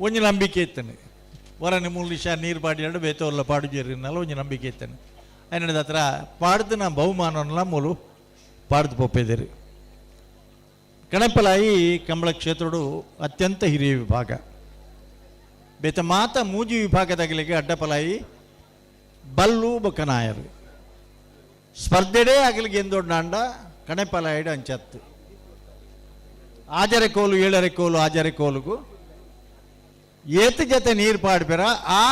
ಒಂಜಿ ನಂಬಿಕೆ ಇತ್ತನೆ. ವರನಿ ಮೂಲು ನಿಶಾ ನೀರು ಪಾಡಿಯಾಡು ಬೇತೋರ್ಲ ಪಾಡುಜೇರಿನಲ್ಲ ಒಂಜಿ ನಂಬಿಕೆ ಇತ್ತನೆ. ಅಯ್ಯನದ ಹತ್ರ ಪಾಡ್ದಿನ ಬಹುಮಾನವನ್ನೆಲ್ಲ ಮೂಲು ಪಾಡ್ದು ಪೊಪ್ಪೆದಿರಿ. ಕಣಪಲಾಯಿ ಕಂಬಳ ಕ್ಷೇತ್ರಡು ಅತ್ಯಂತ ಹಿರಿಯ ವಿಭಾಗ. ಬೇತ ಮಾತ ಮೂಜಿ ವಿಭಾಗದಾಗಲಿಗೆ ಅಡ್ಡಪಲಾಯಿ ಬಲ್ಲು ಬೊಕ್ಕನಾಯರು ಸ್ಪರ್ಧೆಡೇ ಆಗಲಿಗೆ ಎಂದೊಡ್ಡಾಂಡ ಕಣಪಲಾಯಿಡು ಅಂಚತ್ತು ಆಜರೆ ಕೋಲು ಏಳರೆ ಕೋಲು ಆಜರೆ ಕೋಲುಗು ಏತು ಜೊತೆ ನೀರು ಪಾಡ್ಪೆರ ಆ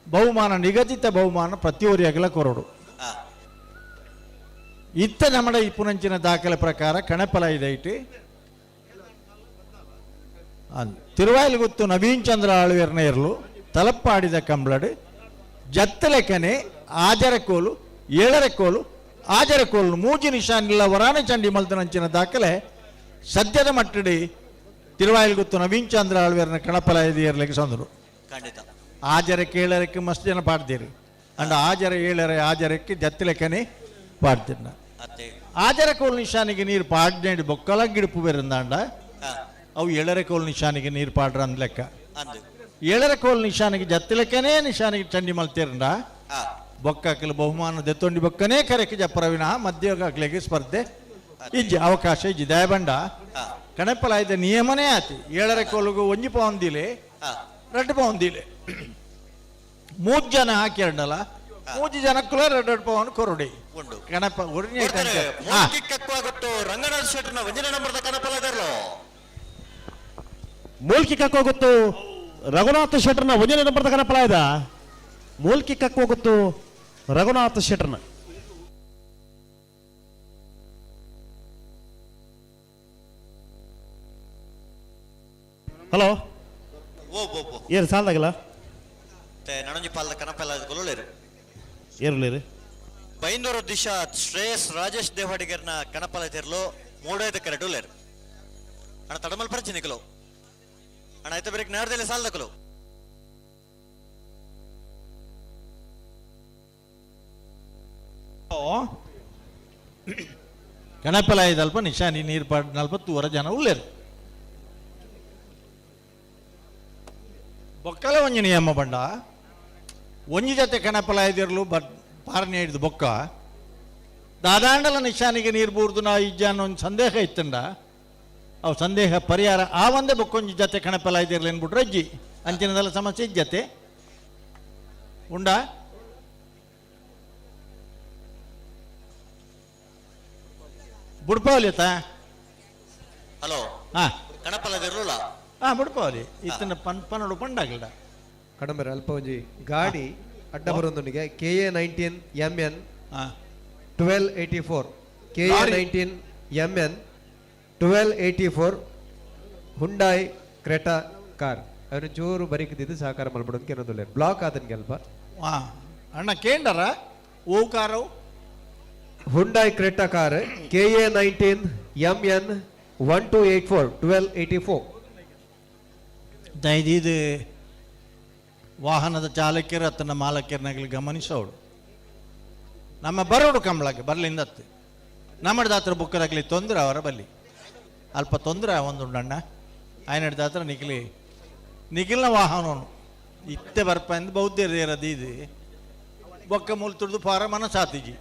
ಬಹುಮಾನ ನಿಗದಿತ ಬಹುಮಾನ ಪ್ರತಿಯೊರಿಯಾಗಲ ಕೊರಡು. ಇತ್ತ ನಮ್ಮಡ ಇಪ್ಪುನಂಚಿನ ದಾಖಲೆ ಪ್ರಕಾರ ಕಣಪಲಾಯಿದೈಟ್ ತಿರುವಾಯಿಲಗುತ್ತು ನವೀನ್ ಚಂದ್ರ ಆಳ್ವೇರ್ನೇರ್ಲು ತಲಪ್ಪಾಡಿದ ಕಂಬ್ಳಡು ಜತ್ತಲೆಕನೆ ಆಜರ ಕೋಲು ಏಳರ ಕೋಲು ಆಜರ ಕೋಲು ಮೂಜಿ ನಿಶಾನಿಲ್ಲ ವರಾನ ಚಂಡಿ ಮಲ್ತನಂಚಿನ ದಾಖಲೆ ಸದ್ಯದ ಮಟ್ಟಡಿ ತಿರುವಾಯಿಲಗುತ್ತು ನವೀನ್ ಚಂದ್ರ ಆಳ್ವೇರ್ನ ಕಣಪಲಾಯಿದಿಯರ್ಲಿಕ್ಕೆ ಸಂದರು. ಖಂಡಿತ. ಆಜರಕ್ಕೆ ಏಳರಕ್ಕೆ ಮಸ್ತ್ ಜನ ಪಾಡ್ತೀರಿ ಅಂಡ್ ಆಜರ ಏಳರೆ ಆಜರಕ್ಕೆ ಜತ್ತಲೆಕನೆ ಪಾಡ್ತೀರಿ. ಅತ್ತೆ. ಆಜರ ಕೋಲು ನಿಶಾನಿಗೆ ನೀರು ಪಾಡ್ನೇಡಿ ಬೊಕ್ಕಲ ಗಿಡುಪು ಬೆರಂದಾಂಡ ಅವು ಏಳರೆ ಕೋಲು ನಿಶಾನಿಗೆ ನೀರು ಪಾಡ್ರ ಅಂದ್ ಲೆಕ್ಕ. ಅಂದು. ಏಳರೆ ಕೋಲು ನಿಶಾನಿಗೆ ಜತ್ತಿಲೆಕ್ಕನೇ ನಿಶಾನಿಗೆ ಚಂಡಿ ಮಲ್ತೀರಂಡ ಬೊಕ್ಕಕ್ಲು ಬಹುಮಾನ ದೆತ್ತೊಂಡಿ ಬೊಕ್ಕನೇ ಕರೆಕ್ಕೆ ಜಪ್ಪರವಿನ ಮಧ್ಯ ಸ್ಪರ್ಧೆ ಇಜ್ಜಿ ಅವಕಾಶ ಇಜ್ಜಿ ದಯಬಂಡ. ಕಣಪಲಾಯ್ದ ನಿಯಮನೇ ಆತಿ ಏಳರೆ ಕೋಲುಗು ಒಂಜಿ ಪೌಂದಿಲೆ ರಡ್ಡು ಪೌಂದಿಲೆ ಮೂರು ಜನ ಹಾಕಿರಂಡಲ್ಲ ಮೂಜಿ ಜನಕ್ಕೂ ಎರಡು ಎರಡು ಪವನ್ ಕೊರಡಿ. ಉಂಡು. ಕಣಪ ಒರಿನೇ. ಮೂಲ್ಕಿ ಕಕ್ವಾಗುತ್ತು ರಂಗನಾಥ್ ಶೆಟ್ಟರ್ನ ಒಂಜನೇ ನಂಬರ್ದ ಕಣಪಲದರ್ಲು. ಮೂಲ್ಕಿ ಕಕ್ಕೋಗುತ್ತು ರಘುನಾಥ ಶೆಟ್ಟರ್ನ ಒಂದನೇ ನಂಬರ್ದ ಕನಪಲಾಯದ ಮೂಲ್ಕಿ ಕಕ್ಕೋಗುತ್ತು ರಘುನಾಥ ಶೆಟ್ಟರ್ನ. ಹಲೋ. ಓ ಓ ಓ. ಏನು ಸಾಲದಾಗಿಲ್ಲ? ನನೊಂಜಿ ಪಾಲ್ದ ಕಣಪಲ ಕೊಲ್ಲಲೇರು. ಏರ್ಲೇರಿ. ಬೈಂದೂರು ದಿಶಾ ಶ್ರೇಯಸ್ ರಾಜೇಶ್ ದೇವಾಡಿಗರ್ನ ಕಣಪಲ ತೆರಲು ಮೂಡೈದ ಕರೆಡುಲೇರು. ಅಣ್ಣ ತಡಮಲ್ ಪರಿಚಯ ನಿಕಲು ಅಣ್ಣ ಐತ ಬೇರೆ ನಾಡ್ದಲ್ಲಿ ಸಾಲದಕಲು. ಕಣಪಲಾಯ್ದಲ್ಪ ನಿಶಾನಿ ನೀರು ಪಾಡ್ ನಲ್ವತ್ತೂವರ ಜನ ಉಳ್ಳೇರು. ಬೊಕ್ಕಲ ಒಂಜಿ ನಿಯಮ ಬಂಡ ಒಂಜಿ ಜೊತೆ ಕಣಪಲಾಯ್ದಿರ್ಲು ಬಟ್ ಪಾರನೆ ಹಿಡಿದು ಬೊಕ್ಕ ದಾದಾಂಡಲ ನಿಶಾನಿಗೆ ನೀರು ಬೂರ್ದು ನಾ ಇಜ್ಜ ಅನ್ನೋ ಒಂದು ಸಂದೇಹ ಇತ್ತಂಡ ಅವು ಸಂದೇಹ ಪರಿಹಾರ ಆ ಒಂದೇ ಬೊಕ್ಕೊಂಜಿ ಜೊತೆ ಕಣಪಲಾಯ್ದಿರ್ಲಿ ಅನ್ಬಿಟ್ರೆ ಅಜ್ಜಿ ಅಂಚಿನದೆಲ್ಲ ಸಮಸ್ಯೆ ಇಜ್ಜತೆ ಉಂಡಾ. ಬುಡ್ಪಾವಲಿ ಆತ. ಹಲೋ. ಹಾ. ಕಣಪಲದಿರ್ಲುಲ. ಹಾ ಬುಡ್ಪಾವಲಿ ಇತ್ತನ ಪನ್ ಪನ್ನಡು ಪಂಡಾಗಲ್ಡ. ಕಡಂಬರ ಅಲ್ಪ ಒಂಜಿ ಗಾಡಿ ಅಡ್ಡ ಬರೊಂದುಂಡಿಗೆ K A 19 M N 1284 K A lorry. 19 M N 1284 Hyundai Creta car ಅವನು ಚೂರು ಬರಿಕದಿದ್ದು ಸಹಕಾರ ಮಲ್ಪಡೋದಕ್ಕೆ ಏನೊಂದುಲ್ಲೆ ಬ್ಲಾಕ್ ಆತನಿಗೆ ಅಲ್ಪ. ಹಾ ಅಣ್ಣ ಕೇಂಡರ ಓ ಕಾರವು. Hyundai Creta car K A 19 M N 1284 1284. ದಯದೀದು ವಾಹನದ ಚಾಲಕರು ಅತನ ಮಾಲಕರನ್ನಾಗಲಿ ಗಮನಿಸೋಡು. ನಮ್ಮ ಬರೋಡು ಕಂಬಳಕ್ಕೆ ಬರ್ಲಿಂದತ್ತು ನಮ್ಮದಾತ್ರ ಬುಕ್ಕದಾಗಲಿ ತೊಂದರೆ ಅವರ ಬಲ್ಲಿ ಅಲ್ಪ ತೊಂದರೆ ಒಂದುಂಡಣ್ಣ ಆಯ್ನಡ್ದಾತ್ರ ನಿಖಲಿ ನಿಖಿಲ್ನ ವಾಹನನು ಇತ್ತೆ ಬರ್ಪಂದು ಬೌದ್ಧರು ಇರೋದು ಇದು ಬೊಕ್ಕ ಮೂಲ ತುಳಿದು ಫಾರ ಮನಸಾತಿಜಿ.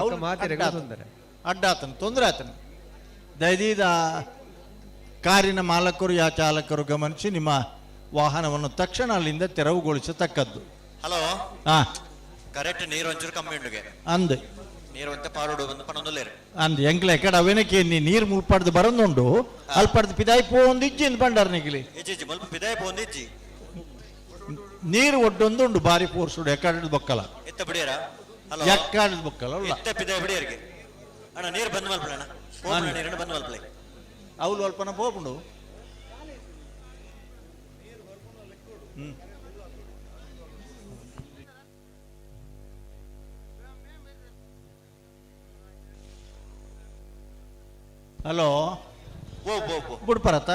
ಅವ್ರು ಮಾತಿರ ತೊಂದರೆ. ಅಡ್ಡ ಆತನ ತೊಂದರೆ ಆತನ. ದಯದೀದ ಕಾರಿನ ಮಾಲಕರು ಯಾ ಚಾಲಕರು ಗಮನಿಸಿ ನಿಮ್ಮ ವಾಹನವನ್ನು ತಕ್ಷಣ ಅಲ್ಲಿಂದ ತೆರವುಗೊಳಿಸತಕ್ಕದ್ದು. ಹಲೋ. ಹಾ. ಕರೆಕ್ಟ್ ನೀರು ಒಂಚೂರು ಕಮ್ಮಿ ಉಂಡುಗೆ. ಅಂದ್. ನೀರು ಒಂತೆ ಪಾರೋಡು ಒಂದು ಪನ್ನೊಂದುಲ್ಲೇರು. ಅಂದ್ ಎಂಕ್ಲೆ ಎಕಡ ಅವೇನಕ್ಕೆ ನೀ ನೀರು ಮುಲ್ಪಾಡ್ದು ಬರಂದುಂಡು ಅಲ್ಪಾಡ್ದು ಪಿದಾಯಿ ಪೋ ಒಂದು ಇಜ್ಜಿ ಇಂದ್ ಬಂಡಾರ ನಿಗಿಲಿ. ಇಜ್ಜಿ ಇಜ್ಜಿ ಮುಲ್ಪ ಪಿದಾಯಿ ಪೋಂದು ಇಜ್ಜಿ. ನೀರು ಒಡ್ಡೊಂದುಂಡು ಬಾರಿ ಪೋರ್ಸುಡು ಎಕ್ಕಡ ಬೊಕ್ಕಲ. ಇತ್ತ ಬಿಡಿಯರ ಹಲೋ. ಎಕ್ಕಡ ಬೊಕ್ಕಲ ಅಲ್ಲ. ಇತ್ತ ಪಿದಾಯಿ ಬಿಡಿಯರಿಗೆ ಅಣ್ಣ ನೀರು ಬಂದ್ ಮಲ್ಪಲೆ ಅಣ್ಣ ಪೋಪುಣ ನೀರನ್ನು ಬಂದ್ ಮಲ್ಪಲೆ. ಅವ್ಲು ಅಲ್ಪನ ಪೋಪುಂಡು. ಹಲೋ. ಓ ಓ ಓ. ಬುಡ್ಪರತ್ತ.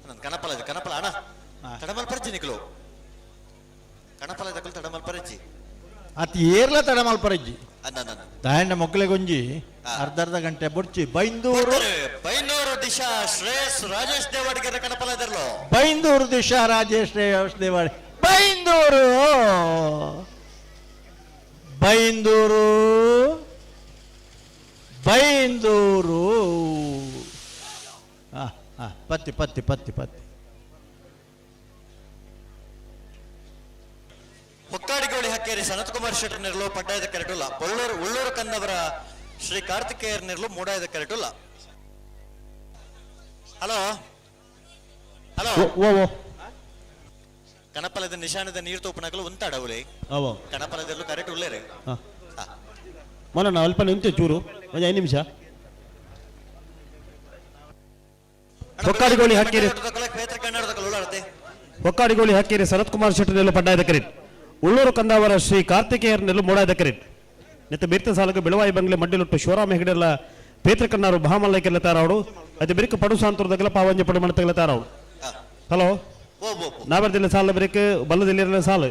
ನನ್ನ ಕಣಪಲ ಇದು ಕಣಪಲ ಅಣ್ಣ. ತಡಮಲ್ ಪರಿಚಿ ನಿಕಲು ಕಣಪಲ ದಕಲು ತಡಮಲ್ ಪರಿಚಿ. ಅತಿ ಏರ್ಲ ತಡಮಲ್ಪರಜ್ಜಿ. ಅಂದ ಅಂದ ತಾಯಣ್ಣ ಮೊಕ್ಕಲೆ ಗೊಂಜಿ ಅರ್ಧ ಅರ್ಧ ಗಂಟೆ ಬುಡ್ಚಿ Byndoor. Byndoor. Disha Shreyas Rajesh ದೇವಾಡಿಗರ ಕಣಪಲದರ್ಲು. Byndoor Disha Rajesh Shreyas ದೇವಾಡಿ. Byndoor Byndoor Byndoor. ಪತ್ತಿ ಪತ್ತಿ ಪತ್ತಿ ಪತ್ತಿ. ಹೊಕ್ಕಾಡಿಗೋಳಿ ಹಕ್ಕೇರಿ ಸನತ್ ಕುಮಾರ್ ಶೆಟ್ಟರ್ ನೆರಳು ಪಡ್ಡಾಯದ ಕರೆಟುಲ್ಲ. ಬೊಳ್ಳೂರು ಉಳ್ಳೂರು ಕಂದವರ ಶ್ರೀ ಕಾರ್ತಿಕೇಯರ್ ನೆರಳು ಮೂಡಾಯದ ಕರೆಟುಲ್ಲ. ಹಲೋ ಹಲೋ ಓ ಓ ಕಣಪಲದ ನಿಶಾನದ ನೀರು ತೋಪನಗಲು ಉಂತಾಡವುಲೆ. ಅವೋ ಕಣಪಲದಲ್ಲೂ ಕರೆಕ್ಟ್ ಉಳ್ಳೇರಿ. ಹಾಂ ಮೊನ್ನ ಅಲ್ಪ ನಿಂತೆ ಚೂರು ಒಂದು 5 ನಿಮಿಷ. ಹೊಕ್ಕಾಡಿಗೋಳಿ ಹಕ್ಕೇರಿ ಹೊಕ್ಕಾಡಿಗೋಳಿ ಹಕ್ಕೇರಿ ಶರತ್ ಕುಮಾರ್ ಶೆಟ್ಟರ್ ನೆಲ್ಲು ಪಡ್ಡಾಯದ ಕರೆಟ್. ಉಳ್ಳೂರು ಕಂದಾವರ ಶ್ರೀ ಕಾರ್ತಿಕೇಯರ್ ನೆಲ್ಲು ಮೂಡಾಯದ ಕರೆಟ್. ನೆತ್ತ ಬೀರ್ತ ಸಾಲಕ ಬೆಳವಾಯಿ ಬಂಗ್ಲೆ ಮಡ್ಡಿಲೊಟ್ಟು ಶಿವರಾಮ ಹೆಗಡೆಲ್ಲ ಪೇತ್ರಕನ್ನಾರು ಭಾಮಲ್ಲೈಕೆಲ್ಲ ತಾರಾವಡು. ಅದು ಬಿರುಕು ಪಡು ಸಾಂತುರದಗಲ ಪಾವಂಜೆ ಪಡು ಮಣತಗಲ ತಾರಾವಡು. ಹಲೋ ನಾವರ್ದಿಲ್ಲ ಸಾಲ ಬಿರುಕು ಬಲ್ಲದಿಲ್ಲ ಸಾಲು.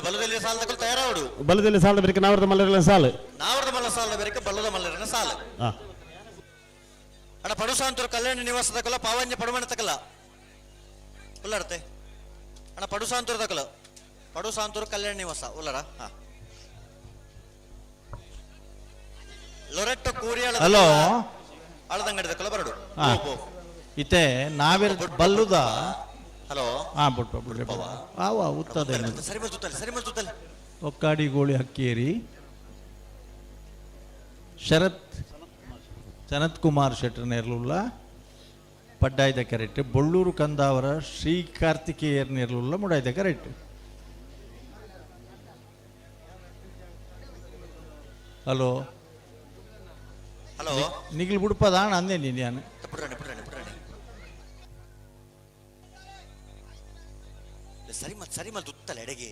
ಬಲದಲ್ಲಿ ಸಾಲದಗಳು ತಯಾರಾವಡು. ಬಲದಲ್ಲಿ ಸಾಲ ಬಿರುಕು ನಾವರ್ದ ಮಲ್ಲರೆಲ್ಲ ಸಾಲು. ನಾವರದ ಮಲ್ಲ ಸಾಲ ಬೆರಕ ಬಲ್ಲದ ಮಲ್ಲರನ ಸಾಲು. ಅಣ್ಣ ಪಡುಸಾಂತೂರು ಕಲ್ಯಾಣ ನಿವಾಸದಕಲ ಪಾವಂಜೆ ಪಡುಮಣ ತಕಲ ಉಲ್ಲರತೆ. ಅಣ್ಣ ಪಡುಸಾಂತೂರು ತಕಲ ಪಡುಸಾಂತೂರು ಕಲ್ಯಾಣ ನಿವಾಸ ಉಲ್ಲರ. ಹಾ ಲೊರೆಟ್ಟೊ ಕೂರಿಯಾಳ ಹಲೋ ಆಳದಂಗಡಿ ತಕಲ ಬರಡು. ಇತ್ತೆ ನಾವಿರ್ ಬಲ್ಲುದ. ಹಲೋ ಹಾ ಬಿಟ್ಟು ಬಿಡ್ರಿ. ಆವ ಉತ್ತದ ಸರಿ ಮಲ್ತುತ್ತಲ್ಲ ಸರಿ ಮಲ್ತುತ್ತಲ್ಲ. ಹೊಕ್ಕಾಡಿಗೋಳಿ ಹಕ್ಕೇರಿ ಶರತ್ ಸನತ್ ಕುಮಾರ್ ಶೆಟ್ಟರ್ ನೇರ್ಲುಲ್ಲ ಪಡ್ಡಾಯ್ದ ಕರೆಕ್ಟ್. ಬೊಳ್ಳೂರು ಕಂದಾವರ ಶ್ರೀ ಕಾರ್ತಿಕೇಯರ್ ನೇರ್ಲುಲ್ಲ ಮುಡಾಯ್ದ correct. Hello hello ನಿಗಿಲ್ ಬುಡ್ಪದ ಅಂದೆ ನೀನು. ಪುಡ್ರಾಣಿ ಪುಡ್ರಾಣಿ ಪುಡ್ರಾಣಿ ಸರಿ ಮತ್ ಸರಿ ಮಲ್ ತುತ್ತಲ್ಲ ಎಡೆಗೆ.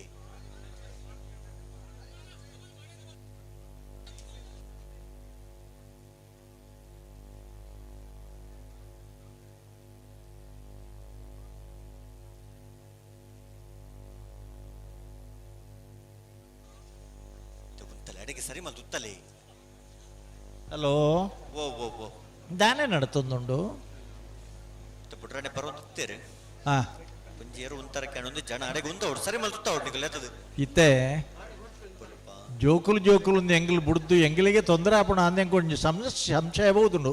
ಉತ್ತಲೆ ಅಡಿಗೆ ಸರಿ ಮಲ್ ತುತ್ತಲೆ. ಹಲೋ ಓ ಓ ಓ ದಾನೆ ನಡತೊಂದುಂಡು. ಪುಟ್ರಾಣೆ ಬರೋದು ಹಾ ಪುಂಜಿಯರು ಉಂತರ ಕೆಣೊಂದು ಜನ ಅಡೆಗೆ ಉಂದವಡು ಸರಿ ಮಲ್ ತುತ್ತ ಹೊಡ್ನಿಕಲ್ ಎತ್ತದು. ಇತ್ತೆ ಜೋಕುಲು ಜೋಕುಲು ಒಂದು ಎಂಗ್ಲು ಬುಡ್ದು ಎಂಗ್ಲಿಗೆ ತೊಂದರೆ ಆಪಣ ಅಂದೆ ಒಂಜಿ ಸಂಶಯ ಬೋದುಂಡು.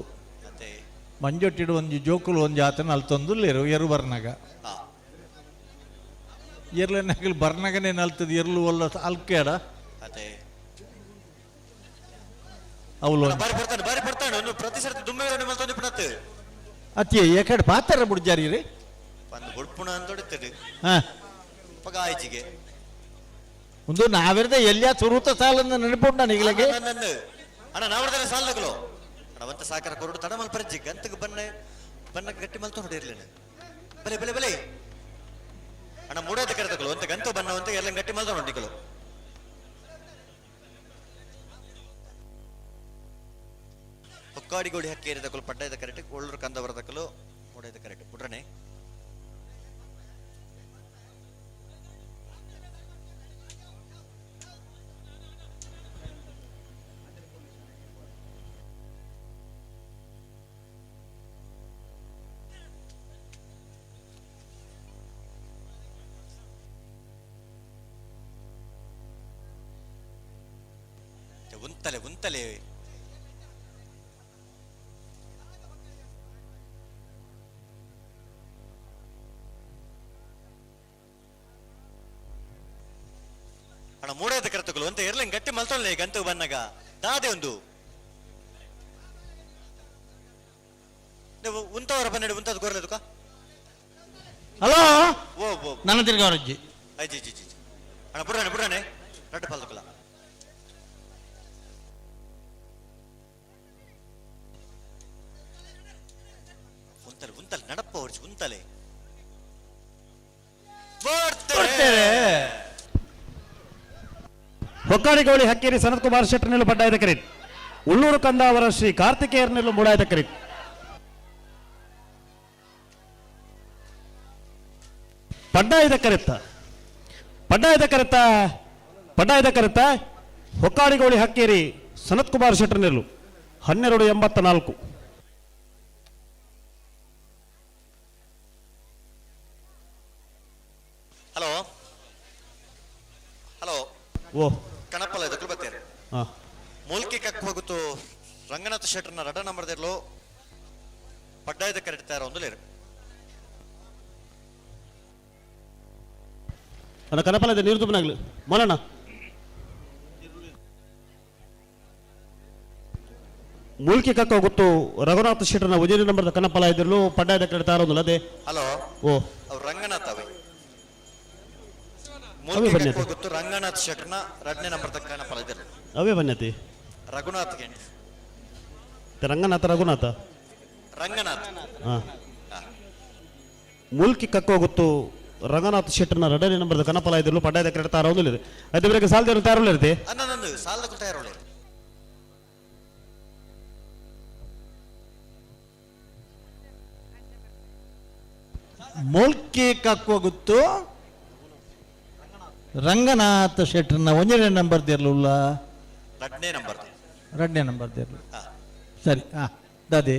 ಮಂಜೊಟ್ಟಿಡು ಒಂಜಿ ಜೋಕುಲು ಒಂಜಿ ಆತನ ಅಲ್ಲಿ ತೊಂದುಲ್ಲೇರು ಎರು ಬರ್ನಾಗ. ಎರ್ಲೆನಗಲ್ ಬರ್ನಗನೇ ನಲ್ತದ ಎರ್ಲು ಒಲ್ಲ ಅಲ್ಕೇಡ. ಅವಳು ಬಾರಿ ಬರ್ತಾನೆ ಬಾರಿ ಬರ್ತಾನೆ ಒಂದು ಪ್ರತಿ ಸರ್ತಿ ದುಮ್ಮೆ ಮಲ್ತೊಂದು ಪುಣತ್ತು. ಅತ್ತಿ ಏಕಡೆ ಪಾತ್ರ ಬುಡ್ಜಾರಿ ರೀ. ಒಂದು ಬುಡ್ಪುಣ ಅಂತ ಹೊಡಿತದೆ. ಹಾ ಪಗ ಆಯ್ಚಿಗೆ ಒಂದು ನಾವಿರ್ದ ಎಲ್ಲಿಯ ಸುರೂತ ಸಾಲನ್ನ ನೆನಪುಂಟ ನಿಗಲಗೆ. ಅಣ್ಣ ನಾವರ್ದಲ್ಲ ಸಾಲದಗಲು ಅಣ್ಣ ಒಂತ ಸಾಕರ ಕೊರಡು ತಡ ಮಲ್ ಪರ್ಜಿ ಗಂತಗೆ ಬನ್ನ ಬನ್ನ ಗಟ್ಟಿ ಮಲ್ತು ಹೊಡಿರ್ಲೇನೆ ಬಲೆ ಬಲೆ ಬಲೆ ಅಣ್ಣ ಮೂಡೋದ ಕರೆತಗಳು ಅಂತ ಗಂತು ಬನ್ನ ಅಂತ ಎಲ್ಲ ಗಟ್ಟಿ ಮಲ್ತು ನೋಡಿಕಲು. ಹೊಕ್ಕಾಡಿಗೋಡಿ ಹಕ್ಕೇರಿದಕಲು ಪಡ್ಡಾಯದ ಕರೆಕ್ಟ್. ಒಳ್ಳೂರು ಕಂದ ಬರದಕಲು ಮೂಡೈದ ಕರೆಕ್ಟ್. ಬಿಡ್ರನೆ ಉಂತಲೆ ಉಂತಲೆ ಅಣ್ಣ ಮೂಡೇದ ಕರ್ತಗಳು ಅಂತ ಇರ್ಲಿಂಗ್ ಗಟ್ಟಿ ಮಲ್ತೊಳ್ಳೆ ಗಂತು ಬನ್ನಗ ದಾದೆ ಒಂದು ನೀವು ಉಂತವರ ಬನ್ನಿಡು ಉಂತದ ಗೊರ್ಲೆದುಕ. ಹಲೋ ಓ ಓ ನನ್ನ ತಿರ್ಗವರಜ್ಜಿ. ಅಜ್ಜಿ ಜಿ ಜಿ ಅಣ್ಣ ಬುಡ್ರಾಣೆ ಬುಡ್ರಾಣೆ ರಡ್ಡು ಪಾಲ್ದುಕಲ. ಉಂತಲೆ ಉಂತಲೆ ನಡಪ್ಪ ಹೊರ್ಚಿ ಉಂತಲೆ ಕೊಡ್ತೇವೆ. ಹೊಕ್ಕಾಡಿಗೋಳಿ ಹಕ್ಕೇರಿ ಸನತ್ ಕುಮಾರ್ ಶೆಟ್ಟರ್ ನೆಲ್ಲು ಪಡ್ಡಾಯದ ಕರೆಟ್. ಉಳ್ಳೂರು ಕಂದಾವರ ಶ್ರೀ ಕಾರ್ತಿಕೇಯರ್ ನೆಲ್ಲು ಮೂಡಾಯದ ಕರೆಟ್. ಪಡ್ಡಾಯದ ಕರೆತ್ತ ಪಡ್ಡಾಯದ ಕರೆತ್ತ ಪಡ್ಡಾಯದ ಕರೆತ್ತ ಹೊಕ್ಕಾಡಿಗೋಳಿ ಹಕ್ಕೇರಿ ಸನತ್ ಕುಮಾರ್ ಶೆಟ್ಟರ್ ನೆಲ್ಲು 12.84. ಓ ಕಣಪಲ ಇದಕ್ಕೂ ಬತ್ತೇರು. ಮೂಲ್ಕಿ ಕಕ್ ಹೋಗುತ್ತು ರಂಗನಾಥ ಶೆಟ್ಟರ್ನ ರಡ ನಂಬರ್ ದಿರ್ಲು ಪಡ್ಡಾಯದ ಕರೆಟ್ ತಯಾರ ಒಂದು ಲೇರು. ಅಣ್ಣ ಕನಪಲ ಇದೆ ನೀರು ತುಂಬನಾಗ್ಲಿ ಮಲಣ್ಣ. ಮೂಲ್ಕಿ ಕಕ್ಕ ಗೊತ್ತು ರಘುನಾಥ ಶೆಟ್ಟರ್ನ ಉಜಿರೆ ನಂಬರ್ದ ಕನಪಲ ಇದ್ರಲು ಪಡ್ಡಾಯದ ಕರೆಟ್ ತಯಾರ ಒಂದು ಅದೇ. ಹಲೋ. ಓ ಅವ್ರು ರಂಗನಾಥ್ ಅವೇ. ಅವೇ ಮೂಲ್ಕಿ ಬನ್ನಿ. ಕಕ್ ಹೋಗುತ್ತು ರಂಗನಾಥ್ ಶೆಟ್ಟರ್ನ ರಡ್ನೇ ನಂಬರ್ ತಕ್ಕ ಕಣಪಲ ಇದ್ರಲು. ಅವೇ ಬನ್ನತಿ. ರಘುನಾಥ್ ಗೆಂಡ್. ರಂಗನಾಥ ರಘುನಾಥ ರಂಗನಾಥ್. ಮೂಲ್ಕಿ ಕಕ್ಕ ಗೊತ್ತು ರಂಗನಾಥ ಶೆಟ್ಟರ್ನ ರಡನೇ ನಂಬರ್ದ ಕನಪಲ ಇದ್ರಲು ಪಡ್ಡಾಯದ ಕರೆಟ್ ತಯಾರ ಒಂದು ಅದೇ ಬೇರೆ ಸಾಲದ ತಯಾರು ಇರುತ್ತೆ. ಅಣ್ಣ ನಂದು ಸಾಲದ ತಯಾರೋಳೆ. ಮೂಲ್ಕಿ ಕಕ್ಕುವ ಗೊತ್ತು ರಂಗನಾಥ ಶೆಟ್ಟರ್ನ ಒಂದನೇ ನಂಬರ್ ದೇರ್ಲುಲ್ಲ. ರಡ್ನೇ ನಂಬರ್. ಎರಡನೇ ನಂಬರ್ ದೇರ್ಲು. ಸರಿ ದಾದಿ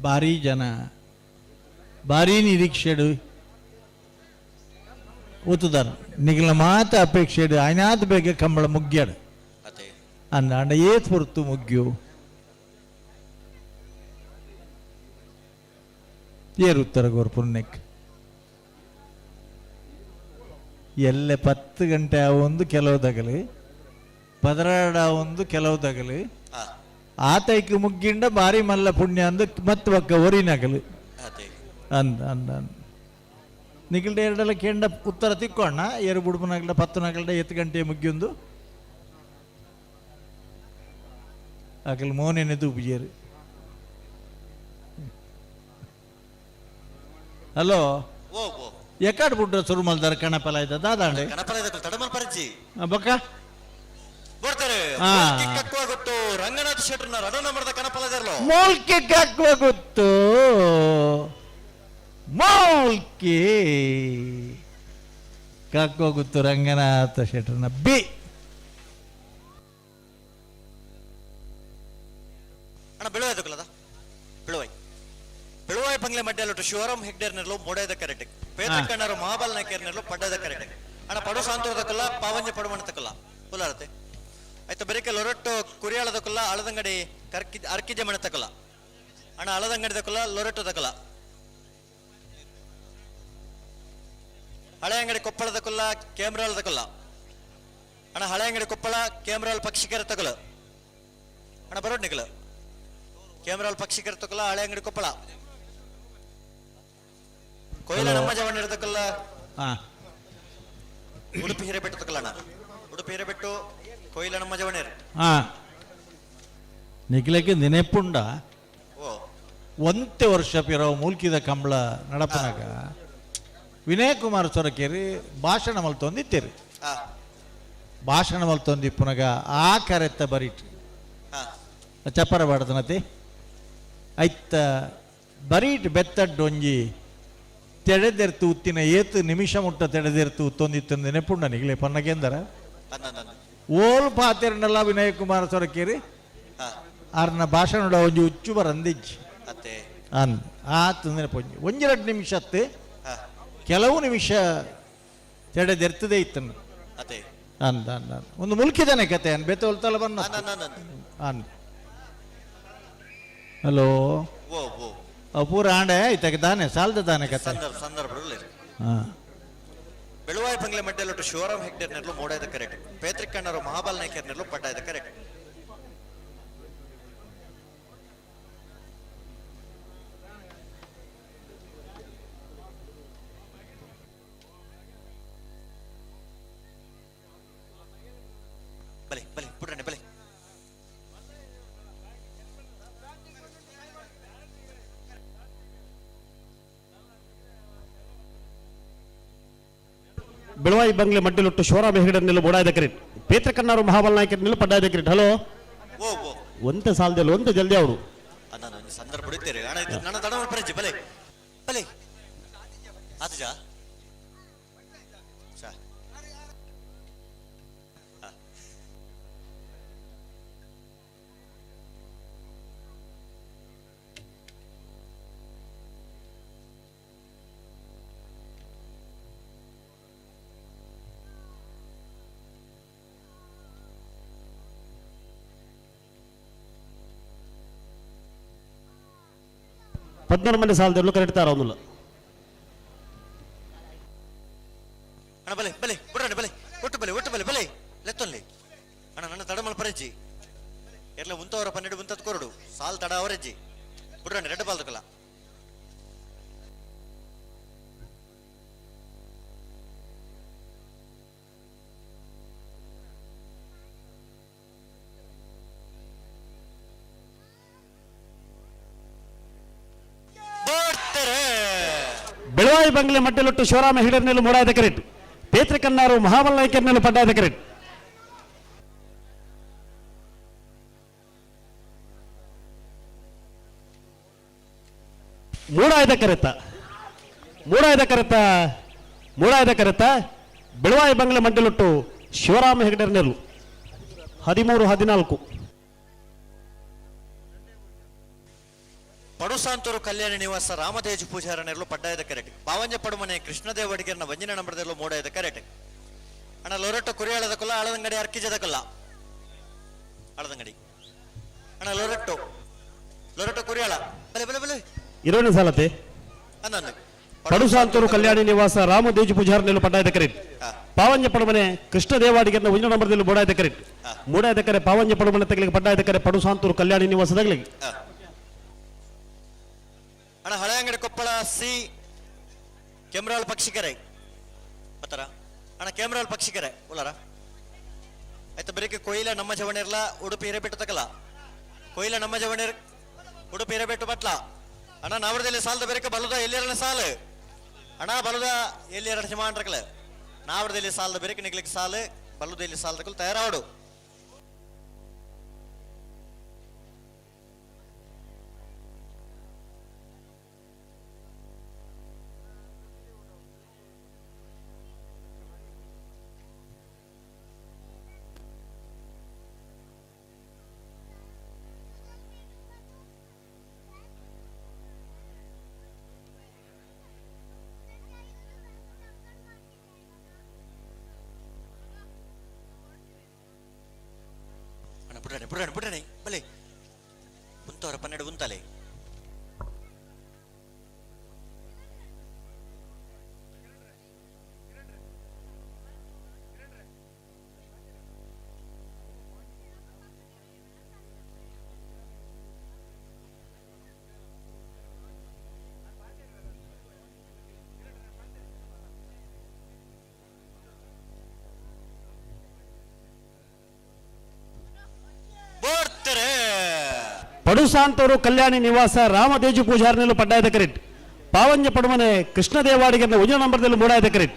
ಭಾರಿ ಜನ ಭಾರಿ ನಿರೀಕ್ಷೆಡು ಊತುದಾರ ನಿಗಲ ಮಾತ ಅಪೇಕ್ಷೆ ಆಯ್ನಾತ್ ಬೇಗ ಕಂಬಳ ಮುಗ್ಯಾಡು ಅಂದ ಅಂಡ ಏತ್ ಹೊರ್ತು ಮುಗ್ಯು ಏರು ಉತ್ತರ ಗೋರ್ ಪುಣ್ಯಕ್ಕೆ ಎಲ್ಲ 10 ಗಂಟೆ ಒಂದು ಕೆಲವು ತಗಲಿ 12 ಒಂದು ಕೆಲವು ತಗಲಿ ಆತೈಕ್ ಮುಗ್ಗಿಂಡ ಭಾರಿ ಮಲ್ಲ ಪುಣ್ಯ ಅಂದು ಮತ್ತೆ ಬಕ್ಕ ಒರಿನಗಲು ಅಂದ ಅಂದ ಅಂದ ನಿಗಲ್ಡೆ ಎರಡೆಲ್ಲ ಕೆಂಡ ಉತ್ತರ ತಿಕ್ಕೋಣ ಏರು ಬುಡುಪನಗಲ್ಡ 10 ನಗಲ್ಡ ಎತ್ತು ಗಂಟೆ ಮುಗ್ಗಿಂದು ಅಕಲ್ ಮೋನೆನೆ ತೂಪಿಜೇರು. ಹಲೋ. ಎಕಾಡ್ ಬುಡ್ಡ ಸುರುಮಲ್ದಾರ ಕಣಪಲ ಆಯ್ತ ದಾದಾಂಡೆ ಕಣಪಲ ಆಯ್ತ ತಡಮಲ್ ಪರಿಚಿ ಬಕ್ಕ ಬರ್ತಾರೆ. ಕಕ್ಕುವ ಗೊತ್ತು ರಂಗನಾಥ ಶೆಟ್ಟರ್ನ ರಡ ನಂಬರ್ದ ಕಣಪಲ ಇದೆರಲು. ಮೂಲ್ಕಿ ಕಕ್ಕುವ ಗೊತ್ತು ಮೂಲ್ಕಿ ಕಕ್ಕುವ ಗೊತ್ತು ರಂಗನಾಥ ಶೆಟ್ಟರ್ನ ಬಿ. ಅಣ್ಣ ಬೆಳುವಾಯ್ ದಕ್ಕಲದ ಬೆಳುವಾಯ್ ಬೆಳುವಾಯ್ ಬಂಗ್ಲೆ ಮಡ್ಡಲ್ಲೊಟ್ಟು ಶಿವರಾಮ್ ಹೆಗ್ಡೇರ್ ನೆರಳು ಮೋಡಾಯದ ಕರೆಕ್ಟ್ ಪೇತ್ರಕಣ್ಣರು ಮಹಾಬಲ್ ನಾಯಕರ್ ನೆರಳು ಪಡ್ಡದ ಕರೆಕ್ಟ್ ಅಣ್ಣ ಪಡು ಸಾಂತೋದಕ್ಕಲ್ಲ ಪಾವಂಜೆ ಪಡುಮಣತಕ್ಕಲ್ಲ ಪುಲಾರತೆ ಆಯ್ತು ಬೆರಕೆ ಲೊರೊಟ್ಟು ಕುರಿಯಾಳದಕ್ಕಲ್ಲ ಅಳದಂಗಡಿ ಕರ್ಕಿ ಅರ್ಕಿಜೆ ಮಣತಕ್ಕಲ್ಲ ಅಣ್ಣ ಅಳದಂಗಡಿ ದಕ್ಕಲ್ಲ ಲೊರೊಟ್ಟು ದಕ್ಕಲ್ಲ ಹಳೆ ಅಂಗಡಿ ಕೊಪ್ಪಳದಕ್ಕಲ್ಲ ಕೇಮ್ರಾಳದಕ್ಕಲ್ಲ ಅಣ್ಣ ಹಳೆ ಅಂಗಡಿ ಕೊಪ್ಪಳ ಕೇಮ್ರಾಳ್ ಪಕ್ಷಿಕರ ತಗಲು ಅಣ್ಣ ಬರೋಡ್ ನಿಗಲು ಕೇಮ್ರಾಳ್ ಪಕ್ಷಿಕರ ತಗಲ ಹಳೆ ಅಂಗಡಿ ಕೊಪ್ಪಳ ಕೊಯ್ಲ ನಮ್ಮ ಜವಣ್ಣ ಇರತಕ್ಕಲ್ಲ ಉಡುಪಿ ಹಿರೇಬೆಟ್ಟು ತಕಲ್ಲ ಅಣ್ಣ ಉಡುಪಿ ಹಿರೇಬೆಟ್ಟು ಕೊಯ್ಲ ನಮ್ಮ ಜವಣೇರು. ನಿಖಿಲಕ್ಕೆ ನೆನೆಪುಂಡ ಓ ಒಂತೆ ವರ್ಷ ಪಿರವು ಮೂಲ್ಕಿದ ಕಂಬಳ ನಡಪನಾಗ ವಿನಯ್ ಕುಮಾರ್ ಸೊರಕೇರಿ ಭಾಷಣ ಮಲ್ತೊಂದಿತ್ತೀರಿ. ಭಾಷಣ ಮಲ್ತೊಂದಿಪ್ಪುನಗ ಆ ಕರೆತ್ತ ಬರಿಟ್ ಚಪ್ಪರ ಬಾಡದನತಿ ಐತ ಬರೀಟ್ ಬೆತ್ತಡ್ಡೊಂಜಿ ತೆಡೆದೆರ್ತು ಉತ್ತಿನ ಏತು ನಿಮಿಷ ಮುಟ್ಟ ತೆಡೆದೆರ್ತು ಉತ್ತೊಂದಿತ್ತು ನೆನಪುಂಡ ನಿಗಲೆ ಪನ್ನಗೆಂದರ ಓಲ್ ಪಾತೆರ್ನಲ್ಲ ವಿನಯ್ ಕುಮಾರ್ ಸೊರಕೇರಿ ಆರ್ನ ಭಾಷಣ ಒಂಜಿ ಉಚ್ಚು ಬರಂದಿಜ್ಜಿ ಅನ್ ಆತು ನೆನಪೊಂಜಿ ಒಂಜೆರಡು ನಿಮಿಷತ್ತು ಕೆಲವು ನಿಮಿಷ ತೆಡೆದೆರ್ತದೆ ಇತ್ತನ್ನು ಅಂದ ಅಂದ ಒಂದು ಮುಲ್ಕಿದಾನೆ ಕತೆ ಅನ್ ಬೆತ್ತೋಲ್ತಲ್ಲ ಬನ್ನ ಅನ್ ಹಲೋ ಪೂರ ಆಂಡೆ ಇತ್ತಕ್ಕೆ ತಾನೆ ಸಾಲದ ತಾನೆ ಕತೆ ಸಂದರ್ಭ ಬೆಳುವಾಯಿ ಬಂಗ್ಲೆ ಮಡ್ಡಲ್ಲೊಟ್ಟು ಶಿವರಾಮ್ ಹೆಗ್ಡೇರ್ ನೆರಳು ಮೋಡಾಯದ ಕರೆಕ್ಟ್ ಪೇತ್ರಿಕಣ್ಣರು ಮಹಾಬಲ್ ನಾಯಕರ್ ನೆರಳು ಪಡ್ಡಾಯದ ಕರೆಕ್ಟ್. ಬಲೆ ಬಲೆ ಪುಡ್ರಣ್ಣೆ ಬಲೆ. ಬೆಳವಾಯಿ ಬಂಗ್ಲೆ ಮಡ್ಡಿಲೊಟ್ಟು ಶಿವರಾಮ ಹೆಗಡೆ ನಿಲ್ಲು ಬೋಡಾಯದ ಕರೆಕ್ಟ್ ಪೇತ್ರಕಣ್ಣರು ಮಹಾಬಲ್ ನಾಯಕರ್ ನಿಲ್ಲು ಪಡ್ಡಾಯದ ಕರೆಕ್ಟ್. ಹಲೋ ಒಂತೆ ಸಾಲದಲ್ಲಿ ಒಂತೆ ಜಲ್ದಿ ಅವರು ಸಂದರ್ಭ ಹೊಡಿತೀರಿ ಅಣ್ಣ ಇದು ನನ್ನ ತಡ ಪರಿಚಯ ಬಲೆ ಬಲೆ ಆತಜ. ಪದ್ಮನ ಸಾಲದಲ್ಲೂ ಕರೆಕ್ಟ್ ಅವನಿಲ್ಲ. ಅಣ್ಣ ಬಲೆ ಬಲೆ ಬಿಡ್ರಣ್ಣ ಬಲೆ ಒಟ್ಟು ಬಲೆ ಒಟ್ಟು ಬಲೆ ಬಲೆ ಲೆತ್ತೊನ್ಲಿ ಅಣ್ಣ ನನ್ನ ತಡಮಲ್ ಪರಜ್ಜಿ ಎರ್ಲ ಉಂತವರ 12 ಉಂತದ್ ಕೊರಡು ಸಾಲ್ ತಡ ಅವರಜ್ಜಿ ಬಿಡ್ರಣ್ಣ ರೆಡ್ ಬಾಲ್ದಕಲ್ಲ ಬೆಳವಾಯಿ ಬಂಗ್ಲೆ ಮಡ್ಡಲೊಟ್ಟು ಶಿವರಾಮ ಹಿಡರ್ನೆಲ್ಲ ಮೂಡಾದ ಕರೆಟ್ ಪೇತ್ರಕನ್ನಾರು ಮಹಾಬಲನಾಯ್ಕರ್ನೆಲ್ಲ ಪಡ್ಡಾದ ಕರೆಟ್. ಮೂಡಾಯದ ಕರೆತ ಮೂಡಾಯದ ಕರೆತ ಮೂಡಾಯದ ಕರೆತ ಬೆಳವಾಯಿ ಬಂಗ್ಲೆ ಮಡ್ಡಲೊಟ್ಟು ಶಿವರಾಮ ಹೆಗಡೆರ್ನೆಲ್ಲು 13-14. ಪಡುಸಾಂತೂರು ಕಲ್ಯಾಣ ನಿವಾಸ ರಾಮತೇಜ್ ಪೂಜಾರನೆರಲು ಪಡ್ಡಾಯದ ಕರೆಟ್ ಪಾವಂಜ ಪಡುಮನೆ ಕೃಷ್ಣದೇವ ಅಡಿಗೆರ್ನ ವಂಜಿನ ನಂಬರದಲ್ಲೂ ಮೋಡಾಯದ ಕರೆಟ್ ಅಣ್ಣ ಲೊರೊಟ್ಟ ಕುರಿಯಾಳದ ಕೊಲ್ಲ ಆಳದಂಗಡಿ ಅರ್ಕಿಜದ ಕೊಲ್ಲ ಆಳದಂಗಡಿ ಅಣ್ಣ ಲೊರೊಟ್ಟು ಲೊರೊಟ್ಟು ಕುರಿಯಾಳ ಬಲೆ ಬಲೆ ಬಲೆ ಇರೋಣ ಸಾಲತೆ ಅನ್ನ ಪಡುಸಾಂತೂರು ಕಲ್ಯಾಣಿ ನಿವಾಸ ರಾಮದೇಜ್ ಪೂಜಾರನೆಲ್ಲು ಪಡ್ಡಾಯದ ಕರೆಟ್ ಪಾವಂಜ ಪಡುಮನೆ ಕೃಷ್ಣ ದೇವಾಡಿಗೆರ್ನ ಒಂಜಿನ ನಂಬರದಲ್ಲಿ ಬೋಡಾಯದ ಕರೆಟ್ ಮೂಡಾಯದ ಕರೆ ಪಾವಂಜ ಪಡುಮನೆ ತಗಲಿಗೆ ಪಡ್ಡಾಯದ ಕರೆ ಪಡುಸಾಂತೂರು ಕಲ್ಯಾಣಿ ನಿವಾಸದಾಗಲಿಗೆ. ಅಣ್ಣ ಹಳೆ ಅಂಗಡಿ ಕೊಪ್ಪಳ ಸಿ ಕೆಮ್ರಾಳ್ ಪಕ್ಷಿಕೆರೆ ಬತ್ತಾರ ಅಣ್ಣ ಕೆಮ್ರಾಳ್ ಪಕ್ಷಿಕೆರೆ ಉಲ್ಲಾರ ಆಯ್ತು ಬರೀಕೆ ಕೊಯ್ಲ ನಮ್ಮ ಜವಣಿರ್ಲ ಉಡುಪಿ ಹಿರೇಬೆಟ್ಟು ತಕಲ ಕೊಯ್ಲ ನಮ್ಮ ಜವಣಿರ್ ಉಡುಪಿ ಹಿರೇಬೆಟ್ಟು ಬಟ್ಲ ಅಣ್ಣ ನಾವರದಲ್ಲಿ ಸಾಲದ ಬೇರೆ ಬಲದ ಎಲ್ಲಿರಣ ಸಾಲು ಅಣ್ಣ ಬಲದ ಎಲ್ಲಿ ಎರಡು ಹಿಮಾಂಡ್ರಕಲ ನಾವರದಲ್ಲಿ ಸಾಲದ ಬೇರೆ ನಿಗ್ಲಿಕ್ಕೆ ಸಾಲು ಬಲದ ಎಲ್ಲಿ ಸಾಲದಕಲ್ ತಯಾರಾವಡು. ಅಣ್ಣ ಬುಡ್ರಣೆ ಬುಡ್ರಣೆ ಬುಡ್ರಣೆ ಬಲೆ ಉಂತವರ 12 ಉಂತಲೆ ಪಡುಸಾಂತೂರು ಕಲ್ಯಾಣಿ ನಿವಾಸ ರಾಮದೇಜು ಪೂಜಾರನೆಲ್ಲು ಪಡ್ಡಾಯದ ಕರೆಟ್ ಪಾವಂಜ ಪಡುಮನೆ ಕೃಷ್ಣದೇವಾಡಿಗೆರ್ನ ಉಜ ನಂಬರದಲ್ಲಿ ಮೂಡಾಯದ ಕರೆಟ್.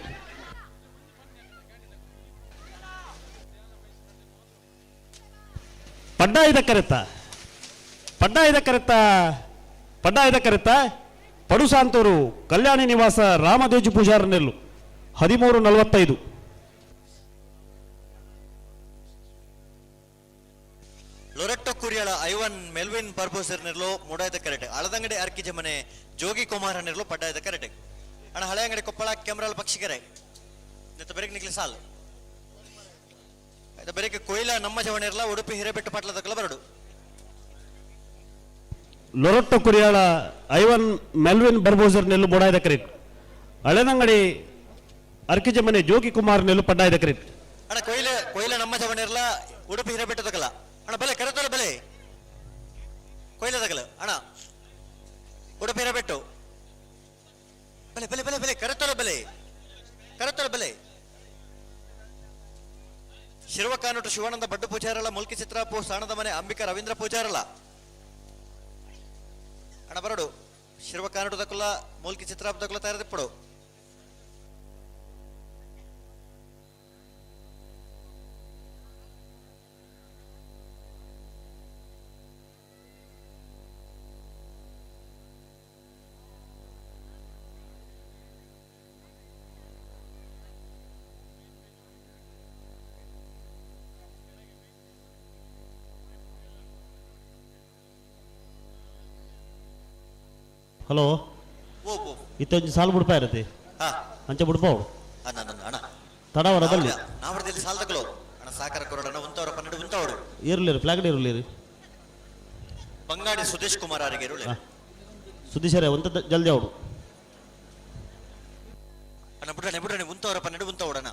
ಪಡ್ಡಾಯದ ಕರೆತ ಪಡ್ಡಾಯದ ಕರೆತ ಪಡ್ಡಾಯದ ಕರೆತ ಪಡುಸಾಂತೂರು ಕಲ್ಯಾಣಿ ನಿವಾಸ ರಾಮದೇಜು ಪೂಜಾರನೆಲ್ಲು 13-45. ಲೊರೆಟ್ಟೊ ಕುರಿಯಾಳ ಐವನ್ ಮೆಲ್ವಿನ್ ಬರ್ಬೋಸರ್ ನಿರ್ಲು ಮೂಡಾಯದ ಕರೆಟ್ ಅಳದಂಗಡಿ ಅರ್ಕಿಜ ಮನೆ ಜೋಗಿ ಕುಮಾರ ನಿರ್ಲು ಪಡ್ಡಾಯದ ಕರೆಟ್ ಅಣ್ಣ ಹಳೆ ಅಂಗಡಿ ಕೊಪ್ಪಳ ಕೆಮರಾಲ್ ಪಕ್ಷಿಕೆರೆ ನೆತ್ತ ಬೆರಗ್ ನಿಕ್ಲಿ ಸಾಲ್ ಆಯ್ತಾ ಬೆರಗ್ಗೆ ಕೊಯ್ಲ ನಮ್ಮ ಜವಣಿರ್ಲ ಉಡುಪಿ ಹಿರೇಬೆಟ್ಟು ಪಟ್ಲದಕ್ಕಲ ಬರಡು. ಲೊರೊಟ್ಟೊ ಕುರಿಯಾಳ ಐವನ್ ಮೆಲ್ವಿನ್ ಬರ್ಬೋಸರ್ ನೆಲ್ಲು ಮೂಡಾಯದ ಕರೆಟ್ ಹಳೆದಂಗಡಿ ಅರ್ಕಿಜ ಮನೆ ಜೋಗಿ ಕುಮಾರ್ ನೆಲ್ಲು ಪಡ್ಡಾಯದ ಕರೆಟ್. ಅಣ್ಣ ಕೊಯ್ಲ ಕೊಯ್ಲ ನಮ್ಮ ಜವಣಿರ್ಲ ಉಡುಪಿ ಹಿರೇಬೆಟ್ಟದಕ್ಕಲ ಅಣ್ಣ ಬಲೆ ಕರೆತಲ್ಲ ಬಲೆ ಕೊಯ್ಲದಗಲ ಅಣ್ಣ ಉಡುಪಿ ಹಿರೇಬೆಟ್ಟು ಬಲೆ ಬಲೆ ಬಲೆ ಬಲೆ ಕರೆತಲ್ಲ ಬಲೆ ಕರೆತಲ್ಲ ಬಲೆ ಶಿರ್ವಕಾನೋಟು ಶಿವಾನಂದ ಬಡ್ಡು ಪೂಜಾರಲ್ಲ ಮುಲ್ಕಿ ಚಿತ್ರಾಪು ಸಾಣದ ಮನೆ ಅಂಬಿಕಾ ರವೀಂದ್ರ ಪೂಜಾರಲ್ಲ ಅಣ್ಣ ಬರಡು ಶಿರ್ವಕಾನೋಟು ದಕ್ಕುಲ ಮುಲ್ಕಿ ಚಿತ್ರಾಪು ದಕ್ಕುಲ ತಯಾರಿಪ್ಪಡು. ಹಲೋ ಇತ್ತೊಂಜಿ ಸಾಲು ಬುಡ್ಪ ಇರತ್ತೆ ಅಂಚೆ ಬುಡ್ಪಾವು ತಡವರ ಬಲ್ಲಿ ನಾವರದಲ್ಲಿ ಸಾಲದಗಳು ಅಣ್ಣ ಸಾಕರ ಕೊರಡನ ಉಂತವರ 12 ಉಂತವರು ಇರ್ಲಿರಿ ಫ್ಲಾಗ್ ಇರ್ಲಿರಿ ಬಂಗಾಡಿ ಸುದೇಶ್ ಕುಮಾರ್ ಅವರಿಗೆ ಇರುಳೆ. ಸುದ್ದಿಸರೆ ಒಂತ ಜಲ್ದಿ ಅವಡು. ಅಣ್ಣ ಬುಡ್ರಣೆ ಬುಡ್ರಣೆ ಉಂತವರಪ್ಪ ನಡು ಉಂತ ಓಡಣ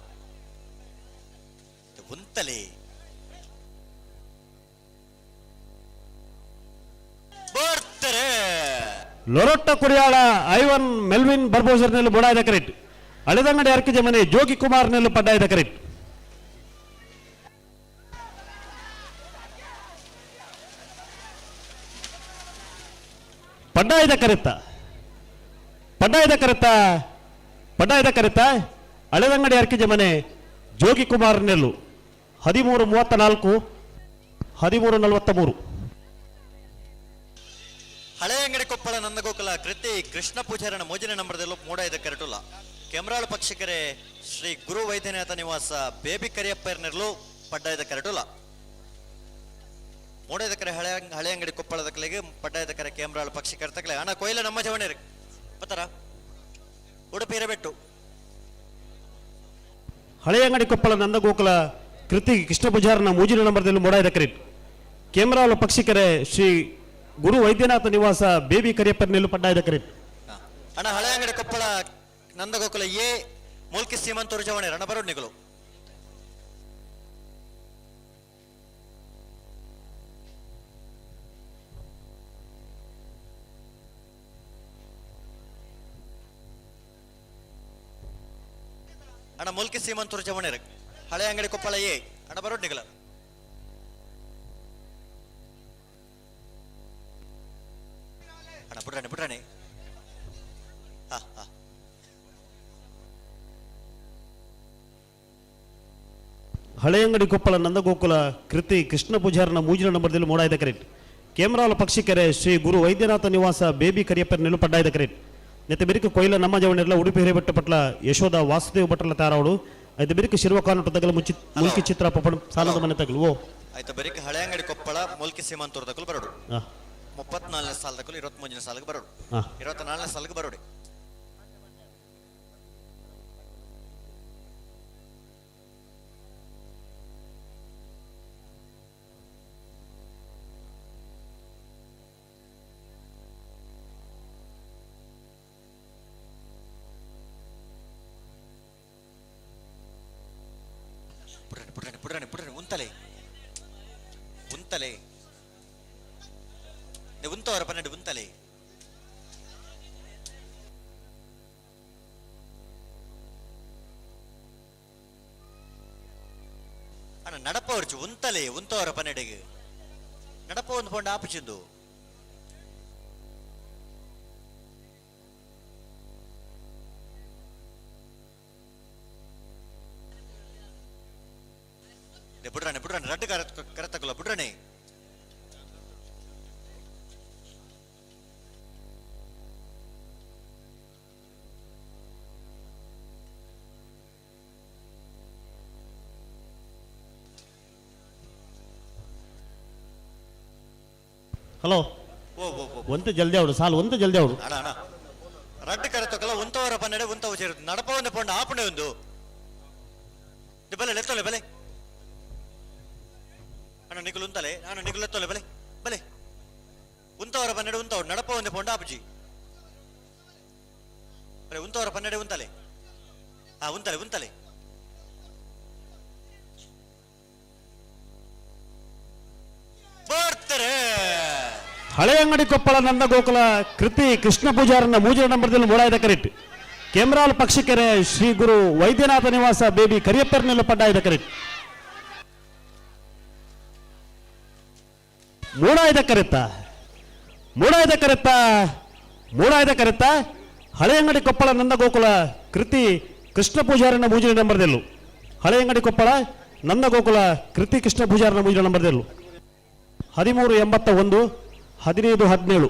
ಉಂತಲೇ ಬರ್ತಾರೆ. ಲೊರೊಟ್ಟ ಕುರಿಯಾಳ ಐವನ್ ಮೆಲ್ವಿನ್ ಬರ್ಬೋಸರ್ನಲ್ಲಿ ಬೊಡಾಯ್ದ ಕರೆಟ್. ಅಳೆದಂಗಡಿ ಅರ್ಕಿಜ ಮನೆ ಜೋಗಿ ಕುಮಾರ್ ನೆಲ್ಲು ಪಡ್ಡಾಯ್ದ ಕರೆಟ್. ಪಡ್ಡಾಯ್ದ ಕರೆತ್ತ ಪಡ್ಡಾಯ್ದ ಕರೆತ್ತ ಪಡ್ಡಾಯ್ದ ಕರೆತ್ತ ಅಳೆದಂಗಡಿ ಅರ್ಕಿಜ ಮನೆ ಜೋಗಿ ಕುಮಾರ್ ನೆಲ್ಲು 13:34 13:43. ಹಳೆ ಅಂಗಡಿ ಕೊಪ್ಪಳ ನಂದಗೋಕುಲ ಕೃತಿ ಕೃಷ್ಣ ಪೂಜಾರನ ಮೋಜಿನ ನಂಬರದಲ್ಲೂ ಮೂಡ ಇದೆ ಕರೆಟುಲ್ಲ. ಕೆಮರಾಳು ಪಕ್ಷಿಕರೆ ಶ್ರೀ ಗುರು ವೈದ್ಯನಾಥ ನಿವಾಸ ಬೇಬಿ ಕರಿಯಪ್ಪ ನೆರಳು ಪಡ್ಡಾಯದ ಕರೆಟುಲ್ಲ. ಮೂಡೈದ ಕರೆ ಹಳೆ ಹಳೆ ಅಂಗಡಿ ಕೊಪ್ಪಳದ ಕಲೆಗೆ ಪಡ್ಡಾಯದ ಕರೆ ಕೇಮ್ರಾಳು ಪಕ್ಷಿಕರ ತಕಲೆ. ಅಣ್ಣ ಕೊಯ್ಲ ನಮ್ಮ ಜವಣೇರಿ ಬತ್ತಾರ ಉಡುಪಿ ಹಿರೇಬೆಟ್ಟು. ಹಳೆಯಂಗಡಿ ಕೊಪ್ಪಳ ನಂದಗೋಕುಲ ಕೃತಿ ಕೃಷ್ಣ ಪೂಜಾರನ ಮೂಜಿನ ನಂಬರದಲ್ಲಿ ಮೂಡಾಯ್ದ ಕರೆಟ್. ಕೇಮ್ರಾಳು ಪಕ್ಷಿಕರೆ ಶ್ರೀ ಗುರು ವೈದ್ಯನಾಥ ನಿವಾಸ ಬೇಬಿ ಕರಿಯಪ್ಪರ ನೆಲ್ಲು ಪಡ್ಡಾಯ್ದ ಕರೆಟ್. ಅಣ್ಣ ಹಳೆ ಅಂಗಡಿ ಕೊಪ್ಪಳ ನಂದಗೋಕುಲ ಎ ಮೂಲ್ಕಿ ಸೀಮಂತೂರು ಜವಣೇರಿ ಅಣ್ಣ ಬರೋಡ್ ನಿಗಲು. ಅಣ್ಣ ಮೂಲ್ಕಿ ಸೀಮಂತೂರು ಜವಣೇರಿ ಹಳೆ ಅಂಗಡಿ ಕೊಪ್ಪಳ ಎ ಅಣ್ಣ ಬರೋಡ್ ನಿಗಲ. ಅಣ್ಣ ಬಿಡ್ರಣೆ ಬಿಡ್ರಣೆ. ಹಾ ಹಾ. ಹಳೆಯಂಗಡಿ ಕೊಪ್ಪಳ ನಂದಗೋಕುಲ ಕೃತಿ ಕೃಷ್ಣ ಪೂಜಾರನ ಮೂಜಿನ ನಂಬರದಲ್ಲಿ ಮೂಡಾಯ್ದ ಕರೆಟ್. ಕೇಮ್ರಾಲ ಪಕ್ಷಿಕೆರೆ ಶ್ರೀ ಗುರು ವೈದ್ಯನಾಥ ನಿವಾಸ ಬೇಬಿ ಕರಿಯಪ್ಪರ ನೆಲ್ಲು ಪಡ್ಡಾಯ್ದ ಕರೆಟ್. ನೆತ್ತ ಬಿರುಕು ಕೊಯ್ಲ ನಮ್ಮ ಜವಣಿರ್ಲ ಉಡುಪಿ ಹಿರೇಬೆಟ್ಟ ಪಟ್ಲ ಯಶೋಧ ವಾಸುದೇವ ಭಟ್ರಲ ತಾರಾವಡು. ಐತ ಬಿರುಕು ಶಿರ್ವ ಕಾನೂಟು ತಗಲು ಮುಚ್ಚಿ ಮುಲ್ಕಿ ಚಿತ್ರ ಪಪ್ಪಣ ಸಾಲದ ಮನೆ ತಗಲು ಓ. ಆಯ್ತು ಬರೀಕ್ ಹಳೆ ಅಂಗಡಿ ಕೊಪ್ಪಳ ಮೂಲ್ಕಿ ಸೀಮಂತೂರು ತಗಲು ಬರೋಡು. 34ನೇ ಸಾಲ ತಗಲು 23ನೇ ಸಾಲಿಗೆ ಬರೋಡು. 24ನೇ ಸಾಲಿಗೆ ಬರೋಡಿ. ಪುಡ್ರಣೆ ಪುಡ್ರಣೆ ಪುಡ್ರಣೆ ಪುಡ್ರಣೆ ಉಂತಲೆ ಉಂತಲೆ ಉಂತವರ ಪನ್ನೆಂಡು ಉಂತಲೆ. ಅಣ್ಣ ನಡಪ ವರ್ಚು ಉಂತಲೆ ಉಂತವರ ಪನ್ನೆಡೆಗೆ ನಡಪ ಒಂದು ಪೊಂಡ ಆಪುಚಿಂದು. ಬುಡ್ರಣೆ ಬುಡ್ರಣೆ ರಡ್ಡು ಕರ ಕರತಕುಲ ಬುಡ್ರಣೆ. ಹಲೋ. ಓ ಓ ಓ. ಒಂತೆ ಜಲ್ದಿ ಅವಡು ಸಾಲು ಒಂತೆ ಜಲ್ದಿ ಅವಡು. ಅಣ್ಣ ಅಣ್ಣ ರಡ್ಡು ಕರತಕುಲ ಉಂತವರ ಪನ್ನೆಡೆ ಉಂತವ ಸೇರು ನಡಪ ಒಂದು ಪೊಂಡ ಆಪಣೆ ಒಂದು ಬಲೆ ಲೆತ್ತೊಲೆ ಬಲೆ. ಅಣ್ಣ ನಿಕುಲು ಉಂತಲೆ ಅಣ್ಣ ನಿಕುಲು ಲೆತ್ತೊಲೆ ಬಲೆ ಬಲೆ ಉಂತವರ ಪನ್ನೆಡೆ ಉಂತವ ನಡಪ ಒಂದು ಪೊಂಡ ಆಪುಜಿ ಬಲೆ ಉಂತವರ ಪನ್ನೆಡೆ ಉಂತಲೆ. ಹಾ ಉಂತಲೆ ಉಂತಲೆ. ಬರ್ತಾರೆ. ಹಳೆಯಂಗಡಿ ಕೊಪ್ಪಳ ನಂದಗೋಕುಲ ಕೃತಿ ಕೃಷ್ಣ ಪೂಜಾರನ ಮೂಜಿನ ನಂಬರದಲ್ಲಿ ಮೂಡಾಯ್ದ ಕರೆಟ್. ಕೇಮ್ರಾಲ್ ಪಕ್ಷಿಕೆರೆ ಶ್ರೀ ಗುರು ವೈದ್ಯನಾಥ ನಿವಾಸ ಬೇಬಿ ಕರಿಯಪ್ಪರ್ನೆಲ್ಲ ಪಡ್ಡಾಯ್ದ ಕರೆಟ್. ಮೂಡಾಯ್ದ ಕರೆತ್ತ ಮೂಡಾಯ್ದ ಕರೆತ್ತ ಮೂಡಾಯ್ದ ಕರೆತ್ತ ಹಳೆಯಂಗಡಿ ಕೊಪ್ಪಳ ನಂದಗೋಕುಲ ಕೃತಿ ಕೃಷ್ಣ ಪೂಜಾರನ ಮೂಜಿನ ನಂಬರದಲ್ಲೂ. ಹಳೆಯಂಗಡಿ ಕೊಪ್ಪಳ ನಂದಗೋಕುಲ ಕೃತಿ ಕೃಷ್ಣ ಪೂಜಾರನ ಮೂಜಿನ ನಂಬರದಲ್ಲೂ. 13:81 15:17.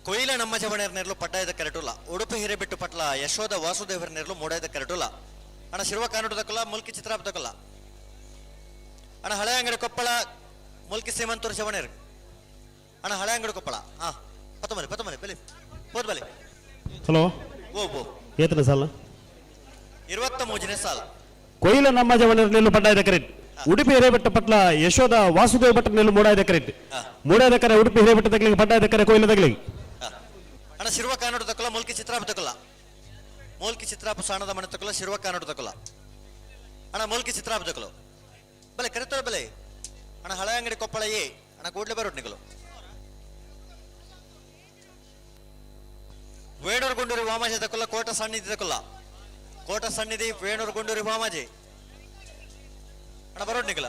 ಕೊಯ್ಲ ನಮ್ಮ ಜವಣೇರ್ ನೆರಳು ಪಡ್ಡಾಯದ ಕರೆಟುಲ್ಲ. ಉಡುಪಿ ಹಿರೇಬೆಟ್ಟು ಪಟ್ಲ ಯಶೋಧ ವಾಸುದೇವರ ನೆರಳು ಮೂಡಾಯದ ಕರೆಟುಲ್ಲ. ಅಣ್ಣ ಶಿರ್ವ ಕಾನೂಟದಕ್ಕಲ್ಲ ಮುಲ್ಕಿ ಚಿತ್ರಾಪದಕ್ಕಲ್ಲ. ಅಣ್ಣ ಹಳೆ ಅಂಗಡಿ ಕೊಪ್ಪಳ ಮುಲ್ಕಿ ಸೀಮಂತೂರು ಜವಣೇರ್. ಅಣ್ಣ ಹಳೆ ಅಂಗಡಿ ಕೊಪ್ಪಳ. ಹಾ ಪತ್ತಮಲೆ ಪತ್ತಮಲೆ ಬಲೆ ಹೋದ್ ಬಲೆ. ಹಲೋ. ಓ ಓ. ಏತನ ಸಾಲ? 23ನೇ ಸಾಲ. ಕೊಯ್ಲ ನಮ್ಮ ಜವಣೇರ್ ನೆಲ್ಲು ಪಡ್ಡಾಯದ ಕರೆಟ್. ಉಡುಪಿ ಹಿರೇಬೆಟ್ಟ ಪಟ್ಲ ಯಶೋಧ ವಾಸುದೇವ ಭಟ್ಟ ನೆಲ್ಲು ಮೂಡಾಯದ ಕರೆಟ್ ಮೂಡಾಯದ ಕರೆ ಉಡುಪಿ ಹಿರೇಬೆಟ್ಟ ತಗ್ಲಿಗೆ ಪಡ್ಡಾಯದ ಕರೆ ಕೊಯ್ಲ ತಗ್ಲಿಗೆ. ಅಣ್ಣ ಶಿರುವ ಕಾನೋಡು ತಕೊಲ್ಲ, ಮೂಲ್ಕಿ ಚಿತ್ರಾಪ ತಕೊಲ್ಲ, ಮೂಲ್ಕಿ ಚಿತ್ರಾಪ ಸಾಣದ ಮನೆ ತಕೊಲ್ಲ, ಶಿರುವ ಕಾನೋಡು ತಕೊಲ್ಲ. ಅಣ್ಣ ಮೂಲ್ಕಿ ಚಿತ್ರಾಪ ತಕೊಲ್ಲ ಬಲೆ ಕರೆತೋಳ ಬಲೆ. ಅಣ್ಣ ಹಳೆ ಅಂಗಡಿ ಕೊಪ್ಪಳ ಏ ಅಣ್ಣ ಕೂಡ್ಲೆ ಬರೋಟ್ ನಿಗಲು. ವೇಣೂರು ಗುಂಡೂರಿ ವಾಮಾಜಿ ತಕೊಲ್ಲ, ಕೋಟ ಸನ್ನಿಧಿ ತಕೊಲ್ಲ, ಕೋಟ ಸನ್ನಿಧಿ ವೇಣೂರು ಗುಂಡೂರಿ ವಾಮಾಜಿ. ಅಣ್ಣ ಬರೋಟ್ ನಿಗಲ.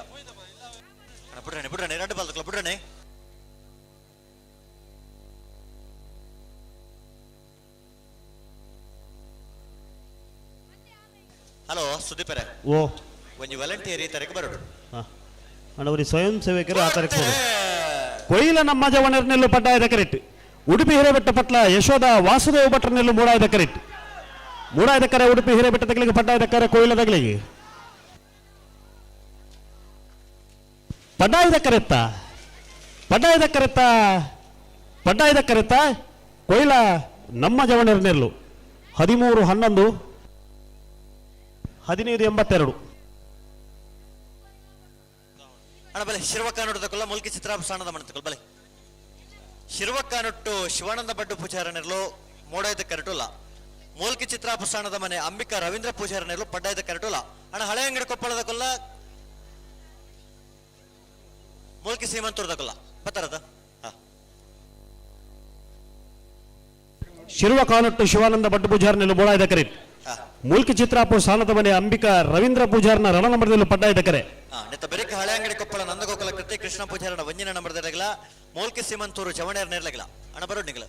ಅಣ್ಣ ಬಿಡ್ರಣೆ ಬಿಡ್ರಣೆ ಎರಡು ಬಾಲ್ ತಕೊಲ್ಲ ಬಿಡ್ರಣೆ. ಹಲೋ ಸುದೀಪರೇ. ಓ ಒಂಜಿ ವಾಲಂಟಿಯರ್ ಈ ತರಕ್ಕೆ ಬರೋಡು. ಅಣ್ಣ ಸ್ವಯಂ ಸೇವಕರು ಆ ತಾರೀಕು ಕೊಯ್ಲ ನಮ್ಮ ಜವನರ್ನೆಲ್ಲು ಪಡ್ಡಾಯದ ಕರೆಟ್. ಉಡುಪಿ ಹಿರೇಬೆಟ್ಟ ಪಟ್ಲ ಯಶೋಧ ವಾಸುದೇವ ಭಟ್ರನೆಲ್ಲು ಮೂಡಾಯದ ಕರೆಟ್. ಮೂಡಾಯದ ಕರೆ ಉಡುಪಿ ಹಿರೇಬೆಟ್ಟ ತಗಲಿಗೆ ಪಡ್ಡಾಯದ ಕರೆ ಕೊಯ್ಲ ತಗಲಿಗೆ ಪಡ್ಡಾಯದ ಕರೆತ್ತ ಪಡ್ಡಾಯದ ಕರೆತ್ತ ಪಡ್ಡಾಯದ ಕರೆತ್ತ ಕೊಯ್ಲ ನಮ್ಮ ಜವನರ್ನೆಲ್ಲು 13-11 15-82. ಅಣ್ಣ ಬಲೆ ಶಿರ್ವಕ್ಕಾನೊಟ್ಟು ಮುಲ್ಕಿ ಚಿತ್ರಾಪ ಸಾಣದ ಮಣತಕಲ್ ಬಲೆ. ಶಿರ್ವಕ್ಕಾನೊಟ್ಟು ಶಿವಾನಂದ ಭಟ್ಟು ಪೂಜಾರನೆರ್ಲು ಮೋಡಾಯ್ದ ಕರೆಟುಲ್ಲ. ಮೂಲ್ಕಿ ಚಿತ್ರಾಪ ಸಾಣದ ಮನೆ ಅಂಬಿಕಾ ರವೀಂದ್ರ ಪೂಜಾರನೆರ್ಲು ಪಡ್ಡಾಯ್ದ ಕರೆಟುಲ್ಲ. ಅಣ್ಣ ಹಳೆ ಅಂಗಡಿ ಕೊಪ್ಪಳದ ಕೊಲ್ಲ ಮೂಲ್ಕಿ ಸೀಮಂತೂರ್ದ ಕೊಲ್ಲ ಬತ್ತಾರದ. ಶಿರುವ ಕಾನೊಟ್ಟು ಶಿವಾನಂದ ಭಟ್ಟು ಪೂಜಾರನೆಲ್ಲು ಮೋಡಾಯ್ದ ಕರೆಟ್. ಮೂಲ್ಕಿ ಚಿತ್ರಾಪು ಸಾಣದ ಮನೆ ಅಂಬಿಕಾ ರವೀಂದ್ರ ಪೂಜಾರನ ರಣನಂಬರದಲ್ಲಿ ಪಡ್ಡಾಯ್ದ ಕರೆ. ನೆತ್ತ ಬೆರಕೆ ಹಳೆ ಅಂಗಡಿ ಕೊಪ್ಪಳ ನಂದಗೋಕುಲ ಕೃತಿ ಕೃಷ್ಣ ಪೂಜಾರನ ವಂಜಿನ ನಂಬರ್ದಿರಲಿಲ್ಲ. ಮೂಲ್ಕಿ ಸೀಮಂತೂರು ಚವಣೇರ್ ನೇರ್ಲಗಿಲ್ಲ. ಅಣ್ಣ ಬರೋಡ್ ನಿಗಲ.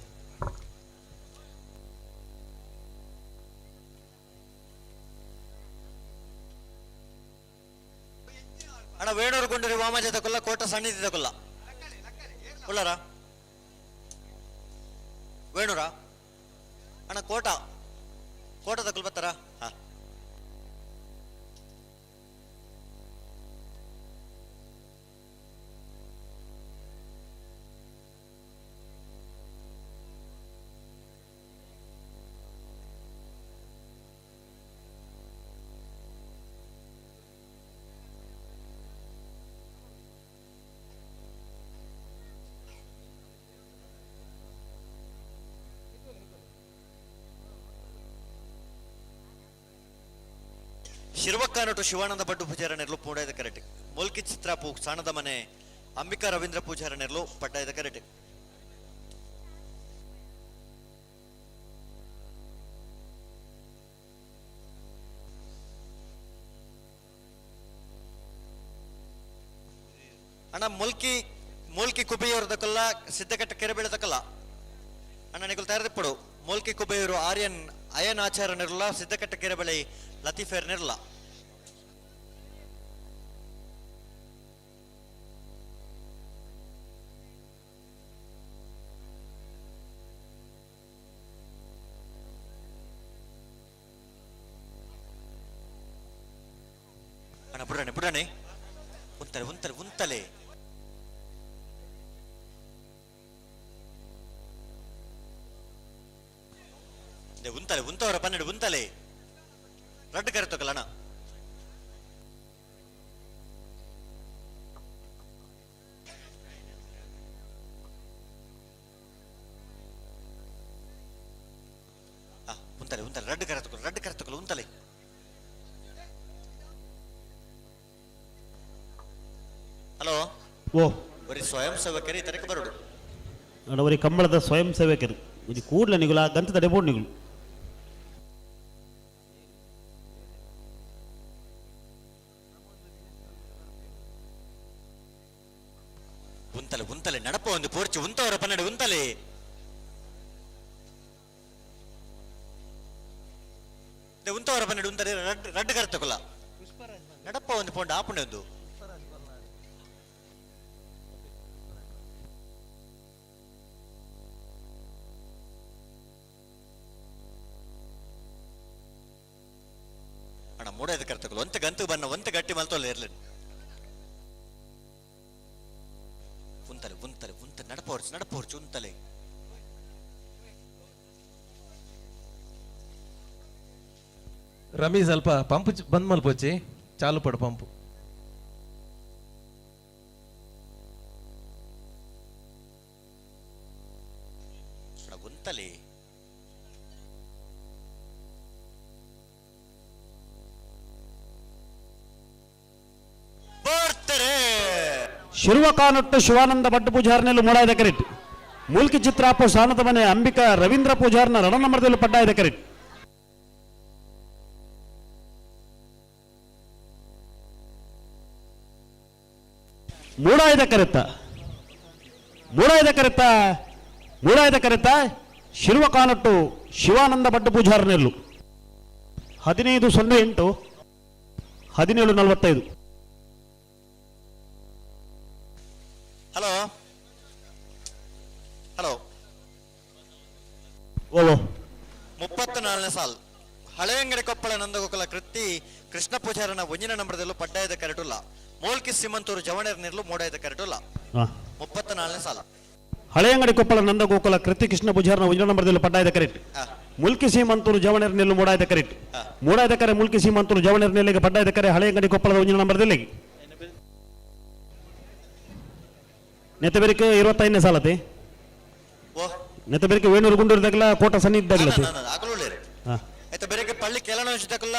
ಅಣ್ಣ ವೇಣೂರು ಗುಂಡೂರಿ ವಾಮಾಜ ತಕೊಲ್ಲ, ಕೋಟ ಸನ್ನಿಧಿ ತಕೊಲ್ಲ. ಉಳ್ಳಾರ ವೇಣೂರ ಅಣ್ಣ ಕೋಟ ಕೋಟ ತಕೊಲ್ ಬರ್ತಾರ. ಶಿರ್ವಕ್ಕಾನಟು ಶಿವಾನಂದ ಭಟ್ಟು ಪೂಜಾರನೆರ್ಲು ಪೂಡಾಯ್ದ ಕರೆಟ್. ಮುಲ್ಕಿ ಚಿತ್ರಾಪು ಸಾಣದ ಮನೆ ಅಂಬಿಕಾ ರವೀಂದ್ರ ಪೂಜಾರನೆರ್ಲು ಪಡ್ಡಾಯ್ದ ಕರೆಟ್. ಅಣ್ಣ ಮುಲ್ಕಿ ಮೂಲ್ಕಿ ಕುಬೆಯೂರ್ದಕಲ್ಲ ಸಿದ್ದಕಟ್ಟ ಕೆರೆ ಬೆಳೆದಕಲ್ಲ ಅಣ್ಣ ನಿಕಲ್ ತಯಾರಿಪ್ಪಡು. ಮೂಲ್ಕಿ ಕುಬೆಯೂರು ಆರ್ಯನ್ ಅಯನ್ ಆಚಾರ ನಿರ್ಲ ಸಿದ್ದಕಟ್ಟ ಕೆರೆ ಬಳಿ ಲತೀಫೇರ್ ನಿರ್ಲ. ಅಣ್ಣ ಬುಡಣೆ ಬುಡಣೆ ಉಂತಲೆ ಉಂತಲೆ ಉಂತಲೆ. ಉಂತಲೆ ಉಂತವರ 12 ಉಂತಲೆ ರಡ್ಡು ಕರೆ ತಗೊಳ್ಳೋಣ. ಉಂತಲೆ ಉಂತಲೆ ರಡ್ಡು ಕರೆ ತಗೊಳ್ಳು ರಡ್ಡು ಕರೆ ತಗೊಳ್ಳು ಉಂತಲೆ. ಹಲೋ ಓ ಬರೀ ಸ್ವಯಂ ಸೇವಕರಿ ತರಕ ಬರೋಡು. ಅವರಿ ಕಂಬಳದ ಸ್ವಯಂ ಸೇವಕರು ಇದು ಕೂಡಲೇ ನಿಗುಲ ಗಂತ ತಡೆಬೋದು ನಿಗುಲು. ಉಂತಲೆ ಉಂತಲೆ ನಡಪ ಒಂದು ಪೋರ್ಚು ಉಂತವರ 12 ಉಂತಲೆ. ಉಂತವರ 12 ಉಂತಲೆ ರಡ್ಡು ಕರೆ ತಗೊಲ್ಲ ನಡಪ ಒಂದು ಪೋಂಡ ಆಪುಂಡೆ ಒಂದು. ಅಣ್ಣ ಮೂಡೈದು ಕರ್ತಕಲು ಒಂತ ಗಂತು ಬನ್ನ ಒಂತ ಗಟ್ಟಿ ಮಲ್ತೋಲ್ಲ ಇರ್ಲಿ. ಉಂತಲೆ ಉಂತಲೆ ಉಂತ ನಡಪೋರ್ಚು ನಡಪೋರ್ಚು ಉಂತಲೆ. ರಮಿ ಸ್ವಲ್ಪ ಪಂಪ್ ಬಂದ್ ಮಲ್ಪೊಚ್ಚಿ ಚಾಲು ಪಡು ಪಂಪ್. ಶಿರ್ವಕಾನೊಟ್ಟು ಶಿವಾನಂದ ಭಟ್ ಪೂಜಾರ್ನೆಲ್ಲು ಮೂಡಾಯದ ಕರೆಟ್ ಮೂಲ್ಕಿ ಚಿತ್ರಾಪು ಸಾನದ ಮನೆ ಅಂಬಿಕಾ ರವೀಂದ್ರ ಪೂಜಾರ್ನ ರಣ ನಂಬರ್ದಲ್ಲಿ ಪಡ್ಡಾಯದ ಕರೆಟ್ ಮೂಡಾಯದ ಕರೆತ್ತ ಮೂಡಾಯದ ಕರೆತ್ತ ಮೂಡಾಯದ ಕರೆತ್ತ ಶಿರ್ವಕಾನೊಟ್ಟು ಶಿವಾನಂದ ಭಟ್ ಪೂಜಾರ್ನೆಲ್ಲು 15:08 17:45. Hello hello ಓ 34ನೇ ಸಾಲ್ ಹಳೆಯಂಗಡಿ ಕೊಪ್ಪಳ ನಂದಗೋಕುಲ ಕೃತಿ ಕೃಷ್ಣ ಪೂಜಾರನ ಒಂಜಿನ ನಂಬರದಲ್ಲೂ ಪಡ್ಡಾಯದ ಕರೆಟುಲ್ಲ ಮೋಲ್ಕಿ ಸಿಮಂತೂರು ಜವಣೇರ್ ನಿರ್ಲು ಮೋಡಾಯದ ಕರೆಟುಲ್ಲ 34ನೇ ಸಾಲ ಹಳೆಯಂಗಡಿ ಕೊಪ್ಪಳ ನಂದಗೋಕುಲ ಕೃತಿ ಕೃಷ್ಣ ಪೂಜಾರನ ಒಂಜಿನ ನಂಬರದಲ್ಲಿ ಪಡ್ಡಾಯದ ಕರೆಟ್ ಮುಲ್ಕಿ ಸೀಮಂತೂರು ಜವಣೇರ್ ನೆಲ್ಲು ಮೂಡಾಯದ ಕರೆಟ್ ಮೂಡಾಯದ ಕರೆ ಮುಲ್ಕಿ ಸೀಮಂತೂರು ಜವಣೇರ್ ನೆಲ್ಲಿಗೆ ಪಡ್ಡಾಯದ ಕರೆ ಹಳೆಯಂಗಡಿ ಕೊಪ್ಪಳದ ಒಂಜಿನ ನಂಬರದಲ್ಲಿ ನೆತ್ತಬೆರಿಕೆ 25ನೇ ಸಾಲತಿ ನೆತ್ತಬೆರಿಕೆ ವೇಣೂರು ಗುಂಡೂರು ದಗ್ಲ ಕೋಟ ಸನ್ನಿ ಇದ್ದಾಗಲತಿ ಆಯ್ತಾ ಬೆರಕೆ ಪಳ್ಳಿ ಕೆಳನೋಜಿ ದಕಲ್ಲ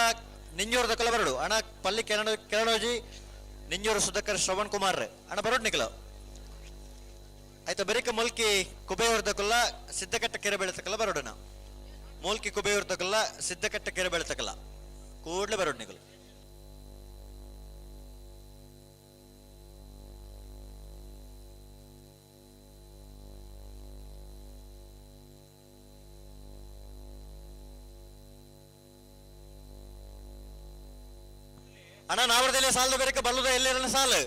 ನಿಂಜೂರು ದಕಲ ಬರಡು ಅಣ್ಣ ಪಳ್ಳಿ ಕೆಳನೋಜಿ ನಿಂಜೂರು ಸುಧಾಕರ್ ಶ್ರವಣ್ ಕುಮಾರ್ ಅಣ್ಣ ಬರೋಡ್ ನಿಕಲ ಆಯ್ತಾ ಬೆರಕೆ ಮುಲ್ಕಿ ಕುಬೇಯೂರ್ ದಕಲ್ಲ ಸಿದ್ದಕಟ್ಟ ಕೆರೆ ಬೆಳೆತಕಲ್ಲ ಬರೋಡಣ ಮೂಲ್ಕಿ ಕುಬೇಯೂರ್ ತಕಲ್ಲ ಸಿದ್ದಕಟ್ಟ ಕೆರೆ ಬೆಳೆತಕಲ್ಲ ಕೂಡ್ಲೆ ಬರೋಡ್ ನಿಕಲ್ ಅಣ್ಣ ನಾವರದಲ್ಲಿ ಸಾಲದ ಬೇರೆ ಬಲ್ಲದ ಎಲ್ಲರನ್ನ ಸಾಲು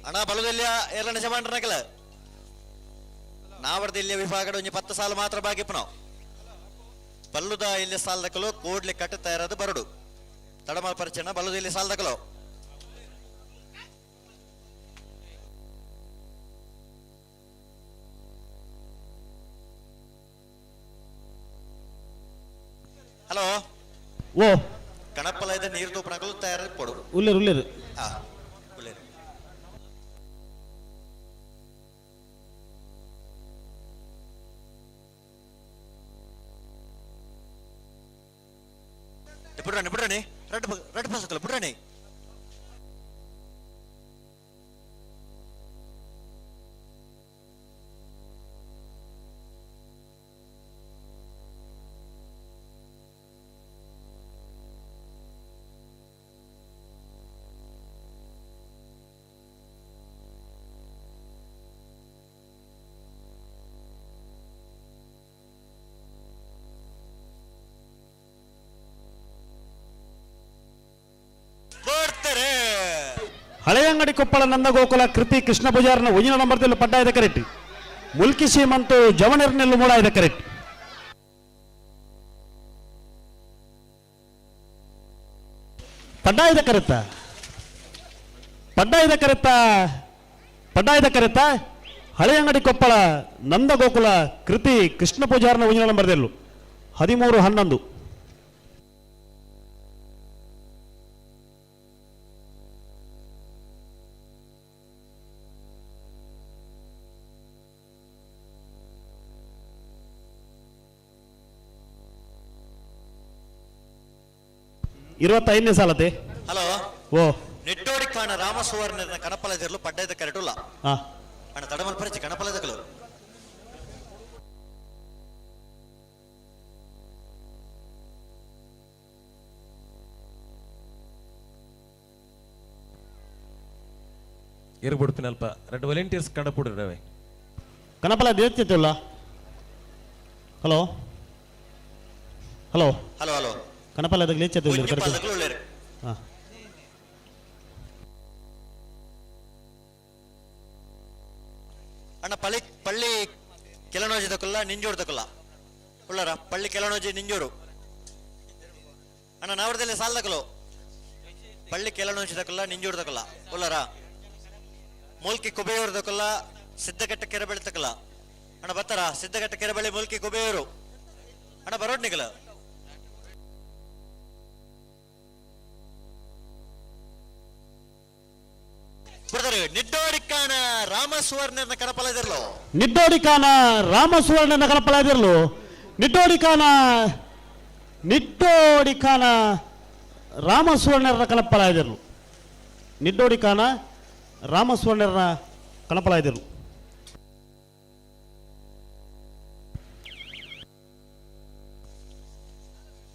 ಅಣ್ಣ ಬಲ್ಲದೆಲ್ಲ ಎರಡನೇ ಜಮಾನ್ರನಕಲ ನಾವರದಲ್ಲಿ ವಿಭಾಗದ ಒಂಜಿ 10 ಸಾಲು ಮಾತ್ರ ಬಾಗಿಪ್ಪ ನಾವು ಬಲ್ಲುದ ಇಲ್ಲಿ ಸಾಲದಕಲು ಕೂಡ್ಲಿ ಕಟ್ಟ ತಯಾರಾದ ಬರಡು ತಡಮಲ್ ಪರಿಚಯನ ಬಲ್ಲುದ ಇಲ್ಲಿ ಸಾಲದಕಲು ಹಲೋ ಓ ಕಣಪ್ಪಲ ಇದೆ ನೀರು ತೂಪಣಕಲು ತಯಾರ ಪೊಡು ಉಲ್ಲೇರು ಉಲ್ಲೇರು ಉಲ್ಲೇರು ಬಿಡ್ರಾಣಿ ಬಿಡ್ರಾಣಿ ರೆಡ್ ರೆಡ್ ಬಸ್ಕಲ್ಲ ಬಿಡ್ರಾಣಿ ಹಳೆಯಂಗಡಿ ಕೊಪ್ಪಳ ನಂದಗೋಕುಲ ಕೃತಿ ಕೃಷ್ಣ ಪೂಜಾರನ ಒಂಜಿನ ನಂಬರ್ದಲ್ಲಿ ಪಡ್ಡಾಯದ ಕರೆಕ್ಟ್ ಮುಲ್ಕಿ ಸೀಮಂತು ಜವಣರ್ನೆಲ್ಲು ಮೂಡಾಯದ ಕರೆಕ್ಟ್ ಪಡ್ಡಾಯದ ಕರೆತ್ತ ಪಡ್ಡಾಯದ ಕರೆತ್ತ ಪಡ್ಡಾಯದ ಕರೆತ್ತ ಹಳೆಯಂಗಡಿ ಕೊಪ್ಪಳ ನಂದಗೋಕುಲ ಕೃತಿ ಕೃಷ್ಣ ಪೂಜಾರನ ಒಂಜಿನ ನಂಬರ್ದೆಲ್ಲು 13-11. 25ನೇ ಸಾಲತೆ. ಹಲೋ ಓ ನಿಟ್ಟೋಡಿ ಕಾಣ ರಾಮ ಸುವರ್ಣನ ಕಣಪಲದಿರಲು ಪಡ್ಡಾಯದ ಕರೆಟುಲ್ಲ ಅಣ್ಣ ತಡಮಲ್ ಪರಿಚಯ ಕಣಪಲದಕಲು ಇರ್ಬಿಡ್ತೀನಲ್ಪ ರೆಡ್ ವಾಲಂಟಿಯರ್ಸ್ ಕಣಪುಡ್ರವೆ ಕಣಪಲ ದೇವತಿಲ್ಲ. Hello hello hello hello ಕಣಪಲ ಒಳ್ಳೆಯರು. ಅಣ್ಣ ಪಳ್ಳಿ ಪಳ್ಳಿ ಕೆಲನೋಜಿ ದಕ್ಕಲ್ಲ ನಿಂಜೂರು ದಕ್ಕಲ್ಲ ಉಳ್ಳಾರ ಪಳ್ಳಿ ಕೆಲನೋಜಿ ನಿಂಜೂರು ಅಣ್ಣ ನಾವರದಲ್ಲಿ ಸಾಲ ದಕ್ಕಲು ಪಳ್ಳಿ ಕೆಲನೋಜಿ ದಕ್ಕಲ್ಲ ನಿಂಜೂರು ದಕ್ಕಲ್ಲ ಉಳ್ಳಾರ ಮೂಲ್ಕಿ ಕುಬೇಯೂರು ದಕ್ಕಲ್ಲ ಸಿದ್ದಘಟ್ಟ ಕೆರೆಬೆಳೆ ತಕ್ಕಲ್ಲ ಅಣ್ಣ ಬರ್ತಾರ ಸಿದ್ದಘಟ್ಟ ಕೆರೆಬೆಳೆ ಮೂಲ್ಕಿ ಕುಬೇಯೂರು ಅಣ್ಣ ಬರೋಡ್ ನಿಗಲ ನಿಡ್ಡೋಡಿಕಾನ ರಾಮ ಸುವರ್ಣನ ಕಣಪಲದಿರ್ಲು ನಿಡ್ಡೋಡಿಕಾನ ರಾಮ ಸುವರ್ಣನ ಕಣಪಲದಿರ್ಲು ನಿಡ್ಡೋಡಿಕಾನ ನಿಡ್ಡೋಡಿಕಾನ ರಾಮ ಸುವರ್ಣರ ಕಣಪಲದಿರ್ಲು ನಿಡ್ಡೋಡಿಕಾನ ರಾಮಸ್ವರ್ಣರ ಕಣಪಲಾಯ್ದರು.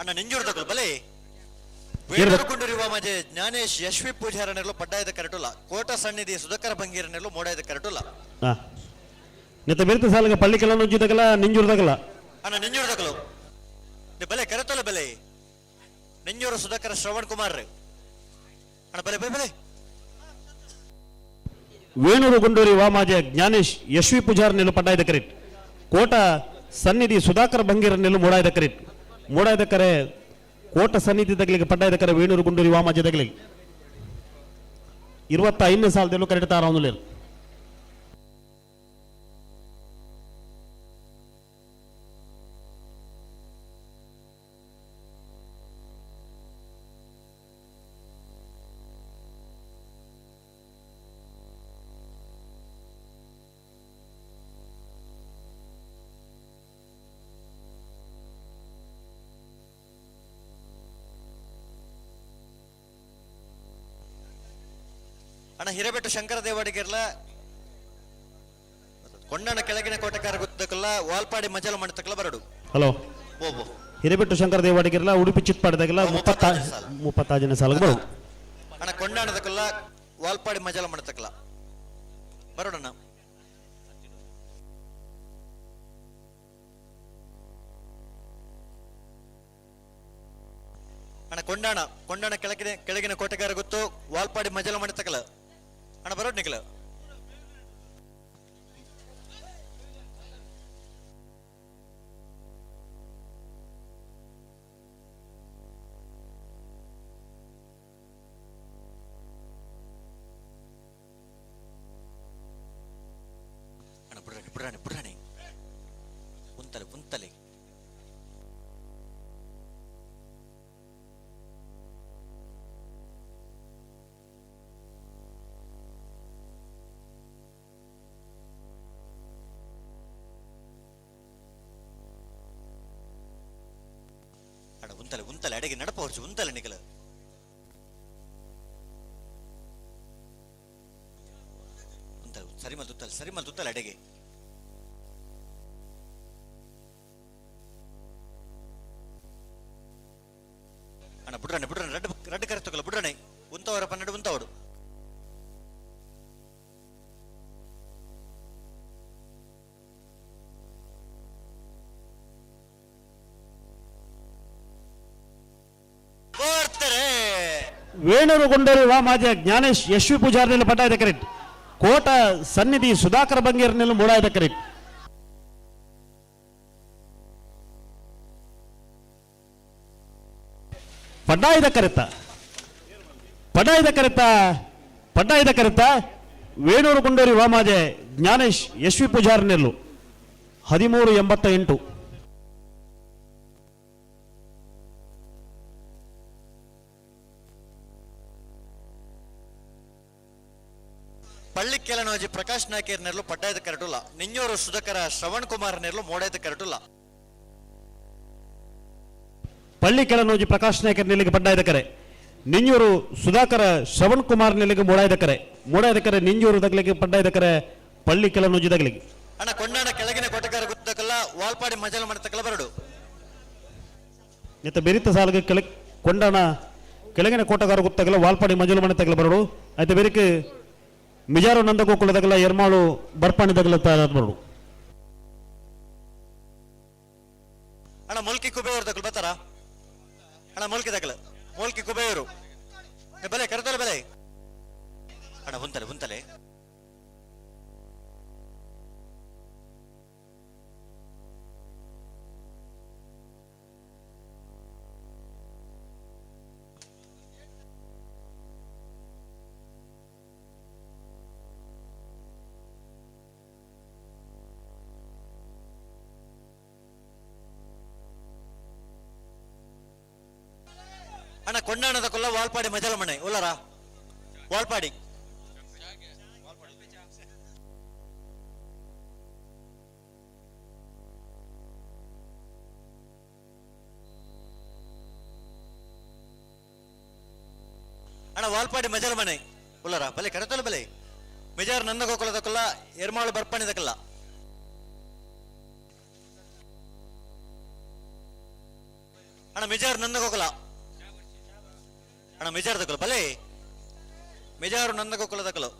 ಅಣ್ಣ ನಿಂಜೂರ್ದಕುಲು ಬಲೆ ವೇಣೂರುಗುಂಡೂರಿ ವಾಮಾಜೆ ಜ್ಞಾನೇಶ್ ಯಶ್ವಿ ಪೂಜಾರನೆರ್ಲು ಪಡ್ಡಾಯದ ಕರಟುಲ ಕೋಟ ಸನ್ನಿಧಿ ಸುಧಾಕರ ಬಂಗೀರನೆರ್ಲು ಮೋಡಾಯದ ಕರಟುಲ. ನೆತ್ತ ಬೆರಿತ ಸಾಲಗ ಪಳ್ಳಿ ಕೆಲವೊಂದು ನಿಂಜೂರ್ದಗಲ. ಅಣ್ಣ ನಿಂಜೂರ್ದಕಲು ಬಲೆ ಕರೆತೋಲ ಬಲೆ ನಿಂಜೂರು ಸುಧಾಕರ ಶ್ರವಣ್ ಕುಮಾರ್ ಅಣ್ಣ ಬಲೆ ಬಲೆ ಬಲೆ. ವೇಣೂರು ಗುಂಡೂರಿ ವಾಮಾಜೆ ಜ್ಞಾನೇಶ್ ಯಶ್ವಿ ಪೂಜಾರ್ ನೆಲ್ಲು ಪಡ್ಡಾಯದ ಕರಿಟ್ ಕೋಟ ಸನ್ನಿಧಿ ಸುಧಾಕರ್ ಬಂಗೀರ ನೆಲ್ಲು ಮೂಡಾಯದ ಕರಿಟ್ ಮೂಡಾಯದ ಕರೆ ಕೋಟ ಸನ್ನಿಧಿ ತಗಲಿಗೆ ಪಡ್ಡಾಯದ ಕರೆ ವೇಣೂರು ಗುಂಡೂರಿ ವಾಮಾಜೆ ತಗಲಿಗೆ 25ನೇ ಸಾಲದಲ್ಲೂ ಕರೆಕ್ಟ್ ತಾರ. ಅಣ್ಣ ಹಿರೇಬೆಟ್ಟು ಶಂಕರ ದೇವಾಡಿಗೆರ್ಲ ಕೊಂಡಣ ಕೆಳಗಿನ ಕೋಟೆಕಾರ ಗುತ್ತಕಲ್ಲ ವಾಲ್ಪಾಡಿ ಮಜಲ ಮಾಡತಕ್ಕಲ್ಲ ಬರಡು. ಹಲೋ ಓಬೋ ಹಿರೇಬೆಟ್ಟು ಶಂಕರ ದೇವಾಡಿಗೆರ್ಲ ಉಡುಪಿ ಚಿತ್ಪಾಡಿದಾಗೆಲ್ಲ 35ನೇ ಸಾಲಿಗೆ ಬರು. ಅಣ್ಣ ಕೊಂಡಾಣದಕ್ಕಲ್ಲ ವಾಲ್ಪಾಡಿ ಮಜಲ ಮಾಡತಕ್ಕಲ್ಲ ಬರೋಡಣ್ಣ. ಅಣ್ಣ ಕೊಂಡಾಣ ಕೊಂಡಾಣ ಕೆಳಗಿನ ಕೆಳಗಿನ ಕೋಟೆಗಾರ ಗೊತ್ತು ವಾಲ್ಪಾಡಿ ಮಜಲ ಮಾಡತಕ್ಕಲ್ಲ ಅಣ್ಣ ಬರೋಡ್ ನಿಖಲ. ಅಣ್ಣ ಬುಡ್ರಾಣಿ ಬುಡ್ರಾಣಿ ಬುಡ್ರಾಣಿ ಉಂತಲೆ ಉಂತಲೆ. ಅಣ್ಣ ಉಂತಲೆ ಉಂತಲೆ ಅಡಿಗೆ ನಡಪ ಹೊರ್ಚು ಉಂತಲೆ ನಿಖಲ. ಉಂತಲೆ ಸರಿ ಮಲ್ ತುತ್ತಲೆ ಸರಿ ಮಲ್ ತುತ್ತಲೆ ಅಡಿಗೆ. ಅಣ್ಣ ಬುಡ್ರಾಣಿ ಬುಡ್ರಾಣಿ ರಡ್ಡು ರಡ್ಡು ಕರೆ ತಗೊಲ್ಲ ಬುಡ್ರಾಣಿ ಉಂತವರ 12 ಉಂತವರು. ವೇಣೂರು ಗುಂಡೂರಿ ವಾಮಾಜೆ ಜ್ಞಾನೇಶ್ ಯಶ್ವಿ ಪೂಜಾರ್ ನೆಲ್ಲು ಪಡ್ಡಾಯದ ಕರೆಕ್ಟ್ ಕೋಟ ಸನ್ನಿಧಿ ಸುಧಾಕರ್ ಬಂಗೀರ್ ನೆಲ್ಲು ಮೂಡಾಯದ ಕರೆಕ್ಟ್. ಪಡ್ಡಾಯದ ಕರೆತ ಪಡ್ಡಾಯದ ಕರೆತ ಪಡ್ಡಾಯದ ಕರೆತ ವೇಣೂರು ಗುಂಡೂರಿ ವಾಮಾಜೆ ಜ್ಞಾನೇಶ್ ಯಶ್ವಿ ಪೂಜಾರ್ ನೆಲ್ಲು 13.88. ಪಳ್ಳಿ ಕೆಲನೋಜಿ ಪ್ರಕಾಶ್ ನಾಯ್ಕರ್ ನೆರಳು ಪಡ್ಡಾಯದ ಕರಟುಲ್ಲ ನಿಂಜೂರು ಸುಧಾಕರ ಶ್ರವಣ್ ಕುಮಾರ್ ನೆರಳು ಮೋಡಾಯದ ಕರಟುಲ್ಲ. ಪಳ್ಳಿ ಕೆಲನೋಜಿ ಪ್ರಕಾಶ್ ನಾಯ್ಕರ್ ನೆಲ್ಲಿಗೆ ಪಡ್ಡಾಯದ ಕರೆ ನಿಂಜೂರು ಸುಧಾಕರ ಶ್ರವಣ್ ಕುಮಾರ್ ನೆಲ್ಲಿಗೆ ಮೋಡಾಯದ ಕರೆ ಮೋಡಾಯದ ಕರೆ ನಿಂಜೂರು ತಗಲಿಗೆ ಪಡ್ಡಾಯದ ಕರೆ ಪಳ್ಳಿ ಕೆಲನೋಜಿ ತಗಲಿಗೆ. ಅಣ್ಣ ಕೊಂಡಾಣ ಕೆಳಗಿನ ಕೋಟೆಗಾರ ಗುತ್ತಕಲ್ಲ ವಾಲ್ಪಾಡಿ ಮಜಲ ಮಾಡತಕ್ಕಲ್ಲ ಬರಡು. ನೆತ್ತ ಬೆರಿತ ಸಾಲಿಗೆ ಕೆಳ ಕೊಂಡಾಣ ಕೆಳಗಿನ ಕೋಟಗಾರ ಗುತ್ತಗಲ ವಾಲ್ಪಾಡಿ ಮಜಲು ಮನೆ ತಗಲ ಬರಡು. ಆಯ್ತು ಬೆರಿಕೆ ಮಿಜಾರು ನಂದಗೋಕುಲದಗಲ ಎರ್ಮಾಳು ಬರ್ಪಾಣಿ ತಗಲ ಬರಡು. ಅಣ್ಣ ಮುಲ್ಕಿ ಕುಬೇಯರು ತಗಲು ಬರ್ತಾರ ಅಣ್ಣ ಮುಲ್ಕಿ ತಗಲ ಮುಲ್ಕಿ ಕುಬೇಯರು ಬಲೆ ಕರೆತಲೆ ಬಲೆ ಅಣ್ಣ ಉಂತಲೆ ಉಂತಲೆ. ಅಣ್ಣ ಕೊಂಡಾಣದ ಕೊಲ್ಲ ವಾಲ್ಪಾಡಿ ಮಜಲ ಮನೆ ಉಲ್ಲರ ವಾಲ್ಪಾಡಿ. ಅಣ್ಣ ವಾಲ್ಪಾಡಿ ಮಜಲ ಮನೆ ಉಲ್ಲರ ಬಲೆ ಕರೆತಲ್ಲ ಬಲೆ ಮಿಜಾರು ನಂದಗೋಕುಲದಕ್ಕಲ್ಲ ಎರ್ಮಾಳು ಬರ್ಪಣಿದಕ್ಕಲ್ಲ. ಅಣ್ಣ ಮಿಜಾರು ನಂದಗೋಕುಲ, ಅಣ್ಣ ಮಿಜಾರು ದಕ್ಕಲು ಬಲೆ, ಮಿಜಾರು ನಂದಗೋಕುಲದಕ್ಕಲು,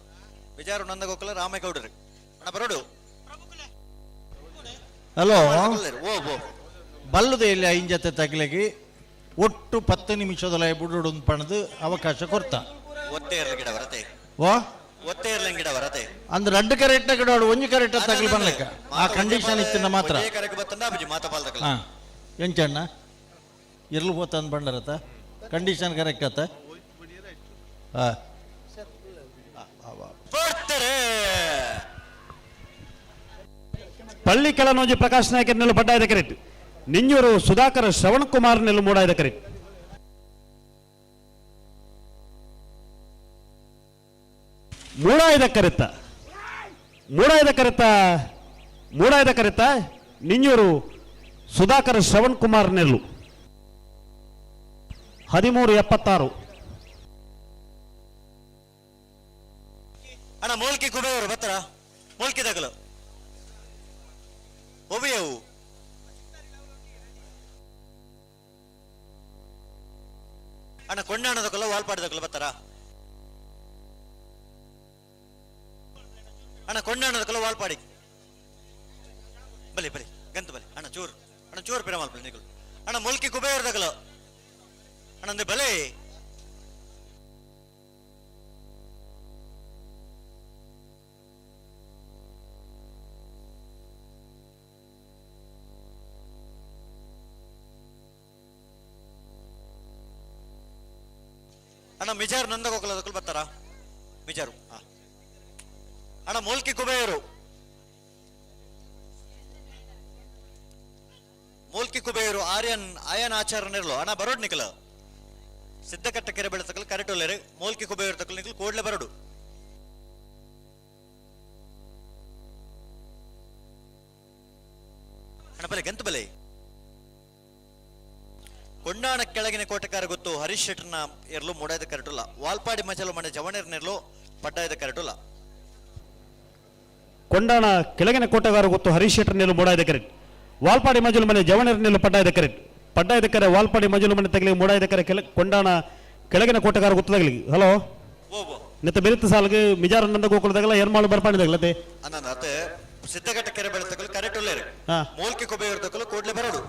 ಮಿಜಾರು ನಂದಗೋಕುಲ ರಾಮೇಗೌಡರು. ಅಣ್ಣ ಬರೋಡು. ಹಲೋ ಓ ಓ ಬಲ್ಲದ ಇಲ್ಲಿ ಐಂಜತೆ ತಗಲಿಗೆ ಒಟ್ಟು 10 ನಿಮಿಷದೊಳ ಬುಡುಡು ಪಣದು ಅವಕಾಶ ಕೊರ್ತ. ಒತ್ತೆ ಇರ್ಲಿ ಗಿಡ ಬರತೆ. ಓ ಒತ್ತೆ ಇರ್ಲಿ ಗಿಡ ಬರತೆ. ಅಂದ್ರೆ ರಡ್ಡು ಕರೆಕ್ಟ್ ಗಿಡ ಒಂಜಿ ಕರೆಕ್ಟ್ ತಗಲಿ ಬನ್ಲಕ್ಕ ಆ ಕಂಡೀಷನ್ ಇತ್ತಿನ ಮಾತ್ರ. ಹಾ ಎಂಚಣ್ಣ ಇರ್ಲು ಪೋತಂದು ಬಂಡರತ ಕಂಡೀಷನ್ ಕರೆಕ್ಟ್ ಆತ. ಹಾ ಪಳ್ಳಿ ಕೆಲನೋಜಿ ಪ್ರಕಾಶ್ ನಾಯಕ್ ನೆಲ್ಲು ಪಡ್ಡಾಯದ ಕರೆಕ್ಟ್. ನಿಂಜೂರು ಸುಧಾಕರ್ ಶ್ರವಣ್ ಕುಮಾರ್ ನೆಲ್ಲು ಮೂಡಾಯದ ಕರೆಕ್ಟ್. ಮೂಡಾಯದ ಕರೆತ್ತ, ಮೂಡಾಯದ ಕರೆತ್ತ, ಮೂಡಾಯದ ಕರೆತ್ತ ನಿಂಜೂರು ಸುಧಾಕರ್ ಶ್ರವಣ್ ಕುಮಾರ್ ನೆಲ್ಲು 13:76. ಅಣ್ಣ ಮೂಲ್ಕಿ ಕುಬೇಯವರು ಬರ್ತಾರ? ಮೂಲ್ಕಿ ತಗಲು ಒಬಿಯವು. ಅಣ್ಣ ಕೊಂಡಾಣದಕ್ಕಲ್ಲ ವಾಲ್ಪಾಡದಕ್ಕಲ್ಲ ಬರ್ತಾರ? ಅಣ್ಣ ಕೊಂಡಾಣದಕ್ಕಲ್ಲ ವಾಲ್ಪಾಡಿ ಬಲಿ ಬಲಿ ಗಂತು ಬಲಿ. ಅಣ್ಣ ಚೂರು, ಅಣ್ಣ ಚೂರು ಪಿರಮಾಲ್ ನಿಗಲು. ಅಣ್ಣ ಮುಲ್ಕಿ ಕುಬೇರ್ದಗಲು ಅಣ್ಣ ಅಂದ್ರೆ ಬಲೆ. ಅಣ್ಣ ಮಿಜಾರು ನಂದಗೋಕುಲದಕ್ಕಲು ಬರ್ತಾರ? ಮಿಜಾರು. ಹಾ ಅಣ್ಣ ಮೂಲ್ಕಿ ಕುಬೇರು, ಮೂಲ್ಕಿ ಕುಬೇರು ಆರ್ಯನ್ ಆಯನ್ ಆಚಾರ ನಿರ್ಲು. ಅಣ್ಣ ಬರೋಡ್ ನಿಕಲ ಸಿದ್ಧಕಟ್ಟ ಕೆರೆ ಬೆಳೆತಕಲ್ ಕರೆಟೊಲ್ಲೇರು. ಮೂಲ್ಕಿ ಕುಬೇರು ತಕಲ್ ನಿಕಲ್ ಕೂಡ್ಲೆ ಬರೋಡು. ಅಣ್ಣ ಬಲೆ ಗಂತು ಬಲೆ. ಕೊಂಡಾಣ ಕೆಳಗಿನ ಕೋಟೆಕಾರ ಗೊತ್ತು ಹರೀಶ್ ಶೆಟ್ಟರ್ನ ಇರಲು ಮೂಡಾಯದ ಕರೆಟುಲ್ಲ. ವಾಲ್ಪಾಡಿ ಮಜಲು ಮನೆ ಜವಣರ್ನಿರ್ಲು ಪಡ್ಡಾಯದ ಕರೆಟುಲ್ಲ. ಕೊಂಡಾಣ ಕೆಳಗಿನ ಕೋಟೆಗಾರ ಗೊತ್ತು ಹರೀಶ್ ಶೆಟ್ಟರ್ ನೆಲ್ಲು ಮೂಡಾಯದ ಕರೆಟ್. ವಾಲ್ಪಾಡಿ ಮಜಲು ಮನೆ ಜವಣರ್ ನೆಲ್ಲು ಪಡ್ಡಾಯದ ಕರೆಟ್. ಪಡ್ಡಾಯದ ಕರೆ ವಾಲ್ಪಾಡಿ ಮಜಲು ಮನೆ ತಗಲಿ ಮೂಡಾಯದ ಕರೆ ಕೆಲ ಕೊಂಡಾಣ ಕೆಳಗಿನ ಕೋಟೆಗಾರ ಗೊತ್ತು ತಗಲಿ. ಹಲೋ ನೆತ್ತ ಬೆರಿತ ಸಾಲಗೆ ಮಿಜಾರ ನಂದ ಗೋಕುಲದಾಗಲ ಎರ್ಮಾಳು ಬರ್ಪಾಣಿ ತಗಲತೆ. ಅನ್ನ ಸಿದ್ಧಘಟ್ಟ ಕೆರೆ ಬೆಳೆತಕಲು ಕರೆಟುಲ್ಲೇರು. ಮೂಲ್ಕಿ ಕುಬೇಯರ್ ತಕಲು ಕೂಡ್ಲೆ ಬರೋಡು.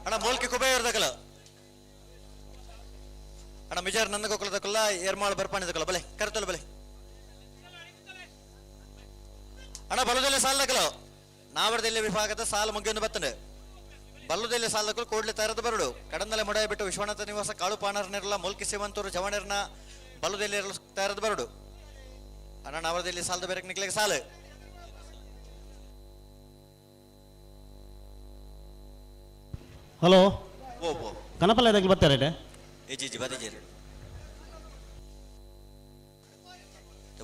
ಅಣ್ಣ ಮೂಲ್ಕಿ ಕುಬೇಯರ್ ತಕಲ. ಅಣ್ಣ ಮಿಜಾರ್ ನಂದ ಗೋಕುಲದಕ್ಕಲ್ಲ ಎರ್ಮಾಳು ಬರ್ಪಾಣಿ ತಕಲ ಬಲೆ ಕರೆತಲು ಬಲೆ. ಅಣ್ಣ ಬಲದಲ್ಲೇ ಸಾಲ ತಕಲು ನಾವರದಲ್ಲಿ ವಿಭಾಗದ ಸಾಲು ಮುಗಿಯೊಂದು ಬತ್ತನೆ. ಬಲ್ಲದಲ್ಲಿ ಸಾಲದಕ್ಕಲು ಕೂಡ್ಲೆ ತಯಾರದ ಬರಡು. ಕಡಂದಲೆ ಮೊಡೆಯ ಬಿಟ್ಟು ವಿಶ್ವನಾಥ ನಿವಾಸ ಕಾಳು ಪಾಣರ್ನಿರಲ್ಲ ಮೂಲ್ಕಿ ಸೇವಂತೂರು ಜವಣರ್ನ ಬಲ್ಲದಲ್ಲಿ ತಯಾರದ ಬರಡು. ಅಣ್ಣ ನಾವರದಲ್ಲಿ ಸಾಲದ ಬೇರೆ ನಿಕ್ಲಿಗೆ ಸಾಲು. ಹಲೋ ಓ ಓ ಕನಪಲ್ಲ ಇದಾಗಲಿ ಬರ್ತಾರೆ. ಏ ಜಿ ಜಿ ಬದಿಜೇರಿ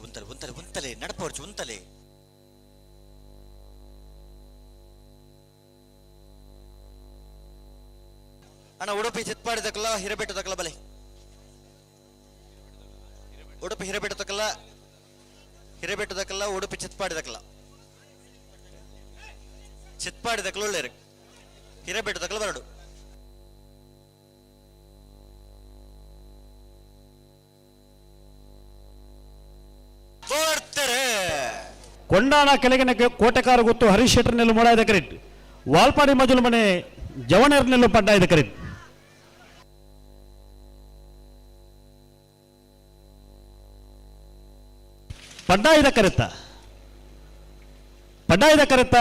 ಉಂತಲೆ ಉಂತಲೆ ಉಂತಲೆ ನಡಪವರ್ಚು ಉಂತಲೆ. ಅಣ್ಣ ಉಡುಪಿ ಚಿತ್ಪಾಡಿ ತಕಲ್ಲ ಹಿರಬೆಟ್ಟು ತಕಲ್ಲ ಬಲೆ. ಉಡುಪಿ ಹಿರಬೆಟ್ಟು ತಕಲ್ಲ, ಹಿರಬೆಟ್ಟು ತಕಲ್ಲ, ಉಡುಪಿ ಚಿತ್ಪಾಡಿ ತಕಲ್ಲ, ಚಿತ್ಪಾಡಿ ತಕಲ್ಲ ಒಳ್ಳೇರು, ಹಿರಬೆಟ್ಟು ತಕಲ್ಲ ಬರಡು. ಕೊಂಡಾಣ ಕೆಳಗಿನ ಕೋಟೆಕಾರ ಗೊತ್ತು ಹರೀಶ್ ಶೆಟ್ಟರ್ ನೆಲ್ಲು ಮೂಡಾಯದ ಕರೆಕ್ಟ್. ವಾಲ್ಪಾಡಿ ಮಜಲು ಮನೆ ಜವಣರ್ ನೆಲ್ಲು ಪಡ್ಡಾಯದ ಕರೆಕ್ಟ್. ಪಡ್ಡಾಯದ ಕರೆತ್ತ, ಪಡ್ಡಾಯದ ಕರೆತ್ತ,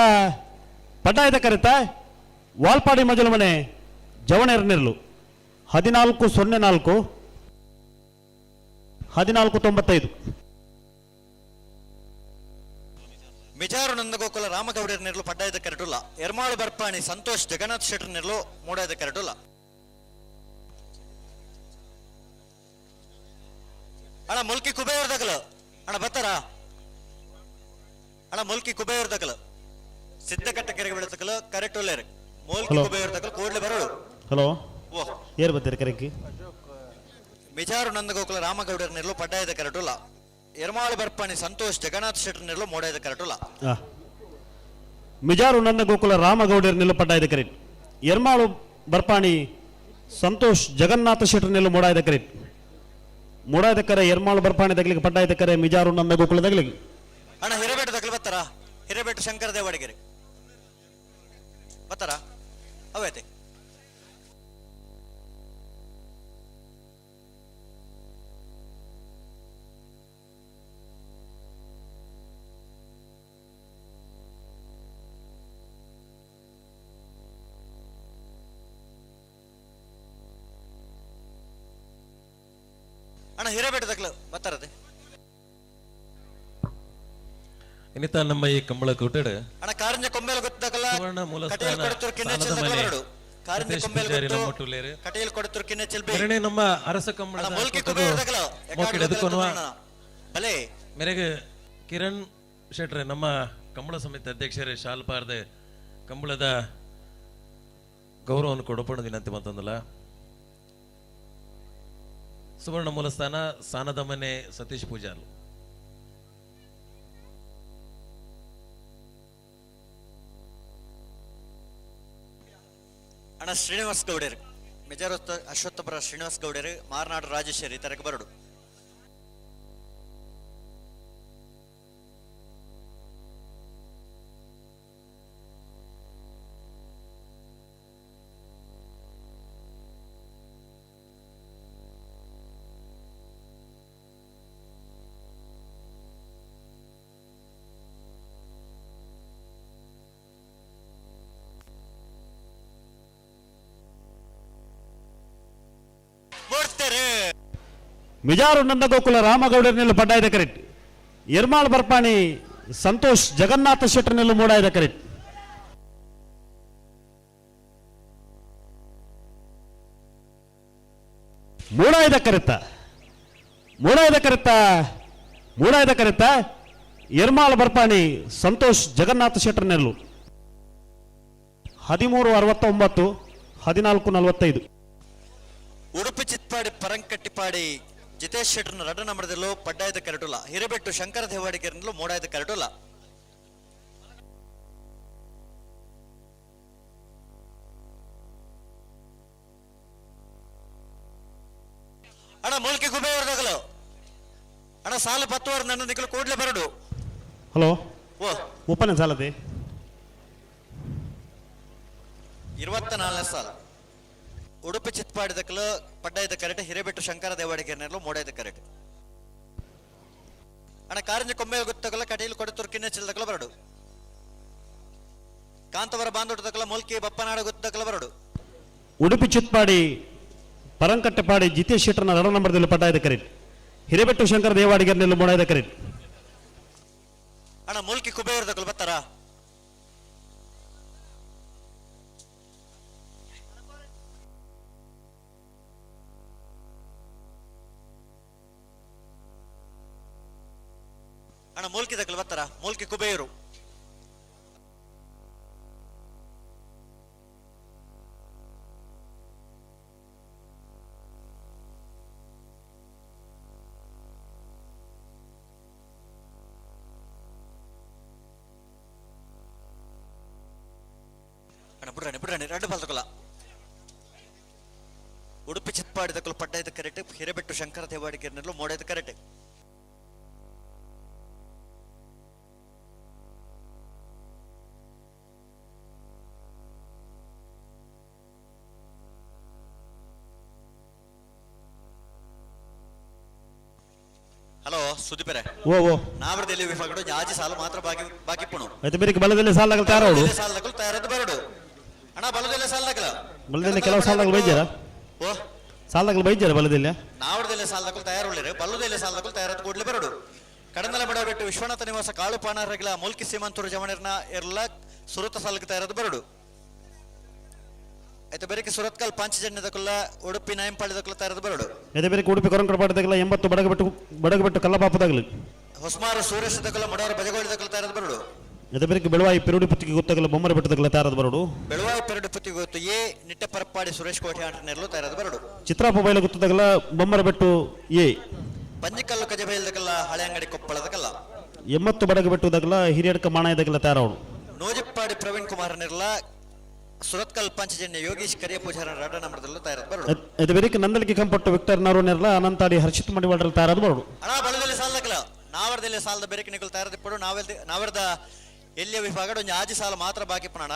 ಪಡ್ಡಾಯದ ಕರೆತ್ತ ವಾಲ್ಪಾಡಿ ಮಜಲು ಮನೆ ಜವಣರ್ ನೆಲ್ಲು 14:04 14:95. ಮಿಜಾರು ನಂದಗೋಕುಲ ರಾಮಗೌಡರ ನೆರಳು ಪಡ್ಡಾಯದ ಕರೆಟುಲ್ಲ. ಎರ್ಮಾಳು ಬರ್ಪಾಣಿ ಸಂತೋಷ್ ಜಗನ್ನಾಥ್ ಶೆಟ್ಟರ್ ನೆರಳು ಮೂಡಾಯದ ಕರೆಟುಲ್ಲ. ಅಣ್ಣ ಮುಲ್ಕಿ ಕುಬೇರ್ ದಗಲು ಅಣ್ಣ ಬರ್ತಾರ? ಅಣ್ಣ ಮುಲ್ಕಿ ಕುಬೇರ್ ದಗಲು ಸಿದ್ಧಕಟ್ಟ ಕೆರೆಗೆ ಬೆಳೆತಕಲು ಕರೆಟುಲ್ಲೇರು. ಮೂಲ್ಕಿ ಕುಬೇರ್ ದಗಲು ಕೂಡ್ಲೆ ಬರೋಡು. ಹಲೋ ಓ ಏರ್ ಬರ್ತೀರಿ ಕರೆಕ್ಟ್. ಮಿಜಾರು ನಂದಗೋಕುಲ ರಾಮಗೌಡರ ನೆರಳು ಪಡ್ಡಾಯದ ಕರೆಟುಲ್ಲ. Ermal Barpani Santosh Jagannath ಶೆಟ್ಟರ್ನೆಲ್ಲ ಮೋಡಾಯದ ಕರೆಟುಲ. Mijar Nandagokula Ramagoudar ನಿಲ್ಲು ಪಡ್ಡಾಯದ ಕರೆಟ್. ಎರ್ಮಾಳು ಬರ್ಪಾಣಿ ಸಂತೋಷ್ ಜಗನ್ನಾಥ ಶೆಟ್ಟರ್ ನಿಲ್ಲು ಮೋಡಾಯದ ಕರೆಟ್. ಮೋಡಾಯದ ಕರೆ ಎರ್ಮಾಳು ಬರ್ಪಾಣಿ ದಗ್ಲಿಗೆ ಪಡ್ಡಾಯದ ಕರೆ ಮಿಜಾರು ನಂದಗೋಕುಲ ದಗ್ಲಿಗೆ. ಅಣ್ಣ ಹಿರೇಬೇಟು ದಗ್ಲು ಬತ್ತಾರ? ಹಿರೇಬೇಟು ಶಂಕರ ದೇವಾಡಿಗೆರೆ ಬತ್ತಾರ? ಅವೈತೆ. ಅಣ್ಣ ಹಿರೇಬೇಟು ದಗ್ಲು ಬತ್ತಾರದೆ. ಇನ್ನಿತ ನಮ್ಮ ಈ ಕಂಬಳ ಕೂಟಡ್ ಅಣ್ಣ ಕಾರಂಜ ಕೊಂಬೇಲ ಗೊತ್ತದಲ್ಲ, ಸುವರ್ಣ ಮೂಲಸ್ಥಾನ ಕಟೀಲ್ ಕೊಡತೂರು ಕಿನ್ನೆಚ್ಚಲ್ ಸಾಲದ ಮನೆ ಬರಡು. ಕಾರಂಜ ಸತೀಶ್ ಕೊಂಬೇಲ ಪೂಜಾರಿ ಗೊತ್ತು, ನಮ್ಮ ಒಟ್ಟುಲೇರು. ಕಟೀಲ್ ಕೊಡತೂರು ಕಿನ್ನೆಚ್ಚಲ್ ಬಿ. ಮೇರೆನೆ ನಮ್ಮ ಅರಸ ಕಂಬಳದ ಅಣ್ಣ ಮೂಲ್ಕಿ ಕೂಟದ ಕುಬೇರ ದಗ್ಲು, ಮೋಕಿಡ್ ಎದುಕೊನುವ. ಬಲೆ. ಮೇರೆಗೆ ಕಿರಣ್ ಶೆಟ್ರೆ ನಮ್ಮ ಕಂಬಳ ಸಮಿತಿ ಅಧ್ಯಕ್ಷರೇ ಶಾಲ್ಪಾರ್ದೆ ಕಂಬಳದ ಗೌರವವನ್ನು ಕೊಡಪಣ ವಿನಂತಿ ಅಂತಂದಲ್ಲ. ಸುವರ್ಣ ಮೂಲಸ್ಥಾನ ಸಾನದ ಮನೆ ಸತೀಶ್ ಪೂಜಾರ್ಲು. ಅಣ್ಣ ಶ್ರೀನಿವಾಸ್ ಗೌಡರು ಮೆಜಾರ್ ಅಶ್ವತ್ಥಪುರ ಶ್ರೀನಿವಾಸ್ ಗೌಡರು ಮಾರನಾಡು ರಾಜೇಶ್ವರಿ ತರಕ ಬರಡು. ಮಿಜಾರು ನಂದಗೋಕುಲ ರಾಮಗೌಡರನೆಲ್ಲ ಪಡ್ಡಾಯದ ಕರೆಟ್. ಎರ್ಮಾಳ್ ಬರ್ಪಾಣಿ ಸಂತೋಷ್ ಜಗನ್ನಾಥ ಶೆಟ್ಟರ್ನೆಲ್ಲ ಮೂಡಾಯದ ಕರೆಟ್. ಮೂಡಾಯದ ಕರೆತ ಮೂಡಾಯದ ಕರೆತ ಮೂಡಾಯದ ಕರೆತ ಎರ್ಮಾಳ್ ಬರ್ಪಾಣಿ ಸಂತೋಷ್ ಜಗನ್ನಾಥ ಶೆಟ್ಟರ್ನೆಲ್ಲು. 13:69 14:45. ಉಡುಪಿ ಚಿತ್ಪಾಡಿ ಪರಂಕಟ್ಟಿಪಾಡಿ ಜಿತೇಶ್ ಶೆಟ್ಟರ್ನ ರಡ್ಡ ನಂಬರದಲ್ಲೂ ಪಡ್ಡಾಯದ ಕರಟುಲ. ಹಿರೇಬೆಟ್ಟು ಶಂಕರ ದೇವಾಡಿಗೆರನಲ್ಲೂ ಮೋಡಾಯದ ಕರಟುಲ. ಅಣ್ಣ ಮೂಲ್ಕಿ ಗುಬೆಯವರದಾಗಲು ಅಣ್ಣ ಸಾಲು ಪತ್ತುವಾರ ನನ್ನ ನಿಖಲು ಕೂಡ್ಲೆ ಬರಡು. ಹಲೋ ಓ 30ನೇ ಸಾಲದೆ 24ನೇ ಸಾಲ. ಉಡುಪಿ ಚಿತ್ಪಾಡಿದಕ್ಕಲು ಪಡ್ಡಾಯದ ಕರೆಟ್. ಹಿರೇಬೆಟ್ಟು ಶಂಕರ ದೇವಾಡಿಗೆರನಲ್ಲೂ ಮೋಡಾಯದ ಕರೆಟ್. ಅಣ್ಣ ಕಾರಂಜಿ ಕೊಂಬೆ ಗೊತ್ತಗಲ ಕಟೀಲು ಕೊಡತೂರು ಕಿನ್ನೆಚ್ಚಲ್ದಕಲ ಬರಡು. ಕಾಂತವರ ಬಾಂದೋಟದಕಲ ಮೂಲ್ಕಿ ಬಪ್ಪನಾಡ ಗೊತ್ತಕಲ ಬರಡು. ಉಡುಪಿ ಚಿತ್ಪಾಡಿ ಪರಂಕಟ್ಟೆಪಾಡಿ ಜಿತೇಶ್ ಶೆಟ್ಟರ್ನ ರಡ ನಂಬರ್ದಲ್ಲಿ ಪಡ್ಡಾಯದ ಕರೆಟ್. ಹಿರೇಬೆಟ್ಟು ಶಂಕರ ದೇವಾಡಿಗೆರನೆಲ್ಲ ಮೋಡಾಯದ ಕರೆಟ್. ಅಣ್ಣ ಮೂಲ್ಕಿ ಕುಬೇರದಕಲು ಬತ್ತಾರ? ಅಣ್ಣ ಮೂಲ್ಕಿ ದಕಲು ಬತ್ತಾರ? ಮೂಲ್ಕಿ ಕುಬೇರು. ಅಣ್ಣ ಬಿಡ್ರಾಣಿ ಬಿಡ್ರಾಣಿ ಎರಡು ಬಲ್ದಕಲ. ಉಡುಪಿ ಚಿತ್ಪಾಡಿದಕಲು ಪಡ್ಡಾಯದ ಕರೆಟ್. ಹಿರೇಬೆಟ್ಟು ಶಂಕರ ದೇವಾಡಿಗೆರನಲ್ಲೂ ಮೋಡಾಯದ ಕರೆಟ್. ಹಲೋ ಸುದೀಪರೇ. ಓ ಓ ನಾವರದಲ್ಲಿ ವಿಭಾಗಡು ಜಾಜಿ ಸಾಲು ಮಾತ್ರ ಬಾಕಿ ಬಾಕಿ ಪುಣು. ಆಯ್ತು ಬೇರೆ ಬಲದಲ್ಲಿ ಸಾಲ ತಯಾರು ಸಾಲದಕ್ಕೂ ತಯಾರದ್ದು ಬರಡು. ಅಣ್ಣ ಬಲದಲ್ಲಿ ಸಾಲದಕ್ಕಲ ಬಲದಲ್ಲಿ ಕೆಲವು ಸಾಲಗಳು ಬೈಜಾರ? ಓ ಸಾಲಗಳು ಬೈಜಾರ ಬಲದಲ್ಲಿ? ನಾವರದಲ್ಲಿ ಸಾಲದಕ್ಕೂ ತಯಾರುಳ್ಳಿರು ಬಲ್ಲದಲ್ಲಿ ಸಾಲದಕ್ಕೂ ತಯಾರದ್ದು ಕೂಡಲೇ ಬರಡು. ಕಡಂದಲ ಬಡ ಬಿಟ್ಟು ವಿಶ್ವನಾಥ ನಿವಾಸ ಕಾಳು ಪಾನರಗಿಲ ಮೂಲ್ಕಿ ಸೀಮಂತೂರು ಜಮಣಿರ್ನ ಎಲ್ಲ ಸುರತ ಸಾಲಕ್ಕೆ ತಯಾರದ್ದು ಬರಡು. ಆಯ್ತು ಬೇರೆ ಸುರತ್ಕಲ್ ಪಾಂಚಜನ್ಯದಕ್ಕಲ್ಲ ಉಡುಪಿ ನಾಯಂಪಾಳ್ಯದಕ್ಕಲ್ಲ ತಯಾರದ್ದು ಬರಡು. ಅದೇ ಬೇರೆ ಉಡುಪಿ ಕೊರಂಕಡಪಾಟದಾಗಲ 80 ಬಡಗಬೆಟ್ಟು ಬಡಗಬೆಟ್ಟು ಕಲ್ಲಪಾಪದಾಗಲಿ. ಹೊಸ್ಮಾರು ಸೂರ್ಯಶದಕ್ಕಲ್ಲ ಮಡವಾರ ಬಜಗೋಳಿದಕ್ಕಲ್ಲ ತಯಾರದ್ದು ಬರಡು. ಅದೇ ಬೇರೆ ಬೆಳವಾಯಿ ಪೆರುಡಿ ಪುತ್ತಿಗೆ ಗೊತ್ತಾಗಲ್ಲ ಬೊಮ್ಮರ ಬೆಟ್ಟದಾಗಲ ತಯಾರದ್ದು ಬರಡು. ಬೆಳವಾಯಿ ಪೆರುಡಿ ಪುತ್ತಿಗೆ ಗೊತ್ತು ಎ ನಿಟ್ಟ ಪರಪ್ಪಾಡಿ ಸುರೇಶ್ ಕೋಟೆ ಆಂಟನೆರ್ಲು ತಯಾರದ್ದು ಬರಡು. ಚಿತ್ರಾಪ ಬೈಲ ಗೊತ್ತದಾಗಲ ಬೊಮ್ಮರ ಬೆಟ್ಟು ಎ. ಪಂಜಿಕಲ್ಲು ಕಜಬೈಲ್ದಕಲ್ಲ ಹಳೆ ಅಂಗಡಿ ಕೊಪ್ಪಳದಕಲ್ಲ 80 ಬಡಗ ಬೆಟ್ಟುದಗಲ ಹಿರಿಯಡ್ಕ ಮಾಣಾಯದಗಲ ತಯಾರವನು. ನೋಜಿಪ್ಪಾಡಿ ಪ್ರವೀಣ್ ಕುಮಾರ್ ನಿರ್ಲ ಸುರತ್ಕಲ್ ಪಂಚಜನ್ಯ ಯೋಗೀಶ್ ಕರಿಯ ಪೂಜಾರ ರಡ ನಂಬರದಲ್ಲೂ ತಯಾರಾದ ಬರಡು. ಇದು ಬೆರಿಕೆ ನಂದಳಿಕೆ ಕಂಪಟ್ಟು ವಿಕ್ಟರ್ ನಾರು ನಿರ್ಲ ಅನಂತಾಡಿ ಹರ್ಷಿತ್ ಮಡಿವಾಡರಲ್ಲಿ ತಯಾರಾದ ಬರಡು. ಅಣ್ಣ ಬಲದಲ್ಲಿ ಸಾಲದಕಲ ನಾವರದಲ್ಲಿ ಸಾಲದ ಬೆರಕೆ ನಿಕಲ್ ತಯಾರದಿಪ್ಪಡು ನಾವರದ ಎಲ್ಲಿಯ ವಿಭಾಗ ಒಂಜಿ ಆಜಿ ಸಾಲ ಮಾತ್ರ ಬಾಕಿ ಪಣಣ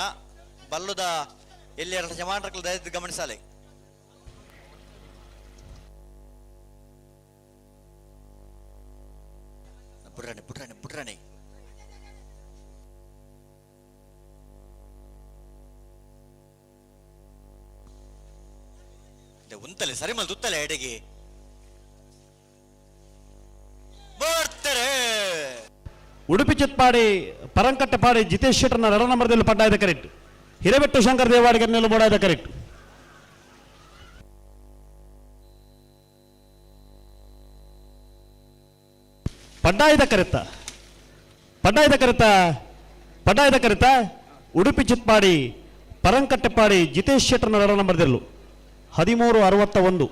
ಬಲ್ಲುದ ಎಲ್ಲಿ ಜಮಾನ್ರಕಲ್ ದಯವಿಟ್ಟು ಗಮನಿಸಾಲೆ. ಬುಡ್ರಾಣಿ ಬುಡ್ರಾಣಿ ಬುಡ್ರಾಣಿ ಉಂತಲೆ ಸರಿ ಮಲ್ ತುತ್ತಲೆ ಎಡೆಗೆ ಬರ್ತಾರೆ. ಉಡುಪಿ ಚಿತ್ಪಾಡಿ ಪರಂಕಟ್ಟೆಪಾಡಿ ಜಿತೇಶ್ ಶೆಟ್ಟರ್ನ ರಡ ನಂಬರ್ದಲ್ಲಿ ಪಡ್ಡಾಯದ ಕರೆಕ್ಟ್. ಹಿರೇಬೆಟ್ಟು ಶಂಕರ್ ದೇವಾಡಿಗರ್ನೆಲ್ಲ ಬೋಡಾಯದ ಕರೆಕ್ಟ್. ಪಡ್ಡಾಯದ ಕರೆತ ಪಡ್ಡಾಯದ ಕರೆತ ಪಡ್ಡಾಯದ ಕರೆತ ಉಡುಪಿ ಚಿತ್ಪಾಡಿ ಪರಂಕಟ್ಟೆಪಾಡಿ ಜಿತೇಶ್ ಶೆಟ್ಟರ್ನ ರಡ ನಂಬರ್ದಿರಲು 1361.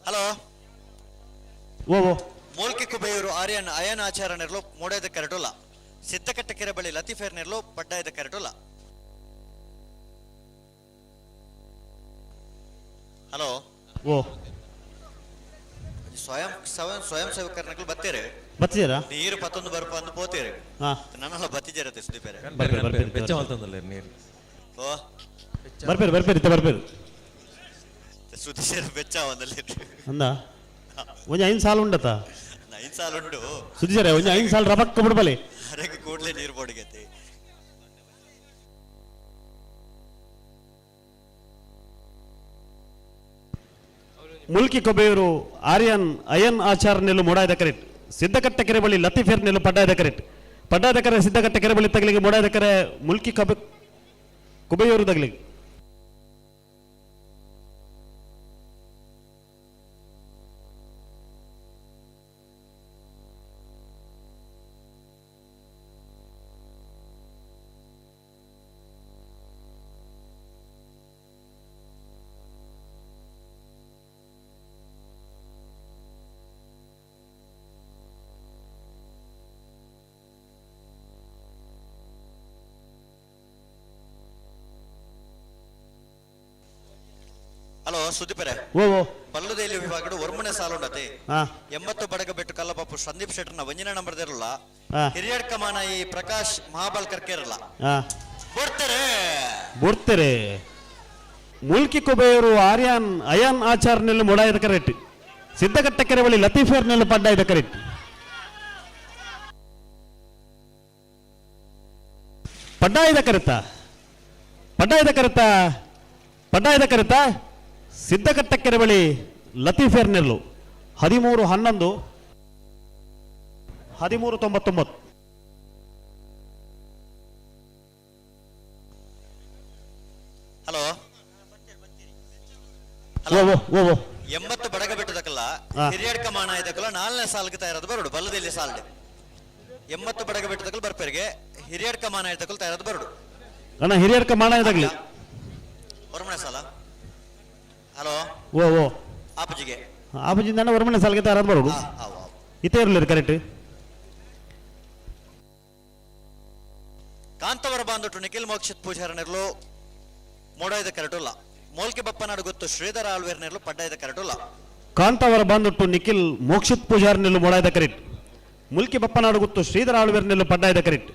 ಹಲೋ ಓ ಓ ಮೂಲ್ಕಿ ಕುಬೇಯರು ಆರ್ಯನ್ ಅಯನ್ ಆಚಾರ ನೆರಳು ಮೂಡೇದ ಕರೆಟೋಲ ಸಿದ್ದಕಟ್ಟ ಕೆರೆ ಬಳಿ ಲತೀಫೇರ್ ನೆರಳು ಪಡ್ಡಾಯದ ಕರೆಟೋಲ. ಹಲೋ ಓ ಸ್ವಯಂ ಸ್ವಯಂ ಸ್ವಯಂ ಸೇವಕರನಗಳು ಬತ್ತೀರಿ ಬತ್ತಿದ್ದೀರಾ? ನೀರು ಪತ್ತೊಂದು ಬರ್ಪ ಅಂದು ಪೋತೀರಿ. ಹಾ. ನನ್ನೆಲ್ಲ ಬತ್ತಿಜರತೆ ಸುದೀಪೇರೆ. ಬರ್ಪೇರು, ಬರ್ಪೇರು. ಬೆಚ್ಚ ಮಲ್ತಂದಲ್ಲ ನೀರು. ಓ ಬರ್ಪೇರು ಬರ್ಪೇರು ಇತ್ತ ಬರ್ಪೇರು. ಸುದೀಶರ ಬೆಚ್ಚ ಒಂದಲ್ಲಿ ಅಂದ ಒಂಜಿ 5 ಸಾಲ ಉಂಡತ 5 ಸಾಲ ಉಂಡು ಸುದೀಶರೇ ಒಂಜಿ 5 ಸಾಲ ರಬಕ್ಕ ಬಿಡ್ಬಲಿ ಅರೆಗೆ ಕೂಡಲೇ ನೀರು ಬೋಡಿಗತಿ. ಮುಲ್ಕಿ ಕೊಬೆಯೂರು ಆರ್ಯನ್ ಅಯನ್ ಆಚಾರ್ ನೆಲ್ಲು ಮೂಡಾಯದ ಕರೆಕ್ಟ್. ಸಿದ್ದಕಟ್ಟೆ ಕೆರೆ ಬಳಿ ಲತೀಫೇರ್ ನೆಲ್ಲು ಪಡ್ಡಾಯದ ಕರೆಕ್ಟ್. ಪಡ್ಡಾಯದ ಕರೆ ಸಿದ್ದಕಟ್ಟೆ ಕೆರೆ ಬಳಿ ತಗಲಿಗೆ ಮೂಡಾಯದ ಕರೆ ಮುಲ್ಕಿ ಕಬೆ ಕುಬೆಯೂರು ತಗಲಿಗೆ. ಹಲೋ ಸುದೀಪರೇ. ಓ ಓ ಪಲ್ಲುದೇಲಿ ವಿಭಾಗಡು ಒರ್ಮನೆ ಸಾಲುಂಡತೆ ಹಾ. 80 ಬಡಗ ಬೆಟ್ಟು ಕಲ್ಲಪಾಪು ಸಂದೀಪ್ ಶೆಟ್ಟರ್ನ ವಂಜನ ನಂಬರ್ದಿರಲ್ಲ. ಹಾ. ಹಿರಿಯಡ್ಕ ಮಾನ ಈ ಪ್ರಕಾಶ್ ಮಹಾಬಲ್ ಕರ್ಕೇರಲ್ಲ. ಹಾ. ಬರ್ತಾರೆ ಬರ್ತಾರೆ. ಮುಲ್ಕಿ ಕುಬೇಯರು ಆರ್ಯನ್ ಅಯಾನ್ ಆಚಾರ್ ನೆಲ್ಲು ಮೊಡಾಯದ ಕರೆಕ್ಟ್. ಸಿದ್ದಕಟ್ಟ ಕೆರೆ ಬಳಿ ಲತೀಫೇರ್ ನೆಲ್ಲು ಪಡ್ಡಾಯದ ಕರೆಕ್ಟ್. ಪಡ್ಡಾಯದ ಕರೆತ ಪಡ್ಡಾಯದ ಕರೆತ ಪಡ್ಡಾಯದ ಕರೆತ ಸಿದ್ದಕಟ್ಟ ಕೆರೆ ಬಳಿ ಲತೀಫೇರ್ ನೆಲ್ಲು 13 11 13 99. ಹಲೋ ಓ ಓ ಓ ಓ 80 ಬಡಗ ಬೆಟ್ಟದಕಲ್ಲ ಹಾ. ಹಿರಿಯಡ್ಕ ಮಾನ ಇದಕ್ಕಲ್ಲ 4ನೇ ಸಾಲ್ಗೆ ತಯಾರದ ಬರಡು ಬಲ್ಲದಲ್ಲಿ ಸಾಲ್ಡ್ 80 ಬಡಗ ಬೆಟ್ಟದಕಲ್ ಬರ್ಪೇರಿಗೆ ಹಿರಿಯಡ್ಕ ಮಾನ ಇದಕ್ಕಲ್ ತಯಾರದ ಬರಡು. ಅಣ್ಣ ಹಿರಿಯಡ್ಕ ಮಾನ ಇದಾಗ್ಲಿ. ಹೊರಮನೆ ಸಾಲ. ಹಲೋ ಓ ಓ ಆಪಜಿಗೆ ಆಪಜಿಂದ ಅಣ್ಣ ಹೊರಮನೆ ಸಾಲ್ಗೆ ತಯಾರದ ಬರಡು. ಹಾ, ಆವು, ಆವು. ಇತ್ತೇ ಇರಲಿ ಕರೆಕ್ಟ್. ಕಾಂತವರ ಬಾಂಧುಟು ನಿಖಿಲ್ ಮೋಕ್ಷಿತ್ ಪೂಜಾರ ನೆರಳು ಮೋಡಾಯದ ಕರೆಟುಲ್ಲ. ಮೋಲ್ಕೆ ಬಪ್ಪನಾಡು ಗೊತ್ತು ಶ್ರೀಧರ ಆಳ್ವೇರ್ ನೆರಳು ಪಡ್ಡಾಯದ ಕರೆಟುಲ್ಲ. ಕಾಂತಾವರ ಬಾಂಧುಟ್ಟು ನಿಖಿಲ್ ಮೋಕ್ಷಿತ್ ಪೂಜಾರ್ ನೆಲ್ಲು ಮೋಡಾಯದ ಕರೆಕ್ಟ್. ಮುಲ್ಕಿ ಬಪ್ಪನಾಡು ಗೊತ್ತು ಶ್ರೀಧರ ಆಳ್ವೇರ್ ನೆಲ್ಲು ಪಡ್ಡಾಯದ ಕರೆಕ್ಟ್.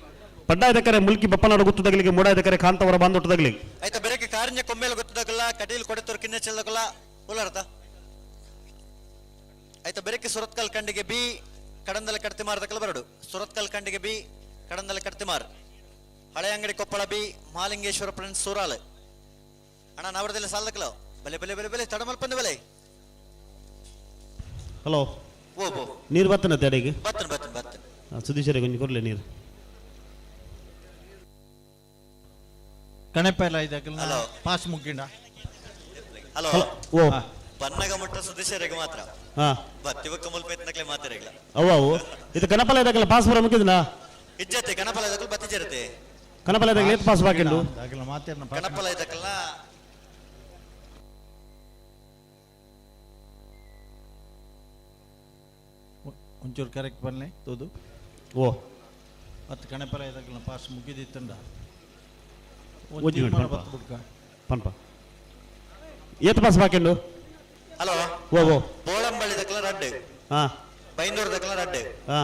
ಪಡ್ಡಾಯದ ಕರೆ ಮುಲ್ಕಿ ಬಪ್ಪನಾಡು ಗೊತ್ತು ತಗಲಿಗೆ ಮೋಡಾಯದ ಕರೆ ಕಾಂತಾವರ ಬಾಂಧುಟ್ಟು ತಗಲಿಗೆ. ಆಯ್ತಾ ಬೆರಕೆ ಕಾರಿಂಜ ಕೊಂಬೇಲು ಗೊತ್ತದಕ್ಕಲ್ಲ ಕಟೀಲ್ ಕೊಡೆತೂರು ಕಿನ್ನೆ ಚೆಲ್ಲದಕ್ಕಲ್ಲ ಉಲಾರ್ದ. ಆಯ್ತಾ ಬೆರಕೆ ಸುರತ್ಕಲ್ ಕಂಡಿಗೆ ಬಿ ಕಡಂದಲ ಕಡ್ತಿಮಾರ್ದಕ್ಕಲ್ಲ ಬರಡು. ಸುರತ್ಕಲ್ ಕಂಡಿಗೆ ಬಿ ಕಡಂದಲ ಕಡ್ತಿಮಾರ್ ಹಳೆ ಅಂಗಡಿ ಕೊಪ್ಪಳ ಬಿ ಮಹಾಲಿಂಗೇಶ್ವರ ಫ್ರೆಂಡ್ಸ್ ಸೂರಾಲ್. ಅಣ್ಣ ನಾವರದಲ್ಲಿ ಸಾಲದಕ್ಕಲ್ಲ ಬಲೆ ಬಲೆ ಬಲೆ ಬಲೆ ತಡಮಲ್ಪಂದು ಬಲೆ. ಹಲೋ ಓ ಬೋ ನೀರು ಬತ್ತನ ಅಡಿಗೆ ಬತ್ತನ್ ಬತ್ತನ್ ಬತ್ತನ್. ಸುದೀಶರೇ ಕೊಂಚ ಕೊರ್ಲೆ ನೀರು ಕಣಪೆಲ ಇದಕ್ಕೆಲ್ಲ ಹಲೋ. ಪಾಸ್ ಮುಗ್ಗಿಂಡ. ಹಲೋ. ಓ. ಬನ್ನಗ ಮುಟ್ಟ ಸುದೀಶರಿಗೆ ಮಾತ್ರ. ಹಾ. ಬತ್ತಿವಕ್ಕ ಮುಲ್ಪೆತ್ನಕ್ಲೆ ಮಾತಾಡಿಲ್ಲ. ಅವು ಅವು ಇದು ಕನಪಲ ಇದಕ್ಕೆಲ್ಲ ಪಾಸ್ ಬರ ಮುಗಿದ್ನಾ? ಇಜ್ಜತೆ ಕಣಪಲ ಇದಕ್ಕಲ್ ಬತ್ತಿಜರತೆ. ಕನಪಲ ಇದಕ್ಕೆ ಏತ್ ಪಾಸ್ ಬಾಕಿಂಡು? ಅಗಲ ಮಾತೇರ್ನ ಪಾಸ್. ಕಣಪಲ ಇದಕ್ಕೆಲ್ಲ ಒಂಚೂರು ಕರೆಕ್ಟ್ ಬನ್ನಿ ತೋದು. ಓ. ಮತ್ತು ಕಣಪಲ ಇದಕ್ಕೆಲ್ಲ ಪಾಸ್ ಮುಗಿದಿತ್ತಂಡ. ಒಂಜಿ ಮಿನಿಟ್ ಪನ್ಪ. ಬತ್ತು ಬುಡ್ಕ. ಪನ್ಪ ಏತ್ ಪಾಸ್ ಬಾಕಿಂಡು? ಹಲೋ. ಓ ಓ. ಬೋಳಂಬಳ್ಳಿ ದಕ್ಕಲ ರಡ್ಡು. ಹಾ. ಬೈಂದೂರು ದಕ್ಕಲ ರಡ್ಡು. ಹಾ.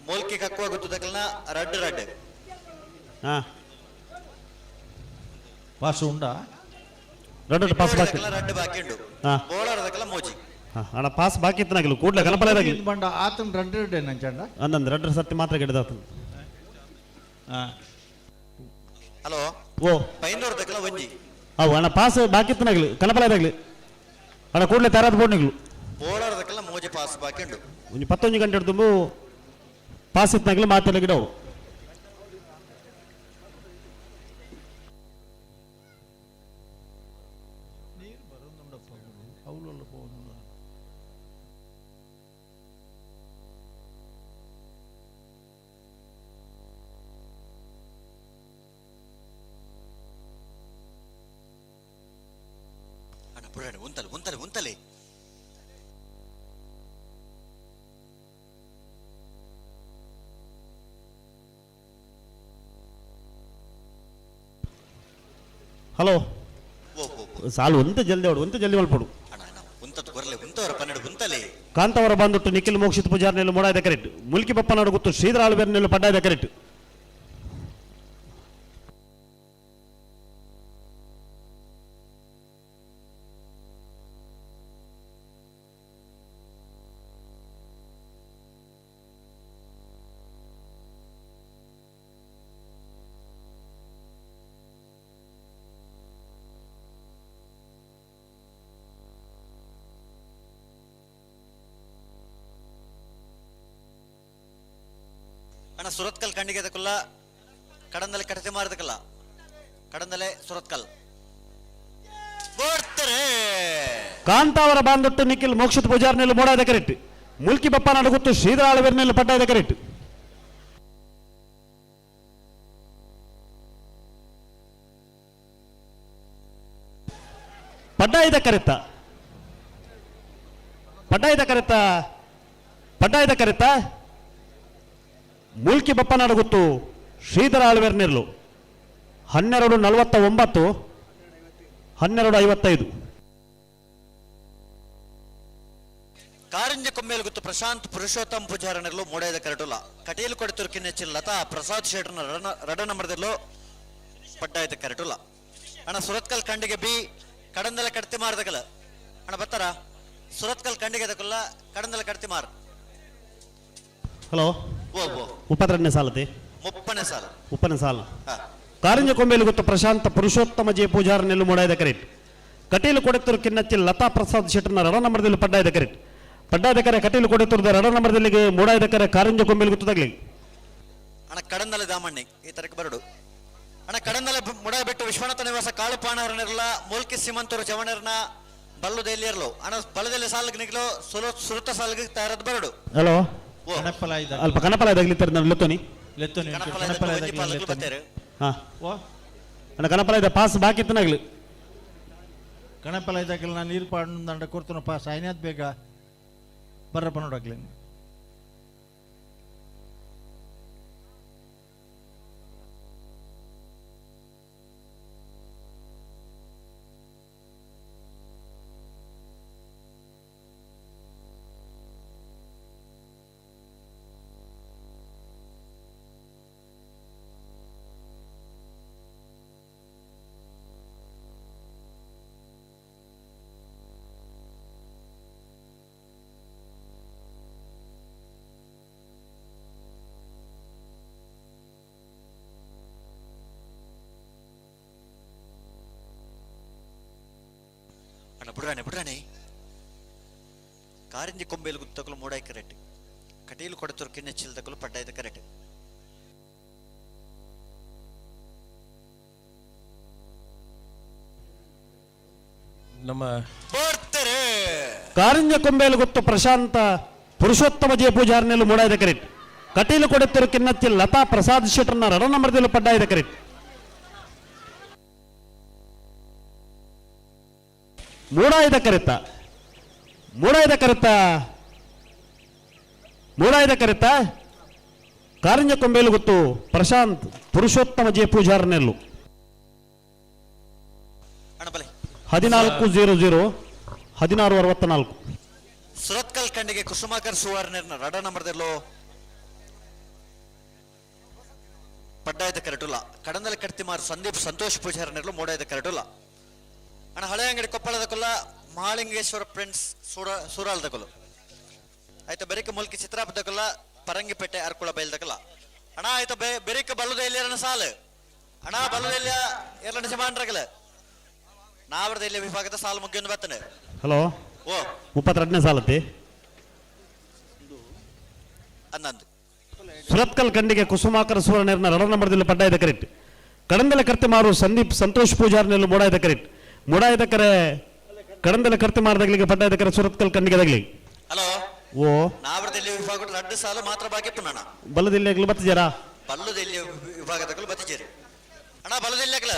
ಮೂಲ್ಕಿ ಕಕ್ಕುವ ಗುತ್ತು ದಕ್ಕಲನ ರಡ್ಡು ರಡ್ಡು. ಹಾ. ಪಾಸ್ ಉಂಡಾ? ರಡ್ಡು ಪಾಸ್ ಬಾಕಿ. ದಕ್ಕಲ ರಡ್ಡು ಬಾಕಿ ಉಂಡು. ಹಾ. ಬೋಳಾರ ದಕ್ಕಲ ಮೋಜಿ. ಹಾ ಅಣ್ಣ ಪಾಸ್ ಬಾಕಿ ಇತ್ತನಾಗಿಲ್ಲ ಕೂಡ್ಲೆ ಕನಪಲ ಇದಾಗಲಿ. ಬಂಡ ಆತನ ರಡ್ಡು ರಡ್ಡು ನಂಚಂಡ. ಅಂದಂದು ರಡ್ಡು ಸತ್ಯ ಮಾತ್ರ ಗಿಡದಾತನ. ಹಾ. ಹಲೋ. ಓ. ಬೈಂದೂರು ದಕ್ಕಲ ಒಂಜಿ. ಅವು ಅಣ್ಣ ಪಾಸ್ ಬಾಕಿ ಇತ್ತನಾಗಲಿ ಕನಪಲ ಇದಾಗಲಿ ಅಣ್ಣ ಕೂಡ್ಲೆ ತಯಾರಾದ ಬೋರ್ನಿಗ್ಲು. ಬೋಳಾರ ದಕ್ಕಲ ಮೋಜಿ ಪಾಸ್ ಬಾಕಿ ಉಂಡು. ಒಂಜಿ ಪತ್ತೊಂಜಿ ಗಂಟೆ ತುಂಬ ಪಾಸ್ ಇತ್ತನಾಗಲಿ ಮಾತೆಲ್ಲ ಗಿಡವು. ನೀರು ಬರೋದುಂಡಪ್ಪ ಅವಳೆಲ್ಲ ಹೋಗೋದು. ಅಣ್ಣ ಬುಡಾಣಿ ಉಂತಲೆ ಉಂತಲೆ ಉಂತಲೆ. ಹಲೋ. ಓ ಓ ಓ. ಸಾಲು ಒಂತ ಜಲ್ದಿ ಅವಡು ಒಂತ ಜಲ್ದಿ ಮಲ್ಪಡು. ಅಣ್ಣ ಅಣ್ಣ ಉಂತದ್ದು ಕೊರಲೆ ಉಂತವರ ಪನ್ನೆರಡು ಉಂತಲೆ. ಕಾಂತಾವರ ಬಂದುಟ್ಟು ನಿಖಿಲ್ ಮೋಕ್ಷಿತ್ ಪೂಜಾರ್ನೆಲ್ಲ ಮೂಡಾಯ್ದ ಕರೆಕ್ಟ್. ಮುಲ್ಕಿ ಬಪ್ಪನಾಡು ಗೊತ್ತು ಶ್ರೀಧರ ಆಳ್ಬೇರ್ನೆಲ್ಲ ಪಡ್ಡಾಯ್ದ ಕರೆಕ್ಟ್. ಅಣ್ಣ ಸುರತ್ಕಲ್ ಕಂಡಿಗೆ ಅದಕ್ಕಲ್ಲ ಕಡಂದಲೆ ಕಡತೆ ಮಾರದಕ್ಕಲ್ಲ ಕಡಂದಲೆ ಸುರತ್ಕಲ್ ಬೋಡ್ತಾರೆ. ಕಾಂತಾವರ ಬಾಂದೊಟ್ಟು ನಿಖಿಲ್ ಮೋಕ್ಷಿತ್ ಪೂಜಾರ್ನೆಲ್ಲ ಮೂಡಾಯ್ದ ಕರೆಕ್ಟ್. ಮುಲ್ಕಿ ಬಪ್ಪನಾಡು ಗೊತ್ತು ಶ್ರೀಧರ ಆಳ್ಬೇರ್ನೆಲ್ಲ ಪಡ್ಡಾಯ್ದ ಕರೆಕ್ಟ್. ಪಡ್ಡಾಯ್ದ ಕರೆತ್ತ ಪಡ್ಡಾಯ್ದ ಕರೆತ್ತ ಪಡ್ಡಾಯ್ದ ಕರೆತ್ತ ಮುಲ್ಕಿ ಬಪ್ಪನಾಡು ಗೊತ್ತು ಶ್ರೀಧರ ಆಳ್ವೇರ್ನೆರ್ಲು 12:49 12:55. ಕಾರಂಜ ಕೊಮ್ಮೇಲು ಗೊತ್ತು ಪ್ರಶಾಂತ್ ಪುರುಷೋತ್ತಮ್ ಪೂಜಾರನೆರ್ಲು ಮೂಡಾಯದ ಕರಟುಲ ಕಟೀಲು ಕೊಡೆತುರು ಕಿನ್ನೆಚ್ಚಿನ ಲತಾ ಪ್ರಸಾದ್ ಶೇಟ್ರನ ರಡ ನಂಬರ್ದಲ್ಲೂ ಪಡ್ಡಾಯದ ಕರಟುಲ. ಅಣ್ಣ ಸುರತ್ಕಲ್ ಕಂಡಿಗೆ ಬಿ ಕಡಂದಲ ಕಡ್ತಿ ಮಾರದಕಲ ಅಣ್ಣ ಬತ್ತಾರ ಸುರತ್ಕಲ್ ಕಂಡಿಗೆ ಅದಕ್ಕಲ್ಲ ಕಡಂದಲ ಕಡ್ತಿ ಮಾರ್. ಹಲೋ. ಓ ಓ. 32ನೇ ಸಾಲತೆ. ಮುಪ್ಪನೇ ಸಾಲ. ಮುಪ್ಪನೇ ಸಾಲ. ಹಾ. ಕಾರಂಜ ಕೊಂಬೇಲು ಗೊತ್ತು ಪ್ರಶಾಂತ ಪುರುಷೋತ್ತಮ ಜೆ ಪೂಜಾರನೆಲ್ಲು ಮೂಡಾಯ್ದ ಕರೆಕ್ಟ್. ಕಟೀಲು ಕೊಡೆತುರು ಕಿನ್ನಚ್ಚಿ ಲತಾ ಪ್ರಸಾದ್ ಶೆಟ್ಟರ್ನ ರಡ ನಂಬರ್ದಲ್ಲಿ ಪಡ್ಡಾಯ್ದ ಕರೆಕ್ಟ್. ಪಡ್ಡಾಯ್ದ ಕರೆ ಕಟೀಲು ಕೊಡೆತುರದ ರಡ ನಂಬರ್ದಲ್ಲಿ ಮೂಡಾಯ್ದ ಕರೆ ಕಾರಂಜ ಕೊಂಬೇಲು ಗೊತ್ತದಾಗ್ಲಿ. ಅಣ್ಣ ಕಡಂದಲೆ ದಾಮಣ್ಣಿ ಈ ತರಕ್ಕೆ ಬರಡು. ಅಣ್ಣ ಕಡಂದಲೆ ಮುಡಾಯಬೆಟ್ಟು ವಿಶ್ವನಾಥ ನಿವಾಸ ಕಾಳುಪಾಣರನಿರಲ ಮೂಲ್ಕಿ ಸೀಮಂತೂರು ಚವಣರ್ನ ಬಲ್ಲುದೆಲ್ಲಿರಲು ಅಣ್ಣ ಬಲದಲ್ಲಿ ಸಾಲಗ್ ನಿಗ್ಲು ಸುರು ಸುರುತ ಸಾಲಗ್ ತಯಾರದ್ ಬರಡು. ಹಲೋ. ಓ. ಕಣಪಲ ಇದ. ಅಲ್ಪ ಕನಪಲ ಇದಾಗ್ಲಿ ತರ ನಾನು ಲೆತ್ತೋನಿ. ಲೆತ್ತೋನಿ. ಕಣಪಲ ಕಣಪಲ ಒಂಜಿ ಇದಾಗ್ಲಿ ಪಾಲಗ್ಲು ಲೆತ್ತೋನಿ. ಬತ್ತೇರು. ಹಾ. ಓ. ಅಣ್ಣ ಕನಪಲ ಇದ ಪಾಸ್ ಬಾಕಿ ಇತ್ತನಾಗ್ಲಿ. ಕಣಪಲ ಇದಾಗಲಿ ನಾನು ನೀರು ಪಾಡು ಕೊಡ್ತಾನ ಪಾಸ್ ಆಯ್ನಾದ್ ಬೇಗ ಬರ್ರಪ್ಪ ನೋಡಾಗ್ಲಿ. ಅಣ್ಣ ಬುಡ್ರಾಣೆ ಬುಡ್ರಾಣೆ ಕಾರಿಂಜಿ ಕೊಂಬೇಲು ಗುತ್ತಕಲು ಮೂಡಾಯಿ ಕರೆಕ್ಟ್. ಕಟೀಲು ಕೊಡತೂರು ಕಿನ್ನೆಚ್ಚಿಲ್ದಕಲು ಪಡ್ಡಾಯ್ದ ಕರೆಟ್. ನಮ್ಮ ಬರ್ತಾರೆ ಕಾರಿಂಜ ಕೊಂಬೇಲು ಗೊತ್ತು ಪ್ರಶಾಂತ ಪುರುಷೋತ್ತಮ ಜಯ ಪೂಜಾರ್ನೆಲ್ಲು ಮೂಡಾಯ್ದ ಕರೆಟ್. ಕಟೀಲು ಕೊಡುತ್ತಿರು ಕಿನ್ನಚ್ಚಿ ಲತಾ ಪ್ರಸಾದ್ ಶೆಟ್ಟರ್ನ ರಡ ನಂಬರ್ದಲ್ಲೂ ಪಡ್ಡಾಯ್ದ ಕರೆಟ್. ಮೂಡಾಯ್ದ ಕರೆತ ಮೂಡಾಯ್ದ ಕರೆತ ಮೂಡಾಯ್ದ ಕರೆತ ಕಾರಿಂಜ ಕೊಂಬೇಲು ಗೊತ್ತು ಪ್ರಶಾಂತ್ ಪುರುಷೋತ್ತಮ ಜಯ ಪೂಜಾರ್ನೆಲ್ಲು. ಅಣ್ಣ ಬಲೆ 14:00 16:64. ಸುರತ್ಕಲ್ ಖಂಡಿಗೆ ಕುಸುಮಾಕರ್ ಸುವರ್ಣರ್ನ ರಡ ನಂಬರ್ದಲ್ಲೋ ಪಡ್ಡಾಯ್ದ ಕರೆಟುಲ್ಲ. ಕಡಂದಲ ಕಡ್ತಿಮಾರು ಸಂದೀಪ್ ಸಂತೋಷ್ ಪೂಜಾರನೆರ್ಲು ಮೋಡಾಯ್ದ ಕರೆಟುಲ್ಲ. ಅಣ್ಣ ಹಳೆ ಅಂಗಡಿ ಕೊಪ್ಪಳದ ಕೊಲ್ಲ ಮಹಾಲಿಂಗೇಶ್ವರ ಫ್ರೆಂಡ್ಸ್ ಸೂರಾಲ್ದ ಕೊಲ್ಲು. ಆಯ್ತಾ ಬೆರಿಕ ಮುಲ್ಕಿ ಚಿತ್ರಾಪದ ಕೊಲ್ಲ ಪರಂಗಿಪೇಟೆ ಅರ್ಕುಳ ಬೈಲ್ದ ಕೊಲ್ಲ. ಅಣ್ಣ ಆಯ್ತಾ ಬೆರಿಕ ಬಲ್ಲದ ಎಲ್ಲಿಯರನ ಸಾಲು. ಅಣ್ಣ ಬಲ್ಲದ ಎಲ್ಲಿಯ ಎರಡನ ಜಮಾನ್ರಗಲ ನಾವರದ ಇಲ್ಲಿ ವಿಭಾಗದ ಸಾಲು ಮುಗಿಯೊಂದು ಬರ್ತಾನೆ. ಹಲೋ ಓ 32ನೇ ಸಾಲತ್ತಿ ಅನ್ನಂದು. ಸುರತ್ಕಲ್ ಖಂಡಿಗೆ ಕುಸುಮಾಕರ ಸುವರ್ಣರ್ನ ರಡ ನಂಬರ್ದಲ್ಲಿ ಪಡ್ಡಾಯ್ದ ಕರೆಕ್ಟ್. ಕಡಂದಲ ಕರ್ತಿಮಾರು ಸಂದೀಪ್ ಸಂತೋಷ್ ಪೂಜಾರ್ನೆಲ್ಲು ಮೂಡಾಯ್ದ ಕರೆಕ್ಟ್. ಮೂಡಾಯ್ದ ಕರೆ ಕಡಂದಲ ಕರ್ತಿಮಾರದಗಲಿಗೆ ಪಡ್ಡಾಯ್ದ ಕರೆ ಸುರತ್ಕಲ್ ಖಂಡಿಗೆ ದಗಲಿ. ಹಲೋ ಓ ನಾವರದಲ್ಲಿ ವಿಭಾಗ ರಡ್ಡು ಸಾಲು ಮಾತ್ರ ಬಾಕಿ ಪುನಣ. ಬಲ್ಲದಿಲ್ಲಿ ಆಗಲಿ ಬತ್ತಿಜಾರಾ? ಬಲ್ಲದಲ್ಲಿ ವಿಭಾಗದಗಲು ಬತ್ತಿಜೇರಿ. ಅಣ್ಣ ಬಲ್ಲದಲ್ಲಿ ಆಗಲ.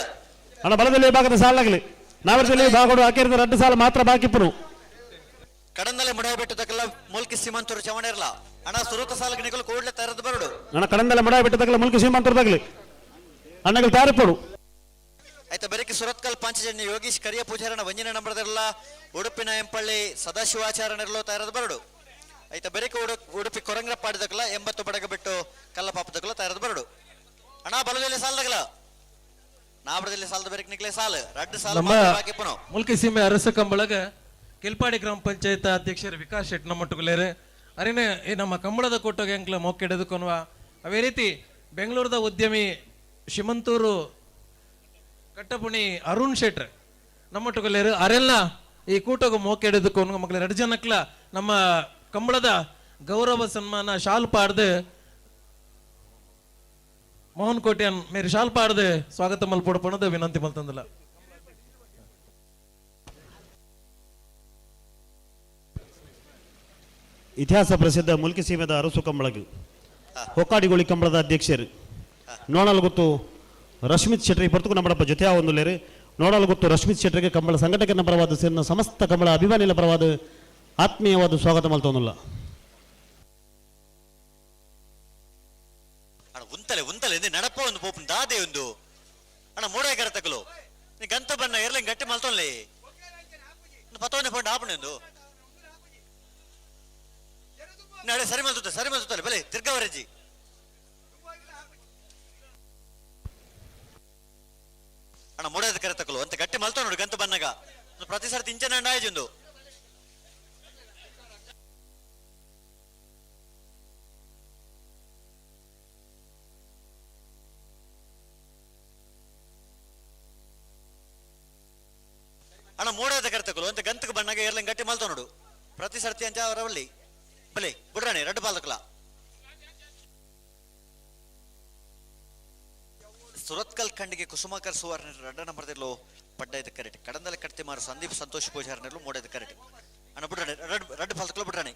ಅಣ್ಣ ಬಲದಲ್ಲಿ ವಿಭಾಗದ ಸಾಲಾಗಲಿ ನಾವರದಲ್ಲಿ ವಿಭಾಗಗಳು ಹಾಕಿರಿದ ರಡ್ಡು ಸಾಲ ಮಾತ್ರ ಬಾಕಿ ಪುನು. ಕಡಂದಲೆ ಮುಡಾಯ ಬೆಟ್ಟು ತಕಲ ಮುಲ್ಕಿ ಸೀಮಂತೂರು ಚವಣಿರ್ಲ. ಅಣ್ಣ ಸುರತ ಸಾಲಕ್ಕೆ ನಿಗಲು ಕೂಡಲೇ ತರದು ಬರಡು. ಅಣ್ಣ ಕಡಂದಲೆ ಮುಡಾಯ ಬೆಟ್ಟು ತಕಲ ಮುಲ್ಕಿ ಸೀಮಂತೂರು ತಗಲಿ ಅಣ್ಣಗಳು ತಾರಿಪಡು. ಆಯ್ತಾ ಬೆರಕೆ ಸುರತ್ಕಲ್ ಪಾಂಚಜನ್ಯ ಯೋಗೀಶ್ ಕರಿಯ ಪೂಜಾರಣ ವಂಜನೆ ನಂಬರದಿರಲ್ಲ ಉಡುಪಿನ ಎಂಪಳ್ಳಿ ಸದಾಶಿವಾಚಾರ್ಯನಿರಲು ತಯಾರದ ಬರಡು. ಆಯ್ತಾ ಬೆರಕೆ ಉಡುಪಿ ಕೊರಂಗ್ರಪ್ಪಾಡಿದಕಲ 80 ಬಡಗ ಬಿಟ್ಟು ಕಲ್ಲಪಾಪದಕಲ ತಯಾರದ ಬರಡು. ಅಣ್ಣ ಬಲದಲ್ಲಿ ಸಾಲದಗಲ ನಾಬರದಲ್ಲಿ ಸಾಲದ ಬೆರಕೆ ನಿಕ್ಲೆ ಸಾಲು ರಡ್ಡು ಸಾಲು ನಮ್ಮ ಮಾತ್ರ ಬಾಕಿ ಪುನಃ. ಮುಲ್ಕಿ ಸೀಮೆ ಅರಸ ಕಂಬಳಗ ಕಿಲ್ಪಾಡಿ ಗ್ರಾಮ ಪಂಚಾಯತ್ ಅಧ್ಯಕ್ಷರು ವಿಕಾಸ್ ಶೆಟ್ ನಮ್ಮೊಟ್ಟುಗುಲೇರು ಅರಿನೇ ಈ ನಮ್ಮ ಕಂಬಳದ ಕೋಟಗೆ ಅಂಕ್ಲ ಮೊಕ್ಕೆಡೆದುಕೊನ್ವ. ಅದೇ ರೀತಿ ಬೆಂಗಳೂರದ ಉದ್ಯಮಿ ಶಿಮಂತೂರು ಕಟ್ಟಪುಣಿ ಅರುಣ್ ಶೆಟ್ರ್ ನಮ್ಮೊಟ್ಟುಗುಲೇರು ಅರೆಲ್ಲ ಈ ಕೂಟಗ ಮೋಕೆಡೆದುಕೊನ್ವ. ಮಕ್ಕಳ ಎರಡು ಜನಕ್ಲ ನಮ್ಮ ಕಂಬಳದ ಗೌರವ ಸನ್ಮಾನ ಶಾಲ್ ಪಾಡ್ದು ಮೋಹನ್ ಕೋಟ್ಯಾನ್ ಮೇರಿ ಶಾಲ್ ಪಾಡ್ದು ಸ್ವಾಗತ ಮಲ್ಪೊಡಪಣದ ವಿನಂತಿ ಮಲ್ತಂದಿಲ್ಲ. ಇತಿಹಾಸ ಪ್ರಸಿದ್ಧ ಮುಲ್ಕಿ ಸೀಮೆದ ಅರಸು ಕಂಬಳಗು ಹೊಕ್ಕಾಡಿಗೋಳಿ ಕಂಬಳದ ಅಧ್ಯಕ್ಷರು ನೋಡಲ್ ಗೊತ್ತು ರಶ್ಮಿತ್ ಶೆಟ್ಟಿ ಪೊರ್ತುಕು ನಮ್ಮಡಪ್ಪ ಜೊತೆ ಒಂದು ಲೇರು ನೋಡಲ್ ಗೊತ್ತು ರಶ್ಮಿತ್ ಶೆಟ್ಟರಿಗೆ ಕಂಬಳ ಸಂಘಟಕನ ಪರವಾದ ಸೇರಿನ ಸಮಸ್ತ ಕಂಬಳ ಅಭಿಮಾನಿಗಳ ಪರವಾದ ಆತ್ಮೀಯವಾದ ಸ್ವಾಗತ ಮಲ್ತೊಂದುಲ್ಲ. ಅಣ್ಣ ಉಂತಲೆ ಉಂತಲೆ ಎಂದೆ ನಡಪ ಒಂದು ಪೋಪುನ್ ದಾದೆ ಒಂದು ಅಣ್ಣ ಮೂಡಾಯಕರ ತಗಲು ನೀ ಗಂತ ಬಣ್ಣ ಎರ್ಲಿಂಗ್ ಗಟ್ಟಿ ಮಲ್ತೊನ್ಲೆ ಪತೋನೆ ಪಂಡ ಆಪಣೆ ಒಂದು ನಾಳೆ ಸರಿ ಮಲ್ತುತ್ತೆ ಸರಿ ಮಲ್ತುತ್ತಲೆ ಬಲೆ ತಿರ್ಗವರಜ್ಜಿ. ಅಣ್ಣ ಮೂಡಾದ ಕರೆ ತಕಲು ಅಂತ ಗಟ್ಟಿ ಮಲ್ತೊ ನೋಡು ಗಂತ ಬನ್ನಗ ಪ್ರತಿ ಸರ್ತಿ ಇಂಚನ ಅಂಡಾಯಜೊಂದು. ಅಣ್ಣ ಮೂಡಾದ ಕರೆ ತಕಲು ಅಂತ ಗಂತಕ್ಕೆ ಬಣ್ಣಗ ಎರ್ಲಿಂಗ್ ಗಟ್ಟಿ ಮಲ್ತೊ ನೋಡು ಪ್ರತಿ ಸರ್ತಿ ಅಂಚ ಅವರವಲ್ಲಿ ಬಲೆ ಬುಡ್ರಾಣಿ ರಡ್ಡು ಬಾಲಕಲ. ಸುರತ್ಕಲ್ ಖಂಡಿಗೆ ಕುಸುಮಾಕರ್ ಸುವರ್ಣ ರಡ್ಡ ನಂಬರ್ದಿರ್ಲು ಪಡ್ಡಾಯ್ದ ಕರೆಟ್. ಕಡಂದಲ ಕಡ್ತಿಮಾರು ಸಂದೀಪ್ ಸಂತೋಷ್ ಪೂಜಾರ್ನೆರ್ಲು ಮೂಡಾಯ್ದ ಕರೆಟ್. ಅಣ್ಣ ಬುಡ್ರಾಣಿ ರಡ್ಡು ಬಾಲಕಲ ಬುಡ್ರಾಣಿ.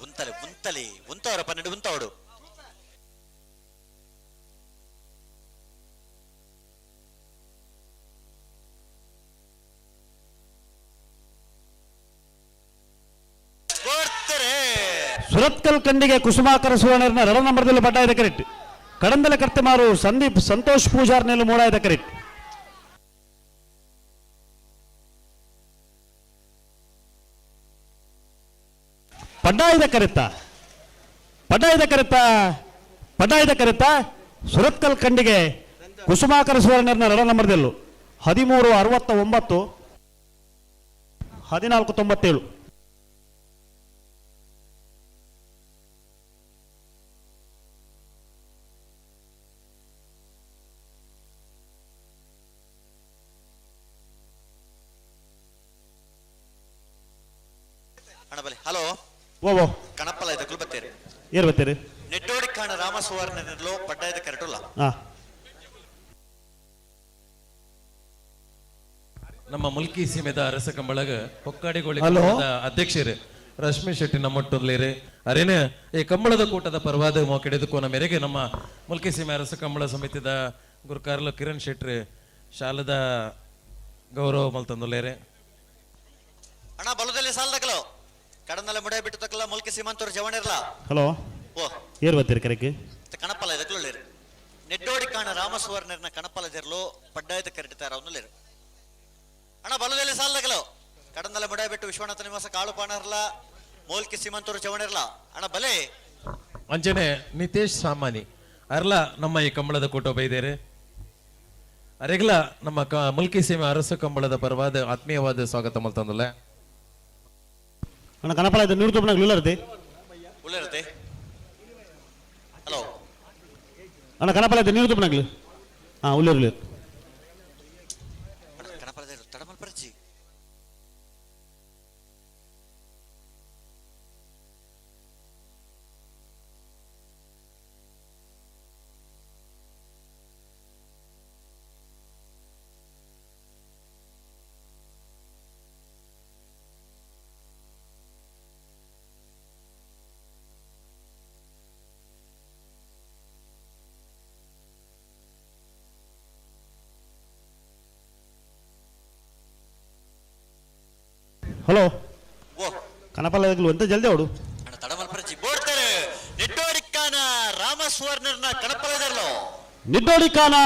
ಉಂತಲೆ ಉಂತಲೆ ಉಂತವರ 12 ಉಂತವಡು. ಸುರತ್ಕಲ್ ಖಂಡಿಗೆ ಕುಸುಮಾಕರ ಸುವರ್ಣರ್ನ ರಡ ನಂಬರ್ದಲ್ಲಿ ಪಡ್ಡಾಯ್ದ ಕರೆಕ್ಟ್. ಕಡಂದಲ ಕರ್ತಿಮಾರು ಸಂದೀಪ್ ಸಂತೋಷ್ ಪೂಜಾರ್ನೆಲ್ಲು ಮೂಡಾಯ್ದ ಕರೆಕ್ಟ್. ಪಡ್ಡಾಯ್ದ ಕರೆತ ಪಡ್ಡಾಯ್ದ ಕರೆತ ಪಡ್ಡಾಯ್ದ ಕರೆತ ಸುರತ್ಕಲ್ ಖಂಡಿಗೆ ಕುಸುಮಾಕರ ಸುವರ್ಣರ್ನ ರಡ ನಂಬರ್ದಲ್ಲೂ 13:69 14:97. ಅಣ್ಣ ಬಲೆ. ಹಲೋ. ಓ ಓ. ಕಣಪ್ಪಲ ಇದಕ್ಕೂ ಬತ್ತೇರಿ. ಏರ್ ಬತ್ತೀರಿ? ನೆಟ್ಟೋಡಿ ಕಾಣ ರಾಮ ಸುವರ್ಣನಲ್ಲೋ ಪಡ್ಡಾಯದ ಕರೆಟುಲ್ಲ. ಹಾ. ನಮ್ಮ ಮುಲ್ಕಿ ಸೀಮೆದ ಅರಸ ಕಂಬಳಗ ಹೊಕ್ಕಾಡಿಗೋಳಿ ಹಲೋ. ಕೂಟದ ಅಧ್ಯಕ್ಷರು ರಶ್ಮಿ ಶೆಟ್ಟಿ ನಮ್ಮೊಟ್ಟುರ್ಲೇರಿ. ಅರೇನೆ ಈ ಕಂಬಳದ ಕೂಟದ ಪರವಾದ ಮೋಕೆಡೆದುಕೋನ ಮೇರೆಗೆ ನಮ್ಮ ಮುಲ್ಕಿ ಸೀಮೆ ಅರಸ ಕಂಬಳ ಸಮಿತಿದ ಗುರುಕಾರ್ಲು ಕಿರಣ್ ಶೆಟ್ಟಿ ಶಾಲದ ಗೌರವ ಮಲ್ತಂದುಲೇರೆ. ಅಣ್ಣ ಬಲದಲ್ಲಿ ಸಾಲದಕಲು ಕಡನಲ್ಲ ಮುಡೆ ಬಿಟ್ಟು ತಕಲ ಮುಲ್ಕಿ ಸೀಮಂತೂರು ಜವಣಿರ್ಲ. ಹಲೋ. ಓ. ಏರ್ ಬತ್ತೀರಿ ಕರೆಕ್? ಕಣಪ್ಪಲ ಇದಕ್ಕೂ ನೆಟ್ಟೋಡಿ ಕಾಣ ರಾಮ ಸುವರ್ಣರ್ನ ಕಣಪ್ಪಲ ಜರ್ಲು ಪಡ್ಡಾಯದ ಕರೆಟ ಅವನುಲೇರು. ಅಣ್ಣ ಬಲದಲ್ಲಿ ಸಾಲದಕಲು ಕಡನಲ್ಲ ಮುಡೆ ಬಿಟ್ಟು ವಿಶ್ವನಾಥ ನಿವಾಸ ಕಾಳು ಪಾಣರ್ಲ ಮೂಲ್ಕಿ ಸೀಮಂತೂರು ಚವಣಿರ್ಲ. ಅಣ್ಣ ಬಲೆ. ಅಂಚನೆ ನಿತೇಶ್ ಸಾಮಾನಿ ಅರ್ಲ ನಮ್ಮ ಈ ಕಂಬಳದ ಕೂಟ ಬೈದೇರೆ. ಅರೆಗ್ಲ ನಮ್ಮ ಮುಲ್ಕಿ ಸೀಮೆ ಅರಸು ಕಂಬಳದ ಪರವಾದ ಆತ್ಮೀಯವಾದ ಸ್ವಾಗತ ಮಲ್ತಂದುಲ್ಲ. ಅಣ್ಣ ಕಣಪಲ ಇದು ನೂರು ತುಪ್ಪನಾಗ ಉಳ್ಳರ್ತಿ. ಉಳ್ಳೇರತೆ. ಹಲೋ. ಅಣ್ಣ ಕಣಪಲ ಇದು ನೂರು ತುಪ್ಪನಾಗ್ಲು. ಹಾ ಉಳ್ಳೇರು ಉಳ್ಳೇರು. ಅಣ್ಣ ಕಣಪಲ ತಡಮಲ್ ಪರಿಚಿ. ಹಲೋ. ಓ. ಕಣಪಲ ಅಂತ ಜಲ್ದಿ ಅವಡು. ಅಣ್ಣ ತಡಮಲ್ ಪರಿಚಿ ಬೋಡ್ತಾರೆ. ನೆಟ್ಟೋಡಿಕ್ಕಾನ ರಾಮ ಸುವರ್ಣರ್ನ ಕಣಪಲದರ್ಲೋ. ನಿಡ್ಡೋಡಿಕಾನ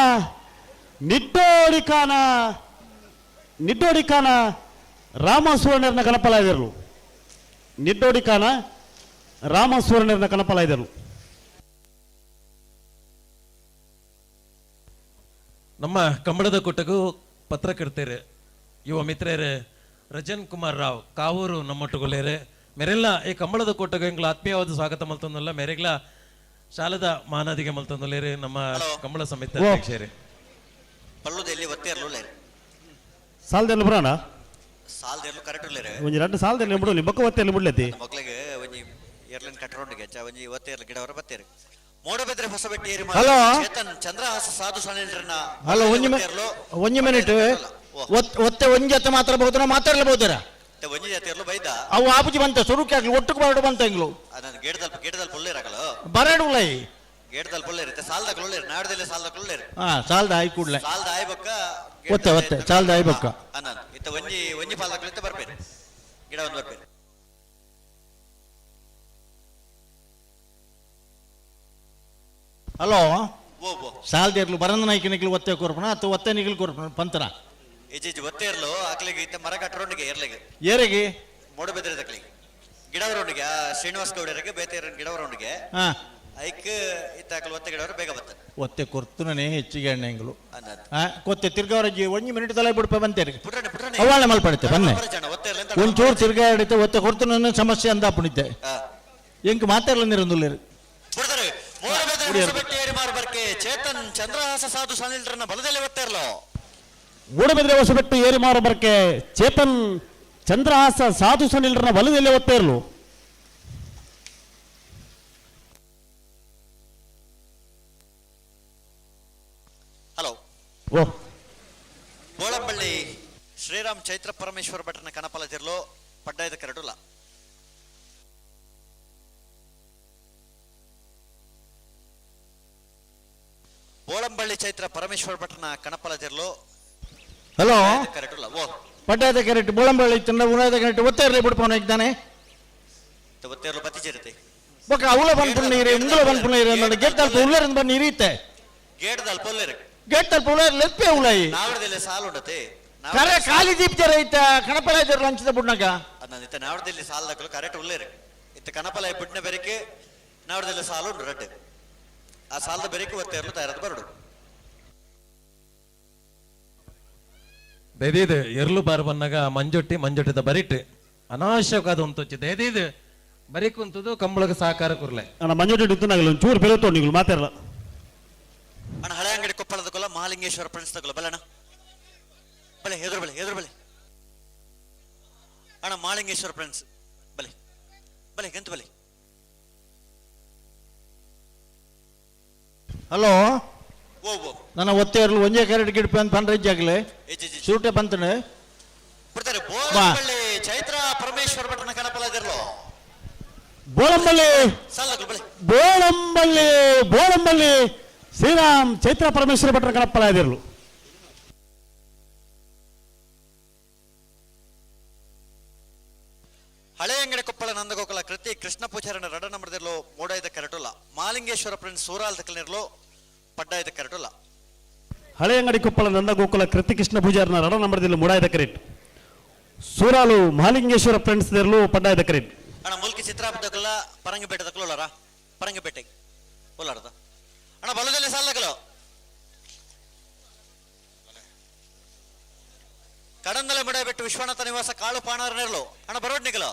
ನಿಡ್ಡೋಡಿಕಾನ ನಿಡ್ಡೋಡಿಕಾನ ರಾಮ ಸುವರ್ಣರ್ನ ಕಣಪಲ ಇದರು. ನಿಡ್ಡೋಡಿಕಾನ ರಾಮ ಸುವರ್ಣರ್ನ ಕಣಪಲ ಇದರು. ನಮ್ಮ ಕಂಬಳದ ಕೂಟಕ್ಕೂ ಪತ್ರಕರ್ತರು ಯುವ ಮಿತ್ರರೇ ರಜನ್ ಕುಮಾರ್ ರಾವ್ ಕಾವೂರು ನಮ್ಮೊಟ್ಟುಗೊಲ್ಲೇರೆ. ಮೇರೆಲ್ಲ ಈ ಕಂಬಳದ ಕೂಟಕ್ಕೆ ಎಂಗ್ಲ ಆತ್ಮೀಯವಾದ ಸ್ವಾಗತ ಮಲ್ತೊಂದಲ್ಲ. ಮೇರೆಗ್ಲ ಶಾಲದ ಮಾನದಿಗೆ ಮಲ್ತೊಂದಲ್ಲೇರಿ ನಮ್ಮ ಹಲೋ. ಕಂಬಳ ಸಮಿತಿ ಓ. ಅಧ್ಯಕ್ಷರೇ. ಪಳ್ಳುದೆಲ್ಲಿ ಒತ್ತೇರ್ಲು. ಸಾಲದೆಲ್ಲ ಬರೋಣ. ಸಾಲದೆರ್ಲು ಕರೆಕ್ಟ್ ಉಳ್ಳೇರು. ಒಂಜಿ ಎರಡು ಸಾಲದಲ್ಲಿ ಬಿಡು ಬೊಕ್ಕ ಒತ್ತೆಲ್ಲ ಬಿಡ್ಲತ್ತಿ. ಮಕ್ಳಿಗೆ ಒಂಜಿ ಏರ್ಲೈನ್ ಕಟ್ಟರೋಂಡಿಗೆ ಒಂಜಿ ಒತ್ತೇರ್ಲು ಗಿಡವರ ಬತ್ತೇರು. ಮೋಡಬೆದ್ರೆ ಹೊಸಬೆಟ್ಟಿ ಏರಿ ಹಲೋ. ಚೇತನ್ ಚಂದ್ರಹಾಸ ಸಾಧು ಸನಿಲ್ರನ್ನ ಹಲೋ ಒಂಜಿ ಒಂಜಿ ಮಿನಿಟ್. ಒತ್ತೆ ಒಂಜಿ ಜೊತೆ ಮಾತಾಡಬಹುದು ಮಾತಾಡಲಬಹುದರ? ಒಂಜಿ ಜಾತಿಯರ್ಲು ಬೈದ. ಅವು ಆಪುಜಿ ಬಂತ ಸುರುಕಿ ಆಗ್ಲಿ ಒಟ್ಟುಕು ಬರಡು ಬಂತ ಇಂಗ್ಲು. ನಾನು ಗೇಡ್ದಲ್ಪ ಗೇಡ್ದಲ್ಪ ಉಳ್ಳೇರಾಗಲು. ಬರಡು ಉಳ್ಳೈ. ಗೇಡ್ದಲ್ಪ ಉಳ್ಳೇರು ಸಾಲದಕ್ಕೆ ಉಳ್ಳೇರು ನಾಡದಲ್ಲೇ ಸಾಲದಕ್ಕೆ ಉಳ್ಳೇರು. ಹಾ ಸಾಲದ ಆಯ್ ಕೂಡ್ಲೆ. ಸಾಲದ ಆಯ್ ಬೊಕ್ಕ. ಒತ್ತೆ ಒತ್ತೆ ಸಾಲದ ಆಯ್ ಬೊಕ್ಕ. ಅನ್ನನ್ ಇತ್ತ ಒಂಜಿ ಒಂಜಿ ಪಾಲದಕ್ಕೆ ಇತ್ತ ಬರ್ಬೇರು ಗಿಡ ಒಂದು ಬರ್ಬೇರು. ಹಲೋ. ಓ ಓ. ಸಾಲದೇರ್ಲು ಬರಂದ ನಾಯ್ಕ ನಿಕ್ಲು ಒತ್ತೆ ಕೊರ್ಪಣ ಅಥವಾ ಒತ್ತೆ ನಿಕ್ಲು ಕೊರ್ಪಣ ಪಂತನ. ಇಜ್ಜಿ ಒತ್ತೆ ಇರ್ಲು ಆಕ್ಲಿಗೆ ಇತ್ತ ಮರ ಕಟ್ಟರೋಂಡಿಗೆ ಏರ್ಲಿಗೆ. ಏರಿಗೆ? ಮೂಡಬೆದ್ರೆ ತಕ್ಲಿಗೆ ಗಿಡವರೊಂಡಿಗೆ ಆ ಶ್ರೀನಿವಾಸ ಗೌಡರಿಗೆ ಬೇತೆ ಗಿಡವರೊಂಡಿಗೆ. ಹಾ. ಐಕ್ ಇತ್ತ ಆಕಲು ಒತ್ತೆ ಗಿಡವರು ಬೇಗ ಬತ್ತ. ಒತ್ತೆ ಕೊರ್ತುನೇ ಹೆಚ್ಚಿಗೆ ಎಣ್ಣೆ ಇಂಗ್ಲು. ಅನ್ನದ್. ಹಾ ಕೊತ್ತೆ ತಿರ್ಗವರಜ್ಜಿ ಒಂಜಿ ಮಿನಿಟ್ ತಲೆ ಬಿಡ್ಪ ಬಂತೇರಿ. ಪುಟ್ರನೆ ಪುಟ್ರನೆ. ಅವಾಳೆ ಮಲ್ಪಡುತ್ತೆ ಬನ್ನೆ. ಒತ್ತೆ ಇರ್ಲಿ. ಒಂಚೂರು ತಿರ್ಗಾಡಿతే ಒತ್ತೆ ಕೊರ್ತುನ ಸಮಸ್ಯೆ ಅಂದ ಪುಣಿತೆ. ಎಂಕ್ ಮಾತಾಡಲ ನೀರೊಂದುಲ್ಲೇರು. ಬಿಡ್ತಾರೆ ಮೂಡಬೆದ್ರೆ ಹೊಸಬೆಟ್ಟಿ ಏರಿ ಮಾರು ಬರ್ಕೆ ಚೇತನ್ ಚಂದ್ರಹಾಸ ಸಾಧು ಸನಿಲ್ರನ್ನ ಬಲದಲ್ಲಿ ಒತ್ತೆ ಇರ್ಲು. ಮೂಡಬಿದ್ರೆ ಹೊಸಬೆಟ್ಟು ಏರಿ ಮಾರು ಬರ್ಕೆ ಚೇತನ್ ಚಂದ್ರಹಾಸ ಸಾಧು ಸನಿಲ್ರನ್ನ ಬಲದಲ್ಲಿ ಒತ್ತೇ ಇರಲು. ಹಲೋ. ಓ. ಬೋಳಂಬಳ್ಳಿ ಶ್ರೀರಾಮ್ ಚೈತ್ರ ಪರಮೇಶ್ವರ ಭಟ್ರನ ಕಣಪಲ ಜಿರ್ಲು ಪಡ್ಡಾಯದ ಕರಡುಲ. ಬೋಳಂಬಳ್ಳಿ ಚೈತ್ರ ಪರಮೇಶ್ವರ ಭಟ್ರನ ಕಣಪಲ ಜಿರ್ಲು. ಹಲೋ. ಕರೆಟುಲ್ಲ. ಓ. ಪಡ್ಡಾಯದ ಕರೆಕ್ಟ್ ಬೋಳಂಬಳ್ಳಿ ತಿಂದ ಉಣಾಯದ ಕರೆಕ್ಟ್ ಒತ್ತೆ ಇರಲಿ ಬಿಡ್ಪವನ ಇದ್ದಾನೆ. ಒತ್ತೇರ್ಲು ಬತ್ತಿ ചേರುತ್ತೆ. ಬೊಕ್ಕ ಅವಳ ಬಂದ್ಪುಣ್ಣ ನೀರು ಇಂಗುಲ ಬಂದ್ಪುಣ್ಣ ನೀರು ಅಂದ ಗೇಟ್ ತಲ್ಪ ಉಳ್ಳರಿಂದ ಬಂದು ನೀರೀತೆ. ಗೇಟ್ ದಲ್ಪ ಉಳ್ಳೇರು. ಗೇಟ್ ತಲ್ಪ ಉಳ್ಳೇರು ಲೆಪ್ಪೆ ಉಳ್ಳಾಯಿ. ನಾವಡದಲ್ಲಿ ಸಾಲು ಉಂಡತೆ. ಕರೆ ಖಾಲಿ ದೀಪ್ ಜರ ಐತ ಕಣಪಲ ಇದ್ದರು ಲಂಚದ ಬುಡ್ನಾಗ. ಅದನ್ನ ಇತ್ತ ನಾವಡದಲ್ಲಿ ಸಾಲದಕ್ಕಲು ಕರೆಕ್ಟ್ ಉಳ್ಳೇರು. ಇತ್ತ ಕಣಪಲ ಬುಡ್ನ ಬೆರಕೆ ನಾವಡದಲ್ಲಿ ಸಾಲು ಉಂಡು ರಡ್ಡೆ. ಆ ಸಾಲದ ಬೆರಕೆ ಒತ್ತೇರ್ಲು ತಯಾರದ ಬರಡು. ದಯದೀದ್ ಎರ್ಲು ಬಾರ್ ಬನ್ನಾಗ ಮಂಜೊಟ್ಟಿ ಮಂಜೊಟ್ಟಿದ ಬರಿಟ್ ಅನಾವಶ್ಯಕವಾದ ಉಂತೊಚ್ಚಿ ದಯದೀದ್ ಬರಿ ಕುಂತದು ಕಂಬಳಗ ಸಹಕಾರ ಕುರ್ಲೆ. ಅಣ್ಣ ಮಂಜೊಟ್ಟಿ ಇತ್ತು ಒಂಚೂರು ಪೆರುತ್ತೋ ನೀವು ಮಾತಾಡಲ್ಲ. ಅಣ್ಣ ಹಳೆ ಅಂಗಡಿ ಕೊಪ್ಪಳದ ಕೊಲ್ಲ ಮಹಾಲಿಂಗೇಶ್ವರ ಫ್ರೆಂಡ್ಸ್ ತಗೊಲ್ಲ ಬಲೆ ಅಣ್ಣ ಬಲೆ ಎದುರು ಬಲೆ ಎದುರು ಬಲೆ ಅಣ್ಣ ಮಹಾಲಿಂಗೇಶ್ವರ ಫ್ರೆಂಡ್ಸ್ ಬಲೆ. ಬಲೆ ಗಂತು ಬಲೆ. ಹಲೋ. ಓ ಓ. ನನ್ನ ಒತ್ತೆಯರ್ಲು ಒಂಜೇ ಕ್ಯಾರೆಟ್ ಗಿಡಪೆ ಅಂತ ಪಂಡ್ರೆ ಇಜ್ಜಾಗ್ಲೆ. ಎಜ್ಜಿ ಸೂಟೆ ಬಂತನೆ. ಬಿಡ್ತಾರೆ. ಬಾ. ಬೋಳಂಬಳ್ಳಿ ಚೈತ್ರ ಪರಮೇಶ್ವರ ಭಟ್ರನ ಕಣಪಲ ಇದಿರ್ಲೋ. ಬೋಳಂಬಳ್ಳಿ. ಸಾಲದಗಳು ಬಲೆ. ಬೋಳಂಬಳ್ಳಿ ಬೋಳಂಬಳ್ಳಿ ಶ್ರೀರಾಮ್ ಚೈತ್ರ ಪರಮೇಶ್ವರ ಭಟ್ರ ಕಣಪ್ಪಲ ಇದಿರ್ಲು. ಹಳೆ ಅಂಗಡಿ ಕೊಪ್ಪಳ ನಂದಗೋಕುಲ ಕೃತಿ ಕೃಷ್ಣ ಪೂಜಾರನ ರಡ ನಂಬರ್ದಿರ್ಲೋ ಮೂಡಾಯ್ದ ಕರಟುಲ್ಲ. ಮಾಲಿಂಗೇಶ್ವರ ಫ್ರೆಂಡ್ಸ್ ಸೂರಾಲ್ ತಕಲಿರ್ಲೋ ಪಡ್ಡಾಯ್ದ ಕರಟುಲ್ಲ. ಹಳೆ ಅಂಗಡಿ ಕೊಪ್ಪಳ ನಂದಗೋಕುಲ ಕೃತಿ ಕೃಷ್ಣ ಪೂಜಾರನ ರಡ ನಂಬರ್ದಿಲ್ಲ ಮೂಡಾಯ್ದ ಕರೆಟ್. ಸೂರಾಲು ಮಹಾಲಿಂಗೇಶ್ವರ ಫ್ರೆಂಡ್ಸ್ ದಿರ್ಲು ಪಡ್ಡಾಯ್ದ ಕರೆಟ್. ಅಣ್ಣ ಮುಲ್ಕಿ ಚಿತ್ರಾಪದಕಲ್ಲ ಪರಂಗಿಪೇಟೆ ತಕಲೋಲಾರ ಪರಂಗಿಪೇಟೆ ಓಲಾರದ ಅಣ್ಣ ಬಲದಲ್ಲಿ ಸಾಲದಕಲು ಕಡಂದಲೆ ಬಿಟ್ಟು ವಿಶ್ವನಾಥ ನಿವಾಸ ಕಾಳು ಪಾಣಾರನಿರ್ಲು ಅಣ್ಣ ಬರೋಡ್ನಿಕಲು.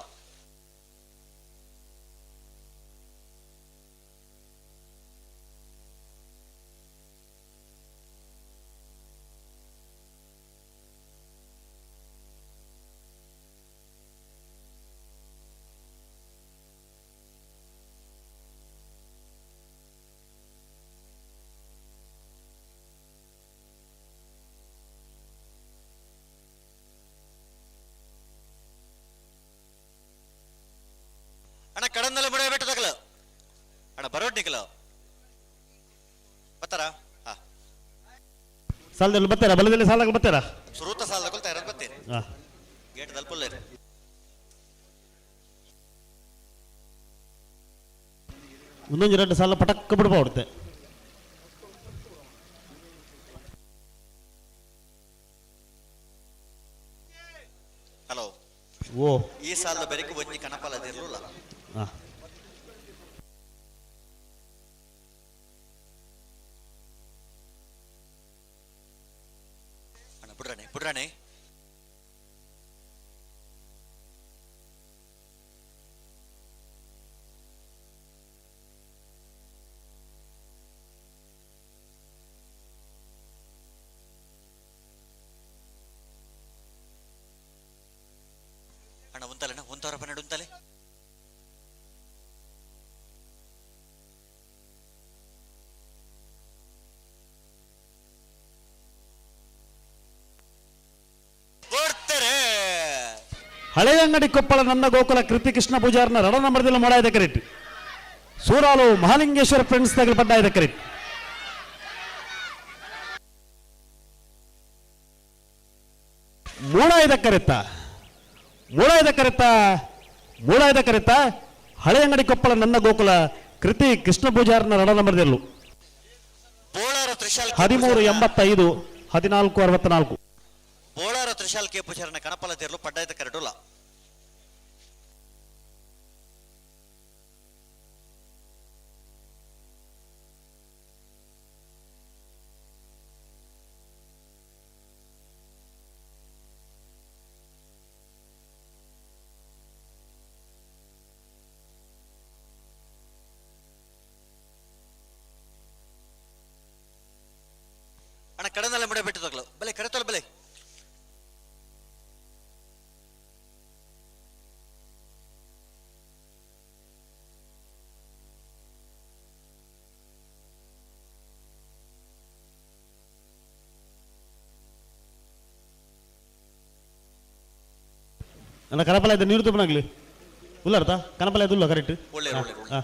ಅಣ್ಣ ಕಡಂದಲೆ ಮುಡಿಯ ಬಿಟ್ಟು ತಗಲು ಅಣ್ಣ ಬರೋಡ್ನಿಕಲು ಬತ್ತಾರ ಹಾ. ಸಾಲದಲ್ಲಿ ಬರ್ತಾರ ಬಲದಲ್ಲಿ ಸಾಲಾಗ ಬರ್ತಾರ. ಸುರೂತ ಸಾಲದಕಲ್ ತಯಾರ ಬತ್ತೀರಿ. ಹಾ. ಗೇಟ್ ತಲುಪಲ್ಲೇರಿ. ಒಂದೊಂದು ಎರಡು ಸಾಲ ಪಟಕ್ ಬಿಡ್ಬಾರ್ದೆ. ಹಲೋ. ಓ. ಈ ಸಾಲದ ಬೆರಕು ಒಂಜಿ ಕಣಪಲ ಅದಿರ್ಲಿಲ್ಲ. ಹಾ. ಅಣ್ಣ ಬಿಡ್ರಾಣೆ ಬಿಡ್ರಾಣೆ. ಅಣ್ಣ ಉಂತಲೆ ಉಂತವರ ಪನ್ನೆರಡು ಉಂತಲೆ. ಕೊಡ್ತಾರೆ. ಹಳೆ ಅಂಗಡಿ ಕೊಪ್ಪಳ ನನ್ನ ಗೋಕುಲ ಕೃತಿ ಕೃಷ್ಣ ಪೂಜಾರನ ರಡ ನಂಬರ್ದಲ್ಲಿ ಮಾಡಾಯ್ದ ಕರೆಟ್. ಸೂರಾಲು ಮಹಾಲಿಂಗೇಶ್ವರ ಫ್ರೆಂಡ್ಸ್ ತಗಲು ಪಡ್ಡಾಯ್ದ ಕರೆಟ್. ಮೂಡಾಯ್ದ ಕರೆತ್ತ ಮೂಡಾಯ್ದ ಕರೆತ್ತ ಮೂಡಾಯ್ದ ಕರೆತ್ತ ಹಳೆ ಅಂಗಡಿ ಕೊಪ್ಪಳ ನನ್ನ ಗೋಕುಲ ಕೃತಿ ಕೃಷ್ಣ ಪೂಜಾರನ ರಡ ನಂಬರ್ದಲ್ಲೂ. ಬೋಳಾರ ತ್ರಿಶಾಲ್ 13 85 14 64. ಬೋಳಾರ ತ್ರಿಶಾಲ್ ಕೆ ಪೂಜಾರನ ಕಣಪಲ ತೀರ್ಲು ಪಡ್ಡಾಯ್ದ ಕರಡುಲ್ಲ. ಅಣ್ಣ ಕಡನಲ್ಲ ಮುಡೆ ಬಿಟ್ಟು ತಗಲು ಬಲೆ ಕರೆತೋಲ್ ಬಲೆ. ಅಣ್ಣ ಕನಪಲ ಇದ್ದ ನೀರು ತುಂಬನಾಗ್ಲಿ ಉಲ್ಲಾರ್ತಾ ಕನಪಲ ಇದ್ದುಲ್ಲ ಕರೆಕ್ಟ್. ಒಳ್ಳೆ ಒಳ್ಳೆ ಒಳ್ಳೆ. ಹಾ.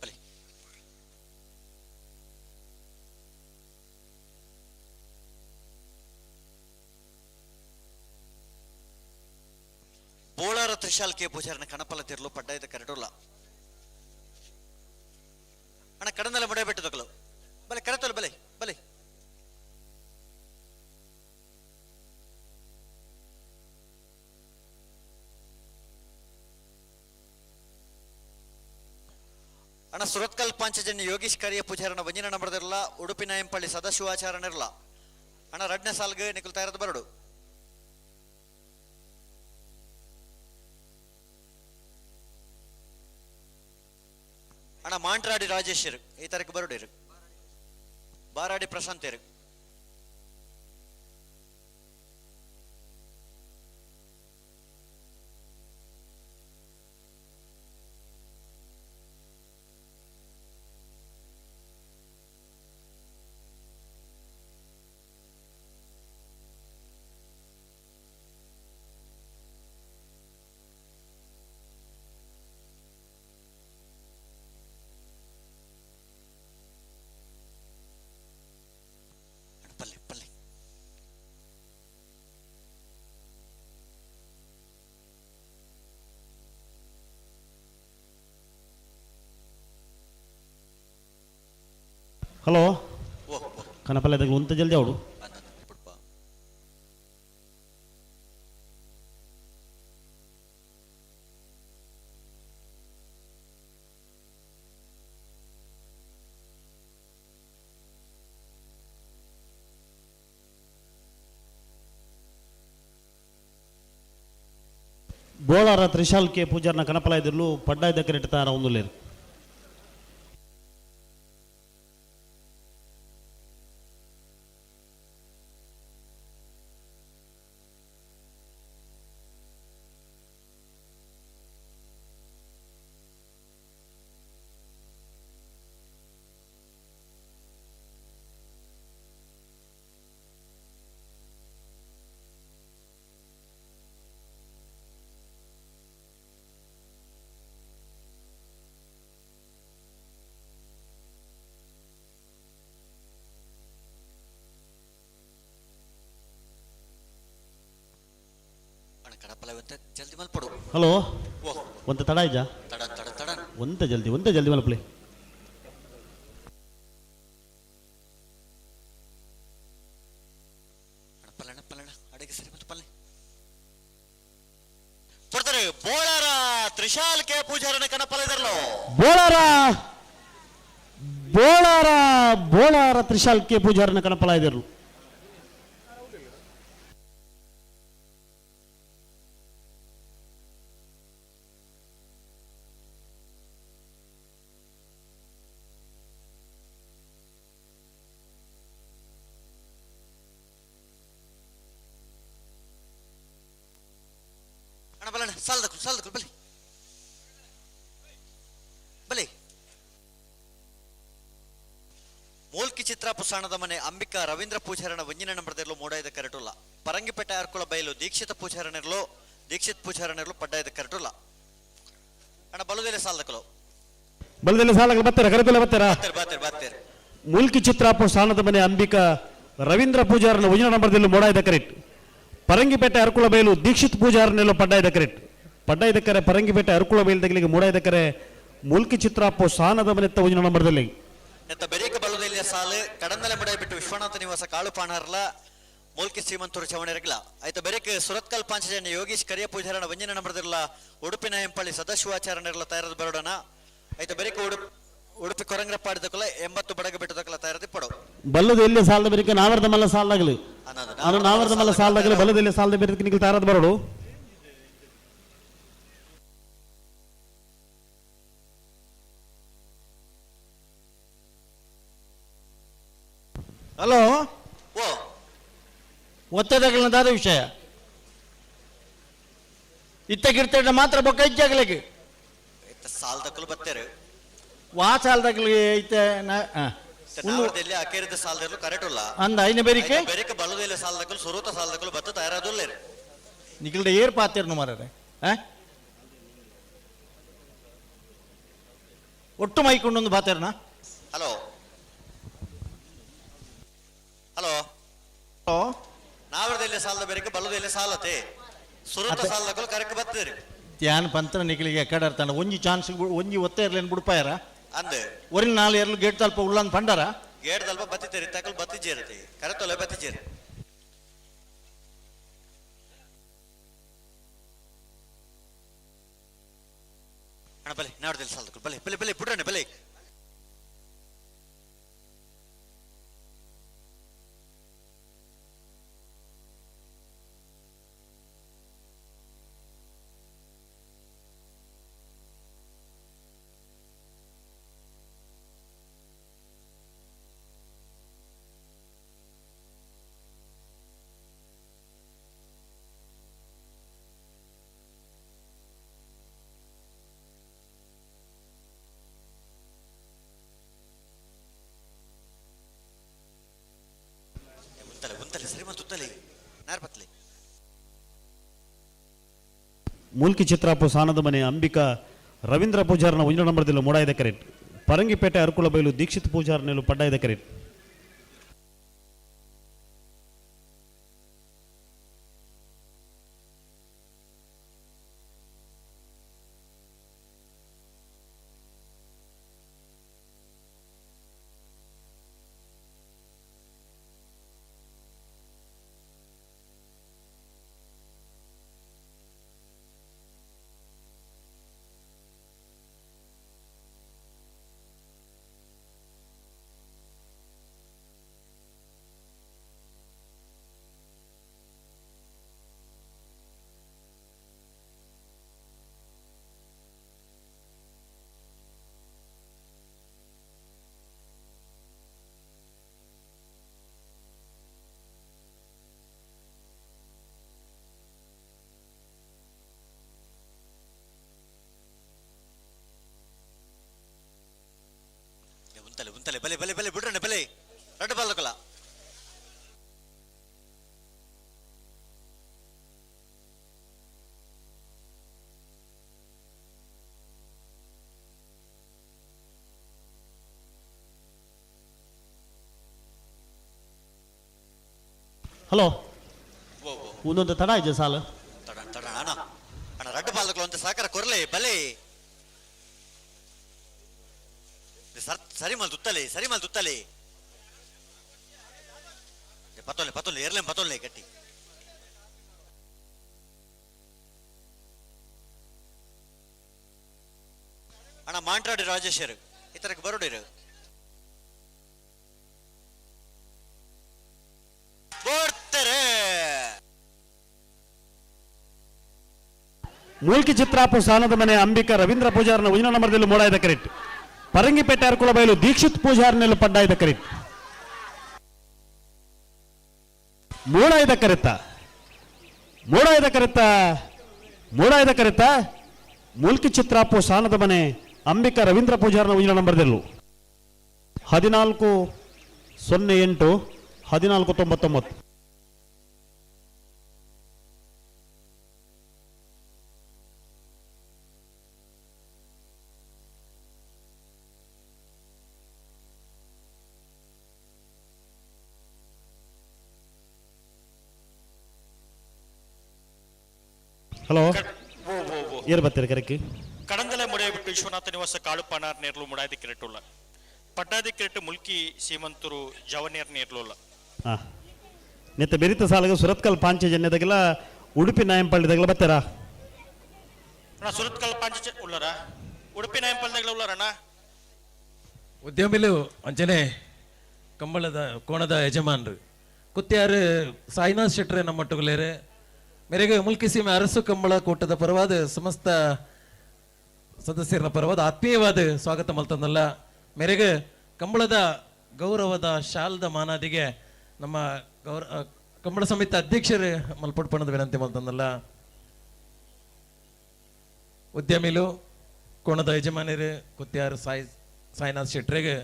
ಬಲೆ. ಬೋಳಾರ ತ್ರಿಶಾಲ್ ಕೆ ಪೂಜಾರನ ಕಣಪಲ ತಿರ್ಲು ಪಡ್ಡಾಯ್ದ ಕರಡುಲ್ಲ. ಅಣ್ಣ ಕಡನಲ್ಲ ಮುಡೆ ಬಿಟ್ಟು ತಗಲು. ಬಲೆ ಕರೆತೋಲ್ ಬಲೆ ಬಲೆ. ಅಣ್ಣ ಸುರತ್ಕಲ್ ಪಾಂಚಜನ್ಯ ಯೋಗೀಶ್ ಕರಿಯ ಪೂಜಾರನ ವಂಜನ ನಂಬರ್ದಿರಲ್ಲ, ಉಡುಪಿ ನಾಯಂಪಳ್ಳಿ ಸದಾಶಿವಾಚಾರನಿರಲ್ಲ. ಅಣ್ಣ ರಡ್ನೇ ಸಾಲ್ಗೆ ನಿಕುಲ್ ತಯಾರದ ಬರಡು. ಅಣ್ಣ ಮಾಂಟ್ರಾಡಿ ರಾಜೇಶ್ ಈ ತಾರೀಕು ಬರಡಿರು. ಬಾರಾಡಿ ಪ್ರಶಾಂತ್ ಪಲ್ಲೆ ಪಲ್ಲೆ. ಹಲೋ ಕನಪಲ್ಲೆ ಒಂತ ಜಲ್ದಿ ಅವಡು. ಬೋಳಾರ ತ್ರಿಶಾಲ್ ಕೆ ಪೂಜಾರ್ನ ಕನಪಲ ಇದ್ರಲು ಪಡ್ಡಾಯ ದಕ್ಕರಿಟ್ಟಾರ ಒಂದು ಲೇರು. ಜಲ್ದಿ ಮಲ್ಪಡು. ಹಲೋ ಒಂತ ತಡ ಇಜ್ಜಾ? ತಡ ತಡ ತಡ. ಒಂತ ಜಲ್ದಿ ಒಂತ ಜಲ್ದಿ ಮಲ್ಪಲಿ. ಪಲ್ಲಣ ಪಲ್ಲಣ ಅಡಿಗೆ ಸರಿ ಮತ್ತು ಪಲ್ಲೆ ಕೊಡ್ತಾರೆ. ಬೋಳಾರ ತ್ರಿಶಾಲ್ ಕೆ ಪೂಜಾರನ ಕಣಪಲ್ಲ. ಬೋಳಾರ ಬೋಳಾರ ಬೋಳಾರ ತ್ರಿಶಾಲ್ ಕೆ ಪೂಜಾರನ ಕಣಪಲ ಇದ್ರಲು. ಸಾಲದಕ್ಕೂ ಸಾಲದಕ್ಕೂ ಬಲಿ ಬಲಿ. ಮೂಲ್ಕಿ ಚಿತ್ರ ಪುಸಾಣದ ಮನೆ ಅಂಬಿಕಾ ರವೀಂದ್ರ ಪೂಜಾರನ ವಂಜಿನ ನಂಬರ್ದಿರಲು ಮೂಡಾಯ್ದ ಕರೆಟುಲ್ಲ. ಪರಂಗಿಪೇಟೆ ಅರ್ಕುಳ ಬಯಲು ದೀಕ್ಷಿತ ಪೂಜಾರನಿರಲು ದೀಕ್ಷಿತ್ ಪೂಜಾರನಿರಲು ಪಡ್ಡಾಯ್ದ ಕರೆಟುಲ್ಲ. ಅಣ್ಣ ಬಲುದೆಲೆ ಸಾಲದಕ್ಕಲು ಬಲದೆಲೆ ಸಾಲಗಳು ಬರ್ತಾರ ಕರೆತಲ್ಲ ಬರ್ತಾರ. ಬರ್ತಾರೆ ಬರ್ತಾರೆ. ಮೂಲ್ಕಿ ಚಿತ್ರಾಪು ಸ್ಥಾನದ ಮನೆ ಅಂಬಿಕಾ ರವೀಂದ್ರ ಪೂಜಾರನ ಒಂಜಿನ ನಂಬರ್ದಿರಲು ಮೂಡಾಯ್ದ ಕರೆಟ್. ಪರಂಗಿಪೇಟೆ ಅರ್ಕುಳ ಬಯಲು ದೀಕ್ಷಿತ್ ಪೂಜಾರನೆಲ್ಲ ಪಡ್ಡಾಯ್ದ ಕರೆಟ್. ಪಡ್ಡಾಯ್ದ ಕರೆ ಪರಂಗಿಪೇಟೆ ಅರ್ಕುಳ ಬಯಲು ಮೂಡಾಯ್ದ ಕರೆ ಮೂಲ್ಕಿ ಚಿತ್ರಾಪು ಸ್ಥಾನದ ಮನೆ ಒಂಜಿನ ನಂಬರ್ದಲ್ಲಿ. ಎತ್ತ ಬೆರೇಕ ಬಲುದೆಲ್ಲಿಯ ಸಾಲು ಕಡಂದಲೆ ಮಡೈ ಬಿಟ್ಟು ವಿಶ್ವನಾಥ ನಿವಾಸ ಕಾಳು ಪಾಣಾರ್ಲ ಮೂಲ್ಕಿ ಶ್ರೀಮಂತರು ಚವಣೆರಗ್ಲ. ಆಯ್ತ ಬೆರೇಕ ಸುರತ್ಕಲ್ ಪಾಂಚಜನ್ಯ ಯೋಗೀಶ್ ಕರಿಯ ಪೂಜಾರನ ವಂಜಿನ ನಂಬರ್ದಿರಲ ಉಡುಪಿನ ಹೆಂಪಳ್ಳಿ ಸದಾಶಿವಾಚಾರ್ಯನಿರಲ ತಯಾರದ ಬರೋಡನ. ಆಯ್ತ ಬೆರೇಕ ಉಡುಪಿ ಕೊರಂಗ್ರಪ್ಪಾಡಿದಕ್ಕಲ 80 ಬಡಗ ಬಿಟ್ಟದಕ್ಕಲ ತಯಾರದಿ ಪಡೋ. ಬಲ್ಲದ ಎಲ್ಲಿ ಸಾಲದ ಬೆರಿಕೆ ನಾವರ್ದ ಮಲ್ಲ ಸಾಲದಾಗಲಿ ಅನು ನಾವರ್ದ ಮಲ್ಲ ಸಾಲದಾಗಲಿ ಬಲ್ಲದ ಎಲ್ಲಿ ಸಾಲದ ಬೆರಿಕೆ ನಿಖಿಲ್ ತಯಾರದ ಬರೋಡು. ಹಲೋ ಒತ್ತಡಗಳನ್ನದಾದ ವಿಷಯ ಇತ್ತ ಗಿರ್ತಡ ಮಾತ್ರ ಬೊಕ್ಕ ಇಜ್ಜಾಗ್ಲಿಕ್ಕೆ ಸಾಲದಕ್ಕಲು ಬತ್ತೇರು ವಾ ಸಾಲದಾಗಲಿ ಇತ್ತ ಅಕೇರಿದ ಸಾಲದಲ್ಲೂ ಕರೆಕ್ಟ್ ಉಲ್ಲ ಅಂದ ಐನ ಬೇರಿಕೆ ಬೇರಿಕೆ ಬಲುದೆಲ್ಲ ಸಾಲದಕ್ಕಲು ಸುರೂತ ಸಾಲದಕ್ಕಲು ಬತ್ತ ತಯಾರಾದುಲ್ಲ. ನಿಖಿಲ್ಡ ಏರ್ ಪಾತಿರ್ನು ಮಾರರೆ ಒಟ್ಟು ಮೈಕೊಂಡೊಂದು ಪಾತಿರ್ನ. ಹಲೋ ಹಲೋ ನಾವರದೆಲ್ಲ ಸಾಲದ ಬೇರಿಕೆ ಬಲುದೆಲ್ಲ ಸಾಲತೆ ಸುರೂತ ಸಾಲದಕ್ಕಲು ಕರೆಕ್ಟ್ ಬತ್ತೇರಿ. ಧ್ಯಾನ ಪಂತ್ರ ನಿಖಿಲಿಗೆ ಎಕ್ಕಡ ಇರ್ತಾನೆ ಒಂಜಿ ಚಾನ್ಸ್ ಒಂಜಿ ಒತ್ತೆ ಇರ್ಲೇನು ಬಿಡ್ಪಾಯರ ಅಂದೆ ಒರಿನ ನಾಲ್ ಎರ್ಲು ಗೇಟ್ ತಲ್ಪ ಉಳ್ಳಂದ್ ಪಂಡಾರ ಗೇಡ್ದಲ್ಪ ಬತ್ತಿತ್ತೇರಿ ತಕಲ್ ಬತ್ತಿಜೇರತಿ ಕರೆತೊಲೆ ಬತ್ತಿಜೇರಿ. ಅಣ್ಣ ಬಲೆ ನಾಡ್ದಲ್ಲಿ ಸಾಲದಕ್ಕೂ ಬಲೆ ಬಲೆ ಬಲೆ ಬಿಡ್ರಣ್ಣ ಬಲೆ. ಉಂತಲೆ ಸರಿ ಮತ್ತು ಉತ್ತಲೆ ನಾರ್ಪತ್ಲೆ. ಮೂಲ್ಕಿ ಚಿತ್ರಾಪು ಸಾನದ ಮನೆ ಅಂಬಿಕಾ ರವೀಂದ್ರ ಪೂಜಾರನ ಒಂಜಿ ನಂಬರ್ದಿಲ್ಲ ಮೂಡಾಯ್ದ ಕರೆಟ್. ಪರಂಗಿಪೇಟೆ ಅರುಕುಳ ಬೈಲು ದೀಕ್ಷಿತ್ ಪೂಜಾರನೆಲು ಪಡ್ಡಾಯ್ದ ಕರೆಟ್. ಉಂತಲೆ ಉಂತಲೆ ಬಲೆ ಬಲೆ ಬಲೆ ಬಿಡ್ರಣ್ಣ ಬಲೆ ರಡ್ಡು ಬಾಲಕಲ. ಹಲೋ, ಒಂದೊಂದು ತಡ ಇದೆ ಸಾಲ. ತಡ ತಡ ಅಣ್ಣ ಅಣ್ಣ ರಡ್ಡು ಬಾಲಕಲು ಅಂತ ಸಾಕಾರ ಕೊರ್ಲೆ ಬಲೆ. ಸರಿ ಮಲ್ ತುತ್ತಲೆ ಸರಿ ಮಲ್ ತುತ್ತಲೆ. ಪತ್ತೊಲೆ ಪತ್ತೊಲೆ ಎರ್ಲೆ ಪತ್ತೊಲೆ ಗಟ್ಟಿ. ಅಣ್ಣ ಮಾಂಟ್ರಾಡಿ ರಾಜೇಶ್ವರ್ ಇತರಕ್ಕೆ ಬರೋಡಿರು ಬರ್ತಾರೆ. ಮೂಲ್ಕಿ ಚಿತ್ರಾಪು ಸಾನದ ಮನೆ ಅಂಬಿಕಾ ರವೀಂದ್ರ ಪೂಜಾರನ ಉಜಿನ ನಂಬರ್ದಲ್ಲಿ ಮೂಡಾಯ್ದ ಕರೆಕ್ಟ್. ಪರಂಗಿಪೇಟೆ ಅರ್ಕುಳ ಬಯಲು ದೀಕ್ಷಿತ್ ಪೂಜಾರನೆಲ್ಲ ಪಡ್ಡಾಯ್ದ ಕರೆಕ್ಟ್. ಮೂಡಾಯ್ದ ಕರೆತ ಮೂಡಾಯ್ದ ಕರೆತ ಮೂಡಾಯ್ದ ಕರೆತ ಮೂಲ್ಕಿ ಚಿತ್ರಾಪು ಸಾನದ ಮನೆ ಅಂಬಿಕಾ ರವೀಂದ್ರ ಪೂಜಾರನ ಉಜಿನ ನಂಬರ್ದಲ್ಲೂ 14 08 14 99. ಹಲೋ, ಏರ್ ಬರ್ತೀರಿ ಕರೆಕ್ಟ್? ಕಡಂದಲೆ ಮುಡಿಯಬಿಟ್ಟು ವಿಶ್ವನಾಥ ನಿವಾಸ ಕಾಳುಪಾನಾರ್ ನೇರ್ಲು ಮುಡಾದಿ ಕಿರೆಟುಲ್ಲ ಪಡ್ಡಾದಿ ಕಿರೆಟು ಮುಲ್ಕಿ ಸೀಮಂತರು ಜವನೇರ್ ನೇರ್ಲುಲ್ಲ. ಹಾಂ, ನೆತ್ತ ಬೆರಿತ ಸಾಲಗ ಸುರತ್ಕಲ್ ಪಾಂಚಜನ್ಯದಾಗೆಲ್ಲ ಉಡುಪಿ ನಾಯಂಪಳ್ಳಿದಾಗೆಲ್ಲ ಬರ್ತಾರಾ? ಅಣ್ಣ ಸುರತ್ಕಲ್ ಪಾಂಚ ಉಳ್ಳಾರ ಉಡುಪಿ ನಾಯಂಪಳ್ಳಿದಾಗಲ ಉಳ್ಳಾರಣ್ಣ. ಉದ್ಯಮಿಲು ಅಂಚನೆ ಕಂಬಳದ ಕೋಣದ ಯಜಮಾನ್ರು ಕುತ್ಯಾರು ಸಾಯಿನಾಥ್ ಶೆಟ್ರೆ ನಮ್ಮೊಟ್ಟುಗುಲೇರು ಮೇರೆಗೆ ಮುಲ್ಕಿ ಸೀಮೆ ಅರಸು ಕಂಬಳ ಕೂಟದ ಪರವಾದ ಸಮಸ್ತ ಸದಸ್ಯರ ಪರವಾದ ಆತ್ಮೀಯವಾದ ಸ್ವಾಗತ ಮಲ್ತಂದಲ್ಲ. ಮೇರೆಗೆ ಕಂಬಳದ ಗೌರವದ ಶಾಲ್ದ ಮಾನಾದಿಗೆ ನಮ್ಮ ಕಂಬಳ ಸಮಿತಿ ಅಧ್ಯಕ್ಷರು ಮಲ್ಪಡ್ಪಣದ ವಿನಂತಿ ಮಲ್ತಂದಲ್ಲ. ಉದ್ಯಮಿಲು ಕೋಣದ ಯಜಮಾನರು ಕುತ್ಯಾರು ಸಾಯಿನಾಥ್ ಶೆಟ್ರೆಗೆ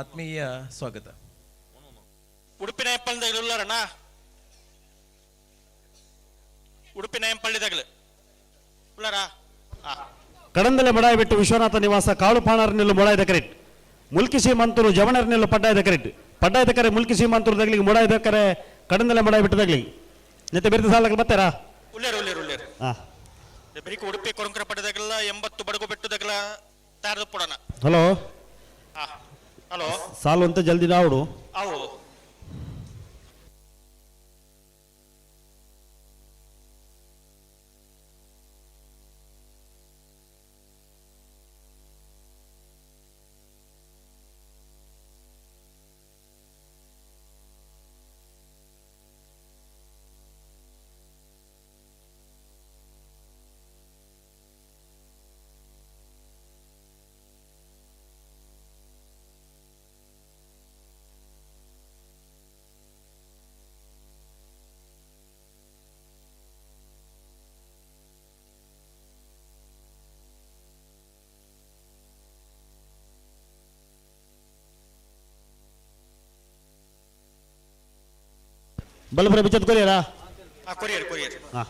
ಆತ್ಮೀಯ ಸ್ವಾಗತ. ಉಡುಪಿ ನಾಯಂಪಳ್ಳಿದಾಗಲ ಉಳ್ಳಾರಣ್ಣ ಉಡುಪಿ ನಾಯಂಪಳ್ಳಿದಾಗಲ ಉಳ್ಳಾರ. ಕಡಂದಲೆ ಬಡಾಯಿ ಬಿಟ್ಟು ವಿಶ್ವನಾಥ ನಿವಾಸ ಕಾಳುಪಾಣರ್ನೆಲ್ಲ ಮೊಳಾಯ್ದ ಕರೆಕ್ಟ್. ಮುಲ್ಕಿ ಸೀಮಂತರು ಜವಣರ್ನೆಲ್ಲ ಪಡ್ಡಾಯ್ದ ಕರೆಕ್ಟ್. ಪಡ್ಡಾಯ್ದ ಕರೆ ಮುಲ್ಕಿ ಸೀಮಂತರು ದಗ್ಲಿಗೆ ಮೊಡಾಯ್ದ ಕರೆ ಕಡಂದಲೆ ಬಡಾಯಿ ಬಿಟ್ಟು ದಗ್ಲಿ ನೆತ್ತೆ ಬೆರ್ತ ಸಾಲಕ್ಕೆ ಬರ್ತಾರಾ? ಉಳ್ಳೇರು ಉಳ್ಳೇರು ಉಳ್ಳೇರು. ಹಾಂ, ಬೆರಿಕ ಉಡುಪಿ ಕೊರಂಕರ ಪಡೆದಾಗಲ 80 ಬಡಗು ಬೆಟ್ಟದಾಗಲ ತಾರದು ಪೊಡಣ. ಹಲೋ, ಹಲೋ ಸಾಲು ಅಂತ ಜಲ್ದಿ ದಾವಡು. ಅವು ಬಲಪುರ ಬಿಚ್ಚತ್ ಕೊರಿಯರಾ? Courier courier. ಹಾ.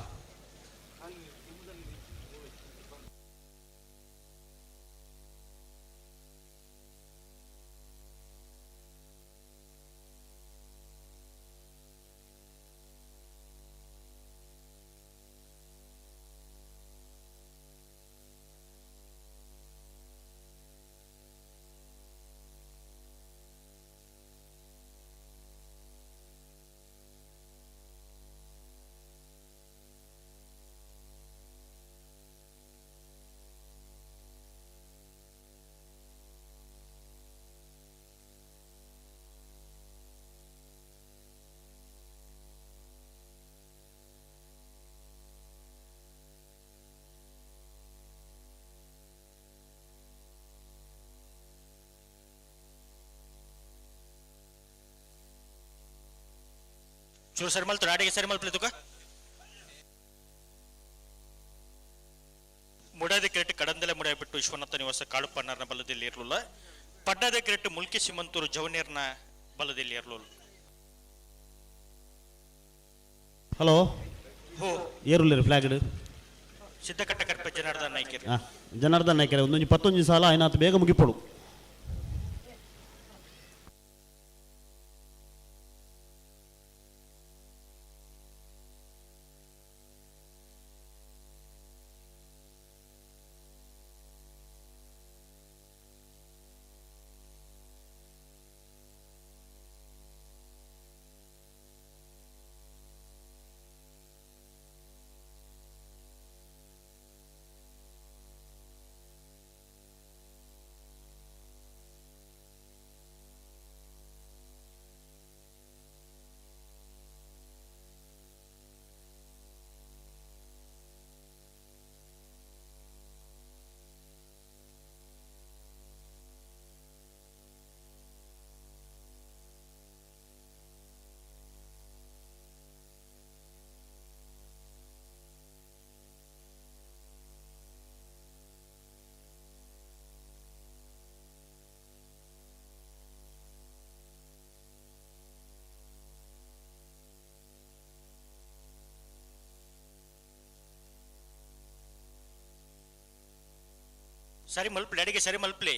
ಚೂರು ಸರಿ ಮಲ್ತು ನಾಡಿಗೆ ಸರಿ ಮಲ್ಪಲೆ ತುಕ ಮುಡಾದ ಕ್ರೆಟ್ ಕಡಂದಲೆ ಮುಡಾಯ್ಬಿಟ್ಟು ವಿಶ್ವನಾಥ ನಿವಾಸ ಕಾಳುಪಣ್ಣರ್ನ ಬಲದಲ್ಲಿ ಇರಲಿಲ್ಲ. ಪಡ್ಡಾದ ಕ್ರೆಟ್ ಮುಲ್ಕಿ ಸಿಮಂತೂರು ಜವನೇರ್ನ ಬಲದಲ್ಲಿ ಇರಲಿಲ್ಲ. ಹಲೋ. ಹೋ. ಏರುಲ್ಲೇರು ಫ್ಲಾಗ್. ಸಿದ್ದಕಟ್ಟ ಕರ್ಪ ಜನಾರ್ದನ್ ನಾಯ್ಕರ್. ಹಾ ಜನಾರ್ದನ್ ನಾಯ್ಕರ್ ಒಂದೊಂದು ಪತ್ತೊಂದು ಸಾಲ ಐನಾತ್ ಬೇಗ ಮುಗಿಪಡು. ಸರಿ ಮಲ್ಪ್ಲಿ ಅಡಿಗೆ ಸರಿ ಮಲ್ಪ್ಲಿ.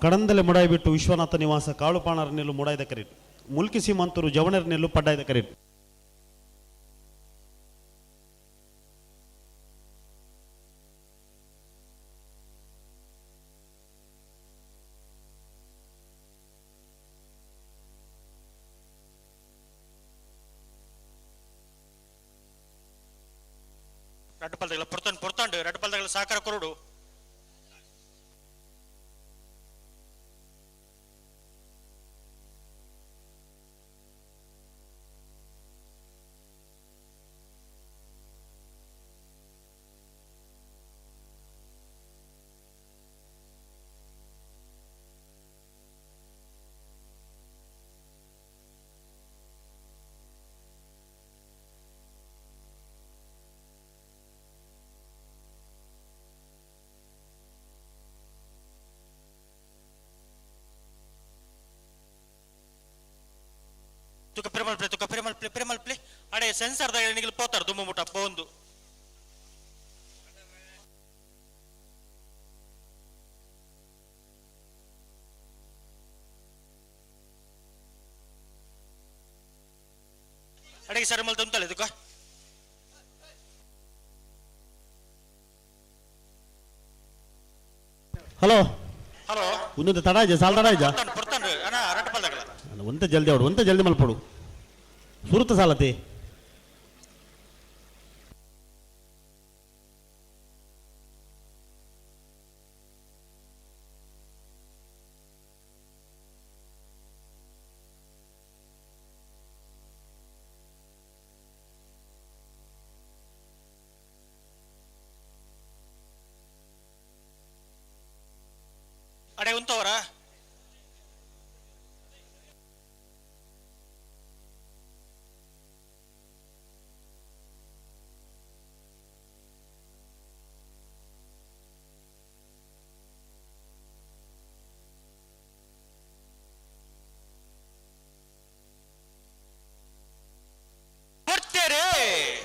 ಕಡಂದಲೆ ಮುಡಾಯಿ ಬಿಟ್ಟು ವಿಶ್ವನಾಥ ನಿವಾಸ ಕಾಳುಪಾಣರ ನೆಲ್ಲು ಮುಡಾಯ್ದ ಕರೀಟ್. ಮುಲ್ಕಿ ಸೀಮಂತರು ಜವಣರ ನೆಲ್ಲು ಪಡ್ಡಾಯ್ದ ಕರೀಟ್. ರಡ್ಡು ಪಲ್ದಗಳ ಪೊರ್ತಂಡು ಪೊರ್ತಂಡು ರಡ್ಡು ಪಲ್ದಗಳ ಸಾಕಾರ ಕೊರಡು. ತುಕ ಪ್ರೇಮಲ್ ಪ್ಲೇ ತುಕ ಪ್ರೇಮಲ್ ಪ್ಲೇ ಪ್ರೇಮಲ್ ಪ್ಲೇ ಅಡೆ ಸೆನ್ಸರ್ ದಾಗ ನಿಗಲ್ ಪೋತಾರ ದುಮ್ಮ ಮುಟ್ಟ ಪೋಂದು. ಅಡೆಗೆ ಸರ್ ಮಲ್ ತಂತಲ್ಲ ಇದಕ್ಕ. ಹಲೋ. ಒಂದೊಂದು ತಡ ಇಜ್ಜ ಸಾಲ್ ತಡ ಇಜ್ಜ ಪೊರ್ತಂಡು ಅಣ್ಣ ರಡ್ಡ್ ಪಾಲ್ದಗಲ ಒಂತೆ ಜಲ್ದಿ ಅವಡು ಒಂತೆ ಜಲ್ದಿ ಮಲ್ಪಡು ಸುರುತ ಸಾಲತಿ ಅಡೆ ಉಂತವರ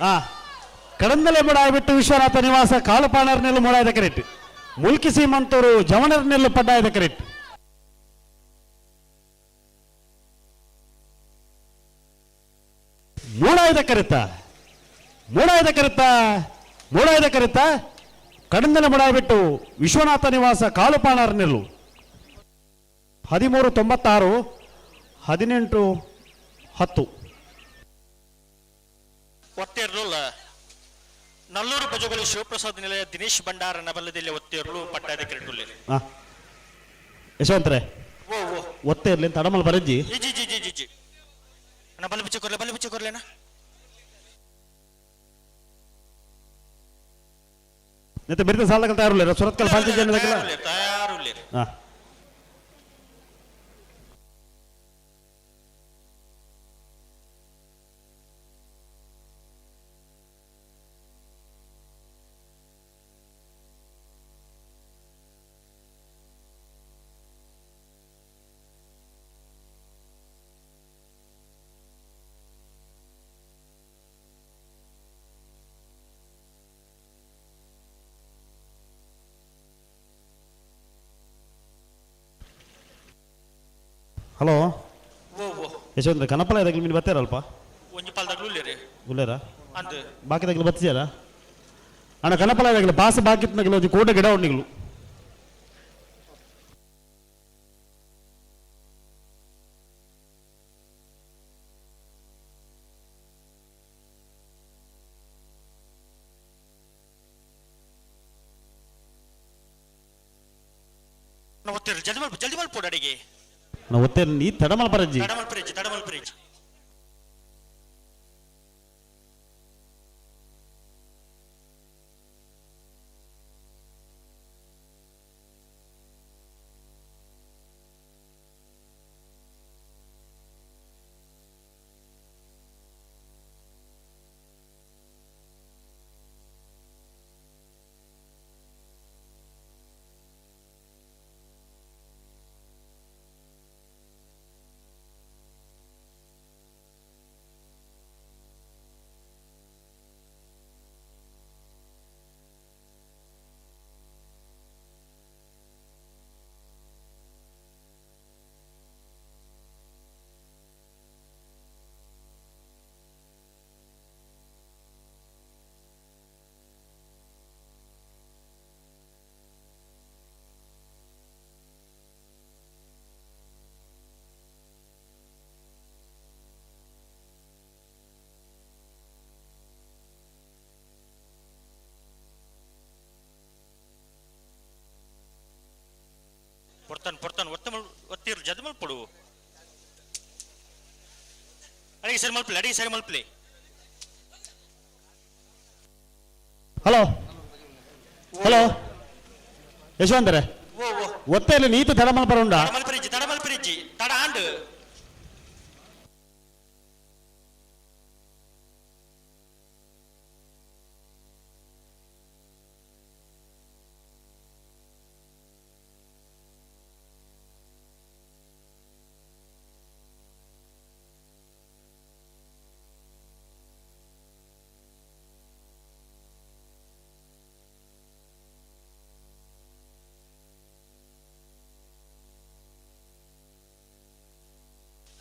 ಆ ಕಡಂದಲೆ ಬಿಟ್ಟು ವಿಶ್ವನಾಥ ನಿವಾಸ ಕಾಳುಪಾಣರ್ನೆಲ್ಲ ಮೂಡಾಯ್ದ ಕರೆಕ್ಟ್ ಮುಲ್ಕಿ ಸೀಮಂತರು ಜವನರ್ನೆಲ್ಲ ಪಡ್ಡಾಯ್ದ ಕರೆಕ್ಟ್ ಮೂಡಾಯ್ದ ಕರೆತ ಮೂಡಾಯ್ದ ಕರೆತ ಮೂಡಾಯ್ದ ಕರೆತ ಕಡಂದಲೆ ಬಿಟ್ಟು ವಿಶ್ವನಾಥ ನಿವಾಸ ಕಾಳುಪಾಣರ್ನೆಲ್ಲು 13.96 18.10 ಒತ್ತೆರ್ಲು ನಲ್ಲೂರು ಬಜುಗಳು ಶಿವಪ್ರಸಾದ್ ನಿಲಯ ದಿನೇಶ್ ಭಂಡಾರ ನಬಲದಲ್ಲಿ ಒತ್ತೆರ್ಲು ಪಟ್ಟಾದ ಕ್ರೆಟುಲ್ಲೆ ಯಶವಂತರೇ ಓ ಓ ಒತ್ತೆ ಇರ್ಲಿ ತಡಮಲ್ ಬರಜ್ಜಿ G G G G G ಅಣ್ಣ ಬಲೆ ಬಿಚ್ಚಿ ಕೊರ್ಲೆ ಬಲೆ ಬಿಚ್ಚಿ ಕೊರ್ಲೆನಾ ನೆತ್ತ ಬಿರ್ದ ಸಾಲಗಳು ತಯಾರುಲ್ಲ ಸುರತ್ಕಲ್ ಪಂಚ ಜನ ತಯಾರುಲ್ಲೆ ಹಾ ಹಲೋ ಓ ಓ ಯಶವಂತ ಕನಪಲ ಇದಾಗಲಿ ಮೀನು ಬರ್ತಾರಲ್ಪ ಒಂಜಿ ಪಾಲ್ದಾಗ್ಲೂ ಉಲ್ಲೇರಿ ಉಲ್ಲೇರ ಅಂದ್ ಬಾಕಿ ತಗಲು ಬತ್ತಿಯಾರ ಅಣ್ಣ ಕನಪಲ ಇದಾಗಲಿ ಬಾಸ ಬಾಕಿ ನಗಲು ಒಂಜಿ ಕೋಟೆ ಗಿಡ ಉಂಡಿಗಳು ಒತ್ತಿರ್ಲಿ ಜಲ್ದಿ ಮಲ್ಪ ಜಲ್ದಿ ಮಲ್ಪೋಡು ಅಡಿಗೆ ಅಣ್ಣ ಒತ್ತೆ ನೀ ತಡಮಲ್ ಬರಜ್ಜಿ ತಡಮಲ್ ಪ್ರಿಜ್ ತಡಮಲ್ ಪ್ರಿಜ್ ಪೊರ್ತನ್ ಪೊರ್ತನ್ ಒತ್ತ ಮಲ್ ಒತ್ತಿರು ಜದ ಮಲ್ಪಡು ಅಡಿಗೆ ಸರಿ ಮಲ್ಪಲಿ ಅಡಿಗೆ ಸರಿ ಮಲ್ಪಲಿ ಹಲೋ ಹಲೋ ಯಶವಂತರೇ ಓ ಓ ಒತ್ತೆಯಲ್ಲಿ ನೀತು ತಡಮಲ್ ಬರುಂಡ ತಡಮಲ್ ಪ್ರಿಜ್ ತಡಮಲ್ ಪ್ರಿಜ್ ತಡ ಆಂಡ್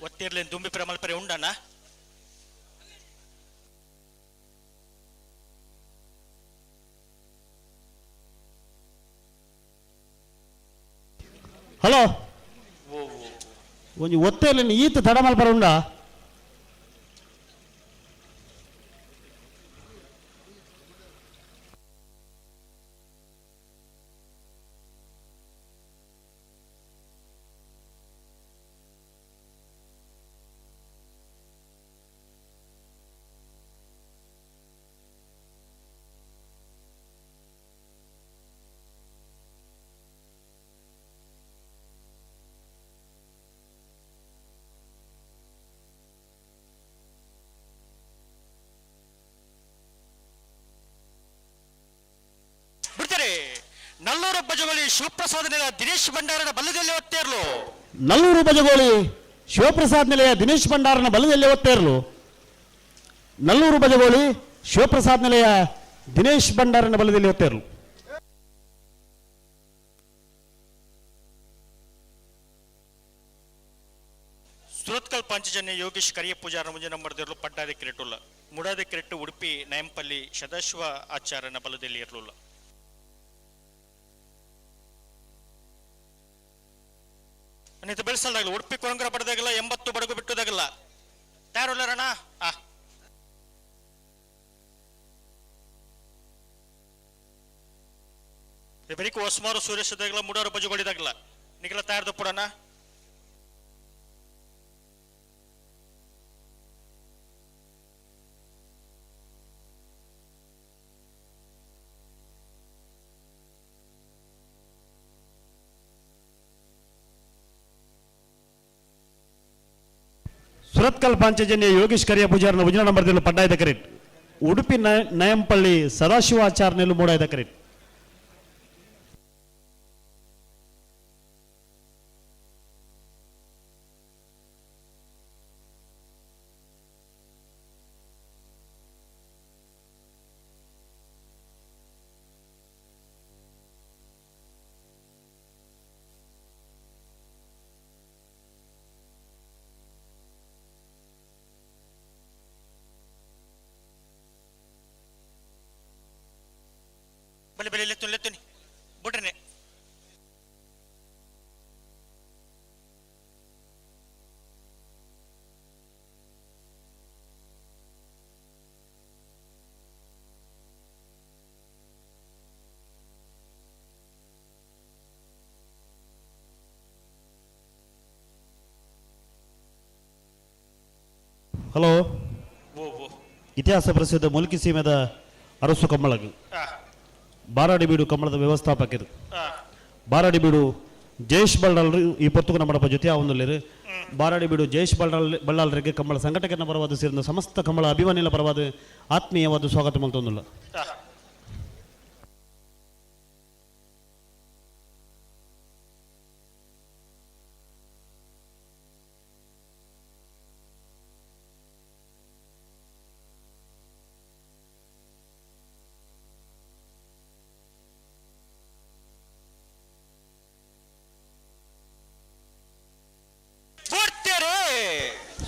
ಒತ್ತಿರ್ಲಿ ದುಂಬಿ ಪ್ರಮಲ್ಪರೆ ಉಂಡಣ್ಣ ಹಲೋ ಒಂಜಿ ಒತ್ತೆಯಲ್ಲಿ ಈತ ತಡ ಮಲ್ಪರ ಉಂಡಾ? ಬಿಡ್ತಾರೆ. ನಲ್ಲೂರು ಬಜಗೋಳಿ ಶಿವಪ್ರಸಾದ್ ನಿಲಯ ದಿನೇಶ್ ಭಂಡಾರನ ಬಲ್ಲದಲ್ಲಿ ಒತ್ತೇರ್ಲು. ನಲ್ಲೂರು ಬಜಗೋಳಿ ಶಿವಪ್ರಸಾದ್ ನಿಲಯ ದಿನೇಶ್ ಭಂಡಾರನ ಬಲದಲ್ಲಿ ಒತ್ತೇರ್ಲು. ನಲ್ಲೂರು ಬಜಗೋಳಿ ಶಿವಪ್ರಸಾದ್ ನಿಲಯ ದಿನೇಶ್ ಭಂಡಾರನ ಬಲದಲ್ಲಿ ಒತ್ತೇರ್ಲು. ಸುರತ್ಕಲ್ ಪಾಂಚಜನ್ಯ ಯೋಗೇಶ್ ಕರಿಯ ಪೂಜಾರ ಮುಂಜೆ ನಂಬರ್ದಿರ್ಲು ಪಡ್ಡಾದಿ ಕ್ರಿಟುಲ್ಲ. ಮುಡಾದಿ ಕ್ರಿಟ್ಟು ಉಡುಪಿ ನಯಂಪಲ್ಲಿ ಸದಾಶಿವ ಆಚಾರ್ಯನ ಬಲದಲ್ಲಿ ಇರಲಿಲ್ಲ. ಅನಿತ ಬೆಳೆಸಲ್ದಾಗಲ್ಲ ಉಡುಪಿ ಕೊರಂಗರ ಪಡೆದಾಗಲ್ಲ 80 ಬಡಗು ಬಿಟ್ಟುದಾಗಲ್ಲ ತಯಾರುಳ್ಳರಣ. ಆ ಬೆರಿಕು ಹೊಸ್ಮಾರು ಸೂರ್ಯಸದಾಗಲ್ಲ ಮುಡಾರು ಬಜುಗಳಿದಾಗಲ್ಲ ನಿಗಲ ತಯಾರ್ದ ಪುಡಣ. ಸುರತ್ಕಲ್ ಪಾಂಚಜನ್ಯ ಯೋಗೇಶ್ ಕರಿಯ ಪೂಜಾರನ ಉಜಿನ ನಂಬರ್ ದಿಲ್ಲ ಪಡ್ಡಾಯ್ದ ಕರಿಟ್. ಉಡುಪಿ ನಯಂಪಳ್ಳಿ ಸದಾಶಿವಾಚಾರ್ಯ ನೆಲ್ಲು ಮೂಡಾಯ್ದ ಕರಿಟ್. ಬಲೆ ಬಲೆ ಲೆತ್ತುನಿ ಲೆತ್ತುನಿ ಬುಡ್ರನೆ. ಹಲೋ. ಓ ಓ. ಇತಿಹಾಸ ಪ್ರಸಿದ್ಧ ಮುಲ್ಕಿ ಸೀಮೆದ ಅರಸು ಕಮ್ಮಳಗ್ ಬಾರಾಡಿ ಬೀಡು ಕಮ್ಮಳದ ವ್ಯವಸ್ಥಾಪಕರು ಬಾರಾಡಿ ಬೀಡು ಜಯೇಶ್ ಬಳ್ಳಾಲ್ರು ಈ ಪೊತ್ತುಕು ನಮ್ಮಡಪ್ಪ ಜೊತೆ ಆವೊಂದುಲ್ಲೆರ್. ಬಾರಾಡಿ ಬೀಡು ಜಯೇಶ್ ಬಳ್ಳಾಲ್ರಿಗೆ ಕಮ್ಮಳ ಸಂಘಟಕನ ಪರವಾದ ಸೇರಿದ ಸಮಸ್ತ ಕಮ್ಮಳ ಅಭಿಮಾನಿಗಳ ಪರವಾದ ಆತ್ಮೀಯವಾದ ಸ್ವಾಗತ ಮಲ್ತೊಂದುಲ್ಲ.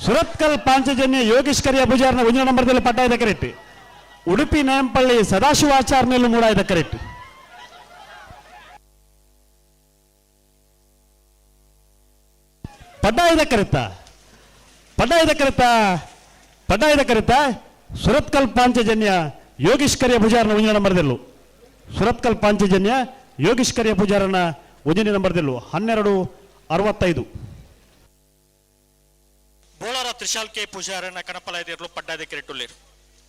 ಸುರತ್ಕಲ್ ಪಾಂಚಜನ್ಯ ಯೋಗೇಶ್ ಕರಿಯ ಪೂಜಾರನ ಒಂಜಿನ ನಂಬರ್ದಲ್ಲಿ ಪಟ್ಟಾಯದ ಕರೆಕ್ಟ್. ಉಡುಪಿ ನೇಂಪಳ್ಳಿ ಸದಾಶಿವಾಚಾರ್ಯನಲ್ಲೂ ಮೂಡಾಯದ ಕರೆಕ್ಟ್. ಪಡ್ಡಾಯದ ಕರೆತ ಪಡ್ಡಾಯದ ಕರೆತ ಪಡ್ಡಾಯದ ಕರೆತ ಸುರತ್ಕಲ್ ಪಾಂಚಜನ್ಯ ಯೋಗೇಶ್ ಕರಿಯ ಪೂಜಾರನ ಒಂಜಿನ ನಂಬರ್ದಲ್ಲೂ. ಸುರತ್ಕಲ್ ಪಾಂಚಜನ್ಯ ಯೋಗೇಶ್ ಕರಿಯ ಪೂಜಾರನ ಒಂಜಿನ ನಂಬರ್ದಲ್ಲೂ 12:65. ಬೋಳಾರ ತ್ರಿಶಾಲ್ ಕೆ ಪೂಜಾರನ ಕಣಪಲ ಇರ್ಲು ಪಡ್ಡಾದ ಕಿರಿಟುಲ್ಲೇರು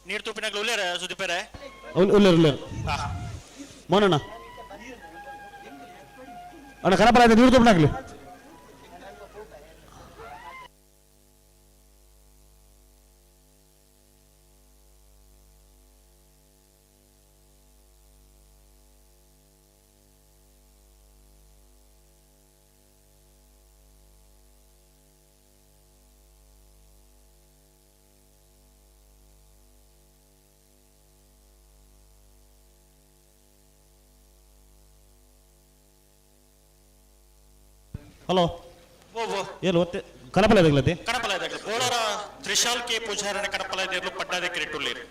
ನೀರು ತುಪ್ಪಿನಾಗ್ಲು ಉಲ್ಲೇರ ಸುದೀಪೇರೆ. ಉಲ್ಲೇರು ಉಲ್ಲೇರು ಮೋನಣ್ಣ ಅಣ್ಣ ಕಣಪಲ ಇದೆ ನೀರು ತುಪ್ಪಿನಾಗ್ಲಿ. ಹಲೋ. ಏನು ಒತ್ತೆ ಕಣಪಲ ಇದಾಗ್ಲತಿ? ಕಣಪಲ ಇದಾಗ್ಲಿ. ಬೋಳಾರ ತ್ರಿಶಾಲ್ ಕೆ ಪೂಜಾರನ ಕಣಪಲ ಇರ್ಲು ಪಡ್ಡಾದ ಕಿರಿಟುಲ್ಲೇರು.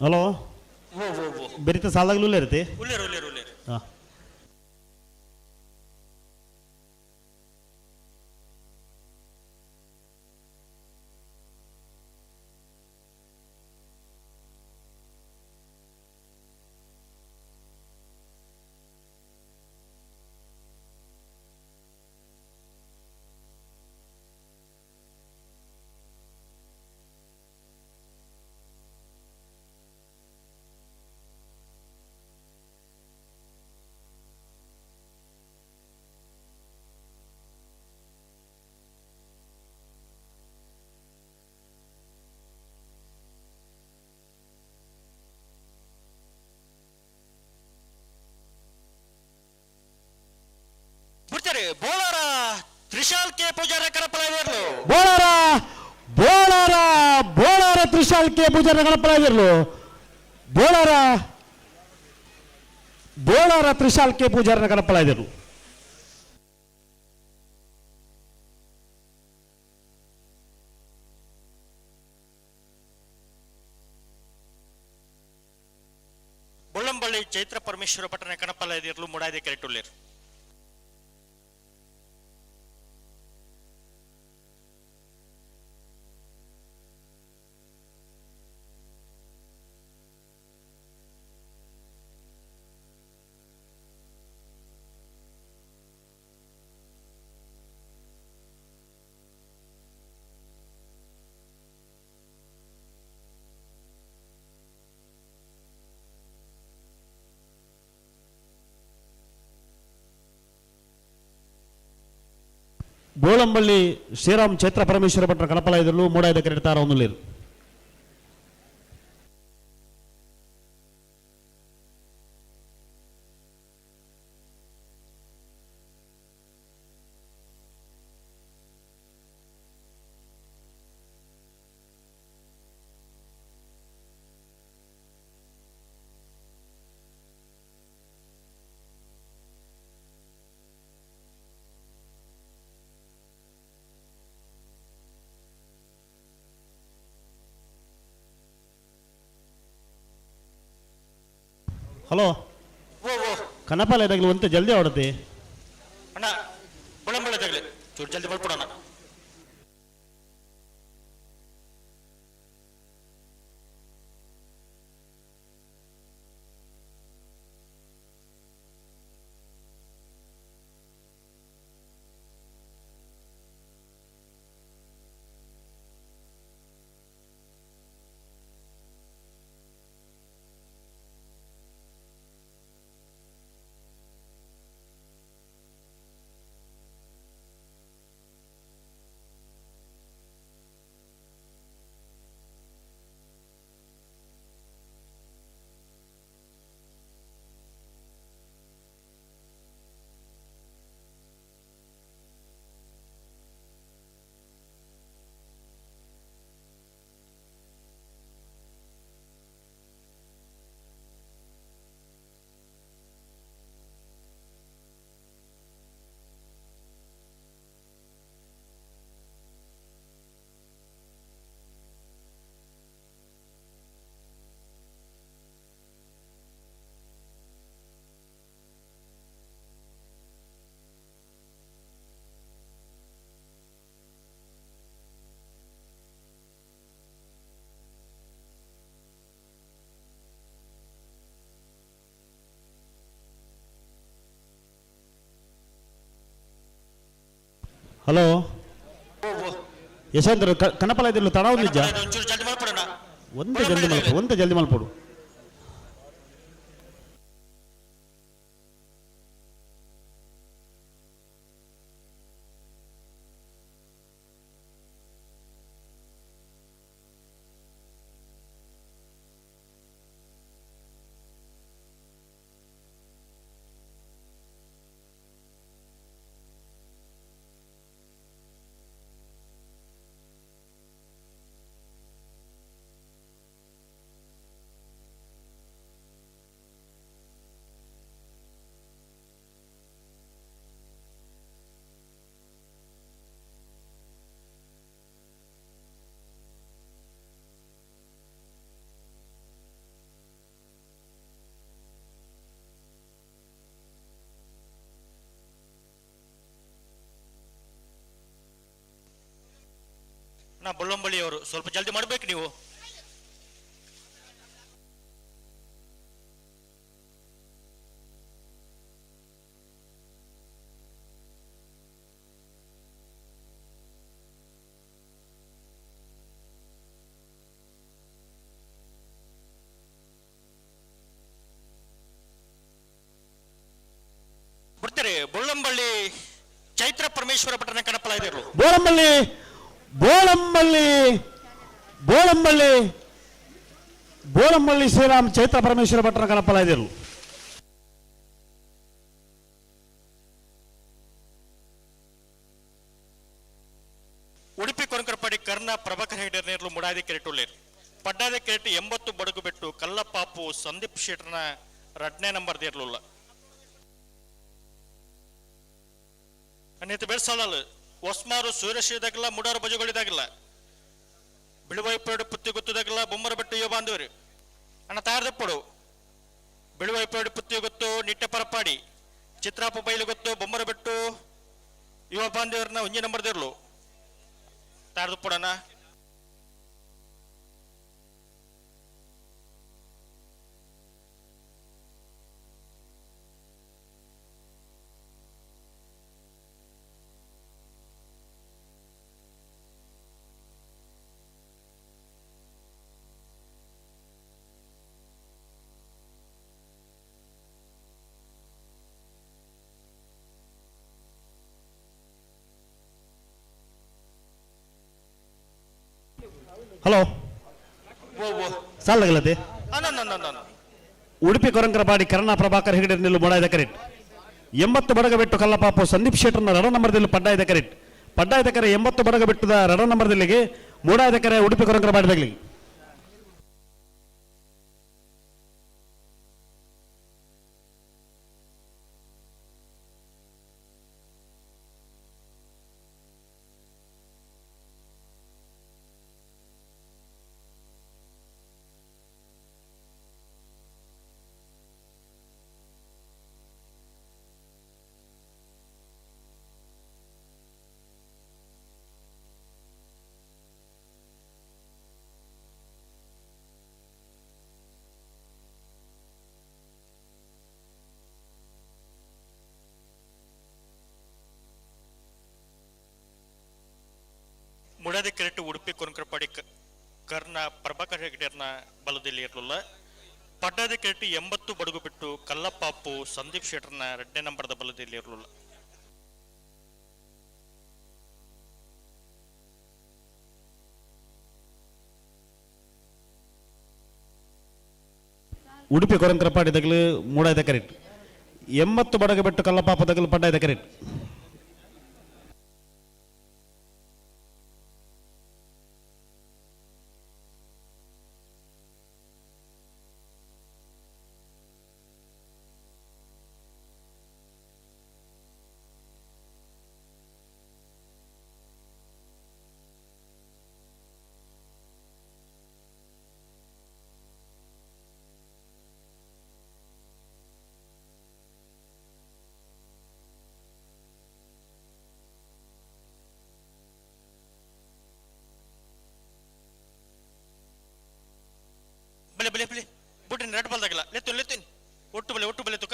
ಹಲೋ ಓ ಓ ಓ ಬೆರಿತ ಸಾಲಾಗಲೂ ಇರುತ್ತೆ. ಉಲ್ಲೇರು ಉಲ್ಲೇರು ಉಲ್ಲೇರು. ಹಾಂ. ಬೋಳಾರ ತ್ರಿಶಾಲ್ ಕೆ ಪೂಜಾರ ಕರಪಲಾಗಿರ್ಲು. ಬೋಳಾರ ಬೋಳಾರ ಬೋಳಾರ ತ್ರಿಶಾಲ್ ಕೆ ಪೂಜಾರ ಕಣಪಲಾಗಿರ್ಲು. ಬೋಳಾರ ಬೋಳಾರ ತ್ರಿಶಾಲ್ ಕೆ ಪೂಜಾರನ ಕಣಪಲಾಗಿರ್ಲು. ಬೊಳ್ಳಂಬಳ್ಳಿ ಚೈತ್ರ ಪರಮೇಶ್ವರ ಪಟ್ಟಣ ಕಣಪಲಾಗಿರ್ಲು ಮುಡಾದೆ ಕೆರೆಟುಲ್ಲೇರು. ಬೋಳಂಬಳ್ಳಿ ಶ್ರೀರಾಮ್ ಚೈತ್ರ ಪರಮೇಶ್ವರ ಭಟ್ರ ಕಣಪಲಾಯದಲ್ಲೂ ಮೂಡಾಯದ ಕೆರೆತಾರ ಒಂದುಲೇರು. ಹಲೋ ಕನಪಾಲ ಇದಾಗಲಿ ಒಂತೆ ಜಲ್ದಿ ಆಡತಿ. ಅಣ್ಣ ಬೊಳ್ಳಂಬಳ್ಳಿ ತಗಲಿ ಚೂರು ಜಲ್ದಿ ಬರ್ಕೊಡೋಣ. ಹಲೋ ಯಶವಂತರ ಕನಪಲ ಇದ್ರಲ್ಲ ತಡ ಒಂದು ನಿಜ. ಒಂಚೂರು ಜಲ್ದಿ ಮಾಡ್ಕೊಡೋಣ. ಒಂದೇ ಜಲ್ದಿ ಮಲ್ಪಡು, ಒಂದೇ ಜಲ್ದಿ ಮಲ್ಪಡು. ನಾ ಬೊಳ್ಳಂಬಳ್ಳಿ ಅವರು ಸ್ವಲ್ಪ ಜಲ್ದಿ ಮಾಡ್ಬೇಕು ನೀವು. ಬಿಡ್ತಾರೆ ಬೊಳ್ಳಂಬಳ್ಳಿ ಚೈತ್ರ ಪರಮೇಶ್ವರ ಭಟ್ಟನ ಕಣಪಲ ಇದ್ರು. ಬೋಳಂಬಳ್ಳಿ ಬೋಳಂಬಳ್ಳಿ ಬೋಳಂಬಳ್ಳಿ ಬೋಳಂಬಳ್ಳಿ ಶ್ರೀರಾಮ್ ಚೈತ್ರ ಪರಮೇಶ್ವರ ಭಟ್ಟರ ಕಣಪಲ ಇದ್ರು. ಉಡುಪಿ ಕೊನಕರಪಾಡಿ ಕರ್ಣ ಪ್ರಭಾಕರ್ ಹೆಗಡೆ ನೇರ್ಲು ಮುಡಾದಿ ಕೆರೆಟುಳ್ಳೇರು. ಪಡ್ಡಾದ ಕೆರೆಟು 80 ಬಡಗು ಬಿಟ್ಟು ಕಲ್ಲಪಾಪು ಸಂದೀಪ್ ಶೆಟ್ಟರ್ನ 2ನೇ ನಂಬರ್ ದೇರ್ಲುಲ್ಲ. ಅನ್ನಿತ ಬೆಳ್ಸಲ್ಲ ಹೊಸ್ಮಾರು ಸೂರ್ಯಶ್ರೀದಾಗಲ್ಲ ಮುಡಾರು ಬಜಗಳಿದಾಗಲ್ಲ ಬಿಳುವೈಪೇಡು ಪುತ್ತಿ ಗೊತ್ತದಾಗಲ್ಲ ಬೊಮ್ಮರ ಬೆಟ್ಟು ಯೋ ಬಾಂಧವರು ಅಣ್ಣ ತಾರದಪ್ಪಡು ಬಿಳುವೈಪೇಡು ಪುತ್ತಿ ಗೊತ್ತು ನಿಟ್ಟೆ ಪರಪಾಡಿ ಚಿತ್ರಾಪ ಬೈಲು ಗೊತ್ತು ಬೊಮ್ಮರ ಬೆಟ್ಟು ಯುವ ಬಾಂಧವರನ್ನ ಒಂಜಿ ನಂಬರ್ ದೇರ್ಲು ತಾರದಪ್ಪಡಣ್ಣ. ಹಲೋ ಸಾಲಗಲತೆ ಉಡುಪಿ ಕೊರಂಕರಪಾಡಿ ಕರ್ಣ ಪ್ರಭಾಕರ್ ಹೆಗಡೆ ನಿಲ್ಲು ಮೊಡಾಯ್ದ ಕರೆಟ್ 80 ಬಡಗ ಬೆಟ್ಟು ಕಲ್ಲಪಾಪು ಸಂದೀಪ್ ಶೆಟ್ಟರ್ನ ರಡ ನಂಬರ್ದಲ್ಲಿ ಪಡ್ಡಾಯ್ದ ಕರೆಟ್ ಪಡ್ಡಾಯ್ದ ಕರೆ 80 ಬಡಗ ಬೆಟ್ಟದ ರಡ ನಂಬರ್ದಲ್ಲಿಗೆ ಮೂಡಾಯ್ದ ಕರೆ ಉಡುಪಿ ಕೊರಂಕರಪಾಡಿ ತಗಲಿ. ಮುಡಾದ ಕೆರೆಟು ಉಡುಪಿ ಕೊನಕರಪಾಡಿ ಕರ್ಣ ಪ್ರಭಾಕರ್ ಹೆಗಡೆಯರ್ನ ಬಲದಲ್ಲಿ ಇರಲಿಲ್ಲ. ಪಡ್ಡಾದ ಕೆರೆಟು 80 ಬಡಗು ಬಿಟ್ಟು ಕಲ್ಲಪಾಪು ಸಂದೀಪ್ ಶೆಟ್ಟರ್ನ 2ನೇ ನಂಬರ್ದ ಬಲದಲ್ಲಿ ಇರಲಿಲ್ಲ. ಉಡುಪಿ ಕೊರಂಕರಪಾಡಿ ತಗಲು ಮೂಡಾಯ್ದ ಕರೆಟ್ 80 ಬಡಗು ಬಿಟ್ಟು ಕಲ್ಲಪಾಪ ತಗಲು ಪಡ್ಡಾಯ್ದ ಕರೆಟ್. ಬಲೆ ಬಲೆ ಬಲೆ ಬುಟ್ಟಿನ ರೆಡ್ ಬಾಲ್ದಾಗಿಲ್ಲ ಲೆತ್ತುನ್ ಲೆತ್ತುನ್ ಒಟ್ಟು ಬಲೆ ಒಟ್ಟು ಬಲೆ ತುಕ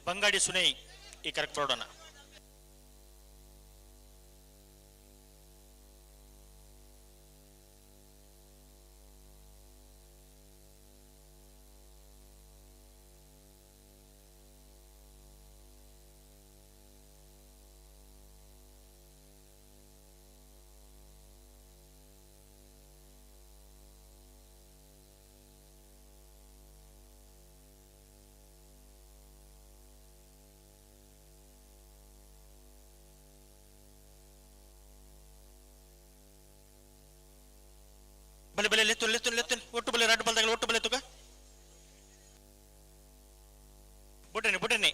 ಬಂಗಾಡಿ ಸುನೈ ಈ ಕರೆಕ್ಟ್ ಬರೋಣ. ಬಲೆ ಬಲೆ ಲೆತ್ತು ಲೆತ್ತು ಲೆತ್ತು ಒಟ್ಟು ಬಲೆ ರಡ್ಡು ಬಲ್ದಾಗಲ ಒಟ್ಟು ಬಲೆ ತುಗ ಬುಡನೆ ಬುಡನೆ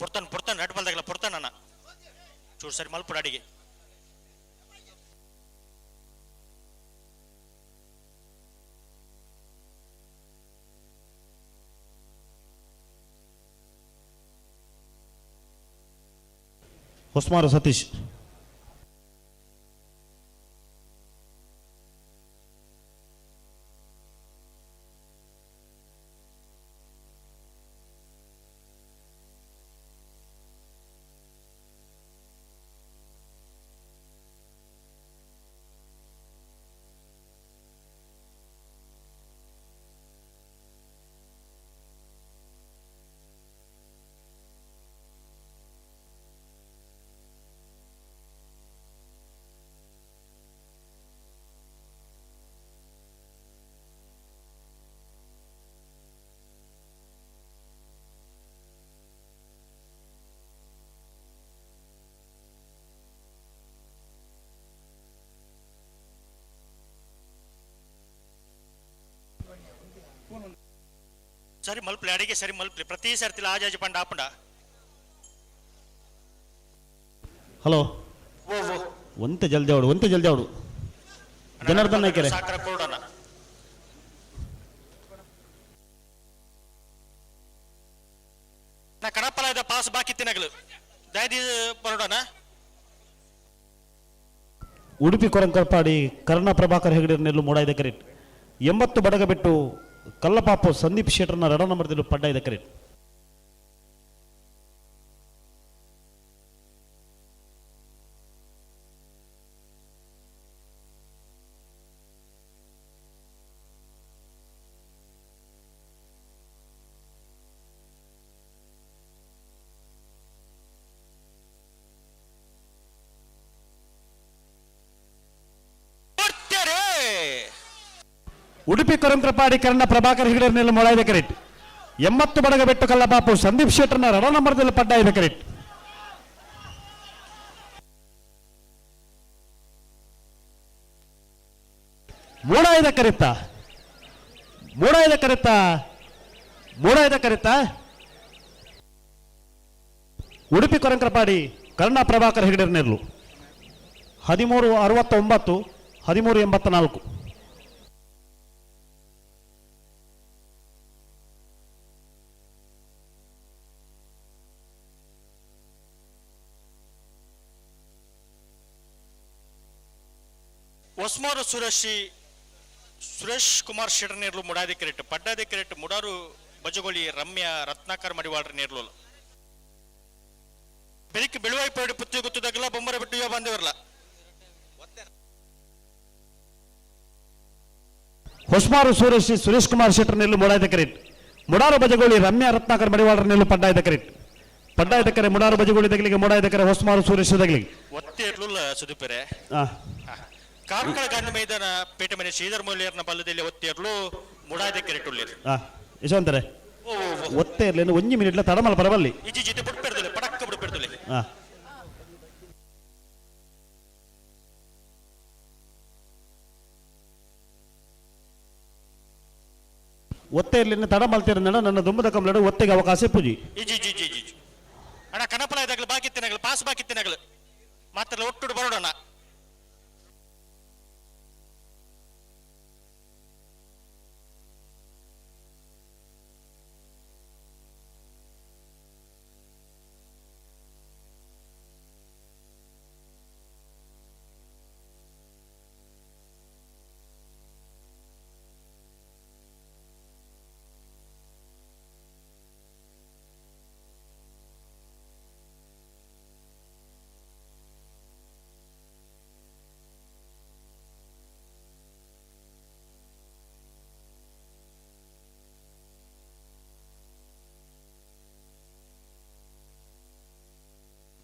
ಪೊರ್ತಾನ ಪೊರ್ತಾನ ರಡ್ಡು ಬಲ್ದಾಗಲ ಪೊರ್ತಾನ ಚೂರು ಸರಿ ಮಲ್ಪುಡ ಅಡಿಗೆ ಹೊಸ್ಮಾರು ಸತೀಶ್. ಸರಿ ಮಲ್ಪಲೆ ಅಡಿಗೆ ಸರಿ ಮಲ್ಪಲೆ ಪ್ರತಿ ಸರ್ತಿಲ ಆಜಾಜಿ ಪಂಡ ಆಪಂಡ. ಹಲೋ ಒಂತೆ ಜಲ್ದಿ ಅವಡು ಒಂತೆ ಜಲ್ದಿ ಅವಡು ಜನಾರ್ದನ್ ನಾಯ್ಕರೆ ಸಾಕರ ಕೊಡೋಣ. ನಾ ಕಣಪ್ಪಲ ಇದ್ದ ಪಾಸ್ ಬಾಕಿ ತಿನ್ನಗಲು ದಯದಿ ಬರೋಡೋಣ. ಉಡುಪಿ ಕೊರಂಕರ್ಪಾಡಿ ಕರ್ಣ ಪ್ರಭಾಕರ್ ಹೆಗಡೆ ನೆಲ್ಲು ಮೂಡಾಯ್ದ ಕರೆಟ್ 80 ಬಡಗ ಬಿಟ್ಟು ಕಲ್ಲಪಾಪು ಸಂದೀಪ್ ಶೆಟ್ಟರ್ನ ರಡ ನಂಬರ್ದಲ್ಲಿ ಪಡ್ಡಾಯ್ದ ಕರೆಟ್. ಉಡುಪಿ ಕೊರಂಕರಪಾಡಿ ಕರ್ಣ ಪ್ರಭಾಕರ್ ಹೆಗಡೆ ನೆಲ್ಲು ಮೊಳಾಯ್ದ ಕರೆಟ್ 80 ಬಡಗ ಬೆಟ್ಟು ಕಲ್ಲಪಾಪು ಸಂದೀಪ್ ಶೆಟ್ಟರ್ನ ರಡ ನಂಬರ್ದಲ್ಲಿ ಪಡ್ಡಾಯ್ದ ಕರೆಟ್. ಮೂಡಾಯ್ದ ಕರೆತ್ತ ಮೂಡಾಯ್ದ ಕರೆತ್ತ ಮೂಡಾಯ್ದ ಕರೆತ್ತ ಉಡುಪಿ ಕೊರಂಕರಪಾಡಿ ಕರ್ಣ ಪ್ರಭಾಕರ್ ಹೆಗಡೆ ನೆಲ್ಲು 13:69 13:84. ಹೊಸ್ಮಾರು ಸುರೇಶಿ ಸುರೇಶ್ ಕುಮಾರ್ ಶೆಟ್ಟರ್ ನೇರ್ಲು ಮುಡಾದಿ ಕ್ರೆಟ್ ಪಡ್ಡಾದಿ ಕ್ರೆಟ್ ಮುಡಾರು ಬಜಗೋಳಿ ರಮ್ಯಾ ರತ್ನಾಕರ್ ಮಡಿವಾಳ್ರ ನೇರ್ಲು ಬೆಳಿಗ್ಗೆ ಬೆಳುವಾಯಿ ಪೇಡು ಪುತ್ತಿ ಗೊತ್ತದಾಗಲ್ಲ ಬೊಮ್ಮರ ಬಿಟ್ಟು ಯೋ ಬಂದಿರಲ್ಲ. ಹೊಸ್ಮಾರು ಸುರೇಶ್ ಸುರೇಶ್ ಕುಮಾರ್ ಶೆಟ್ಟರ್ ನೆಲ್ಲು ಮುಡಾಯ್ದ ಕ್ರೆಟ್ ಮುಡಾರು ಬಜಗೋಳಿ ರಮ್ಯಾ ರತ್ನಾಕರ್ ಮಡಿವಾಳ್ರ ನೆಲ್ಲು ಪಡ್ಡಾಯ್ದ ಕ್ರೆಟ್ ಪಡ್ಡಾಯ್ದ ಕರೆ ಮುಡಾರು ಬಜಗೋಳಿ ದಗಲಿಗೆ ಮುಡಾಯ್ದ ಕರೆ ಹೊಸ್ಮಾರು ಸುರೇಶ್ ದಗಲಿಗೆ ಒತ್ತೆ ಇರ್ಲಿಲ್ಲ ಸುದೀಪರೆ. ಕಾರ್ಕಳ ಗಾಂಧಿ ಮೈದಾನ ಪೇಟೆ ಮನೆ ಶ್ರೀಧರ್ ಮೌಲ್ಯರ್ನ ಬಲ್ಲದಲ್ಲಿ ಒತ್ತೇರ್ಲು ಮುಡಾದ ಕೆರೆಟ್ ಉಳ್ಳೇರು. ಯಶವಂತರೆ ಒತ್ತೆ ಇರ್ಲಿ ಒಂಜಿ ಮಿನಿಟ್ಲ ತಡಮಲ ಪರವಲ್ಲಿ ಇಜಿ ಜಿತೆ ಬುಡ್ಪೆರ್ದುಲೆ ಪಡಕ್ಕ ಬುಡ್ಪೆರ್ದುಲೆ. ಒತ್ತೆ ಇರ್ಲಿ ತಡ ಮಲ್ತಿರ ನನ್ನ ದುಂಬದ ಕಂಬಳಡು ಒತ್ತೆಗೆ ಅವಕಾಶ ಪೂಜಿ. ಇಜಿ ಇಜಿ ಇಜಿ ಇಜಿ ಅಣ್ಣ ಕಣ ಪಾಸ್ ಬಾಕಿತ್ತಿನಗಲು ಮಾತ್ರ ಒಟ್ಟುಡು ಬರೋಡೋಣ.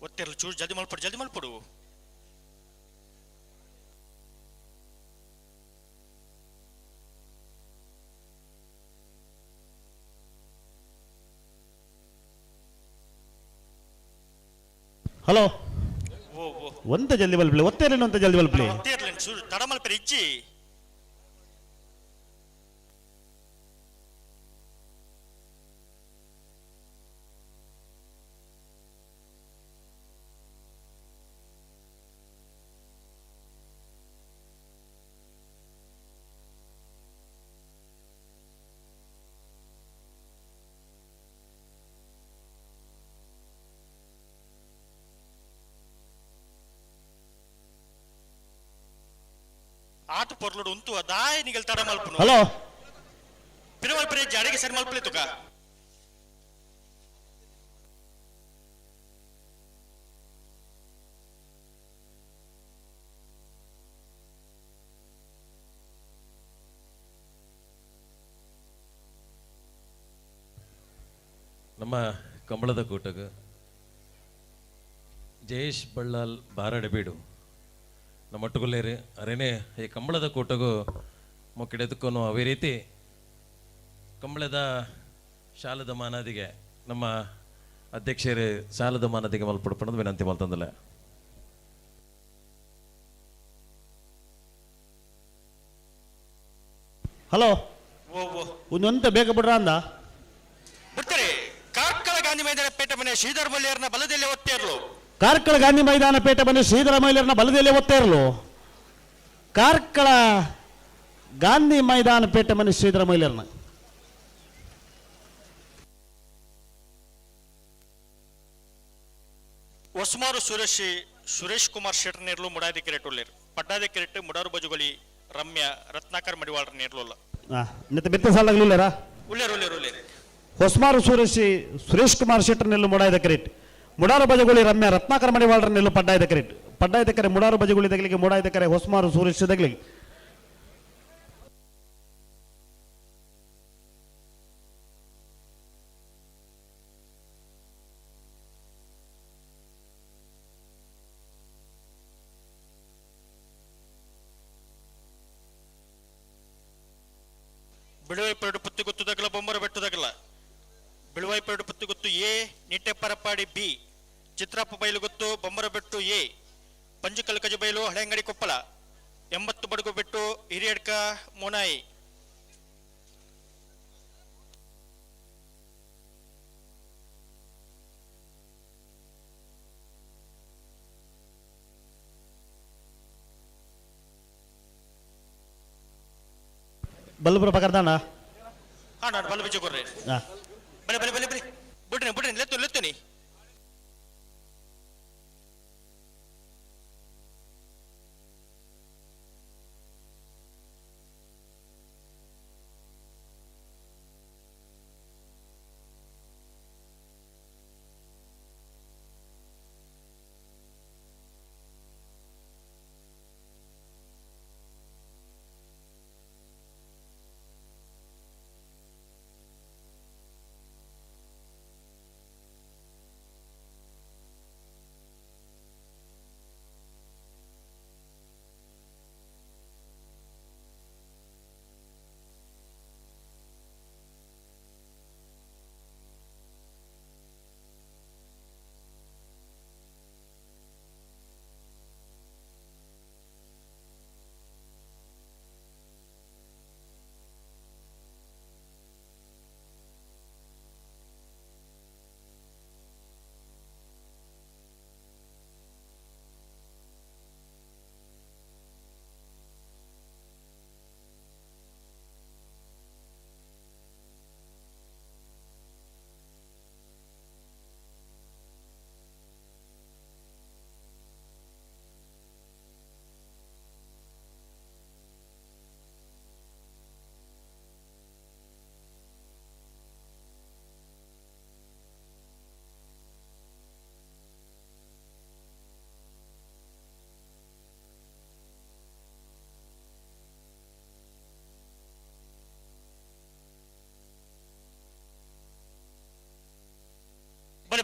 ಒತ್ತಿರಲು ಚೂರು ಜಲ್ದಿ ಮಲ್ಪಡು, ಜಲ್ದಿ ಮಲ್ಪಡು. ಹಲೋ, ಓ ಓ ಒಂತ ಜಲ್ದಿ ಬಲ್ಪ್ಲಿ, ಒತ್ತೇರೇನು ಅಂತ ಜಲ್ದಿ ಬಲ್ಪ್ಲಿ. ಒತ್ತಿರ್ಲಿ ಚೂರು ತಡ ಮಲ್ಪರಿ ಇಜ್ಜಿ. ಆಟ ಪೊರ್ಲುಡು ಉಂತು ದಾಯ ನಿಗಲ್ ತಡ ಮಲ್ಪುನು. ಹಲೋ, ಪಿರಮಲ್ಪರಿ ಜಾಡಿಗೆ ಸರಿ ಮಲ್ಪಲಿ ತುಕ. ನಮ್ಮ ಕಂಬಳದ ಕೂಟಗ ಜಯೇಶ್ ಬಳ್ಳಾಲ್ ಬಾರಡೆ ಬೀಡು ನಮ್ಮ ಒಟ್ಟುಗುಲ್ಲೇರಿ ಅರೇನೆ ಈ ಕಂಬಳದ ಕೂಟಗೂ ಮೊಕ್ಕಿಡೆದಕ್ಕೂ ಅವೇ ರೀತಿ ಕಂಬಳದ ಶಾಲದ ಮಾನದಿಗೆ ನಮ್ಮ ಅಧ್ಯಕ್ಷರೇ ಶಾಲದ ಮಾನದಿಗೆ ಮಲ್ಪಡ್ಪಣದ ವಿನಂತಿ ಮಲ್ತಂದಲ್ಲ. ಹಲೋ, ಓ ಓ ಒಂದೊಂತ ಬೇಗ ಬಿಡ್ರ ಅಂದ ಬಿಡ್ತಾರೆ. ಕಾರ್ಕಳ ಗಾಂಧಿ ಮೈದಾನ ಪೇಟೆ ಮನೆ ಶ್ರೀಧರ್ ಮಲ್ಯರ್ನ ಬಲದಲ್ಲಿ ಒತ್ತೇರ್ಲು. ಕಾರ್ಕಳ ಗಾಂಧಿ ಮೈದಾನ ಪೇಟೆ ಮನೆ ಶ್ರೀಧರ ಮೈಲರ್ನ ಬಲದಲ್ಲಿ ಒತ್ತೇರ್ಲು. ಕಾರ್ಕಳ ಗಾಂಧಿ ಮೈದಾನ ಪೇಟೆ ಮನೆ ಶ್ರೀಧರ ಮೈಲರ್ನ. ಹೊಸ್ಮಾರು ಸುರೇಶ್ ಸುರೇಶ್ ಕುಮಾರ್ ಶೆಟ್ಟರ್ ನೇರ್ಲು ಮುಡಾದಿ ಕೆರೆಟ್ ಉಳ್ಳೇರು. ಪಡ್ಡಾದಿ ಕೆರೆಟ್ ಮುಡಾರು ಬಜುಗಳಿ ರಮ್ಯ ರತ್ನಾಕರ್ ಮಡಿವಾಳರ ನೇರ್ಲುಲ್ಲ. ನಿತ್ತ ಬೆತ್ತ ಸಾಲಾಗ್ಲಿಲ್ಲರಾ? ಉಳ್ಳೇರು ಉಳ್ಳೇರು ಉಳ್ಳೇರು. ಹೊಸ್ಮಾರು ಸುರೇಶ್ ಸುರೇಶ್ ಕುಮಾರ್ ಶೆಟ್ಟರ್ ನೆಲ್ಲು ಮುಡಾಯ್ದ ಕೆರೆಟ್. ಮುಡಾರು ಬಜಗುಳಿ ರಮ್ಯ ರತ್ನಾಕರ್ ಮಡಿವಾಳರ ನೆಲ್ಲು ಪಡ್ಡಾಯ್ದ ಕೆರೆಟ್. ಪಡ್ಡಾಯ್ದ ಕರೆ ಮುಡಾರು ಬಜಗುಳಿ ತಗಲಿಗೆ, ಮುಡಾಯ್ದ ಕರೆ ಹೊಸ್ಮಾರು ಸುರೇಶ್ ತಗಲಿಗೆ. ಬಿಳುವೈ ಪರಡು ಪುತ್ತಿ ಗೊತ್ತುದಗಲ ಬೊಮ್ಮರ ಬೆಟ್ಟದಗಲ. ಬಿಳುವೈ ಪರಡು ಪುತ್ತಿ ಗೊತ್ತು ಎ ನಿಟ್ಟೆ ಪರಪಾಡಿ ಬಿ ಚಿತ್ರಪ್ಪ ಬೈಲು ಗೊತ್ತು ಬೊಮ್ಮರ ಬೆಟ್ಟು ಎ ಪಂಜುಕಲ್ ಕಜಬೈಲು ಹಳೆಂಗಡಿ ಕೊಪ್ಪಳ 80 ಬಡಗು ಬೆಟ್ಟು ಹಿರಿಯಡ್ಕ ಮೋನಾಯಿ. ಬಲ್ಬುರ ಪಕರ್ದಾಣ. ಹಾ ನಾನು ಬಲ್ಲು ಬಿಚ್ಚು ಕೊರ್ರಿ. ಬಲೆ ಬಲೆ ಬಲೆ ಬಲೆ ಬಿಡ್ರಿ ಬಿಡ್ರಿ ಲೆತ್ತು ಲೆತ್ತುನಿ.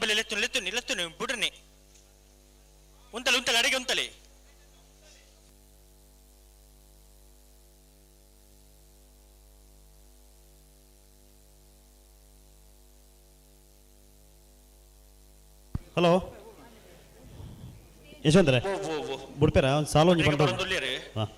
ಬಲೆ ಬಲೆ ಲೆತ್ತುನಿ ಲೆತ್ತುನಿ ಲೆತ್ತುನಿ ಬುಡ್ರನಿ ಉಂತಲೆ ಉಂತಲೆ ಅಡಿಗೆ ಉಂತಲೆ ಹಲೋ ಯಶವಂತರೇ ಬುಡ್ಪೇರ ಒಂದು ಸಾಲು ಒಂಜಿ ಪಂಡ ಹಾಂ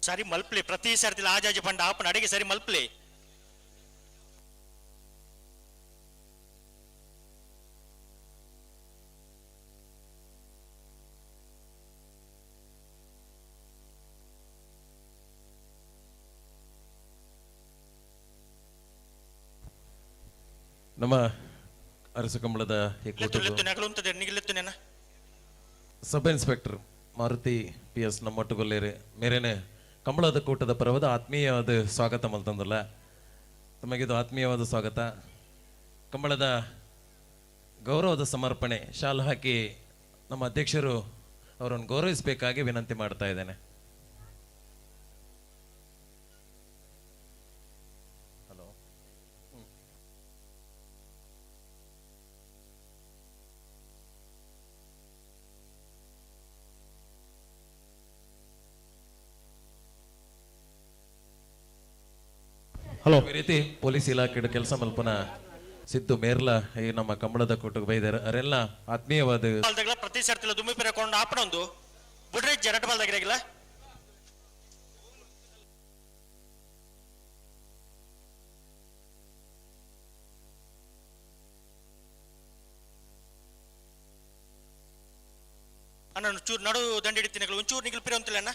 ಸರಿ ಮಲ್ಪ್ಲಿ ಪ್ರತಿ ಸರ್ತಿ ಆಜಾಜಿ ಪಂಡ ಆಪನ ಅಡಿಗೆ ಸರಿ ಮಲ್ಪ್ಲಿ ನಮ್ಮ ಅರಸು ಕಂಬಳದ ಈ ಕೂಟದ sub inspector Maruti P S ನಮ್ಮೊಟ್ಟುಗೊಲ್ಲೇರಿ ಮೇರೇನೆ ಕಂಬಳದ ಕೂಟದ ಪರವಾದ ಆತ್ಮೀಯವಾದ ಸ್ವಾಗತ ಮಲ್ತಂದಲ್ಲ. ತಮಗಿದು ಆತ್ಮೀಯವಾದ ಸ್ವಾಗತ. ಕಂಬಳದ ಗೌರವದ ಸಮರ್ಪಣೆ ಶಾಲು ಹಾಕಿ ನಮ್ಮ ಅಧ್ಯಕ್ಷರು ಅವರನ್ನು ಗೌರವಿಸಬೇಕಾಗಿ ವಿನಂತಿ ಮಾಡ್ತಾ ಇದ್ದೇನೆ. ಹಲೋ ಹಲೋ ಈ ರೀತಿ ಪೊಲೀಸ್ ಇಲಾಖೆ ಕೆಲಸ ಮಲ್ಪನ ಸಿದ್ದು ಮೇರ್ಲ ಈ ನಮ್ಮ ಕಂಬಳದ ಕೂಟಕ್ಕೆ ಬೈದಾರೆ. ಅವರೆಲ್ಲ ಆತ್ಮೀಯವಾದ ಪ್ರತಿ ಸರ್ತಿಲ ದುಮ್ಮಿ ಪೆರಕೊಂಡು ಆಪಣೊಂದು ಬುಡ್ರೆ ಜರಟ್ ಬಾಲ್ದಾಗಿರಾಗಿಲ್ಲ. ಅಣ್ಣ ಒಂಚೂರು ನಡು ದಂಡ ಹಿಡಿತೀನಿ, ಒಂಚೂರು ನಿಗಿಲ್ ಪಿರ ಅಂತಿಲ್ಲ ಅಣ್ಣ.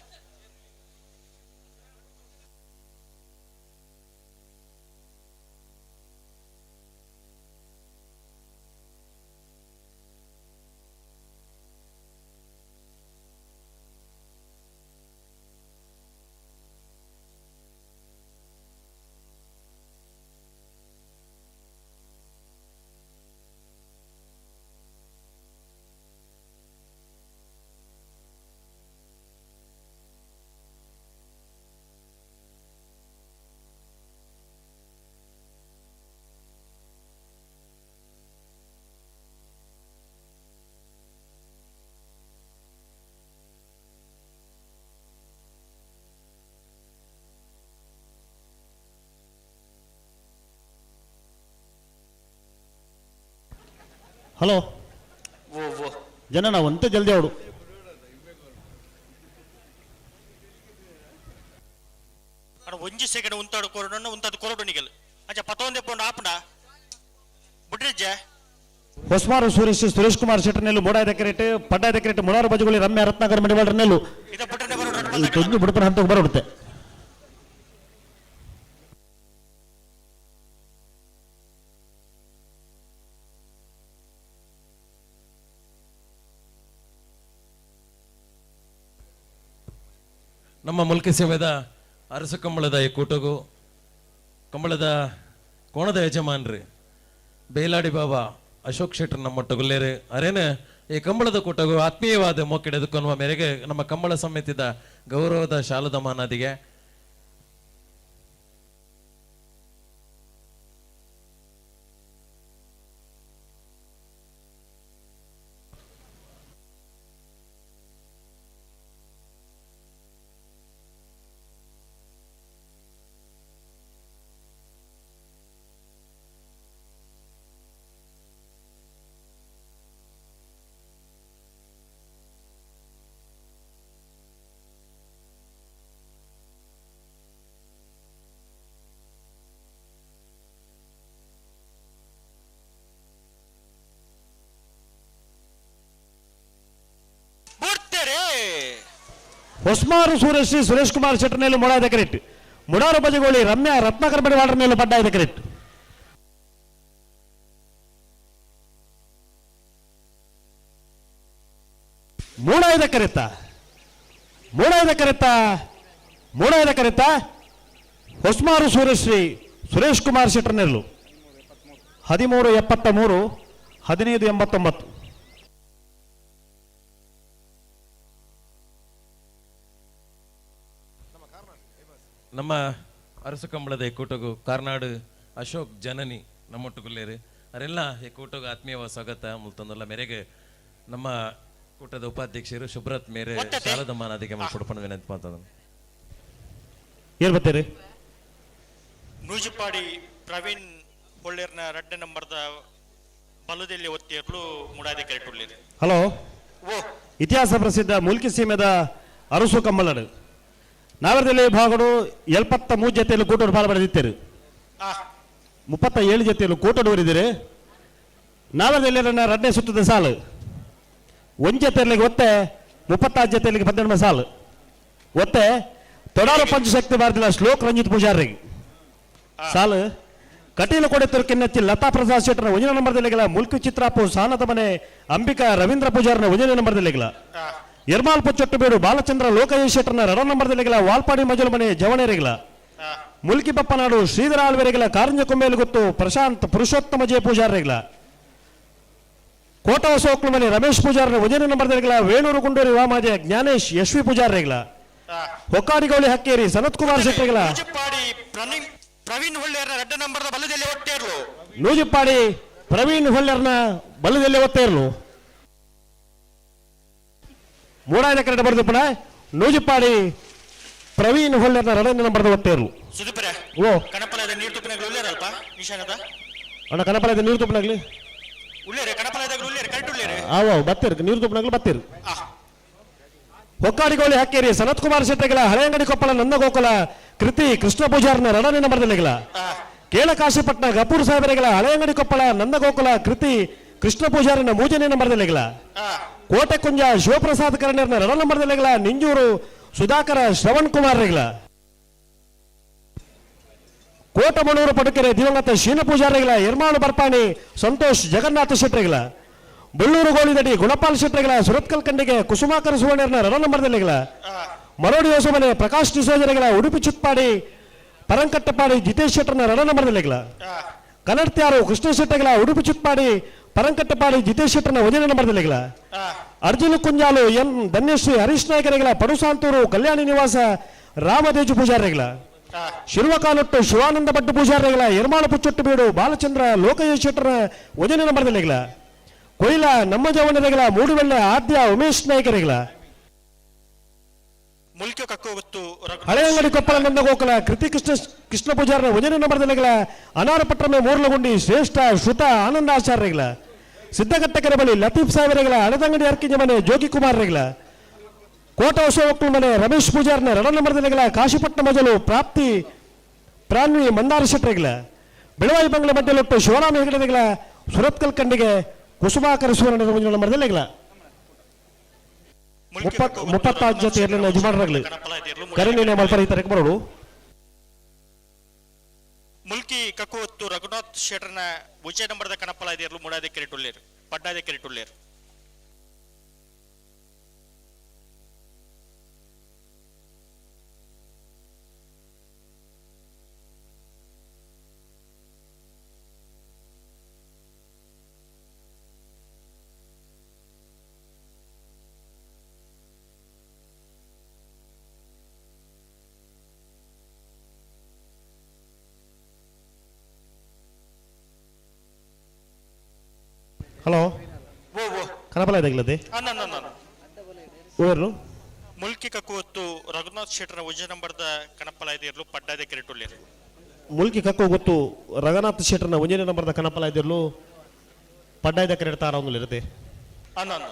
ಹಲೋ ಜನ ನಾವು ಅಂತ ಜಲ್ದಿ ಅವಡು ಒಂಜಿ ಸೆಕೆಂಡ್ ಉಂತಾಡು ಕೊರಡು ಉಂತಾದು ಕೊರಡು ನಿಗಲ್ ಅಂಚ ಪತ್ತೊಂದೇ ಪೋಂಡು ಆಪಣ ಬುಡ್ರಿಜ್ಜೆ. ಹೊಸ್ಮಾರು ಸುರೇಶ್ ಸುರೇಶ್ ಕುಮಾರ್ ಶೆಟ್ಟರ್ನೆಲ್ಲು ಮೂಡಾಯದ ಕ್ರೇಟ್ ಪಡ್ಡಾಯದ ಕ್ರೇಟ್ ಮುಳಾರು ಬಜುಗುಳಿ ರಮ್ಯ ರತ್ನಾಕರ್ ಮಡಿವಾಳರ್ನೆಲ್ಲು ತೊಂದು ಬುಡಪನ ಹಂತಕ್ಕೆ ಬರೋಡುತ್ತೆ. ನಮ್ಮ ಮುಲ್ಕಿ ಸೇವೆದ ಅರಸು ಕಂಬಳದ ಈ ಕೂಟಗೂ ಕಂಬಳದ ಕೋಣದ ಯಜಮಾನ್ರಿ ಬೇಲಾಡಿ ಬಾಬಾ ಅಶೋಕ್ ಶೆಟ್ಟರ್ ನಮ್ಮೊಟ್ಟುಗುಲ್ಲೇರು ಅರೇನೆ ಈ ಕಂಬಳದ ಕೂಟಗೂ ಆತ್ಮೀಯವಾದ ಮೋಕಿಡೆದುಕೊನ್ನುವ ಮೇರೆಗೆ ನಮ್ಮ ಕಂಬಳ ಸಮಿತಿದ ಗೌರವದ ಶಾಲದ ಮಾನದಿಗೆ ಹೊಸ್ಮಾರು ಸುರೇಶ್ ಸುರೇಶ್ ಕುಮಾರ್ ಶೆಟ್ಟರ್ನೆಲ್ಲು ಮುಡಾಯದ ಕ್ರೇಟ್ ಮುಡಾರು ಬಜಗೋಳಿ ರಮ್ಯಾ ರತ್ನಾಕರ್ ಮಡಿವಾಳರ್ನೆಲ್ಲು ಪಡ್ಡಾಯದ ಕ್ರೇಟ್. ಮೂಡಾಯದ ಕರೆತ ಮೂಡಾಯದ ಕರೆತ ಮೂಡಾಯದ ಕರೆತ ಹೊಸ್ಮಾರು ಸೂರ್ಯಶ್ರೀ ಸುರೇಶ್ ಕುಮಾರ್ ಶೆಟ್ಟರ್ನೆರ್ಲು 13.73 15.89. ನಮ್ಮ ಅರಸು ಕಂಬಳದ ಕೂಟಗು ಕಾರ್ನಾಡು ಅಶೋಕ್ ಜನನಿ ನಮ್ಮೊಟ್ಟುಗುಲ್ಲೇರು ಅವರೆಲ್ಲ ಈ ಕೂಟಗು ಆತ್ಮೀಯವ ಸ್ವಾಗತ ಮುಲ್ತಂದಲ್ಲ ಮೇರೆಗೆ ನಮ್ಮ ಕೂಟದ ಉಪಾಧ್ಯಕ್ಷರು ಶುಭ್ರತ್ ಮೇರೆ ಶಾಲದಮ್ಮ ಅದಕ್ಕೆ ಕೊಡ್ಪಣ ವಿನಂತಿ ಮಾಡ್ತದ. ಏನ್ ಬರ್ತೀರಿ? ನೂಜುಪಾಡಿ ಪ್ರವೀಣ್ ಹೊಳ್ಳೇರ್ನ ರಡ್ಡ ನಂಬರ್ದ ಬಲದಲ್ಲಿ ಒತ್ತಿಯರ್ಲು ಮುಡಾದೆ ಕೆರೆಟುಳ್ಳೇರು. ಹಲೋ. ಓ. ಇತಿಹಾಸ ಪ್ರಸಿದ್ಧ ಮೂಲ್ಕಿ ಸೀಮೆದ ಅರಸು ಕಂಬಳಡು ನಾವರದಲ್ಲಿ ಭಾಗಡು 73 ಜೊತೆಯಲ್ಲಿ ಕೂಟೋಡು ಪಾಲು ಪಡೆದಿತ್ತೇರು. 37 ಜೊತೆಯಲ್ಲಿ ಕೂಟೋಡು ಊರಿದ್ದೀರಿ. ನಾವರದಲ್ಲಿ ರಡ್ಡನೇ ಸುತ್ತದ ಸಾಲು ಒಂದ್ ಜೊತೆಯಲ್ಲಿ ಒತ್ತೆ 36 ಜೊತೆಯಲ್ಲಿ 12 ಸಾಲು ಒತ್ತೆ ತೊಡಾರು ಪಂಚಶಕ್ತಿ ಭಾರತಿನ ಶ್ಲೋಕ್ ರಂಜಿತ್ ಪೂಜಾರಿ ಸಾಲು ಕಟೀಲು ಕೊಡೆತರು ಕಿನ್ನಚ್ಚಿ ಲತಾ ಪ್ರಸಾದ್ ಶೆಟ್ಟರ್ ಒಂಜನೇ ನಂಬರ್ದಲ್ಲಿಗಲ ಮುಲ್ಕಿ ಚಿತ್ರಾಪು ಸಾನದ ಮನೆ ಅಂಬಿಕಾ ರವೀಂದ್ರ ಪೂಜಾರನ ಒಂಜನೇ ನಂಬರ್ದಲ್ಲಿಗಲ ಎರ್ಮಾಲ್ ಪೊಚ್ಚೊಟ್ಟುಬೇಡು ಬಾಲಚಂದ್ರ ಲೋಕಯ್ಯ ಶೆಟ್ಟರ್ನ ರಡ ನಂಬರ್ದಲ್ಲಿಗಲ ವಾಲ್ಪಾಡಿ ಮಜಲು ಮನೆ ಜವಣೇರಿಗಲ ಮುಲ್ಕಿ ಬಪ್ಪನಾಡು ಶ್ರೀಧರ ಆಳ್ವೆರೆಗಲ ಕಾರಂಜ ಕೊಂಬೇಲು ಗೊತ್ತು ಪ್ರಶಾಂತ್ ಪುರುಷೋತ್ತಮ ಜಯ ಪೂಜಾರಿಗಳ ಕೋಟ ಹೊಸೋಕ್ಲು ಮನೆ ರಮೇಶ್ ಪೂಜಾರನ ಒಂಜನೇ ನಂಬರ್ದಲ್ಲಿಗಲ ವೇಣೂರು ಗುಂಡೂರಿ ವಾಮಾಜೆ ಜ್ಞಾನೇಶ್ ಯಶ್ವಿ ಪೂಜಾರಿಗಳ ಹೊಕ್ಕಾಡಿಗೌಳಿ ಹಕ್ಕೇರಿ ಸನತ್ ಕುಮಾರ್ ಶೆಟ್ಟರ್ಗಳ ನೂಜುಪಾಡಿ ಪ್ರವೀಣ್ ಹೊಳ್ಳೇರ್ನ ರಡ್ಡ ನಂಬರ್ದ ಬಲದಲ್ಲಿ ಒತ್ತೇರ್ಲು. ನೂಜಿಪ್ಪಾಡಿ ಪ್ರವೀಣ್ ಹೊಳ್ಳರ್ನ ಬಲದಲ್ಲಿ ಒತ್ತೇರ್ಲು ಮೂಡಾಯದ ಕರೆಡ ಬರೆದಪ್ಪಣ ನೂಜಿಪ್ಪಾಡಿ ಪ್ರವೀಣ್ ಹೊಳ್ಳರ್ನ ರಡನೆ ನಂಬರ್ದ ಒತ್ತೇರ್ಲು. ಸುದೀಪರೇ. ಓ. ಕಣಪಲದ ನೀರು ತುಪ್ಪಿನಾಗ್ಲು ಉಳ್ಳೇರಲ್ಪ ನಿಶಾನದ? ಅಣ್ಣ ಕನಪಲದ ನೀರು ತುಪ್ಪನಾಗ್ಲಿ. ಉಳ್ಳೇರೆ ಕಣಪಲದಾಗ ಉಳ್ಳೇರೆ ಕರೆಕ್ಟ್ ಉಳ್ಳೇರೆ. ಆವ ಬತ್ತೀರು ನೀರು ತುಪ್ಪನಾಗ್ಲಿ ಬತ್ತೀರು. ಹೊಕ್ಕಾಡಿಗೋಳಿ ಹಕ್ಕೇರಿ ಸನತ್ ಕುಮಾರ್ ಶೆಟ್ಟಿಗಳ ಹಳೆಯಂಗಡಿ ಕೊಪ್ಪಳ ನಂದಗೋಕುಲ ಕೃತಿ ಕೃಷ್ಣ ಪೂಜಾರನ ರಡನೆ ನಂಬರ್ದಲ್ಲಿಗಳ ಕೇಳಕಾಶಿಪಟ್ನ ಗಪೂರ್ ಸಾಹೇಬರಿಗಳ ಹಳೆಯಂಗಡಿ ಕೊಪ್ಪಳ ನಂದಗೋಕುಲ ಕೃತಿ ಕೃಷ್ಣ ಪೂಜಾರನ ಮೂಜನೆ ನಂಬರ್ದಲ್ಲಿಗಳ ಕೋಟೆ ಕುಂಜ ಶಿವಪ್ರಸಾದ್ ಕರ್ಣರ್ನ ರಡ ನಂಬರ್ದಲ್ಲಿಗಳ ನಿಂಜೂರು ಸುಧಾಕರ ಶ್ರವಣ್ ಕುಮಾರ್ರಿಗಳ ಕೋಟಮಣೂರು ಪಡುಕೆರೆ ದಿವಂಗತ ಶೀನ ಪೂಜಾರಿಗಳ ಎರ್ಮಾಳು ಬರ್ಪಾಣಿ ಸಂತೋಷ್ ಜಗನ್ನಾಥ ಶೆಟ್ಟರಿಗಳ ಬಳ್ಳೂರು ಗೋಳಿದಡಿ ಗುಣಪಾಲ್ ಶೆಟ್ಟರಿಗಳ ಸುರತ್ಕಲ್ ಖಂಡಿಗೆ ಕುಸುಮಾಕರ ಸುವರ್ಣರ್ನ ರಡ ನಂಬರ್ದಲ್ಲಿಗಳ ಮರೋಡಿ ಹೊಸಮನೆ ಪ್ರಕಾಶ್ ಡಿಸೋಜರಿಗಳ ಉಡುಪಿ ಚಿತ್ಪಾಡಿ ಪರಂಕಟ್ಟಪಾಡಿ ಜಿತೇಶ್ ಶೆಟ್ಟರ್ನ ರಡ ನಂಬರ್ದಲ್ಲಿಗಳ ಕನ್ನಡತ್ಯಾರು ಕೃಷ್ಣ ಶೆಟ್ಟಗಳ ಉಡುಪಿ ಚಿತ್ಪಾಡಿ ಪರಂಕಟ್ಟಪಾಡಿ ಜಿತೇಶ್ ಶೆಟ್ಟರ್ನ ವಜನ ನಂಬರ್ದಲ್ಲಿಗಳ ಅರ್ಜುನ ಕುಂಜಾಲು ಎಂ ಧನ್ಯಶ್ರೀ ಹರೀಶ್ ನಾಯಕರಿಗಳ ಪಡುಸಾಂತೂರು ಕಲ್ಯಾಣಿ ನಿವಾಸ ರಾಮದೇಜು ಪೂಜಾರಿಗಳ ಶಿರ್ವಕಾಲೊಟ್ಟು ಶಿವಾನಂದ ಭಟ್ ಪೂಜಾರಿಗಳ ಎರ್ಮಾಳು ಪುಚ್ಚೊಟ್ಟು ಬೀಡು ಬಾಲಚಂದ್ರ ಲೋಕಯ್ಯ ಶೆಟ್ಟರ ವಜನ ನಂಬರ್ದಲ್ಲಿಗಳ ಕೊಯ್ಲ ನಮ್ಮ ಜವನರಿಗಳ ಮೂಡುವೆಳ್ಳೆ ಆದ್ಯ ಉಮೇಶ್ ನಾಯಕರಿಗಳ ಮುಲ್ಕಿ ಕಕ್ಕು ಗೊತ್ತು ಹಳೆಯಂಗಡಿ ಕೊಪ್ಪಳ ನಂದಗೋಕುಲ ಕೃತಿ ಕೃಷ್ಣ ಕೃಷ್ಣ ಪೂಜಾರನ ವಜನ ನಂಬರ್ದಲ್ಲಿಗಳ ಅನಾರಪಟ್ಟಣ ಮೂರ್ಲಗುಂಡಿ ಶ್ರೇಷ್ಠ ಶ್ರುತ ಆನಂದ ಆಚಾರ್ಯಗಳ ಸಿದ್ದಘಟ್ಟಕರ ಬಳಿ ಲತೀಫ್ ಸಾಹೇಬರಿಗಳ ಹಳದಂಗಡಿ ಅರ್ಕಿಂಜ ಮನೆ ಜೋಗಿ ಕುಮಾರ್ರಿಗಳ ಕೋಟ ಹೊಸ ಮನೆ ರಮೇಶ್ ಪೂಜಾರನ ರಡ ನಂಬರ್ದಲ್ಲಿಗಳ ಕಾಶಿಪಟ್ಟಣ ಮಜಲು ಪ್ರಾಪ್ತಿ ಪ್ರಾನ್ವಿ ಮಂದಾರ ಶೆಟ್ಟರಿಗಳ ಬೆಳವಾಯಿ ಬಂಗ್ಲೆ ಮಧ್ಯಲೊಟ್ಟು ಶಿವರಾಮ ಹೆಗಡೆಗಳ ಸುರತ್ಕಲ್ ಖಂಡಿಗೆ ಕುಸುಮಾಕರ ಸುವರ್ಣ ನಂಬರ್ದಲ್ಲಿಗಳ 36 ಜೊತೆ ಇರಲಿಲ್ಲ ಯಜಮಾನರಾಗಲಿ ಕರೆನೀನೆ ಮಲ್ಪರ ಈ ತರಕ್ಕೆ ಬರೋಡು. ಮುಲ್ಕಿ ಕಕ್ಕು ಹೊತ್ತು ರಘುನಾಥ್ ಶೆಟ್ಟರ್ನ ವಿಜಯ ನಂಬರ್ದ ಕಣಪಲ ಇರ್ಲು ಮುಡಾದೆ ಕೆರೆಟುಳ್ಳೇರು ಪಡ್ಡಾದೆ ಕೆರೆಟುಳ್ಳೇರು. ಹಲೋ. ಓ ಓ. ಕನಪಲ ಇದಾಗಲದೆ ಅನ್ನ ಅನ್ನ. ಊರು ಮುಲ್ಕಿ ಕಕ್ಕು ಹೊತ್ತು ರಘುನಾಥ್ ಶೆಟ್ಟರ್ನ ವಿಜಯ ನಂಬರ್ದ ಕಣಪಲ ಇರ್ಲು ಪಡ್ಡಾದೆ ಕೆರೆಟುಳ್ಳೇರು. ಮುಲ್ಕಿ ಕಕ್ಕು ಗೊತ್ತು ರಘುನಾಥ್ ಶೆಟ್ಟರ್ನ ಒಂಜನೇ ನಂಬರ್ದ ಕನಪಲ ಇದ್ದಿರ್ಲು ಪಡ್ಡಾಯ್ದ ಕರೆಡ್ ತಾರ ಒಂದು ಇರುತ್ತೆ. ಅನ್ನ ಅನ್ನ.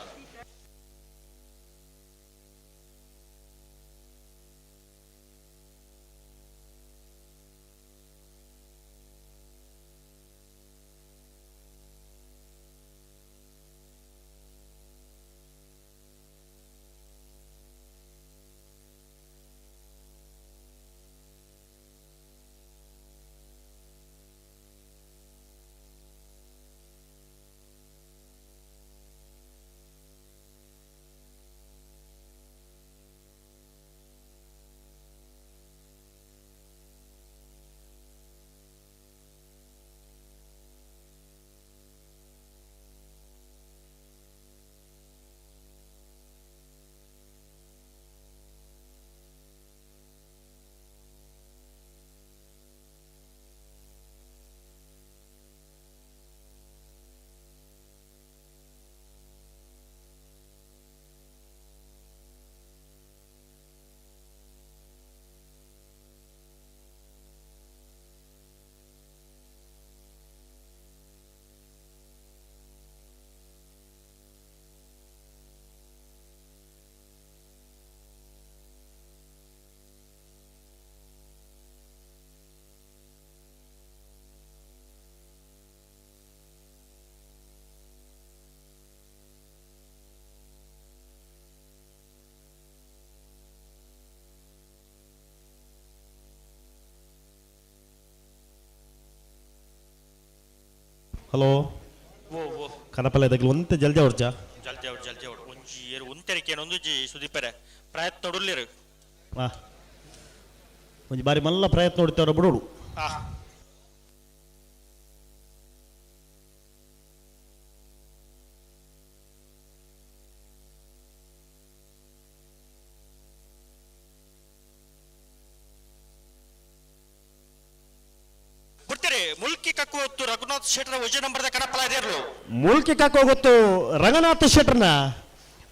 Hello ಕನಪಲ್ಲ ಇದಕ್ಕೆ ಒಂತೆ ಜಲ್ದಿ ಅವ್ರಜ ಜಲ್ದಿ ಅವ್ರು ಜಲ್ದಿ ಅವ್ರು ಒಂಜಿ ಏರು ಒಂತೆರಿಕೆ ಒಂಜಿ ಸುದೀಪರೆ ಪ್ರಯತ್ನ ಉಡುಲ್ಲೇರು. ಹಾ ಒಂಜಿ ಬಾರಿ ಮಲ್ಲ ಪ್ರಯತ್ನ ಹೊಡಿತಾರ ಬಿಡೋಡು. ಆ ಬಿಡ್ತೀರಿ ಮುಲ್ಕಿ ಕಕ್ಕು ಹೊತ್ತು ರಘುನಾಥ್ ಶೆಟ್ಟರ ವಜೆ ನಂಬರ್ದ ಕಣಪ್ಪಲ ಇದೇರ್ಲು. ಮುಲ್ಕಿ ಕಕ್ಕ ಹೋಗುತ್ತು ರಂಗನಾಥ ಶೆಟ್ಟರ್ನ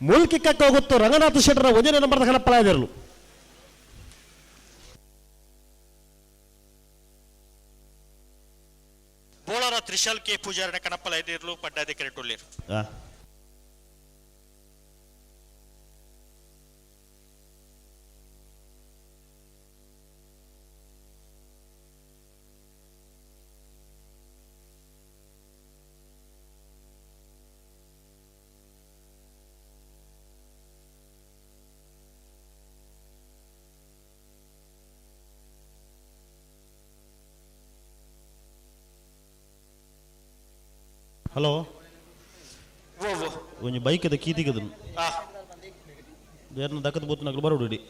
ಮುಲ್ಕಿ ಕಕ್ಕ ಹೋಗುತ್ತು ರಂಗನಾಥ ಶೆಟ್ಟರ ಒಂದನೇ ನಂಬರ್ದ ಕಣಪ್ಪಲ ಇದಿರಲು. ಬೋಳರ ತ್ರಿಶಾಲ್ ಕೆ ಪೂಜಾರಿನ ಕಣಪ್ಪಲ ಇದಿರ್ಲು ಪಡ್ಡಾದಿ ಕೆರೆಟುಳ್ಳಿರು. ಹಲೋ ಒಂಜಿ ಬೈಕ್ದ ಕೀತಿಗದನು ಬೇರ್ನ ದಕ್ಕದ ಬೂತ್ನಗ್ಲು ಬರೋಡು ಇಡಿ.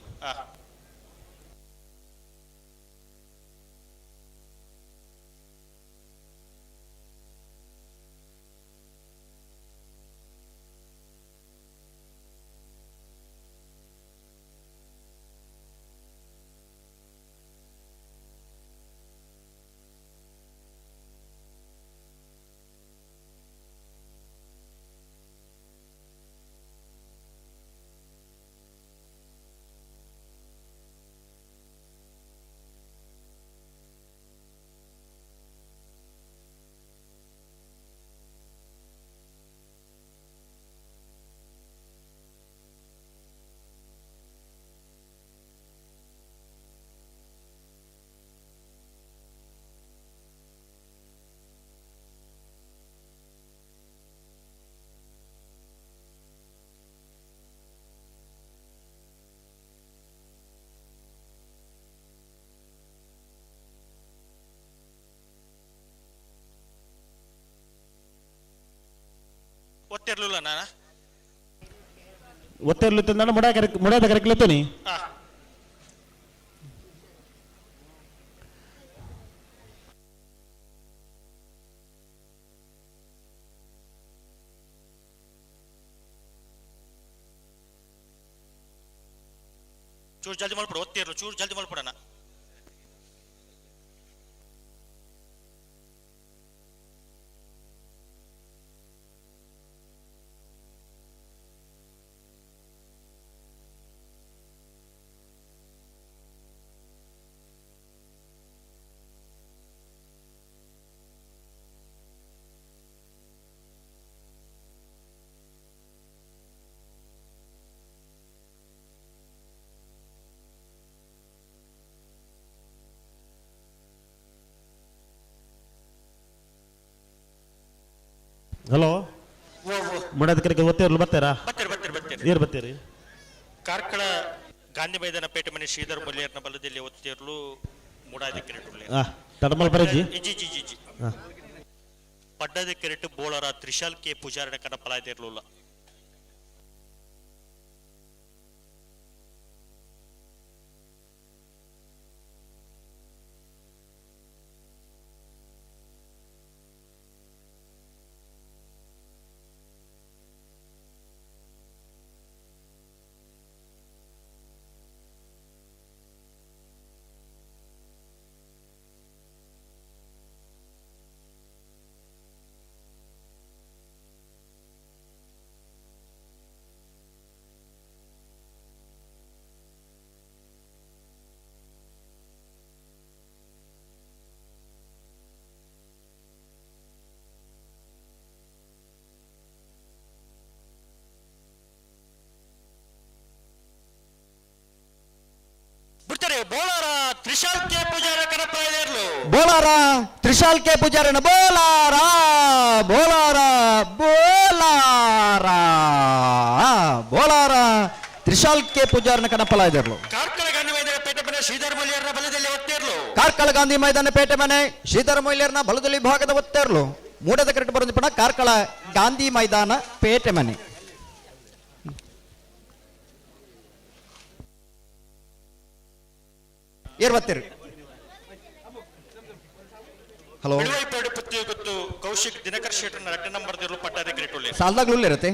ಒತ್ತಿರ್ಲಿಲ್ಲ ನಾನ ಒತ್ತಿರ್ಲಿತ್ತಂದ್ರೆ ಮುಡ ಕರೆಕ್ ಮುಡದ ಕರೆಕ್ಲತ್ತನಿ. ಚೂರು ಜಲ್ದಿ ಮಾಡ್ಬಿಡು, ಒತ್ತಿರ್ಲು ಚೂರು ಜಲ್ದಿ ಮಾಡ್ಬಿಡೋಣ. ಹಲೋ ಮುಡದ ಕರೆಗೆ ಒತ್ತಿರ್ಲು ಬರ್ತಾರಾ? ಬರ್ತೀರಿ ಬರ್ತೀರಿ ಬರ್ತೀರಿ. ಏರ್ ಬರ್ತೀರಿ? ಕಾರ್ಕಳ ಗಾಂಧಿ ಮೈದಾನ ಪೇಟೆ ಮನೆ ಶ್ರೀಧರ್ ಮೊಲಿಯರ್ನ ಬಲದಲ್ಲಿ ಒತ್ತಿರ್ಲು ಮುಡಾದಿ ಕೆರೆಟುಳ್ಳಿ. ತಡಮಲ್ ಪರಜಿ. G G G G ಪಡ್ಡದ ಕೆರೆಟು ಬೋಳರ ತ್ರಿಶಾಲ್ ಕೆ ಪೂಜಾರಿನ ಕನಪಲ ಇದಿರ್ಲಿಲ್ಲ. ಬಿಡ್ತಾರೆ ಬೋಳಾರ ತ್ರಿಶಾಲ್ ಕೆ ಪೂಜಾರ ಕನಪ ಇರ್ಲು. ಬೋಲಾರ ತ್ರಿಶಾಲ್ ಕೆ ಪೂಜಾರನ ಬೋಲಾರ ಬೋಲಾರ ಬೋಲಾರ ಬೋಲಾರ ತ್ರಿಶಾಲ್ ಕೆ ಪೂಜಾರನ ಕನಪಲ ಇದಿರ್ಲು. ಕಾರ್ಕಳ ಗಾಂಧಿ ಮೈದಾನ ಪೇಟೆ ಮನೆ ಶ್ರೀಧರ್ ಮೊಯ್ಲಿಯರ್ನ ಬಲದಲ್ಲಿ ಒತ್ತೇರ್ಲು. ಕಾರ್ಕಳ ಗಾಂಧಿ ಮೈದಾನ ಪೇಟೆ ಮನೆ ಶ್ರೀಧರ ಮೊಯ್ಲಿಯರ್ನ ಬಲದಲ್ಲಿ ಭಾಗದ ಒತ್ತೇರ್ಲು. ಮೂಡದ ಕರೆಟ್ ಬರೋದು ಕಾರ್ಕಳ ಗಾಂಧಿ ಮೈದಾನ ಪೇಟೆ ಮನೆ. ಏರ್ ಬರ್ತೀರಿ? ಹಲೋ ಗೊತ್ತು ಕೌಶಿಕ್ ದಿನಕರ್ ಶೆಟ್ಟರ್ ರಡ್ಡ ನಂಬರ್ ದಿರು ಪಟ್ಟಾದ ಕ್ರಿಕೆಟ್ ಸಾಲ್ದಾಗ್ಲೂ ಇರುತ್ತೆ.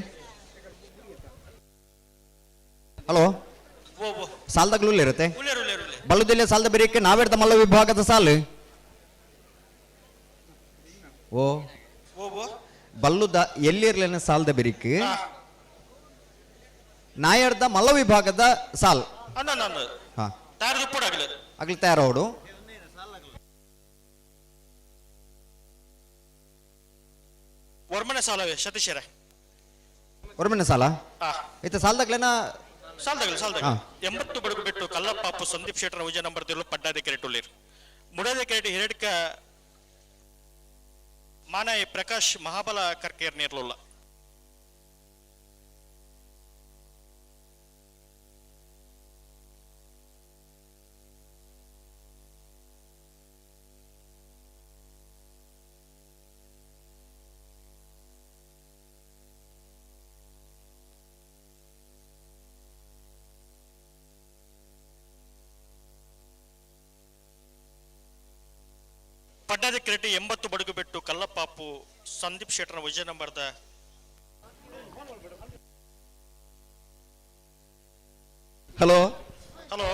ಹಲೋ ಸಾಲ್ದಾಗ್ಲೂ ಇರುತ್ತೆ. ಬಲ್ಲುದೆಲ್ಲ ಸಾಲದ ಬೇರೆ ನಾವೇರ್ದ ಮಲ್ಲ ವಿಭಾಗದ ಸಾಲು. ಓ ಬಲ್ಲುದ ಎಲ್ಲಿರ್ಲೇನ ಸಾಲದ ಬೆರಿಕ್ ನಾಯರ್ದ ಮಲ್ಲ ವಿಭಾಗದ ಸಾಲ್. ಅಗ್ಲಿ ತಯಾರೋಡು. ವರ್ಮನೆ ಸಾಲವೇ ಸತೀಶರ ವರ್ಮನೆ ಸಾಲ ಇತ್ತ ಸಾಲದಾಗ್ಲೇನ ಸಾಲದಾಗಲಿ ಸಾಲದಾಗ 80 ಬಡಗು ಬಿಟ್ಟು ಕಲ್ಲಪ್ಪಾಪು ಸಂದೀಪ್ ಶೆಟ್ಟರ್ ವಿಜಯ ನಂಬರ್ ದಿರು ಪಡ್ಡಾದ ಕೆರೆಟುಳ್ಳೀರ್ ಮುಡಾದ ಕೆರೆಟಿ ಹಿರಡ್ಕ ಮಾನಾಯಿ ಪ್ರಕಾಶ್ ಮಹಾಬಲ ಕರ್ಕೇರ್ ನೀರ್ಲುಲ್ಲ. ಪಡ್ಡಾದ ಕ್ರೆಟಿ 80 ಬಡಗು ಬಿಟ್ಟು ಕಲ್ಲಪ್ಪಾಪು ಸಂದೀಪ್ ಶೆಟ್ಟರ್ ವಿಜಯ ನಂಬರ್ದ ಹಲೋ ಹಲೋ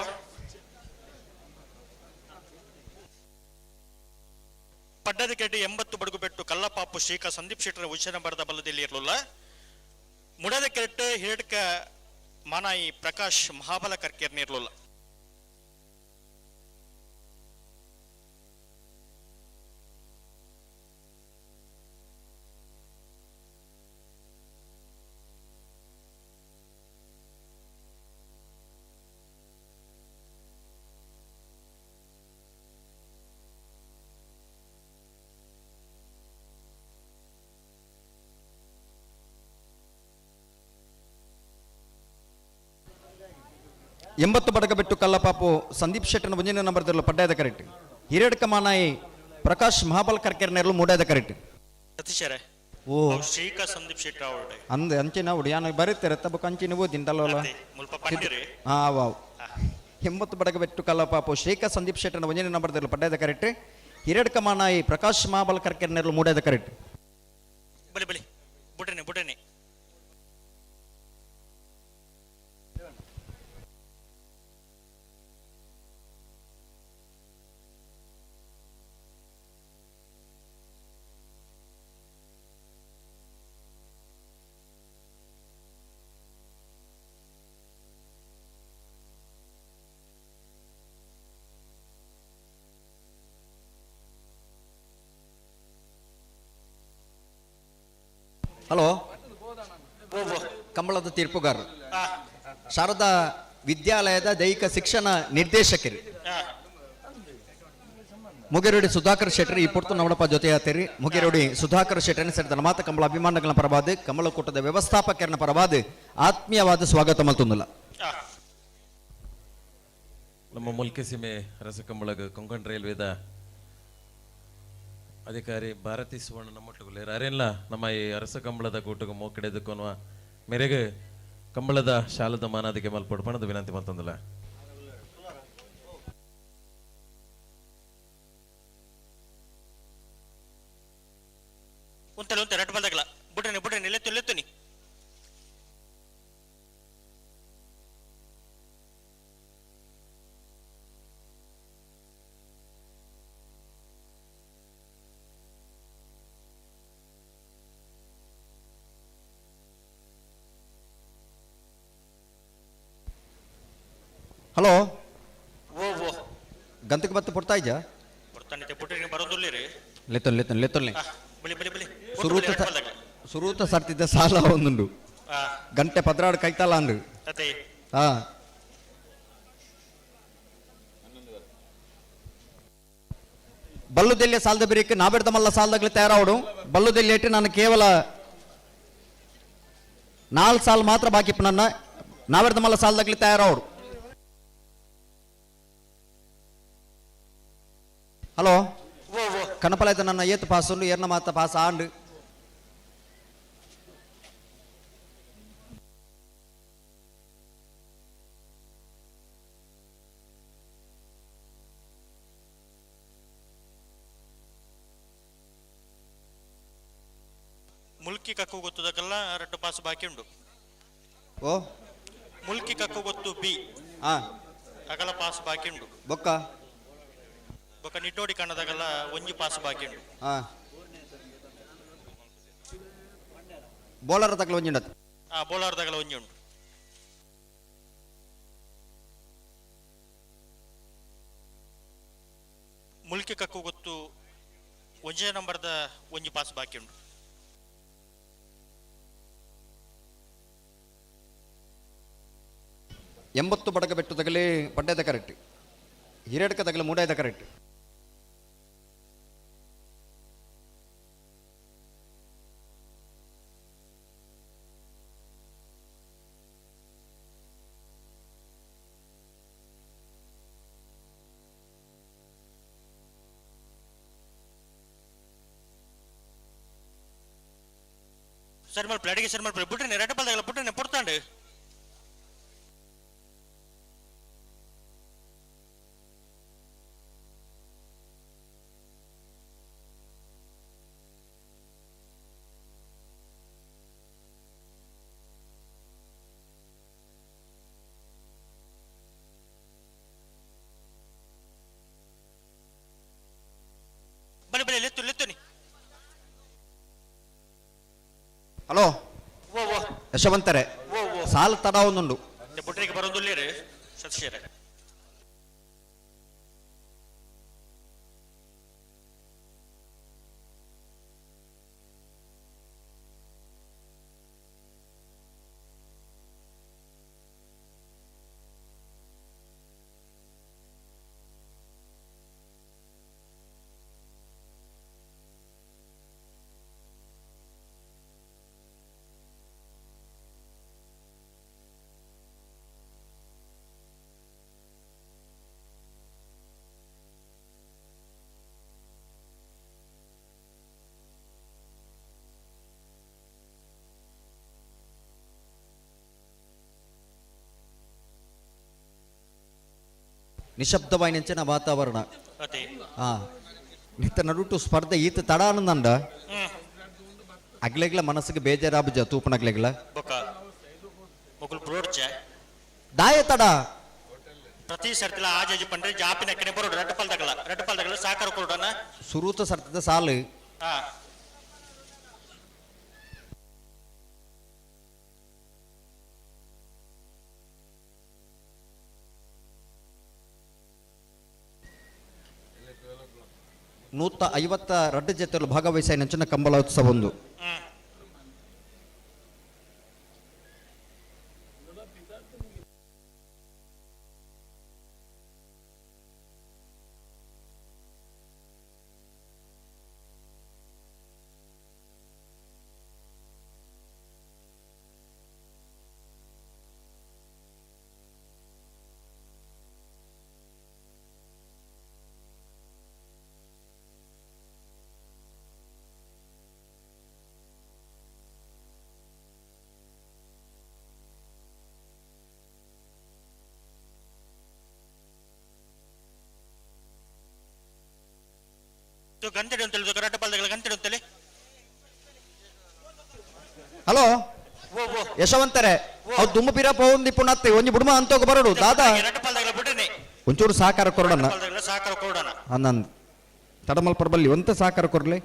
ಪಡ್ಡಾದ ಕ್ರೆಟಿ 80 ಬಡಗು ಬಿಟ್ಟು ಕಲ್ಲಪ್ಪಾಪು ಶ್ರೀಕಾ ಸಂದೀಪ್ ಶೆಟ್ಟರ್ ವಿಜಯ ನಂಬರ್ದ ಬಲದಲ್ಲಿ ಇರಲಿಲ್ಲ. ಮುಡದ ಕೆರೆಟ್ ಹಿರಡ್ಕ ಮಾನಾಯಿ ಪ್ರಕಾಶ್ ಮಹಾಬಲ ಕರ್ಕೇರ್ನ ಇರಲಿಲ್ಲ. ಎಂಬತ್ತು ಬಡಗ ಬಿಟ್ಟು ಕಲ್ಲಪಾಪು ಸಂದೀಪ್ ಶೆಟ್ಟನ ಮುಂದಿನ ನಂಬರ್ ದಿರಲು ಪಡ್ಡಾಯದ ಕರೆಕ್ಟ್. ಹಿರೇಡ್ಕ ಮಾನಾಯಿ ಪ್ರಕಾಶ್ ಮಹಾಬಲ್ ಕರ್ಕೆರ್ ನೆರಳು ಮೂಡಾಯದ ಕರೆಕ್ಟ್. ಸತೀಶರೇ ಓ ಶ್ರೀಕಾ ಸಂದೀಪ್ ಶೆಟ್ಟರ್ ಅವಡೆ ಅಂದ ಅಂಚಿನ ಉಡಿ ಯಾನ ಬರೀತಾರೆ ತಬಕ ಅಂಚಿನ ಓದಿಂದಲ್ಲ. ಮುಲ್ಪ ಪಂಡಿರಿ. ಹಾ ವಾವ್ 80 ಬಡಗ ಬಿಟ್ಟು ಕಲ್ಲಪಾಪು ಶ್ರೀಕಾ ಸಂದೀಪ್ ಶೆಟ್ಟನ ಮುಂದಿನ ನಂಬರ್ ದಿರಲು ಪಡ್ಡಾಯದ ಕರೆಕ್ಟ್. ಹಿರೇಡ್ಕ ಮಾನಾಯಿ ಪ್ರಕಾಶ್ ಮಹಾಬಲ್ ಕರ್ಕೆರ್ ನೆರಳು ಮೂಡಾಯದ ಕರೆಕ್ಟ್. ಬಲಿ ಬಲಿ ಬುಡನೆ ಬುಡನೆ ಹಲೋ ಕಂಬಳದ ತೀರ್ಪುಗಾರರು ಶಾರದಾ ವಿದ್ಯಾಲಯದ ದೈಹಿಕ ಶಿಕ್ಷಣ ನಿರ್ದೇಶಕರು ಮುಗೇರುಡಿ ಸುಧಾಕರ್ ಶೆಟ್ಟರ್ ಈ ಪುರ್ತು ನಮ್ಮಡಪ್ಪ ಜೊತೆ ಆತೀರಿ. ಮುಗೇರುಡಿ ಸುಧಾಕರ್ ಶೆಟ್ಟರ್ ಸೇರಿದ ಮಾತ ಕಂಬಳ ಅಭಿಮಾನಗಳ ಪರವಾದ ಕಮಲಕೂಟದ ವ್ಯವಸ್ಥಾಪಕರನ ಪರವಾದ ಆತ್ಮೀಯವಾದ ಸ್ವಾಗತ ಮಲ್ತೊಂದಿಲ್ಲ. ನಮ್ಮ ಮುಲ್ಕಿ ಸೀಮೆ ರಸಕಂಬಳಗ ಕೊಂಕಣ್ ರೈಲ್ವೆದ ಅಧಿಕಾರಿ ಭಾರತಿ ಸುವರ್ಣ ನಮ್ಮೊಟ್ಟುಗುಲೇರು ಅರೆಲ್ಲ ನಮ್ಮ ಈ ಅರಸ ಕಂಬಳದ ಕೂಟಗ ಮೋಕಡೆದಕ್ಕೊನ್ನುವ ಮೇರೆಗೆ ಕಂಬಳದ ಶಾಲದ ಮಾನಾದಿಗೆ ಮಲ್ಪೊಡು ಪಣದ ವಿನಂತಿ ಮಲ್ತೊಂದಿಲ್ಲ. ಉಂತಲೆ ಉಂತೆ ರಟ್ ಬಲ್ದಾಗಲ ಬುಡನೆ ಬುಡನೆ ಲೆತ್ತು ಲೆತ್ತುನಿ. ಹಲೋ ಓ ಓ ಗಂತಕ್ಕೆ ಬತ್ತ ಪುಡ್ತಾ ಇದ್ಯಾ? ಬರ್ತಾನಿತೆ ಬುಡನೆ ಬರೋದಿಲ್ಲ ರೀ. ಲೆತ್ತೊನ್ ಲೆತ್ತೊನ್ ಲೆತ್ತೊನ್ಲೆ ಬಲಿ ಬಲಿ ಬಲಿ ಸುರೂತ ಸುರೂತ ಸರ್ತಿದ್ದ ಸಾಲ ಒಂದುಂಡು ಗಂಟೆ 12 ಕೈತಲ್ಲ ಅಂದ್ರು. ಹಾ ಬಲ್ಲುದೆಲ್ಲೆ ಸಾಲದ ಬಿರಿಕ್ ನಾಬೆಡ್ದ ಮಲ್ಲ ಸಾಲದಾಗಲಿ ತಯಾರಾವಡು. ಬಲ್ಲುದೆಲ್ಲೆ ಇಟ್ಟು ನಾನು ಕೇವಲ 4 ಸಾಲ ಮಾತ್ರ ಬಾಕಿ ನನ್ನ ನಾಬೆಡ್ದ ಮಲ್ಲ ಸಾಲದಾಗಲಿ ತಯಾರಾವಡು. ಹಲೋ ಕನಪಲಾಯ್ತ ನನ್ನ ಏತ್ ಪಾಸ್ ಉಂಡು ಏರ್ನ ಮಾತ ಪಾಸ್ ಆಂಡ್. ಮುಲ್ಕಿ ಕಕ್ಕು ಗೊತ್ತದಕ್ಕೆಲ್ಲ ರಡ್ಡು ಪಾಸ್ ಬಾಕಿ ಉಂಡು. ಓ ಮುಲ್ಕಿ ಕಕ್ಕು ಗೊತ್ತು ಬಿ ಅಗಲ ಪಾಸ್ ಬಾಕಿ ಉಂಡು. ಬೊಕ್ಕ ಬೊಕ್ಕ ನಿಟ್ಟೋಡಿ ಕಣ್ಣದಾಗಲ್ಲ ಒಂಜಿ ಪಾಸ್ ಬಾಕಿ ಉಂಡು. ಬೋಲರ್ ತಗಲ ಒಂಜಿ ಉಂಡತ್. ಬೋಲರ್ ತಗಲ ಒಂಜಿ ಉಂಡು. ಮುಲ್ಕಿ ಕಕ್ಕು ಗೊತ್ತು ಒಂಜೇ ನಂಬರ್ದ ಒಂಜಿ ಪಾಸ್ ಬಾಕಿ ಉಂಡು. 80 ಬಡಗ ಬೆಟ್ಟು ತಗಲಿ ಪಡ್ಡೆದ ಕರೆಕ್ಟ್, ಹಿರೇಡ್ಕ ತಗಲಿ ಮೂಡಾಯ್ದ ಕರೆಕ್ಟ್. ಸರಿ ಮಲ್ಪಲೆ, ಅಡಿಗೆ ಸರಿ ಮಲ್ಪಲೆ, ಬುಡ್ರಿನೆ ರೆಡ್ ಬಲ್ದಾಗಲ್ಲ ಬುಡ್ರಿನೆ ಪೊಡ್ತಾಂಡು. ಬಲೆ ಬಲೆ ಲೆತ್ತು ಲೆತ್ತುನಿ. ಹಲೋ ಯಶವಂತರೆ, ಸಾಲು ತಡ ಒಂದುಂಡು. ಬುಡ್ರಿಗೆ ಬರೋದುಲ್ಲೇರು ಸತ್ಯರೇ. ನಿಶಬ್ದವಾಯಿನಂಚಿನ ವಾತಾವರಣ. ನಿತ್ತ ನಡುಟು ಸ್ಪರ್ಧೆ ಈತ ತಡ ಆನಂದಂಡ ಅಗ್ಲೆಗ್ಲ ಮನಸ್ಸಿಗೆ ಬೇಜಾರಾಬುಜ ತೂಪನಗ್ಲೆಗ್ಲ ದಾಯ ತಡ ಪ್ರತಿ ಸರ್ತಿಲ ಆಜಾಜಿ ಪಂಡ್ರೆ ಜಾಪಿನ ಕಡೆ ಬರೋಡು ರಡ್ಡು ಪಲ್ದಗಳ ರಡ್ಡು ಪಲ್ದಗಳ ಸಾಕಾರ ಕೊಡೋಣ ಸುರೂತ ಸರ್ತದ ಸಾಲು. ನೂತ ಐವತ್ತ ರಡ್ಡು ಜೊತೆಲು ಭಾಗವಹಿಸಿ ನಂಚಿನ ಕಂಬಳೋತ್ಸವ ಒಂದು. ಗಂಟೆ ಅಂತೇಳಿ ರಡ್ಡು ಪಲ್ದಗಳ ಗಂಟೆ ಅಂತೇಳಿ. ಹಲೋ ಯಶವಂತರೆ, ಅವ್ ದುಮ್ಮ ಪಿರ ಪೌಂದಿ ಪುನತ್ತೆ ಒಂಜಿ ಬುಡ್ಮ ಅಂತೋಗ ಬರೋಡು ದಾದಾ ಒಂಚೂರು ಸಹಕಾರ ಕೊರಡಣ ಸಹಕಾರ ಕೊಡೋಣ. ಅನ್ನಂದ್ ತಡಮಲ್ ಪರ್ಬಲ್ಲಿ ಒಂತ ಸಹಕಾರ ಕೊರ್ಲಿ.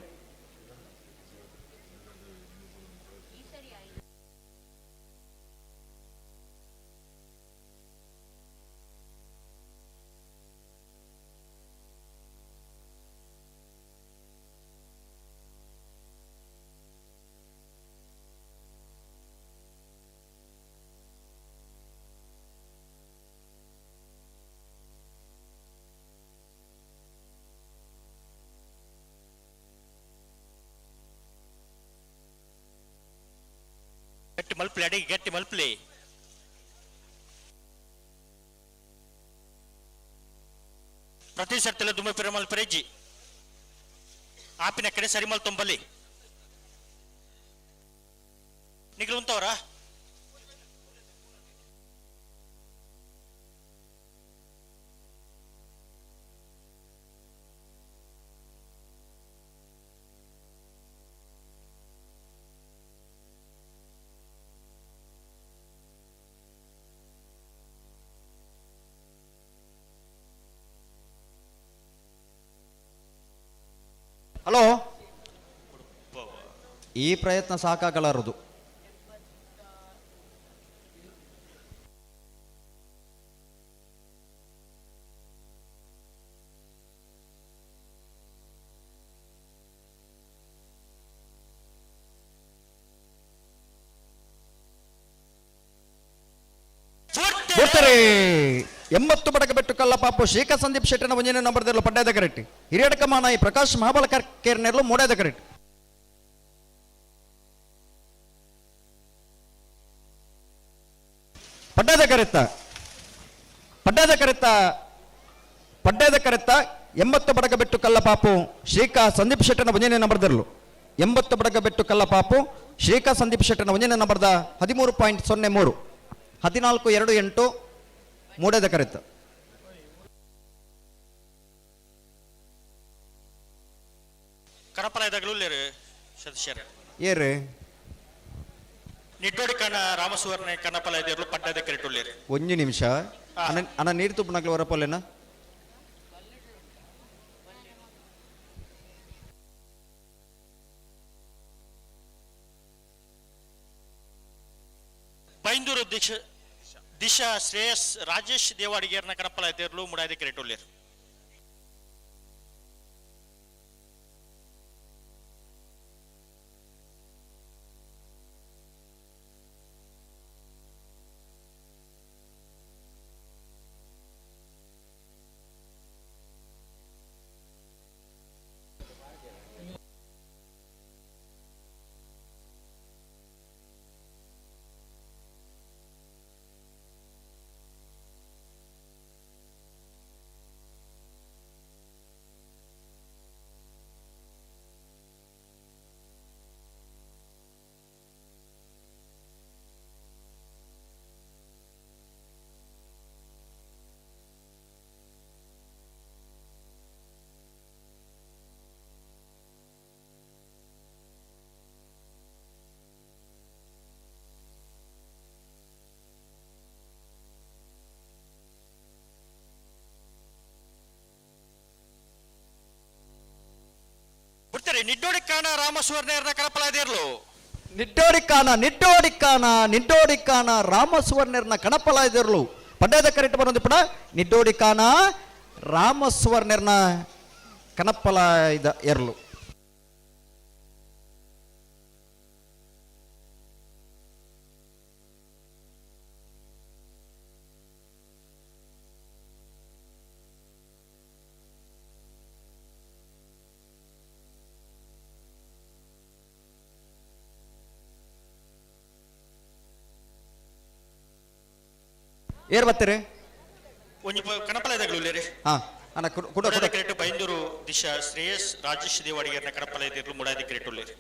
ಗಟ್ಟಿ ಮಲ್ಪಲಿ, ಅಡಿಗೆ ಗಟ್ಟಿ ಮಲ್ಪಲಿ. ಪ್ರತಿ ಸರ್ತಿಲ ದುಮ್ಮ ಪಿರ ಮಲ್ಪರೆಜ್ಜಿ. ಆಪಿನ ಕಡೆ ಸರಿಮಲ್ ತುಂಬಲಿ ನಿಗ್ಲು ಉಂತವರಾ? ಹಲೋ, ಈ ಪ್ರಯತ್ನ ಸಾಕಾಗಲಾರದು. ಬಿಡ್ತಾರೆ. 80 ಬಡಕ ಬೆಟ್ಟು ಕಲ್ಲಪಾಪು ಶೇಖ ಸಂದೀಪ್ ಶೆಟ್ಟನ ಒಂಜನೇ ನಂಬರ್ದಲ್ಲೂ ಪಡ್ಡಾದ ಕರೆಕ್ಟ್. ಹಿರಿಯಡಕ ಮಾನಾಯಿ ಪ್ರಕಾಶ್ ಮಹಾಬಲಕರ್ ಕೇರ್ನೆರ್ಲು ಮೂಡಾದ ಕರೆಕ್ಟ್. ಪಡ್ಡಾದ ಕರೆತ್ತ ಪಡ್ಡಾದ ಕರೆತ್ತ ಪಡ್ಡಾದ ಕರೆತ್ತ 80 ಬಡಕ ಬೆಟ್ಟು ಕಲ್ಲಪಾಪು ಶ್ರೀಕಾ ಸಂದೀಪ್ ಶೆಟ್ಟನ ಒಂಜನೇ ನಂಬರ್ದಲ್ಲೂ 80 ಬಡಕ ಬೆಟ್ಟು ಕಲ್ಲಪಾಪು ಶ್ರೀಕಾ ಸಂದೀಪ್ ಶೆಟ್ಟನ ಒಂಜನೇ ನಂಬರ್ದ 13.03 14.28 ಮೂಡೇದ ಕರೆತ್ತ. ಕಡಪಲಾಯದಾಗಲೂ ಸದಸ್ಯರು ಏರು ನಿಡ್ಡೋಡಿ ಕಣ ರಾಮಸುವರ್ಣ ಕನ್ನಪಲಾಯದಿರ್ಲು ಪಡ್ಡದ ಕರೆಟುಳ್ಳೇರು. ಒಂಜಿ ನಿಮಿಷ ಅಣ್ಣ ಅಣ್ಣ ನೀರು ತುಪ್ಪನಕ್ಲು ಹೊರಪಲ್ಲೇನ? ಬೈಂದೂರು ದಿಶಾ ಶ್ರೇಯಸ್ ರಾಜೇಶ್ ದೇವಾಡಿಗೇರ್ನ ಕಡಪಲಾಯದಿರ್ಲು ಮುಡಾದಿ ಕರೆಟುಳ್ಳೇರು. ನಿಡ್ಡೋಡಿ ಕಾಣ ರಾಮಸುವರ್ಣರ ಕಣಪಲಾದಿರ್ಲು. ನಿಡ್ಡೋಡಿ ಕಾಣ ನಿಡ್ಡೋಡಿ ಕಾಣ ನಿಡ್ಡೋಡಿ ಕಾಣ ರಾಮಸುವರ್ಣರ್ನ ಕಣಪಲಾದಿರ್ಲು. ಪಡ್ಡದ ಕರೆಕ್ಟ್ ಬರೋದು ಪಡ ನಿಡ್ಡೋಡಿ ಕಾಣ ರಾಮಸುವರ್ಣರ್ನ ಕಣಪಲಾಯ್ದ ಎರ್ಲು. ಏರ್ ಬರ್ತೀರಿ? ಒಂಜಿ ಕಣಪಲಾಯದಾಗಲು ಹಾ ಅಣ್ಣ ಕುಡ ಕುಡ ಕುಡ. ಕ್ರಿಕೆಟ್ ಬೈಂದೂರು ದಿಶಾ ಶ್ರೇಯಸ್ ರಾಜೇಶ್ ದೇವಾಡಿಗರ್ನ ಕಣಪಲಾಯದಿರ್ಲು ಮುಡಾದಿ ಕ್ರಿಕೆಟ್ ಉಳ್ಳೇರು.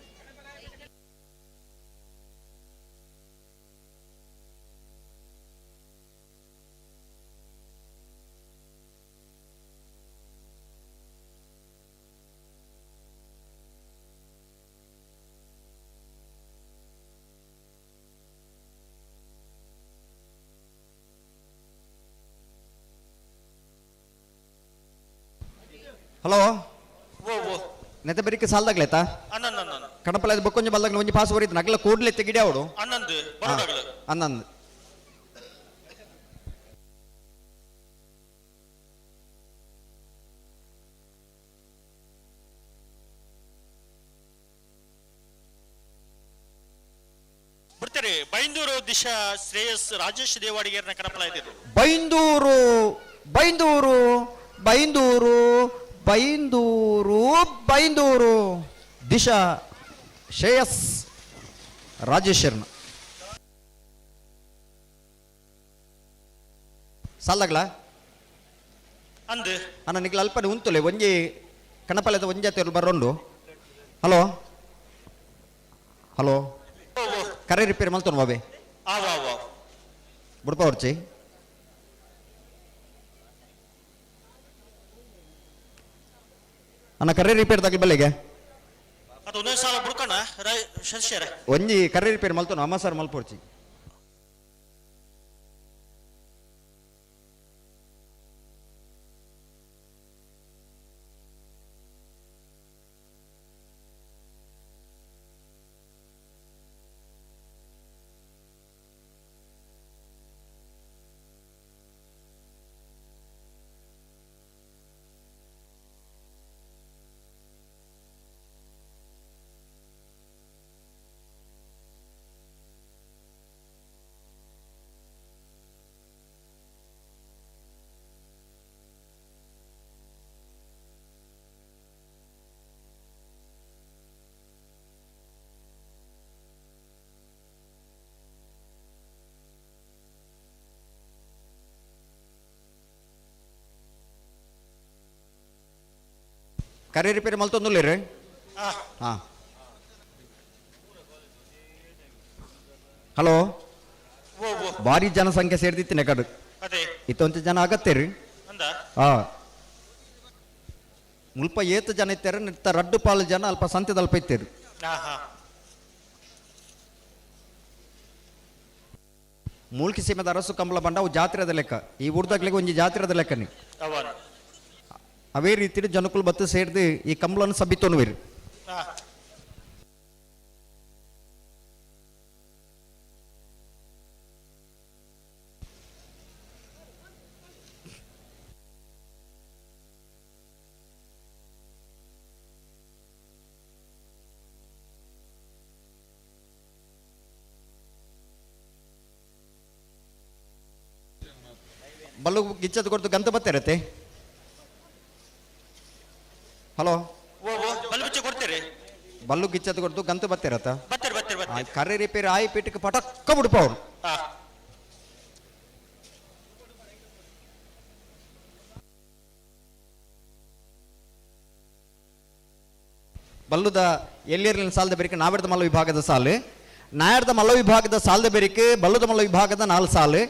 ಹಲೋ ಓ ಓ ನೆತ್ತ ಬೆರಿಕೆ ಸಾಲ್ದಾಗ್ಲೇತಾ? ಅನ್ನಂದ್ ಅನ್ನಂದ್ ಕಣಪಲಾಯದ ಬೊಕ್ಕೊಂಜಿ ಬಲ್ದಾಗ್ಲ ಒಂಜಿ ಪಾಸ್ ಬರೀತು ನಗಲ ಕೂಡ್ಲೆ ತೆಗಿಡಿ ಅವಡು. ಅನ್ನಂದ್ ಬರೋಡಾಗಲು. ಅನ್ನಂದ್. ಬಿಡ್ತಾರೆ ಬೈಂದೂರು ದಿಶಾ ಶ್ರೇಯಸ್ ರಾಜೇಶ್ ದೇವಾಡಿಗರ್ನ ಕಣಪಲಾಯದಿರ್ಲು. ಬೈಂದೂರು ಬೈಂದೂರು ಬೈಂದೂರು ಬೈಂದೂರು ಬೈಂದೂರು ದಿಶಾ ಶ್ರೇಯಸ್ ರಾಜೇಶ್ವರನ ಸಾಲ್ದಾಗ್ಲ? ಅಂದ್ ಅಣ್ಣ ನಿಗ್ಲ ಅಲ್ಪನೆ ಉಂತುಲೆ ಒಂಜಿ ಕಣಪಲದ ಒಂಜಿ ಬರೋಂಡು. ಹಲೋ ಹಲೋ ಕರೆ ರಿಪೇರಿ ಮಲ್ತೋನು ಬಾಬೆ ಬುಡ್ಪ ಹೊರ್ಚಿ ಅಣ್ಣ ಕರೆ ರಿಪೇರ್ ತಗಲಿ ಬಲ್ಲಿಗೆ ಅದು ಒಂದೊಂದು ಸಾಲ ಬುಡ್ಕಣ ರೈ ಶಶಿಯರ ಒಂಜಿ ಕರೆ ರಿಪೇರಿ ಮಲ್ತೋನು ಅಮ್ಮ ಸರ್ ಮಲ್ಪೊರ್ಚಿ. ಕರೆ ರಿಪೇರಿ ಮಲ್ತೊಂದುಲ್ಲೇರಿ? ಹಾ ಹಲೋ ಭಾರಿ ಜನಸಂಖ್ಯೆ ಸೇರ್ದಿತ್ತಿನ ಕಡೆ ಇತ್ತೊಂಚ ಜನ ಆಗತ್ತೇರಿ. ಹಾ ಮುಲ್ಪ ಏತ್ ಜನ ಇತ್ತಾರೆ ನಿತ್ತ ರಡ್ಡು ಪಾಲು ಜನ ಅಲ್ಪ ಸಂತೆದಲ್ಪ ಇತ್ತೇರಿ. ಮೂಲ್ಕಿ ಸೀಮೆದ ಅರಸು ಕಂಬಳ ಬಂಡ ಅವು ಜಾತ್ರೆದ ಲೆಕ್ಕ, ಈ ಊರ್ದಾಗ್ಲಿಗೆ ಒಂಜಿ ಜಾತ್ರೆದ ಲೆಕ್ಕನಿ. ಅವೇ ರೀತಿ ಜನಕುಲು ಬತ್ತು ಸೇರ್ದು ಈ ಕಂಬಳನ್ನು ಸಬ್ಬಿತೊನುವಿರು. ಬಲ್ಲು ಗಿಚ್ಚದ ಕೊಡ್ತು ಗಂತ ಬತ್ತಿರತ್ತೆ. ಹಲೋ ಬಲ್ಲು ಗಿಚ್ಚದ ಕೊಡ್ತು ಗಂತ ಬತ್ತಿರತ್ತ ಕರೆ ರಿಪೇರಿ ಆಯಿ ಪೀಟಕ್ಕೆ ಪಟಕ್ಕ ಬಿಡ್ಪ ಅವ್ರು. ಬಲ್ಲುದ ಎಲ್ಲಿರ್ಲಿನ ಸಾಲದ ಬೇರಿಕೆ ನಾವೆಡ್ದ ಮಲ್ಲ ವಿಭಾಗದ ಸಾಲು, ನಾಯರ್ದ ಮಲ್ಲ ವಿಭಾಗದ ಸಾಲದ ಬೇರಿಕೆ ಬಲ್ಲುದ ಮಲ್ಲ ವಿಭಾಗದ 4 ಸಾಲು,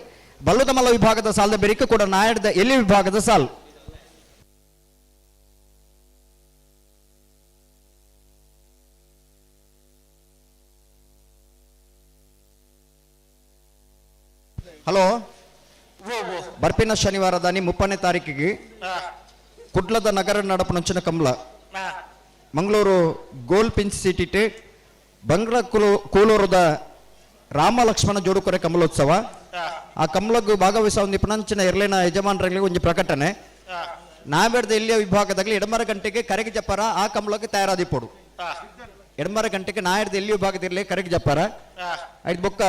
ಬಲ್ಲುದ ಮಲ್ಲ ವಿಭಾಗದ ಸಾಲದ ಬೇರಿಕೆ ಕೂಡ ನಾಯರ್ದ ಎಲ್ಲಿ ವಿಭಾಗದ ಸಾಲು. ಹಲೋ ಬರ್ಪಿನ ಶನಿವಾರದಾನಿ 30ನೇ ತಾರೀಕಿಗೆ ಕುಡ್ಲದ ನಗರ ನಡಪನಂಚಿನ Kambala Mangaluru goldfinch city Bangra ಕೂಲೂರದ ರಾಮ ಲಕ್ಷ್ಮಣ ಜೋಡುಕೊರೆ ಕಮಲೋತ್ಸವ. ಆ ಕಮಲಗೂ ಭಾಗವಹಿಸುವ ಒಂದು ಪುನಂಚಿನ ಎರ್ಲೇನ ಯಜಮಾನರಲ್ಲಿ ಒಂದು ಪ್ರಕಟಣೆ. ನಾವೇಡ್ದ ಇಲ್ಲಿಯ ವಿಭಾಗದಲ್ಲಿ ಎಡಮರ ಗಂಟೆಗೆ ಕರೆಗೆ ಜಪ್ಪರ ಆ ಕಮಲಕ್ಕೆ ತಯಾರಾದಿಪ್ಪಡು. ಎಡಮರ ಗಂಟೆಗೆ ನಾಯರ್ದ ಎಲ್ಲಿ ವಿಭಾಗದಿರಲಿ ಕರೆಗೆ ಜಪ್ಪರ ಐದು ಬೊಕ್ಕ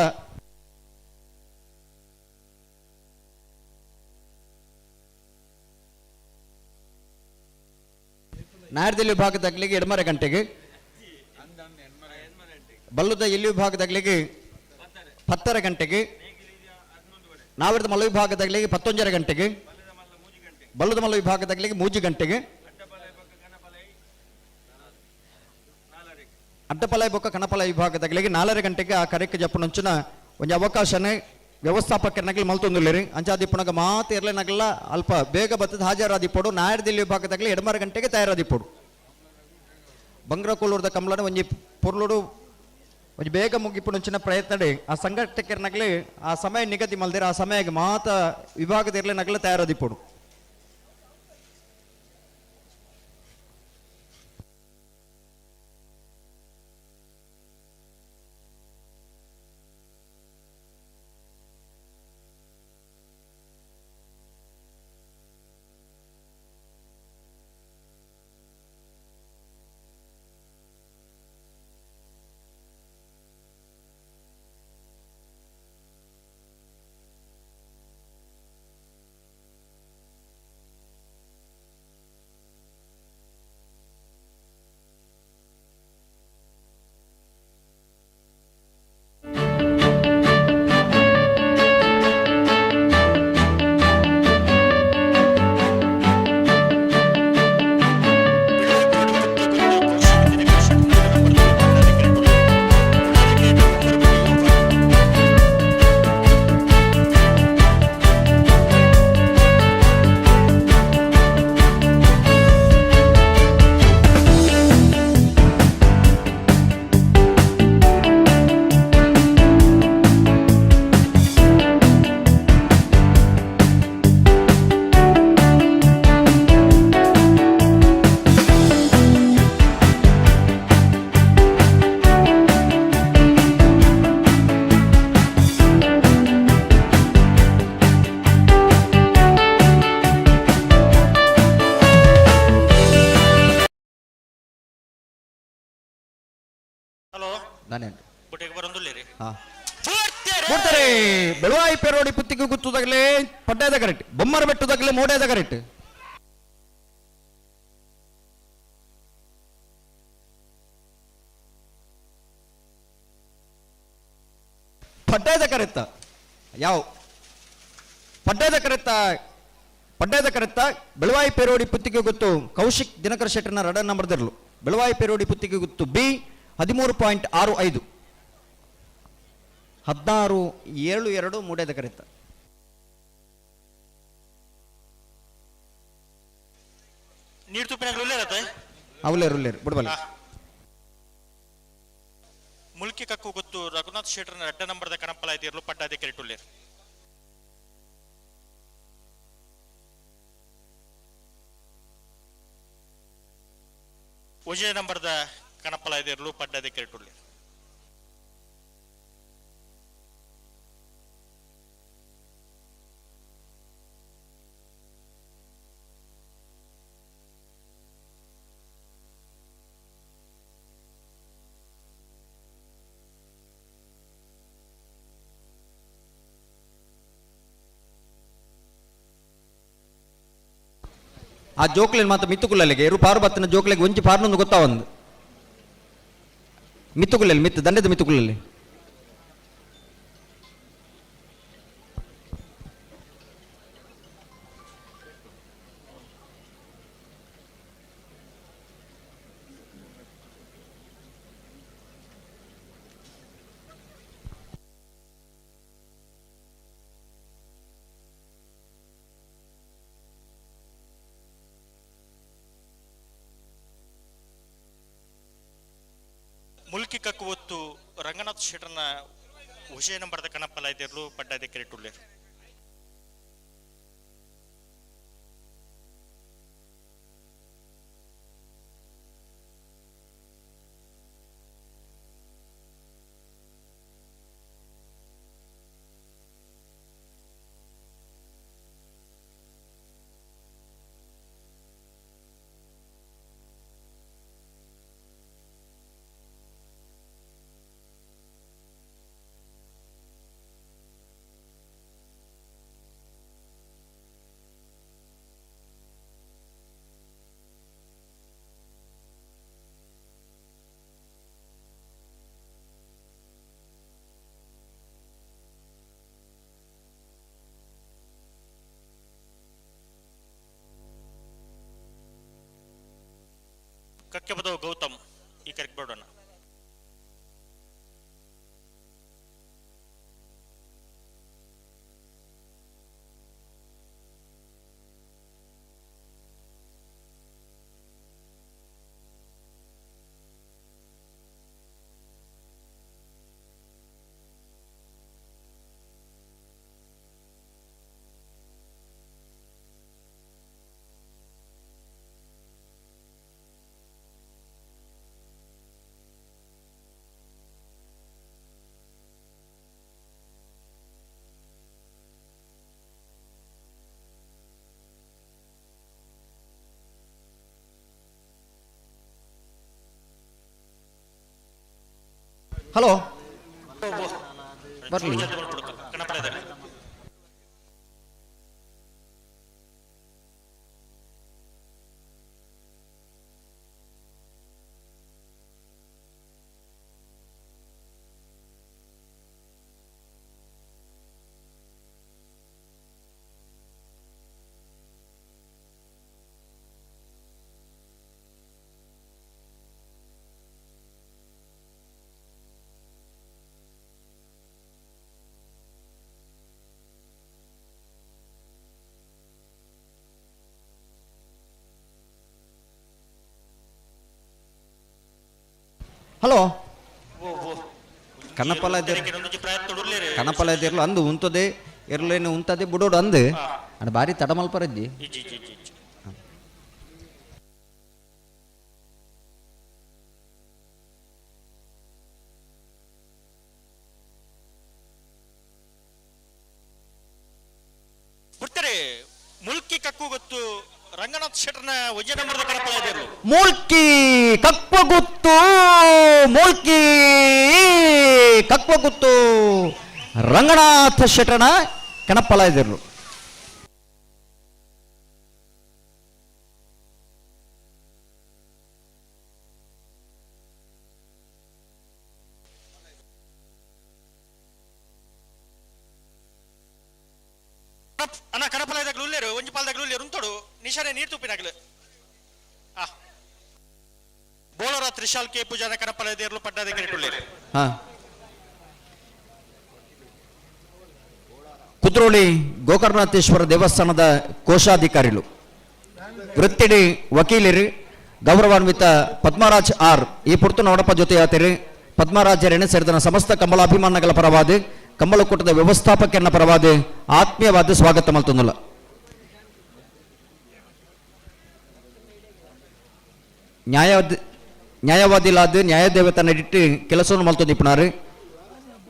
ನಾಯರ್ದಲ್ಲಿ ವಿಭಾಗದಾಗ್ಲಿಗೆ ಎಡಮರ ಗಂಟೆಗೆ, ಬಲ್ಲುದ ಎಲ್ಲಿ ವಿಭಾಗದಾಗ್ಲಿಗೆ 10 ಗಂಟೆಗೆ, ನಾವಿರದ ಮಲ್ಲ ವಿಭಾಗದಾಗ್ಲಿಗೆ 11 ಗಂಟೆಗೆ, ಬಲ್ಲದ ಮಲ್ಲ ವಿಭಾಗದಾಗ್ಲಿಗೆ 3 ಗಂಟೆಗೆ, ಅಡ್ಡಪಲಾಯ ಬೊಕ್ಕ ಕಣಪಲಾಯ ವಿಭಾಗದಾಗ್ಲಿಗೆ 4 ಗಂಟೆಗೆ ಆ ಕರೆಕ್ ಜಪ್ಪನೊಂಚಿನ ಒಂದು ಅವಕಾಶನೇ ವ್ಯವಸ್ಥಾಪಕರನಾಗಲಿ ಮಲ್ತೊಂದುಲ್ಲೇರಿ. ಅಂಚಾದಿಪ್ಪುನಗ ಮಾತು ಇರ್ಲೇನಾಗಲ್ಲ ಅಲ್ಪ ಬೇಗ ಬತ್ತದ ಹಾಜರಾದಿಪ್ಪಡು. ನಾಯರ್ದಿಲ್ಲಿ ವಿಭಾಗದಾಗಲಿ ಎಡಮರ ಗಂಟೆಗೆ ತಯಾರಾದಿಪ್ಪಡು. ಬಂಗ್ರಕೋಲೂರದ ಕಮಲನ ಒಂಜಿ ಪೊರ್ಲುಡು ಒಂಜಿ ಬೇಗ ಮುಗಿಪುನಂಚಿನ ಪ್ರಯತ್ನ ಆ ಸಂಘಟಕರನಾಗಲಿ ಆ ಸಮಯ ನಿಗದಿ ಮಲ್ದಿರ ಆ ಸಮಯಕ್ಕೆ ಮಾತ ವಿಭಾಗದ ಇರ್ಲೇನಾಗಲ್ಲ ತಯಾರಾದಿಪ್ಪಡು. ಬಿಡ್ತಾರೆ ಬೆಳವಾಯಿ ಪೇರೋಡಿ ಪುತ್ತಿಗೆ ಗುತ್ತುದಾಗಲೇ ಪಡ್ಡಾದ ಕರೆಕ್ಟ್ ಬೊಮ್ಮರ ಬೆಟ್ಟದಾಗಲೇ ಮೋಡಾದ ಕರೆಕ್ಟ್ ಪಡ್ಡಾದ ಕರೆತ್ತ ಯಾವ ಪಡ್ಡಾದ ಕರೆತ್ತ ಪಡ್ಡಾದ ಕರೆತ್ತ ಬೆಳವಾಯಿ ಪೇರೋಡಿ ಪುತ್ತಿಗೆ ಗೊತ್ತು ಕೌಶಿಕ್ ದಿನಕರ್ ಶೆಟ್ಟರ್ನ ರಡನ್ ನಂಬರ್ ದಿರಲು ಬೆಳವಾಯಿ ಪೇರೋಡಿ ಪುತ್ತಿಗೆ ಗೊತ್ತು ಬಿ 13.65 16.72 ಮೂಡೇದ ಕರೆತ್ತ ನೀರು ತುಪ್ಪಿನಾಗಲು ಉಲ್ಲೇರತ್ತೆ ಅವಲೇರು ಉಲ್ಲೇರು ಬಿಡಬಲ್ಲ ಮುಲ್ಕಿ ಕಕ್ಕು ಗೊತ್ತು ರಘುನಾಥ್ ಶೆಟ್ಟರ್ನ ಅಡ್ಡ ನಂಬರ್ದ ಕಣಪ್ಪಲ ಇದಿರಲು ಪಡ್ಡಾದಿ ಕೆರೆಟುಲ್ಲೇರು ಒಂಜನೇ ನಂಬರ್ದ ಕಣಪ್ಪಲ ಇದಿರಲು ಪಡ್ಡಾದಿ ಕೆರೆಟುಲ್ಲೇರು ಆ ಜೋಕ್ಲೇನ್ ಮಾತ್ರ ಮಿತ್ತುಕುಲ್ಲಲ್ಲಿಗೆ ಇರು ಪಾರು ಬತ್ತಿನ ಜೋಕ್ಲೆಗೆ ಒಂಜಿ ಪಾರ್ನೊಂದು ಗೊತ್ತಾವಂದು ಮಿತ್ತುಕುಲ್ಲಲ್ಲಿ ಮಿತ್ತು ದಂಡದ ಮಿತ್ತುಕುಲ್ಲಲ್ಲಿ ಮುಲ್ಕಿ ಕಕ್ಕು ಒತ್ತು ರಂಗನಾಥ್ ಶೆಟ್ಟರ್ನ ವಿಷಯ ನಂಬರ್ದ ಕಣಪ್ಪಲ ಇದಿರಲು ಪಡ್ಡಾದಿ ಕೆರೆಟುಲ್ಲೇರು ಕಕ್ಕೆ ಬದವು ಗೌತಮ್ ಈ ಕರೆಕ್ ಬೇಡೋಣ ಹಲೋ ಬರ್ಲಿ ಹಲೋ ಕನ್ನಪಲ ಕನ್ನಪಲ ಇದ್ದಿರ್ಲು ಅಂದು ಉಂತದೆ ಇರ್ಲೇನು ಉಂತದೆ ಬುಡೋಡು ಅಂದು ಅಣ್ಣ ಬಾರಿ ತಡಮಲ್ಪರಜ್ಜಿ. ಬಿಡ್ತಾರೆ ಮುಲ್ಕಿ ಕಕ್ಕು ಗೊತ್ತು ರಂಗನಾಥ್ ಶೆಟ್ಟರ್ನ ಒಂಜೇ ನಂಬರ್ದ ಕಣಪ್ಪಲ ಇದ್ದಿರ್ಲು ಮೂಲ್ಕಿ ಕಕ್ವಗುತ್ತು ಮೂಲ್ಕಿ ಕಕ್ವಗುತ್ತು ರಂಗನಾಥ ಶೆಟ್ಟನ ಕಣಪ್ಪಲಾಯದಿರ್ಲು. ಅಣ್ಣ ಕಣಪಲಾಯದಾಗ್ಲು ಉಲ್ಲೇರು, ಒಂಜಿ ಪಾಲ್ದಾಗ್ಲು ಉಲ್ಲೇರು ಉಂತೋಡು ನಿಶಾನೆ ನೀರು ತುಪ್ಪಿನಾಗ್ಲು. ಆ ಬೋಳರ ತ್ರಿಶಾಲ್ ಕೆ ಪೂಜಾನ ಕಣಪಲಾಯದೇರ್ಲು ಪಡ್ಡಾದ ಕೆರೆಟುಲ್ಲೇರು. ಹಾ, ಕುದ್ರೋಳಿ ಗೋಕರ್ಣನಾಥೇಶ್ವರ ದೇವಸ್ಥಾನದ ಕೋಶಾಧಿಕಾರಿಗಳು, ವೃತ್ತಿಡಿ ವಕೀಲರು, ಗೌರವಾನ್ವಿತ ಪದ್ಮರಾಜ್ ಆರ್ ಈ ಪುರ್ತು ನೋಡಪ್ಪ ಜೊತೆ ಆತಿರಿ. ಪದ್ಮರಾಜರೇನೆ ಸೇರಿದ ಸಮಸ್ತ ಕಂಬಳಾಭಿಮಾನಗಳ ಪರವಾದ, ಕಂಬಳಕೂಟದ ವ್ಯವಸ್ಥಾಪಕರನ್ನ ಪರವಾದ ಆತ್ಮೀಯವಾದ ಸ್ವಾಗತ ಮಲ್ತೊಂದುಲ್ಲ. ನ್ಯಾಯವಾದಿಲಾದ ನ್ಯಾಯದೇವತ ನಡಿಟ್ಟು ಕೆಲಸವನ್ನು ಮಲ್ತೊಂದಿಪ್ಪನಾರು.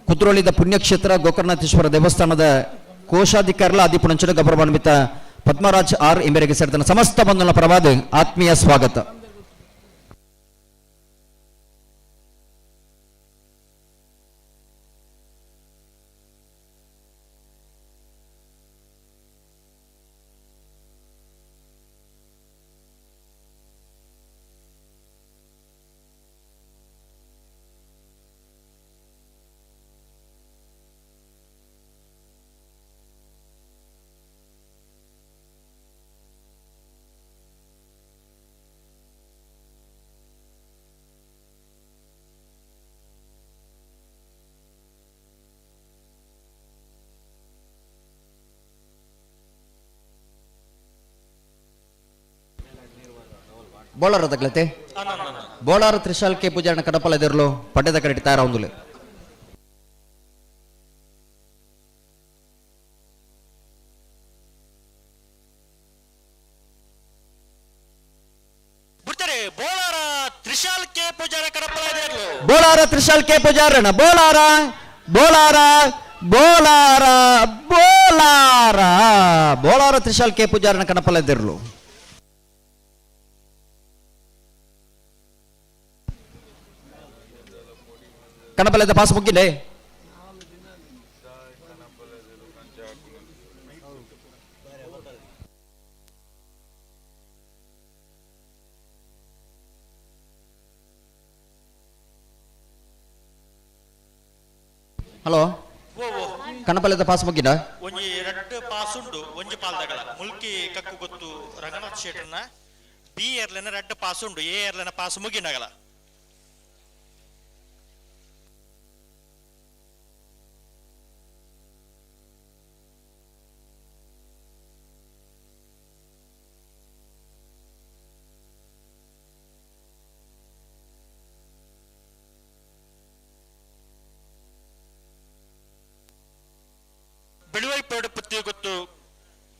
ಕುದ್ರೋಳಿದ ಪುಣ್ಯಕ್ಷೇತ್ರ ಗೋಕರ್ಣನಾಥೇಶ್ವರ ದೇವಸ್ಥಾನದ ಕೋಶಾಧಿಕಾರಿಗಳ ಆದಿಪುಣಂಚನ ಗೌರವಾನ್ವಿತ ಪದ್ಮರಾಜ್ ಆರ್ ಎಂಬರಿಗೆ ಸೇರಿದ ಸಮಸ್ತ ಬಂಧುಗಳ ಪರವಾದ ಆತ್ಮೀಯ ಸ್ವಾಗತ. ಬೋಳಾರ ತಗ್ಲತೆ ಬೋಳಾರ ತ್ರಿಶಾಲ್ ಕೆ ಪೂಜಾರಣ ಕಡಪಲ ಎದುರ್ಲು ಪಡ್ಡೆದ ಕರೆಟಿ ತಯಾರ ಒಂದುಲೆ. ಬಿಡ್ತಾರೆ ಬೋಳಾರ ತ್ರಿಶಾಲ್ ಕೆ ಪೂಜಾರ ಕಡಪಲಾಯದೇರ್ಲು. ಬೋಳಾರ ತ್ರಿಶಾಲ್ ಕೆ ಪೂಜಾರಣ ಬೋಳಾರ ಬೋಳಾರ ಬೋಳಾರ ಬೋಳಾರ ಬೋಳಾರ ತ್ರಿಶಾಲ್ ಕೆ ಪೂಜಾರಣ ಕಡಪಲ ಎದುರ್ಲು. ಕಣಪಲದ ಪಾಸ್ ಮುಗಿಲೆ. ಹಲೋ, ಕಣಪಲದ ಪಾಸ್ ಮುಗಿದ. ಒಂಜಿ ರಡ್ಡ್ ಪಾಸ್ ಉಂಡು, ಒಂಜಿ ಪಾಲ್ದಗಳ ಮುಲ್ಕಿ ಕಕ್ಕು ಗೊತ್ತು ರಂಗನಾಥ್ ಶೆಟ್ಟರ್ನ ಬಿ ಏರ್ಲೆನ ರಡ್ಡ್ ಪಾಸ್ ಉಂಡು, ಎ ಏರ್ಲೆನ ಪಾಸ್ ಮುಗಿನಗಲ. ಬಿಳುವೈಪೇಡು ಪುತ್ತಿ ಗೊತ್ತು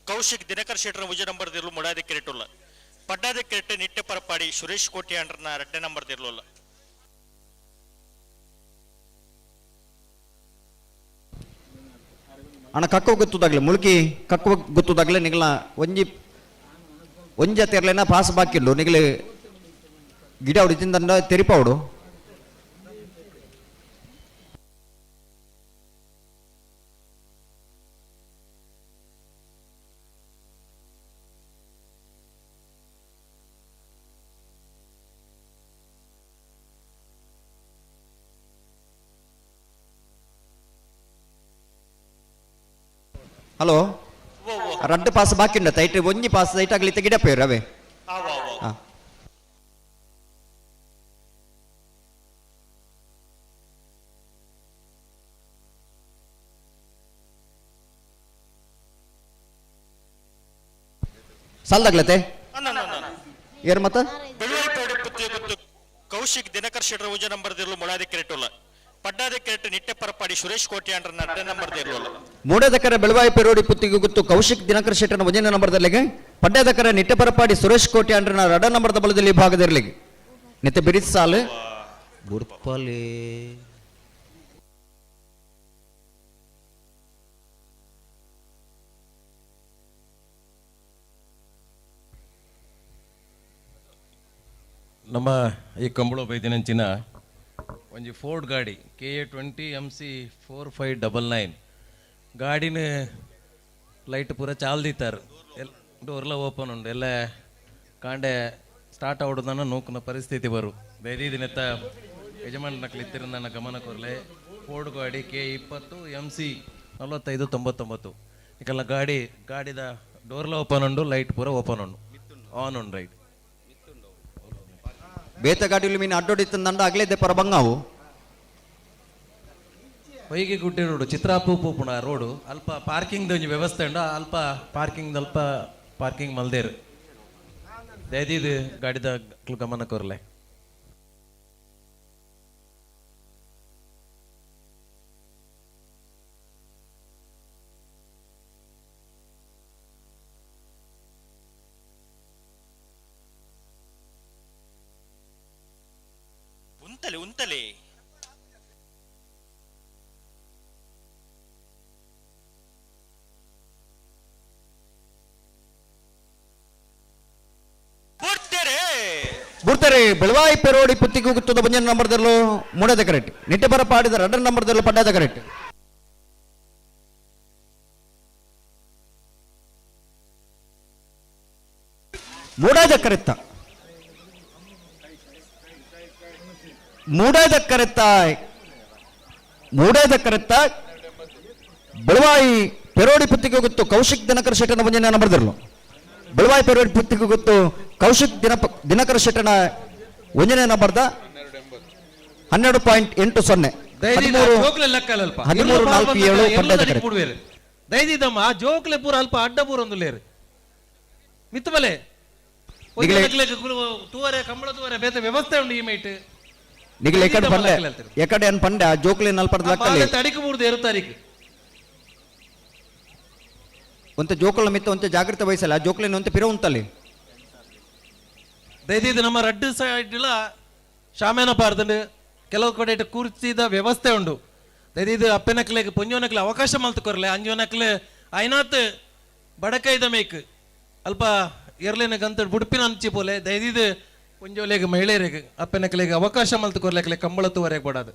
ಕೌಶಿಕ್ ದಿನಕರ್ ಶೆಟ್ಟರ್ ವಿಜಯ ನಂಬರ್ ದಿರ್ಲು ಮುಡಾದಿ ಕೆರೆಟುಲ್ಲ. ಪಡ್ಡಾದಿ ಕೆರೆಟೆ ನಿಟ್ಟೆ ಪರಪಾಡಿ ಸುರೇಶ್ ಕೋಟಿ ಅಂಡ್ರನ ರಡ್ಡೆ ನಂಬರ್ ದಿರ್ಲುಲ್ಲ. ಅಣ್ಣ ಕಕ್ಕವ ಗೊತ್ತುದಾಗ್ಲೆ ಮುಳುಕಿ ಕಕ್ಕವ ಗೊತ್ತುದಾಗ್ಲೆ ನಿಗಲ ಒಂಜಿ ಒಂಜ ತೆರ್ಲೆನ ಪಾಸ್ ಬಾಕಿಲ್ಲು ನಿಗಲ ಗಿಡ ಹೊಡಿತಿಂದ ತೆರಿಪಾవుಡು. ಹಲೋ, ರಡ್ಡು ಪಾಸ್ ಬಾಕಿ ಉಂಡ ತೈಟ್ ಒಂಜಿ ಪಾಸ್ ತೈಟ್ ಆಗ್ಲಿ ಗಿಡ ಪೇರು ಅವೇ. ಹಾ. ಸಾಲ್ದಾಗ್ಲತೆ ಏರ್ ಮತ್ತ ಕೌಶಿಕ್ ದಿನಕರ್ ಶೆಟ್ಟರ್ ಉಜ ನಂಬರ್ ದಿರ್ಲು ಮುಳಾದಿ ಕೆರೆಟುಲ್ಲ. ಪಡ್ಡಾದಿ ಕೆರೆಟು ನಿಟ್ಟೆ ಪರಪಾಡಿ ಸುರೇಶ್ ಕೋಟಿ ಅಂಡ್ರನ ಅಡ್ಡ ನಂಬರ್ ದಿರ್ಲುಲ್ಲ. ಮೂಡದಕರ ಬೆಳವಾಯಿ ಪೆರೋಡಿ ಪುತ್ತಿಗೆ ಗೊತ್ತು ಕೌಶಿಕ್ ದಿನಕರ್ ಶೆಟ್ಟರ್ನ ಒಂದನೇ ನಂಬರ್ದಲ್ಲಿಗೆ, ಪಡ್ಡದಕರ ನಿಟ್ಟೆ ಪರಪಾಡಿ ಸುರೇಶ್ ಕೋಟಿ ಅಂಡ್ರನ ರಡ ನಂಬರ್ದ ಬಲದಲ್ಲಿ ಭಾಗದಿರ್ಲಿಗೆ ನಿತ್ತೆ ಬಿರಿಸ್ ಸಾಲು ಬುರ್ಪಲೆ. ನಮ್ಮ ಈ ಕಂಬಳ ಬೈದಿನಂಚಿನ ಒಂಜಿ ಫೋರ್ಡ್ ಗಾಡಿ KA 20 MC 4599 ಗಾಡಿನ ಲೈಟ್ ಪೂರ ಚಾಲ್ದಿತ್ತಾರು ಎಲ್ ಡೋರ್ಲ ಓಪನ್ ಉಂಡು. ಎಲ್ಲ ಕಾಂಡೆ ಸ್ಟಾರ್ಟ್ ಆವಡ್ದನ ನೂಕುನ ಪರಿಸ್ಥಿತಿ ಬರು. ದೈದಿದಿನೆತ್ತ ಯಜಮಾನನಕ್ಲು ಇತ್ತಿರಂದನ ಗಮನ ಕೊರ್ಲೆ. ಫೋರ್ಡ್ ಗಾಡಿ ಕೆ 20 MC 45 99. ಇಕಲ್ಲ ಗಾಡಿ ಗಾಡಿದ ಡೋರ್ಲ ಓಪನ್ ಉಂಡು, ಲೈಟ್ ಪೂರ ಓಪನ್ ಉಂಡು, ಆನ್ ಉಂಡು ರೈಟ್. ಬೇತ ಗಾಡಿಲು ಮೀನು ಅಡ್ಡೊಡಿತ್ತಂದಂಡ ಅಗ್ಲೇದೆ ಪರ ಬಂಗಾವು. ಹೊಯ್ಗೆ ಗುಡ್ಡೆ ರೋಡು, ಚಿತ್ರಾಪು ಪೂಪುಣ ರೋಡು. ಅಲ್ಪ ಪಾರ್ಕಿಂಗ್ ಒಂಜಿ ವ್ಯವಸ್ಥೆ ಉಂಡು. ಅಲ್ಪ ಪಾರ್ಕಿಂಗ್, ಅಲ್ಪ ಪಾರ್ಕಿಂಗ್ ಮಲ್ದೇರು. ದಯದೀದ್ ಗಾಡಿದ ಗಮನ ಕೊರ್ಲೆ. ಉಂತಲೆ ಉಂತಲೆ. ಬುಡ್ತಾರೆ. ಬೆಳವಾಯಿ ಪೆರೋಡಿ ಪುತ್ತಿಗೆ ಗುತ್ತದ ಬಂಜನ ನಂಬರ್ದಲ್ಲೂ ಮೂಡದ ಕರೆಕ್ಟ್. ನಿಟ್ಟೆ ಬರ ಪಾಡಿದ ರಡ್ಡ ನಂಬರ್ದಲ್ಲೂ ಪಡ್ಡದ ಕರೆಕ್ಟ್. ಮೂಡಾದ ಕರೆತ್ತ, ಮೂಡಾದ ಕರೆತ್ತ, ಮೂಡಾದ ಕರೆತ್ತ. ಬೆಳವಾಯಿ ಪೆರೋಡಿ ಪುತ್ತಿಗೆ ಗೊತ್ತು ಕೌಶಿಕ್ ದಿನಕರ ಶೆಟ್ಟನ ಬಂಜನ ನಂಬರ್ದಲ್ಲೂ. ಬೆಳವಾಯಿ ಪೆರೋಡಿ ಪುತ್ತಿಗೆ ಗೊತ್ತು ಕೌಶಿಕ್ ದಿನಕರ ಶೆಟ್ಟನ ಒಂಜನೇ ನಂಬರ್ದ 12.80. 13 13 4 7 ಪಡ್ಡದ ಕರೆಕ್ಟ್. ದೈದಿದಮ್ಮ ಜೋಕ್ಲೆ ಪೂರ ಅಲ್ಪ ಅಡ್ಡ ಪೂರ ಒಂದು ಲೇರು ಮಿತ್ತು ಬಲೆ. ತೂವರೆ ಕಂಬಳ ತೂವರೆ ಬೇತೆ ವ್ಯವಸ್ಥೆ ಉಂಡು ಈ ಮೈಟ್. ನಿಗಲ ಎಕಡೆ ಪಂಡೆ ಎಕಡೆ ಅನ್ ಪಂಡೆ ಆ ಜೋಕ್ಲೆ ನಲ್ಪರ್ದ ಲಕ್ಕಲಿ. ತಡಿಕು ಮೂರ್ದು 2 ತಾರೀಕು. ಒಂತೆ ಜೋಕುಲ ಮಿತ್ತ ಒಂತೆ ಜಾಗ್ರತೆ ವಹಿಸಲ್ಲ. ಆ ಜೋಕ್ಲೆನ ಒಂತೆ ಪಿರ ಉಂತಲ್ಲಿ. ದಯದೀದ್ ನಮ್ಮ ರಡ್ಡು ಸೈಡ್ಲ ಶಾಮೇನ ಪಾರ್ದಂಡು ಕೆಲವು ಕಡೆ ಕುರ್ಚಿದ ವ್ಯವಸ್ಥೆ ಉಂಡು. ದಯದೀದ್ ಅಪ್ಪೆನಕ್ಲೆಗ್ ಪೊಂಜೋನಕ್ಲೆ ಅವಕಾಶ ಮಲ್ತು ಕೊರ್ಲೆ. ಅಂಜೋನಕ್ಲೆ ಐನಾತ್ ಬಡಕೈದ ಮೇಕ್ ಅಲ್ಪ ಎರ್ಲೆನ ಗಂತ ಬುಡ್ಪಿನ ಅಂಚಿ ಪೋಲೆ. ದಯದೀದ್ ಪೊಂಜೋಲೆಗ್ ಮಹಿಳೆಯರಿಗೆ ಅಪ್ಪೆನಕ್ಲೆಗ್ ಅವಕಾಶ ಮಲ್ತು ಕೊರ್ಲೆಕ್ಲೆ ಕಂಬಳ ತೂವರೆಗ್ ಬಡಾದು.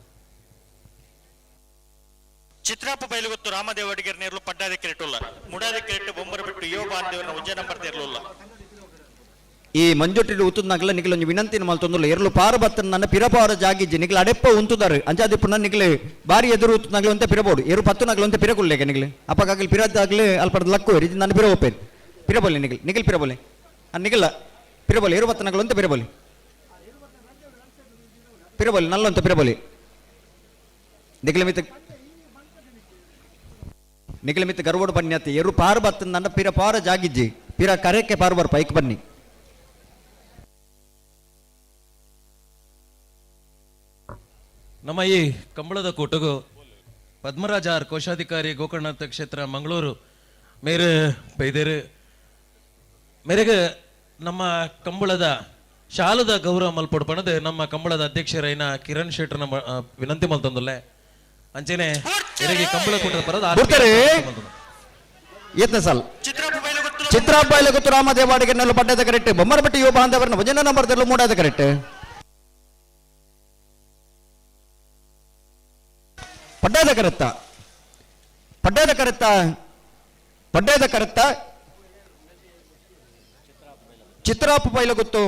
ಚಿತ್ರಾಪ ಬೈಲುಗೊತ್ತು ರಾಮದೇವ ಅಡಿಗೆರ್ ನೇರ್ಲು ಪಡ್ಡಾದ ಕೆರೆಟುಲ್ಲ. ಮುಡಾದ ಕೆರೆಟ್ಟು ಬೊಮ್ಮರ ಬಿಟ್ಟು ಯೋ ಬಾಂದೇವರ ಉಜ್ಜ ನಂಬರ್ ತೇರ್ಲುಲ್ಲ. ಈ ಮಂಜೊಟ್ಟಿಡು ಉತ್ತುನಾಗಲ ನಿಖಲ್ ಒಂಜಿ ವಿನಂತಿನ ಮಲ್ತೊಂದುಲ್ಲ. ಎರ್ಲು ಪಾರ ಬತ್ತನ ನನ್ನ ಪಿರಪಾರ ಜಾಗಿಜ್ಜಿ ನಿಖಲ್ ಅಡೆಪ್ಪ ಉಂತುದಾರು. ಅಂಚಾದಿಪ್ಪು ನಿಖಲ್ ಬಾರಿ ಎದುರು ಉತ್ತುನಾಗಲ ಒಂತೆ ಪಿರಬೋಡು. ಎರು ಪತ್ತು ನಗಲ ಒಂತೆ ಪಿರಕುಲ್ಲೇಕ ನಿಖಲ್ ಅಪ್ಪಗಾಗಲಿ ಪಿರದಾಗ್ಲಿ ಅಲ್ಪದ ಲಕ್ಕು ಇದು ನನ್ನ ಪಿರ ಒಪ್ಪೇನು ಪಿರಬೋಲಿ ನಿಖಲ್ ನಿಖಲ್ ಪಿರಬೋಲಿ ನಿಖಲ ಪಿರಬೋಲಿ ಎರು ಪತ್ತು ನಗಲ ಒಂತೆ ಪಿರಬೋಲಿ ಪಿರಬೋಲಿ ನಲ್ಲೊಂತೆ ಪಿರಬೋಲಿ ನಿಖಲ ಮಿತ್ತ ನಿಖಲ ಮಿತ್ತ ಗರ್ವೋಡು ಬನ್ನಿ ಅತ್ತೆ. ಎರು ಪಾರು ಬತ್ತನ ನನ್ನ ಪಿರ ಪಾರ ಜಾಗಿಜ್ಜಿ ಪಿರ ಕರೆಕ್ಕೆ ಪಾರು ಬರ್ಪ ಐಕ್ ಬನ್ನಿ. ನಮ್ಮ ಈ ಕಂಬಳದ ಕೂಟಗು ಪದ್ಮರಾಜ ಆರ್ ಕೋಶಾಧಿಕಾರಿ ಗೋಕರ್ಣನಾಥ ಕ್ಷೇತ್ರ ಮಂಗಳೂರು ಮೇರೆ ಬೈದೇರು ಮೇರೆಗೆ ನಮ್ಮ ಕಂಬಳದ ಶಾಲದ ಗೌರವ ಮಲ್ಪೊಡ್ಪಣದು ನಮ್ಮ ಕಂಬಳದ ಅಧ್ಯಕ್ಷರೈನ ಕಿರಣ್ ಶೆಟ್ಟರ್ನ ವಿನಂತಿ ಮಲ್ತೊಂದುಲ್ಲೆ. ಅಂಚೆನೆ ಮೇರೆಗೆ ಕಂಬಳ ಕೂಟದ ಪರದ ಬರ್ತಾರೆ. ಏತ್ನ ಸಾಲ್ ಚಿತ್ರಾಪ ಬೈಲುಗುತ್ತು ರಾಮದೇವಾಡಿಗೆ ನೆಲ್ಲು ಪಡ್ಡದ ಕರೆಕ್ಟ್. ಬೊಮ್ಮರಪಟ್ಟಿ ಯುವ ಬಾಂಧವರನ್ನ ಭಜನ ನಂಬರ್ ತೆರಲು ಮೂಡಾದ ಕರೆಕ್ಟ್. ಪಡ್ಡದ ಕರೆತ್ತ, ಪಡ್ಡದ ಕರೆತ್ತ, ಪಡ್ಡದ ಕರೆತ್ತ. ಚಿತ್ರಾಪ ಬೈಲುಗುತ್ತು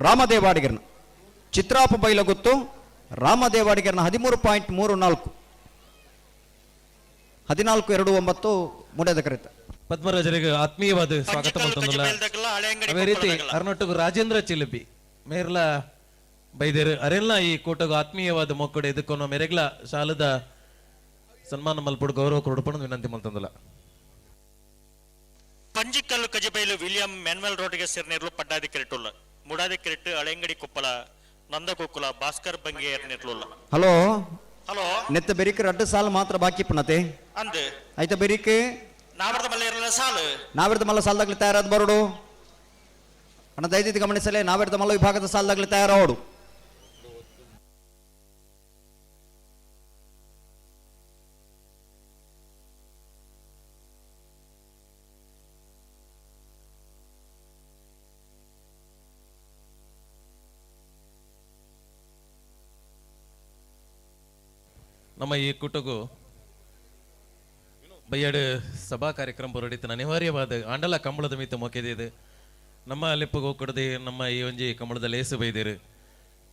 ರಾಮದೇವಾಡಿಗರ್ನ ಚಿತ್ರಾಪ ಬೈಲುಗುತ್ತು ರಾಮದೇವಾಡಿಗರ್ನ 13.34 14.29 ಮೂಡಾದ ಕರೆತ್ತ. ಪದ್ಮರಾಜರಿಗೆ ಆತ್ಮೀಯವಾದ ಸ್ವಾಗತ ಮಲ್ತೊಂದುಲ್ಲ. ಅದೇ ರೀತಿ ಅರ್ನೊಟ್ಟುಗು ರಾಜೇಂದ್ರ ಚಿಲುಪಿ ಮೇರ್ಲ ಬೈದೇರು ಅರೆಲ್ಲ ಈ ಕೂಟಗು ಆತ್ಮೀಯವಾದ ಮೊಕ್ಕಡೆ ಎದುಕೊನ್ನ ಮೆರೆಗ್ಲ ಶಾಲದ ಸನ್ಮಾನ ಮಲ್ಪೊಡು ಗೌರವ ಕೊಡುಪಣ ವಿನಂತಿ ಮಲ್ತೊಂದುಲ್ಲ. ಪಂಜಿಕಲ್ಲು ಕಜಿಬೈಲು ವಿಲಿಯಂ ಮ್ಯಾನ್ವೆಲ್ ರೋಡ್ಗೆ ಸೇರ್ನೇರ್ಲು ಪಡ್ಡಾದಿ ಕೆರೆಟುಲ್ಲ. ಮುಡಾದಿ ಕೆರೆಟ್ಟು ಹಳೆಂಗಡಿ ಕೊಪ್ಪಳ ನಂದಗೋಕುಲ ಭಾಸ್ಕರ್ ಬಂಗೇರ್ ನೇರ್ಲುಲ್ಲ. ಹಲೋ ಹಲೋ ನೆತ್ತ ಬೆರಿಕ್ ರಡ್ಡು ಸಾಲು ಮಾತ್ರ ಬಾಕಿ ಪುನತೆ ಅಂದ್ ಆಯ್ತಾ ಬೆರಿಕ್ ನಾವರ್ದ ಮಲ್ಲ ಇರಲ್ಲ ಸಾಲು ನಾವಿರ್ದ ಮಲ್ಲ ಸಾಲದಾಗ್ಲಿ ತಯಾರಾದ ಬರೋಡು ಅಣ್ಣ ದಯದಿದ್ದು ಗಮನಿಸಲೇ. ನಾವಿರ್ದ ಮಲ್ಲ ವಿಭಾಗದ ಸಾಲದಾಗ್ಲಿ ತಯಾರಾವಡು. ನಮ್ಮ ಈ ಕೂಟಗು ಬಯ್ಯಾಡು ಸಭಾ ಕಾರ್ಯಕ್ರಮ ಬರೋಡಿತ್ತು ಅನಿವಾರ್ಯವಾದ ಆಂಡಲ ಕಂಬಳದ ಮೀತ ಮೊಕೆದಿದೆ ನಮ್ಮ ಅಲ್ಲಿಪ್ಪಗೆ ಹೋಗ್ಕೊಡದೆ ನಮ್ಮ ಈ ಒಂಜಿ ಕಂಬಳದ ಲೇಸು ಬೈದಿರು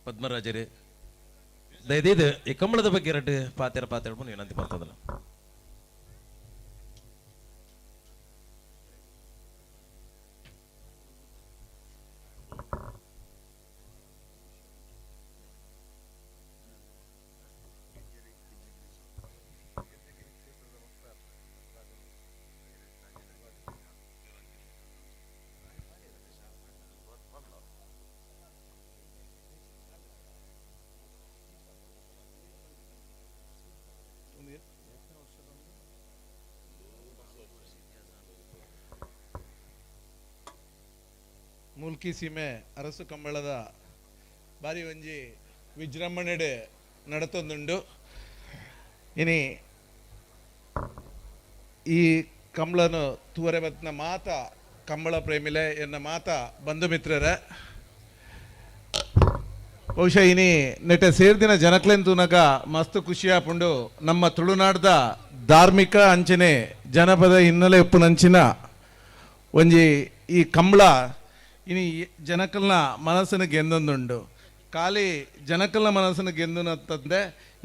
ಪದ್ಮರಾಜರು. ದಯದೀದು ಈ ಕಂಬಳದ ಬಗ್ಗೆ ಎರಡು ಪಾತ್ರ ಪಾತ್ರ ವಿನಂತಿ ಬರ್ತದಲ್ಲ. ಮೂಲ್ಕಿ ಸೀಮೆ ಅರಸು ಕಂಬಳದ ಬಾರಿ ಒಂಜಿ ವಿಜೃಂಭಣೆಡೆ ನಡತೊಂದುಂಡು. ಇನಿ ಈ ಕಂಬಳನು ತೂವರೆ ಬತ್ನ ಮಾತ ಕಂಬಳ ಪ್ರೇಮಿಲೆ ಎನ್ನ ಮಾತ ಬಂಧು ಮಿತ್ರರೇ, ಬಹುಶಃ ಇನಿ ನೆಟೆ ಸೇರ್ದಿನ ಜನಕ್ಲೆನ್ ತೂನಗ ಮಸ್ತ್ ಖುಷಿಯಾಪುಂಡು. ನಮ್ಮ ತುಳುನಾಡ್ದ ಧಾರ್ಮಿಕ ಅಂಚನೆ ಜನಪದ ಹಿನ್ನೆಲೆ ಉಪ್ಪುನಂಚಿನ ಒಂಜಿ ಈ ಕಂಬಳ ಇನಿ ಜನಕಲ್ನ ಮನಸ್ಸನ್ನು ಗೆಂದೊಂದುಂಡು. ಖಾಲಿ ಜನಕಲ್ನ ಮನಸ್ಸನ್ನು ಗೆಂದುನಂತಂದೆ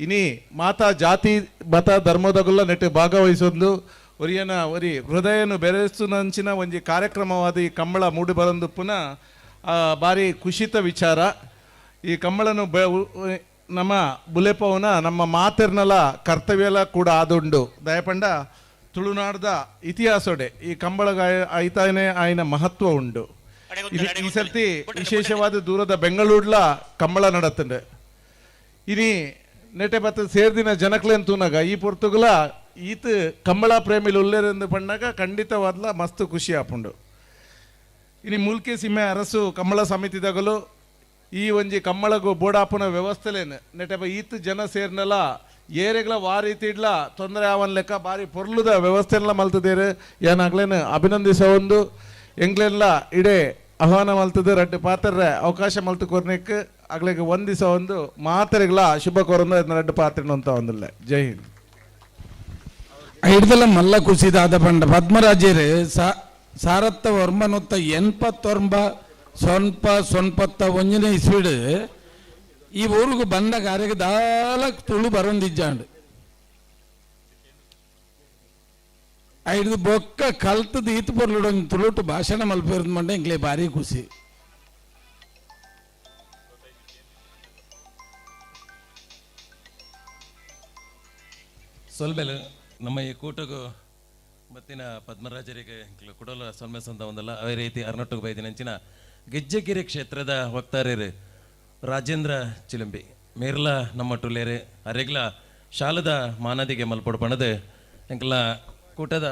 ಇನಿ ಮಾತಾ ಜಾತಿ ಮತ ಧರ್ಮದಗುಲ್ಲ ನೆಟ್ಟು ಭಾಗವಹಿಸೊಂದು ಒರಿಯನ ಒರಿ ಹೃದಯನು ಬೆರೆಸುನಂಚಿನ ಒಂಜಿ ಕಾರ್ಯಕ್ರಮವಾದ ಈ ಕಂಬಳ ಮೂಡಿ ಬರಂದು ಪುನಃ ಭಾರಿ ಖುಷಿತ ವಿಚಾರ. ಈ ಕಂಬಳನು ನಮ್ಮ ಬುಲೆಪವನ ನಮ್ಮ ಮಾತೆರ್ನಲ ಕರ್ತವ್ಯಲ ಕೂಡ ಆದುಂಡು. ದಯಪಂಡ ತುಳುನಾಡ್ದ ಇತಿಹಾಸೋಡೆ ಈ ಕಂಬಳಗ ಐತಾನೆ ಆಯ್ನ ಮಹತ್ವ ಉಂಡು. ಈ ಸರ್ತಿ ವಿಶೇಷವಾದ ದೂರದ ಬೆಂಗಳೂರ್ಲ ಕಂಬಳ ನಡತ್ತಂಡೆ. ಇನಿ ನೆಟೆ ಬತ್ತ ಸೇರ್ದಿನ ಜನಕ್ಲೆನ್ ತೂನಗ ಈ ಪೊರ್ತುಗುಲ ಈತ ಕಂಬಳ ಪ್ರೇಮಿಲು ಉಲ್ಲೇರೆಂದು ಪಣ್ಣಾಗ ಖಂಡಿತವಾದ್ಲ ಮಸ್ತ್ ಖುಷಿ ಆಪುಂಡು. ಇನಿ ಮೂಲ್ಕಿ ಸೀಮೆ ಅರಸು ಕಂಬಳ ಸಮಿತಿದಗಲು ಈ ಒಂಜಿ ಕಂಬಳಗು ಬೋಡಾಪುನ ವ್ಯವಸ್ಥೆಲೇನು ನೆಟೆ ಈತ್ ಜನ ಸೇರ್ನಲ ಏರೆಗ್ಲ ವಾ ರೀತಿ ಇಡ್ಲ ತೊಂದರೆ ಆವನ್ ಲೆಕ್ಕ ಬಾರಿ ಪೊರ್ಲುದ ವ್ಯವಸ್ಥೆಲ್ಲ ಮಲ್ತದೇರು. ಏನಾಗ್ಲೇನು ಅಭಿನಂದಿಸ ಒಂದು ಎಂಗ್ಲೆಲ್ಲ ಇಡೇ ಆಹ್ವಾನ ಮಲ್ತದೆ ರಡ್ಡು ಪಾತ್ರರೆ ಅವಕಾಶ ಮಲ್ತು ಕೊರ್ನೆಕ್ ಅಗ್ಲೆಗ್ ಒಂದ್ ದಿವಸ ಒಂದು ಮಾತೆರೆಗ್ಲ ಶುಭ ಕೋರಂದ ರಡ್ಡು ಪಾತ್ರನ ಅಂತ ಒಂದಿಲ್ಲ. ಜೈ ಹಿಂದ್. ಐಡ್ದಲ ಮಲ್ಲ ಕುಸಿದಾದ ಪಂಡ ಪದ್ಮರಾಜರು ಸಾರತ್ತ ಒರ್ಮನೊತ್ತ ಎನ್ಪತ್ತೊಂಬ ಸೊನ್ಪ ಸೊನ್ಪತ್ತ ಒಂಜನೇ ಇಸ್ವಿಡ್ ಈ ಊರುಗು ಬಂದ ಕಾರ್ಯಕ್ಕೆ ದಾಲ ತುಳು ಬರೊಂದಿಜ್ಜಾಂಡ್. ಐದು ಬೊಕ್ಕ ಕಲ್ತದ ಈತ್ ಪೊರ್ಲುಡು ಒಂಜಿ ತುಳುಟು ಭಾಷಣ ಮಲ್ಪೇರ್ದು ಮಂಡೆ ಎಂಕ್ಲೆ ಭಾರಿ ಖುಷಿ. ಸೊಲ್ಬೆಲ್ ನಮ್ಮ ಈ ಕೂಟಗೂ ಮತ್ತಿನ ಪದ್ಮರಾಜರಿಗೆ ಕುಡಲ ಸೊಲ್ಮೆ ಸಂದ ಒಂದಲ್ಲ. ಅದೇ ರೀತಿ ಅರ್ನಟ್ಟುಗು ಬೈದಿನಂಚಿನ ಗೆಜ್ಜೆಗಿರಿ ಕ್ಷೇತ್ರದ ವಕ್ತಾರರು ರಾಜೇಂದ್ರ ಚಿಲಂಬಿ ಮೇರ್ಲ ನಮ್ಮ ಟುಲೇರೆ ಅರೆಗ್ಲ ಶಾಲದ ಮಾನದಿಗೆ ಮಲ್ಪೊಡು ಪಣದು ಎಂಕ್ಲ ಕೂಟದ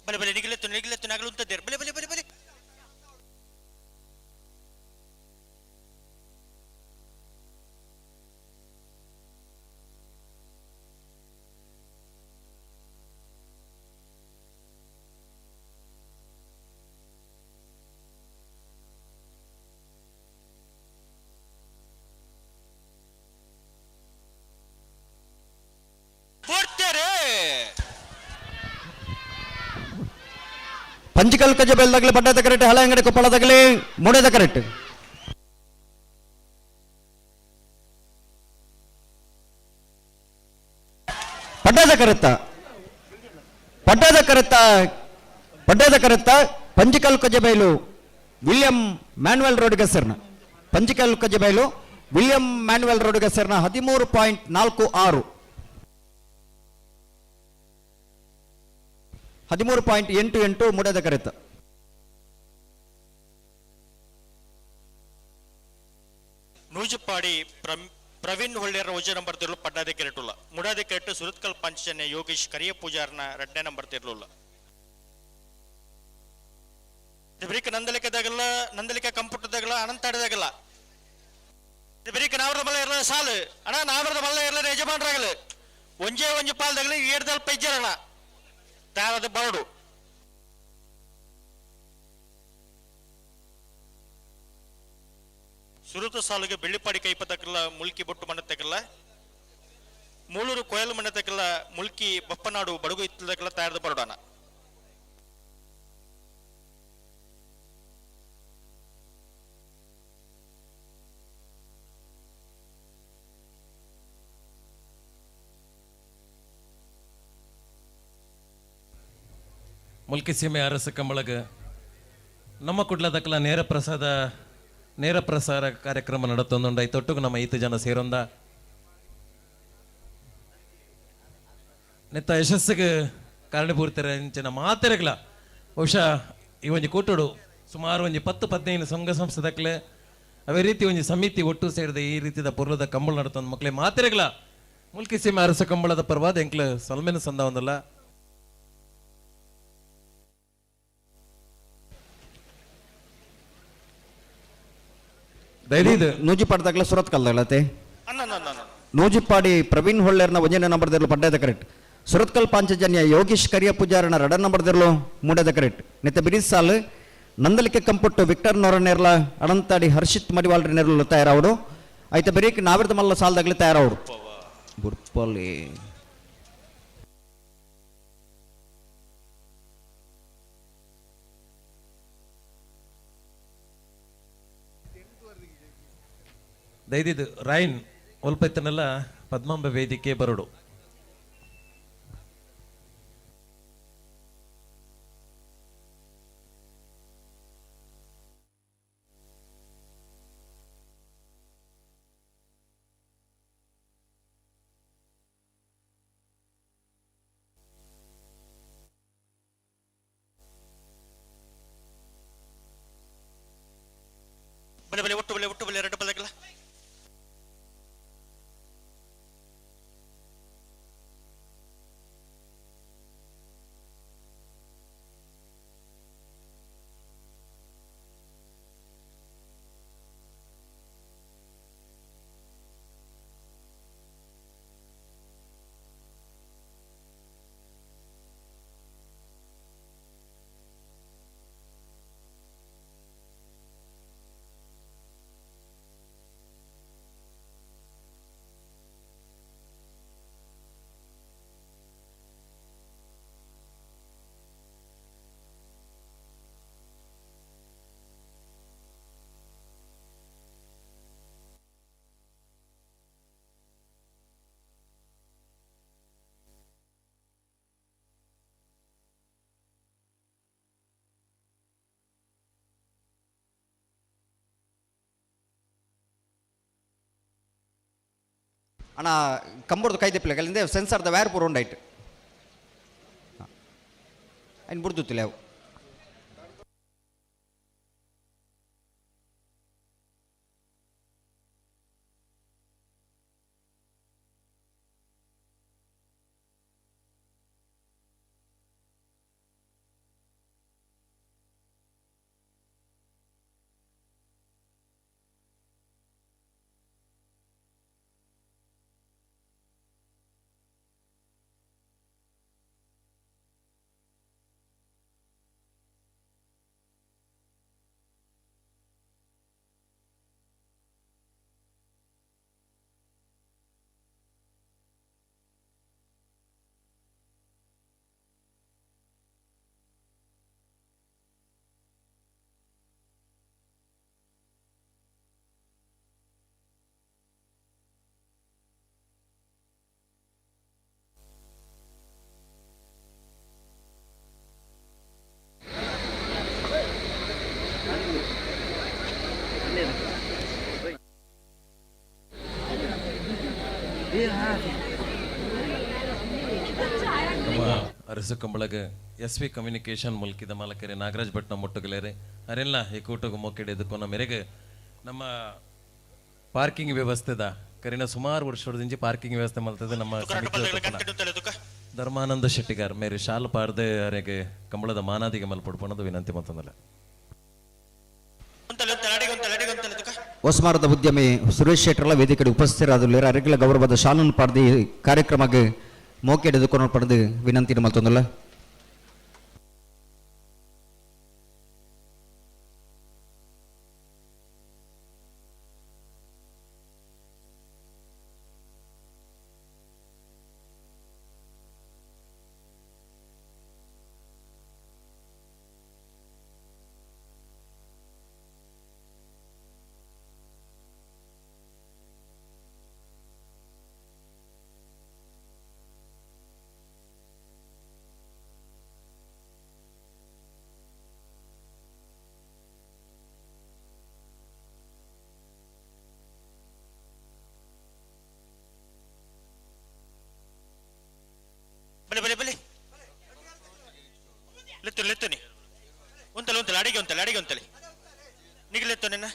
ಬಲೆ ಬಲೆ ನಿಗಿಲೆತ್ತು ನಿಗಿಲೆತ್ತು ನಗಲು ಉಂತದ್ದೇರು. ಬಲೆ ಬಲೆ ಬಲೆ ಬಲೆ ಪೂರ್ತಿಯರೇ. ಪಂಚಿಕಲ್ ಕಜ ಬೆಲ್ದಾಗಲಿ ಬಡ್ಡದ ಕರೆಕ್ಟ್ ಹಳೆ ಅಂಗಡಿ ಕೊಪ್ಪಳದಾಗಲಿ ಮೂಡೇದ ಕರೆಕ್ಟ್. ಪಡ್ಡದ ಕರೆತ್ತ ಪಡ್ಡದ ಕರೆತ್ತ ಪಡ್ಡದ ಕರೆತ್ತ ಪಂಜಿಕಲ್ ಕಜಬೈಲು ವಿಲಿಯಂ ಮ್ಯಾನ್ಯುವಲ್ ರೋಡ್ಗಸರ್ನ ಪಂಜಿಕಲ್ ಕಜಬೈಲು ವಿಲಿಯಂ ಮ್ಯಾನ್ಯುವಲ್ ರೋಡ್ಗಸರ್ನ 13.46 13.88 ಮೂಡದ ಕರೆತ. ನೂಜುಪಾಡಿ ಪ್ರವೀಣ್ ಹೊಳ್ಳೆಯರ ಒಜ ನಂಬರ್ ತಿರ್ಲು ಪಡ್ಡಾದೆ ಕೆರೆಟುಲ್ಲ. ಮುಡಾದೆ ಕೆರೆಟು ಸುರತ್ಕಲ್ ಪಂಚನೆ ಯೋಗೀಶ್ ಕರಿಯ ಪೂಜಾರ್ನ ಎರಡನೇ ನಂಬರ್ ತಿರ್ಲುಲ್ಲ. ಬರೀಕ ನಂದಲಿಕದಾಗಲ್ಲ ನಂದಲಿಕ ಕಂಪ್ಯೂಟರ್ದಾಗಲ್ಲ ಅನಂತಾಡದಾಗಲ್ಲ ಬರೀಕ ನಾವರದ ಮಲ್ಲ ಇರಲ ಸಾಲು ಅಣ್ಣ ನಾವರದ ಮಲ್ಲ ಇರಲ ಯಜಮಾನ್ರಾಗಲು ಒಂಜೇ ಒಂಜಿ ಪಾಲ್ದಾಗಲಿ ಏಡ್ದಲ್ಪ ಇಜ್ಜರಣ. ತಯಾರಾದ ಬರಡು. ಸುರುತ ಸಾಲಿಗೆ ಬೆಳ್ಳಿಪಾಡಿ ಕೈಪತಕ್ಕಲ್ಲ ಮುಲ್ಕಿ ಬೊಟ್ಟು ಮಣ್ಣತ್ತಕ್ಕಲ್ಲ ಮೂಳೂರು ಕೊಯಲು ಮಣ್ಣತ್ತಕ್ಕಲ್ಲ ಮುಲ್ಕಿ ಬಪ್ಪನಾಡು ಬಡಗು ಇತ್ತದಕ್ಕೆಲ್ಲ ತಯಾರದ ಬರಡೋಣ. ಮುಲ್ಕಿ ಸೀಮೆ ಅರಸ ಕಂಬಳಗ ನಮ್ಮ ಕುಡ್ಲದಕ್ಕಲ ನೇರ ಪ್ರಸಾರ ಕಾರ್ಯಕ್ರಮ ನಡತೊಂದುಂಡು. ತೊಟ್ಟುಗು ನಮ್ಮ ಈತ ಜನ ಸೇರೊಂದ ನೆತ್ತ ಯಶಸ್ಸಿಗೆ ಕಾರಣಪೂರ್ತರ ಇಂಚಿನ ಮಾತೆರೆಗ್ಲ ಬಹುಶಃ ಈ ಒಂಜಿ ಕೂಟಡು ಸುಮಾರು ಒಂಜಿ 10-15 ಸಂಘ ಸಂಸ್ಥೆದಕ್ಲೆ ಅವೇ ರೀತಿ ಒಂಜಿ ಸಮಿತಿ ಒಟ್ಟು ಸೇರಿದ ಈ ರೀತಿದ ಪೊರ್ಲದ ಕಂಬಳ ನಡತೊಂದು ಮಕ್ಳೆ ಮಾತೆರೆಗ್ಲ ಮುಲ್ಕಿ ಸೀಮೆ ಅರಸ ಕಂಬಳದ ಪರವಾದ ಎಂಕ್ಲ ಸೊಲ್ಮೆನ ಸಂದ ಒಂದಲ್ಲ. ನೂಜಿಪಾಡ್ದಾಗಲ ಸುರತ್ ಕಲ್ದಗಳತೆ ನೂಜಿಪಾಡಿ ಪ್ರವೀಣ್ ಹೊಳ್ಳೇರ್ನ ಒಂಜನೇ ನಂಬರ್ದಿರಲು ಪಡ್ಡದ ಕರೆಕ್ಟ್. ಸುರತ್ಕಲ್ ಪಾಂಚಜನ್ಯ ಯೋಗೀಶ್ ಕರಿಯ ಪೂಜಾರನ ರಡ ನಂಬರ್ದಿರಲು ಮೂಡದ ಕರೆಕ್ಟ್. ನೆತ್ತ ಬಿರಿಸ್ ಸಾಲು ನಂದಲಿಕೆ ಕಂಪುಟ್ಟು ವಿಕ್ಟರ್ ನೋರನೇರ್ಲ ಅನಂತಾಡಿ ಹರ್ಷಿತ್ ಮಡಿವಾಳ್ರ ನೆರಳು ತಯಾರಾವಡು. ಐತ ಬರೀಕ್ ನಾವಿರ್ದ ಮಲ್ಲ ಸಾಲದಾಗಲಿ ತಯಾರಾವಡು. ಬುರ್ಪಲಿ ದೈದಿದ್ದು ರಾಯನ್ ಒಲ್ಪೈತನೆಲ್ಲ ಪದ್ಮಾಂಬ ವೇದಿಕೆ ಬರಡು. ಬಲೆ ಬಲೆ ಒಟ್ಟು ಬಲೆ ಒಟ್ಟು ಬಲೆ ಎರಡು ಬಲೆಗಳ ಅಣ್ಣ ಕಂಬರ್ದು ಕೈ ದೆಪ್ಪಿಲ್ಲ ಅಲ್ಲಿಂದ ಸೆನ್ಸರ್ದ ವ್ಯಾರ್ ಪೂರ ಉಂಡಾಯ್ತು ಅಯ್ನು ಬುಡ್ದುತ್ತಿಲ್ಲ ಅವು. ನಮ್ಮ ಅರಸು ಕಂಬಳಗ ಎಸ್ ವಿ ಕಮ್ಯುನಿಕೇಶನ್ ಮುಲ್ಕಿದ ಮಾಲಕರೆ ನಾಗರಾಜ್ ಭಟ್ನ ಮೊಟ್ಟುಗಲೇರೆ ಅರೆಲ್ಲ ಈ ಕೂಟಗ ಮೊಕ್ಕೆಡೆದಕ್ಕೊನ ಮೇರೆಗೆ ನಮ್ಮ ಪಾರ್ಕಿಂಗ್ ವ್ಯವಸ್ಥೆದ ಕರಿನ ಸುಮಾರು ವರ್ಷದಿಂಚಿ ಪಾರ್ಕಿಂಗ್ ವ್ಯವಸ್ಥೆ ಮಲ್ತದೆ ನಮ್ಮ ಸಮಿತಿ ಧರ್ಮಾನಂದ ಶೆಟ್ಟಿಗಾರ್ ಮೇರೆ ಶಾಲು ಪಾರ್ದೆ ಅರೆಗೆ ಕಂಬಳದ ಮಾನಾದಿಗೆ ಮಲ್ಪಡ್ಪಣದು ವಿನಂತಿ ಮತ್ತೊಂದಲ್ಲ. ಹೊಸಮಾರದ ಉದ್ಯಮಿ ಸುರೇಶ್ ಶೆಟ್ಟರ್ಲ ವೇದಿಕೆ ಉಪಸ್ಥಿತರಾದ ಅರೆಗಳ ಗೌರವದ ಶಾಲನ್ನು ಪಾಡ್ದು ಕಾರ್ಯಕ್ರಮಕ್ಕೆ ಮೋಕೆ ಹಿಡಿದುಕೊಂಡು ಪಡೆದು ವಿನಂತಿ ಮತ್ತೊಂದಲ್ಲ. ಲೆತ್ತುನಿ ಉಂತಲೆ ಉಂತಲೆ ಅಡಿಗೆ ಉಂತಲೆ ಅಡಿಗೆ ಉಂತಲೆ ನಿಗಲೆತ್ತು ನಿನ್ನ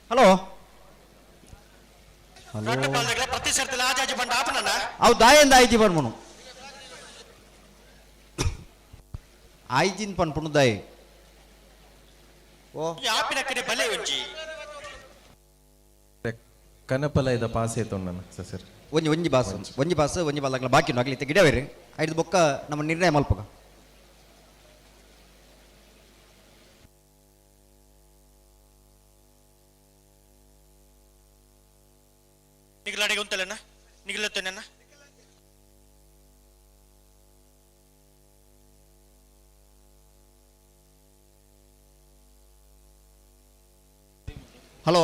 ಹಲೋ ಪ್ರತಿ ಸರ್ತಿ ಆಜಾಜಿ ಬಂಡ ಆಪನಣ್ಣ ಅವು ದಾಯಿಂದ ಐಜಿ ಪನ್ಪುನು ಐಜಿನ್ ಪನ್ಪುನು ದಾಯಿ ಓ ಆಪಿನ ಕಡೆ ಬಲೆ ಒಂಜಿ ಕನಪಲ ಇದ ಪಾಸ್ ಆಯ್ತು ನನ್ನ ಸರ್ ಒಂಜಿ ಒಂಜಿ ಬಾಸ್ ಒಂಜಿ ಬಾಸ್ ಒಂಜಿ ಬಾಲ್ ಬಾಕಿ ಆಗಲಿ ಗಿಡವೇರಿ ಐದು ಬೊಕ್ಕ ನಮ್ಮ ನಿರ್ಣಯ ಮಲ್ಪಗ ನಿಗಲಾಡಿಗೆ ಉಂತಲೆಣ್ಣ ನಿಗಲತ್ತೇನಣ್ಣ ಹಲೋ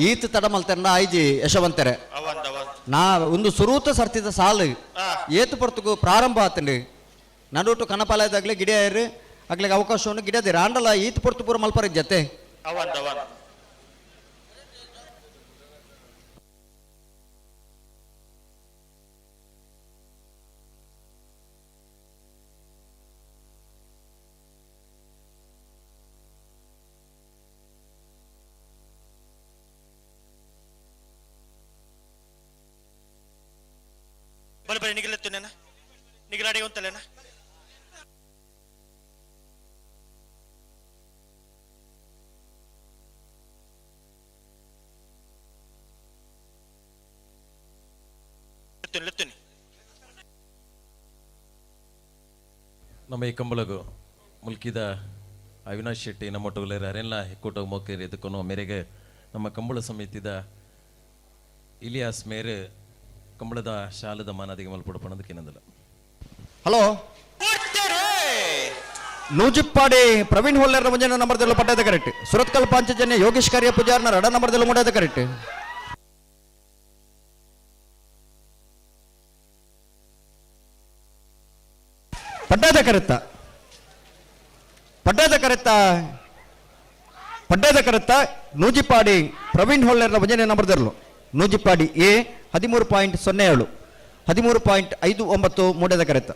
ಈತ ತಡ ಮಲ್ತೆರ್ನ ಐಜಿ ಯಶವಂತೆರೆ ನಾ ಒಂದು ಸುರೂತ ಸರ್ತಿದ ಸಾಲು ಏತು ಪೊರ್ತುಗು ಪ್ರಾರಂಭ ಆತಂಡು ನಡುಟು ಕನಪಾಲಯದಾಗ್ಲೆ ಗಿಡ ಏರು ಅಗ್ಲಿಗೆ ಅವಕಾಶವನ್ನು ಗಿಡದಿರ ಆಂಡಲ ಈತ ಪೊರ್ತು ಪೂರ ಮಲ್ಪರ ಜತೆ ಅವಂತ ಅವಂತ ಬಲೆ ಬಲೆ ನಿಗಲೆತ್ತುನೇನ ನಿಗಲಾಡಿ ಉಂತಲೇನ ಲೆತ್ತುನಿ ನಮ್ಮ ಈ ಕಂಬಳಗು ಮುಲ್ಕಿದ ಅವಿನಾಶ್ ಶೆಟ್ಟಿ ನಮ್ಮ ಒಟ್ಟುಗುಲೇರು ಅರೆಲ್ಲ ಹೆಕ್ಕೋಟ ಮೋಕೇರಿ ಎದುಕೊನು ಮೇರೆಗೆ ನಮ್ಮ ಕಂಬಳ ಸಮಿತಿದ ಇಲಿಯಾಸ್ ಮೇರೆ ಕಂಬಳದ ಶಾಲದ ಮಾನಾದಿಗೆ ಮಲ್ಪುಡ ಪಣದಕ್ಕೆ ಹಲೋ ನೂಜಿಪ್ಪಾಡಿ ಪ್ರವೀಣ್ ಹೊಲ್ಲೇರ್ ಮುಂಜಾನೆ ನಂಬರ್ದಲ್ಲೂ ಪಟ್ಟದ ಕರೆಕ್ಟ್ ಸುರತ್ಕಲ್ ಪಾಂಚಜನ್ಯ ಯೋಗೇಶ್ ಕಾರ್ಯ ಪೂಜಾರ್ನ ರಡ ನಂಬರ್ದಲ್ಲೂ ಮೂಡದ ಕರೆಕ್ಟ್ ಪಡ್ಡದ ಕರೆತ್ತ ಪಡ್ಡದ ಕರೆತ್ತ ಪಡ್ಡದ ಕರೆತ್ತ ನೂಜಿಪ್ಪಾಡಿ ಪ್ರವೀಣ್ ಹೊಲ್ಲೇರ್ನ ಮುಂಜಾನೆ ನಂಬರ್ದಲ್ಲೂ ನೂಜಿಪ್ಪಾಡಿ ಎ 13.07 13.59 ಮೂಡದ ಕರೆತ್ತ.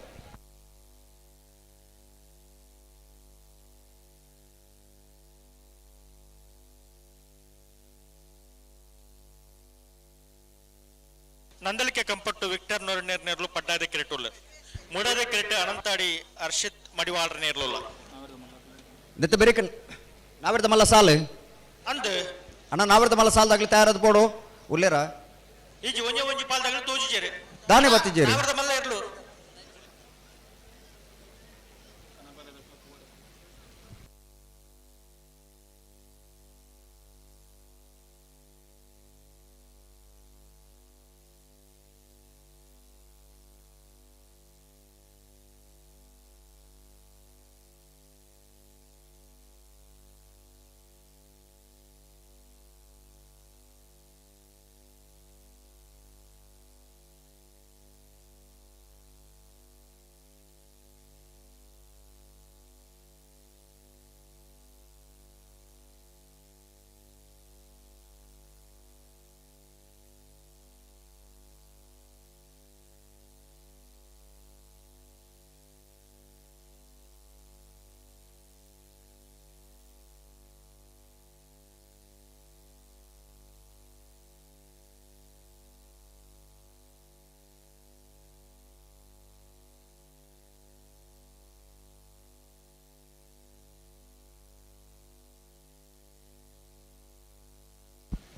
ನಂದಲಿಕೆ ಕಂಪಟ್ಟು ವಿಕ್ಟರ್ ನೊರನೇರ್ ನೇರ್ಲು ಪಡ್ಡಾದ ಕೆರೆಟುಲ್ಲ ಮೂಡಾದ ಕೆರೆಟು ಅನಂತಾಡಿ ಹರ್ಷಿತ್ ಮಡಿವಾಳ್ರ ನೇರ್ಲುಲ್ಲ ದತ್ತ ಬೆರಿಕನ್ ನಾವಿರ್ದ ಮಲ್ಲ ಸಾಲು ಅಂದ್ ಅಣ್ಣ ನಾವಿರ್ದ ಮಲ್ಲ ಸಾಲದಾಗ್ಲಿ ತಯಾರಾದ ಪೋಡು ಉಲ್ಲೇರ ಈಜಿ ಒಂಜೆ ಒಂಜಿ ಪಾಲ್ದಾಗಲಿ ತೋಜಿಜೇರಿ ದಾನೆ ಬತ್ತಿಜೇರಿ ನಾವಿರ್ದ ಮಲ್ಲ ಇರ್ಲು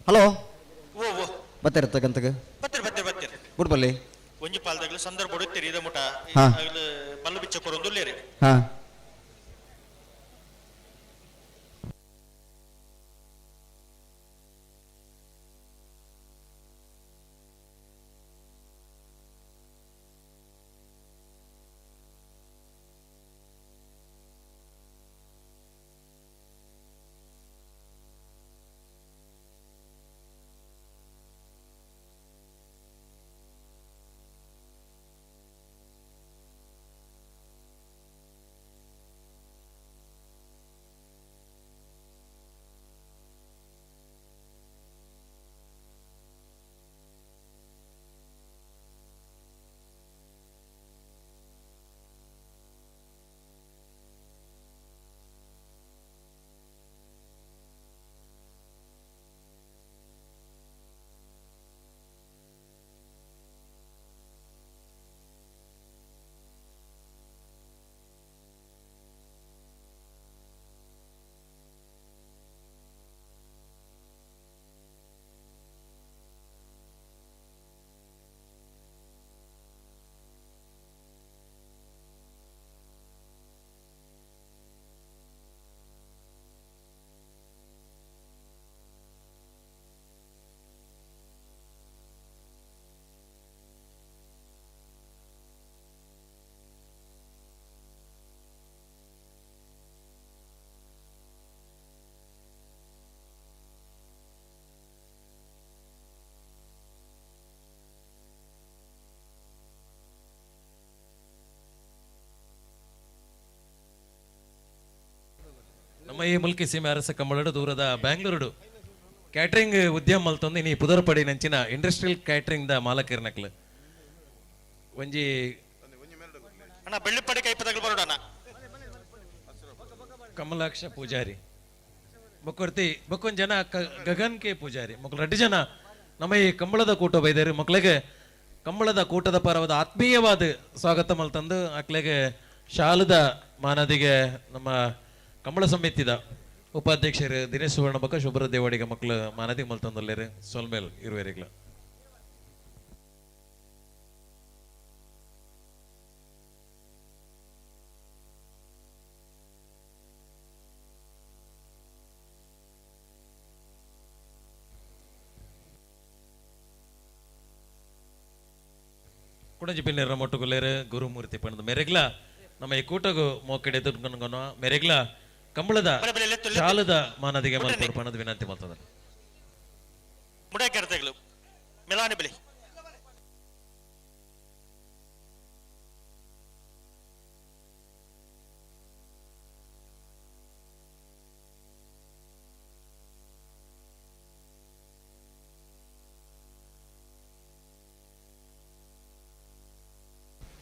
ಹಲೋ ಓ ಓ ಬತ್ತೀರ ತಗಂತಗ ಬತ್ತೀರಿ ಬತ್ತೀರಿ ಬತ್ತೀರಿ ಬುಡ್ಬಲ್ಲಿ ಒಂಜಿ ಪಾಲ್ದಾಗಲಿ ಸಂದರ್ಭ ಹೊಡಿತೀರಿ ಇದ ಮುಟ ಹಾ. ಆಗಲು ಬಲ್ಲು ಬಿಚ್ಚ ಕೊರೊಂದುಲ್ಲೇರಿ ಹಾ ನಮ್ಮ ಈ ಮುಲ್ಕಿ ಸೀಮೆ ಅರಸ ಕಂಬಳಡು ದೂರದ ಬ್ಯಾಂಗ್ಳೂರುಡು ಕ್ಯಾಟ್ರಿಂಗ್ ಉದ್ಯಮ ಮಲ್ತೊಂದು ಇನಿ ಪುದರ್ಪಡಿ ನಂಚಿನ ಇಂಡಸ್ಟ್ರಿಯಲ್ ಕ್ಯಾಟ್ರಿಂಗ್ the ಮಾಲಕರ್ನಕ್ಲು ಒಂಜಿ ಅಣ್ಣ ಬೆಳ್ಳಿಪ್ಪಡಿ ಕೈಪದಗಳು ಬರೋಣ. ಕಮಲಾಕ್ಷ ಪೂಜಾರಿ ಬೊಕ್ಕೊರ್ತಿ ಬೊಕ್ಕೊಂದ್ ಜನ ಗಗನ್ ಕೆ ಪೂಜಾರಿ ಮಕ್ಕಳು ರಡ್ಡು ಜನ ನಮ್ಮ ಈ ಕಂಬಳದ ಕೂಟ ಬೈದಾರು. ಮಕ್ಕಳಿಗೆ ಕಂಬಳದ ಕೂಟದ ಪರವಾದ ಆತ್ಮೀಯವಾದ ಸ್ವಾಗತ ಮಲ್ತಂದು ಅಕ್ಲೆಗೆ ಶಾಲದ ಮಾನದಿಗೆ ನಮ್ಮ ಕಂಬಳ ಸಮಿತಿದ ಉಪಾಧ್ಯಕ್ಷರು ದಿನೇಶ್ ಸುವರ್ಣ ಬೊಕ್ಕ ಶುಭ್ರ ದೇವಾಡಿಗ ಮಕ್ಕಳು ಮಾನದಿಗೆ ಮಲ್ತಂದಲ್ಲೇರು ಸೊಲ್ಮೇಲ್ ಇರುವೇರಿಗ್ಲ. ಕುಡಂಜಿ ಪಿನ್ನೆರ ಮೊಟ್ಟುಗುಲ್ಲೇರು ಗುರುಮೂರ್ತಿ ಪಣದ ಮೆರೆಗ್ಲ ನಮ್ಮ ಈ ಕೂಟಗು ಮೋಕೆಡೆ ದುಡ್ಕೊಂಡು ಮೆರೆಗ್ಲ ಕಂಬಳದ ಶಾಲದ ಮಾನದಿಗೆ ಮಲ್ಪಡು ಪಣದ ವಿನಂತಿ ಮಾಡ್ತದ. ಮುಡಾಕೆರತೆಗಳು ಮೆಲಾನಿ ಬಿಳಿ.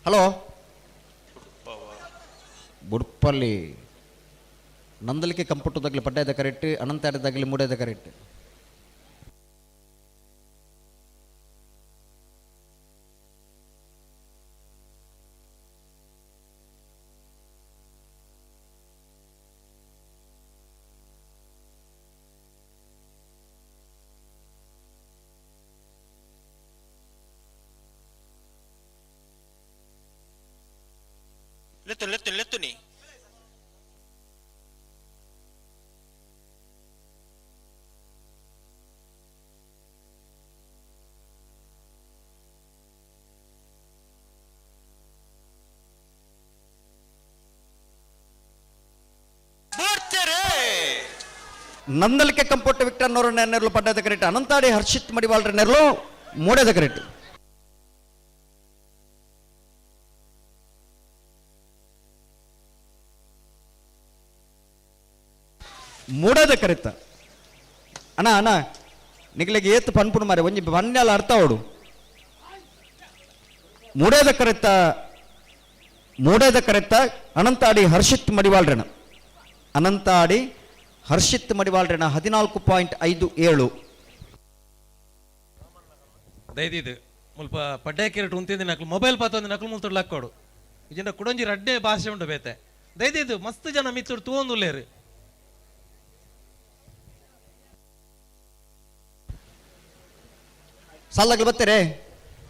ಹಲೋ ಬುಡ್ಪಲ್ಲಿ ನಂದಲಿಕೆ ಕಂಪುಟ್ಟದಾಗಲಿ ಪಡ್ಡಾಯದ ಕರೆಕ್ಟ್, ಅನಂತಾಡದಾಗಲಿ ಮೂಡಾದ ಕರೆಕ್ಟ್. ಲೆತ್ತು ಲೆತ್ತು ಲೆತ್ತು ನೀ. ನಂದಲಿಕೆ ಕಂಪೋರ್ಟ್ ವಿಕ್ಟರ್ ನೂರ ನೆರಳು ಪಡ್ಡದ ಕರೆಕ್ಟ್, ಅನಂತಾಡಿ ಹರ್ಷಿತ್ ಮಡಿವಾಳ್ರ ನೆರಳು ಮೂಡದ ಕರೆಕ್ಟ್. ಮೂಡದ ಕರೆಕ್ಟ್ ಅಣ್ಣ. ಅಣ್ಣ ನಿಗ್ಲಿಗೆ ಏತ್ ಪನ್ಪುಣು ಮಾರೆ ಒಂಜಿ ಪನ್ಯಾಲ ಅರ್ಥ ಅವಡು. ಮೂಡದ ಕರೆಕ್ತ, ಮೂಡದ ಕರೆಕ್ತ ಅನಂತಾಡಿ ಹರ್ಷಿತ್ ಮಡಿವಾಳ್ರಣ, ಅನಂತಾಡಿ ಹರ್ಷಿತ್ ಮಡಿವಾಳ್ರಣ 14.57. ದಯದಿದ್ದು ಮುಲ್ಪ ಪಡ್ಡೆ ಕೆರಟು ಉಂತಿದ್ದು ನಕ್ಲು ಮೊಬೈಲ್ ಪಾತೊಂದು ನಕ್ಲು ಮುಲ್ತೊಡ್ಲು ಹಾಕೋಡು ಇಜಿಂಡ ಕುಡೊಂಜಿ ರಡ್ಡೆ ಭಾಷೆ ಉಂಡು ಬೇತೆ. ದಯದಿದ್ದು ಮಸ್ತ್ ಜನ ಮಿತ್ತುಡು ತೂವೊಂದುಲ್ಲೇರು. ಸಾಲಾಗ್ಲಿ ಬರ್ತೀರಿ?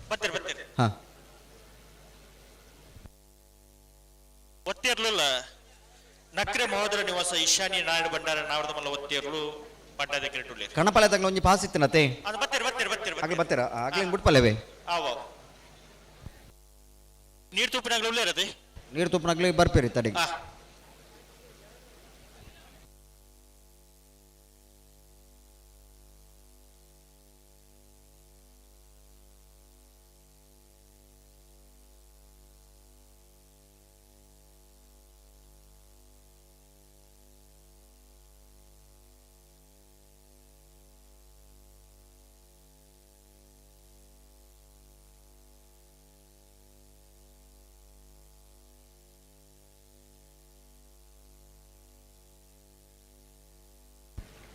ಬರ್ತೀರಿ ಬರ್ತೀರಿ. ಹಾ. ಒತ್ತಿರ್ಲಿಲ್ಲ ನಕ್ರೆ ಮಹೋದರ ನಿವಾಸ ಈಶಾನ್ಯ ನಾರಾಯಣ ಭಂಡಾರ ನಾವರದ ಮಲ್ಲ ಒತ್ತಿರ್ಲು ಪಡ್ಡದ ಕೆರಟುಳ್ಳಿ. ಕಣಪಾಳೆ ತಗ್ಲ ಒಂಜಿ ಪಾಸ್ ಇತ್ತಿನತೆ. ಅದು ಬರ್ತೀರಿ ಬರ್ತೀರಿ ಬರ್ತೀರಿ. ಆಗ್ಲಿ ಬರ್ತೀರಾ? ಆಗ್ಲಿ ಬಿಟ್ಪಲ್ಲೇವೆ. ಆವ ನೀರು ತುಪ್ಪಿನಾಗ್ಲಿ ಉಳ್ಳೇ ಇರತ್ತೆ. ನೀರು ತುಪ್ಪಿನಾಗ್ಲಿ ಬರ್ಪೇರಿ ತಡಿ.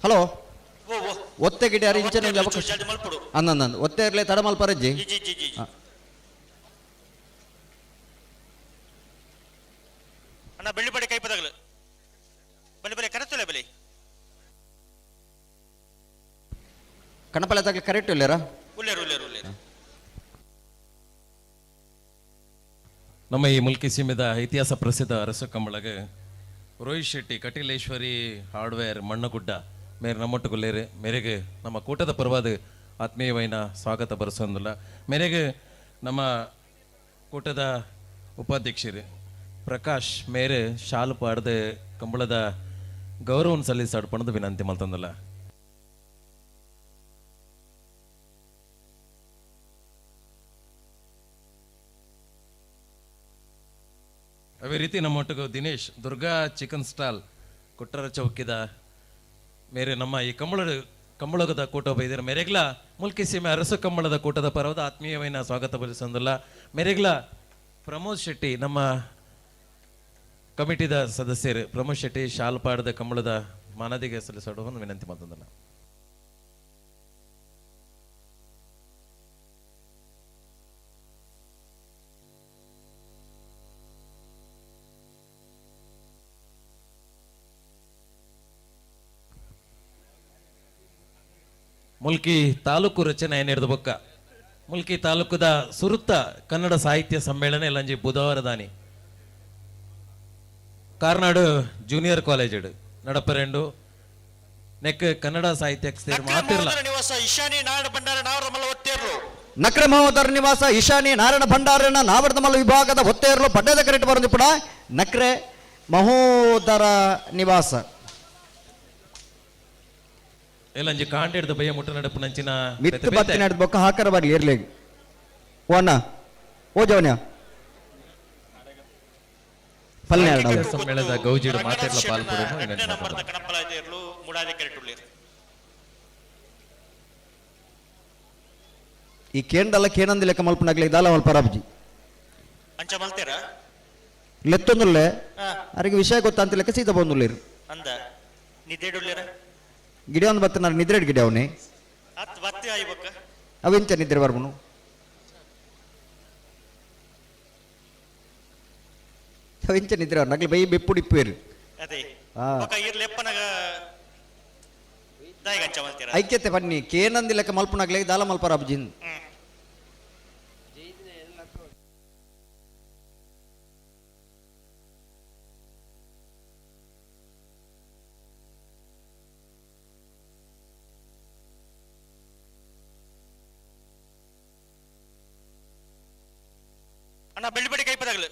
ಹಲೋ ಒತ್ತೆ ಗಿಡ ಯಾರು ಇಂಚನ ಅವಕಾಶ ಅಂದ ಒತ್ತೆ ಇರಲಿ ತಡ ಮಲ್ಪರಜ್ಜಿ. ಅಣ್ಣ ಬೆಳ್ಳಿ ಕೈಪದಾಗಲು ಬಲಿ ಬಲಿ ಕರೆತಲೆ ಬಲಿ. ಕಣಪಲೆ ತಗ್ಲಿ ಕರೆಕ್ಟ್ ಇಲ್ಲೇರಾ? ಉಲ್ಲೇರು ಉಲ್ಲೇರು ಉಲ್ಲೇರು. ನಮ್ಮ ಈ ಮುಲ್ಕಿ ಸೀಮೆದ ಇತಿಹಾಸ ಪ್ರಸಿದ್ಧ ಅರಸು ಕಂಬಳಗ ರೋಹಿತ್ ಶೆಟ್ಟಿ ಕಟೀಲೇಶ್ವರಿ ಹಾರ್ಡ್ವೇರ್ ಮಣ್ಣಗುಡ್ಡ ಮೇರೆ ನಮ್ಮೊಟ್ಟುಗುಲ್ಲೇರು ಮೇರೆಗೆ ನಮ್ಮ ಕೂಟದ ಪರವಾದ ಆತ್ಮೀಯವೈನ ಸ್ವಾಗತ ಬರೆಸೊಂದಿಲ್ಲ. ಮೇರೆಗೆ ನಮ್ಮ ಕೂಟದ ಉಪಾಧ್ಯಕ್ಷರು ಪ್ರಕಾಶ್ ಮೇರೆ ಶಾಲು ಪಾಡ್ದು ಕಂಬಳದ ಗೌರವವನ್ನು ಸಲ್ಲಿಸಾಡ್ಪಣದ ವಿನಂತಿ ಮಲ್ತಂದಲ್ಲ. ಅದೇ ರೀತಿ ನಮ್ಮೊಟ್ಟಿಗೆ ದಿನೇಶ್ ದುರ್ಗಾ ಚಿಕನ್ ಸ್ಟಾಲ್ ಕೊಟ್ಟರ ಚೌಕಿದ ಮೇರೆ ನಮ್ಮ ಈ ಕಂಬಳಗದ ಕೂಟ ಬೈದಿರ ಮೇರೆಗ್ಲ ಮುಲ್ಕಿ ಸೀಮೆ ಅರಸು ಕಂಬಳದ ಕೂಟದ ಪರವಾದ ಆತ್ಮೀಯమైన ಸ್ವಾಗತ ಬಲಿಸೊಂದಿಲ್ಲ. ಮೇರೆಗ್ಲ ಪ್ರಮೋದ್ ಶೆಟ್ಟಿ ನಮ್ಮ ಕಮಿಟಿದ ಸದಸ್ಯರು ಪ್ರಮೋದ್ ಶೆಟ್ಟಿ ಶಾಲ್ಪಾಡದ ಕಂಬಳದ ಮಾನದಿಗೆ ಸಲ್ಲಿಸೋಡು ಒಂದು ವಿನಂತಿ ಮಾಡ್ತಂದಲ್ಲ. ಮುಲ್ಕಿ ತಾಲೂಕು ರಚನೆ ಏನಿಡ್ದು ಬೊಕ್ಕ ಮುಲ್ಕಿ ತಾಲೂಕುದ ಸುರುತ್ತ ಕನ್ನಡ ಸಾಹಿತ್ಯ ಸಮ್ಮೇಳನ ಇಲ್ಲಂಜಿ ಬುಧವಾರ ದಾನಿ ಕಾರ್ನಾಡು ಜೂನಿಯರ್ ಕಾಲೇಜ್ ನಡಪರೆಂಡು ನೆಕ್ ಕನ್ನಡ ಸಾಹಿತ್ಯ ಮಾತಿರ್ಲ. ನಿವಾಸ ಈಶಾನಿ ನಾರಾಯಣ ಭಂಡಾರ ನಾವರಮಲ್ಲ ಒತ್ತೇರ್ಲು. ನಕ್ರ ಮಹೋದರ ನಿವಾಸ ಈಶಾನಿ ನಾರಾಯಣ ಭಂಡಾರನ ನಾವರದಮಲ್ಲ ವಿಭಾಗದ ಒತ್ತೇರ್ಲು ಪಡ್ಡದ ಕರೆಟ್ ಬರಂದು ಪುಡ ನಕ್ರೆ ಮಹೋದರ ನಿವಾಸ. ಇಲ್ಲಂಜಿ ಕಾಂಟೆಡ್ದ ಬಯ್ಯ ಮುಟ್ಟ ನಡಪು ನಂಚಿನ ಮಿತ್ತು ಬತ್ತಿ ನಡೆದ ಬೊಕ್ಕ ಹಾಕರ ಬರ್ಲಿ ಇರ್ಲಿ ಓ ಅಣ್ಣ ಓ ಜವನ್ಯ ಪಲ್ಯ ಸಮ್ಮೇಳನದ ಗೌಜಿಡು ಮಾತಿರ್ಲ ಪಾಲ್ಪುಡು ವಿನಂತಿ ಮಾಡ್ತಂದಲ್ಲ. ಕಣಪ್ಪಲಾದೇರ್ಲು ಮುಡಾದೆ ಕೆರೆಟುಳ್ಳಿರು. ಈ ಕೇಂದ್ರಲ್ಲ ಕೇನಂದಿ ಲೆಕ್ಕ ಮಲ್ಪನಾಗ್ಲಿ ದಾಲ ಮಲ್ಪರಾಬ್ಜಿ ಅಂಚ ಮಲ್ತೇರ ಲೆತ್ತೊಂದುಲ್ಲೆ ಅರಿಗೆ ವಿಷಯ ಗೊತ್ತ ಅಂತ ಲೆಕ್ಕ ಸೀದಾ ಬಂದುಲ್ಲೇರು ಅಂದ ನಿದ್ದೇಡುಳ್ಳಿರ ಗಿಡ ಒಂದು ಬತ್ತ ನಾನು ನಿದ್ರೆ ಗಿಡ ಅವನೇ ಅತ್ ಬತ್ತಿ ಆಯ್ಬಕ್ಕ ಅವೆಂಚ ನಿದ್ರೆ ಬರ್ಬನು ಅವೆಂಚ ನಿದ್ರೆ ನಗ್ಲಿ ಬೈ ಬೆಪ್ಪುಡಿ ಇಪ್ಪೇರು. ಅದೇ ಆ. ಬೊಕ್ಕ ಇರ್ಲಿ ಎಪ್ಪನಗ ದಾಯಿಗ ಅಂಚ ಮಲ್ತೇರ ಐಕ್ಯತೆ ಬನ್ನಿ ಕೇನಂದಿ ಲೆಕ್ಕ ಮಲ್ಪನಾಗ್ಲಿ ದಾಲ ಮಲ್ಪರಾಬ್ಜಿನ್. ಅಣ್ಣ ಬೆಳ್ಳಿ ಬೆಳಿ ಕೈಪದಾಗಲು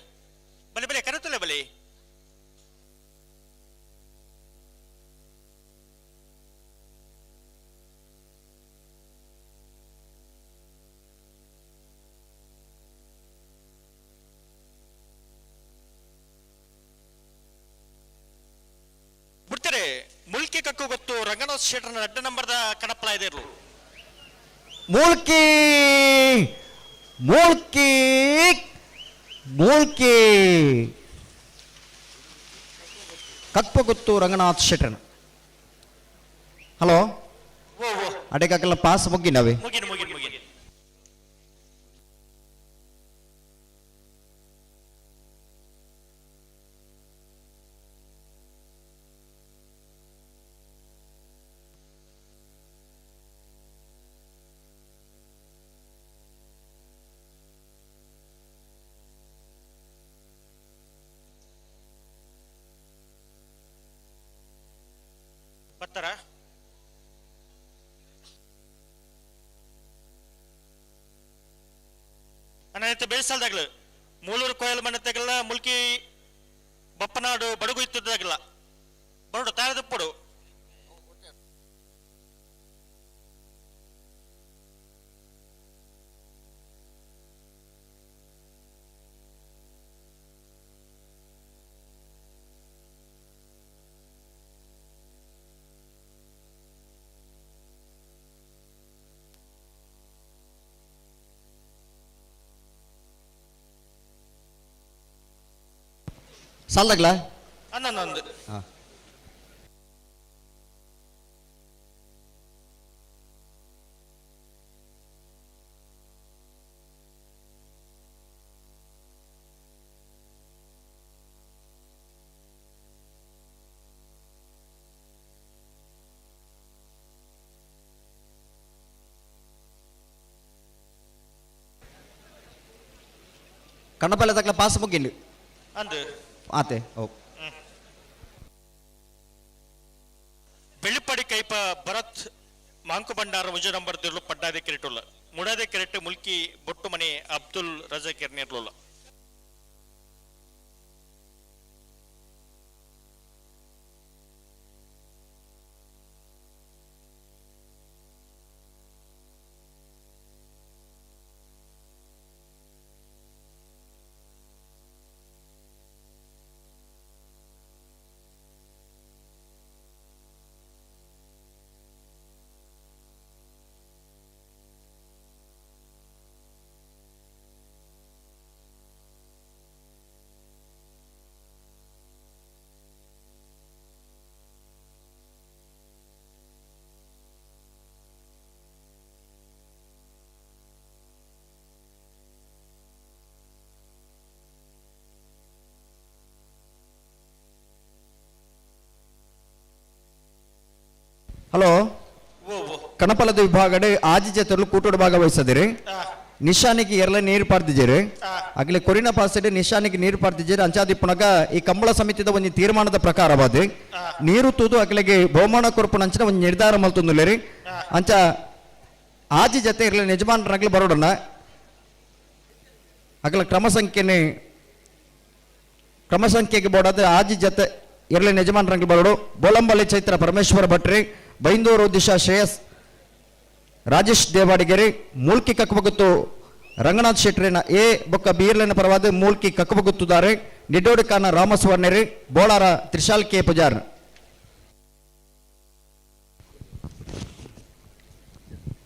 ಬಲೆ ಬಲೆ ಕರೆತುಲೆ ಬಲಿ ಬಿಡ್ತಾರೆ. ಮುಲ್ಕಿ ಕಕ್ಕು ಗೊತ್ತು ರಂಗನಾಥ್ ಶೆಟ್ಟರ್ನ ಅಡ್ಡ ನಂಬರ್ದ ಕಣಪ್ಪಲ ಇದಿರ್ಲು. ಮೂಲ್ಕಿ ಮೂಲ್ಕಿ ಮೂಲ್ಕಿ ಕಪ್ಪಗುತ್ತು ರಂಗನಾಥ್ ಶೆಟ್ಟರ್ನ. ಹಲೋ ಅಡೆಕಾಕೆಲ್ಲ ಪಾಸ್ ಮುಗ್ಗಿನವೇ. ಮುಗಿನ ಮುಗಿನ ಮುಗಿನ ಬರ್ತಾರ. ಅಣ್ಣ ಬೇಸಲ್ದಾಗ್ಲು ಮೂಲೂರು ಕೋಯಲ್ ಮನೆ ತೆಗಲ್ಲ ಮುಲ್ಕಿ ಬಪ್ಪನಾಡು ಬಡಗು ಇತ್ತದಾಗಲ್ಲ ಬರಡು ತಾರದಪ್ಪಡು. ಸಾಲ್ದಾಗ್ಲ ಅನ್ನೊಂದು ಕಣ್ಣಪಲ್ಲೆ ತಕ್ಕಲ ಪಾಸ್ ಮುಗ್ಗಿಂಡು ಅಂದು ಆತೆ ಓ ಬೆಳ್ಳಿಪಡಿ ಕೈಪ ಭರತ್ ಮಾಂಕು ಭಂಡಾರ ಮುಜ ನಂಬರ್ ದಿರ್ಲು ಪಡ್ಡಾದೆ ಕೆರೆಟುಲ್ಲ ಮುಡಾದೆ ಕೆರೆಟ್ ಮುಲ್ಕಿ ಬೊಟ್ಟು ಮನೆ ಅಬ್ದುಲ್ ರಜಾ ಕೆರ್ನೇರ್ಲುಲ್ಲ. ಹಲೋ ಕಣಪಲದ ವಿಭಾಗಡೆ ಆಜಿ ಜತೆಲು ಕೂಟೋಡು ಭಾಗವಹಿಸದಿರಿ ನಿಶಾನಿಗೆ ಎರಲ ನೀರು ಪಾರ್ದಿಜೇರಿ ಅಗಲೆ ಕೊರಿನ ಪಾಸಡೆ ನಿಶಾನಿಗೆ ನೀರು ಪಾರ್ದಿಜೇರಿ ಅಂಚಾದಿಪ್ಪುನಗ ಈ ಕಂಬಳ ಸಮಿತಿದ ಒಂದು ತೀರ್ಮಾನದ ಪ್ರಕಾರವಾದ ನೀರು ತೂದು ಅಗಲಿಗೆ ಬಹುಮಾನ ಕೊರಪುನಂಚಿನ ಒಂದು ನಿರ್ಧಾರ ಮಲ್ತೊಂದುಲ್ಲೇರಿ ಅಂಚ ಆಜಿ ಜತೆ ಇರಲಿ ಯಜಮಾನರಾಗ್ಲಿ ಬರೋಡಣ ಅಗಲ ಕ್ರಮ ಸಂಖ್ಯೆನೆ ಕ್ರಮ ಸಂಖ್ಯೆಗೆ ಬೋಡಾದ ಆಜಿ ಜತೆ ಇರಲಿ ಯಜಮಾನರಂಗ್ಲಿ ಬರೋಡು ಬೋಲಂಬಲಿ ಚೈತ್ರ ಪರಮೇಶ್ವರ ಭಟ್ರಿ ಬೈಂದೂರು ದಿಶಾ ಶ್ರೇಯಸ್ ರಾಜೇಶ್ ದೇವಾಡಿಗೆರೆ ಮೂಲ್ಕಿ ಕಕ್ಕಬಗುತ್ತು ರಂಗನಾಥ್ ಶೆಟ್ರಿನ ಎ ಬೊಕ್ಕ ಬೀರ್ಲಿನ ಪರವಾದ ಮೂಲ್ಕಿ ಕಕ್ಕಬಗುತ್ತುದಾರೆ ನಿಡ್ಡೋಡಿಕಾನ ರಾಮಸ್ವರ್ಣರಿ ಬೋಳಾರ ತ್ರಿಶಾಲ್ ಕೆ ಪೂಜಾರ್.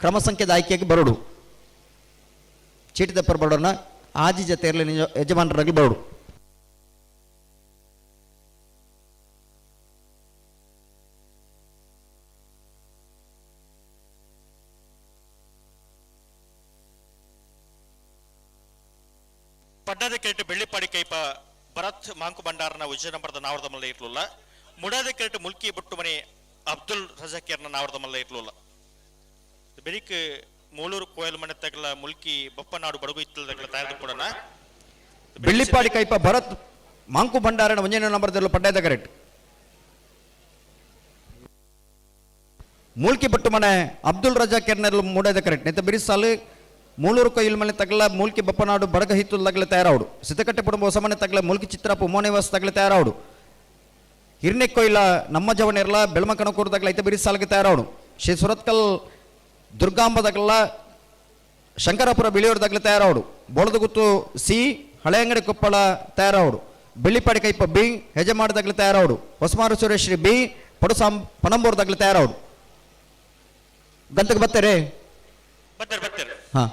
ಕ್ರಮ ಸಂಖ್ಯೆದ ಆಯ್ಕೆಗೆ ಬರೋಡು ಚೀಟಿ ದಪ್ಪರ್ ಬರೋಣ ಆಜಿ ಜತೆ ಇರಲಿ ಯಜಮಾನರಾಗಿ ಬರೋಡು. ಪಡ್ಡದ ಕೆರೆಟ್ ಬೆಳ್ಳಿಪಾಡಿ ಕೈಪ ಭರತ್ ಮಾಂಕು ಭಂಡಾರನ ವಿಜಯ ನಂಬರದ ನಾವರದ ಮಲ್ಲ ಇರ್ಲಿಲ್ಲ. ಮುಡಾದ ಕೆರೆಟ್ ಮುಲ್ಕಿ ಬುಟ್ಟುಮನೆ ಅಬ್ದುಲ್ ರಜಾಕೇರ್ನ ನಾವರದ ಮಲ್ಲ ಇರ್ಲಿಲ್ಲ. ಬೆರಿಕ್ ಮೂಳೂರು ಕೋಯಲ್ ಮನೆ ತಗಲ ಮುಲ್ಕಿ ಬೊಪ್ಪನಾಡು ಬಡಗು ಇತ್ತಲ ತಯಾರು ಕೊಡೋಣ. ಬೆಳ್ಳಿಪಾಡಿ ಕೈಪ ಭರತ್ ಮಾಂಕು ಭಂಡಾರನ ಒಂಜನೇ ನಂಬರ್ದಲ್ಲಿ ಪಡ್ಡದ ಕರೆಕ್ಟ್ ಮೂಲ್ಕಿ ಬಟ್ಟುಮನೆ ಅಬ್ದುಲ್ ರಜಾ ಕೆರ್ನೆಲ್ ಮೂಡದ ಕರೆಕ್ಟ್ ನೆತ್ತ ಬಿರಿಸಾಲು ಮೂಳೂರು ಕೊಯ್ಲ್ ಮನೆ ತಗಲ ಮೂಲ್ಕಿ ಬಪ್ಪನಾಡು ಬಡಗ ಹಿತ್ತುಲ್ ತಗಲ ತಯಾರಾవుಡು. ಸಿದ್ದಕಟ್ಟೆ ಕುಟುಂಬ ಹೊಸಮನೆ ತಗಲ ಮೂಲ್ಕಿ ಚಿತ್ರಪ್ಪ ಉಮೋನಿವಾಸ ತಗಲ ತಯಾರಾవుಡು. ಹಿರ್ನೆಕ್ಕೊಯ್ಲ ನಮ್ಮ ಜವನಿರ್ಲ ಬೆಳಮ ಕಣಕೂರು ತಗಲ ಐತ ಬಿರಿಸಾಲ್ಗೆ ತಯಾರಾవుಡು. ಶ್ರೀ ಸುರತ್ಕಲ್ ದುರ್ಗಾಂಬ ತಗಲ ಶಂಕರಾಪುರ ಬಿಳಿಯೂರು ತಗಲ ತಯಾರಾవుಡು. ಬೋಳದಗುತ್ತು ಸಿ ಹಳೆಯಂಗಡಿ ಕೊಪ್ಪಳ ತಯಾರಾవుಡು. ಬೆಳ್ಳಿಪಾಡಿ ಕೈಪ ಬಿ ಹೆಜಮಾಡ ತಗಲ ತಯಾರಾవుಡು. ಹೊಸಮಾರು ಸುರೇಶ್ರೀ ಬಿ ಪಡುಸಾಂ ಪಣಂಬೂರು ತಗಲ ತಯಾರಾవుಡು. ಗಂತಕ್ಕೆ ಬರ್ತಾರೆ ಬರ್ತಾರೆ ಬರ್ತಾರೆ. ಹಾ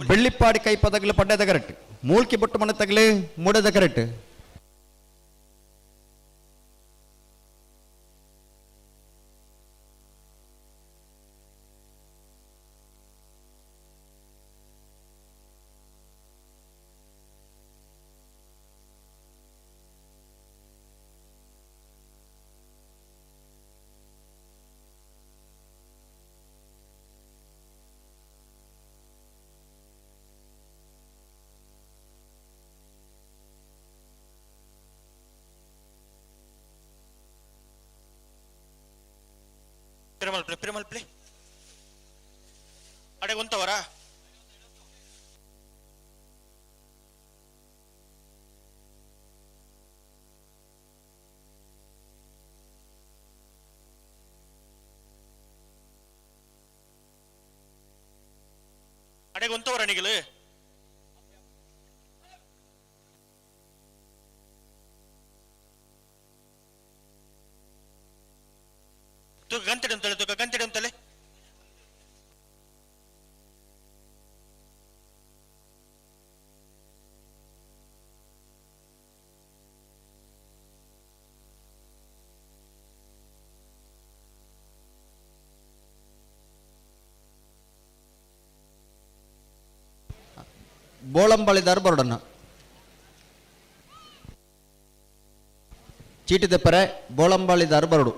ಬೆಳ್ಳಿಪ್ಪಾಡಿ ಕೈ ಪದಗಲು ಪಡ್ಡದ ಕರೆಕ್ಟ್ ಮೂಲ್ಕಿ ಬೊಟ್ಟು ಮನೆ ತಗಲಿ ಮೂಡದ ಕರೆಕ್ಟ್. ಪಿರಮಲ್ಪ್ಲೆ ಅಡೆ ಉಂತವರ ಅಡೆ ಉಂತವರ ನಿಗಲು ಗಂತಿಡಂತಲೆ ತುಕ ಗಂತಿಡಂತಲೆ. ಬೋಳಂಬಳಿದಾರ್ ಬರೋಡನ್ನ ಚೀಟಿ ದೆಪ್ಪರೆ ಬೋಳಂಬಳಿದಾರ್ ಬರೋಡು.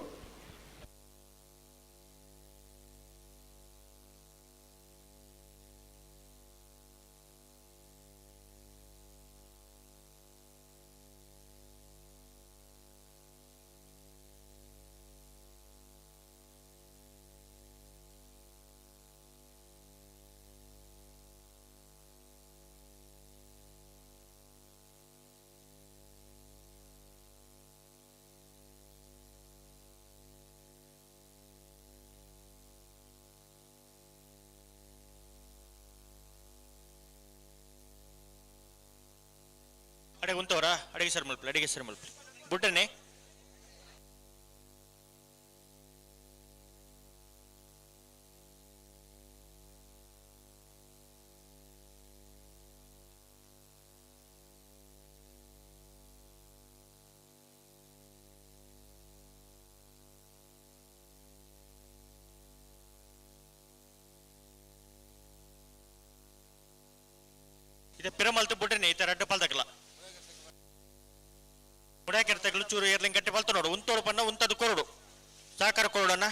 ಅಡೆ ಉಂತವರಾ ಅಡಿಗೆ ಸರ್ ಮಲ್ಪಲಿ ಅಡಿಗೆ ಸರ್ ಮಲ್ಪಲಿ ಬುಡ್ಡನೆ ಇದೆ ಪಿರಮಲ್ತು ಬುಡ್ಡನೆ ಈತ ರಡ್ಡ ಪಾಲ್ದಕಲ ಮುಡಾಕೆರ್ತಗಳು ಚೂರು ಏರ್ಲಿಂಗ್ ಗಟ್ಟಿ ಬಲ್ತ ನೋಡು ಉಂತೋಡು ಬಣ್ಣ ಉಂತದು ಕೊರಡು ಸಾಕಾರ ಕೊರಡಣ್ಣ.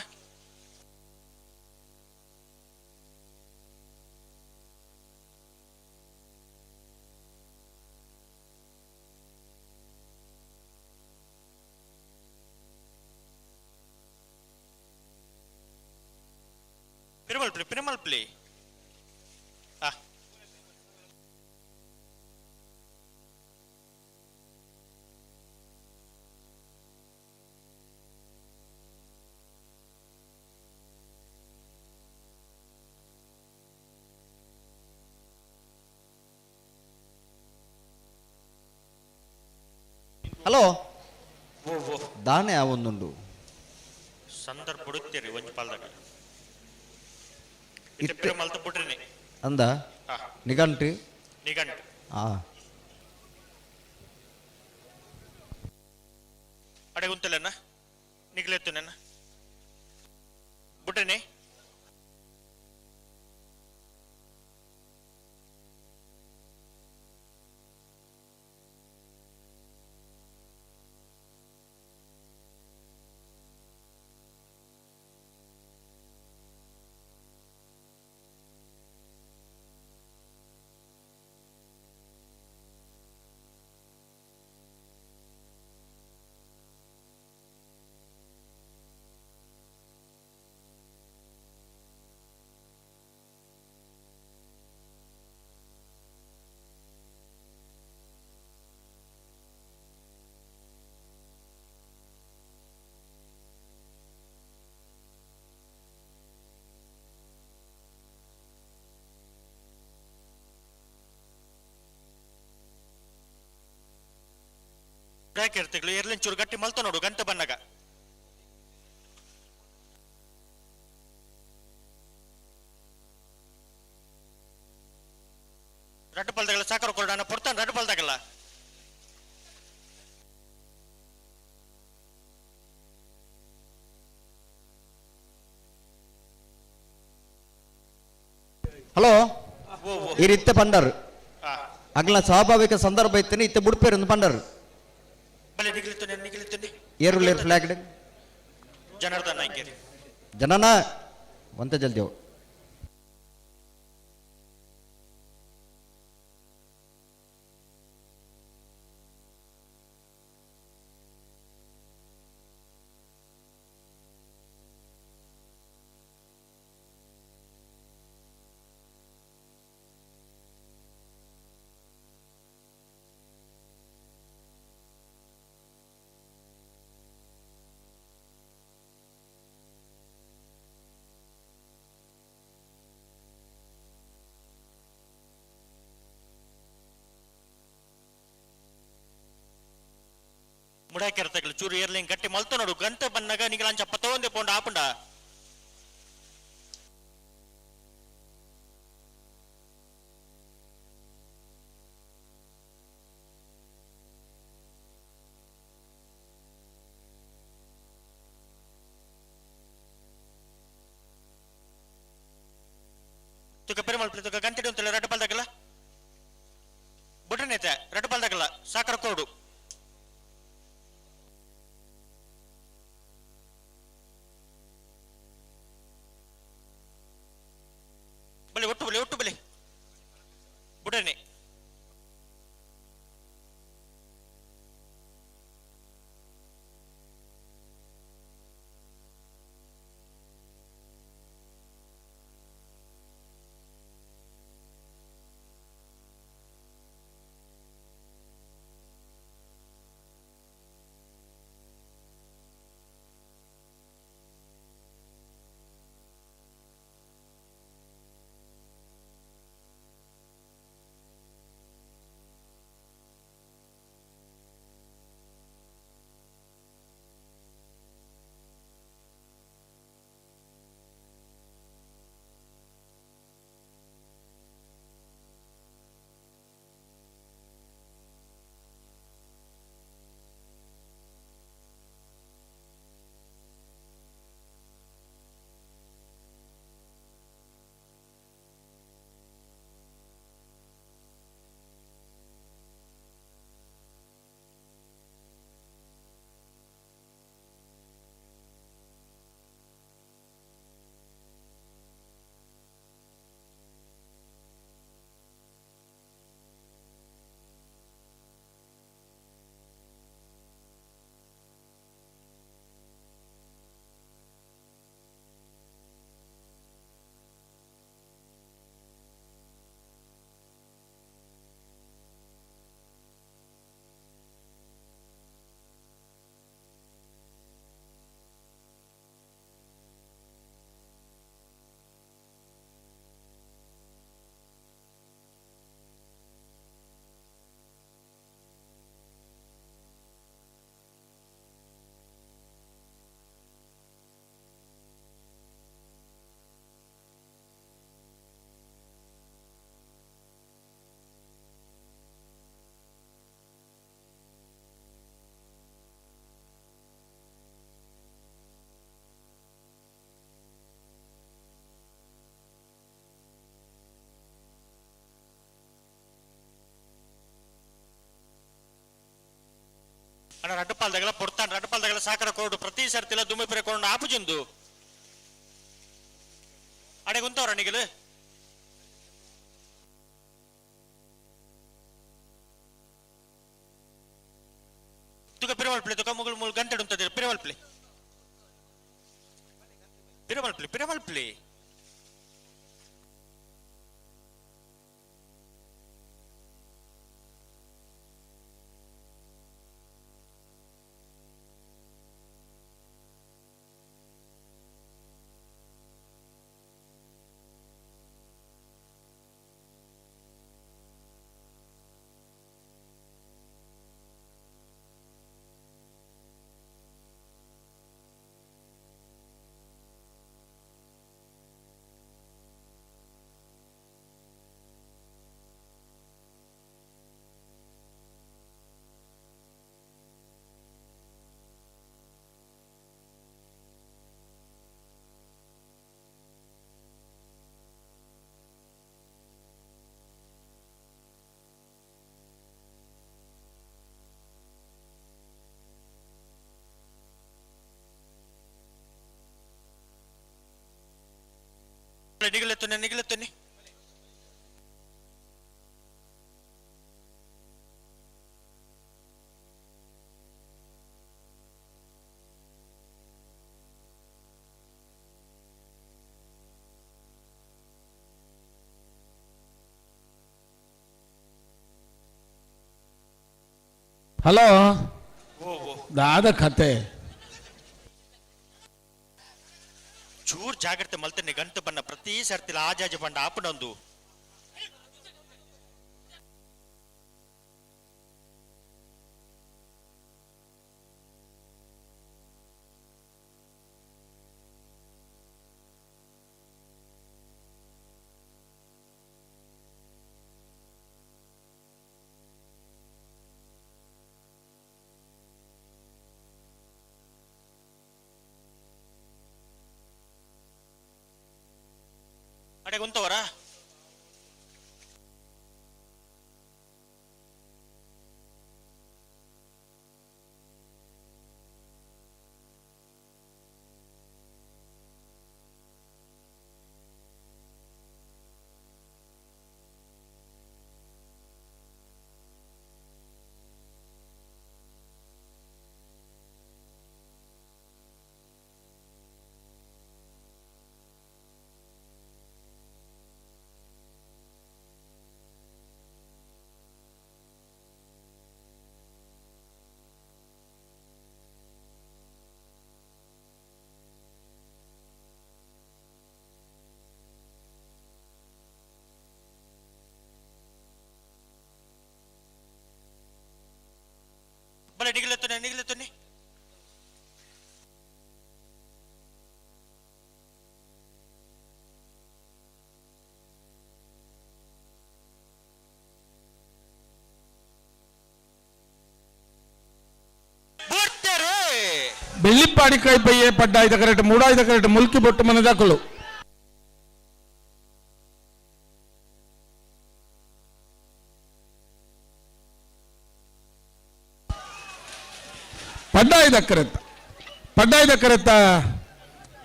ಪಿರಮಲ್ಪ್ಲಿ ಪಿರಮಲ್ಪ್ಲಿ ಆ ಹಲೋ ದಾನೆ ಒಂದುಂಡು ಸಂದರ್ಭ ಬಿಡುತ್ತೀರಿ ಒಂಜಿ ಪಾಲ್ದಾಗ ಇತ್ತೆ ಮಲ್ತ ಬಿಡ್ರಿನಿ ಅಂದ ನಿಘಂಟು ನಿಘಂಟು ಆ ಅಡೆ ಉಂತಲೇನ ನಿಗ್ಲೆತ್ತುನೇನ ಬಿಡ್ರಿನಿ ಿಗಳು ಎರ್ಲಿನ್ ಚೂರು ಗಟ್ಟಿ ಮಲ್ತ ನೋಡು ಗಂಟೆ ಬನ್ನಾಗ ರಡ್ಡು ಪಲ್ದಗಲ್ಲ ಸಾಕರ ಕೊರಡಾನ ಪೊರ್ತಾನ ರಡ್ಡು ಪಲ್ದಾಗಲ್ಲ ಹಲೋ ಈ ಇತ್ತೆ ಪಂಡರ್ ಅಗ್ಲ ಸ್ವಾಭಾವಿಕ ಸಂದರ್ಭ ಇತ್ತೇನೆ ಇತ್ತೆ ಬುಡ್ಪೇರು ಪಂಡರ್ ಬಲೆ ನಿಗಿಲಿತ್ತುನೆ ನಿಗಿಲಿತ್ತುನೆ ಏರುಲೇರು ಫ್ಲಾಗ್ ಜನಾರ್ದನ್ ನಾಯ್ಕೇರಿ ಜನನ ಒಂತೆ ಜಲ್ದಿ ಅವು ಮುಡಾಕೆರ್ತಗಳು ಚೂರು ಏರ್ಲಿಂಗ್ ಗಟ್ಟಿ ಮಲ್ತ ನೋಡು ಗಂಟೆ ಬನ್ನಾಗ ನಿಗಲ ಅಂಚ ಪತ್ತೊಂದೆ ಪೋಂಡ ಆಪುಂಡ ತುಕ ಪೆರುಮಲ್ಪ್ಲಿ ತುಕ ಗಂಟೆ ಉಂತಲ್ಲ ರಡ್ಡು ಪಲ್ದಾಗಲ್ಲ. ಸಾಕರ ಕೋಡು. ಬಲೆ ಒಟ್ಟು ಬಲೆ ಒಟ್ಟು ಬಲೆ ಬುಡನೆ. ಅಣ್ಣ ರಡ್ಡುಪಾಲ್ದಾಗಲ ಪೊರ್ತಾನ್ ರಡ್ಡುಪಾಲ್ದಾಗಲ ಸಾಕರ ಕೋಡು ಪ್ರತಿ ಸರ್ತಿಲ ದುಮ್ಮಿಪುರೆ ಕೊಂಡು ಆಪುಜುಂದು ಅಡೆ ಗುಂತವ್ರ ನಿಗಲು ತುಕ ಪಿರವಲ್ಪ್ಲೆ ತುಕ ಮುಗುಲ್ ಮುಲ್ ಗಂಟೆ ಉಂತದೆ ಪಿರವಲ್ಪ್ಲೆ ಪಿರವಲ್ಪ್ಲೆ ಪಿರವಲ್ಪ್ಲೆ ನಿಗಲೆತ್ತನೆ ನಿಗಲೆತ್ತನೆ ಹಲೋ ದಾದ ಕತೆ ಚೂರ್ ಜಾಗ್ರತೆ ಮಲ್ತನೆ ಗಂಟು ಬಣ್ಣ ಪ್ರತಿ ಸರ್ತಿಲ ಆಜಾಜ ಬಣ್ಣ ಆಪುನೊಂದು ಅಡೆ ಗುಂತವರ ಬಲೆ ನಿಗಲೆತ್ತನೆ ನಿಗಲೆತ್ತನೆ. ಬೆಳ್ಳಿಪ್ಪಾಡಿ ಕೈಪಯ್ಯೆ ಪಡ್ಡಾಯ್ದ ಕರೆಕ್ಟ್ ಮೂಡಾಯ್ದ ಕರೆಕ್ಟ್ ಮುಲ್ಕಿ ಬೊಟ್ಟು ಮನೆ ದಾಖಲು. ಪಡ್ಡಾಯ್ದ ಕರೆತ್ತ ಪಡ್ಡಾಯ್ದ ಕರೆತ್ತ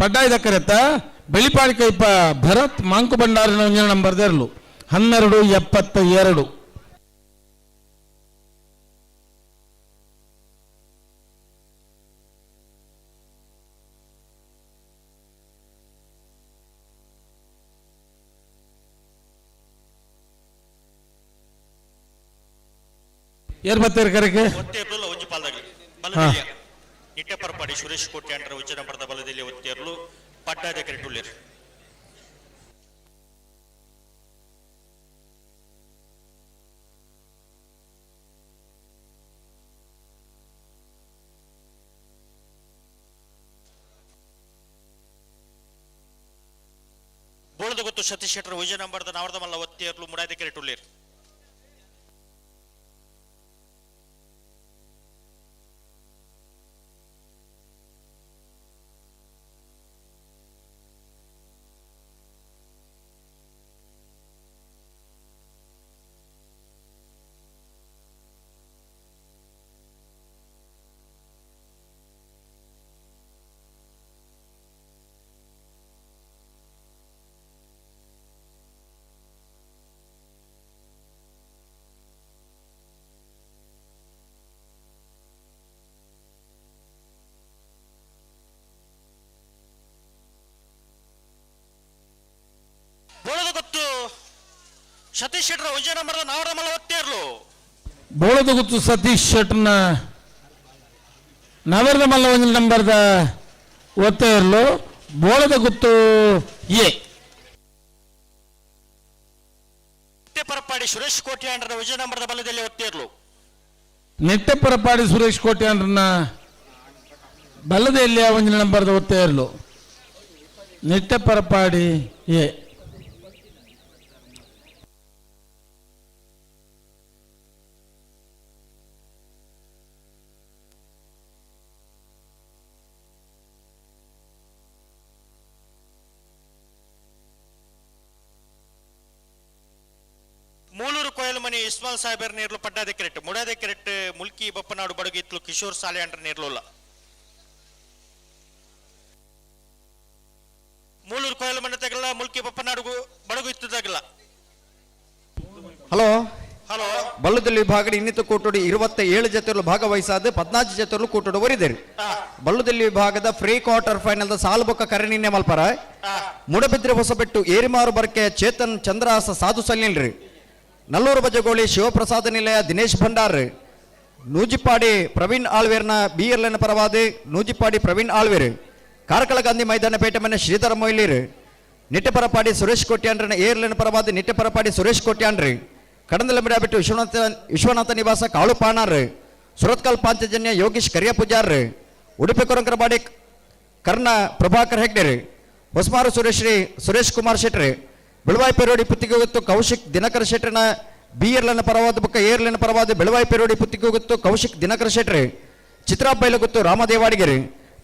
ಪಡ್ಡಾಯ್ದ ಕರೆತ್ತ ಬೆಳ್ಳಿಪಾಡಿ ಕೈಪ ಭರತ್ ಮಾಂಕು ಭಂಡಾರಿನ ಒಂಜನ ನಂಬರ್ ದೇರ್ಲು 1272. ಏರ್ ಬತ್ತೇರು ಕರೆಗೆ ಒತ್ತೇರ್ಲು ಒಂಜಿ ಪಾಲ್ದಾಗಲಿ ಬಲದಿಲ್ಲ ನಿಟ್ಟೆ ಪರಪಾಡಿ ಸುರೇಶ್ ಕೋಟೆ ಅಂಟರ ಉಚ್ಚ ನಂಬರ್ದ ಬಲದಿಲ್ಲ ಒತ್ತೇರ್ಲು ಪಡ್ಡಾದ ಕರೆಟುಲ್ಲೇರು. ಬೋಳದ ಗೊತ್ತು ಸತೀಶ್ ಶೆಟ್ಟರ್ ವಿಜಯ ನಂಬರ್ದ ನಾವರ್ದ ಮಲ್ಲ ಒತ್ತೇರ್ಲು ಮುಡಾದ ಕೆರೆಟುಲ್ಲೇರು. ಸತೀಶ್ ಶೆಟ್ಟರ್ ವಿಜಯ ನಂಬರ್ದ ನಾವರ ಮಲ್ಲ ಒತ್ತೇರ್ಲು. ಬೋಳದ ಗುತ್ತು ಸತೀಶ್ ಶೆಟ್ಟರ್ನ ನವರದ ಮಲ್ಲ ಒಂದು ನಂಬರ್ದ ಒತ್ತೇರ್ಲು ಬೋಳದ ಗುತ್ತು ಎ. ಪರಪಾಡಿ ಸುರೇಶ್ ಕೋಟ್ಯಾಂಡ್ರ ವಿಜಯ ನಂಬರ್ದ ಬಲದಲ್ಲಿ ಒತ್ತೇರ್ಲು. ನೆಟ್ಟೆ ಪರಪಾಡಿ ಸುರೇಶ್ ಕೋಟ್ಯಾಂಡ್ರನ್ನ ಬಲದಲ್ಲಿ ಒಂದು ನಂಬರ್ದ ಒತ್ತೇರ್ಲು ನೆಟ್ಟೆ ಪರಪಾಡಿ ಎ. ಮೂಲೂರು ಕೊಯಲಮನಿ ಇಸ್ಮಾಲ್ ಸಾಹೇಬರ್ ನೇರ್ಲು ಪಡ್ಡಾದ ಕೆರೆಟ್ ಮುಡಾದ ಕೆರೆಟ್ ಮುಲ್ಕಿ ಬಪ್ಪನಾಡು ಬಡಗಿತ್ಲು ಕಿಶೋರ್ ಸಾಲೆ ಅಂಡ್ರ ನೇರ್ಲುಲ್ಲ. ಮೂಲೂರು ಕೊಯಲಮನೆ ತಗಲ್ಲ ಮುಲ್ಕಿ ಬಪ್ಪನಾಡು ಬಡಗು ಇತ್ತು ತಗಲ್ಲ. ಹಲೋ ಹಲೋ ಬಲ್ಲದಲ್ಲಿ ವಿಭಾಗದ ಇನ್ನಿತ ಕೂಟೋಡಿ 27 ಜೊತೆಗಳು ಭಾಗವಹಿಸಾದ 14 ಜೊತೆಗಳು ಕೂಟೋಡು ವರಿದರು. ಬಲ್ಲದಲ್ಲಿ ವಿಭಾಗದ ಫ್ರೀ ಕ್ವಾರ್ಟರ್ ಫೈನಲ್ ಸಾಲ್ಬೊಕ್ಕ ಕರೆ ನಿನ್ನೆ ಮಲ್ಪರ ಮುಡಬಿದ್ರೆ ಹೊಸಬೆಟ್ಟು ಏರಿಮಾರು ಬರ್ಕೆ ಚೇತನ್ ಚಂದ್ರಹಾಸ ಸಾಧು ಸಲ್ಲಿಲ್ರಿ. ನಲ್ಲೂರು ಬಜಗೋಳಿ ಶಿವಪ್ರಸಾದ ನಿಲಯ ದಿನೇಶ್ ಭಂಡಾರ್. ನೂಜಿಪಾಡಿ ಪ್ರವೀಣ್ ಆಳ್ವೇರ್ನ ಬಿ ಎಲ್ ಎನ್ ಪರವಾದ ನೂಜಿಪಾಡಿ ಪ್ರವೀಣ್ ಆಳ್ವೇರ್. ಕಾರ್ಕಳ ಗಾಂಧಿ ಮೈದಾನ ಪೇಟೆ ಮನೆ ಶ್ರೀಧರ ಮೊಯ್ಲಿರ್. ನಿಟ್ಟೆಪರಪಾಡಿ ಸುರೇಶ್ ಕೋಟ್ಯಾಂಡ್ರನ ಏರ್ಲೆನ್ ಪರವಾದ ನಿಟ್ಟೆಪರಪಾಡಿ ಸುರೇಶ್ ಕೋಟ್ಯಾಂಡ್ರಿ. ಕಡಂದಲ ಬಿಟ್ಟು ವಿಶ್ವನಾಥ ನಿವಾಸ ಕಾಳು ಪಾಣಾರ್. ಸುರತ್ಕಲ್ ಪಾಂಚಜನ್ಯ ಯೋಗೀಶ್ ಕರಿಯ ಪೂಜಾರ್. ಉಡುಪಿ ಕೊರಂಕರಬಾಡಿ ಕರ್ಣ ಪ್ರಭಾಕರ್ ಹೆಗ್ಡೆರ್. ಹೊಸಮಾರು ಸುರೇಶ್ರೀ ಸುರೇಶ್ ಕುಮಾರ್ ಶೆಟ್ರಿ. ಬೆಳವಾಯಿ ಪೆರೋಡಿ ಪುತ್ತಿಗೆ ಗೊತ್ತು ಕೌಶಿಕ್ ದಿನಕರ ಶೆಟ್ಟರ್ನ ಬಿ ಎರ್ಲನ ಪರವಾದ ಬೊಕ್ಕ ಏರ್ಲನ ಪರವಾದ ಬೆಳವಾಯಿ ಪೆರೋಡಿ ಪುತ್ತಿಗೆ ಗೊತ್ತು ಕೌಶಿಕ್ ದಿನಕರ ಶೆಟ್ರಿ. ಚಿತ್ರಾಬೈಲ ಗೊತ್ತು ರಾಮದೇವಾಡಿಗೆರೆ.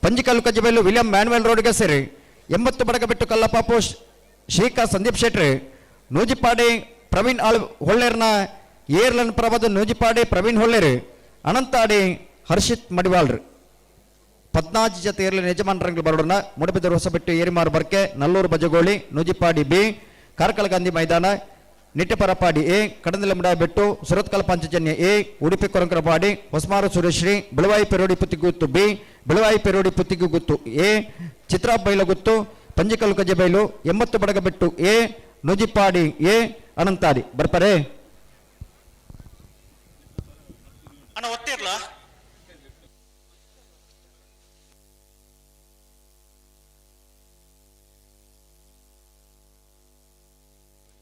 ಪಂಜಿಕಲ್ಲು ಕಜ್ಜಬೈಲು ವಿಲಿಯಂ ಮ್ಯಾನ್ವೆಲ್ ರೋಡ್ಗೆ ಸೇರಿ. 80 ಬಡಗಬೆಟ್ಟು ಕಲ್ಲಪಾಪು ಶ್ರೀಕಾ ಸಂದೀಪ್ ಶೆಟ್ರಿ. ನೂಜಿಪಾಡಿ ಪ್ರವೀಣ್ ಆಳ್ ಹೊಳ್ಳೇರ್ನ ಏರ್ಲನ್ ಪರವಾದ ನೂಜಿಪಾಡಿ ಪ್ರವೀಣ್ ಹೊಳ್ಳೇರು. ಅನಂತಾಡಿ ಹರ್ಷಿತ್ ಮಡಿವಾಳ್ರು. 14 ಜೊತೆ ಏರ್ಲಿನ ಯಜಮಾನರಂಗ್ಲು ಬರೋಣ. ಮುಡಬಿದರು ಹೊಸಬೆಟ್ಟು ಏರಿಮಾರು ಬರ್ಕೆ ನಲ್ಲೂರು ಬಜಗೋಳಿ ನೂಜಿಪಾಡಿ ಬಿ ಕಾರ್ಕಳ ಗಾಂಧಿ ಮೈದಾನ ನಿಟ್ಟೆಪರಪಾಡಿ ಎ ಕಡಂದಲಮುಡ ಬೆಟ್ಟು ಸುರತ್ಕಲ್ ಪಾಂಚಜನ್ಯ ಎ ಉಡುಪಿ ಕೊರಂಕರಪಾಡಿ ಹೊಸಮಾರು ಸುರೇಶ್ರೀ ಬೆಳವಾಯಿ ಪೆರೋಡಿ ಪುತ್ತಿಗುತ್ತು ಬಿ ಬೆಳವಾಯಿ ಪೆರೋಡಿ ಪುತ್ತಿಗುತ್ತು ಎ ಚಿತ್ರಾಬೈಲಗುತ್ತು ಪಂಜಿಕಲ್ಲು ಕಜ್ಜೆಬೈಲು 80 ಬಡಗಬೆಟ್ಟು ಎ ನೂಜಿಪಾಡಿ ಎ ಅನಂತಾಡಿ ಬರ್ಪರೆ. ಅಣ್ಣ ಒತ್ತಿರ್ಲಾ?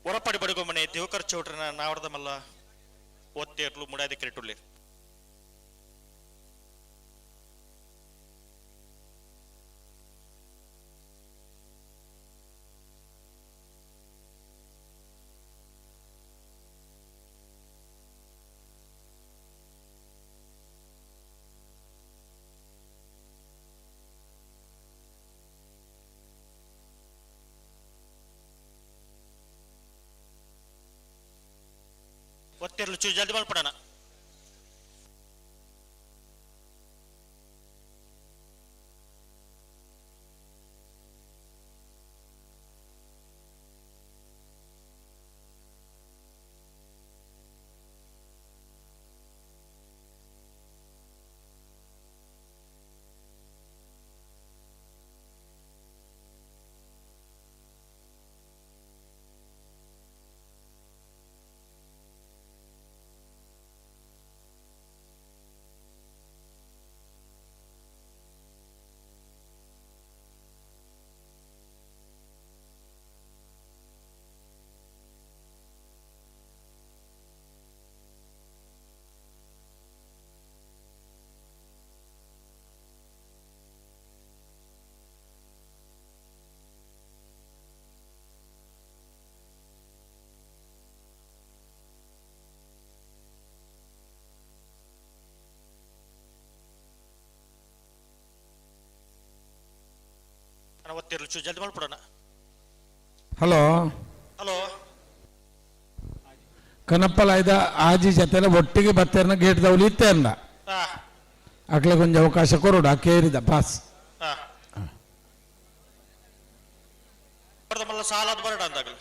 ಹೊರಪಡಿ ಬಡಗೊಮ್ಮನೆ ದಿವಕರ್ ಚೌಟ್ರನ ನಾವರ್ದ ಮಲ್ಲ ಒತ್ತೇರ್ಲು ಮುಡಾದಿ ಕೆರೆಟುಳ್ಳಿ. ಒತ್ತಿರ್ಲು ಚೂ ಜಲ್ದಿ ಮಲ್ಪಡಣ. ಒತ್ತಿರ್ಲು ಚೂ ಜಲ್ದಿ ಮಲ್ಪಡೋಣ. ಹಲೋ ಹಲೋ ಕನಪ್ಪಲಾಯ್ದ ಆಜಿ ಜೊತೆಲ್ಲ ಒಟ್ಟಿಗೆ ಬತ್ತೇರ್ನ ಗೇಟ್ ದೌಲಿ ಇತ್ತೇರ್ನ ಅಕ್ಲೆ ಕೊಂಚ ಅವಕಾಶ ಕೊರೋಡು ಆ ಕೇರಿದ ಪಾಸ್. ಸಾಲದ ಬರಡ ಅಂದಾಗಲಿ.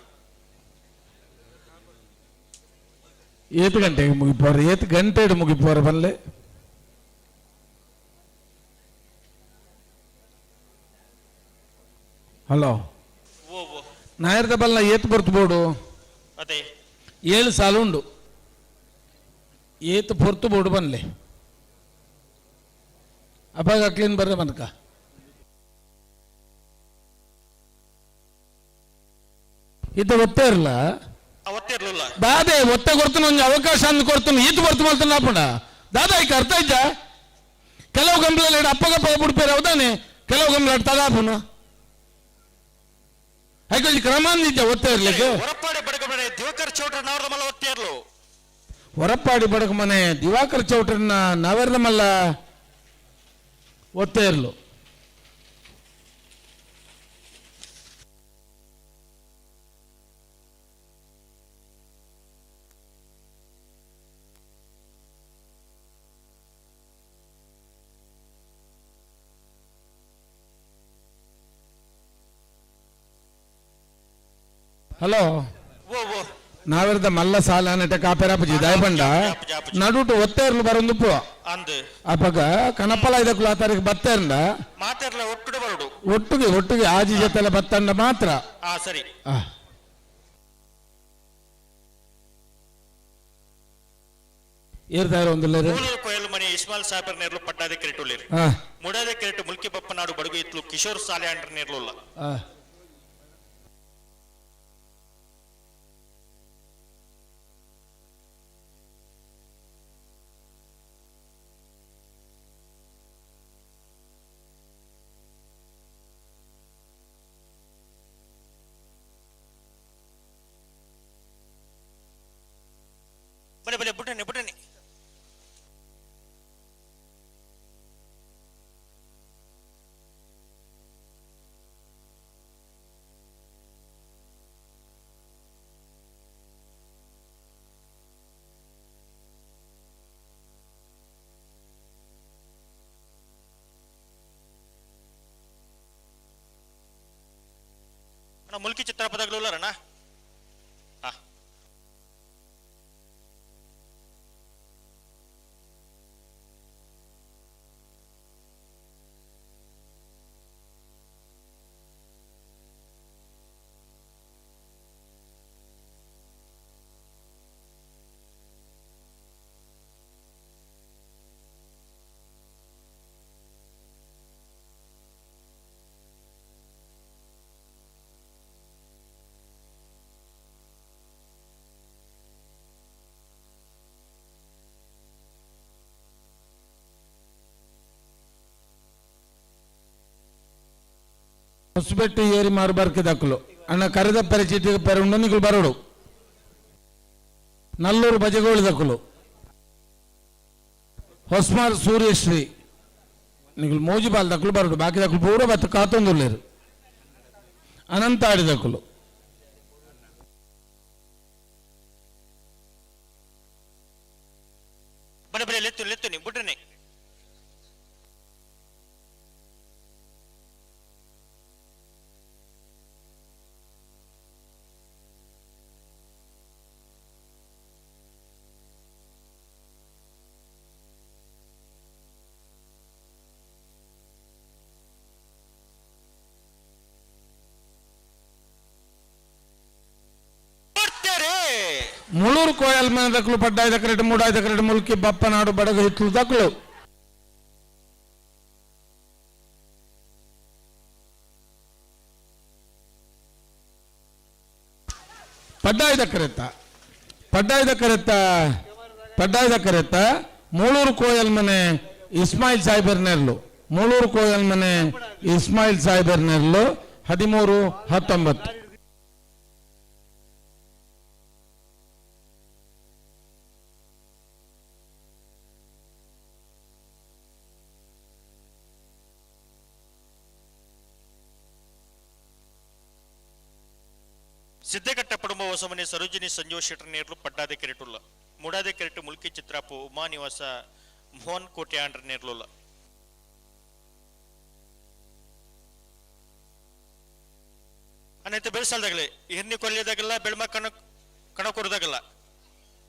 ಏತ್ ಗಂಟೆಗೆ ಮುಗಿಪೋರ? ಏತ್ ಗಂಟೆ ಮುಗಿಪೋರ ಬಲ್ಲೆ? ಹಲೋ ನಾಯರ್ದ ಬಲ್ಲ ಏತ್ ಪೊರ್ತು ಬೋಡು? ಅದೇ 7 ಸಾಲು ಉಂಡು. ಏತ್ ಪೊರ್ತು ಬೋಡು ಬನ್ಲೆ ಅಪ್ಪಾಗ ಕ್ಲೀನ್ ಬರ್ರೆ ಮನ್ಕ. ಇದ್ದ ಒತ್ತೇ ಇರಲ್ಲ ದಾದೆ ಒತ್ತೆ ಕೊಡ್ತಾನೆ ಒಂದು ಅವಕಾಶ ಅಂದ್ ಕೊಡ್ತಾನೆ ಈತ ಬರ್ತು ಮಾಡ್ತಾನೆ ಅಪ್ಪಣ ದಾದಾ ಈಗ ಅರ್ಥ ಇದ್ದ ಕೆಲವು ಗಂಬಲ ಅಪ್ಪಗಪ್ಪ ಬಿಡ್ಪೇರೆ ಹೌದಾನೆ ಕೆಲವು ಗಂಬಲ ತದಾಪುನ ಐಕೊಂಜಿ ಕ್ರಮ ಅಂದಿದ್ದ ಒತ್ತೆ ಇರ್ಲಿಕ್ಕೆ. ಹೊರಪಾಡಿ ಬಡಗಮನೆ ದಿವಾಕರ್ ಚೌಟ್ರ ನಾವರದ ಮಲ್ಲ ಒತ್ತೆ ಇರ್ಲು. ಹೊರಪಾಡಿ ಬಡಗಮನೆ ದಿವಾಕರ್ ಚೌಟ್ರನ್ನ ನಾವೆರ್ದ ಮಲ್ಲ ಒತ್ತೆ ಇರ್ಲು. ಹಲೋ ನಾವೆರ್ದ ಮಲ್ಲ ಸಾಲ ಕಾಪೇರಾಪುಜಿ ದಯಪಂಡ ನಡುಟು ಒತ್ತೇರ್ಲು ಬರೊಂದು ಪೋ ಅಪಗ ಕನಪಲ ಇದಕ್ಕೂ ಆ ತಾರೀಕು ಬತ್ತೇರ್ಂಡ ಒಟ್ಟಿಗೆ ಒಟ್ಟಿಗೆ ಆಜಿ ಜೊತೆಲ್ಲ ಬತ್ತಂಡ ಮಾತ್ರ. ಸರಿ ಏರ್ದಾರ ಒಂದು ಕೊಯಲು ಮನೆ ಇಸ್ಮಾಲ್ ಸಾಹೇಬರ್ ನೇರ್ಲು ಪಟ್ಟಾದೆ ಕೆರೆಟುಳ್ಳಿರಿ ಮುಡಾದೆ ಕೆರೆಟು ಮುಲ್ಕಿ ಬಪ್ಪನಾಡು ಬಡಗು ಇತ್ಲು ಕಿಶೋರ್ ಸಾಲೆ ಅಂಡ್ರ ನೇರ್ಲುಲ್ಲ. ಬಲೆ ಬಲೆ ಬುಟ್ಟನೆ ಬುಟ್ಟನೆ ಮುಲ್ಕಿ ಚಿತ್ರಪದಗಳು ಉಳ್ಳಾರಣ್ಣ. ಹೊಸಬೆಟ್ಟು ಏರಿ ಮಾರು ದಕ್ಕಲು ಅಣ್ಣ ಕರೆದ ಪರಿಚಿತ ಪೆರುಂಡು ನಿಕುಲು ಬರೋಡು ನಲ್ಲೂರು ಬಜಗೋಳಿ ದಕ್ಕಲು ಹೊಸ್ಮಾರ್ ಸೂರ್ಯಶ್ರೀ ನಿಕುಲು ಮೋಜಿಬಾಲ್ ದಕ್ಕಲು ಬರೋಡು ಬಾಕಿ ದಕ್ಕಲು ಪೂರ ಬತ್ತು ಕಾತೊಂದುಲ್ಲೇರು ಅನಂತಾಡಿ ದಕ್ಕಲು. ಮುಳೂರು ಕೋಯಲ್ ಮನೆ ದಕ್ಕಲು ಪಡ್ಡಾಯ್ದ ಕರೆಟ್ ಮೂಡಾಯ್ದ ಕರೆಟ್ ಮುಲ್ಕಿ ಬಪ್ಪನಾಡು ಬಡಗು ಹಿತ್ಲು ದಕ್ಕಲು. ಪಡ್ಡಾಯ್ದ ಕರೆತ್ತ ಪಡ್ಡಾಯ್ದ ಕರೆತ್ತ ಪಡ್ಡಾಯ್ದ ಕರೆತ್ತ ಮೂಳೂರು ಕೋಯಲ್ ಮನೆ ಇಸ್ಮಾಯಿಲ್ ಸಾಹೇಬರ್ ನೆರ್ಲು. ಮೂಳೂರು ಕೋಯಲ್ ಮನೆ ಇಸ್ಮಾಯಿಲ್ ಸಾಹೇಬರ್ ನೆರ್ಲು 13-19. ಸಿದ್ದಘಟ್ಟ ಪಡುಂಬ ಹೊಸಮನೆ ಸರೋಜಿನಿ ಸಂಜೀವ ಶೆಟ್ಟರ್ ನೇರ್ಲು ಪಡ್ಡಾದೆ ಕೆರೆಟುಲ್ಲ. ಮೂಡಾದೆ ಕೆರೆಟು ಮುಲ್ಕಿ ಚಿತ್ರಾಪು ಉಮಾ ನಿವಾಸ ಮೋಹನ್ ಕೋಟೆ ಆಂಡ್ರ ನೇರ್ಲುಲ್ಲ. ಅನ್ನೈತೆ ಬೆಳೆಸಲ್ದಾಗಲೇ ಹಿರ್ನಿ ಕೊಲ್ಲಿದಾಗಲ್ಲ ಬೆಳ್ಮ ಕಣ ಕಣಕೊರದಾಗಲ್ಲ.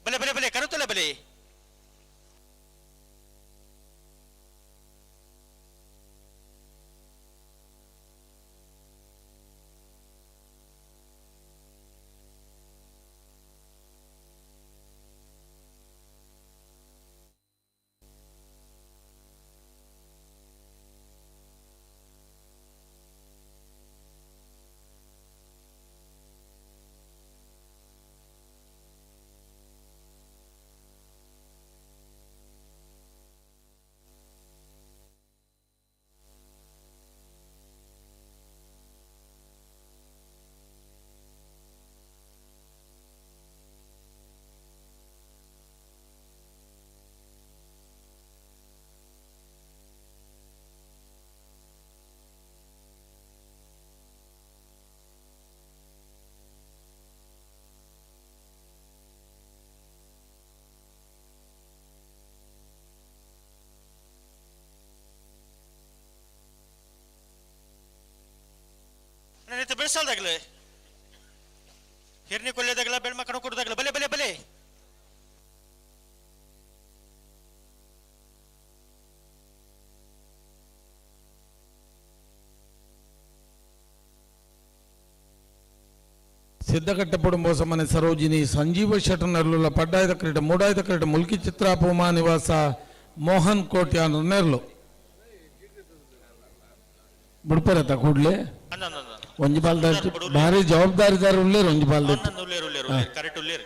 ಬಲೆ ಬಲೆ ಬಲೆ ಕನತಲ್ಲ ಬಲೆ. ಬೆಳೆಸಲ್ದಾಗಲೇ ಹಿರ್ನಿ ಕೊಲ್ಯದಾಗಲ ಬೆಳ್ಮ ಕಣಕೊಡದಾಗಲ ಬಲೆ ಬಲೆ ಬಲೆ. ಸಿದ್ದಘಟ್ಟ ಪಡುಂಬ ಮನೆ ಸರೋಜಿನಿ ಸಂಜೀವ ಶೆಟ್ಟರ್ ಪಡ್ಡಾಯ್ದ ಕ್ರೀಡೆ ಮೂಡಾಯ್ದ ಕ್ರೀಡೆ ಮುಲ್ಕಿ ಚಿತ್ರಾಪ ಉಮಾ ನಿವಾಸ ಮೋಹನ್ ಕೋಟ್ಯಾನ್ ನೆರ್ಲು. ಬಿಡ್ಪರತ ಕೂಡ್ಲೆ ಒಂಜಿ ಪಾಲ್ದ ಭಾರಿ ಜವಾಬ್ದಾರಿದಾರ ಉಳ್ಳೇರು ಒಂಜಿ ಪಾಲ್ದ. ಕರೆಕ್ಟ್ ಉಳ್ಳೇರು.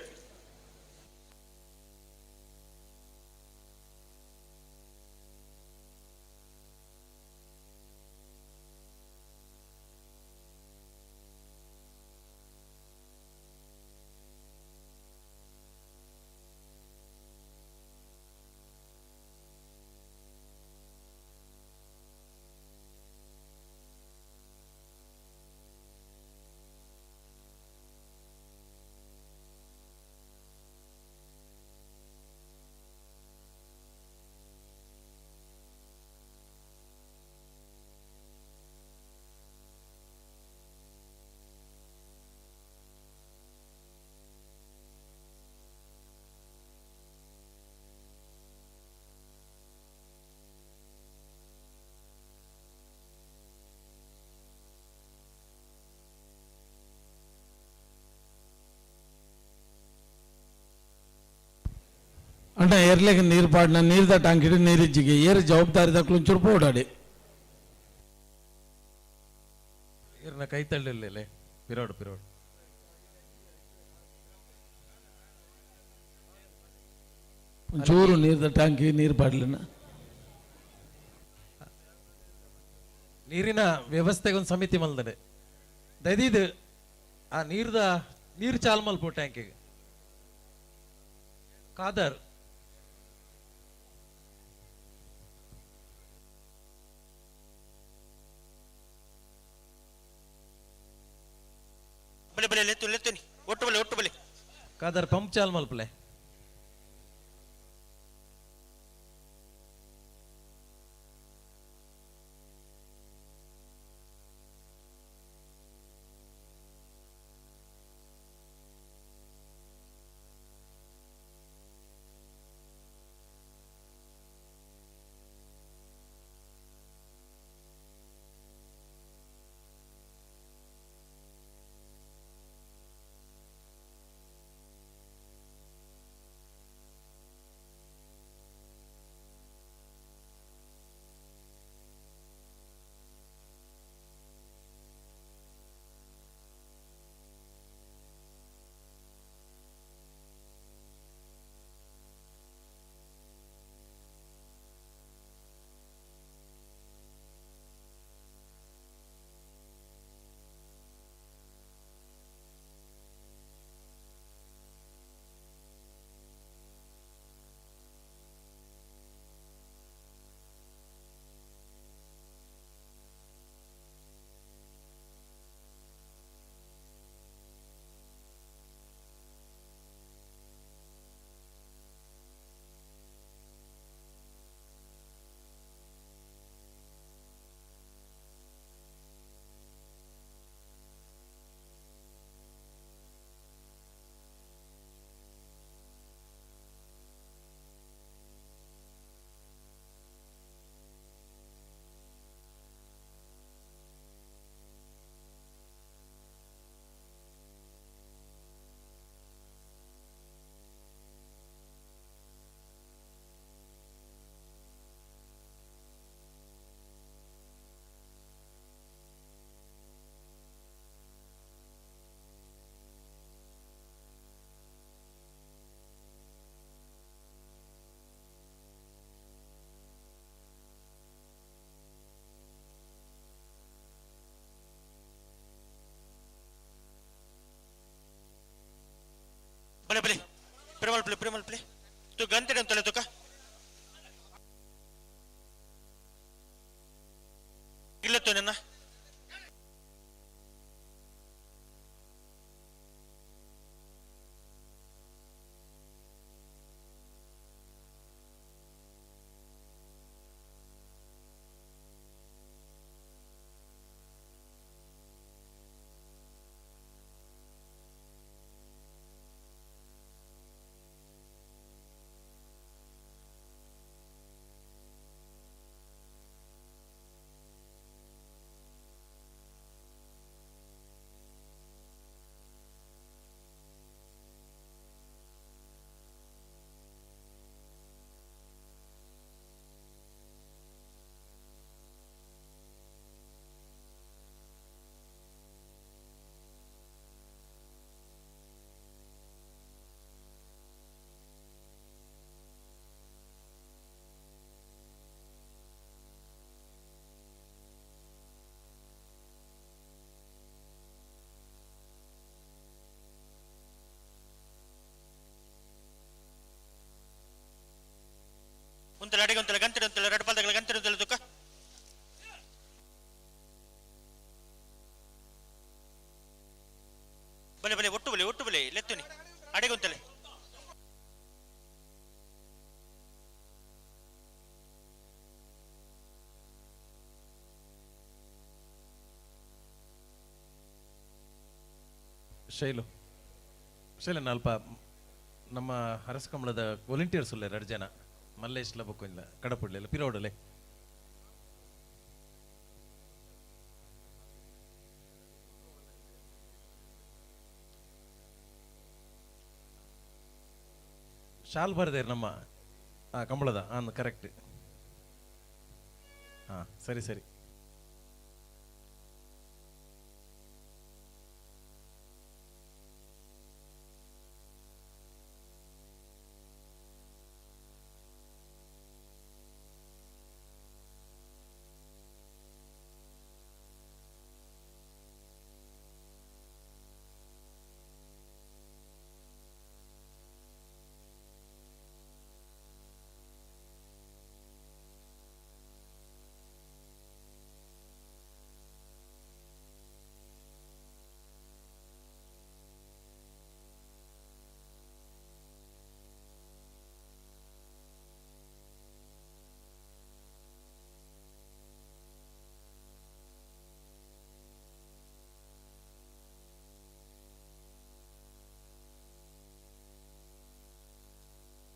అంటే ఏర్లేక నీరు పాడిన నీరు టాంకిడి నీరిజ్జికి ఏరు జవాಬ್ದಾರಿ ದಕ್ಕಲು ಓಡಾಡಿ ಏರ್ನ ಕೈ ತಳ್ಳಿಲ್ಲ ಪಿರೋಡು ಪಿರೋಡು ಒಂಚೂರು ನೀರ್ದ ಟ್ಯಾಂಕಿ ನೀರು ಪಾಡ್ಲಿನ ನೀರಿನ ವ್ಯವಸ್ಥೆಗೆ ಒಂದು ಸಮಿತಿ ಮಲ್ದಡೆ ದಯದೀದು ಆ ನೀರ್ದ ನೀರು ಚಾಲ್ ಮಲ್ಪು ಟ್ಯಾಂಕಿಗೆ ಖಾದರ್ ಬಲೆ ಬಲೆ ಲೆತ್ತು ಲೆತ್ತುನಿ ಒಟ್ಟು ಬಲೆ ಒಟ್ಟು ಬಲೆ ಖಾದರ್ ಪಂಪ್ ಚಾಲ್ ಮಲ್ಪಲೆ ಬಲೆ ಬಲೆ ಪ್ರೇಮಲ್ ಪ್ಲೇ ಪ್ರೇಮಲ್ ಪ್ಲೇ ತು ಗಂಟೆ ಅಂತಲೇ ತುಕ ಇಲ್ಲ ತೋ ನನ್ನ ಉಂತಲೆ ಅಡಿಗೆ ಉಂತಲೆ ಗಂತಿಡ ಉಂತಲೆ ಎರಡು ಪಾದಗಳ ಗಂತಿಡ ಉಂತಲೆ ತುಕ ಬಲೆ ಬಲೆ ಒಟ್ಟು ಬಲೆ ಒಟ್ಟು ಬಲೆ ಲೆತ್ತುನಿ ಅಡಿಗೆ ಉಂತಲೆ ಶೈಲು ಶೈಲನ ಅಲ್ಪ ನಮ್ಮ ಅರಸಕಂಬಳದ ವಾಲಂಟಿಯರ್ಸ್ ಉಲ್ಲ ಎರಡು ಜನ ಮಲ್ಲೇಶ್ ಲಬಕ್ಕೊಂಜ ಕಡಪುಡ್ಲೆ ಪಿರೋಡಲೆ ಶಾಲ್ ಬರದೇರ್ ನಮ್ಮ ಆ ಕಂಬಳದ ಹಾಂ ಕರೆಕ್ಟ್ ಹಾಂ ಸರಿ ಸರಿ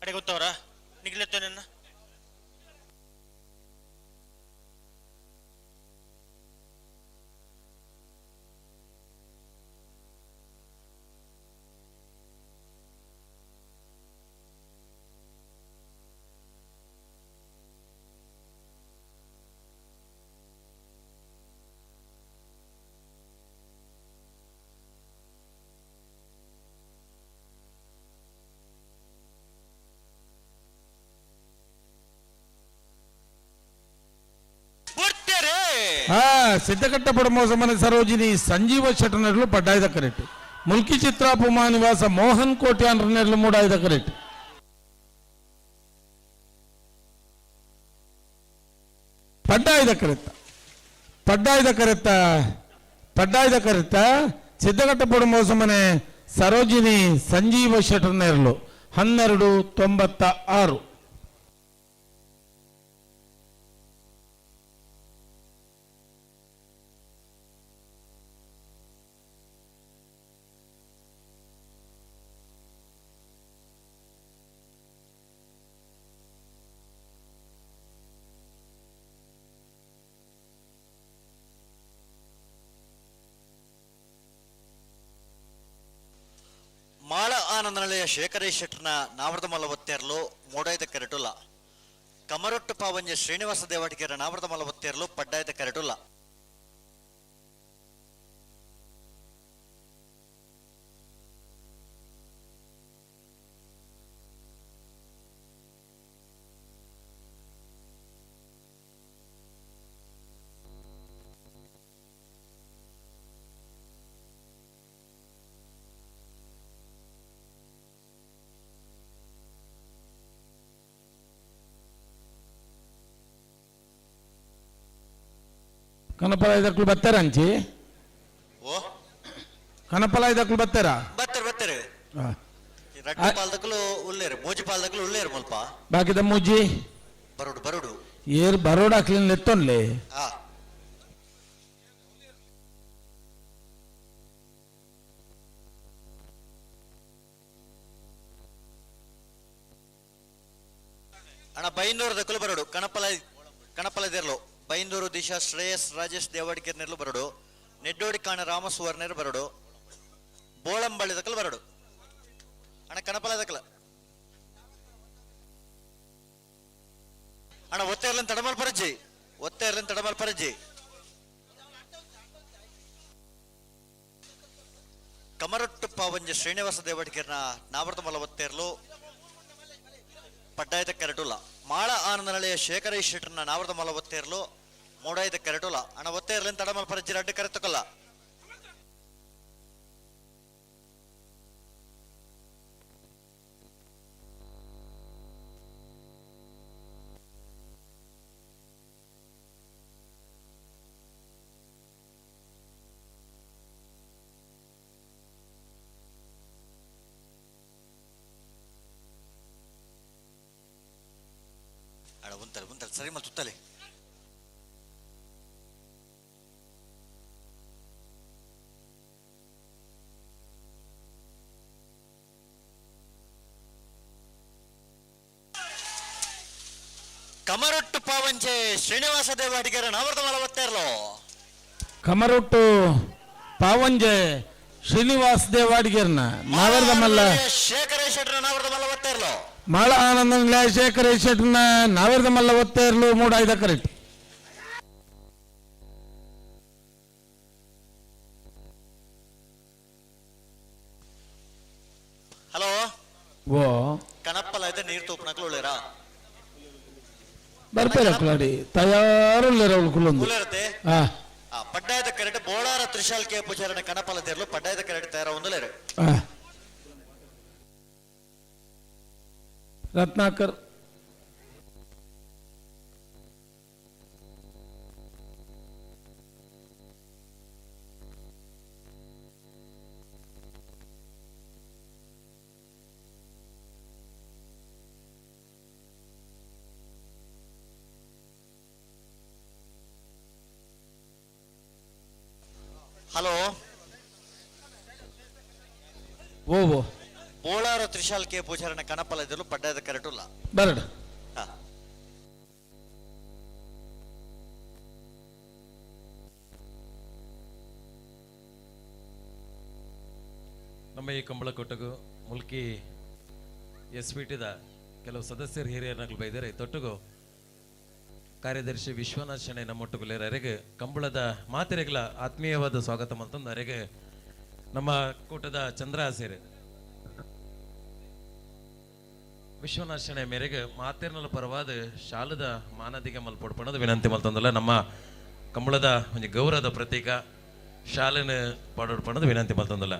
ಅಡಿಗೆ ಗೊತ್ತವರ ನಿಗ್ಲೆತ್ತೋ ನನ್ನ ಸಿದ್ದಕಟ್ಟ ಪಡಮೋಸಮನೆ ಸರೋಜಿನಿ ಸಂಜೀವ ಶೆಟ್ಟನರ್ಲು ಪಡ್ಡಾಯ್ದ ಕರೆಕ್ಟ್ ಮುಲ್ಕಿ ಚಿತ್ರಾಪುಮಾ ನಿವಾಸ ಮೋಹನ್ ಕೋಟ್ಯಾನ್ರನೆರ್ಲು ಮೂಡಾಯ್ದ ಕರೆಕ್ಟ್ ಪಡ್ಡಾಯ್ದ ಕರೆತ್ತ ಪಡ್ಡಾಯ್ದ ಕರೆತ್ತ ಪಡ್ಡಾಯ್ದ ಕರೆತ್ತ ಸಿದ್ದಕಟ್ಟ ಪಡಮೋಸಮನೆ ಸರೋಜಿನಿ ಸಂಜೀವ ಶೆಟ್ಟರ್ನೆರ್ಲು 12.96. ಮಾಳ ಆನಂದನಳೆಯ ಶೇಖರೇಶ್ ಶೆಟ್ಟರ್ನ ನಾವರದ ಮಲ್ಲ ಒತ್ತೇರ್ಲು ಮೋಡಾಯ್ದ ಕರೆಟುಲ್ಲ ಕಮರೊಟ್ಟು ಪಾವಂಜ ಶ್ರೀನಿವಾಸ ದೇವಾಟಿಗೆರ ನಾವರದ ಮಲ್ಲ ಒತ್ತೇರ್ಲು ಪಡ್ಡಾಯ್ದ ಕರೆಟುಲ್ಲ. ಕನಪಲಾಯ್ದಕ್ಲು ಬತ್ತಾರ ಅಂಚಿ? ಓ. ಕನಪಲಾಯ್ದಕ್ಲು ಬತ್ತಾರ? ಬತ್ತಾರೆ ಬತ್ತಾರೆ. ರಡ್ಡು ಪಾಲ್ದಕ್ಲು ಉಲ್ಲೇರು, ಮೂಜಿ ಪಾಲ್ದಕ್ಲು ಉಲ್ಲೇರು ಮುಲ್ಪ. ಬಾಕಿದ ಮೂಜಿ? ಬರೋಡು ಬರೋಡು. ಏರ್ ಬರೋಡ ಕ್ಲೀನ್ ಎತ್ತೊನ್ಲೆ. ಆ. ಅಣ್ಣ ಬೈಂದೂರು ದಕ್ಕಲು ಬರೋಡು, ಕಣಪಲ ಕಣಪಲದಿರ್ಲು ಬೈಂದೂರು ದಿಶಾ ಶ್ರೇಯಸ್ ರಾಜೇಶ್ ದೇವಾಡಿಕೆರ್ ನೆರ್ಲು ಬರೋಡು, ನೆಡ್ಡೋಡಿ ಕಾಣ ರಾಮ ಸುವರ್ಣರ್ ಬರೋಡು, ಬೋಳಂಬಳ್ಳಿ ದಕ್ಕಲು ಬರೋಡು. ಅಣ್ಣ ಕಣಪಲ ದಕ್ಕಲ ಅಣ್ಣ ಒತ್ತೆ ಇರ್ಲನ್ ತಡಮಲ್ ಪರಜ್ಜಿ, ಒತ್ತೆ ಇರ್ಲನ್ ತಡಮಲ್ ಪರಜ್ಜಿ. ಕಮರೊಟ್ಟು ಪಾವಂಜ ಶ್ರೀನಿವಾಸ ದೇವಾಡಿಕೆರ್ನ ನಾವರ್ತ ಮಲ ಒತ್ತೇರ್ಲು ಪಡ್ಡಾಯದ ಕರೆಟುಲ. ಮಾಳ ಆನಂದನಳೆಯ ಶೇಖರ ಶೆಟ್ಟರ್ನ ನಾವರ್ದ ಮಲ ಒತ್ತೇರ್ಲು ಮೂಡಾಯದ ಕರೆಟುಲ. ಅಣ್ಣ ಒತ್ತೇರ್ಲಿನ್ ತಡಮಲ್ ಪರಜ್ಜಿ ರಡ್ಡು ಕರೆತುಕಲ್ಲ. ಅಣ್ಣ ಉಂತಲೆ ಉಂತಲೆ ಸರಿ ಮಲ್ ತುತ್ತಲೆ. ಕಮರೊಟ್ಟು ಪಾವಂಜೆ ಶ್ರೀನಿವಾಸ ದೇವಾಡಿಗರ ನಾವರ್ದ ಮಲ ಒತ್ತೇರ್ಲೋ. ಕಮರೊಟ್ಟು ಪಾವಂಜೆ ಶ್ರೀನಿವಾಸ ದೇವಾಡಿಗರ್ನ ನಾವರ್ದ ಮಲ್ಲ ಶೇಖರ ಶೆಟ್ಟರ ನಾವರ್ದ ಮಲ್ಲ ಒತ್ತೇರ್ಲೋ. ಮಾಳ ಆನಂದ ಶೇಖರ ಶೆಟ್ಟರ್ನ ನಾವರ್ದ ಮಲ್ಲ ಒತ್ತೇರ್ಲು ಮೂಡಾಯ್ದ ಕರೆಕ್ಟ್. ಹಲೋ. ಓ. ಕಣಪ್ಪಲ ಇದೆ ನೀರು ತೂಪನಕ್ಲು ಉಳ್ಳೇರಾ? ಬರ್ಪೇರ ಕುಲಾಡಿ ತಯಾರುಳ್ಳೇರ ಅವಳು ಕುಲ್ಲೊಂದು. ಉಳ್ಳೇರತೆ? ಆ. ಆ ಪಡ್ಡಾಯದ ಕರೆಟ್ ಬೋಳಾರ ತ್ರಿಶಾಲ್ ಕೆ ಪೂಜಾರನ ಕಣಪಲ ದೇರ್ಲು ಪಡ್ಡಾಯದ ಕರೆಟ್ ತಯಾರ ಒಂದುಲೇರು. ಆ. ರತ್ನಾಕರ್. ಹಲೋ. ಓ ಓ. ಬೋಳಾರ ತ್ರಿಶಾಲ್ ಕೆ ಪೂಜಾರನ ಕಣಪಲ ಇದ್ರಲು ಪಡ್ಡಾಯದ ಕರೆಟುಲ್ಲ. ಬರಡು. ನಮ್ಮ ಈ ಕಂಬಳಕೊಟ್ಟಗು ಮುಲ್ಕಿ ಎಸ್ ಪಿ ಟಿದ ಕೆಲವು ಸದಸ್ಯರು ಹಿರಿಯರ್ನಗಳು ಬೈದರೆ ತೊಟ್ಟುಗು ಕಾರ್ಯದರ್ಶಿ ವಿಶ್ವನಾಥ್ ಶೆಣೈ ನಮ್ಮೊಟ್ಟುಗುಲೇರರಿಗೆ ಕಂಬಳದ ಮಾತೆರೆಗಳ ಆತ್ಮೀಯವಾದ ಸ್ವಾಗತ ಅಂತಂದು ಅರೆಗೆ ನಮ್ಮ ಕೂಟದ ಚಂದ್ರ ಸೇರೆ ವಿಶ್ವನಾಥ್ ಶೆಣೈ ಮೇರೆಗೆ ಮಾತೇರ್ನಲ ಪರವಾದ ಶಾಲದ ಮಾನದಿಗೆ ಮಲ್ಪೊಡ್ಪಣದ ವಿನಂತಿ ಮಲ್ತಂದಲ್ಲ ನಮ್ಮ ಕಂಬಳದ ಒಂದು ಗೌರವದ ಪ್ರತೀಕ ಶಾಲೆನ ಪಾಡೋಡ್ಪಣದ ವಿನಂತಿ ಮಲ್ತಂದಲ್ಲ.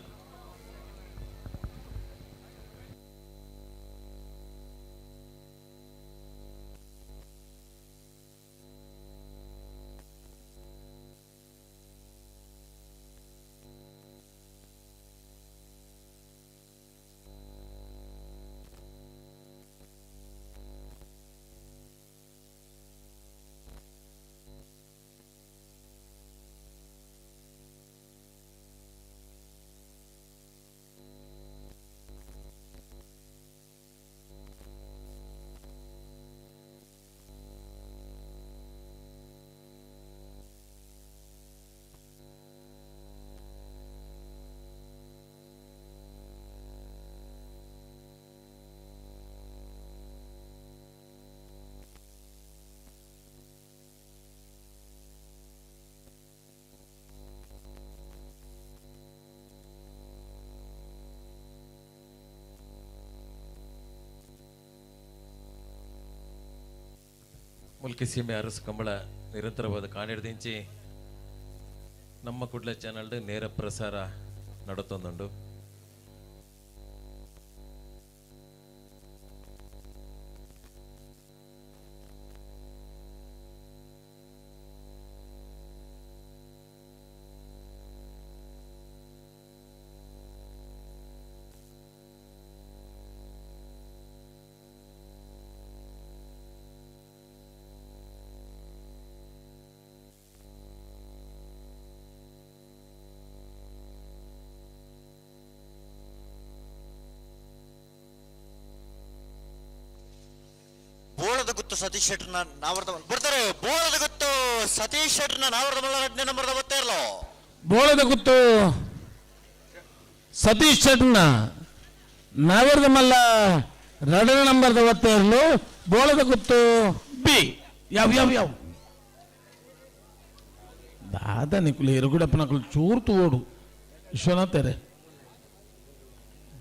ಮುಲ್ಕಿ ಸೀಮೆ ಅರಸು ಕಂಬಳ ನಿರಂತರವಾದ ಕಾಣಿಡ್ದಿಂಚಿ ನಮ್ಮ ಕುಡ್ಲ ಚಾನಲ್ ನೇರ ಪ್ರಸಾರ ನಡತೊಂದುಂಡು. ಗುತ್ತು ಸತೀಶ್ ಶೆಟ್ಟರ್ನ ನಾವರ್ದ ಬರ್ತಾರೆ. ಬೋಳದ ಗುತ್ತು ಸತೀಶ್ ಶೆಟ್ಟರ್ನ ನಾವರ್ದ ಮಲ್ಲ 2ನೇ ನಂಬರ್ದ ಒತ್ತೇರ್ಲೋ. ಬೋಳದ ಗುತ್ತು ಸತೀಶ್ ಶೆಟ್ಟರ್ನ ನಾವರ್ದ ಮಲ್ಲ 2ನೇ ನಂಬರ್ದ ಒತ್ತೇರ್ಲು. ಬೋಳದ ಗುತ್ತು ಬಿ ಯಾವ ಯಾವ ಯಾವ ದಾದ ನಿಕುಲು ಎರುಗುಡಪ್ಪನಕುಲು ಚೂರ್ತು ಓಡು ವಿಶ್ವನಾಥರೇ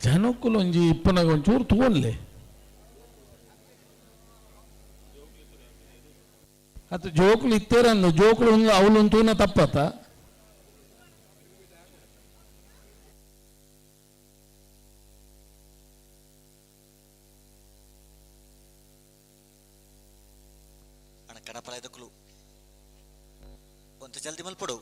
ಜನಕ್ಕುಲು ಒಂಜಿ ಇಪ್ಪನಾಗ ಒಂಚೂರು ತೂವನ್ಲೆ ಅತ್ತ ಜೋಕುಲು ಇತ್ತೇರಂದು ಜೋಕುಲು ಒಂದು ಅವಳು ತೂನ ತಪ್ಪತ್ತ. ಅಣ್ಣ ಕಡಪಲ ಇದಕ್ಕಲು ಒಂತ ಜಲ್ದಿ ಮಲ್ಪಡು.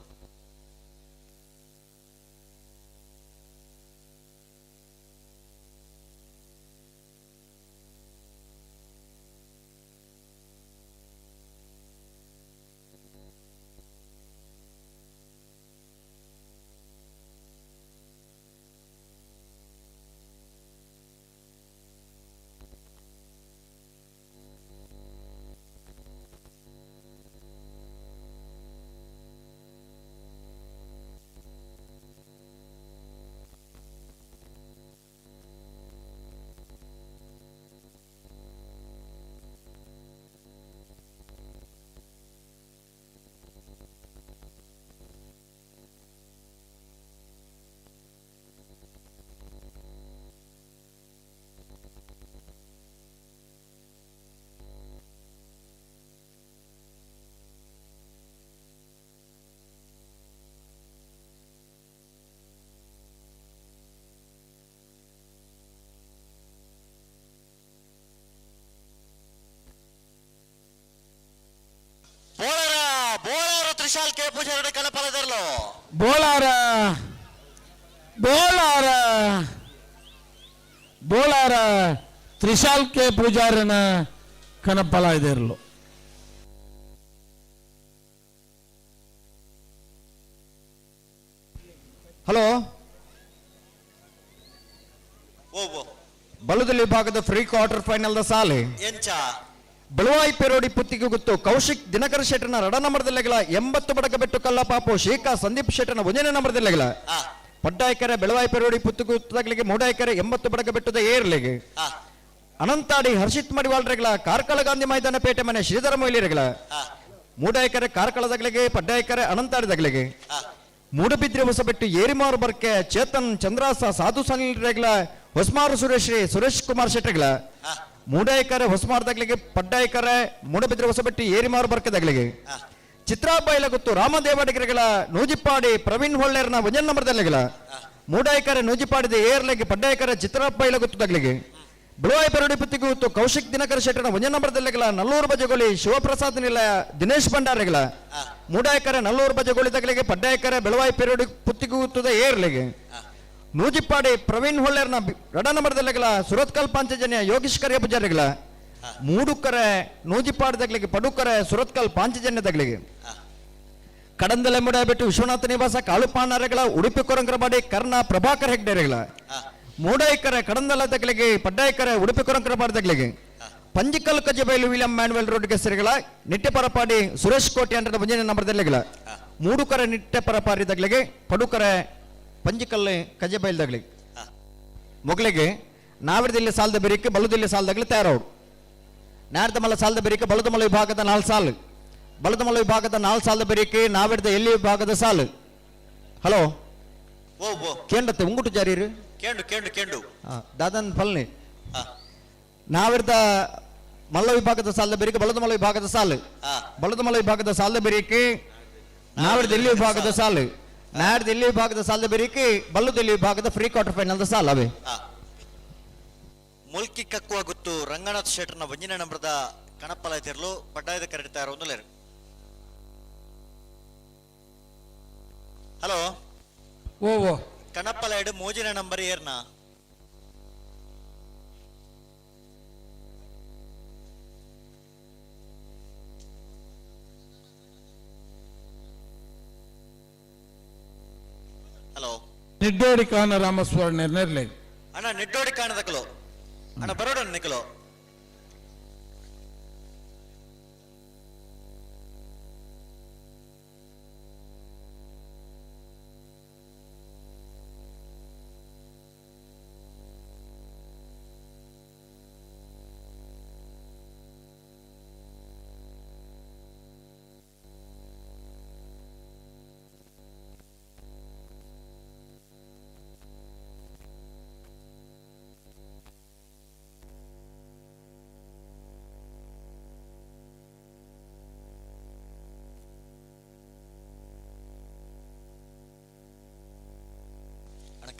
ತ್ರಿಶಾಲ್ ಕೆ ಪೂಜಾರಿ ಕಣಪಲದರ್ಲು. ಬೋಳಾರ ಬೋಳಾರ ಬೋಳಾರ ತ್ರಿಶಾಲ್ ಕೆ ಪೂಜಾರಿನ ಕಣಪಲ ಇದಿರಲು. ಹಲೋ ಓ ಬಲದಲ್ಲಿ ವಿಭಾಗದ ಫ್ರೀ ಕ್ವಾರ್ಟರ್ ಫೈನಲ್ the ಸಾಲೆ ಎಂಚ ಬೆಳುವಾಯಿ ಪೇರೋಡಿ ಪುತ್ತಿಗೆ ಗೊತ್ತು ಕೌಶಿಕ್ ದಿನಕರ ಶೆಟ್ಟರ್ನ ರಡ ನಂಬರ್ದಲ್ಲೆಗಳ 80 ಬಡಕ ಬೆಟ್ಟು ಕಲ್ಲಪಾಪು ಶೇಖಾ ಸಂದೀಪ್ ಶೆಟ್ಟರ್ನ 1ನೇ ನಂಬರ್ದಲ್ಲೆಗಳ ಪಡ್ಡಾಯ್ಕರೆ ಬೆಳುವಾಯಿ ಪೇರೋಡಿ ಪುತ್ತಿಗೆ ಗೊತ್ತದಾಗಲಿಗೆ ಮೂಡಾಯ್ಕರೆ 80 ಬಡಕ ಬೆಟ್ಟದ ಏರ್ಲಿಗೆ ಅನಂತಾಡಿ ಹರ್ಷಿತ್ ಮಡಿವಾಳ್ರೆಗಳ ಕಾರ್ಕಳ ಗಾಂಧಿ ಮೈದಾನ ಪೇಟೆ ಮನೆ ಶ್ರೀಧರ ಮೊಯ್ಲಿರೆಗಳ ಮೂಡಾಯ್ಕರೆ ಕಾರ್ಕಳದಾಗಲಿಗೆ ಪಡ್ಡಾಯ್ಕರೆ ಅನಂತಾಡಿದಾಗಲಿಗೆ ಮೂಡಬಿದ್ರೆ ಹೊಸಬೆಟ್ಟು ಏರಿಮಾರು ಬರ್ಕೆ ಚೇತನ್ ಚಂದ್ರಾಸ ಸಾಧು ಸನಿಲ್ರೆಗಳ ಹೊಸಮಾರು ಸುರೇಶ್ ಸುರೇಶ್ ಕುಮಾರ್ ಶೆಟ್ಟರ್ಗಳ ಮೂಡಾಯ್ಕರೆ ಹೊಸಮಾರದಾಗ್ಲಿಗೆ ಪಡ್ಡಾಯ್ಕರೆ ಮೂಡಬಿದ್ರೆ ಹೊಸಬೆಟ್ಟು ಏರಿಮಾರು ಬರ್ಕೆದಾಗ್ಲಿಗೆ ಚಿತ್ರಾಬೈಲ ಗೊತ್ತು ರಾಮದೇವಡಿಗರೆಗಳ ನೂಜಿಪ್ಪಾಡಿ ಪ್ರವೀಣ್ ಹೊಳ್ಳೇರ್ನ ಒಂಜನ್ ನಂಬರ್ದಲ್ಲಿಗಳ ಮೂಡಾಯ್ಕರೆ ನೂಜಿಪಾಡಿದ ಏರ್ಲೆಗೆ ಪಡ್ಡಾಯ್ಕರೆ ಚಿತ್ರಾಬೈಲ ಗೊತ್ತುದಾಗ್ಲಿಗೆ ಬಿಳುವಾಯಿ ಪೆರಡಿ ಪುತ್ತಿಗೆ ಗೊತ್ತು ಕೌಶಿಕ್ ದಿನಕರ ಶೆಟ್ಟರ್ನ ಒಂಜನ್ ನಂಬರ್ದಲ್ಲಿಗಳ ನಲ್ಲೂರು ಬಜಗೋಳಿ ಶಿವಪ್ರಸಾದ್ ನಿಲಯ ದಿನೇಶ್ ಭಂಡಾರಿಗಳ ಮೂಡಾಯ್ಕರೆ ನಲ್ಲೂರು ಬಜಗೋಳಿ ತಗಲಿಗೆ ಪಡ್ಡಾಯ್ಕರೆ ಬೆಳವಾಯಿ ಪೆರಡಿ ಪುತ್ತಿಗೆ ಗೊತ್ತದ ಏರ್ಲೆಗೆ ನೂಜಿಪ್ಪಾಡಿ ಪ್ರವೀಣ್ ಹೊಳ್ಳೇರ್ನ ರಡ ನಂಬರ್ದಲ್ಲಿಗಳ ಸುರತ್ಕಲ್ ಪಾಂಚಜನ್ಯ ಯೋಗೀಶ್ ಕರಿಯ ಪೂಜಾರಿಗಳ ಮೂಡುಕರೆ ನೂಜಿಪ್ಪಾಡಿ ತಗಲಿಗೆ ಪಡುಕರೆ ಸುರತ್ಕಲ್ ಪಾಂಚಜನ್ಯ ತಗಲಿಗೆ ಕಡಂದಲೆ ಬಿಟ್ಟು ವಿಶ್ವನಾಥ ನಿವಾಸ ಕಾಳುಪಾನರೆಗಳ ಉಡುಪಿ ಕೊರಂಕರಬಾಡಿ ಕರ್ಣ ಪ್ರಭಾಕರ್ ಹೆಗ್ಡೆರೆಗಳ ಮೂಡೈಕರೆ ಕಡಂದಲ ತಗಲಿಗೆ ಪಡ್ಡಾಯ್ಕರೆ ಉಡುಪಿ ಕೊರಂಕರಬಾಡಿ ತಗಲಿಗೆ ಪಂಜಿಕಲ್ ಕಜ್ಜಬೈಲು ವಿಲಿಯಂ ಮ್ಯಾನ್ವೆಲ್ ರೋಡ್ ಹೆಸರುಗಳ ನಿಟ್ಟೆಪರಪಾಡಿ ಸುರೇಶ್ ಕೋಟೆ ಅಂತ ಮುಂಜಿನ ನಂಬರ್ದಲ್ಲಿಗಳ ಮೂಡುಕರೆ ನಿಟ್ಟೆಪರಪಾಡಿ ತಗಲಿಗೆ ಪಡುಕರೆ ಪಂಜಿಕಲ್ ಕಜ್ಜಬೈಲ್ ತಗಲಿಗೆ ಮೊಗಲಿಗೆ ನಾವಿರದಿಲ್ಲಿ ಸಾಲದ ಬೆರಿಕೆ ಬಲುದಿಲ್ಲಿ ಸಾಲದಾಗಲಿ ತಯಾರವ್ರು ನಾರ್ದಮಲ್ಲ ಸಾಲದ ಬೆರಿಕೆ ಬಲದಮಲ ವಿಭಾಗದ 4 ಸಾಲು ಬಲದಮಲ ವಿಭಾಗದ 4 ಸಾಲದ ಬೆರಿಕೆ ನಾವಿರದ ಎಲ್ಲಿ ವಿಭಾಗದ ಸಾಲು. ಹಲೋ ಕೇಂದ್ರತೆ ಉಂಗುಟು ಜಾರೀರು ಕೇಂಡು ಕೇಂಡು ಕೇಂಡು ದಾದನ್ ಫಲ್ನಿ ನಾವಿರದ ಮಲ್ಲ ವಿಭಾಗದ ಸಾಲದ ಬೆರಿಕೆ ಬಲದಮಲ ವಿಭಾಗದ ಸಾಲು ಬಲದಮಲ ವಿಭಾಗದ ಸಾಲದ ಬೆರಿಕೆ ನಾವಿರದ ಎಲ್ಲಿ ವಿಭಾಗದ ಸಾಲು ನಾಡ್ದ ಎಲ್ಲಿ ವಿಭಾಗದ ಸಾಲದ ಬೆರಿಕೆ ಬಲ್ಲುದೆಲ್ಲಿ ವಿಭಾಗದ ಫ್ರೀ ಕ್ವಾರ್ಟರ್ ಫೈನಲ್ ಸಾಲ ಅವೇ. ಮುಲ್ಕಿ ಕಕ್ಕುವ ಗುತ್ತು ರಂಗನಾಥ್ ಶೆಟ್ಟರ್ನ ಒಂಜಿನ ನಂಬರದ ಕಣಪ್ಪಲ ತಿರ್ಲು ಪಡ್ಡಾಯದ ಕರೆಡ್ತಾರ ಒಂದು ಲೇರು. ಹಲೋ ಓ ಕಣಪ್ಪಲ ಎಡು ಮೂಜಿನ ನಂಬರ್ ಏರ್ನ ಹಲೋ ನಿಡ್ಡೋಡಿ ಕಾನ ರಾಮಸ್ವಾಮಿ ನೆರ್ಲೆ ಅಣ್ಣ ನಿಡ್ಡೋಡಿ ಕಾಣದಕಲು ಅಣ್ಣ ಬರೋಡ ನಿಕಲು.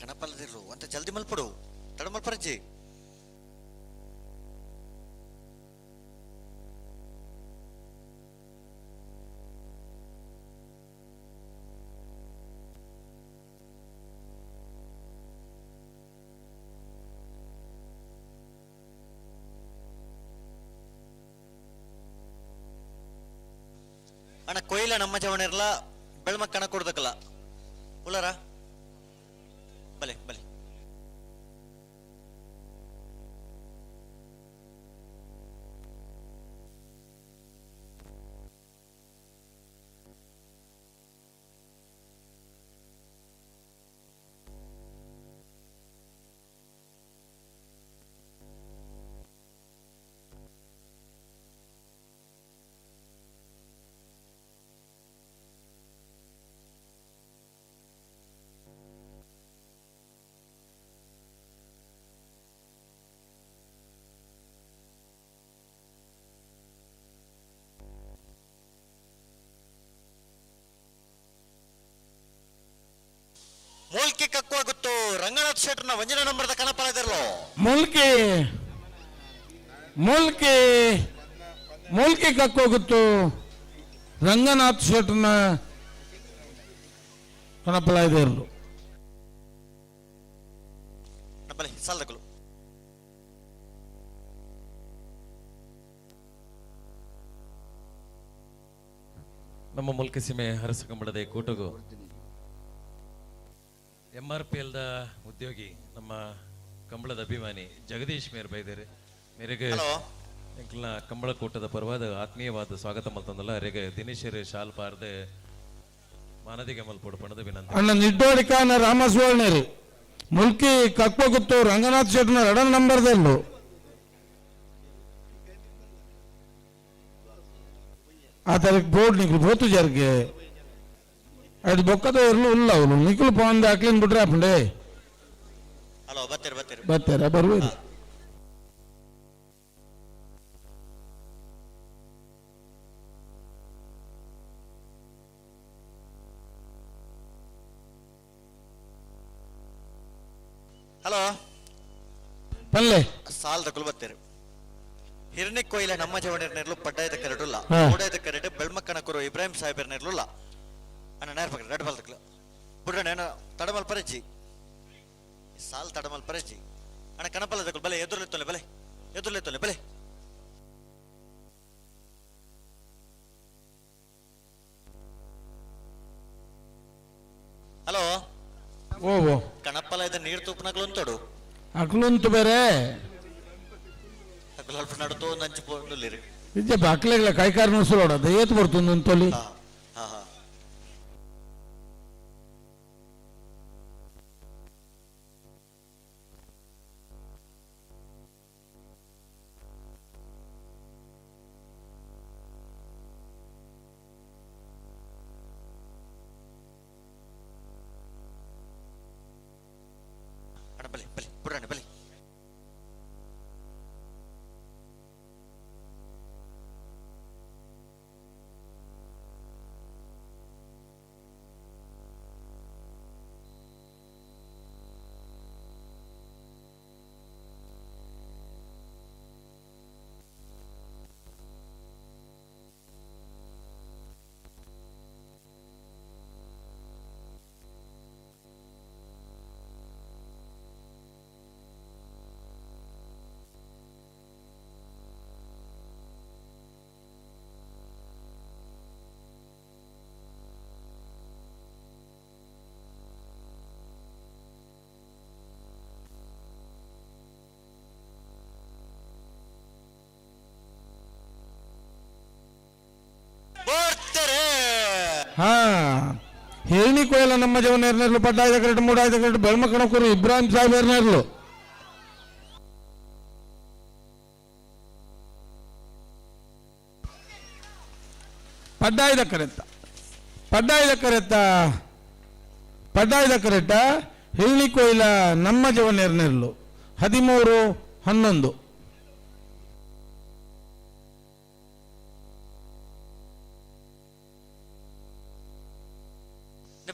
ಕಣಪಲ್ಲದಿರ್ಲು ಅಂತ ಜಲ್ದಿ ಮಲ್ಪಡು ತಡ ಮಲ್ಪರಜ್ಜಿ. ಅಣ್ಣ ಕೊಯ್ಲ ನಮ್ಮ ಜವಣಿರ್ಲ ಬೆಳ್ಮ ಕಣ ಕೊಡ್ದಕ್ಕಲ್ಲ ಉಳ್ಳಾರ ಬಲೆ ಬಲೆ. ಮೂಲ್ಕಿ ಕಕ್ಕುವ ಗೊತ್ತು ರಂಗನಾಥ್ ಶೆಟ್ಟರ್ನ ವಂಜನ ನಂಬರ್ದ ಕಣಪಲ ಇದಿರಲು. ಮೂಲ್ಕಿ ಮೂಲ್ಕಿ ಮೂಲ್ಕಿ ಕಕ್ಕೋಗುತ್ತು ರಂಗನಾಥ್ ಶೆಟ್ಟರ್ನ ಕಣಪಲ ಇದಿರಲು. ಬಲೆ ಸಾಲದಕಲು. ನಮ್ಮ ಮುಲ್ಕಿ ಸೀಮೆ ಹರಸಕಂಬಳದ ಕೂಟಗು ಎಂ ಆರ್ ಪಿ ಎಲ್ದ ಉದ್ಯೋಗಿ ನಮ್ಮ ಕಂಬಳದ ಅಭಿಮಾನಿ ಜಗದೀಶ್ ಮೇರ್ ಬೈದೇರೆ ಮೇರೆಗೆ ಎಂಕ್ಲ ಕಂಬಳ ಕೂಟದ ಪರವಾದ ಆತ್ಮೀಯವಾದ ಸ್ವಾಗತ ಮಲ್ತಂದಲ್ಲ. ಅರೆಗೆ ದಿನೇಶರ್ ಶಾಲ್ ಪಾರ್ದೆ ಮಾನದಿಗೆ ಮಲ್ಪೋಡು ಪಣದ ವಿನಂತಿ. ಅಣ್ಣ ನಿಡ್ಡೋಡಿಕಾನ ರಾಮಸ್ವಾಮಿಯರು ಮುಲ್ಕಿ ಕಕ್ಪಗುತ್ತು ರಂಗನಾಥ್ ಶೆಟ್ಟನ ಎರಡನೇ ನಂಬರ್ದಲ್ಲೂ. ಆ ತಾರೀಕು ಬೋರ್ಡ್ ನಿಕ್ಲು ಬೋತು ಜರ್ಗೆ ಅದು ಬೊಕ್ಕದ ಇರ್ಲು ಇಲ್ಲ ಅವನು ನಿಕ್ಲು ಪೋಂದ ಹಾಕ್ಲಿನ್ ಬಿಟ್ರೆ ಅಪ್ಪಂಡೆ. ಹಲೋ ಬರ್ತೀರಿ ಬರ್ತೀರಿ ಬರ್ತಾರ ಬರ್ಬೋದು. ಹಲೋ ಪಲ್ಲೆ ಸಾಲದ ಕುಲ್ಬತ್ತೀರಿ. ಹಿರಣ್ಯ ಕೊಯ್ಲ ನಮ್ಮ ಜವಣಿರ್ನೆರ್ಲು ಪಡ್ಡಾಯದ ಕರಡುಲ್ಲ ಮೂಡಾಯದ ಕರಡು ಬೆಳ್ಮಕ್ಕನಕರು ಇಬ್ರಾಹಿಂ ಸಾಹೇಬರ್ನೆರ್ಲುಲ್ಲ. ಅಣ್ಣ ನೇರ ಪಕ್ಕ ರಡ್ ಬಲ್ದಕ್ಲು ಬುಡ್ರಣ್ಣ ಅಣ್ಣ ತಡಮಲ್ ಪರಜ್ಜಿ ಸಾಲ್ ತಡಮಲ್ ಪರಜ್ಜಿ. ಅಣ್ಣ ಕಣಪಲ್ಲದಕ್ಲು ಬಲೆ ಎದುರ್ಲೆತ್ತೊಲೆ ಬಲೆ ಎದುರ್ಲೆತ್ತೊಲೆ ಬಲೆ. ಹಲೋ ಓ ಕಣಪ್ಪಲ ಇದ್ದ ನೀರು ತೂಪನಕ್ಲು ಅಂತೋಡು ಅಕ್ಲುಂತು ಬೇರೆ ಅಕ್ಲು ಅಲ್ಪ ನಡುತ್ತೋ ಒಂದು ಅಂಚು ಪೋಂದುಲ್ಲಿರಿ. ನಿಜ ಅಕ್ಲೆಗ್ಲ ಕೈಕಾರ್ ನುಸುಳೋಡ ಏತ್ ಬರ್ತುಂದು ಅಂತೊಲಿ. ಹಾ ಹಾ ಅಣ್ಣ ಬಲೆ ಬಲೆ ಬುಡ್ರಣ್ಣ ಬಲೆ. ಹಾ ಹೇಳಿ ಕೊಯ್ಲ ನಮ್ಮ ಜವನೇರ್ನೆರ್ಲು ಪಡ್ಡಾಯ್ದ ಕರೆಟ್ ಮೂಡಾಯ್ದ ಕರೆಟ್ ಬೆಳ್ಮಕಣಕೂರು ಇಬ್ರಾಹಿಂ ಸಾಹೇಬರ್ನೆರ್ಲು. ಪಡ್ಡಾಯ್ದ ಕರೆತ್ತ ಪಡ್ಡಾಯ್ದ ಕರೆತ್ತ ಪಡ್ಡಾಯ್ದ ಕರೆಟ್ಟ ಹೇಳಿ ಕೊಯ್ಲ ನಮ್ಮ ಜವನೇರ್ನೆರ್ಲು 13 11.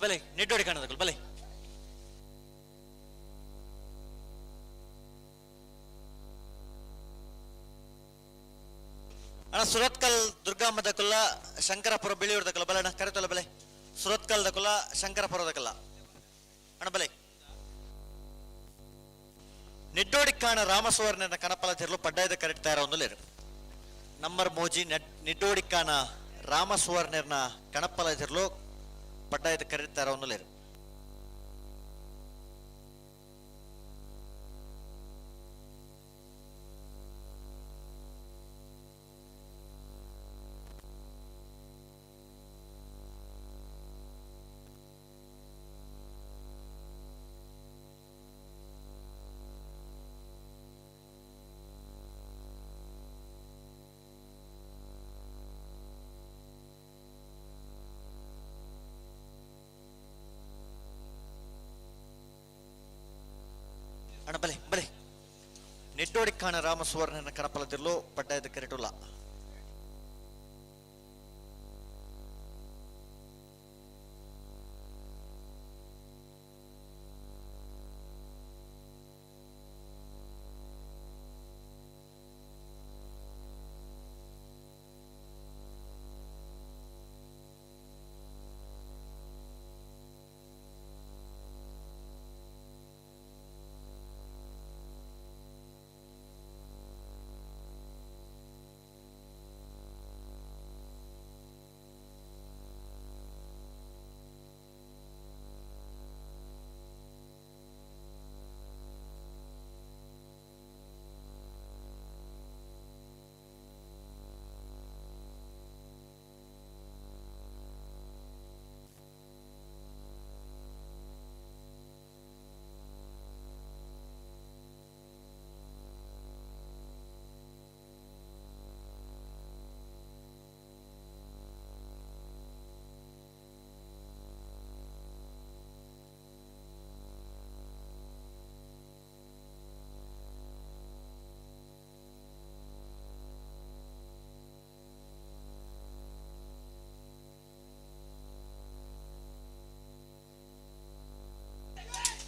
ಬಲೆ ನೆಡ್ಡೋಡಿ ಕಾಣದಕ್ಕಲ್ ಬಲೆ. ಅಣ್ಣ ಸುರತ್ಕಲ್ ದುರ್ಗಾಮ್ಮ ದಕುಲ್ಲ ಶಂಕರಪುರ ಬಿಳಿಯೂರು ದಕುಲ್ಲ ಬಲೆ ಅಣ್ಣ ಕರೆತೊಲ್ಲ ಬಲೆ ಸುರತ್ಕಲ್ ದಕುಲ್ಲ ಶಂಕರಪುರ ದಕುಲ್ಲ ಅಣ್ಣ ಬಲೆ ನಿಡ್ಡೋಡಿಕ್ಕಾಣ ರಾಮಸುವರ್ಣನ ಕಣಪಲ ತಿರ್ಲು ಪಡ್ಡಾಯದ ಕರೆಕ್ಟ್ ತಯಾರ ಒಂದುಲೇರು ನಂಬರ್ ಮೋಜಿ ನಿಡ್ಡೋಡಿಕ್ಕಾಣ ರಾಮಸುವರ್ಣನ ಕಣಪಲ ತಿರ್ಲು ಪಡ್ಡಾಯದ ಕರೆಕ್ಟ್ ತಯಾರ ಒಂದುಲೇರು ಅಣ್ಣ ಬಲೆ ಬಲೆ ನಿಡ್ಡೋಡಿಕ್ಕಾಣ ರಾಮಸುವರ್ಣನ ಕಣಪಲದಿರ್ಲು ಪಡ್ಡಾಯದ ಕರೆಟುಲ್ಲ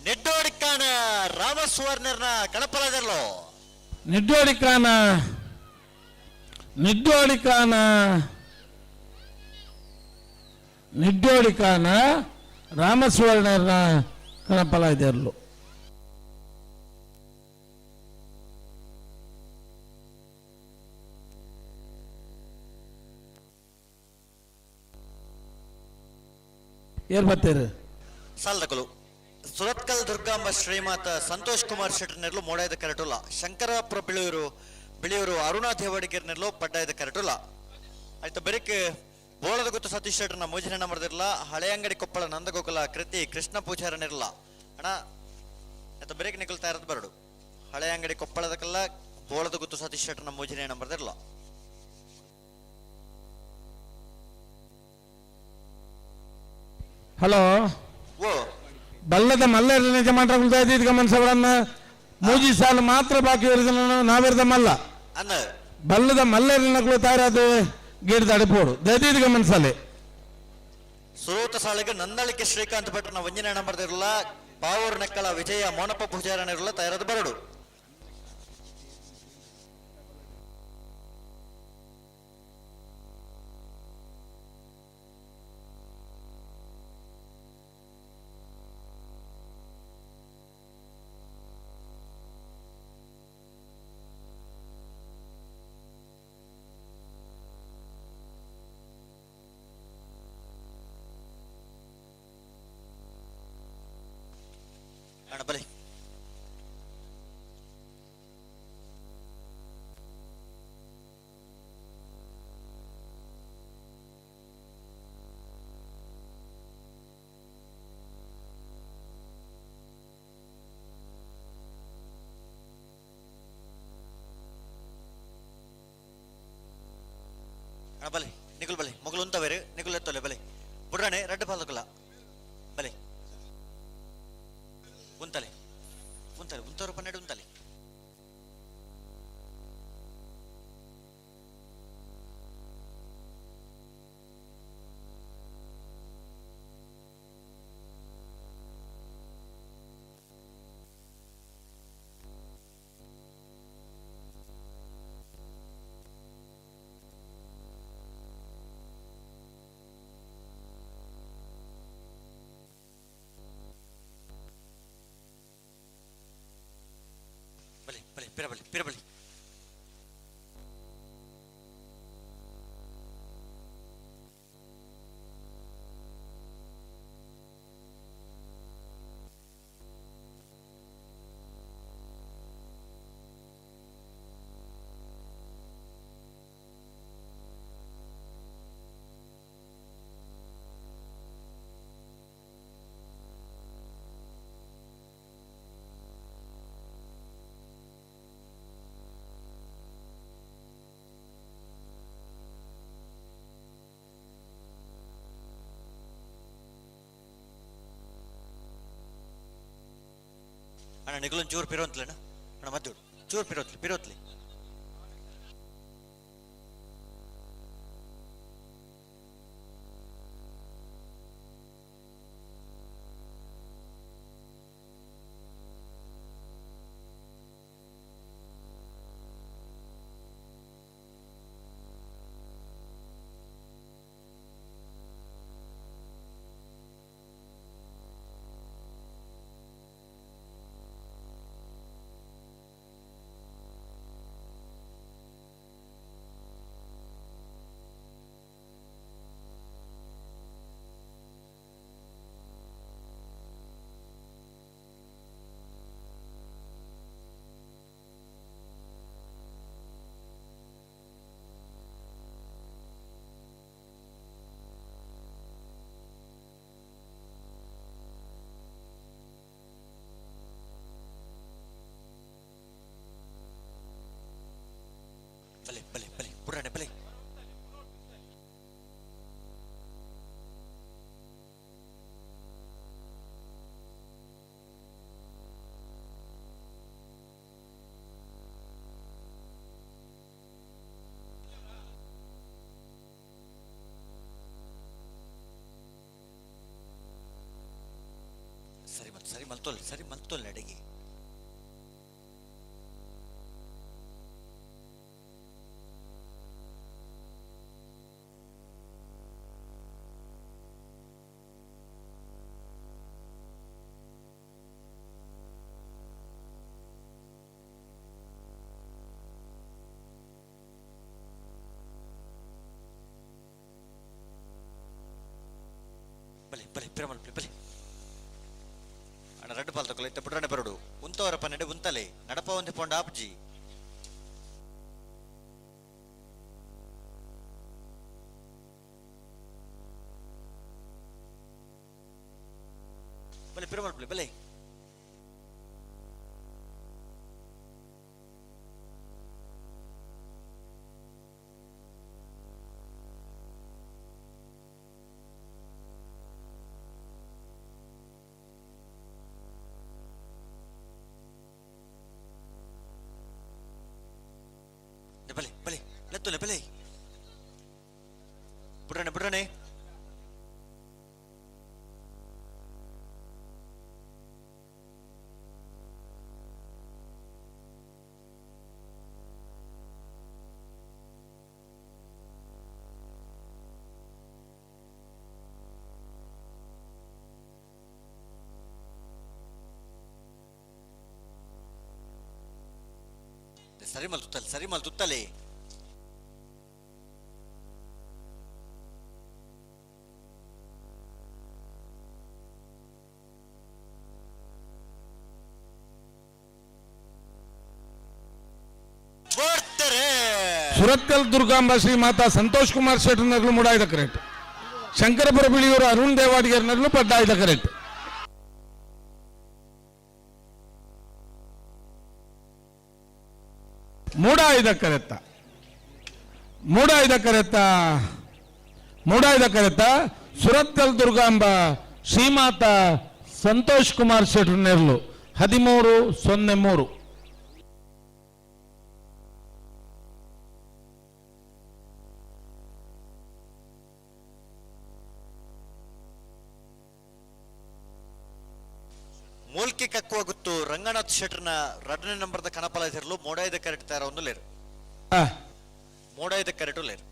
ನೆಡ್ಡೋಡಿಕ್ಕಾಣ ರಾಮಸುವರ್ಣರ್ನ ಕಣಪಲದಿರ್ಲು ನಿಡ್ಡೋಡಿಕ್ಕಾನ ನಿಡ್ಡೋಡಿಕ್ಕಾನ ನಿಡ್ಡೋಡಿಕ್ಕಾನ ರಾಮಸುವರ್ಣರ್ನ ಕಣಪಲ ಇದೆರ್ಲು ಏರ್ ಬತ್ತೀರಿ ಸಾಲದಕಲು ಸುರತ್ಕಲ್ ದುರ್ಗಾಂಬ ಶ್ರೀಮಾತ ಸಂತೋಷ್ ಕುಮಾರ್ ಶೆಟ್ಟರ್ನೆರ್ಲು ಮೋಡಾಯದ ಕರೆಟುಲ್ಲ ಶಂಕರಪುರ ಬಿಳಿಯೂರು ಬಿಳಿಯೂರು ಅರುಣಾ ದೇವಡಿಗೆರ್ನೆರ್ಲು ಪಡ್ಡಾಯದ ಕರೆಟುಲ್ಲ ಆಯ್ತು ಬೆರಿಕ್ ಬೋಳದ ಗೊತ್ತು ಸತೀಶ್ ಶೆಟ್ಟರ್ನ ಮೂಜಿನ ಮರದಿರಲ್ಲ ಹಳೆಯಂಗಡಿ ಕೊಪ್ಪಳ ನಂದಗೋಕುಲ ಕೃತಿ ಕೃಷ್ಣ ಪೂಜಾರನಿರಲ್ಲ ಅಣ್ಣ ಆಯ್ತು ಬೆರಿಕ್ ನಿಕಲ್ ತಯಾರದ ಬರಡು ಹಳೆಯಂಗಡಿ ಕೊಪ್ಪಳದಕಲ್ಲ ಬೋಳದ ಗುತ್ತು ಸತೀಶ್ ಶೆಟ್ಟರ್ನ ಮೂಜಿನ ಬರೆದಿರಲ್ಲ ಹಲೋ ಓ ಬಲ್ಲದ ಮಲ್ಲರ ನಿಜ ಮಾಡ್ತಾ ಗಮನಿಸವಳನ್ನ ಮೂಜಿ ಸಾಲು ಮಾತ್ರ ಬಾಕಿ ಇರೋದನ್ನ ನಾವಿರ್ದ ಮಲ್ಲ ಅನ್ನ ಬಲ್ಲದ ಮಲ್ಲರಿನಗಳು ತಾರಾದ ಗೇಡ್ ಅಡಪೋಡು ದಯದೀದ್ ಗಮನಿಸಲೆ ಸುರೂತ ಸಾಲಿಗೆ ನಂದಳಿಕೆ ಶ್ರೀಕಾಂತ್ ಭಟ್ರನ ವಂಜನೆ ಬರೆದಿರಲ್ಲ ಪಾವೂರ್ ನೆಕ್ಕಳ ವಿಜಯ ಮೋನಪ್ಪ ಪೂಜಾರನಿರಲ್ಲ ತಯಾರದ ಬರಡು ಅಣ್ಣ ಬಲೆ ಅಣ್ಣ ಬಲೆ ನಿಗುಲ್ ಬಲೆ ಮೊಗಲು ಉಂತವೇರು ನಿಗುಲ್ ಎತ್ತೊಲೆ ಬಲೆ ಬುಡ್ರಾಣೆ ರಡ್ಡು ಪಾಲಕುಲ ಬಲೆ ಉಂತಲೆ ಉಂತಲೆ ಉಂತವರು ಪನ್ನೆರಡು ಉಂತಲೆ ಪಿರಬಲಿ ಪಿರಬಲಿ ಅಣ್ಣ ನಿಗುಲೊಂದು ಚೂರು ಪಿರೋಂತ್ಲೇನ ಅಣ್ಣ ಮದ್ದು ಚೂರು ಪಿರೋತ್ಲಿ ಪಿರೋತ್ಲಿ ಬಲೆ ಬಲೆ ಬಲೆ ಪುರಾಣೆ ಬಲೆ ಸರಿ ಮಲ್ ಸರಿ ಮಲ್ತೋಲ್ ಸರಿ ಮಲ್ತೋಲ್ ಅಡಿಗೆ ಬಲೆ ಬಲೆ ಪಿರಮಲ್ ಬಲೆ ಅಣ್ಣ ರಡ್ಡು ಪಾಲ್ ತಗೊಳ್ಳಿ ಇತ್ತ ಪುಟ್ರನೆ ಬರಡು ಉಂತವರಪ್ಪ ನಡೆ ಉಂತಲೆ ನಡಪ ಒಂದು ಪೊಂಡ ಆಪ್ಜಿ ಬಲೆ ಪಿರಮಲ್ ಬಲೆ ಬಲೆ ಬಲೆ ಬಲೆ ಲತ್ತುಲೆ ಬಲೆ ಬುಡ್ರನೆ ಬುಡ್ರನೆ ಸರಿ ಮಲ್ ತುತ್ತಲೆ ಸರಿ ಮಲ್ ತುತ್ತಲೆ ಸುರತ್ಕಲ್ ದುರ್ಗಾಂಬ ಶ್ರೀ ಮಾತಾ ಸಂತೋಷ್ ಕುಮಾರ್ ಶೆಟ್ಟರ್ನರ್ಲು ಮೂಡಾಯ್ದ ಕರೆಕ್ಟ್. ಶಂಕರಪುರ ಬಿಳಿಯೂರು ಅರುಣ್ ದೇವಾಡಿಗರ್ನರ್ಲು ಪಡ್ಡಾಯ್ದ ಕರೆಕ್ಟ್. ಮೂಡಾಯ್ದ ಕರೆತ್ತ ಮೂಡಾಯ್ದ ಕರೆತ್ತ ಮೂಡಾಯ್ದ ಕರೆತ್ತ ಸುರತ್ಕಲ್ ದುರ್ಗಾಂಬ ಶ್ರೀಮಾತಾ ಸಂತೋಷ್ ಕುಮಾರ್ ಶೆಟ್ಟರ್ನೆರ್ಲು 13-03. ಮೂಲ್ಕಿ ಕಕ್ಕುವ ಗುತ್ತು ರಂಗನಾಥ್ ಶೆಟ್ಟರ್ನ ಎರಡನೇ ನಂಬರ್ದ ಕನಪಲ ಇರ್ಲು ಮೋಡಾಯ್ದ ಕರೆಕ್ಟ್ ತಯಾರ ಒಂದು ಲೇರು ಮೋಡಾಯ್ದ ಕರೆಕ್ಟು ಲೇರು.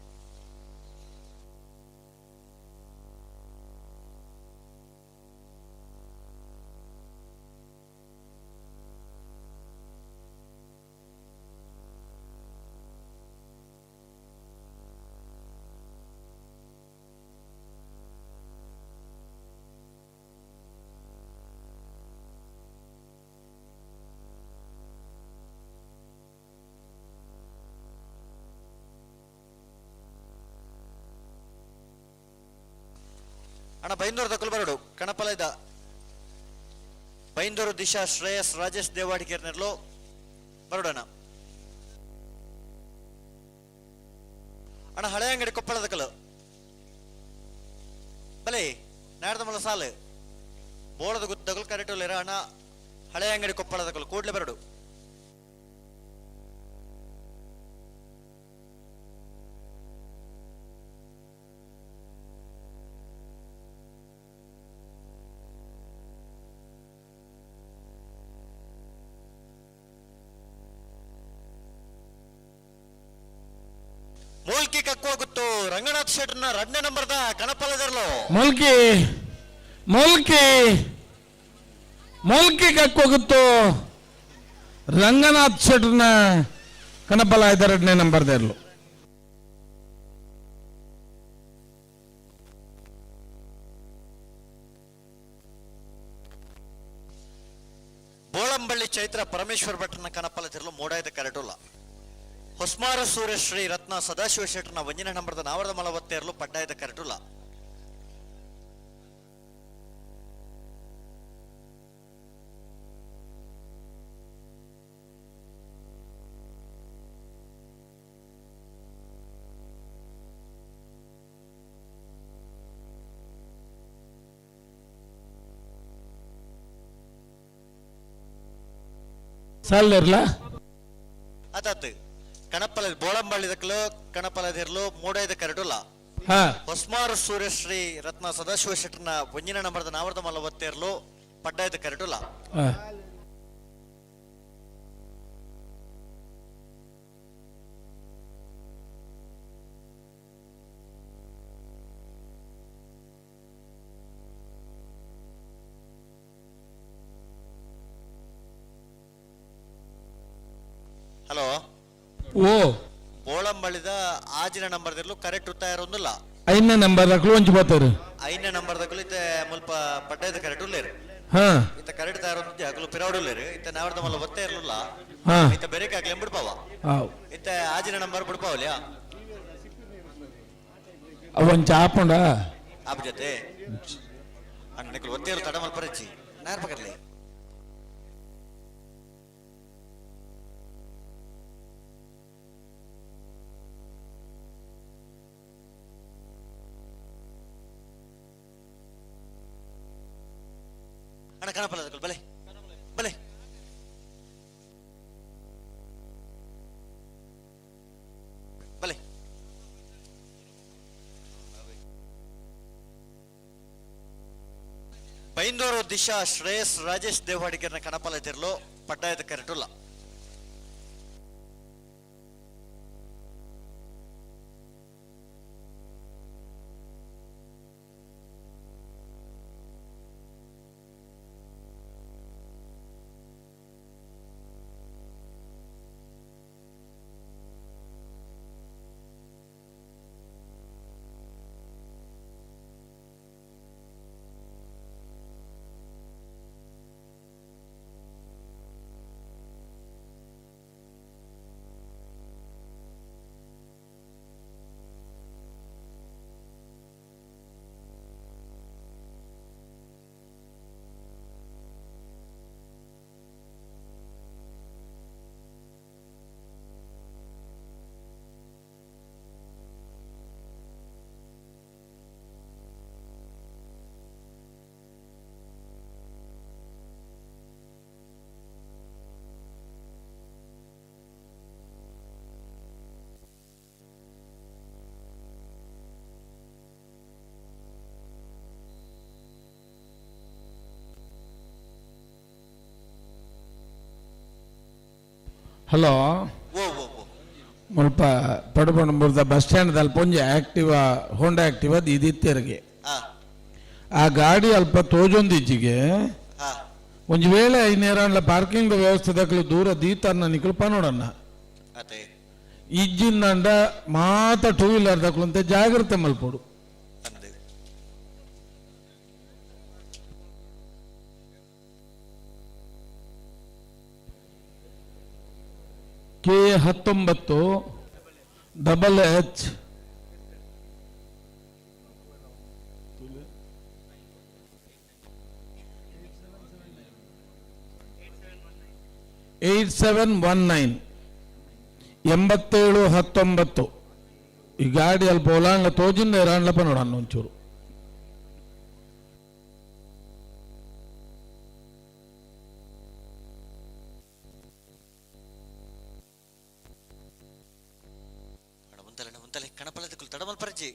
ಅಣ್ಣ ಬೈಂದೂರು ದಕ್ಕಲು ಬರಡು ಕಣಪಲದ ಬೈಂದೂರು ದಿಶಾ ಶ್ರೇಯಸ್ ರಾಜೇಶ್ ದೇವಾಡಿಗೇರ್ನೆರ್ಲು ಬರಡೋಣ. ಅಣ್ಣ ಹಳೆ ಅಂಗಡಿ ಕೊಪ್ಪಳದಕಲು ಬಲೆ ನಾಡ್ದ ಮಲ ಸಾಲು ಬೋಳದ ಗುತ್ತಗಳು ಕರೆಟುಲೇರ. ಅಣ್ಣ ಹಳೆ ಅಂಗಡಿ ಕೊಪ್ಪಳದಕಲು ಕೂಡ್ಲೆ ಬರಡು. ಮೂಲ್ಕಿ ಕಕ್ಕುವ ಗುತ್ತು ರಂಗನಾಥ್ ಶೆಟ್ಟರ್ನ ಎರಡನೇ ನಂಬರ್ದ ಕಣಪಲದರ್ಲು. ಮುಲ್ಕಿ ಮುಲ್ಕಿ ಮುಲ್ಕಿ ಕಕ್ಕೋಗುತ್ತು ರಂಗನಾಥ್ ಶೆಟ್ಟರ್ನ ಕಣಪಲ ಎರಡನೇ ನಂಬರ್ದರ್ಲು. ಬೋಳಂಬಳ್ಳಿ ಚೈತ್ರ ಪರಮೇಶ್ವರ್ ಭಟ್ರನ ಕಣಪಲ ತಿರ್ಲು ಮೋಡಾಯದ ಕರೆಟುಲ್ಲ. ಹೊಸ್ಮಾರ ಸೂರ್ಯಶ್ರೀ ರತ್ನ ಸದಾಶಿವ ಶೆಟ್ಟರ್ನ ಒಂಜಿನ ನಂಬರ್ದ ನಾವರದ ಮಲವತ್ತೇರ್ಲು ಪಡ್ಡಾಯದ ಕರೆಟುಲ್ಲ. ಸಾಲರ್ಲ ಅದಾತು ಕಣಪಲ ಬೋಳಂಬಳ್ಳಿದಕ್ಲು ಕಣಪಲದಿರ್ಲು ಮೂಡೈದ ಕರೆಟುಲ್ಲ. ಹೊಸ್ಮಾರು ಸೂರ್ಯಶ್ರೀ ರತ್ನ ಸದಾಶಿವ ಶೆಟ್ಟರ್ನ ಒಂಜಿನ ನಂಬರ್ದ ನಾವರದ ಮಲವತ್ತೇರ್ಲು ಪಡ್ಡಾಯದ ಕರೆಟುಲ್ಲ. ಹಲೋ ಓ ಬೋಳಂಬಳಿದ ಆಜಿನ ನಂಬರ್ ದಿರ್ಲು ಕರೆಕ್ಟ್ ಉತ್ತಾಯ ಒಂದಿಲ್ಲ. ಐದನೇ ನಂಬರ್ ದಕ್ಲು ಒಂಚು ಬರ್ತಾರೆ. ಐದನೇ ನಂಬರ್ ದಕ್ಲು ಇತ್ತೆ ಮುಲ್ಪ ಪಡ್ಡಾಯದ ಕರೆಕ್ಟ್ ಉಲ್ಲೇರು. ಇತ್ತ ಕರೆಕ್ಟ್ ತಯಾರು ಒಂದಿದ್ದೆ ಅಗಲು ಪಿರಾಡುಲ್ಲೇರು. ಇತ್ತ ನಾವರ್ದ ಮಲ್ಲ ಒತ್ತೇ ಇರಲಿಲ್ಲ. ಇತ್ತ ಬೇರೆ ಆಗ್ಲಿ ಬಿಡ್ಪಾವ. ಇತ್ತ ಆಜಿನ ನಂಬರ್ ಬಿಡ್ಪಾವಲ್ಯಾ ಅವಂಚ ಆಪುಂಡ ಆಪ್ ಜೊತೆ ಅಣ್ಣ ಒತ್ತೇ ಇರು ತಡ ಮಲ್ಪರಚ್ಚಿ ನಾರ್ ಪಕರ್ಲಿ. ಅಣ್ಣ ಕಣಪಲ್ಲ ಬಲೆ ಬಲೆ ಬಲೆ. ಬೈಂದೂರು ದಿಶಾ ಶ್ರೇಯಸ್ ರಾಜೇಶ್ ದೇವಾಡಿಗರ್ನ ಕಣಪಲ ತಿರ್ಲು ಪಡ್ಡಾಯದ ಕರೆಟುಲ್ಲ. ಹಲೋ ಮುಲ್ಪ ಪಡುಪಣಂಬುರದ ಬಸ್ ಸ್ಟ್ಯಾಂಡ್ ಅಲ್ಪ ಒಂಜಿ ಆಕ್ಟಿವಾ ಹೋಂಡಾ ಆಕ್ಟಿವಾ ಇದಿತ್ತೆರಿಗೆ ಆ ಗಾಡಿ ಅಲ್ಪ ತೋಜೊಂದಿಜ್ಜಿಗೆ ಒಂಜಿ ವೇಳೆ ಐನೇರಾಂಡ್ಲ ಪಾರ್ಕಿಂಗ್ ವ್ಯವಸ್ಥೆ ದಕ್ಕಲು ದೂರ ದೀತನ್ನ ನಿಕುಲು ಪನೋಡನ್ನ ಇಜ್ಜಿಂದಂಡ ಮಾತ ಟೂ ವೀಲರ್ ದಕ್ಕಲು ಜಾಗ್ರತೆ ಮಲ್ಪೊಡು. K 19 double H 8719 8719. ಈ ಗಾಡಿ ಅಲ್ಪ ಒಲಾಂಡ ತೋಜಿಂದ ಇರಾಂಡ್ಲಪ್ಪ ನೋಡಣ್ಣ ಒಂಚೂರು. ಉಂತಲೆ ಕಣಪಲದಕ್ಕೂ ತಡಮಲ್ ಪರಜಿ.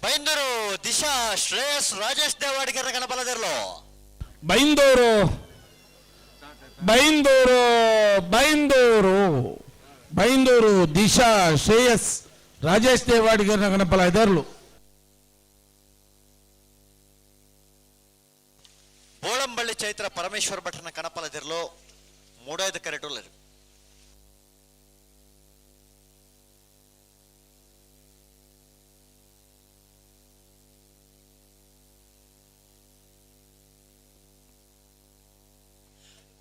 ಬೈಂದೂರು ದಿಶಾ ಶ್ರೇಯಸ್ ರಾಜೇಶ್ ದೇವಾಡಿಗರ ಗಣಪಲದಿರಲು. ಬೈಂದೂರು ಬೈಂದೂರು ಬೈಂದೂರು ಬೈಂದೂರು ದಿಶಾ ಶ್ರೇಯಸ್ ರಾಜೇಶ್ ದೇವಾಡಿಗರ ಗಣಪಲ ಇದರ್ಲು. ಬೋಳಂಬಳ್ಳಿ ಚೈತ್ರ ಪರಮೇಶ್ವರ ಭಟ್ರನ ಕಣಪಲದಿರಲು ಮೂಡಾಯ್ದ ಕರೆಟುಲ್ಲರು.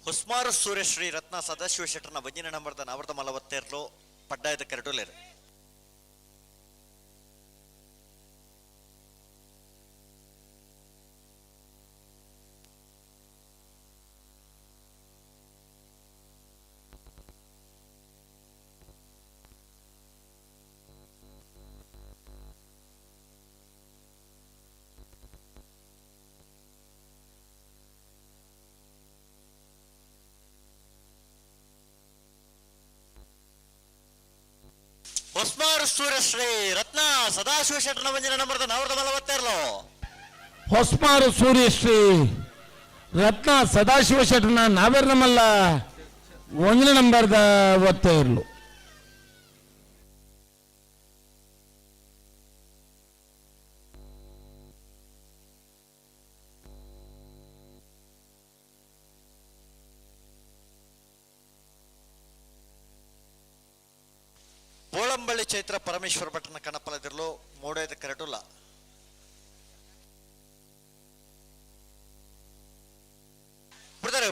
ಹೊಸ್ಮಾರು ಸೂರ್ಯಶ್ರೀ ರತ್ನ ಸದಾಶಿವ ಶೆಟ್ಟರ್ನ ಬಂಜಿನ ನಂಬರ್ದ ನಾವರ್ದ ಮಲವತ್ತೇರ್ಲು ಪಡ್ಡಾಯದ ಕರೆಟುಲೇರು. ಹೊಸ್ಮಾರು ಸೂರ್ಯಶ್ರೀ ರತ್ನ ಸದಾಶಿವ ಶೆಟ್ಟರ್ನ ಬಂಜಿನ ನಂಬರ್ದ ನಾವರ್ದ ಮಲವತ್ತೇರ್ಲು. ಹೊಸ್ಮಾರು ಸೂರ್ಯಶ್ರೀ ರತ್ನ ಸದಾಶಿವ ಶೆಟ್ಟರ್ನ ನಾವೆರ್ನಮಲ್ಲ ಒಂದನೇ ನಂಬರ್ದ ಒತ್ತೇರ್ಲು. ಬೋಳಂಬಳ್ಳಿ ಚೈತ್ರ ಪರಮೇಶ್ವರ ಭಟ್ರನ ಕಣಪಲದಿರಲು ಮೂಡೈದ ಕರೆಟುಲ್ಲ.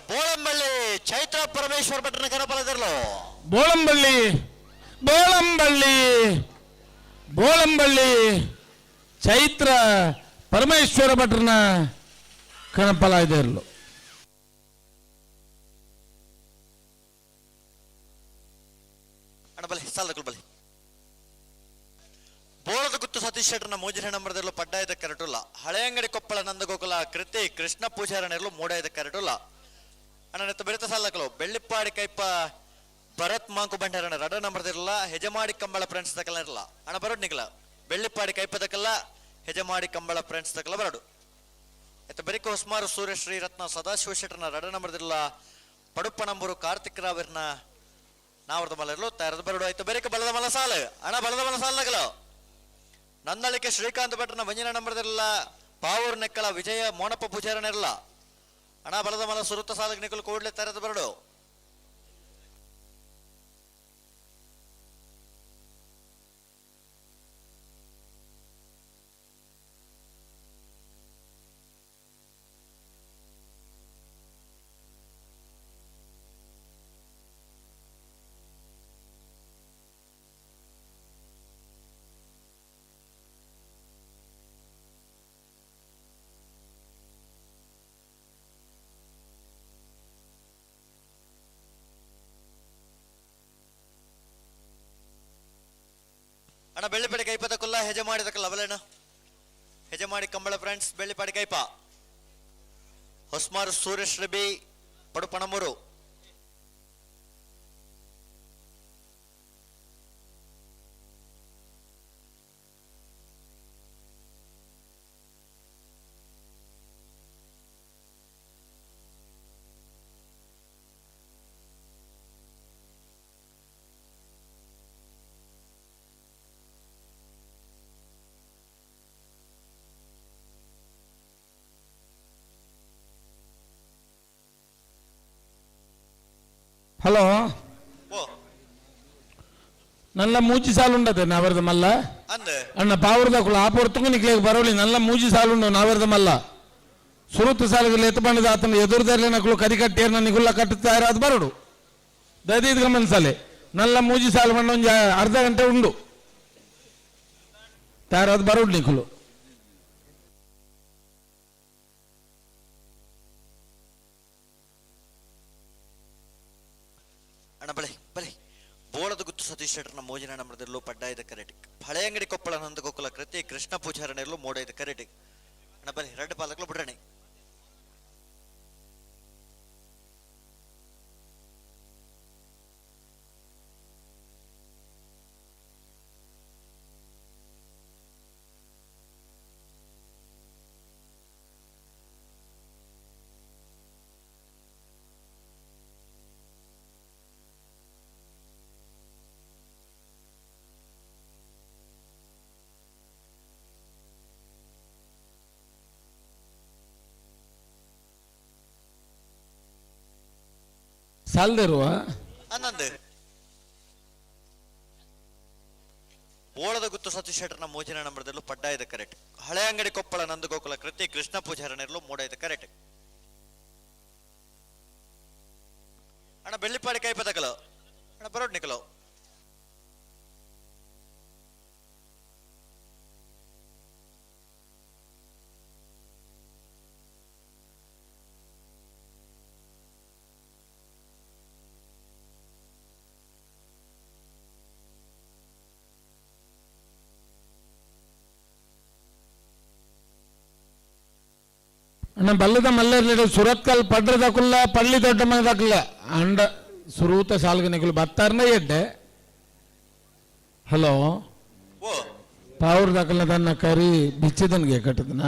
ಬೋಳಂಬಳ್ಳಿ ಚೈತ್ರ ಪರಮೇಶ್ವರ ಭಟ್ರನ ಕಣಪಲದಿರಲು. ಬೋಳಂಬಳ್ಳಿ ಬೋಳಂಬಳ್ಳಿ ಬೋಳಂಬಳ್ಳಿ ಚೈತ್ರ ಪರಮೇಶ್ವರ ಭಟ್ರನ ಕಣಪಲ ಇರಲು. ಅಣ್ಣ ಬಲಿ ಸಾಲದಕ್ಕೂ ಬಲಿ. ಬೋಳದ ಗುತ್ತು ಸತೀಶ್ ಶೆಟ್ಟರ್ನ ಮೋಜಿನ ನಂಬರ್ದಲ್ಲೂ ಪಡ್ಡಾಯದ ಕರೆಟುಲ್ಲ. ಹಳೆಯಂಗಡಿ ಕೊಪ್ಪಳ ನಂದಗೋಕುಲ ಕೃತಿ ಕೃಷ್ಣ ಪೂಜಾರನೆರಲು ಮೂಡಾಯದ ಕರೆಟುಲ್ಲ. ಅಣ್ಣ ಬೆರೆತ ಸಾಲಕಲು ಬೆಳ್ಳಿಪ್ಪಾಡಿ ಕೈಪ ಭರತ್ ಮಾಂಕು ಭಂಡಾರಣ ರಡ ನಂಬರ್ದಿರಲ್ಲ. ಹೆಜಮಾಡಿ ಕಂಬಳ ಫ್ರೆಂಡ್ಸ್ ತಕಲ ಇರಲ್ಲ. ಅಣ್ಣ ಬರೋಡ್ ನಿಗಲ ಬೆಳ್ಳಿಪ್ಪಾಡಿ ಕೈಪದಕಲ್ಲ ಹೆಜಮಾಡಿ ಕಂಬಳ ಫ್ರೆಂಡ್ಸ್ ತಕಲ ಬರಡು. ಆಯ್ತು ಬೆರಿಕ ಹೊಸ್ಮಾರು ಸೂರ್ಯಶ್ರೀ ರತ್ನ ಸದಾಶಿವ ಶೆಟ್ಟರ್ನ ರಡ ನಂಬರ್ದಿರಲ್ಲ. ಪಡುಪ್ಪ ನಂಬರು ಕಾರ್ತಿಕ್ ರಾವರ್ನ ನಾವರ್ದ ಮಲರ್ಲು ತಯಾರದ ಬರಡು. ಆಯ್ತು ಬೆರಿಕ ಬಲದ ಮಲ ಸಾಲು ಅಣ್ಣ ಬಲದ ಮಲ ಸಾಲಗಲು. ನಂದಳಿಕೆ ಶ್ರೀಕಾಂತ್ ಭಟ್ರನ ಮಂಜಿನ ನಂಬರ್ದಿರಲ್ಲ. ಪಾವೂರು ನೆಕ್ಕಲ ವಿಜಯ ಮೋನಪ್ಪ ಪೂಜಾರನ ಇರಲ್ಲ. ಅಣ್ಣ ಬಲದ ಮಲ ಸುರುತ್ತ ಸಾಲಕ್ಕೆ ನಿಕಲು ಕೂಡಲೇ ತಯಾರದ ಬರಡು. ಅಣ್ಣ ಬೆಳ್ಳಿಪಾಡಿ ಕೈಪದ ಕುಲ್ಲ ಹೆಜ ಮಾಡಿದ ಅವಲೇಣ Hejamadi Kambala friends Bellipadi Kaipa Hosmaru Suryashree B Padupanambur. Hello, ನಲ್ಲ ಮೂಜಿ ಸಾಲುಂಡದೆ ನಾವರ್ದ ಮಲ್ಲ ಅಣ್ಣ ಪಾವರ್ದ ಕುಲ ಆ ಪೊರ್ತುಗು ನಿಕ್ಲೇಗ್ ಬರೋಲಿ ನಲ್ಲ ಮೂಜಿ ಸಾಲುಂಡು ನಾವರ್ದ ಮಲ್ಲ ಸುರುತ್ತು ಸಾಲುಗಳು ಎತ್ತು ಬಂಡದ ಆತನ ಎದುರುದರ್ಲೆ ನಕಲು ಕರಿ ಕಟ್ಟಿಯರ್ ನಿಗುಲ್ಲ ಕಟ್ಟುತ್ತಾ ಅದು ಬರೋಡು ದಯದೀದ್ ಗಮನಿಸಲೆ ನಲ್ಲ ಮೂಜಿ ಸಾಲು ಬಂಡ ಒಂಜಿ ಅರ್ಧ ಗಂಟೆ ಉಂಡು. ತಯಾರಾದ ಬರೋಡ್ ನಿಕುಲು. ಅಣ್ಣ ಬಳೆ ಬಳೆ ಬೋಳದ ಗುತ್ತು ಸತೀಶ್ ಶೆಟ್ಟರ್ನ ಮೋಜಿನ ನಂಬರದಲ್ಲೂ ಪಡ್ಡಾಯದ ಕರೆಟಿಕ್ ಹಳೆಯಂಗಡಿ ಕೊಪ್ಪಳ ನಂದಗೋಕುಲ ಕೃತಿ ಕೃಷ್ಣ ಪೂಜಾರನೆಲ್ಲೂ ಮೋಡೈದ ಕರೆಟಿಕ್ ಅಣ್ಣ ಬಲೆ ಎರಡು ಪಾಲಕಲು ಬಿಡ್ರಣೆ. ಸಾಲದಿರುವ ಅನ್ನಂದು ಬೋಳದ ಗುತ್ತು ಸತೀಶ್ ಶೆಟ್ಟರ್ನ ಮೋಜಿನ ನಂಬರದಲ್ಲೂ ಪಡ್ಡಾಯದ ಕರೆಕ್ಟ್ ಹಳೆ ಅಂಗಡಿ ಕೊಪ್ಪಳ ನಂದಗೋಕುಲ ಕೃತಿ ಕೃಷ್ಣ ಪೂಜಾರನೆಲ್ಲೂ ಮೋಡಾಯದ ಕರೆಕ್ಟ್ ಅಣ್ಣ ಬೆಳ್ಳಿಪಾಡಿ ಕೈ ಪದಕಲು ಅಣ್ಣ ಬರೋಡ್ ನಿಕಲು. ಅಣ್ಣ ಬಲ್ಲದ ಮಲ್ಲರ್ಲಿಡು ಸುರತ್ಕಲ್ ಪಡ್ರದಕುಲ್ಲ ಪಳ್ಳಿ ದೊಡ್ಡ ಮನದಕುಲ್ಲ ಅಂಡ ಸುರೂತ ಸಾಲ್ಗನಿಕುಲು ಬತ್ತಾರನ ಎಡ್ಡೆ. ಹಲೋ ಪಾವ್ರ ದಕಲ್ನ ತನ್ನ ಕರಿ ಬಿಚ್ಚಿದನ್ಗೆ ಕಟ್ಟದನ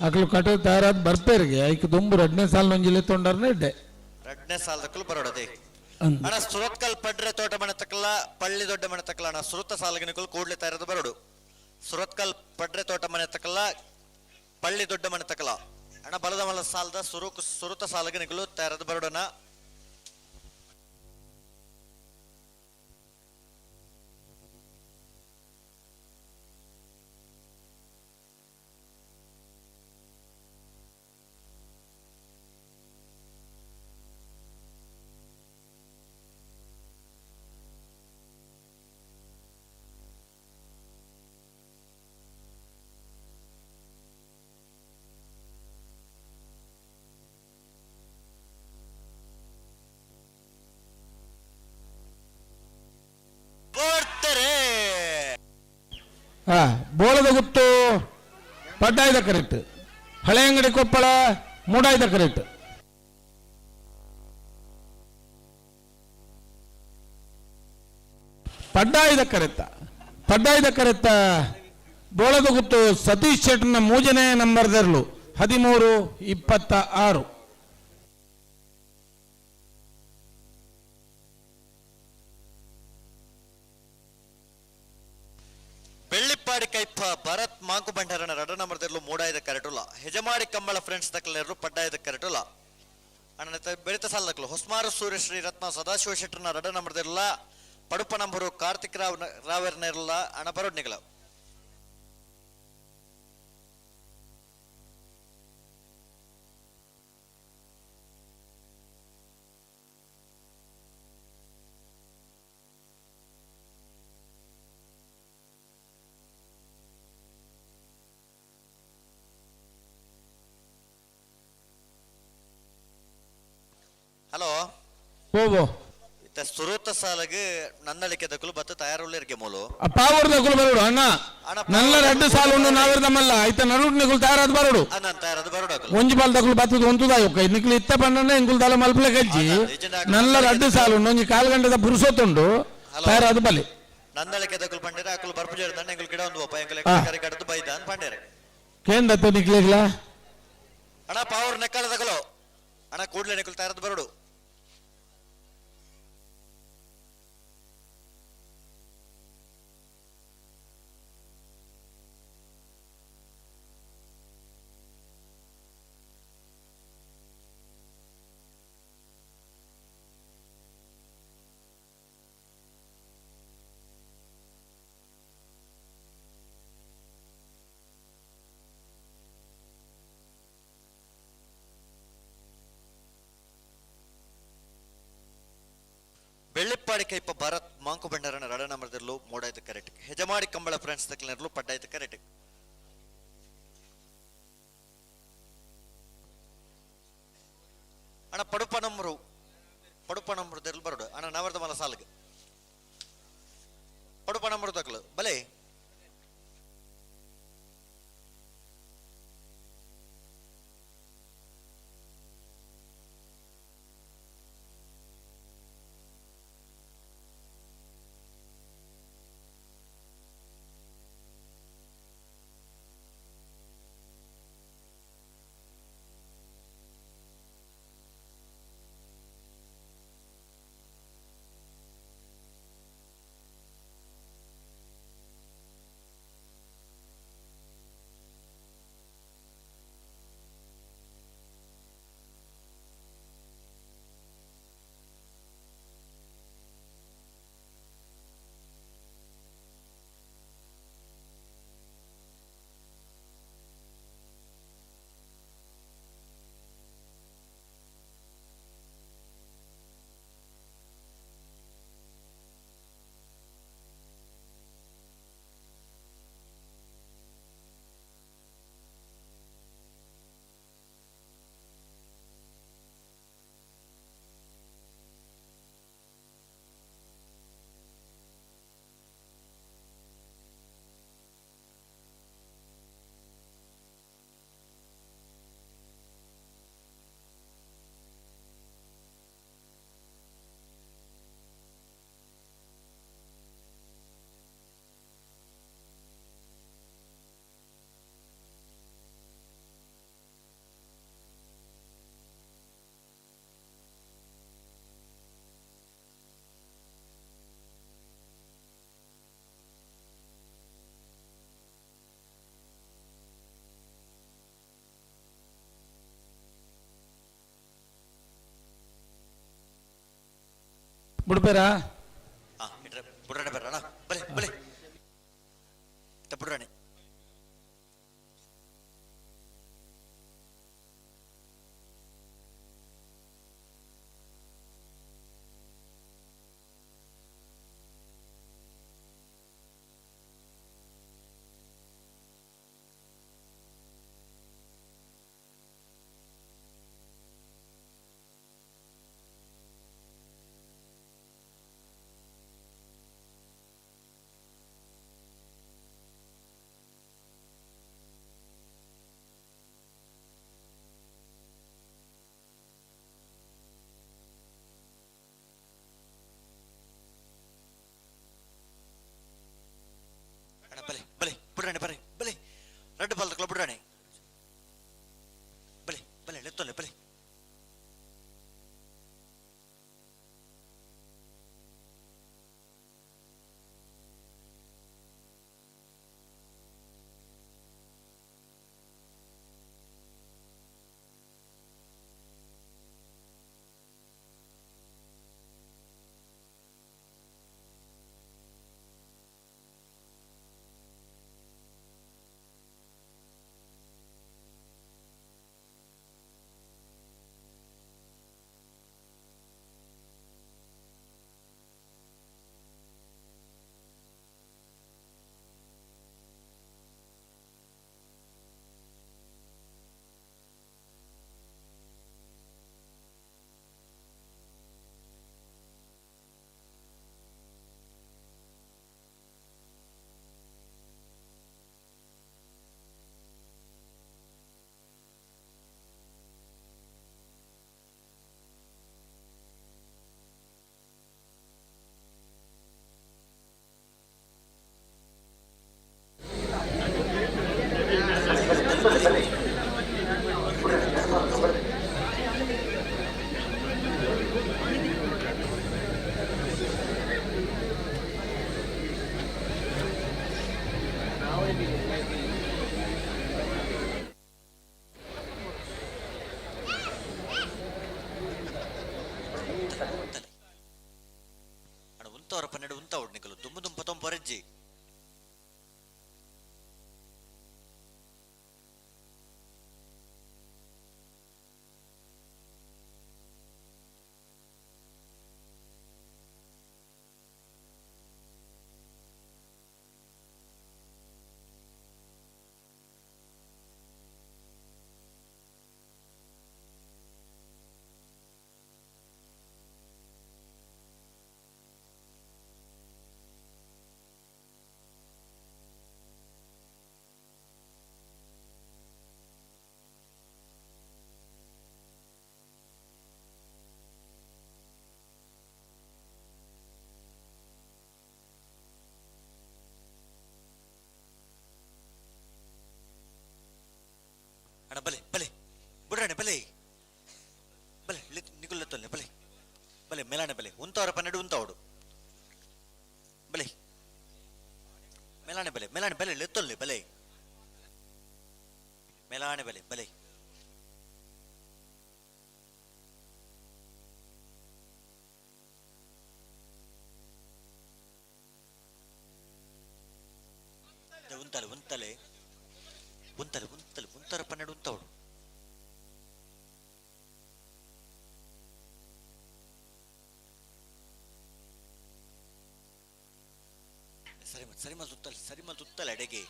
ಅಕ್ಲು ಕಟ್ಟ ತಯಾರಾದ ಬರ್ಪೇರಿಗೆ ಐಕ್ ದುಂಬು ರಡ್ನೇ ಸಾಲ್ ನೊಂಜಿಲೆ ತೊಂಡರ್ನ ಎಡ್ಡೆ. ರಡ್ನೇ ಸಾಲದಕ್ಕಲು ಬರೋಡದೆ ಅಣ್ಣ ಸುರತ್ಕಲ್ ಪಡ್ರೆ ತೋಟ ಮನೆ ತಕಲ್ಲ ಪಳ್ಳಿ ದೊಡ್ಡ ಮನೆ ತಕಲ್ಲ ಅಣ್ಣ ಸುರತ ಸಾಲಗನಿಕುಲು ಕೂಡ್ಲೆ ತಯಾರದ ಬರೋಡು. ಸುರತ್ಕಲ್ ಪಡ್ರೆ ತೋಟ ಮನೆ ತಕಲ್ಲ ಪಳ್ಳಿ ದೊಡ್ಡ ಮನೆ ತಕಲ ಅಣ್ಣ ಬಲದ ಮಲ ಸಾಲದ ಸುರುತ ಸಾಲಗನಿಕಲು ತಯಾರದ ಬರೋಡನ. ಬೋಳದ ಗುತ್ತು ಪಡ್ಡಾಯ್ದ ಕರೆಕ್ಟ್ ಹಳೆ ಅಂಗಡಿ ಕೊಪ್ಪಳ ಮೂಡಾಯ್ದ ಕರೆಕ್ಟ್. ಪಡ್ಡಾಯ್ದ ಕರೆತ್ತ ಪಡ್ಡಾಯ್ದ ಕರೆತ್ತ ಬೋಳದ ಗುತ್ತು ಸತೀಶ್ ಶೆಟ್ಟರ್ನ ಮೂಜನೇ ನಂಬರ್ದರ್ಲು 13-26. ಬೆಳ್ಳಿಪ್ಪಾಡಿ ಕೈಪ ಭರತ್ ಮಾಂಕು ಭಂಡಾರನ ರಡ ನಂಬರ್ದಲ್ಲೂ ಮೂಡಾಯದ ಕರೆಟುಲ ಹೆಜಮಾಡಿ ಕಂಬಳ ಫ್ರೆಂಡ್ಸ್ ದಕ್ಕಲೇರು ಪಡ್ಡಾಯದ ಕರೆಟುಲ ಅಣ್ಣ ಬೆರಿತ ಸಾಲದಕ್ಕಲು ಹೊಸ್ಮಾರು ಸೂರ್ಯಶ್ರೀ ರತ್ನ ಸದಾಶಿವ ಶೆಟ್ಟರ್ನ ರಡ ನಂಬರ್ದಿರಲ್ಲ ಪಡುಪ ನಂಬರು ಕಾರ್ತಿಕ್ ರಾವ್ ರಾವೆರ್ನ ಇರಲ್ಲ ಅಣ್ಣ ಬರೋಡ್ನಿಗಳ. ಹಲೋ ಹೋಗೋ ಇತ್ತ ಸುರೂತ ಸಾಲಗೆ ನನ್ನಳಿಕೆ ದಕ್ಕಲು ಬತ್ತ ತಯಾರುಳ್ಳಿರ್ಗೆ ಮೂಲು ಪಾವರ್ ದಕ್ಕಲು ಬರೋಡು ಅಣ್ಣ ನಲ್ಲ ರಡ್ಡು ಸಾಲು ಉಂಡು ನಾವಿರ್ದಮಲ್ಲ ಐತ ನಡುಟ್ ನಿಕುಲು ತಯಾರಾದ ಬರೋಡು ಅಣ್ಣ ತಯಾರಾದ ಬರೋಡು ಒಂಜಿ ಬಾಲ್ ದಕ್ಕಲು ಬತ್ತದ ಒಂತುದಾಯೊಕ್ಕ ನಿಕ್ಲು ಇತ್ತ ಪಣ್ಣನೆ ಇಂಕುಲು ದಾಲ ಮಲ್ಪಲೆ ಕಜ್ಜಿ ನಲ್ಲ ರಡ್ಡು ಸಾಲು ಉಂಡು ಒಂಜಿ ಕಾಲು ಗಂಟೆದ ಪುರುಸೊತ್ತುಂಡು ತಯಾರಾದ ಬಲಿ ನನ್ನಳಿಕೆ ದಕ್ಕಲು ಪಂಡೇರೆ ಅಕುಲು ಬರ್ಪು ಜೇರ್ದಾಂಡ ಎಂಕುಲು ಗಿಡ ಒಂದು ಒಪ್ಪ ಎಂಕುಲು ಕರೆ ಕಡದು ಬೈದ ಅಂತ ಪಂಡೇರೆ ಕೇಂದತ್ತ ನಿಕ್ಲಿಗ್ಲ ಅಣ್ಣ ಪಾವರ್ ನೆಕ್ಕಳ ದಕ್ಕಲು ಅಣ್ಣ ಕೂಡ್ಲೆ ನಿಕುಲು ತಯಾರಾದ ಬರೋಡು. ಬೆಳ್ಳಿಪ್ಪಾಡಿ ಕೈಪ ಭಾರತ್ ಮಾಂಕು ಭಂಡಾರನ ರಡನ ಮರದಿರ್ಲು ಮೋಡಾಯ್ತು ಕರೆಕ್ಟ್ ಹೆಜಮಾಡಿ ಕಂಬಳ ಫ್ರೆಂಡ್ಸ್ ತಕ್ಲಿನರ್ಲು ಪಡ್ಡಾಯ್ತು ಕರೆಕ್ಟ್ ಅಣ್ಣ ಪಡುಪನಮ್ರು ಪಡುಪನಮ್ರು ದೆರ್ಲು ಬರೋಡು ಅಣ್ಣ ನವರ್ದ ಮಲ ಸಾಲ್ಗ್ ಪಡುಪನಮ್ರು ತಕ್ಲು ಬಲೆ ಬುಡ್ಬೇರಾ ಹಾ ಇಟ್ರೆ ಬುಡ್ರಾಣೆ ಬರ್ರಣ ಬಲೆ ಬಲೆ ಇತ್ತ ಬುಡ್ರಾಣೆ ಅಣ್ಣ ಬಲೆ ಬಲೆ ಬುಡ್ರಾಣೆ ಬರ್ರಿ ಬಲೆ ರಡ್ಡು ಬಾಲ್ದಕ್ಲ ಬುಡ್ರಾಣೆ ಬಲೆ ಬಲೆ ಲೆತ್ತೊಲೆ ಬಲೆ ಅಣ್ಣ ಉಂತವರ ಪನ್ನೆರಡು ಉಂತ ನಿಕಲು ದುಂಬು ದುಂಬ ತೊಂಬರೆಜ್ಜಿ ಅಣ್ಣ ಬಲೆ ಬಲೆ ಬುಡ್ರಾಣೆ ಬಲೆ ಬಲೆ ನಿಕುಲ್ ಬಲೆ ಬಲೆ ಮೇಲಾಣೆ ಬಲೆ ಉಂತವರ ಪನ್ನೆರಡು ಉಂತವಡು ಬಲೆ ಮೇಲಾಣೆ ಬಲೆ ಮೇಲಾಣೆ ಬಲೆ ಲೆತ್ತೊಲ್ಲೆ ಬಲೆ ಮೇಲಾಣೆ ಬಲೆ ಬಲೆ ಉಂತಲೆ ಉಂತಲೆ ಉಂತಲೆ ಉಂತಲೆ ಉಂತರ ಪನ್ನೆರಡು ಉಂತವಡು ಸರಿ ಸರಿ ಮಲ್ ತುತ್ತಲೆ ಸರಿ ಮಲ್ ತುತ್ತಲೆ ಅಡೆಗೆ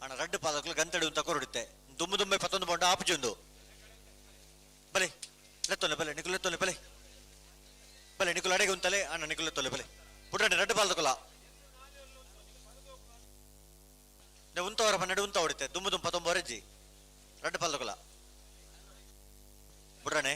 ಅಣ್ಣ ರಡ್ಡು ಪಾದಕ್ಲು ಗಂತಡಿ ಅಂತ ಕೊರಡುತ್ತೆ ದುಮ್ಮು ದುಮ್ಮೆ ಪತ್ತೊಂದು ಬೊಂಡ ಆಪುಜೊಂದು ಬಲೆ ಲೆತ್ತೊಲೆ ಬಲೆ ನಿಕುಲ್ ಲೆತ್ತೊಲೆ ಬಲೆ ಬಲೆ ನಿಕುಲ್ ಅಡೆಗೆ ಉಂತಲೆ ಅಣ್ಣ ನಿಕುಲ್ ಲೆತ್ತೊಲೆ ಬಲೆ ಪುಟ್ಟಣ್ಣ ರಡ್ಡು ಪಾದಕುಲ ಉಂತವರ ಪನ್ನೆರಡು ಉಂತ ಹೊಡಿತೆ ದುಮ್ಮು ದುಮ್ ಪತ್ತೊಂಬ ಅರ್ಜಿ ರಡ್ಡು ಪಾದಕುಲ ಬುಡ್ರಣೆ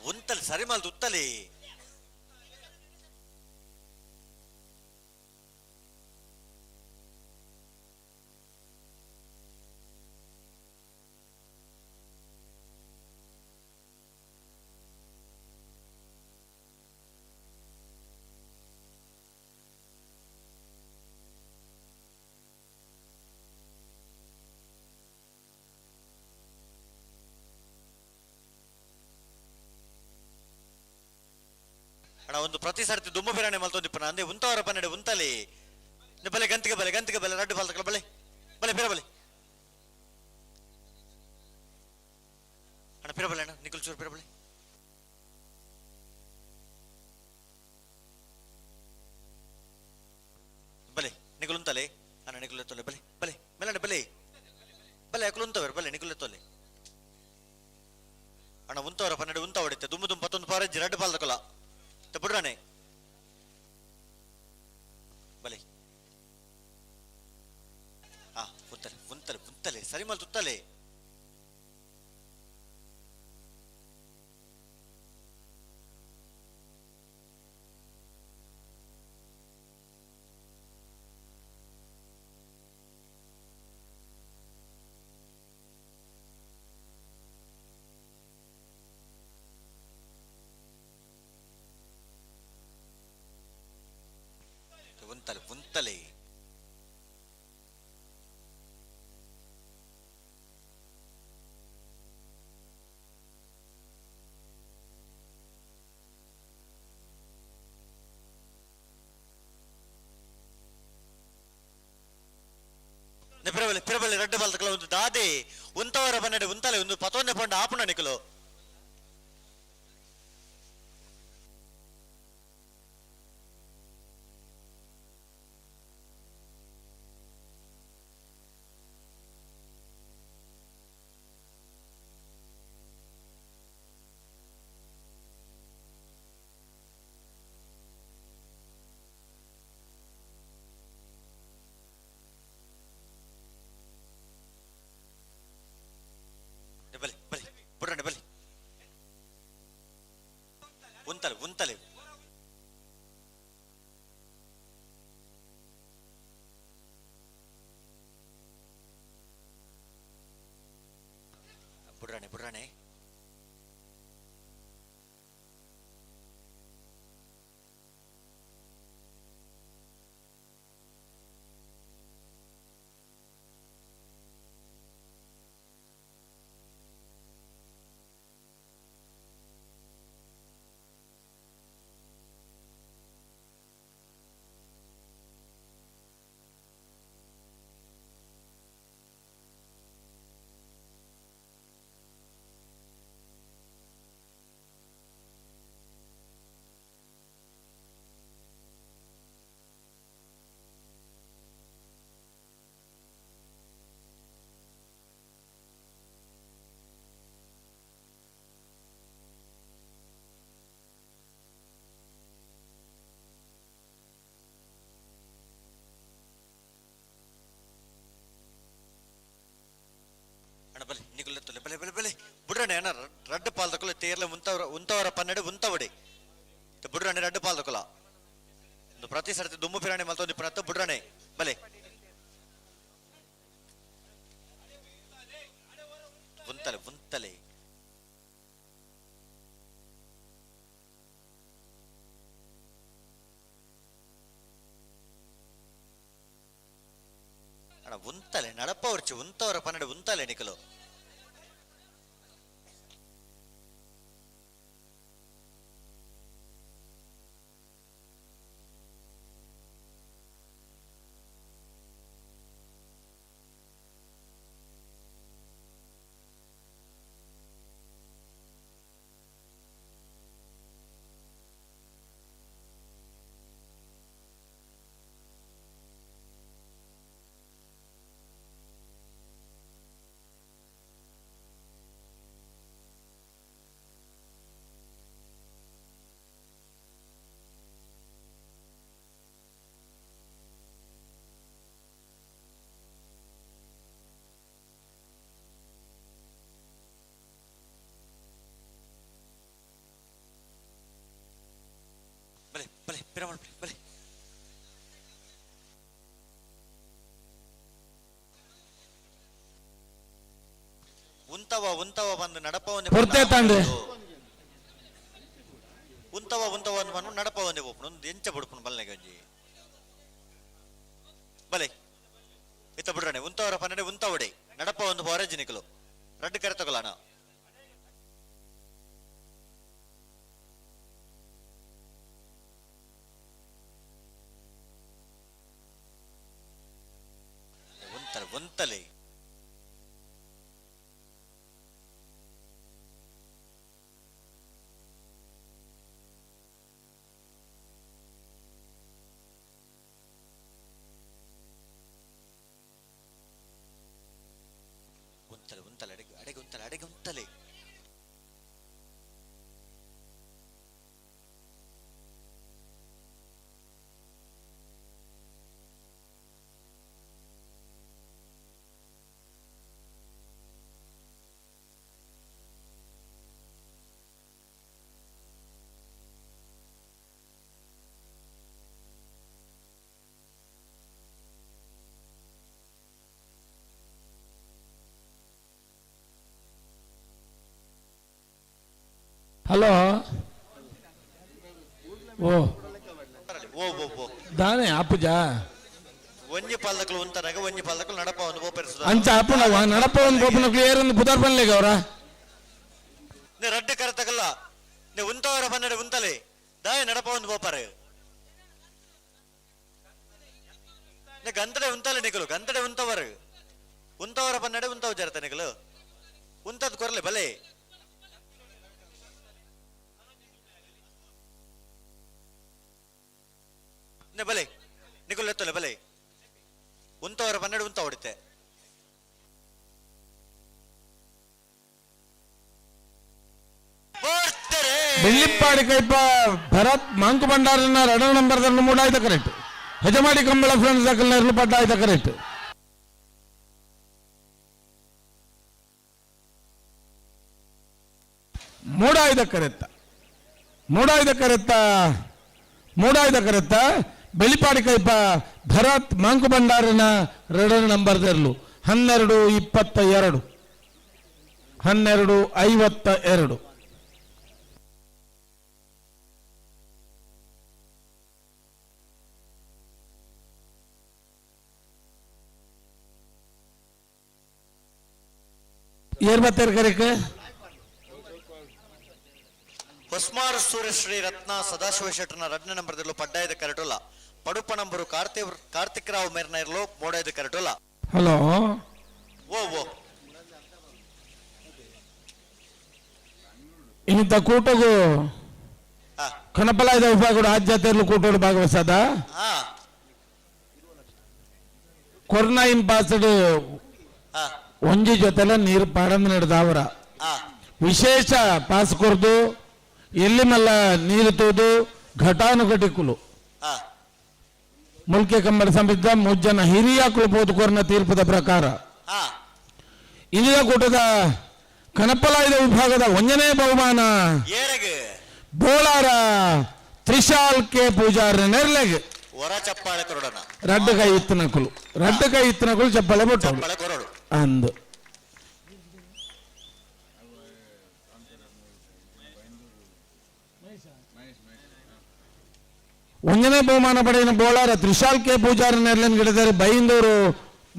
ಉಂತಲಿ ಸರಿ ಮಲ್ದು ಉತ್ತಲಿ ಅಣ್ಣ ಒಂದು ಪ್ರತಿ ಸರ್ತಿ ದುಮ್ಮು ಬಿರಾಣಿ ಮಲ್ತೊಂದಿಪ್ಪನ ಅಂದೆ ಉಂತವರ ಪನ್ನೆಡೆ ಉಂತಲಿ ಬಲೆ ಗಂತಿಗೆ ಬಲೆ ಗಂತಿಗೆ ಬಲೆ ರಡ್ಡು ಬಾಲ್ತಕಲ ಬಲೆ ಬಲೆ ಪಿರ ಬಲೆ ಅಣ್ಣ ಪಿರ ಬಲೆ ಅಣ್ಣ ನಿಖಿಲ್ ಚೂರು ಪಿರ ಬಲೆ ಬಲೆ ನಿಖಿಲ್ ಉಂತಲೆ ಅಣ್ಣ ನಿಖಿಲ್ ತೊಲೆ ಬಲೆ ಬಲೆ ಮೇಲಣ್ಣ ಬಲೆ ಬಲೆ ಅಕುಲು ಉಂತವರು ಬಲೆ ನಿಖಿಲ್ ತೊಲೆ ಅಣ್ಣ ಉಂತವರ ಪನ್ನೆರಡು ಉಂತ ಹೊಡಿತೆ ದುಮ್ಮು ದುಮ್ಮು ಪತ್ತೊಂದು ಪಾರಜ್ಜಿ ರಡ್ಡು ಬಾಲ್ತಕಲ ಬುಡ್ರಾಣೆ ಬಲೆ ಆ ಉಂತಲೆ ಉಂತಲೆ ಉಂತಲೆ ಸರಿ ಮಲ್ ತುತ್ತಲೆ ಉಂತಲೆ ಉಂತಲೆ ಪಿರಬಲೆ ಪಿರಬಲೆ ರಡ್ಡು ಬಾಲ್ತಕಲ ಒಂದು ದಾದೆ ಉಂತವರ ಬನ್ನಡೆ ಉಂತಲೆ ಒಂದು ಪತೊಂದೆ ಪಂಡ ಆಪುಣ ನಿಕಲು ಬಲೆ ಬಲೆ ಬುಡ್ರಣ್ಣ ಬಲೆ ಉಂತಲೆ ಉಂತಲೆ ಬುಡ್ರಾಣೆ ಬುಡ್ರಾಣೆ ಬಲೆ ಬಲೆ ಬಲೆ ಬುಡ್ರಣೆ ಅಣ್ಣ ರಡ್ಡು ಪಾಲ್ದಕುಲ ತೇರ್ಲೆ ಉಂತವರ ಉಂತವರ ಪನ್ನೆಡು ಉಂತವಡೆ ಬುಡ್ರಣೆ ರಡ್ಡು ಪಾಲ್ದಕುಲ ಪ್ರತಿ ಸರ್ತಿ ದುಮ್ಮು ಪಿರಾಣಿ ಮಲ್ತೊಂದು ಪುನತ್ತ ಬುಡ್ರಣೆ ಬಲೆ ಉಂತಲೆ ಉಂತಲೆ ಅಣ್ಣ ಉಂತಲೆ ನಡಪವರ್ಚಿ ಉಂತವರ ಪನ್ನೆಡು ಉಂತಲೆ ನಿಕಲು ಬಲೆ ಬಲೆ ಪಿರಮಣ ಬಲೆ ಉಂತವ ಉಂತವ ಬಂದು ನಡಪವನ್ನೇ ಉಂತವ ಉಂತವ ಅಂದ್ ಬಂದು ನಡಪವನ್ನೇ ಒಪ್ಪನು ಒಂದು ಎಂಚ ಬುಡ್ಪುನು ಬಲ್ನೆಗೆ ಒಂಜಿ ಬಲೆ ಇತ್ತ ಬಿಡ್ರಣೆ ಉಂತವರ ಪನ್ನಡೆ ಉಂತವಡೆ ನಡಪ ಒಂದು ಹೊರಜಿ ನಿಕಲು ರಡ್ಡು ಕರೆ ತಗೊಳ್ಳೋಣ ಉಂತಲೆ ಉಂತಲೆ ಉಂತಲೆ ಉಂತಲೆ ಅಡೆಗೆ ಅಡೆಗೆ ಉಂತಲೆ ಅಡೆಗೆ ಉಂತಲೆ ಹಲೋ ಓ ಓ ಓ ಓ ದಾನೆ ಆಪುಜಾ ಒಂಜಿ ಪಾಲ್ದಕ್ಲು ಉಂತನಾಗ ಒಂಜಿ ಪಾಲ್ದಕ್ಲು ನಡಪ ಒಂದು ಬೋಪೆರ್ಸುದ ಅಂಚ ಆಪುನ ನಡಪ ಒಂದು ಬೋಪನ ಕ್ಲಿಯರ್ ಒಂದು ಬುಧಾರ್ ಬನ್ಲೇಗ ಅವರ ನೇ ರಡ್ಡು ಕರೆತಕಲ್ಲ ನೇ ಉಂತವರ ಪನ್ನಡೆ ಉಂತಲೆ ದಾಯ ನಡಪ ಒಂದು ಬೋಪಾರೆ ನೇ ಗಂತಡೆ ಉಂತಲೆ ನಿಕಲು ಗಂತಡೆ ಉಂತವರು ಉಂತವರ ಪನ್ನಡೆ ಉಂತವ ಜರತ ನಿಕಲು ಉಂತದ್ ಕೊರಲೆ ಬಲೆ ನೇ ಬಲೆ ನಿಕುಲ್ ಎತ್ತಲೆ ಬಲೆ ಉಂತವರ ಪನ್ನಡೆ ಉಂತ ಹೊಡಿತೆ ಬೆಳ್ಳಿಪ್ಪಾಡಿ ಕೈಪ ಭರತ್ ಮಾಂಕು ಭಂಡಾರನ ಎರಡನೇ ನಂಬರ್ ಮೂಡಾಯ್ತ ಕರೆಕ್ಟ್ ಹೆಜಮಾಡಿ ಕಂಬಳ ಫ್ರೆಂಡ್ಸ್ ದಾಖಲೆ ಪಡ್ಡಾಯ್ತ ಕರೆಕ್ಟ್ ಮೂಡಾಯ್ದ ಕರೆತ್ತ ಮೂಡಾಯ್ದ ಕರೆತ್ತ ಮೂಡಾಯ್ದ ಕರೆತ್ತ ಬೆಳಿಪಾಡಿ ಕೈಪ ಭರತ್ ಮಾಂಕು ಭಂಡಾರನ ಎರಡನೇ ನಂಬರ್ ದೆರ್ಲು 12:22 12:52. ಏರ್ ಬತ್ತೇರ್ ಕರೆಕ್ ಹೊಸ್ಮಾರು ಸೂರ್ಯಶ್ರೀ ರತ್ನ ಸದಾಶಿವ ಶೆಟ್ಟರ್ನ ಎರಡನೇ ನಂಬರ್ದಲ್ಲೂ ಪಡ್ಡಾಯದ ಕರೆಟೋಲ ಪಡುಪ ನಂಬರು ಕಾರ್ತಿಕ್ ರಾವ್ ಮೇರ್ನ ಇರಲು ಮೋಡಾಯದ ಕರೆಟೋಲ. ಹಲೋ ಓ ಓ ಇನ್ನಿತ ಕೂಟಗು ಕಣಪಲಾಯದ ವಿಭಾಗ ಆದ್ಯತೆಯಲ್ಲೂ ಕೂಟೋಡು ಭಾಗವಹಿಸದ ಕೊರೋನಾ ಇನ್ ಪಾಸಡ್ ಒಂಜಿ ಜೊತೆಲ ನೀರು ಪಾಡಂದು ನಡೆದಾವರ ವಿಶೇಷ ಪಾಸ್ ಕೊರ್ದು ಎಲ್ಲಿ ಮಲ್ಲ ನೀರು ತೋದು ಘಟಾನುಘಟಿಕುಲು ಮುಲ್ಕೆ ಕಂಬಳ ಸಮಿತಿದ ಮುಜ್ಜನ ಹಿರಿಯ ಕುಲಪೋದು ಕೊರ್ನ ತೀರ್ಪದ ಪ್ರಕಾರ ಇಂದಿನ ಕೂಟದ ಕನಪಲಾಯದ ವಿಭಾಗದ ಒಂಜನೇ ಬಹುಮಾನ ಬೋಳಾರ ತ್ರಿಶಾಲ್ ಕೆ ಪೂಜಾರ್ ನೆರ್ಲೆಗ್. ಹೊರ ಚಪ್ಪಾಳೆ ಕೊರಡನ. ರಡ್ಡು ಕೈ ಇತ್ತನಕುಲು, ರಡ್ಡು ಕೈ ಇತ್ತನಕುಲು ಚಪ್ಪಾಳೆ ಬೊಟ್ಟು ಅಂದು. ಒಂಜನೇ ಬಹುಮಾನ ಪಡೆಯಿನ ಬೋಳಾರ ತ್ರಿಶಾಲ್ ಕೆ ಪೂಜಾರ್ ನೆರ್ಲೆನ್ ಗಿಡದಾರೆ ಬೈಂದೂರು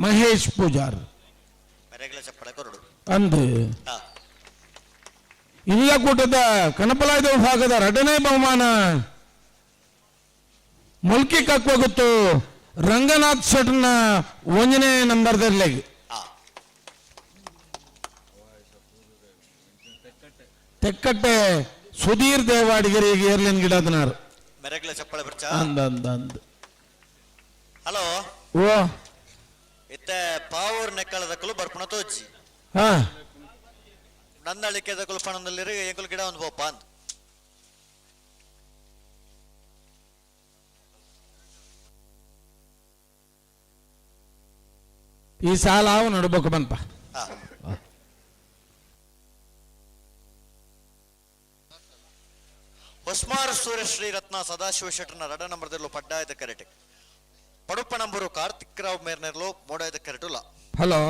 ಮಹೇಶ್ ಪೂಜಾರ್ ಅಂದು. ಇಲ್ಲ ಕೂಟದ ಕನಪಲಾಯದ ವಿಭಾಗದ ಎರಡನೇ ಬಹುಮಾನ ಮುಲ್ಕಿ ಕಕ್ವಗುತ್ತು ರಂಗನಾಥ್ ಶೆಟ್ನ ಒಂಜನೇ ನಂಬರ್ದಲ್ಲಿ. ತೆಕ್ಕಟ್ಟೆ ಸುಧೀರ್ ದೇವಾಡಿಗರಿಗೆ ಏರ್ಲಿನ್ ಗಿಡದನಾರು. ಅಂದ ಅಂದ ಅಂದ. ಹಲೋ. ಓ ಇತ್ತೆ ಪಾವೂರ್ ನೆಕ್ಕಳದಕ್ಕಲು ಬರ್ಪಣ ತೋಜಿ. ಹಾ. ನಂದಳಿಕೆದಕುಲು ಪಣದಲ್ಲಿ ಎಂಕುಲು ಗಿಡ ಒಂದು ಪೋಪ ಅಂತ. ಈ ಸಾಲ ಅವು ನಡ್ಬೇಕು ಬಂತ. ಹೊಸ್ಮಾರು ಸೂರ್ಯಶ್ರೀ ರತ್ನ ಸದಾಶಿವ ಶೆಟ್ಟರ್ನ ರಡ ನಂಬರ್ದಲ್ಲೂ ಪಡ್ಡಾಯದ ಕರೆಟೆ ಪಡುಪ್ಪ ನಂಬರು ಕಾರ್ತಿಕ್ ರಾವ್ ಮೇರ್ನೆರ್ಲು ಮೋಡಾಯದ ಕರೆಟುಲ್ಲ. ಹಲೋ.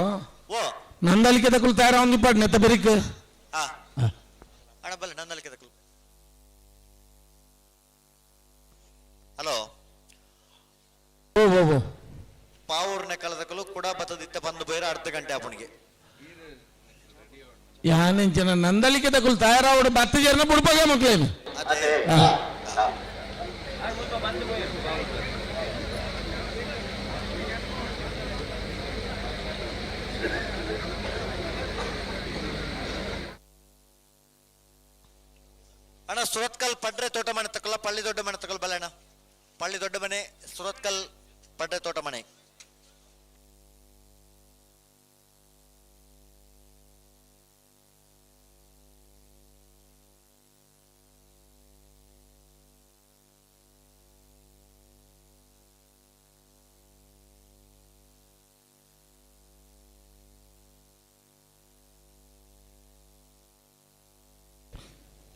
ಓ ನಂದಳಿಕೆ ತಕುಲು ತಯಾರ ಒಂದು ಪಾಡ್ ನೆತ್ತ ಬೆರಿಕ್. ಅಣ್ಣ ಬಲ್ಲೆ ನಂದಳಿಕೆ ತಕುಲು. ಹಲೋ. ಓ ಓ ಓ ಪಾವೂರ್ನೆ ಕಳೆದಕಲು ಕೂಡ ಬತ್ತದಿತ್ತ ಬಂದು ಬೇರೆ ಅರ್ಧ ಗಂಟೆ ಆಪಣಿಗೆ. ಯಾನೆಂಚಿನ ನಂದಳಿಕೆ ತಕುಲು ತಯಾರಾವಡು ಬತ್ತ ಜನ ಬುಡ್ಪಾಗ ಮಕ್ಳೇನು. ಅಣ್ಣ ಸುರತ್ಕಲ್ ಪಡ್ರೆ ತೋಟ ಮನೆ ತಕಲ್ಲ ಪಳ್ಳಿ ದೊಡ್ಡ ಮನೆ ತಕಲ್ ಬಲ್ಲ ಅಣ್ಣ. ಪಳ್ಳಿ ದೊಡ್ಡ ಮನೆ ಸುರತ್ಕಲ್ ಪಡ್ರೆ ತೋಟ ಮನೆ.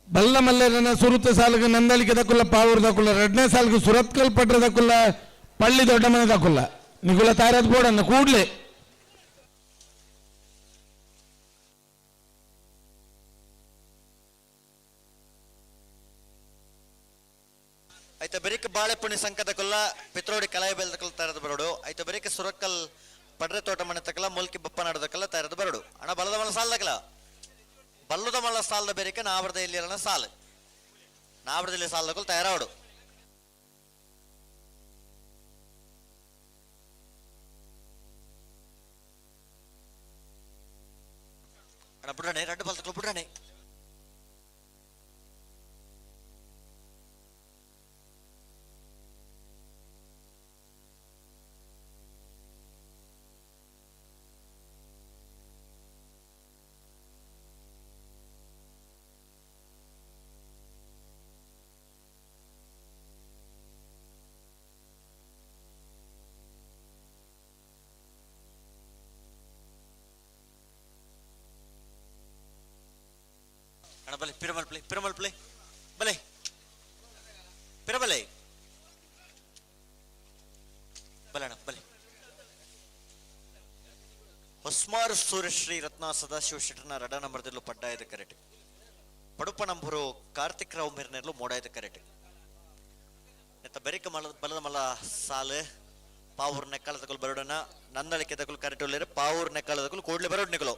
ಬಲ್ಲ ಮಲ್ಲೇರನ ಸುರುತ ಸಾಲುಗೆ ನಂದಳಿಕೆ ದಕ್ಕುಲ್ಲ ಪಾವೂರು ದಕ್ಕುಲ್ಲ ಎರಡನೇ ಸಾಲುಗೆ ಸುರತ್ಕಲ್ ಪಟ್ರ ದಕ್ಕುಲ್ಲ ಪಳ್ಳಿ ದೊಡ್ಡ ಮನೆ ದಕ್ಕುಲ್ಲ ನಿಗುಲ ತಾರದ್ ಬೋಡನ್ನ ಕೂಡ್ಲೆ. ಆಯ್ತಾ ಬೆರಿಕ್ ಬಾಳೆಪುಣಿ ಸಂಕದಕುಲ್ಲ ಪಿತ್ರೋಡಿ ಕಲಾಯಿ ಬೆಲ್ದಕಲ್ ತರದ ಬರೋಡು. ಆಯ್ತಾ ಬೆರಿಕ್ ಸುರಕ್ಕಲ್ ಪಡ್ರೆ ತೋಟ ಮನೆ ತಕಲ ಮುಲ್ಕಿ ಬಪ್ಪ ನಾಡದಕಲ್ಲ ತರದ ಬರೋಡು. ಅಣ್ಣ ಬಲದ ಮಲ ಸಾಲದಕಲ ಬಲ್ಲದ ಮಲ್ಲ ಸಾಲದ ಬೆರಿಕೆ ನಾವರದ ಇಲ್ಲಿ ಸಾಲು ನಾವರದಲ್ಲಿ ಸಾಲದಕಲ್ ತಯಾರಾವಡು. ಅಣ್ಣ ಬುಡ್ರಾಣೆ ರಡ್ಡು ಬಲ್ತಕಲ್ ಬುಡ್ರಾಣೆ. ಅಣ್ಣ ಬಲೆ ಪಿರಮಲ್ ಪ್ಲೇ ಪಿರಮಲ್ ಪ್ಲೇ ಬಲೆ ಪಿರಬಲೆ ಬಲೆ ಅಣ್ಣ ಬಲೆ. ಹೊಸ್ಮಾರು ಸೂರ್ಯಶ್ರೀ ರತ್ನ ಸದಾಶಿವ ಶೆಟ್ಟರ್ನ ರಡ ನಂಬರ್ದಲ್ಲೂ ಪಡ್ಡಾಯದ ಕರೆಟೆ ಪಡುಪ ನಂಬರು ಕಾರ್ತಿಕ್ ರಾವ್ ಮೇರ್ನೆರ್ಲು ಮೋಡಾಯದ ಕರೆಟೆ ನೆತ್ತ ಬೆರಿಕ ಮಲ ಬಲದ ಮಲ ಸಾಲು ಪಾವೂರ್ ನೆಕ್ಕಳದಕುಲು ಬರೋಡನ ನಂದಳಿಕೆ ತಕುಲು ಕರೆಟುಲ್ಲೇರು ಪಾವೂರ್ ನೆಕ್ಕಳದಕುಲು ಕೂಡ್ಲೆ ಬರೋಡ್ ನಿಕಲು.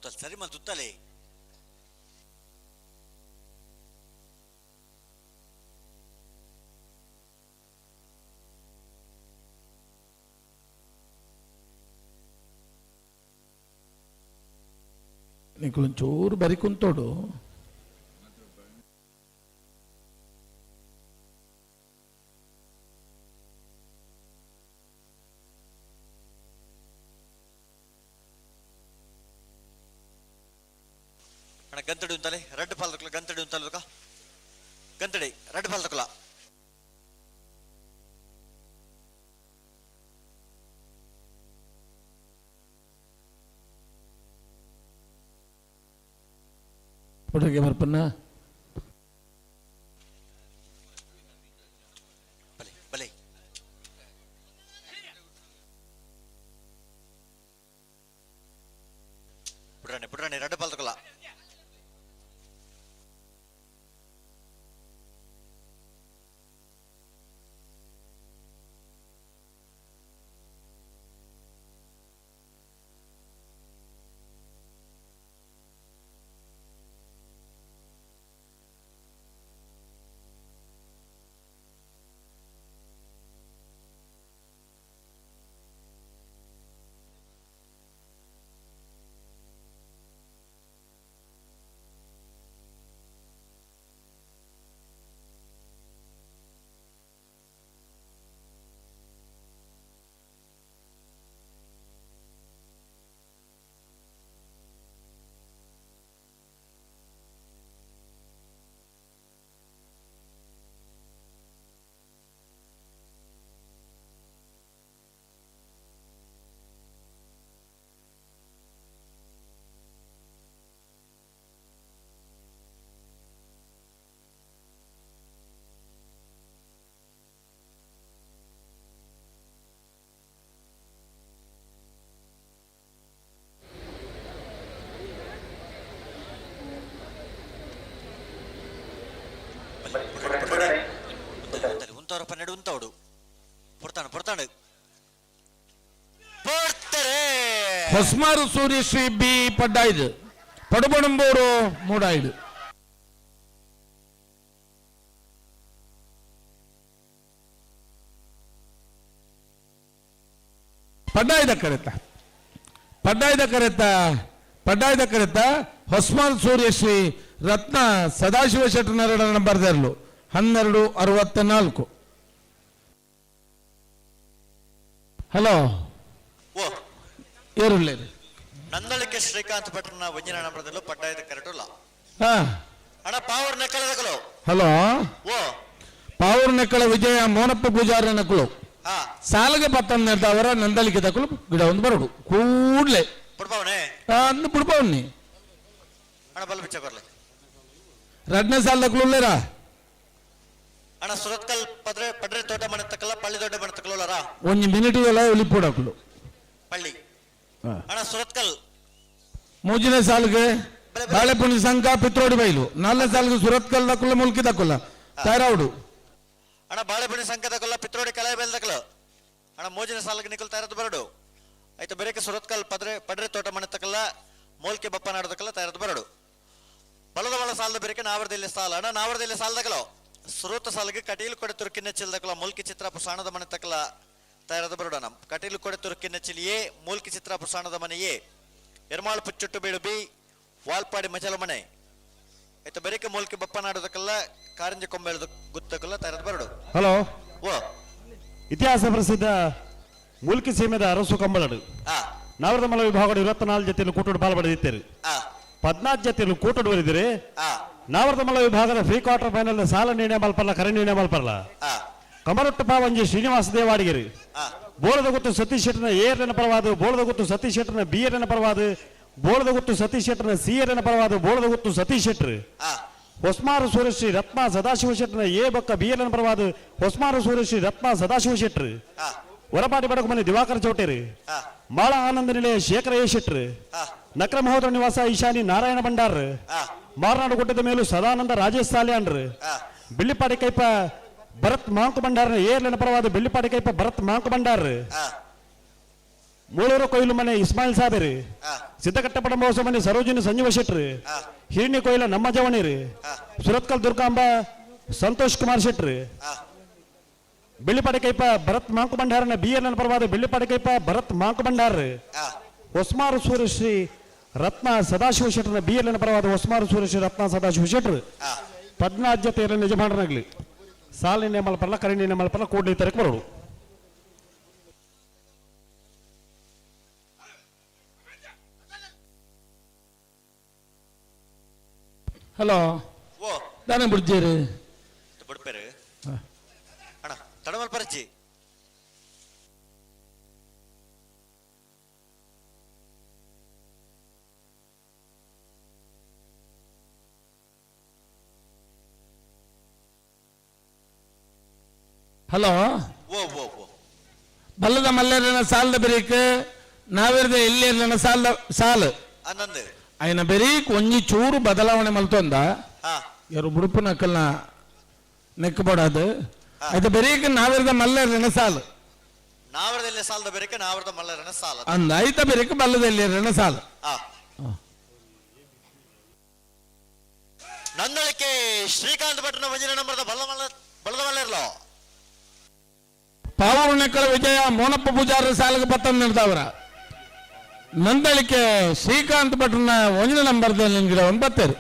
ಮಲ್ತುತ್ತಲೆ, ಸರಿ ಮಲ್ತುತ್ತಲೆ. ನಿಕುಲೊಂಚೂರು ಬರಿ ಕುಂತೋಡು. ಅಣ್ಣ ಗಂತಡಿ ಉಂತಲೆ, ರಡ್ಡು ಪಾಲ್ದಕುಲ ಗಂತಡಿ ಉಂತಲಕ, ಗಂತಡಿ ರಡ್ಡು ಪಾಲ್ದಕುಲ. ಹುಡುಗಿ ಬರ್ಪನ್ನ. ಬಲೆ ಬಲೆ ಬುಡ್ರಾಣಿ ಬುಡ್ರಾಣಿ ರಡ್ಡು ಪಾಲ್ದಕುಲ. ಉಂತವರ ಪನ್ನೆರಡು ಉಂತವಡು ಪೊರ್ತಾಣ ಪೊರ್ತಾಣ ಪೊರ್ತಾರೆ. ಹೊಸ್ಮಾರು ಸೂರ್ಯಶ್ರೀ ಬಿ ಪಡ್ಡಾಯ್ದು, ಪಡುಬಣಂಬೂರು ಮೂಡಾಯ್ದು. ಪಡ್ಡಾಯ್ದ ಕರೆತ, ಪಡ್ಡಾಯ್ದ ಕರೆತ, ಪಡ್ಡಾಯ್ದ ಕರೆತ ಹೊಸ್ಮಾರು ಸೂರ್ಯಶ್ರೀ ರತ್ನ ಸದಾಶಿವ ಶೆಟ್ಟನರಡನ ಬರ್ದರ್ಲು 12:64. ಹಲೋ ಓ ಏರುಳ್ಳೇರಿ. ನಂದಳಿಕೆ ಶ್ರೀಕಾಂತ್ ಭಟ್ರನ ಒಂಜಿನ ನಂಬರದಲ್ಲೂ ಪಡ್ಡಾಯದ ಕರೆಟುಲ್ಲ. ಹಾ ಅಣ್ಣ ಪಾವರ್ ನೆಕ್ಕಳದಕಲು. ಹಲೋ ಓ ಪಾವೂರ್ ನೆಕ್ಕಳ ವಿಜಯ ಮೋನಪ್ಪ ಪೂಜಾರ ನಕಲು ಹಾ ಸಾಲಗೆ ಪತ್ತಂದವರ ನಂದಳಿಕೆ ತಕಲು ಗಿಡ ಒಂದು ಬರಡು ಕೂಡ್ಲೆ ಪುಡ್ಪಾವನೆ ಅಂದು ಬಿಡ್ಪವನ್ನಿ. ಅಣ್ಣ ಬಲ್ ಬಿಚ್ಚ ಬರ್ಲಿ. ರಡ್ನೇ ಸಾಲ ತಕಲು. ಅಣ್ಣ ಸುರತ್ಕಲ್ ಪದ್ರೆ ಪಡ್ರೆ ತೋಟ ಮನೆ ತಕಲ ಪಳ್ಳಿ ದೊಡ್ಡ ಮನೆ ತಕಲೋಲರ ಒಂಜಿ ಮಿನಿಟ್ ಎಲ್ಲ ಒಲಿಪೋಡಕ್ಲು ಪಳ್ಳಿ. ಅಣ್ಣ ಸುರತ್ಕಲ್ ಮೂಜಿನ ಸಾಲಿಗೆ ಬಾಳೆಪುಣಿ ಸಂಘ ಪಿತ್ರೋಡಿ ಬೈಲು, ನಾಲ್ನೇ ಸಾಲಿಗೆ ಸುರತ್ಕಲ್ ದಕ್ಕುಲ್ಲ ಮುಲ್ಕಿ ದಕ್ಕುಲ್ಲ ತಯಾರಾవుಡು. ಅಣ್ಣ ಬಾಳೆಪುಣಿ ಸಂಘ ದಕ್ಕುಲ್ಲ ಪಿತ್ರೋಡಿ ಕಲೆ ಬೇಲ್ ದಕ್ಕಲು. ಅಣ್ಣ ಮೋಜಿನ ಸಾಲಿಗೆ ನಿಕಲ್ ತಯಾರದು ಬರಡು. ಆಯ್ತು ಬೇರೆ ಸುರತ್ಕಲ್ ಪದ್ರೆ ಪಡ್ರೆ ತೋಟ ಮನೆ ತಕಲ್ಲ ಮೋಲ್ಕೆ ಬಪ್ಪ ನಾಡದಕ್ಕಲ್ಲ ತಯಾರದು ಬರಡು. ಬಲದ ಬಲ ಸಾಲದ ಬೇರೆ ನಾವರದಲ್ಲಿ ಸಾಲ. ಅಣ್ಣ ನಾವರದಲ್ಲಿ ಸಾಲದಕಲೋ ಸುರೂತ ಸಾಲಿಗೆ ಕಟೀಲು ಕೊಡೆ ತುರುಕಿನ ಚಿಲ್ದಕಲ ಮುಲ್ಕಿ ಚಿತ್ರ ಸಾಣದ ಮನೆ ತಕಲ ತಯಾರದ ಬರೋಣ. ಕಟೀಲು ಕೊಡೆ ತುರುಕಿನ ಚಿಲಿಯೇ ಮೂಲ್ಕಿ ಚಿತ್ರ ಸಾಣದ ಮನೆಯೇ ಎರ್ಮಾಳು ಪುಚ್ಚುಟ್ಟು ಬೀಳು ಬಿ ವಾಲ್ಪಾಡಿ ಮಜಲ ಮನೆ. ಆಯ್ತು ಬೆರಕೆ ಮೂಲ್ಕಿ ಬಪ್ಪ ನಾಡೋದಕ್ಕೆಲ್ಲ ಕಾರಂಜಿ ಕೊಂಬೆಳದ ಗುತ್ತಕಲ್ಲ ತಯಾರದ ಬರಡು. ಹಲೋ ಓ ಇತಿಹಾಸ ಪ್ರಸಿದ್ಧ ಮೂಲ್ಕಿ ಸೀಮೆದ ಅರಸು ಕಂಬಳಡು ನಾವರದಮಲ ವಿಭಾಗದ 24 ಜೊತೆಯಲ್ಲಿ ಕೂಟೋಡು ಪಾಲ್ ಪಡೆದಿತ್ತೇರು. 14 ಜೊತೆಯಲ್ಲಿ ಕೂಟೋಡು ಬರಿದಿರಿ. ನಾವರದಮಲ ವಿಭಾಗದ ಪ್ರೀ ಕ್ವಾರ್ಟರ್ ಫೈನಲ್ ಸಾಲ ನಿರ್ಣಯ ಮಲ್ಪಲ್ಲ ಕರೆ ನಿರ್ಣಯ ಮಲ್ಪಲ್ಲ ಕಮರೊಟ್ಟು ಪಾವಂಜಿ ಶ್ರೀನಿವಾಸ ದೇವಾಡಿಗೆರು ಬೋಳದ ಗುತ್ತು ಸತೀಶ್ ಶೆಟ್ಟನ ಏರ್ನ ಪರವಾದ, ಬೋಳದ ಗುತ್ತು ಸತೀಶ್ ಶೆಟ್ಟನ ಬಿ ಎರ್ನ ಪರವಾದ, ಬೋಳದ ಗುತ್ತು ಸತೀಶ್ ಶೆಟ್ಟನ ಸಿ ಎರ್ನ ಪರವಾದ, ಬೋಳದ ಗುತ್ತು ಸತೀಶ್ ಶೆಟ್ಟರು ಹೊಸ್ಮಾರು ಸೂರ್ಯಶ್ರೀ ರತ್ನ ಸದಾಶಿವ ಶೆಟ್ಟನ ಎ ಬೊಕ್ಕ ಬಿ ಎರ್ನ ಪರವಾದ ಹೊಸ್ಮಾರು ಸೂರ್ಯಶ್ರೀ ರತ್ನ ಸದಾಶಿವ ಶೆಟ್ಟರು ಹೊರಪಾಟಿ ಬಡಕು ಮನೆ ದಿವಾಕರ ಚೌಟೇರು ಮಾಳ ಆನಂದ ನಿಲಯ ಶೇಖರ ಎ ಶೆಟ್ಟರು ನಕ್ರ ಮಹೋದರ ನಿವಾಸ ಈಶಾನಿ ನಾರಾಯಣ ಭಂಡಾರ್ ಮಾರನಾಡು ಗುಡ್ಡದ ಮೇಲೂ ಸದಾನಂದ ರಾಜೇಶ್ ಸಾಲ್ಯಾನ್ರು ಬಿಳ್ಳಿಪಾಡಿ ಕೈಪ ಭರತ್ ಮಾಂಕು ಭಂಡಾರನ ಏರ್ಲಿನ ಪರವಾದ ಬಿಳ್ಳಿಪಾಡಿ ಕೈಪ ಭರತ್ ಮಾಂಕು ಭಂಡಾರ್ ಮೂಳೂರು ಕೊಯ್ಲು ಮನೆ ಇಸ್ಮಾಯಿಲ್ ಸಾಬೇರು ಸಿದ್ದಕಟ್ಟ ಪಡಂಬ ಮನೆ ಸರೋಜಿನಿ ಸಂಜೀವ ಶೆಟ್ರು ಹಿರಿಣಿ ಕೊಯ್ಲ ನಮ್ಮ ಜವಣಿರು ಸುರತ್ಕಲ್ ದುರ್ಗಾಂಬ ಸಂತೋಷ್ ಕುಮಾರ್ ಶೆಟ್ರು ಬೆಳ್ಳಿಪಾಡಿ ಕೈಪ ಭರತ್ ಮಾಂಕು ಭಂಡಾರನ ಬಿ ಎಲ್ ಎನ್ ಪರವಾದ ಬೆಳ್ಳಿಪಾಡಿ ಕೈಪ ಭರತ್ ಮಾಂಕು ಭಂಡಾರ ಹೊಸ್ಮಾರು ಸೂರ್ಯಶ್ರೀ ರತ್ನ ಸದಾಶಿವ ಶೆಟ್ಟರ್ನ ಬಿ ಎಲ್ ಎನ್ ಪರವಾದ ಹೊಸ್ಮಾರು ಸೂರ್ಯಶ್ರೀ ರತ್ನ ಸದಾಶಿವ ಶೆಟ್ಟರು ಪದ್ನಾಜ್ಯತೆ ಯಜಮಾನರಾಗಲಿ ಸಾಲಿನ ಮಲ್ಪಲ್ಲ ಕರಿಣಿನ ಮಲ್ಪಲ್ಲ ಕೂಡಲಿ ತರಕ್ಕೆ ಬರೋಡು. ಹಲೋ ಓ ದಾನೆ ಬುಡ್ಜೇರು ಬುಡ್ಪೇರು ಅಣ್ಣ ತಡಮಲ್ ಪರಚಿ. ಹಲೋ ಓ ಓ ಓ ಬಲ್ಲದ ಮಲ್ಲೇರಿನ ಸಾಲದ ಬೆರೀಕ್ ನಾವಿರದ ಎಲ್ಲಿನ ಸಾಲದ ಸಾಲು ಅನ್ನಂದು ಆಯ್ನ ಬೆರೀಕ್ ಒಂಜಿ ಚೂರು ಬದಲಾವಣೆ ಮಲ್ತೊಂದ ಯಾರು ಬುಡುಪು ನಕಲ್ನ ನೆಕ್ಕಬಾಡದು ಆಯ್ತ ಬೆರೀಕ್ ನಾವಿರದ ಮಲ್ಲೇರಿನ ಸಾಲು ನಾವರದಲ್ಲಿ ಸಾಲದ ಬೆರಕೆ ನಾವರದ ಮಲ್ಲರನ ಸಾಲ ಅಂದ ಐತ ಬೆರೀಕ್ ಬಲ್ಲದ ಎಲ್ಲಿನ ಸಾಲು. ನಂದಳಿಕೆ ಶ್ರೀಕಾಂತ್ ಭಟ್ನ ವಜ್ರ ನಂಬರ್ದ ಬಲ್ಲ ಮಲ್ಲ ಬಲದ ಮಲ್ಲರ್ಲೋ ಪಾವೂರ್ಣಕರ ವಿಜಯ ಮೋನಪ್ಪ ಪೂಜಾರ ಸಾಲಿಗೆ ಪತ್ತೊಂದು ನಿಲ್ತಾವ್ರ ನಂದಳಿಕೆ ಶ್ರೀಕಾಂತ್ ಭಟ್ರನ ಒಂಜನೇ ನಂಬರ್ದಲ್ಲಿ ನಿನ್ಗಿಡ ಒಂಬತ್ತೇರು.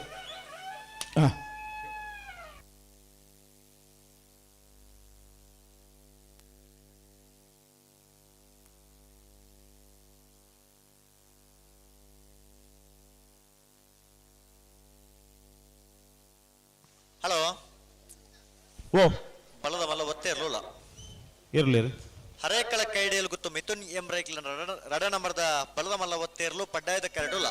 ಹಲೋ ಓ ಬಲದ ಮಲ್ಲ ಒತ್ತೇ ಇರಲಿಲ್ಲ ಇರ್ಲಿ ಹರೇಕಳ ಕೈಡಿಯಲ್ ಗೊತ್ತು ಮಿಥುನ್ ಎಂ ರೈಕ್ಲ ರಡ ನಂಬರ್ದ ಬಲದ ಮಲ್ಲ ಒತ್ತೇರ್ಲು ಪಡ್ಡಾಯದ ಕರಡುಲ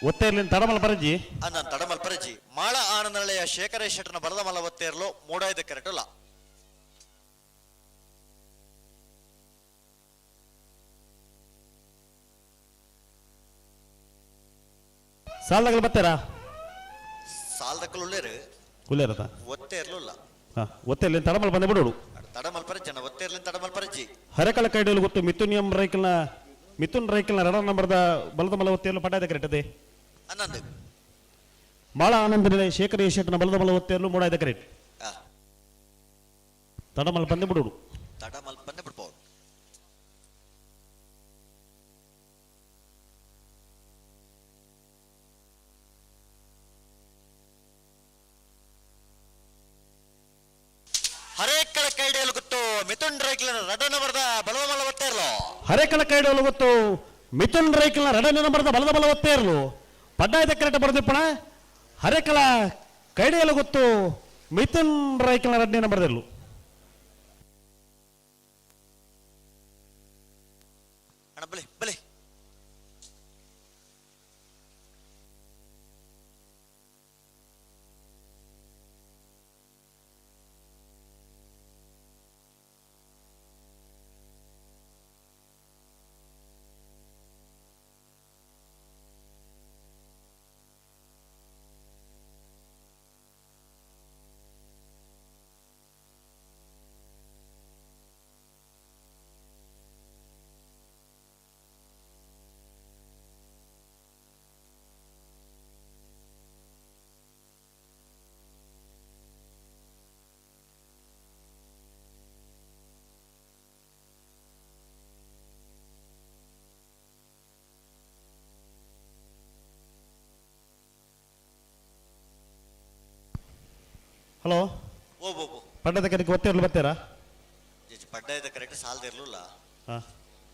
ಒತ್ತೇ ಇರ್ಲಿ ತಡಮಲ್ ಪರಜಿ ಅನ್ನ ತಡಮಲ್ ಪರಜಿ ಮಾಳ ಆನಂದಳೆಯ ಶೇಖರ ಶೆಟ್ಟನ ಬಲದ ಮಲ್ಲ ಒತ್ತೇರ್ಲು ಮೂಡಾಯದ ಕರಡುಲ. ಸಾಲದಾಗಲು ಬರ್ತಾರಾ ಸಾಲದಕ್ಕಲು ಉಳ್ಳೇರು ಉಳ್ಳೇರತ ಒತ್ತೇ ಇರ್ಲಿಲ್ಲ ಒತ್ತೇ ಇರ್ಲಿ ತಡಮಲ್ ಬಂದ ಬಿಡೋಡು ತಡಮಲ್ ಪರಜಿ ಅಣ್ಣ ಒತ್ತೇ ಇರ್ಲಿ ತಡಮಲ್ ಪರಜಿ. ಹರೇಕಳ ಕೈಡಿಯಲ್ ಗೊತ್ತು ಮಿಥುನ್ ಎಂ ರೈಕಲ್ನ ಮಿಥುನ್ ರೈಕಲ್ನ ರಡ ನಂಬರ್ದ ಬಲದ ಮಲ ಒತ್ತೇರ್ಲು ಪಡ್ಡಾಯದ ಕರೆಟದೆ ಅನ್ನಂದು ಮಾಳ ಆನಂದ ನಿಲಯ ಶೇಖರ ಶೆಟ್ಟನ ಬಲದ ಮಲ ಒತ್ತೇರ್ಲು ಮೂಡಾಯದ ಕರೆಟ್ ತಡಮಲ್ ಬಂದ ಬಿಡೋಡು ತಡಮಲ್ ಬಂದ ಬಿಡ್ಬೋದು. ಹರೇಕಳ ಕೈಡಿಯಲು ಗೊತ್ತು ಮಿಥುನ್ ರೈಕ್ಲನ ರಡ ನಂಬರ್ದ ಬಲದ ಮಲ್ಲ ಒತ್ತೇರ್ಲು ಹರೇಕಳ ಕೈಡಿಯಲು ಗೊತ್ತು ಮಿಥುನ್ ರೈಕಲ್ನ ರಡ ನಂಬರ್ದ ಬಲದ ಬಲ ಒತ್ತೇರ್ಲು ಪಡ್ಡಾಯದ ಕರೆಟ ಬರೆದಿಪ್ಪಣ ಹರೇಕಳ ಕೈಡಿಯಲು ಗೊತ್ತು ಮಿಥುನ್ ರೈಕಲ್ನ ರಡ್ನೇ ನಂಬರ್ದಿರ್ಲು. ಅಣ್ಣ ಬಲೆ ಬಲೆ ಹಲೋ ಓ ಓ ಓ ಪಡ್ಡದ ಕರೆಗೆ ಒತ್ತೇರ್ಲು ಬರ್ತೀರಾ? ಪಡ್ಡಾಯದ ಕರೆಕ್ಟ್ ಸಾಲದ ಇರ್ಲಿಲ್ಲ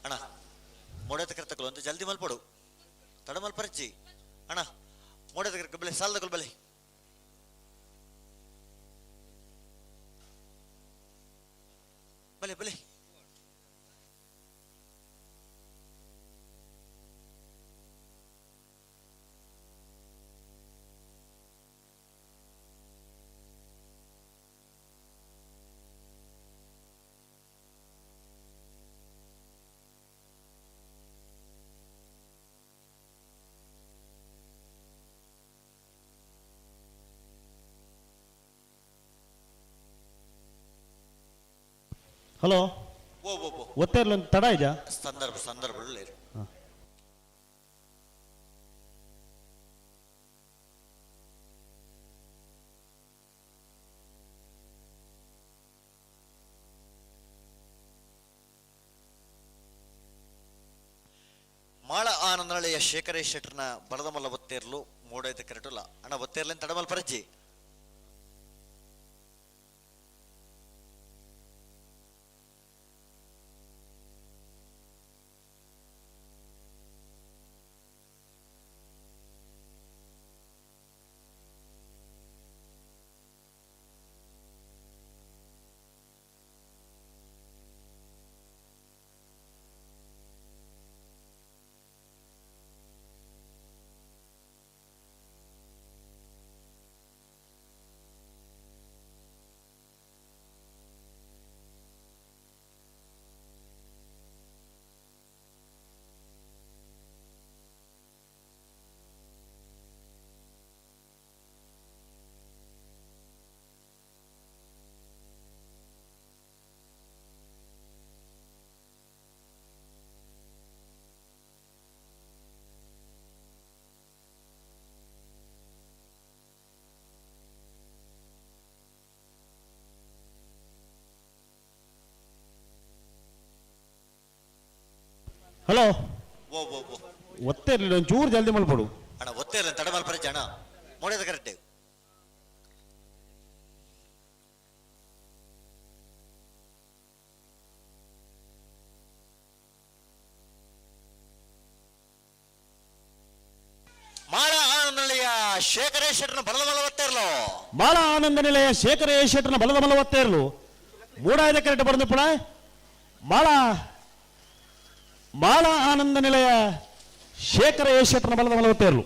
ಅಣ್ಣ ಮೋಡದ ಕರೆತಕಲು ಅಂತ ಜಲ್ದಿ ಮಲ್ಪಡು ತಡ ಮಲ್ಪರಜ್ಜಿ ಅಣ್ಣ ಮೋಡದ ಕರೆಕ್ ಬಲೆ ಸಾಲದ ಬಲೆ ಬಲೆ ಬಲೆ ಹಲೋ ಓ ಓ ಓ ಒತ್ತೇರ್ಲ ತಡ ಇಜಾ. ಸಂದರ್ಭ ಸಂದರ್ಭ. ಮಾಳ ಆನಂದನಳೆಯ ಶೇಖರೇಶ್ ಶೆಟ್ಟರ್ನ ಬಲದ ಮಲ್ಲ ಒತ್ತೇರ್ಲು ಮೂಡೈತ ಕರೆಟುಲ್ಲ. ಅಣ್ಣ ಒತ್ತೇರ್ಲೇನ್ ತಡಮಲ್ ಪರಜ್ಜಿ. ಹಲೋ. ಓ ಓ ಓ. ಒತ್ತೇರ್ಲಿ ಒಂಚೂರು ಜಲ್ದಿ ಮಲ್ಪಡು. ಅಣ್ಣ ಒತ್ತೇರ್ಲ ತಡಮಲ್ ಪರಜ್ಜಿ ಅಣ್ಣ ಮೂಡೈತ ಕರೆಕ್ಟ್. ಮಾಳ ಆನಂದನಳೆಯ ಶೇಖರೇಶ್ ಶೆಟ್ಟರ್ನ ಬಲದ ಮಲ್ಲ ಒತ್ತೇರ್ಲು. ಮಾಳ ಆನಂದ ನಿಲಯ ಶೇಖರೇಶ್ ಶೆಟ್ಟರ್ನ ಬಲದ ಮಲ್ಲ ಒತ್ತೇರ್ಲು ಮೂಡಾಯದ ಕರೆಕ್ಟ್ ಬರಂದು ಮಾಳ ಮಾಳ ಆನಂದ ನಿಲಯ ಶೇಖರ ಶೆಟ್ಟರ್ನ ಬಲದ ಮಲ್ಲ ಒತ್ತೇರ್ಲು.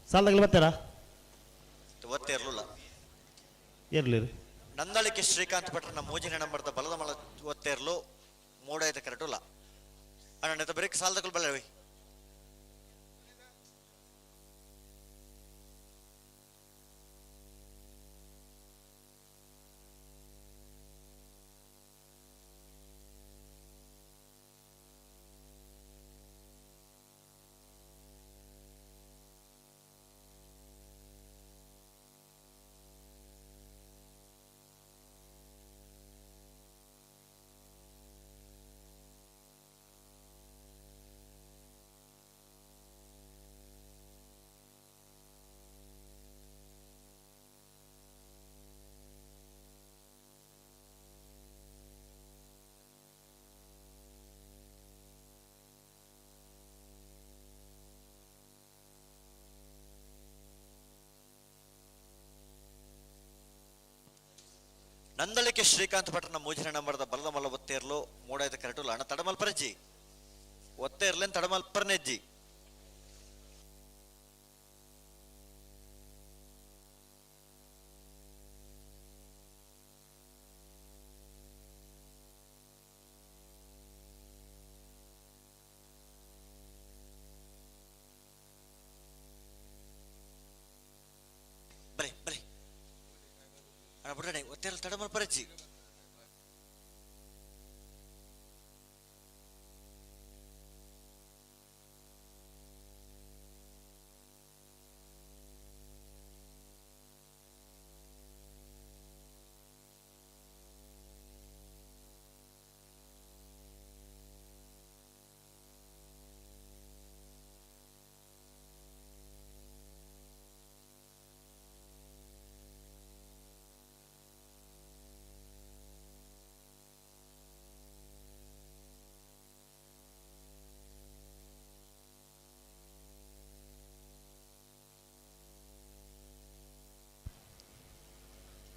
ಸಾಲದಾಗಲಿ ಬರ್ತಾರಾ? ಒತ್ತೇರ್ಲುಲ್ಲ. ಇರ್ಲಿ. ನಂದಳಿಕೆ ಶ್ರೀಕಾಂತ್ ಭಟ್ರನ ಮೂಜಿನ ನಂಬರ್ದ ಬಲದ ಮಲ ಒತ್ತೇರ್ಲು ಮೂಡೈತ ಕರೆಟುಲ್ಲ. ಅಣ್ಣ ನೆತ ಬ್ರೇಕ್ ಸಾಲದಕಲ್ ಬಲ್ಲವಿ. ನಂದಳಿಕೆ ಶ್ರೀಕಾಂತ್ ಭಟ್ರನ ಮೂಜಿನ ನಂಬರ್ದ ಬಲದ ಮಲ್ಲ ಒತ್ತೇರ್ಲು ಮೂಡೈತ ಕರೆಟುಲ್ಲ. ಅಣ್ಣ ತಡಮಲ್ ಪರಜ್ಜಿ ಒತ್ತೇರ್ಲೇನ್ ತಡಮಲ್ ಪರ್ನೆಜ್ಜಿ. ಬಲೆ ಬಲೆ ಅಣ್ಣ ಬುಡಣೆ ಒತ್ತೇರ್ಲು ತಡಮಲ್ ಪರಜ್ಜಿ.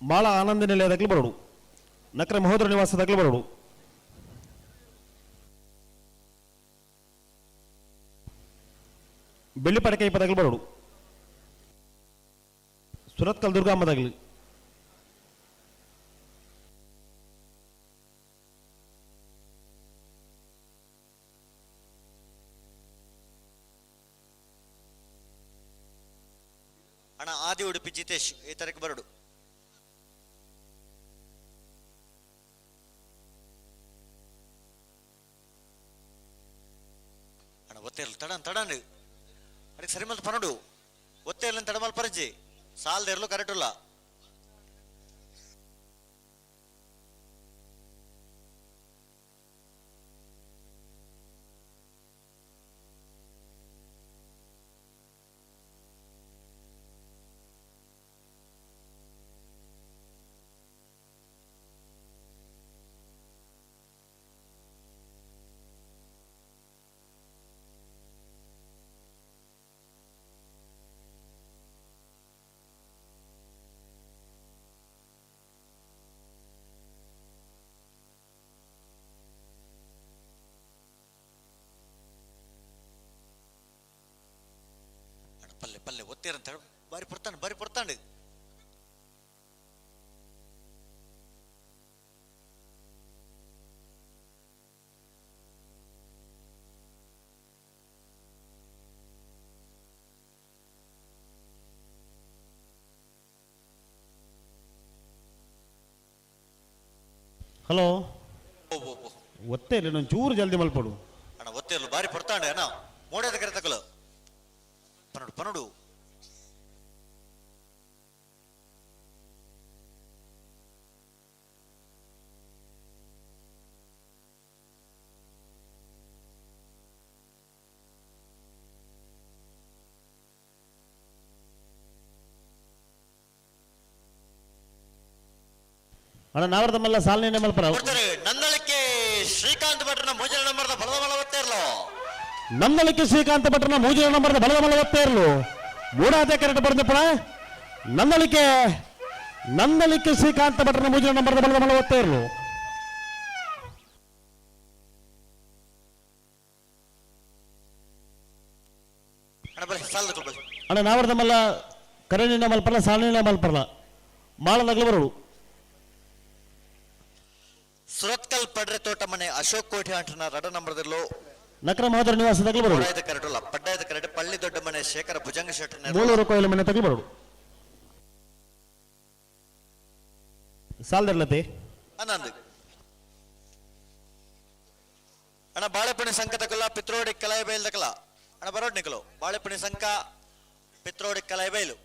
ಮಾಳ ಆನಂದ ನಿಲಯದಾಗಲಿ ಬರೋಡು, ನಕ್ರ ಮಹೋದರ ನಿವಾಸದಾಗಲಿ ಬರೋಡು. ಬೆಳ್ಳಿ ಪಡಕೆ ಪದಗಳು ಬರೋಡು, ಸುರತ್ಕಲ್ ದುರ್ಗಾಂಬದಾಗಲಿ. ಅಣ್ಣ ಆದಿ ಉಡುಪಿ ಜಿತೇಶ್ ಈ ತಾರೀಕು ಬರಡು. ಅಣ್ಣ ಒತ್ತೇರ್ಲು ತಡನ್ ತಡನ್ ಅದಕ್ಕೆ ಸರಿ ಮಲ್ತು ಪನಡು ಒತ್ತೇರ್ಲನ್ ತಡಮಲ್ ಪರಜ್ಜಿ ಸಾಲ್ದೇರ್ಲು ಕರೆಕ್ಟ್ ಇಲ್ಲ. ಪಲ್ಲೆ ಪಲ್ಲೆ ಒತ್ತೇರಂತ ಬಾರಿ ಪೊರ್ತಾಂಡು ಬಾರಿ ಪೊರ್ತಾಂಡು. ಹಲೋ ಒತ್ತೇರ್ಲಿ ಒಂಚೂರು ಜಲ್ದಿ ಮಲ್ಪಡು. ಅಣ್ಣ ಒತ್ತೇರ್ಲು ಬಾರಿ ಪೊರ್ತಾಂಡು ಅಣ್ಣ ಮೋಡದ ಕರೆ ತಕಲು ಪನಡು ಪನಡು. ಅಣ್ಣ ನಾವರ್ದಮಲ್ಲ ಸಾಲನೆ ಮಲ್ಪರ. ನಂದಳಿಕೆ ಶ್ರೀಕಾಂತ್ ಭಟ್ರನ ಮೂಜಲ ನಂಬರ್ದ ಬಲದ ಮಲ ಒತ್ತೇರ್ಲು. ನಂದಳಿಕೆ ಶ್ರೀಕಾಂತ್ ಭಟ್ರನ ಮೂಜಲ ನಂಬರ್ದ ಬಲದ ಮಲ ಒತ್ತೇರ್ಲು. ಮೂಡಾದೆ ಕರೆಕ್ಟ್ ಬರ್ದಪ್ಪಣ. ನಂದಳಿಕೆ ನಂದಳಿಕೆ ಶ್ರೀಕಾಂತ್ ಭಟ್ರನ ಮೂಜಲ ನಂಬರ್ದ ಬಲದ ಮಲ ಒತ್ತೇರ್ಲು. ಅಣ್ಣ ನಾವರ್ದಮಲ್ಲ ಕರೆನಿನ ಮಲ್ಪರಲ್ಲ ಸಾಲನೆ ಮಲ್ಪರಲ್ಲ ಮಾಳದಾಗ್ಲು ಬರೋಡು. ಸುರತ್ಕಲ್ ಪಡ್ರೆ ತೋಟ ಮನೆ ಅಶೋಕ್ ಕೋಟಿ ಆಂಟನ ರಡ ನಂಬರ್ದಲ್ಲೋ ನಕರ ಮಹೋದರ ನಿವಾಸ ತಗಲು ಬರೋಡು. ಕರೆಟಲ್ಲ ಪಡ್ಡಾಯದ ಕರೆಟ್ ಪಳ್ಳಿ ದೊಡ್ಡ ಮನೆ ಶೇಖರ ಭುಜಂಗ ಶೆಟ್ಟರ್ ಮೂಳೂರು ಕೋಯಿಲ ಮನೆ ತಗಲು ಬರೋಡು. ಸಾಲದಿರ್ಲತೆ ಅನಂದ್ ಅಣ್ಣ ಬಾಳೆಪಣಿ ಸಂಕ ತಕಲ ಪಿತ್ರೋಡಿ ಕಲಾಯ ಬೈಲ್ ತಕಲ ಅಣ್ಣ ಬರೋಡ್ ನಿಕಲು ಬಾಳೆಪಣಿ ಸಂಕ ಪಿತ್ರೋಡಿ ಕಲಾಯ ಬೈಲು.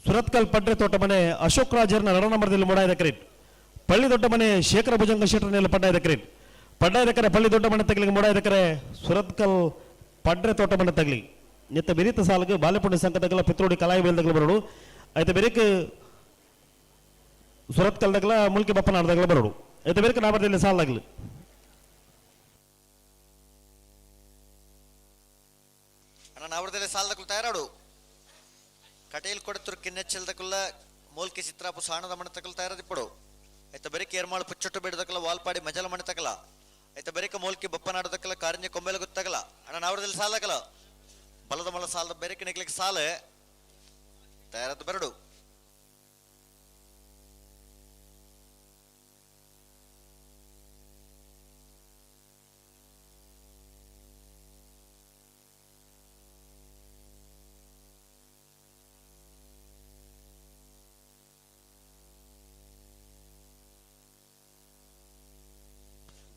ಸುರತ್ಕಲ್ ಪಡ್ರೆ ತೋಟ ಮನೆ ಅಶೋಕ್ ರಾಜರ್ನ ರಡ ನಂಬರ್ದಲ್ಲಿ ಮೂಡಾಯದ ಕರೆಟ್ ಪಳ್ಳಿ ದೊಡ್ಡ ಮನೆ ಶೇಖರ ಭುಜಂಗ ಶೆಟ್ಟರ್ನೆಲ್ಲ ಪಡ್ಡಾಯದ ಕರೆಟ್ ಪಡ್ಡಾಯದ ಕರೆ ಪಳ್ಳಿ ದೊಡ್ಡ ಮನೆ ತಗಲಿಗೆ ಮೂಡಾಯದ ಕರೆ ಸುರತ್ಕಲ್ ಪಡ್ರೆ ತೋಟ ಮನೆ ತಗಲಿ ನಿತ್ತ ಬೆರೀತ ಸಾಲಗೆ ಬಾಲೆಪುಣ್ಯ ಸಂಕ ತಗಲ ಪಿತ್ರೋಡಿ ಕಲಾಯಿ ಬೇಲ್ ತಗಲ ಬರೋಡು. ಐತೆ ಬೆರೀಕ್ ಸುರತ್ಕಲ್ ತಗಲ ಮುಲ್ಕಿ ಬಪ್ಪನಾಡ್ ತಗಲ ಬರೋಡು. ಐತೆ ಬೆರೀಕ್ ನಾಬರ್ದಲ್ಲಿ ಸಾಲಾಗ್ಲಿ. ಅಣ್ಣ ನಾವರ್ದಲ್ಲಿ ಸಾಲದಕ್ಕೂ ತಯಾರಾಡು. ಕಟೀಲ್ ಕೊಡತುರು ಕಿನ್ನೆಚ್ಚಲ್ದಕುಲ್ಲ ಮೂಲ್ಕಿ ಚಿತ್ರಾಪು ಸಾಣದ ಮನೆ ತಕಲ್ ತಯಾರದಿಪ್ಪಡು. ಐತ ಬರಿಕ ಏರ್ಮಾಳು ಪುಚ್ಚೊಟ್ಟು ಬೇಡದಕ್ಕಲ್ಲ ವಾಲ್ಪಾಡಿ ಮಜಲ ಮನೆ ತಕಲ ಐತ ಬರಿಕ ಮೂಲ್ಕಿ ಬಪ್ಪನಾಡದಕ್ಕಲ್ಲ ಕಾರಂಜಿ ಕೊಂಬೆಲ ಗೊತ್ತಗಲ ಅಣ್ಣ ನಾವರದಲ್ಲಿ ಸಾಲಕಲ ಬಲದ ಮಲ ಸಾಲದ ಬೆರಕ ನಿಕ್ಲಿಕ್ಕೆ ಸಾಲ ತಯಾರದ್ದು ಬರಡು.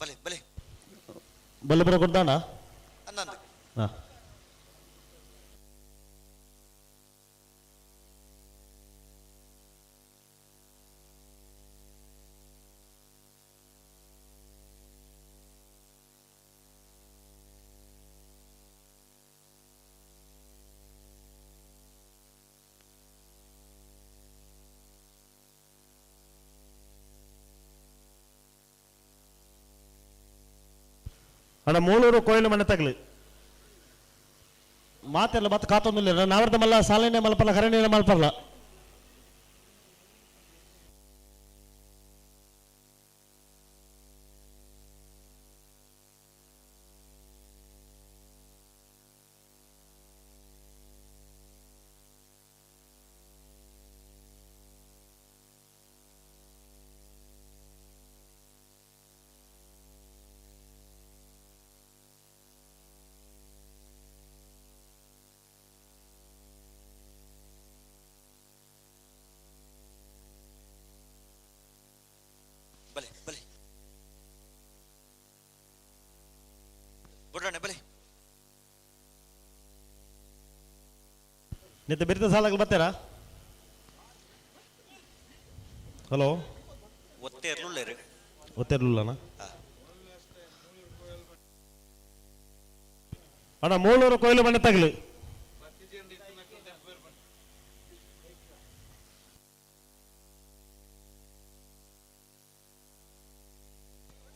ಬಲೆ ಬಲೆ ಬಲ್ಲೆ ಬರ ಕೊಡ್ದಾಣ ಅನ್ನಂದು. ಅಣ್ಣ ಮೂಳೂರು ಕೋಯಿಲು ಮನೆ ತಗಲಿ ಮಾತೆಲ್ಲ ಮತ್ತೆ ಕಾತೊಂದಿಲ್ಲ ನಾವರ್ದ ಮಲ್ಲ ಸಾಲಿನೇ ಮಲ್ಪಲ್ಲ ಕರೆನೇ ಮಲ್ಪಲ್ಲ. ನಿತ್ತ ಬಿರ್ತ ಸಾಲಾಗಲು ಬರ್ತಾರಾ? ಹಲೋ. ಒತ್ತೆ ಇರ್ಲುಳ್ಳೇರು. ಒತ್ತಿರ್ಲಿಲ್ಲಣ್ಣ. ಅಣ್ಣ ಮೂಳೂರು ಕೊಯ್ಲು ಮನೆ ತಗಲು.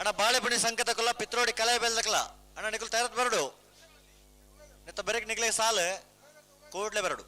ಅಣ್ಣ ಬಾಳೆಪುಣಿ ಸಂಕತಕಲ್ಲ ಪಿತ್ರೋಡಿ ಕಲೆ ಬೆಲ್ದಕಲ ಅಣ್ಣ ನಿಕಲ್ ತಯಾರತ್ ಬರಡು ನಿತ್ತ ಬೆರಕ್ ನಿಕ್ಲೆ ಸಾಲು ಕೂಡ್ಲೆ ಬರಡು.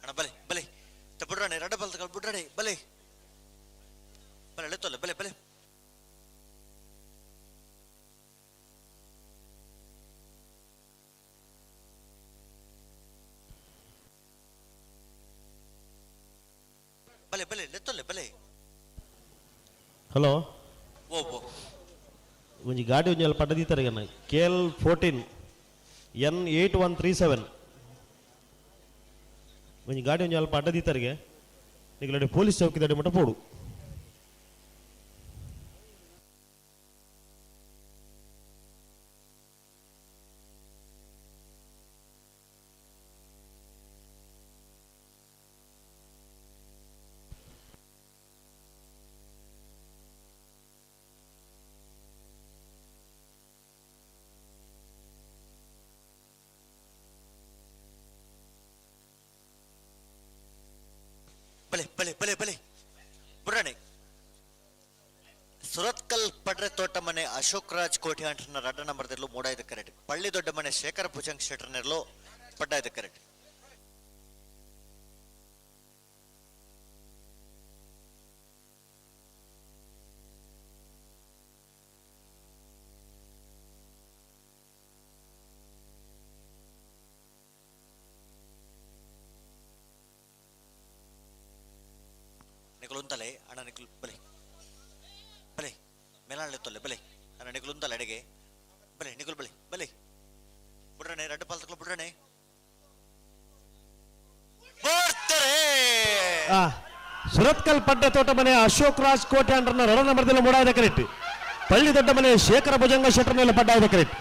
ಅಣ್ಣ ಬಲೆ ಬಲೆ ಬುಡ್ರಾಣೆ ರಡ್ಡ ಬಲ್ತ ಬುಡ್ರಾಣೆ ಬಲೆ ಬಲೆ ಎಳೆತೊಲ್ಲ ಬಲೆ ಬಲೆ. ಬಲೆ ಬಲೆ ಲೆತ್ತೊಲ್ಲೆ ಬಲೆ. ಹಲೋ. ಓ ಓ ಒಂಜಿ ಗಾಡಿ ಒಂಜಿ ಅಲ್ಲಿ ಪಡ್ಡದೀತಾರೆ KL 14 N 8137 ಒಂಜಿ ಗಾಡಿ ಒಂಜಿ ಅಲ್ಪ ಅಡ್ಡದೀತರಿಗೆ ನಿಗಲಡೆ ಪೊಲೀಸ್ ಚೌಕಿದಡಿ ಮಟ್ಟ ಪೋಡು. ಬಲೆ ಬಲೆ ಬಲೆ ಬಲೆ ಬುಡ್ರಾಣೆ. ಸುರತ್ಕಲ್ ಪಡ್ರೆ ತೋಟ ಮನೆ ಅಶೋಕ್ ರಾಜ್ ಕೋಟಿ ಅಂಟನ ರಡ್ಡ ನಂಬರ್ದಿರ್ಲು ಮೂಡಾಯ್ದ ಕರೆಕ್ಟ್. ಪಳ್ಳಿ ದೊಡ್ಡ ಮನೆ ಶೇಖರ ಭುಜಂಗ್ ಶೆಟ್ಟರ್ನಿರ್ಲು ಪಡ್ಡಾಯ್ದ ಕರೆಕ್ಟ್. ನಿಕುಲುಂತಲೆ ಅಣ್ಣ ನಿಕುಲ್ ಬಲೆ ಬಲೆ ಮೇಲಾಳೆ ತೊಲ್ಲೆ ಬಲೆ ಅಣ್ಣ ನಿಕುಲುಂತಲೆ ಅಡಿಗೆ ಬಲೆ ನಿಕುಲ್ ಬಲೆ ಬಲೆ ಬುಡ್ರಣೆ ರಡ್ಡ ಪಾಲ್ತಕ್ಲು ಬುಡ್ರಣೆ ಬರ್ತಾರೆ. ಸುರತ್ಕಲ್ ಪಡ್ಡೆ ತೋಟ ಮನೆ ಅಶೋಕ್ ರಾಜ್ ಕೋಟೆ ಅಂಡ್ರನ್ನ ರಡ ನಂಬರ್ದಲ್ಲಿ ಮೂಡಾಯ್ದ ಕರೆಕ್ಟ್. ಪಳ್ಳಿ ದೊಡ್ಡ ಮನೆ ಶೇಖರ ಭುಜಂಗ ಶೆಟ್ಟರ್ ಮೇಲೆ ಪಡ್ಡಾಯ್ದ ಕರೆಕ್ಟ್.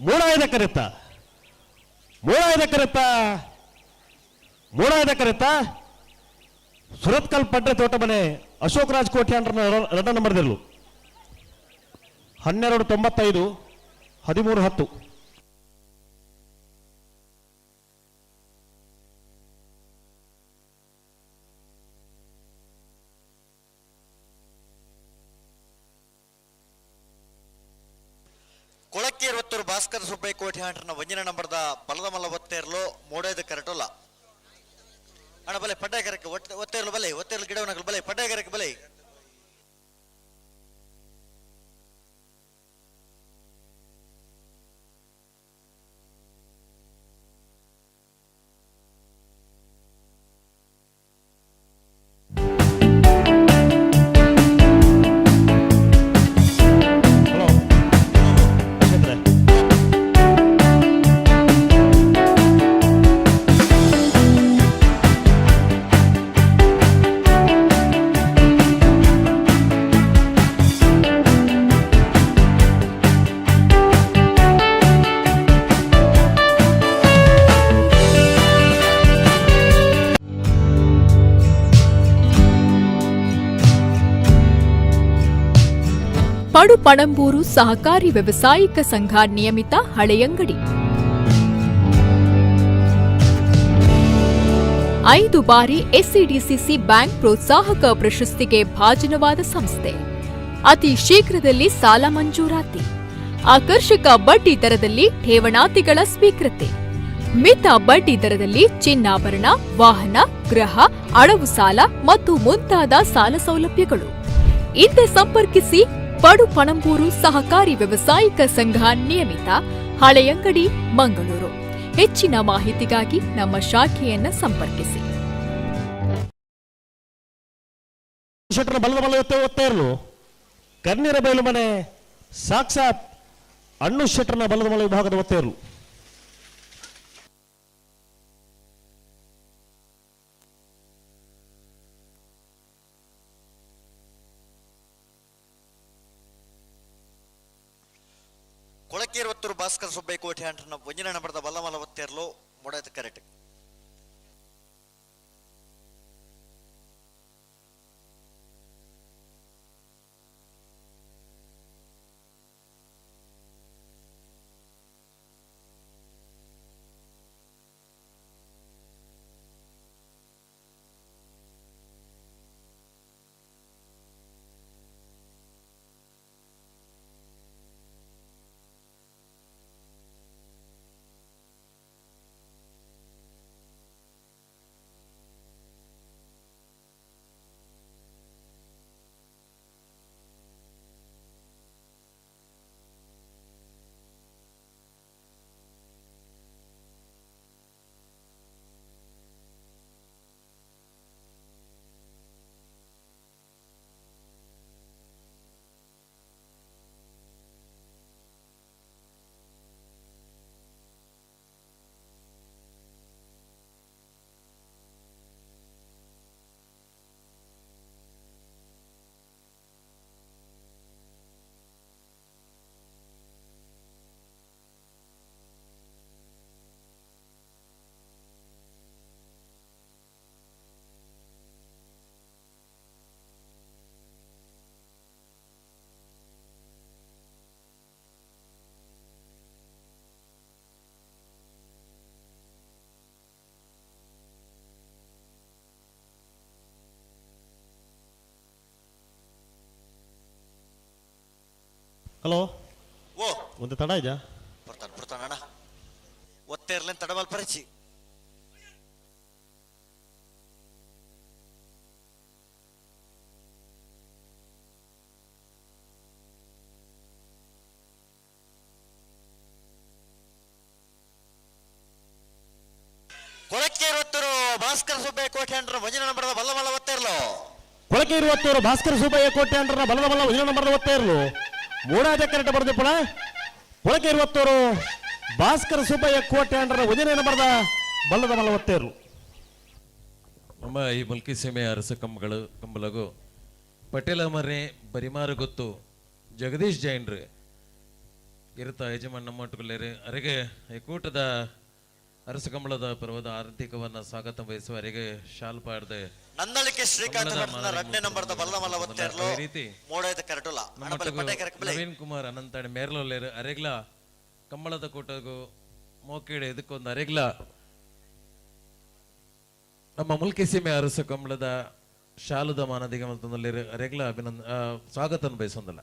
ಮೂಡಾಯ್ದ ಕರೆತ್ತ ಮೂಡಾಯ್ದ ಕರೆತ್ತ ಮೂಡಾಯ್ದ ಕರೆತ್ತ ಸುರತ್ಕಲ್ ಪಡ್ರೆ ತೋಟ ಮನೆ ಅಶೋಕ್ ರಾಜ್ ಕೋಟೆ ಅಂಡ್ರನ್ನ ರಡ ನಂಬರ್ದಿರ್ಲು 1295 1310. ಕೊಳಕ್ಕೆ ಇರುವತ್ತೂರು ಭಾಸ್ಕರ ಸುಬ್ಬಯ್ಯ ಕೋಟೆ ಅಂಟ್ರನ ಒಂಜಿನ ನಂಬರ್ದ ಬಲದ ಮಲ್ಲ ಒತ್ತೇರ್ಲು ಮೂಡೈದು ಕರೆಟೋಲ್ಲ ಅಣ್ಣ ಬಲೆ ಪಡ್ಡಾಯಕರಕ್ಕೆ ಒತ್ತೇರ್ಲು ಬಲೆ ಒತ್ತೇರ್ಲು ಗಿಡವನಗಲು ಬಲೆ ಪಡ್ಡಾಯಕರಕ್ಕೆ ಬಲೆ. ಪಡುಪಣಂಬೂರು ಸಹಕಾರಿ ವ್ಯವಸಾಯಿಕ ಸಂಘ ನಿಯಮಿತ ಹಳೆಯಂಗಡಿ. 5 ಬಾರಿ ಎಸ್ಸಿಡಿಸಿಸಿ ಬ್ಯಾಂಕ್ ಪ್ರೋತ್ಸಾಹಕ ಪ್ರಶಸ್ತಿಗೆ ಭಾಜನವಾದ ಸಂಸ್ಥೆ. ಅತಿ ಶೀಘ್ರದಲ್ಲಿ ಸಾಲ ಮಂಜೂರಾತಿ, ಆಕರ್ಷಕ ಬಡ್ಡಿ ದರದಲ್ಲಿ ಠೇವಣಾತಿಗಳ ಸ್ವೀಕೃತಿ. ಮಿತ ಬಡ್ಡಿ ದರದಲ್ಲಿ ಚಿನ್ನಾಭರಣ, ವಾಹನ, ಗೃಹ, ಅಡವು ಸಾಲ ಮತ್ತು ಮುಂತಾದ ಸಾಲ ಸೌಲಭ್ಯಗಳು. ಹಿಂದೆ ಸಂಪರ್ಕಿಸಿ ಪಡುಪಣಂಬೂರು ಸಹಕಾರಿ ವ್ಯವಸಾಯಿಕ ಸಂಘ ನಿಯಮಿತ, ಹಳೆಯಂಗಡಿ, ಮಂಗಳೂರು. ಹೆಚ್ಚಿನ ಮಾಹಿತಿಗಾಗಿ ನಮ್ಮ ಶಾಖೆಯನ್ನ ಸಂಪರ್ಕಿಸಿ. ಶೆಟ್ಟರ್ ಬಲದ ಬಲ ಒತ್ತೆ ಇರಲು ಕಣ್ಣೀರ ಬಯಲು ಮನೆ ಸಾಕ್ಷಾತ್ ಅಣ್ಣು ಶೆಟ್ಟರ್ನ ಬಲದ ಮಲ ವಿಭಾಗದ ಒತ್ತೆಯರು. ಕೊಳಕೇರುವತ್ತೂರು ಭಾಸ್ಕರ ಸುಬ್ಬಯ್ಯ ಕೋಟೆ ಅಂಟನ ಒಂಜಿನ ನಂಬರ್ದ ಬಲ್ಲಮಲ ಒತ್ತೇರ್ಲು ಮೊಡದ ಕರೆಕ್ಟ್. ಹಲೋ. ಓ. ಒಂದು ತಡ ಇದೆಯಾ? ಬರ್ತಾನೆ ಬರ್ತಾನೆ ಅಣ್ಣ. ಒತ್ತೇರ್ಲೇನ್ ತಡವಲ್ ಪರಿಚಿ. ಕೊಳಕೇರುವತ್ತೂರು ಭಾಸ್ಕರ ಸುಬ್ಬಯ್ಯ ಕೋಟೆ ಅಂಡ್ರ ಮಂಜಿನ ನಂಬರದ ಬಲ್ಲ ಬಲ್ಲ ಒತ್ತೇರ್ಲು. ಕೊಳಕೇರುವತ್ತೂರು ಭಾಸ್ಕರ ಸುಬ್ಬಯ್ಯ ಕೋಟೆ ಅಂಡ್ರನ ಬಲದ ಬಲ್ಲ ಮಂಜಿನ ನಂಬರದ ಒತ್ತೇರ್ಲು. ಮೂಡಾದ ಕರೆಕ್ಟ್ ಬರೆದು ಪುಣ ಕೊಳಕೇರುವತ್ತೂರು ಭಾಸ್ಕರ ಸುಬ್ಬಯ್ಯ ಕೋಟೆ ಅಂಡ್ರನ ಒಂದನೇ ನಂಬರದ ಬಲ್ಲದ ಬಲ್ಲ ಒತ್ತೇರ್ಲು. ನಮ್ಮ ಈ ಮುಲ್ಕಿ ಸೀಮೆಯ ಅರಸ ಕಂಬಗಳು ಕಂಬಲಗು ಪಟೇಲ ಮರೆ ಬರಿಮಾರು ಗೊತ್ತು ಜಗದೀಶ್ ಜೈನ್ರು ಇರುತ್ತ ಯಜಮಾನ್ ನಮ್ಮೊಟ್ಟುಕೊಳ್ಳೇರಿ ಅರೆಗೆ ಈ ಕೂಟದ ಅರಸ ಕಂಬಳದ ಪರ್ವದ ಆರ್ಥಿಕವನ್ನ ಸ್ವಾಗತ ಬಯಸುವ ಅರೆಗೆ ಶಾಲ್ ಪಾಡದೆ ನಂದಳಿಕೆ ಶ್ರೀಕಾಂತ್ ರಡ್ನೇ ನಂಬರ್ದ ಬಲ್ಲ ಮಲ್ಲ ಒತ್ತೇರ್ಲು. ಅದೇ ರೀತಿ ಮೋಡದ ಕರೆಟುಲ ನವೀನ್ ಕುಮಾರ್ ಅನಂತಾಡಿ ಮೇರ್ಲೊಲ್ಲೇರು ಅರೆಗ್ಲ ಕಂಬಳದ ಕೂಟಗೂ ಮೋಕೇಡೆ ಇದಕ್ಕೊಂದು ಅರೆಗ್ಲ ನಮ್ಮ ಮುಲ್ಕಿ ಸೀಮೆ ಅರಸ ಕಂಬಳದ ಶಾಲುದ ಮಾನದಿಗೆ ಮತ್ತು ಅರೆಗ್ಲ ಅಭಿನಂದ ಸ್ವಾಗತ ಬಯಸೊಂದಲ್ಲ.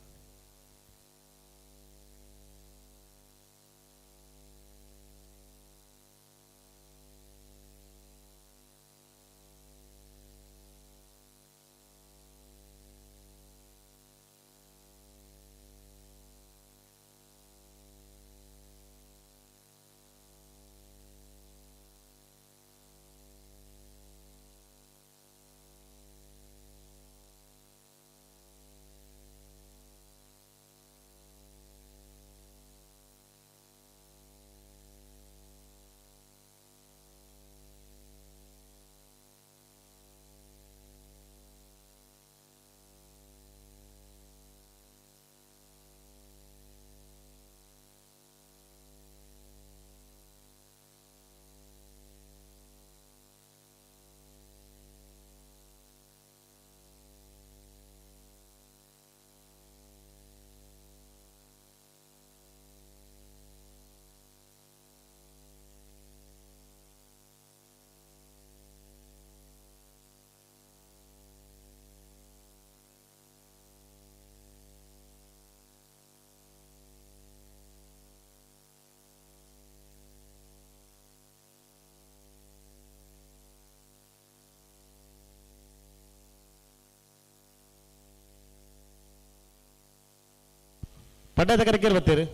ಪಡ್ಡಾದ ಕರೆಕ್ಕೆ ಬರ್ತೀರಿ.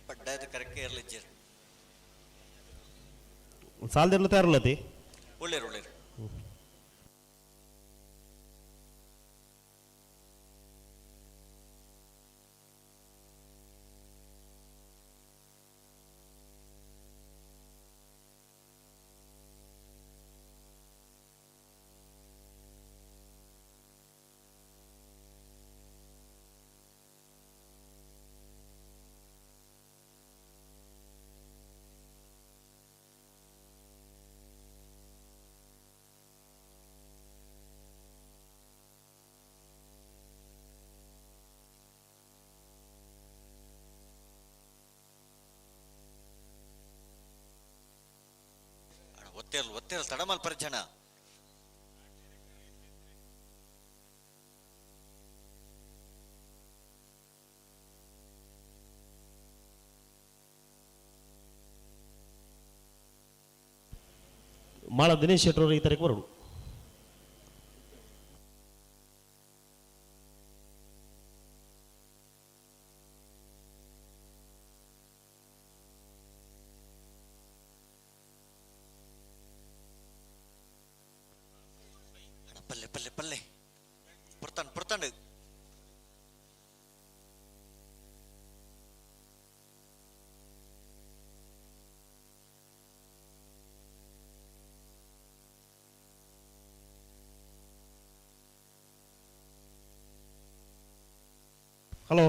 ಪಡ್ಡಾದ ಕರೆಕ್ಕೆ ಇರ್ಲಿಜ್ಜೇರು. ಸಾಲದಿರ್ಲು ತಯಾರುಲ್ಲತಿ. ಒಳ್ಳೇರು ಒಳ್ಳೇರು. ಒತ್ತೇರ್ಲು ಒತ್ತೇರ್ಲು ತಡಮಲ್ ಪರಿಚಣ. ಮಾಳ ದಿನೇಶ್ ಶೆಟ್ಟರು ಈ ತಾರೀಕು ಬರೋಡು. ಪಲ್ಲೆ ಪಲ್ಲೆ ಪಲ್ಲೆ ಪುರ್ತಾಂಡ್ ಪುರ್ತಾಂಡ್. ಹಲೋ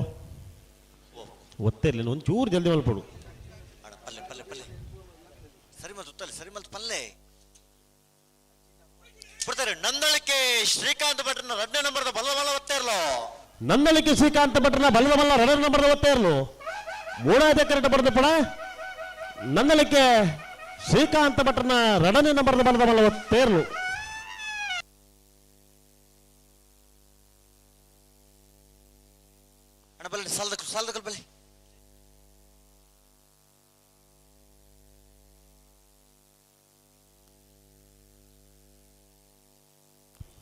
ಒತ್ತಿರ್ಲಿಲ್ಲ ಒಂಚೂರು ಜಲ್ದಿ ಮಲ್ಪಡು. ಪಲ್ಲೆ ಪಲ್ಲೆ ಪಲ್ಲೆ ಸರಿ ಮಲ್ತು ಉತ್ತಲೆ ಸರಿ ಮಲ್ತು ಪಲ್ಲೆ ಬಿಡ್ತಾರೆ. ನಂದಳಿಕೆ ಶ್ರೀಕಾಂತ್ ಭಟ್ರನ 2ನೇ ನಂಬರ್ದ ಬಲ್ಲ ಬಲ್ಲ ಒತ್ತೇ ಇರ್ಲು. ನಂದಳಿಕೆ ಶ್ರೀಕಾಂತ್ ಭಟ್ರನ ಬಲ್ಲ ಬಲ್ಲ 2ನೇ ನಂಬರ್ದ ಒತ್ತೇ ಇರ್ಲು. ಮೂಡಾದ ಕರೆಕ್ಟ್ ಬರೆದ ಪಡ ನಂದಳಿಕೆ ಶ್ರೀಕಾಂತ್ ಭಟ್ರನ 2ನೇ ನಂಬರ್ದ ಬಲ್ಲದ ಬಲ್ಲ ಒತ್ತೇ ಇರ್ಲು. ಅಣ್ಣ ಬಲ್ಲ ಸಾಲದಕ್ಕಲು ಸಾಲದಕ್ಕಲು ಬಲ್ಲಿ.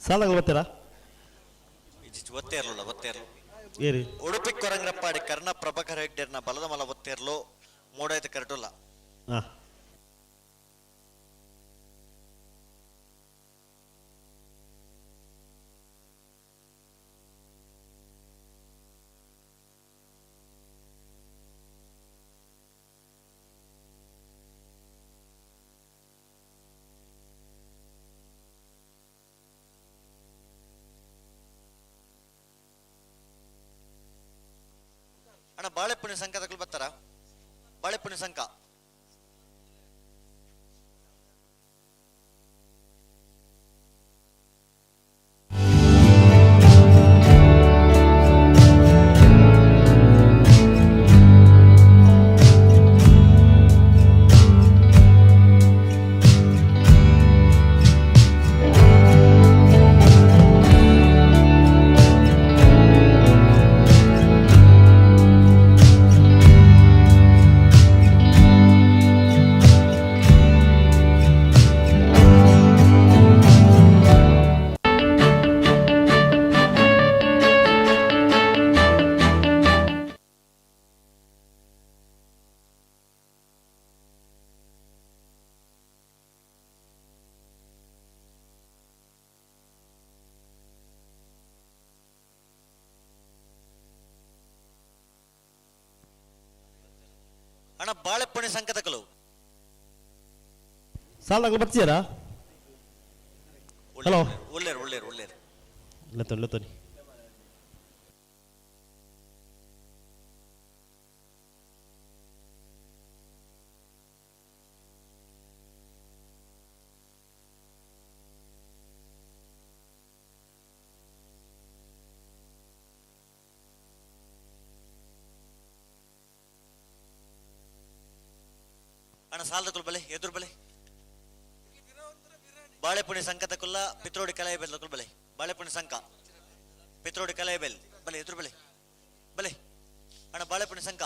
ಸಾಲಗಳು ಬರ್ತೀರಾ? ಒತ್ತೇ ಇರಲಿಲ್ಲ ಒತ್ತೇ ಇರಲು. ಏರಿ ಉಡುಪಿ ಕೊರಂಗ್ರಪ್ಪಾಡಿ ಕರ್ಣ ಪ್ರಭಾಕರ್ ಹೆಗ್ಡೆರ್ನ ಬಲದ ಮಲ ಒತ್ತೇರ್ಲು ಮೂಡೈತೆ ಕರೆಟುಲ್ಲ. ಹಾ ಅಣ್ಣ ಬಾಳೆಪುಣಿ ಸಂಘದಗಳು ಬರ್ತಾರ? ಬಾಳೆಪುಣಿ ಸಂಘ ಅಣ್ಣ ಬಾಳೆಪುಣಿ ಸಂಕತಕಲು ಸಾಲಗಳು ಬರ್ತೀರಾ? ಹಲೋ ಒಳ್ಳೇರು ಒಳ್ಳೇರು ಒಳ್ಳೇರು. ಲತ್ತೋನಿ ಲತ್ತೋನಿ. ಅಣ್ಣ ಸಾಲದಕುಲ್ ಬಲೆ ಎದುರು ಬಲೆ ಬಾಳೆಪುಣಿ ಸಂಕತಕುಲ್ಲ ಪಿತ್ರೋಡಿ ಕಲಾಯ ಬೆಲ್ ಬಲೆ ಬಾಳೆಪುಣಿ ಸಂಕ ಪಿತ್ರೋಡಿ ಕಲಾಯ ಬೆಲ್ ಬಲೆ ಎದುರು ಬಲೆ ಬಲೆ ಅಣ್ಣ ಬಾಳೆಪುಣಿ ಸಂಕ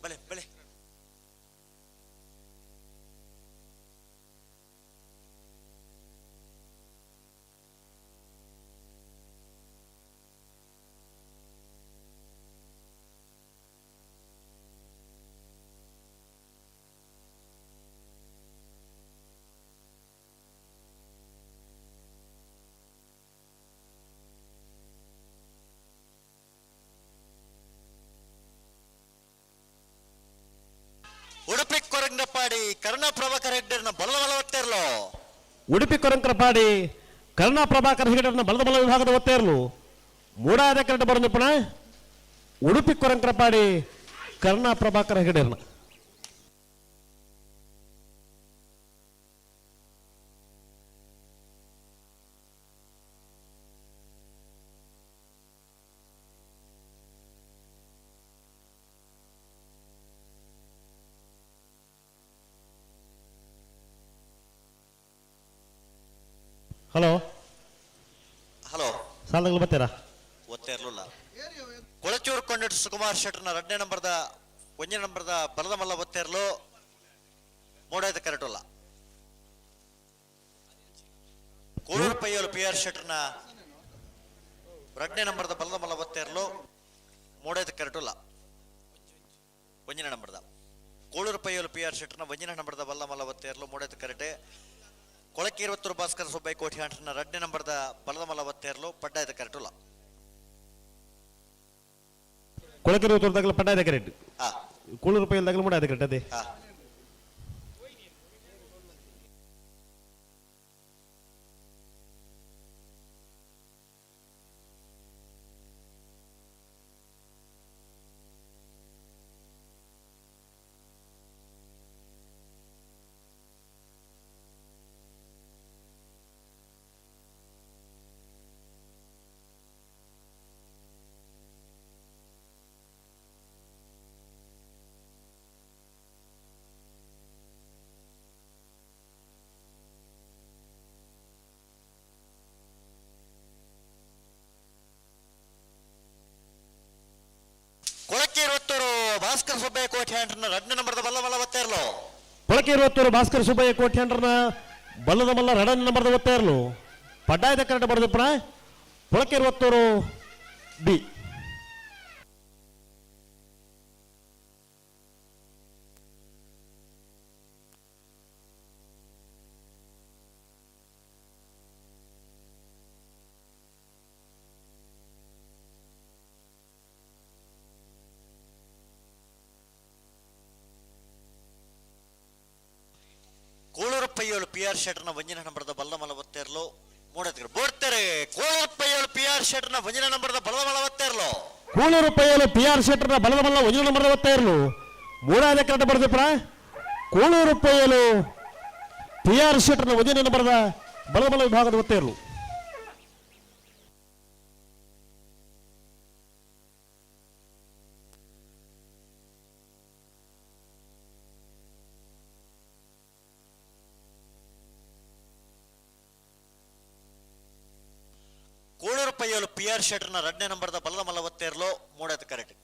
ಬಲೆ ಬಲೆ. ಕೊರಂಗಪಾಡಿ ಕರುಣಾ ಪ್ರಭಾಕರ್ ಹೆಗ್ಡೆರ್ನ ಬಲದ ಬಲ ಒತ್ತೇರ್ಲು. ಉಡುಪಿ ಕೊರಂಕರಪಾಡಿ ಕರುಣಾ ಪ್ರಭಾಕರ್ ಹೆಗಡೆರ್ನ ಬಲದ ಬಲ ವಿಭಾಗದ ಒತ್ತೇರ್ಲು. ಮೂಡಾದ ಕರೆಟ ಬರಂದುಪ್ಪಣ ಉಡುಪಿ ಕೊರಂಕರಪಾಡಿ ಕರುಣಾ ಪ್ರಭಾಕರ್ ಹೆಗಡೆರ್ನ. ಹಲೋ ಹಲೋ, ಸಾಲಗಳು ಬರ್ತೀರಾ? ಒತ್ತೇರ್ಲಿಲ್ಲ. ಕೊಳಚೂರು ಕೊಂಡಿಟ್ಟು ಸುಕುಮಾರ್ ಶೆಟ್ಟರ್ನ ಎರಡನೇ ನಂಬರ್ದ ಒಂದನೇ ನಂಬರ್ದ ಬಲದ ಮಲ್ಲ ಒತ್ತೇರ್ಲು. ಮೂಡಾಯ್ತ ಕರೆಟುಲ್ಲ. ಕೋಳೂರು ಪೈಯಲು ಪಿ ಆರ್ ಶೆಟ್ಟರ್ನ ಎರಡನೇ ನಂಬರ್ದ ಬಲದ ಮಲ್ಲ ಒತ್ತೇರ್ಲು. ಮೂಡಾಯ್ತ ಕರೆಟುಲ್ಲ. ಒಂದನೇ ನಂಬರ್ದ ಕೋಳೂರು ಪೈಯಲು ಪಿ ಆರ್ ಶೆಟ್ಟರ್ನ ಒಂದನೇ ನಂಬರ್ದ ಬಲದ ಮಲ್ಲ ಒತ್ತೇರ್ಲು. ಮೂಡಾಯ್ತ ಕರೆಟೆ. ಕೊಳಕೀರ್ವತ್ತೂರು ಭಾಸ್ಕರ ಸುಬ್ಬಯ್ಯ ಕೋಟಿ ಆಂಟನ ಎರಡನೇ ನಂಬರ್ದ ಬಲದ ಮಲ್ಲ ಒತ್ತೇರ್ಲು. ಪಡ್ಡಾಯ್ತ ಕರೆಟುಲ್ಲ. ಕೊಳಕಿರುವತ್ತೂರು ತಗಲ ಪಡ್ಡಾಯ್ದ ಕರೆಕ್ಟ್. ಕೂಳೂರು ಪೈಯಲ್ ತಗಲ ಮೂಡಾಯ್ದ ಕರೆಕ್ಟ್ ಅದೇ. ಕೊಳಕೀರ್ವತ್ತೂರು ಭಾಸ್ಕರ ಸುಬ್ಬಯ್ಯ ಕೋಟ್ಯಾಂಡ್ರನ ಎರಡನೇ ನಂಬರ್ದ ಬಲ್ಲ ಮಲ್ಲ ಒತ್ತೇರ್ಲು. ಕೊಳಕೀರ್ವತ್ತೂರು ಭಾಸ್ಕರ ಸುಬ್ಬಯ್ಯ ಕೋಟ್ಯಾಂಡ್ರನ ಬಲ್ಲದ ಮಲ್ಲ ಎರಡನೇ ನಂಬರ್ದ ಒತ್ತೇರ್ಲು. ಪಡ್ಡಾಯದ ಕರೆಕ್ಟ್ ಬರೆದಪ್ಪಣ ಕೊಳಕೀರ್ವತ್ತೂರು ಬಿ. ಕೋಳೂರು ಪೈಯೋಳು ಪಿ ಆರ್ ಶೆಟ್ಟರ್ನ ಒಂದಿನ ನಂಬರ್ದ ಬಲ್ಲ ಮಲ ಒತ್ತೇರ್ಲು. ಮೂಡತ್ತಿಗರು ಬೋಡ್ತಾರೆ. ಕೋಳೂರು ಪೈಯೋಳು ಪಿ ಆರ್ ಶೆಟ್ಟರ್ನ ಒಂದಿನ ನಂಬರ್ದ ಬಲದ ಮಲ ಒತ್ತೇರ್ಲು. ಕೂಳೂರು ಪೈಯೋಳು ಪಿ ಆರ್ ಶೆಟ್ಟರ್ನ ಬಲದ ಮಲ್ಲ ಒಂದಿನ ನಂಬರ್ದ ಒತ್ತೇರ್ಲು. ಮೂಡಾದ ಕರೆಕ್ಟ್ ಬರೆದಪ್ಪ ಕೂಳೂರು ಪೈಯೋಳು ಪಿ ಆರ್ ಶೆಟ್ಟರ್ನ ಒಂದಿನ ನಂಬರ್ದ ಬಲದ ಮಲ್ಲ ವಿಭಾಗದ ಒತ್ತೇರ್ಲು. ಕೋಳೂರು ಪೈಯೋಳು ಪಿ ಆರ್ ಶೆಟ್ಟರ್ನ ಎರಡನೇ ನಂಬರ್ದ ಬಲದ ಮಲ್ಲ ಒತ್ತೇರ್ಲು. ಮೂಡಾದ ಕರೆಕ್ಟ್.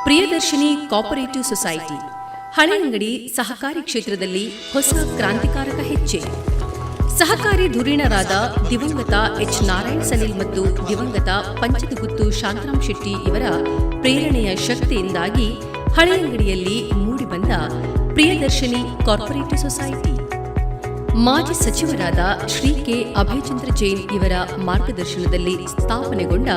ಪ್ರಿಯದರ್ಶಿನಿ ಕೋಆಪರೇಟಿವ್ ಸೊಸೈಟಿ ಹಳೆಯಂಗಡಿ ಸಹಕಾರಿ ಕ್ಷೇತ್ರದಲ್ಲಿ ಹೊಸ ಕ್ರಾಂತಿಕಾರಕ ಹೆಜ್ಜೆ. ಸಹಕಾರಿ ಧುರೀಣರಾದ ದಿವಂಗತ ಎಚ್ ನಾರಾಯಣ್ ಸನಿಲ್ ಮತ್ತು ದಿವಂಗತ ಪಂಚದಗುತ್ತು ಶಾಂತರಾಮ್ ಶೆಟ್ಟಿ ಇವರ ಪ್ರೇರಣೆಯ ಶಕ್ತಿಯಿಂದಾಗಿ ಹಳೆಯಂಗಡಿಯಲ್ಲಿ ಮೂಡಿಬಂದ ಪ್ರಿಯದರ್ಶಿನಿ ಕಾರ್ಪೊರೇಟಿವ್ ಸೊಸೈಟಿ. ಮಾಜಿ ಸಚಿವರಾದ ಶ್ರೀ ಕೆ ಅಭಯಚಂದ್ರ ಜೈನ್ ಇವರ ಮಾರ್ಗದರ್ಶನದಲ್ಲಿ ಸ್ಥಾಪನೆಗೊಂಡ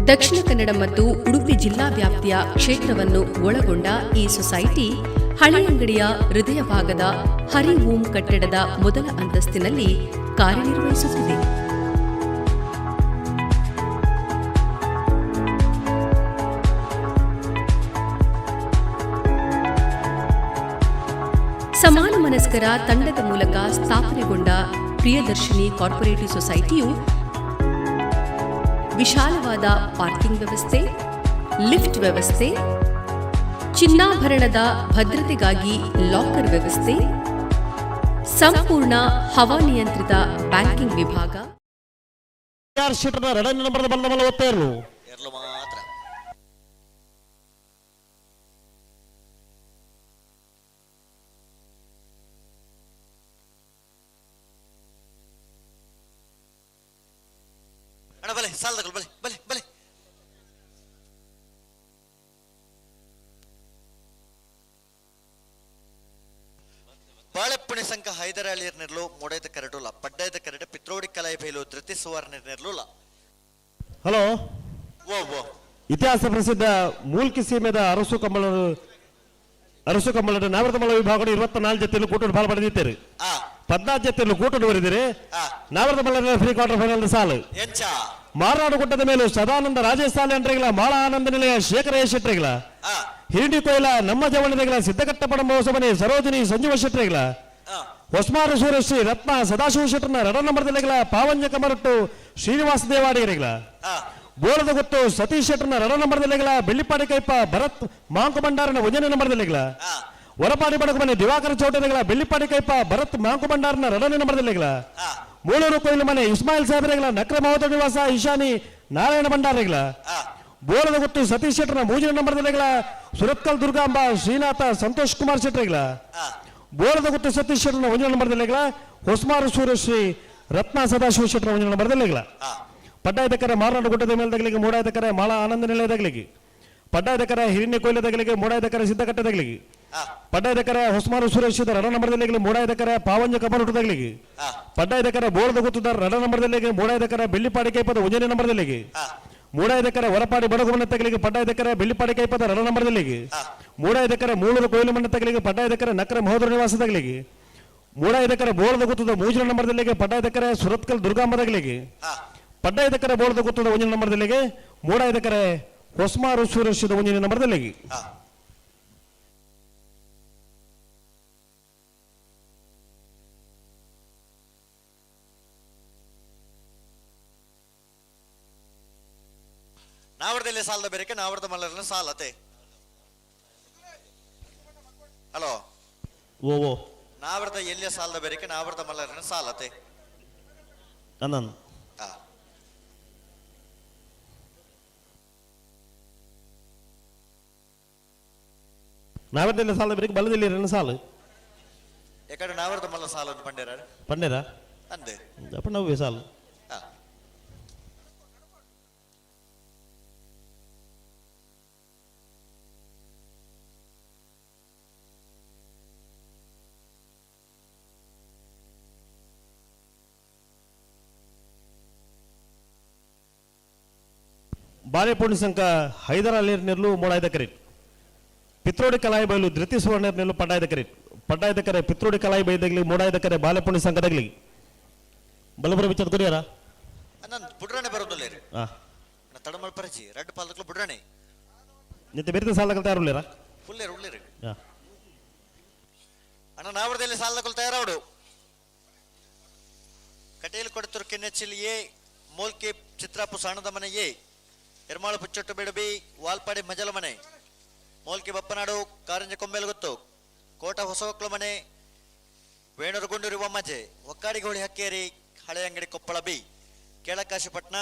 ದಕ್ಷಿಣ ಕನ್ನಡ ಮತ್ತು ಉಡುಪಿ ಜಿಲ್ಲಾ ವ್ಯಾಪ್ತಿಯ ಕ್ಷೇತ್ರವನ್ನು ಒಳಗೊಂಡ ಈ ಸೊಸೈಟಿ ಹಳೆಯಂಗಡಿಯ ಹೃದಯ ಭಾಗದ ಹರಿ ಓಂ ಕಟ್ಟಡದ ಮೊದಲ ಅಂತಸ್ತಿನಲ್ಲಿ ಕಾರ್ಯನಿರ್ವಹಿಸುತ್ತಿದೆ. ಸಮಾನ ಮನಸ್ಕರ ತಂಡದ ಮೂಲಕ ಸ್ಥಾಪನೆಗೊಂಡ ಪ್ರಿಯದರ್ಶಿನಿ ಕಾರ್ಪೊರೇಟಿವ್ ಸೊಸೈಟಿಯು ವಿಶಾಲವಾದ ಪಾರ್ಕಿಂಗ್ ವ್ಯವಸ್ಥೆ, ಲಿಫ್ಟ್ ವ್ಯವಸ್ಥೆ, ಚಿನ್ನಾಭರಣದ ಭದ್ರತೆಗಾಗಿ ಲಾಕರ್ ವ್ಯವಸ್ಥೆ, ಸಂಪೂರ್ಣ ಹವಾನಿಯಂತ್ರಿತ ಬ್ಯಾಂಕಿಂಗ್ ವಿಭಾಗ. ಅಣ್ಣ ಬಲೆ ಸಾಲದಗಳು ಬಲೆ ಬಲೆ ಬಲೆ. ಬಾಳೆಪ್ಪುಣಿ ಸಂಘ ಹೈದರಾಳಿಯರ್ ನೆರ್ಲು ಮೊಡೈದ ಕರಡುಲ ಪಡ್ಡೈದ ಕರಡು ಪಿತ್ರೋಡಿ ಕಲಾಯಿ ಬೈಲು ಧೃತಿ ಸುವರ್ಣ ನೆರ್ಲುಲ. ಹಲೋ ಓ ಓ ಇತಿಹಾಸ ಪ್ರಸಿದ್ಧ ಮೂಲ್ಕಿ ಸೀಮೆದ ಅರಸು ಕಂಬಳ ನಾವೃತಮಲ ವಿಭಾಗ 24 ಜೊತೆಯಲ್ಲಿ ಕೂಟು ಪಾಲ್ ಪಡೆದಿದ್ದಾರೆ. 14 ಜೊತೆಯಲ್ಲಿ ಕೂಟು ಬರೆದಿರಿ. ನಾವೃತಮಲ್ಲ ಪ್ರೀ ಕ್ವಾರ್ಟರ್ ಫೈನಲ್ ಸಾಲು ಮಾರನಾಡು ಗುಡ್ಡದ ಮೇಲೆ ಸದಾನಂದ ರಾಜೇಶ್ ಸಾಲೆ ಅಂಟ್ರಿಗಳ, ಮಾಳ ಆನಂದ ನಿಲಯ ಶೇಖರ ಶೆಟ್ರಿಗಳ, ಹಿರಿಂಡಿ ಕೊಯ್ಲ ನಮ್ಮ ಜವಳಿಗಳ ಸಿದ್ದಕಟ್ಟ ಪಡಂಬ ಹೊಸಮನೆ ಸರೋಜಿನಿ ಸಂಜೀವ ಶೆಟ್ರಿಗಳ, ಹೊಸ್ಮಾರು ಸೂರ್ಯಶ್ರೀ ರತ್ನ ಸದಾಶಿವ ಶೆಟ್ಟರ್ನ ರಡ ನಂಬರ್ದಲ್ಲಿಗಳ ಪಾವಂಜ ಕಮರಟ್ಟು ಶ್ರೀನಿವಾಸ ದೇವಾಡಿಗರಿಗಳ, ಬೋಳದ ಗೊತ್ತು ಸತೀಶ್ ಶೆಟ್ಟರ್ನ ರಡ ನಂಬರ್ದಲ್ಲಿಗಳ ಬೆಳ್ಳಿಪಾಡಿ ಕೈಪ ಭರತ್ ಮಾಂಕು ಭಂಡಾರನ ಒಂದನೇ ನಂಬರ್ದಲ್ಲಿಗಳ, ವರಪಾಡಿ ಬಡಕಮನೆ ದಿವಾಕರ ಚೌಟರಿಗಳ ಬೆಳ್ಳಿಪಾಡಿ ಕೈಪ ಭರತ್ ಮಾಂಕು ಭಂಡಾರನ ರಡನೇ ನಂಬರ್ದಲ್ಲಿಗಳ, ಮೂಳೂರು ಕೊಯ್ಲು ಮನೆ ಇಸ್ಮಾಯಿಲ್ ಸಾಹೇಬರಿಗಳ ನಕ್ರ ಮಹೋದ ನಿವಾಸ ಈಶಾನಿ ನಾರಾಯಣ ಭಂಡಾರಿಗಳ, ಬೋಳದ ಗೊತ್ತು ಸತೀಶ್ ಶೆಟ್ಟರ್ನ ಮೂಜಿನ ನಂಬರ್ದಲ್ಲಿಗಳ ಸುರತ್ಕಲ್ ದುರ್ಗಾಂಬ ಶ್ರೀನಾಥ ಸಂತೋಷ್ ಕುಮಾರ್ ಶೆಟ್ಟರಿಗಳ, ಬೋಳದ ಗುತ್ತು ಸತೀಶ್ ಶೆಟ್ಟರ್ನ ಒಂದನೇ ನಂಬರ್ದಲ್ಲಿಗಳ ಹೊಸ್ಮಾರು ಸೂರ್ಯಶ್ರೀ ರತ್ನ ಸದಾಶಿವ ಶೆಟ್ಟರ್ನ ಒಂದನೇ ನಂಬರ್ದಲ್ಲಿಗಳ, ಪಡ್ಡಾಯದಕರೆ ಮಾರನಾಡು ಗುಡ್ಡದ ಮೇಲೆ ತಗಲಿಗೆ, ಮೂಡಾಯದಕರೆ ಮಾಳ ಆನಂದ ನಿಲಯ ತಗಲಿಗೆ, ಪಡ್ಡಾಯದಕರೆ ಹಿರಿಣ್ಯ ಕೊಯ್ಲೆ ತಗಲಿಗೆ, ಮೂಡಾಯದಕರೆ ಸಿದ್ದಕಟ್ಟೆ ತಗಲಿಗೆ, ಪಡ್ಡಾಯದಕರೆ ಹೊಸ್ಮಾರು ಸುರೇಶ್ ರಡ ನಂಬರ್ದಲ್ಲಿಗೆ, ಮೂಡಾಯದಕರೆ ಪಾವಂಜ ಕಬರಟು ತಗಲಿಗೆ, ಪಡ್ಡಾಯದಕರೆ ಬೋಳದ ಗುತ್ತುದಾರ ರಡ ನಂಬರ್ದಲ್ಲಿಗೆ, ಮೂಡಾಯದಕರೆ ಬೆಳ್ಳಿಪಾಡಿ ಕೈಪದ ಒಂದನೇ ನಂಬರ್ದಲ್ಲಿಗೆ, ಮೂಡಾಯದಕರೆ ಹೊರಪಾಡಿ ಬಡಗುಮನ ತಗಲಿಗೆ, ಪಡ್ಡಾಯದಕರೆ ಬೆಳ್ಳಿಪಾಡಿ ಕೈಪದ ರಡ ನಂಬರ್ದಲ್ಲಿಗೆ, ಮೂಡಾಯದಕರೆ ಮೂಳೂರು ಕೊಯ್ಲು ಮಣ್ಣ ತಗಲಿಗೆ, ಪಡ್ಡಾಯದಕರೆ ನಕ್ರ ಮಹೋದರ ನಿವಾಸ ತಗಲಿಗೆ, ಮೂಡಾಯದಕರೆ ಬೋಳದ ಗುತ್ತದ ಮೂಜಿನ ನಂಬರ್ದಲ್ಲಿಗೆ, ಪಡ್ಡಾಯದಕರೆ ಸುರತ್ಕಲ್ ದುರ್ಗಾಂಬ ತಗಲಿಗೆ, ಪಡ್ಡಾಯದಕರೆ ಬೋಳದ ಗುತ್ತದ ಒಂದಿನ ನಂಬರ್ದಲ್ಲಿಗೆ, ಮೂಡಾಯದಕರೆ ಹೊಸ್ಮಾರು ಸೂರ್ಯಶದ ಒಂದಿನ ನಂಬರ್ದಲ್ಲಿಗೆ. ನಾವರದಲ್ಲಿ ಸಾಲದ ಬೇರೆಕೆ ನಾವರದ ಮಲ್ಲರನ್ನ ಸಾಲತೆ. ಹಲೋ ಓ ಓ ನಾವರದ ಎಲ್ಲಿಯ ಸಾಲದ ಬೇರೆಕೆ ನಾವರದ ಮಲ್ಲರನ್ನ ಸಾಲತೆ. ನನ್ನ ನಾವರದಲ್ಲಿ ಸಾಲದ ಬೇರೆಕೆ ಬಲದಲ್ಲಿ ಎರಡು ಸಾಲು. ಯಾಕಂದ್ರೆ ನಾವರದ ಮಲ್ಲ ಸಾಲ ಪಂಡೇರ ಪಂಡೇರ ಅಂದೆ ಅಪ್ಪ ನಾವು ಸಾಲು. ಬಾಳೆಪೂರ್ಣ ಸಂಕ ಹೈದರಾಲಿ ನೆರ್ಲು ಮೂಡಾಯ್ದ ಕರೀಟ್, ಪಿತ್ರೋಡಿ ಕಲಾಯಿ ಬಯಲು ಧೃತಿ ಸುವರ್ಣ ನೆಲ್ಲು ಪಡ್ಡಾಯ್ದ ಕರೀಟ್, ಪಡ್ಡಾಯ್ದ ಕರೆ ಪಿತ್ರೋಡಿ ಕಲಾಯಿ ಬೈದಗ್ಲಿ ಮೂಡಾಯ್ದ ಕರೆ ಬಾಲೆಪೂರ್ಣ ಸಂಘದಗ್ಲಿ. ಬಲಬರ ಬಿಚ್ಚದ ಕೊರಿಯಾರ ನನ್ನ ಬುಡ್ರಾಣೆ ಬರೋದಿಲ್ಲ ರೀ. ತಡಮಲ್ ಪರಿಚಿ ರೆಡ್ ಪಾಲಕ್ಲು ಬುಡ್ರಾಣೆ ನಿತ್ಯ ಬೇರೆ ಸಾಲದಕಲ್ ತಯಾರುಳ್ಳೇರಾ? ಉಳ್ಳೇರು ಉಳ್ಳೇರು. ಅಣ್ಣ ನಾವರದಲ್ಲಿ ಸಾಲದಕಲ್ ತಯಾರಾವಡು. ಕಟೇಲ್ ಕೊಡತೂರು ಕೆನ್ನೆಚ್ಚಿಲ್ ಎ, ಮೋಲ್ಕೆ ಚಿತ್ರಾಪು ಸಾಣದ ಮನೆ ಎ, ಎರ್ಮಾಳು ಪುಚ್ಚೊಟ್ಟು ಬೇಡು ಬಿ, ವಾಲ್ಪಾಡಿ ಮಜಲ ಮನೆ, ಮೋಲ್ಕಿ ಬಪ್ಪನಾಡು ಕಾರಂಜಿ ಕೊಂಬೆಲಗುತ್ತು, ಕೋಟ ಹೊಸವಕ್ಲು ಮನೆ, ವೇಣೂರು ಗುಂಡೂರು ಒಮ್ಮಜೆ, ಒಕ್ಕಾಡಿಗೋಳಿ ಹಕ್ಕೇರಿ ಹಳೆ ಅಂಗಡಿ ಕೊಪ್ಪಳ ಬಿ, ಕೇಳಕಾಶಿಪಟ್ನ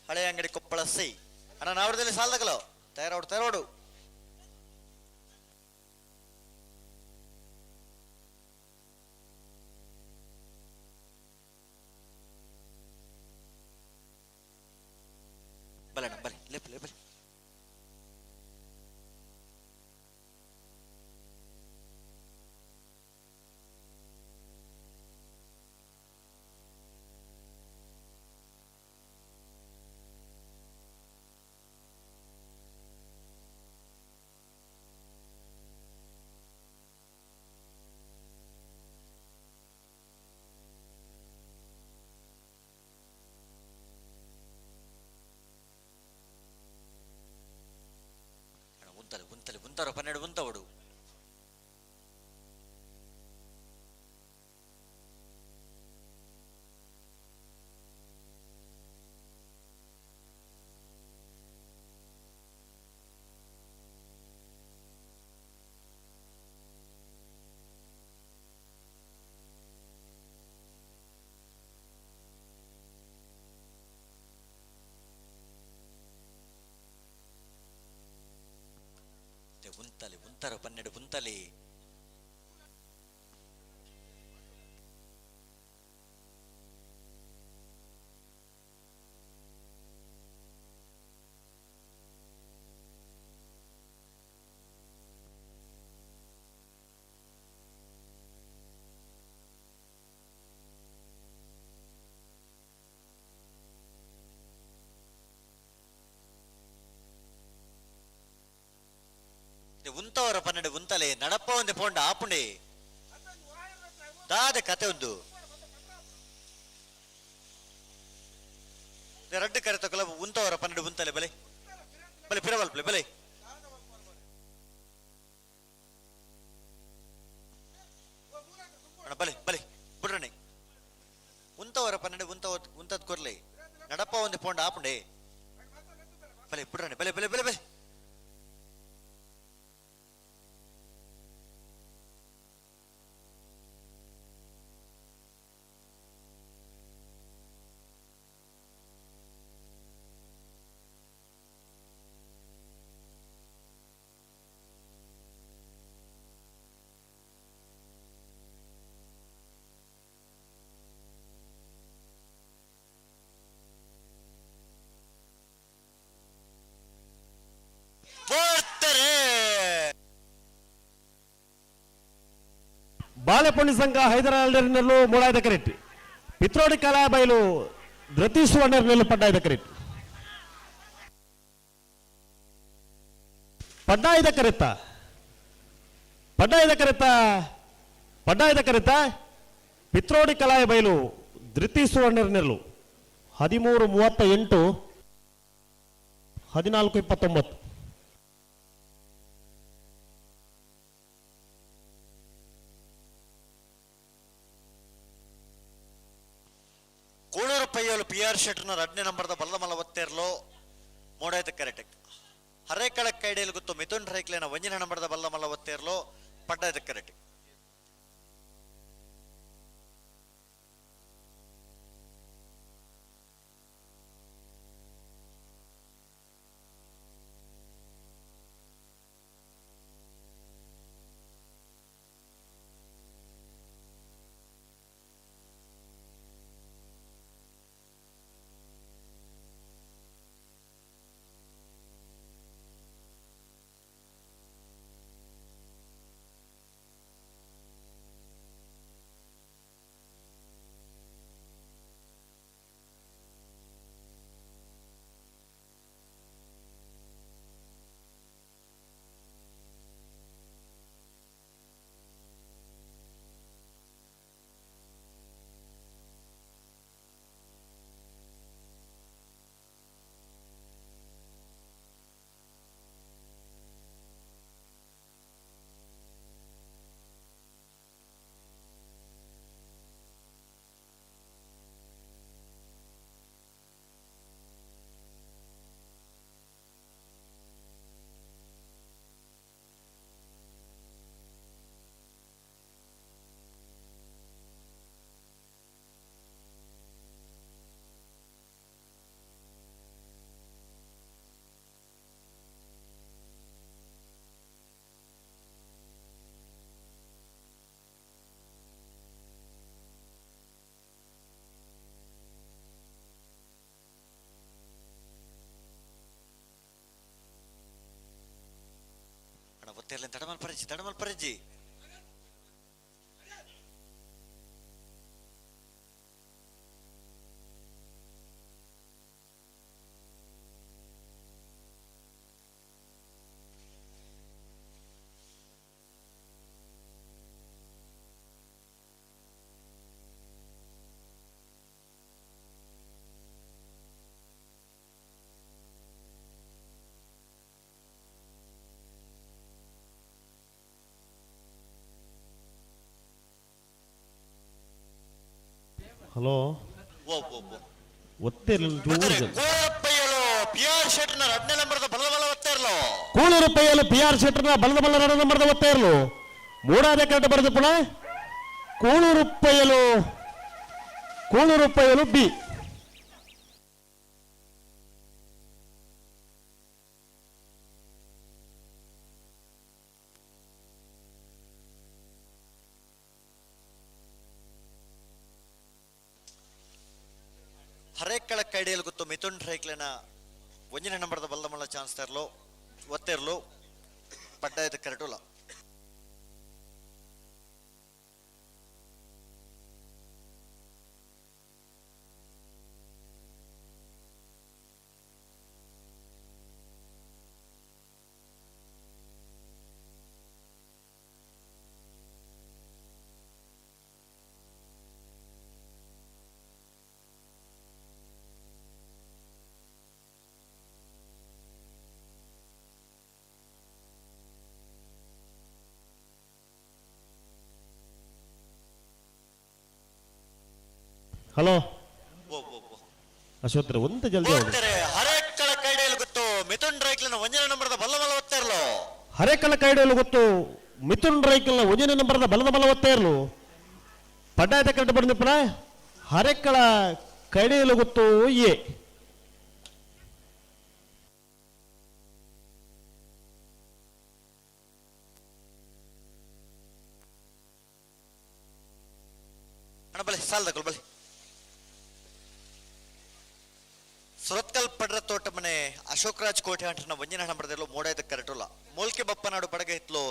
ಹಳೆ ಅಂಗಡಿ ಕೊಪ್ಪಳ ಸಿ. ಅಣ್ಣ ನಾವರದಲ್ಲಿ ಸಾಲದಗಲು ತಯಾರೋಡು ತಯಾರೋಡು. ಬಲಣ್ಣ ಬಲೆ ಲೆಪ್ ಲೆ ಬಲೆ. ಉಂತಲೆ ಉಂತಲೆ ಉಂತಾರ 12 ಉಂತವಡು. ಉಂತಲೆ ಉಂತಾರ 12 ಉಂತಲೆ. ಉಂತವರ 12 ಉಂತಲೆ ನಡಪ್ಪ ಒಂದೆ ಪೋಂಡ ಆಪುಂಡೆ ದಾದ ಕತೆ ಒಂದು ರಡ್ಡು ಕರೆ ತಕೊಲ ಉಂತವರ 12 ಉಂತಲೆ ಬಲೆ ಬಲೆ ಪಿರವಲ್ಪಲೆ ಬಲೆ ಬಲೆ ಬಲೆ ಬುಡ್ರಣೆ ಉಂತವರ 12 ಉಂತ ಉಂತದ್ ಕೊರ್ಲೆ ನಡಪ್ಪ ಒಂದೆ ಪೋಂಡ ಆಪುಂಡೆ ಬಲೆ ಬುಡ್ರಣೆ ಬಲೆ ಬಲೆ ಬಲೆ ಬಲೆ. ಬಾಲೆಪೊಣ್ಣಿ ಸಂಘ ಹೈದರಾಲಿನಲ್ಲೂ ಮೂಡಾಯ್ದ ಕರೆಟ್ ಪಿತ್ರೋಡಿ ಕಲಾಬೈಲು ಧೃತಿ ಸುವರ್ಣರ್ನಲ್ಲೂ ಪಡ್ಡಾಯ್ದ ಕರೆಟ್ ಪಡ್ಡಾಯ್ದ ಕರೆತ್ತ ಪಡ್ಡಾಯ್ದ ಕರೆತ್ತ ಪಡ್ಡಾಯ್ದ ಕರೆತ್ತ ಪಿತ್ರೋಡಿ ಕಲಾಯ ಬೈಲು ಧೃತಿ ಸುವರ್ಣರ್ನೆಲ್ಲು 13:38 14:29. ಕೂಳೂರು ಪೈಯೋಲು ಪಿ ಆರ್ ಶೆಟ್ನ 2ನೇ ನಂಬರ್ದ ಬಲ್ಲಮಲ್ಲ ಒತ್ತೇರ್ಲೋ ಮೋಡಾಯ್ತ ಕರೆಟೆಕ್ ಹರೇಕಳ ಕೈಡೇಲು ಗೊತ್ತು ಮಿಥುನ್ ರೈಕ್ಲೇನ 1ನೇ ನಂಬರ್ದ ಬಲ್ಲಮಲ್ಲ ಒತ್ತೇರ್ಲೋ ಪಡ್ಡಾಯ್ತ ಕರೆಟೆಕ್. ಒತ್ತೇರ್ಲೆ ತಡಮಲ್ ಪರಜಿ ತಡಮಲ್ ಪರಜಿ. ಹಲೋ. ಓ ಓ ಓ. ಒತ್ತೇರ್ಲು ಜೋರು. ಕೋಳಪ್ಪಯ್ಯಲು ಪಿ ಆರ್ ಶೆಟ್ನ ಎರಡನೇ ನಂಬರ್ದ ಬಲ ಬಲ ಒತ್ತೇರ್ಲು. ಕೂಳೂರು ಪೈಯಲು ಪಿ ಆರ್ ಶೆಟ್ಟರ್ನ ಬಲದ ಬಲ ಎರಡನೇ ನಂಬರ್ದ ಒತ್ತೇರ್ಲು. ಮೂಡಾದ ಕರೆಕ್ಟ್ ಬರೆದು ಪುನಃ ಕೂಳೂರು ಪೈಯಲು, ಕೂಳೂರು ಪೈಯಲು ಬಿ. ಹರೇಕಳ ಕೈಡಿಯಲ್ಲಿ ಗೊತ್ತು ಮಿಥುನ್ ರೈಕ್ಲೆನ ಒಂಜಿನ ನಂಬರ್ದ ಬಲ್ದ ಮಲ್ಲ ಚಾನ್ಸ್ ತರಲು ಒತ್ತೇರ್ಲು ಪಡ್ಡಾಯದ ಕರೆಟುಲ. ಹಲೋ. ಓ ಓ ಓ. ಅಶ್ವತ್ಥರೆ ಒಂದು ಜಲ್ದಿ ಆವಡು. ಒತ್ತೇರೆ ಹರೇಕಳ ಕೈಡಿಯಲ್ಲಿ ಗೊತ್ತು ಮಿಥುನ್ ರೈಕ್ಲೆನ ಒಂಜಿನ ನಂಬರ್ದ ಬಲ್ಲ ಬಲ ಒತ್ತೇರ್ಲು. ಹರೇಕಳ ಕೈಡಿಯಲ್ಲಿ ಗೊತ್ತು ಮಿಥುನ್ ರೈಕಲ್ನ ಒಂಜನೇ ನಂಬರ್ದ ಬಲದ ಬಲ ಒತ್ತೇರ್ಲು. ಪಡ್ಡಾಯದ ಕರೆಕ್ಟ್ ಬಂದಿಪ್ಪನ ಹರೇಕಳ ಕೈಡಿಯಲ್ಲಿ ಗೊತ್ತು ಎ. ಅಣ್ಣ ಬಲೆ ಸಾಲದಗಳು ಬಲೆ. ಸುರತ್ಕಲ್ ಪಡ್ರ ತೋಟ ಮನೆ ಅಶೋಕ್ ರಾಜ್ ಕೋಟೆ ಅಂಟನ ಒಂಜಿನ ನಂಬರ್ದಿರ್ಲು ಮೋಡಾಯದ ಕರೆಟುಲ. ಮೂಲ್ಕೆ ಬಪ್ಪನಾಡು ಬಡಗ ಹಿತ್ಲು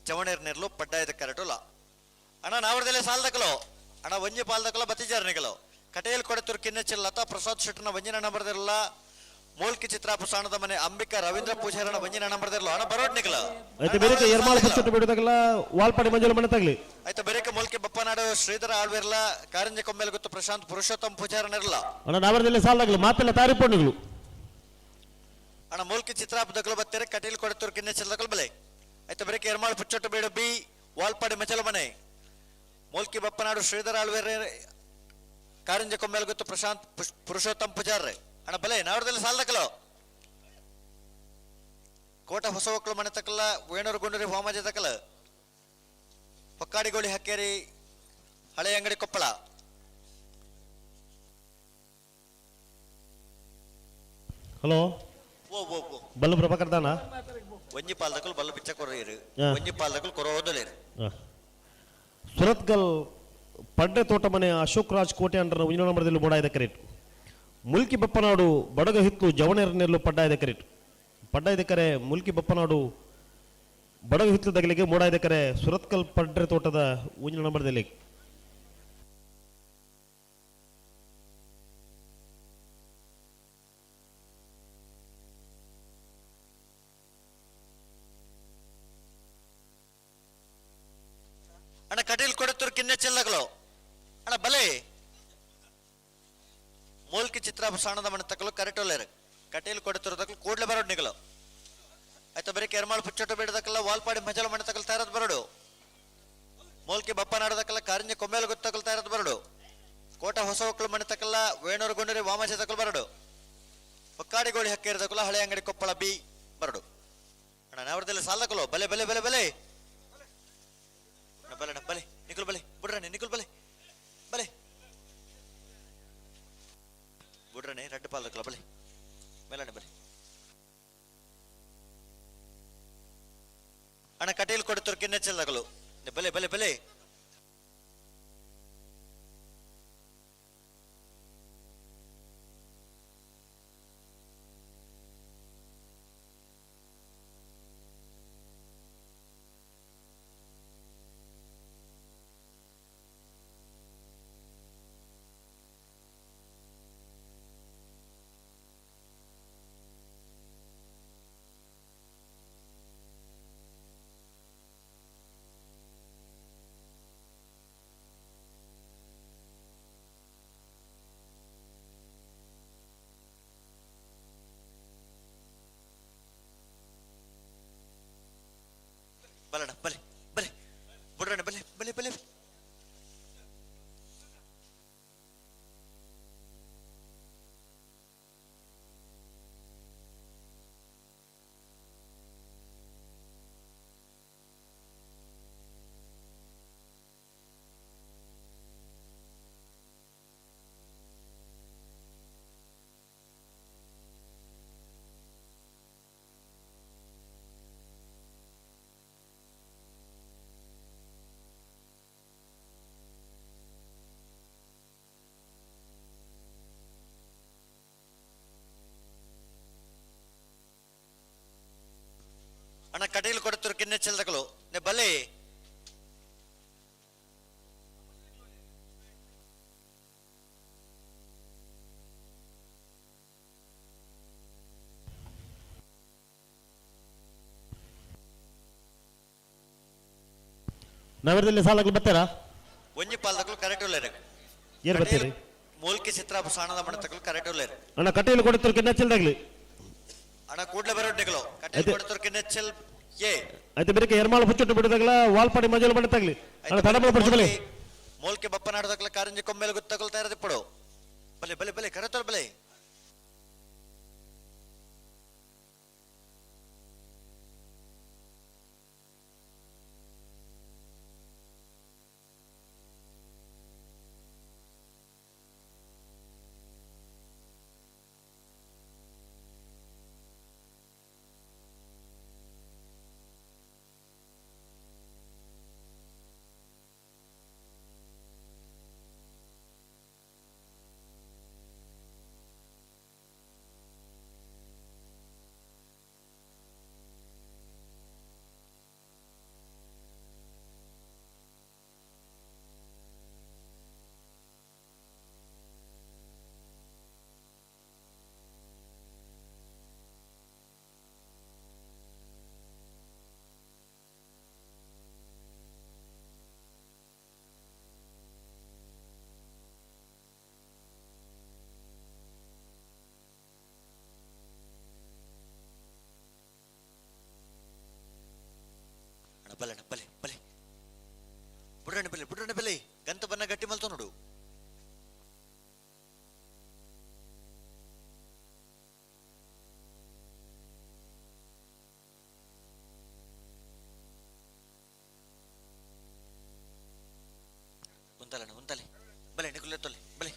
ಚವಣೇರ್ ನಿರ್ಲು ಪಡ್ಡಾಯದ ಕರೆಟುಲ. ಅಣ್ಣ ನಾವರದಲ್ಲೇ ಸಾಲದಕಲು ಅಣ್ಣ ಒಂಜಿ ಪಾಲ್ದಕಲ ಬತ್ತಿಜಾರ್ ನಿಗಲು. ಕಟೇಲ್ ಕೊಡತೂರು ಕಿನ್ನೆಚ್ಚಲ್ ಲತಾ ಪ್ರಸಾದ್ ಶೆಟ್ಟನ ಒಂಜಿನ ನಂಬರ್ದಿರಲ್ಲ. ಮೂಲ್ಕಿ ಚಿತ್ರಾಪು ಸಾಣದ ಮನೆ ಅಂಬಿಕಾ ರವೀಂದ್ರ ಪೂಜಾರನ ಒಂಜಿನ ನಂಬರ್ದಿರ್ಲು. ಅಣ್ಣ ಬರೋಡ್ ನಿಗಲು. ಆಯ್ತು ಬೇರೆ ಎರ್ಮಾಳ ಪುಚ್ಚಟ್ಟು ಬಿಡುದಾಗಲ್ಲ ವಾಲ್ಪಾಡಿ ಮಂಜುಳ ಮನೆ ತಗಲಿ. ಆಯ್ತು ಬೇರೆ ಮೂಲ್ಕಿ ಬಪ್ಪನಾಡು ಶ್ರೀಧರ ಆಳ್ವಿರ್ಲ ಕಾರಂಜಿ ಕೊಂಬೆಲ್ ಗೊತ್ತು ಪ್ರಶಾಂತ್ ಪುರುಷೋತ್ತಮ ಪೂಜಾರನಿರಲ್ಲ. ಅಣ್ಣ ನಾವರದಲ್ಲೇ ಸಾಲದಾಗಲು ಮಾತೆಲ್ಲ ತಾರಿಪೊಂಡುಗಳು. ಅಣ್ಣ ಮೂಲ್ಕಿ ಚಿತ್ರಾಪು ದಗಲು ಬತ್ತೀರಿ ಕಟೀಲ್ ಕೊಡತೂರು ಕಿನ್ನೆಚ್ಚಲ್ ದಗಲು ಬಲೆ. ಆಯ್ತು ಬೇರೆ ಎರ್ಮಾಳ ಪುಚ್ಚಟ್ಟು ಬೀಡು ಬಿ ವಾಲ್ಪಾಡಿ ಮಚಲ ಮನೆ ಮೂಲ್ಕಿ ಬಪ್ಪನಾಡು ಶ್ರೀಧರ ಆಳ್ವೇರ್ ಕಾರಂಜಿ ಕೊಂಬೆಲ್ ಗೊತ್ತು ಪ್ರಶಾಂತ್ ಪುರುಷೋತ್ತಮ ಪೂಜಾರ್ರೆ. ಅಣ್ಣ ಬಲೆ ನಾವರದಲ್ಲಿ ಸಾಲದಕಲು. ಕೋಟ ಹೊಸ ಒಕ್ಕಲು ಮನೆ ತಕಲ ವೇಣೂರು ಗುಂಡೂರಿ ಹೋಮಾಜ ತಕಲ ಹೊಕ್ಕಾಡಿಗೋಳಿ ಹಕ್ಕೇರಿ ಹಳೆ ಅಂಗಡಿ ಕೊಪ್ಪಳ. ಹಲೋ. ಓ ಓ ಓ. ಬಲ್ಲು ಪ್ರಭಾಕರ್ ದಾನ. ಒಂಜಿ ಪಾಲ್ದಕಲು ಬಲ್ಲು ಬಿಚ್ಚ ಕೊರ್ರೀರು. ಒಂಜಿ ಪಾಲ್ದಕಲು ಕೊರೋದಲೇರು. ಸುರತ್ಗಲ್ ಪಡ್ಡೆ ತೋಟ ಮನೆ ಅಶೋಕ್ ರಾಜ್ ಕೋಟೆ ಅಂಡ್ರ ಒಂಜಿನ ನಂಬರ್ದಲ್ಲಿ ಮೂಡಾಯದ ಕರೆಟ್. ಮುಲ್ಕಿ ಬಪ್ಪನಾಡು ಬಡಗ ಹಿತ್ತು ಜವಣೇರ ನೆಲ್ಲು ಪಡ್ಡಾಯದ ಕರೆಟ್. ಪಡ್ಡಾಯದ ಕರೆ ಮುಲ್ಕಿ ಬಪ್ಪನಾಡು ಬಡಗ ಹಿತ್ತು ದಗಲಿಗೆ ಮೂಡಾಯದ ಕರೆ ಸುರತ್ಕಲ್ ಪಡ್ರೆ ತೋಟದ ಒಂಜಿನ ನಂಬರ್ದಲ್ಲಿ. ಅಣ್ಣ ಕಟೀಲ್ ಕೊಡತೂರು ಕಿನ್ನೆಚ್ಚಲ್ಲಗಳು ಅಣ್ಣ ಬಲೆ ಮೂಲ್ಕಿ ಚಿತ್ರ ಸಾಣದ ಮನೆ ತಕಲು ಕರೆಟೋಲೇರು ಕಟೀಲ್ ಕೊಡತೂರು ತಕಲು ಕೂಡ್ಲೆ ಬರೋಡ್ ನಿಗಲು. ಆಯ್ತು ಬರೀ ಕೆರ್ಮಾಳ್ ಪುಚ್ಚಟ್ಟು ಬೇಡದಕ್ಕಲ್ಲ ವಾಲ್ಪಾಡಿ ಮಜಲ ಮನೆ ತಕಲು ತಯಾರದ್ ಬರೋಡು. ಮೂಲ್ಕಿ ಬಪ್ಪನಾಡದಕ್ಕಲ್ಲ ಕಾರಿಂಜಿ ಕೊಂಬೇಲು ಗೊತ್ತಕಲು ತಯಾರದ್ ಬರೋಡು. ಕೋಟ ಹೊಸ ಒಕ್ಕಲು ಮನೆ ತಕಲ್ಲ ವೇಣೂರು ಗುಂಡೂರಿ ವಾಮಚ ತಕಲು ಬರೋಡು. ಹೊಕ್ಕಾಡಿಗೋಳಿ ಹಕ್ಕೇರಿದಕಲು ಹಳೆ ಅಂಗಡಿ ಕೊಪ್ಪಳ ಬಿ ಬರೋಡು. ಅಣ್ಣ ನಾವರದಲ್ಲಿ ಸಾಲದಕಲು ಬಲೆ ಬಲೆ ಬಲೆ ಬಲೆ ಬಲೆ ಅಣ್ಣ ಬಲೆ ನಿಕುಲ್ ಬಲೆ ಬುಡ್ರಣ್ಣೆ ನಿಕುಲ್ ಬಲೆ ಬಲೆ ಬುಡ್ರಣ್ಣೆ ರಡ್ಡು ಪಾಲ್ದಕಲ ಬಲೆ ಮೇಲಣ್ಣ ಬಲೆ. ಅಣ್ಣ ಕಟೀಲ್ ಕೊಡ್ತರು ಕಿನ್ನೆಚ್ಚಲ್ದಕಲು ಬಲೆ ಬಲೆ ಬಲೆ. ಬಲಣ ಬಲೆ ಬಲೆ ಬುಡ್ರಣ ಬಲೆ ಬಲೆ ಬಲೆ. ಅಣ್ಣ ಕಟೀಲ್ ಕೊಡ್ತರು ಕಿನ್ನೆಚ್ಚಲ್ದಕಲು ನೆ ಬಲೆ. ನಗರದಲ್ಲಿ ಸಾಲಗಳು ಬರ್ತಾರಾ? ಒಂಜಿ ಪಾಲ್ದಕಲು ಕರೆಕ್ಟ್ ಉಲ್ಲೇರು. ಏನ್ ಬರ್ತೀರಿ? ಮೂಲ್ಕಿ ಚಿತ್ರ ಸಾಣದ ಮಣತಕಲು ಕರೆಕ್ಟ್ ಉಲ್ಲೇರು. ಅಣ್ಣ ಕಟೀಲ್ ಕೊಡ್ತರು ಕಿನ್ನೆಚ್ಚಲ್ದಾಗ್ಲಿ. ಅಣ್ಣ ಕೂಡ್ಲೆ ಬರೋಡ್ನಿಗಲು ಕಟೀಲ್ ಕೊಡ್ತರು ಕಿನ್ನೆಚ್ಚಲ್ ಏ. ಆಯ್ತು ಬೇರೆ ಎರ್ಮಾಳು ಪುಚ್ಚುಟ್ಟು ಬಿಡದಾಗಲ ವಾಲ್ಪಾಡಿ ಮಜಲು ಬಣ್ಣತಾಗ್ಲಿ. ಅಣ್ಣ ತಡಮಳ ಪಡಿಸಬಲೆ. ಮೂಲ್ಕಿ ಬಪ್ಪನಾಡದಕಲ ಕಾರಂಜಿ ಕೊಮ್ಮೆಲೆ ಗುತ್ತಕಲು ತಯಾರದಿಪ್ಪಡು. ಬಲೆ ಬಲೆ ಬಲೆ ಕರೆತೋಲ್ ಬಲೆ. ಬಲೆ ಬಲೆ ಬಲೆ ಬುಡ್ರಣೆ ಬಲೆ ಬುಡ್ರಣೆ ಬಲೆ ಗಂತ ಬನ್ನ ಗಟ್ಟಿ ಮಲ್ತ ನೋಡು. ಉಂತಲಣ್ಣ ಉಂತಲೆ ಬಲೆ ನಿಕುಲೆ ತೊಲೆ ಬಲೆ.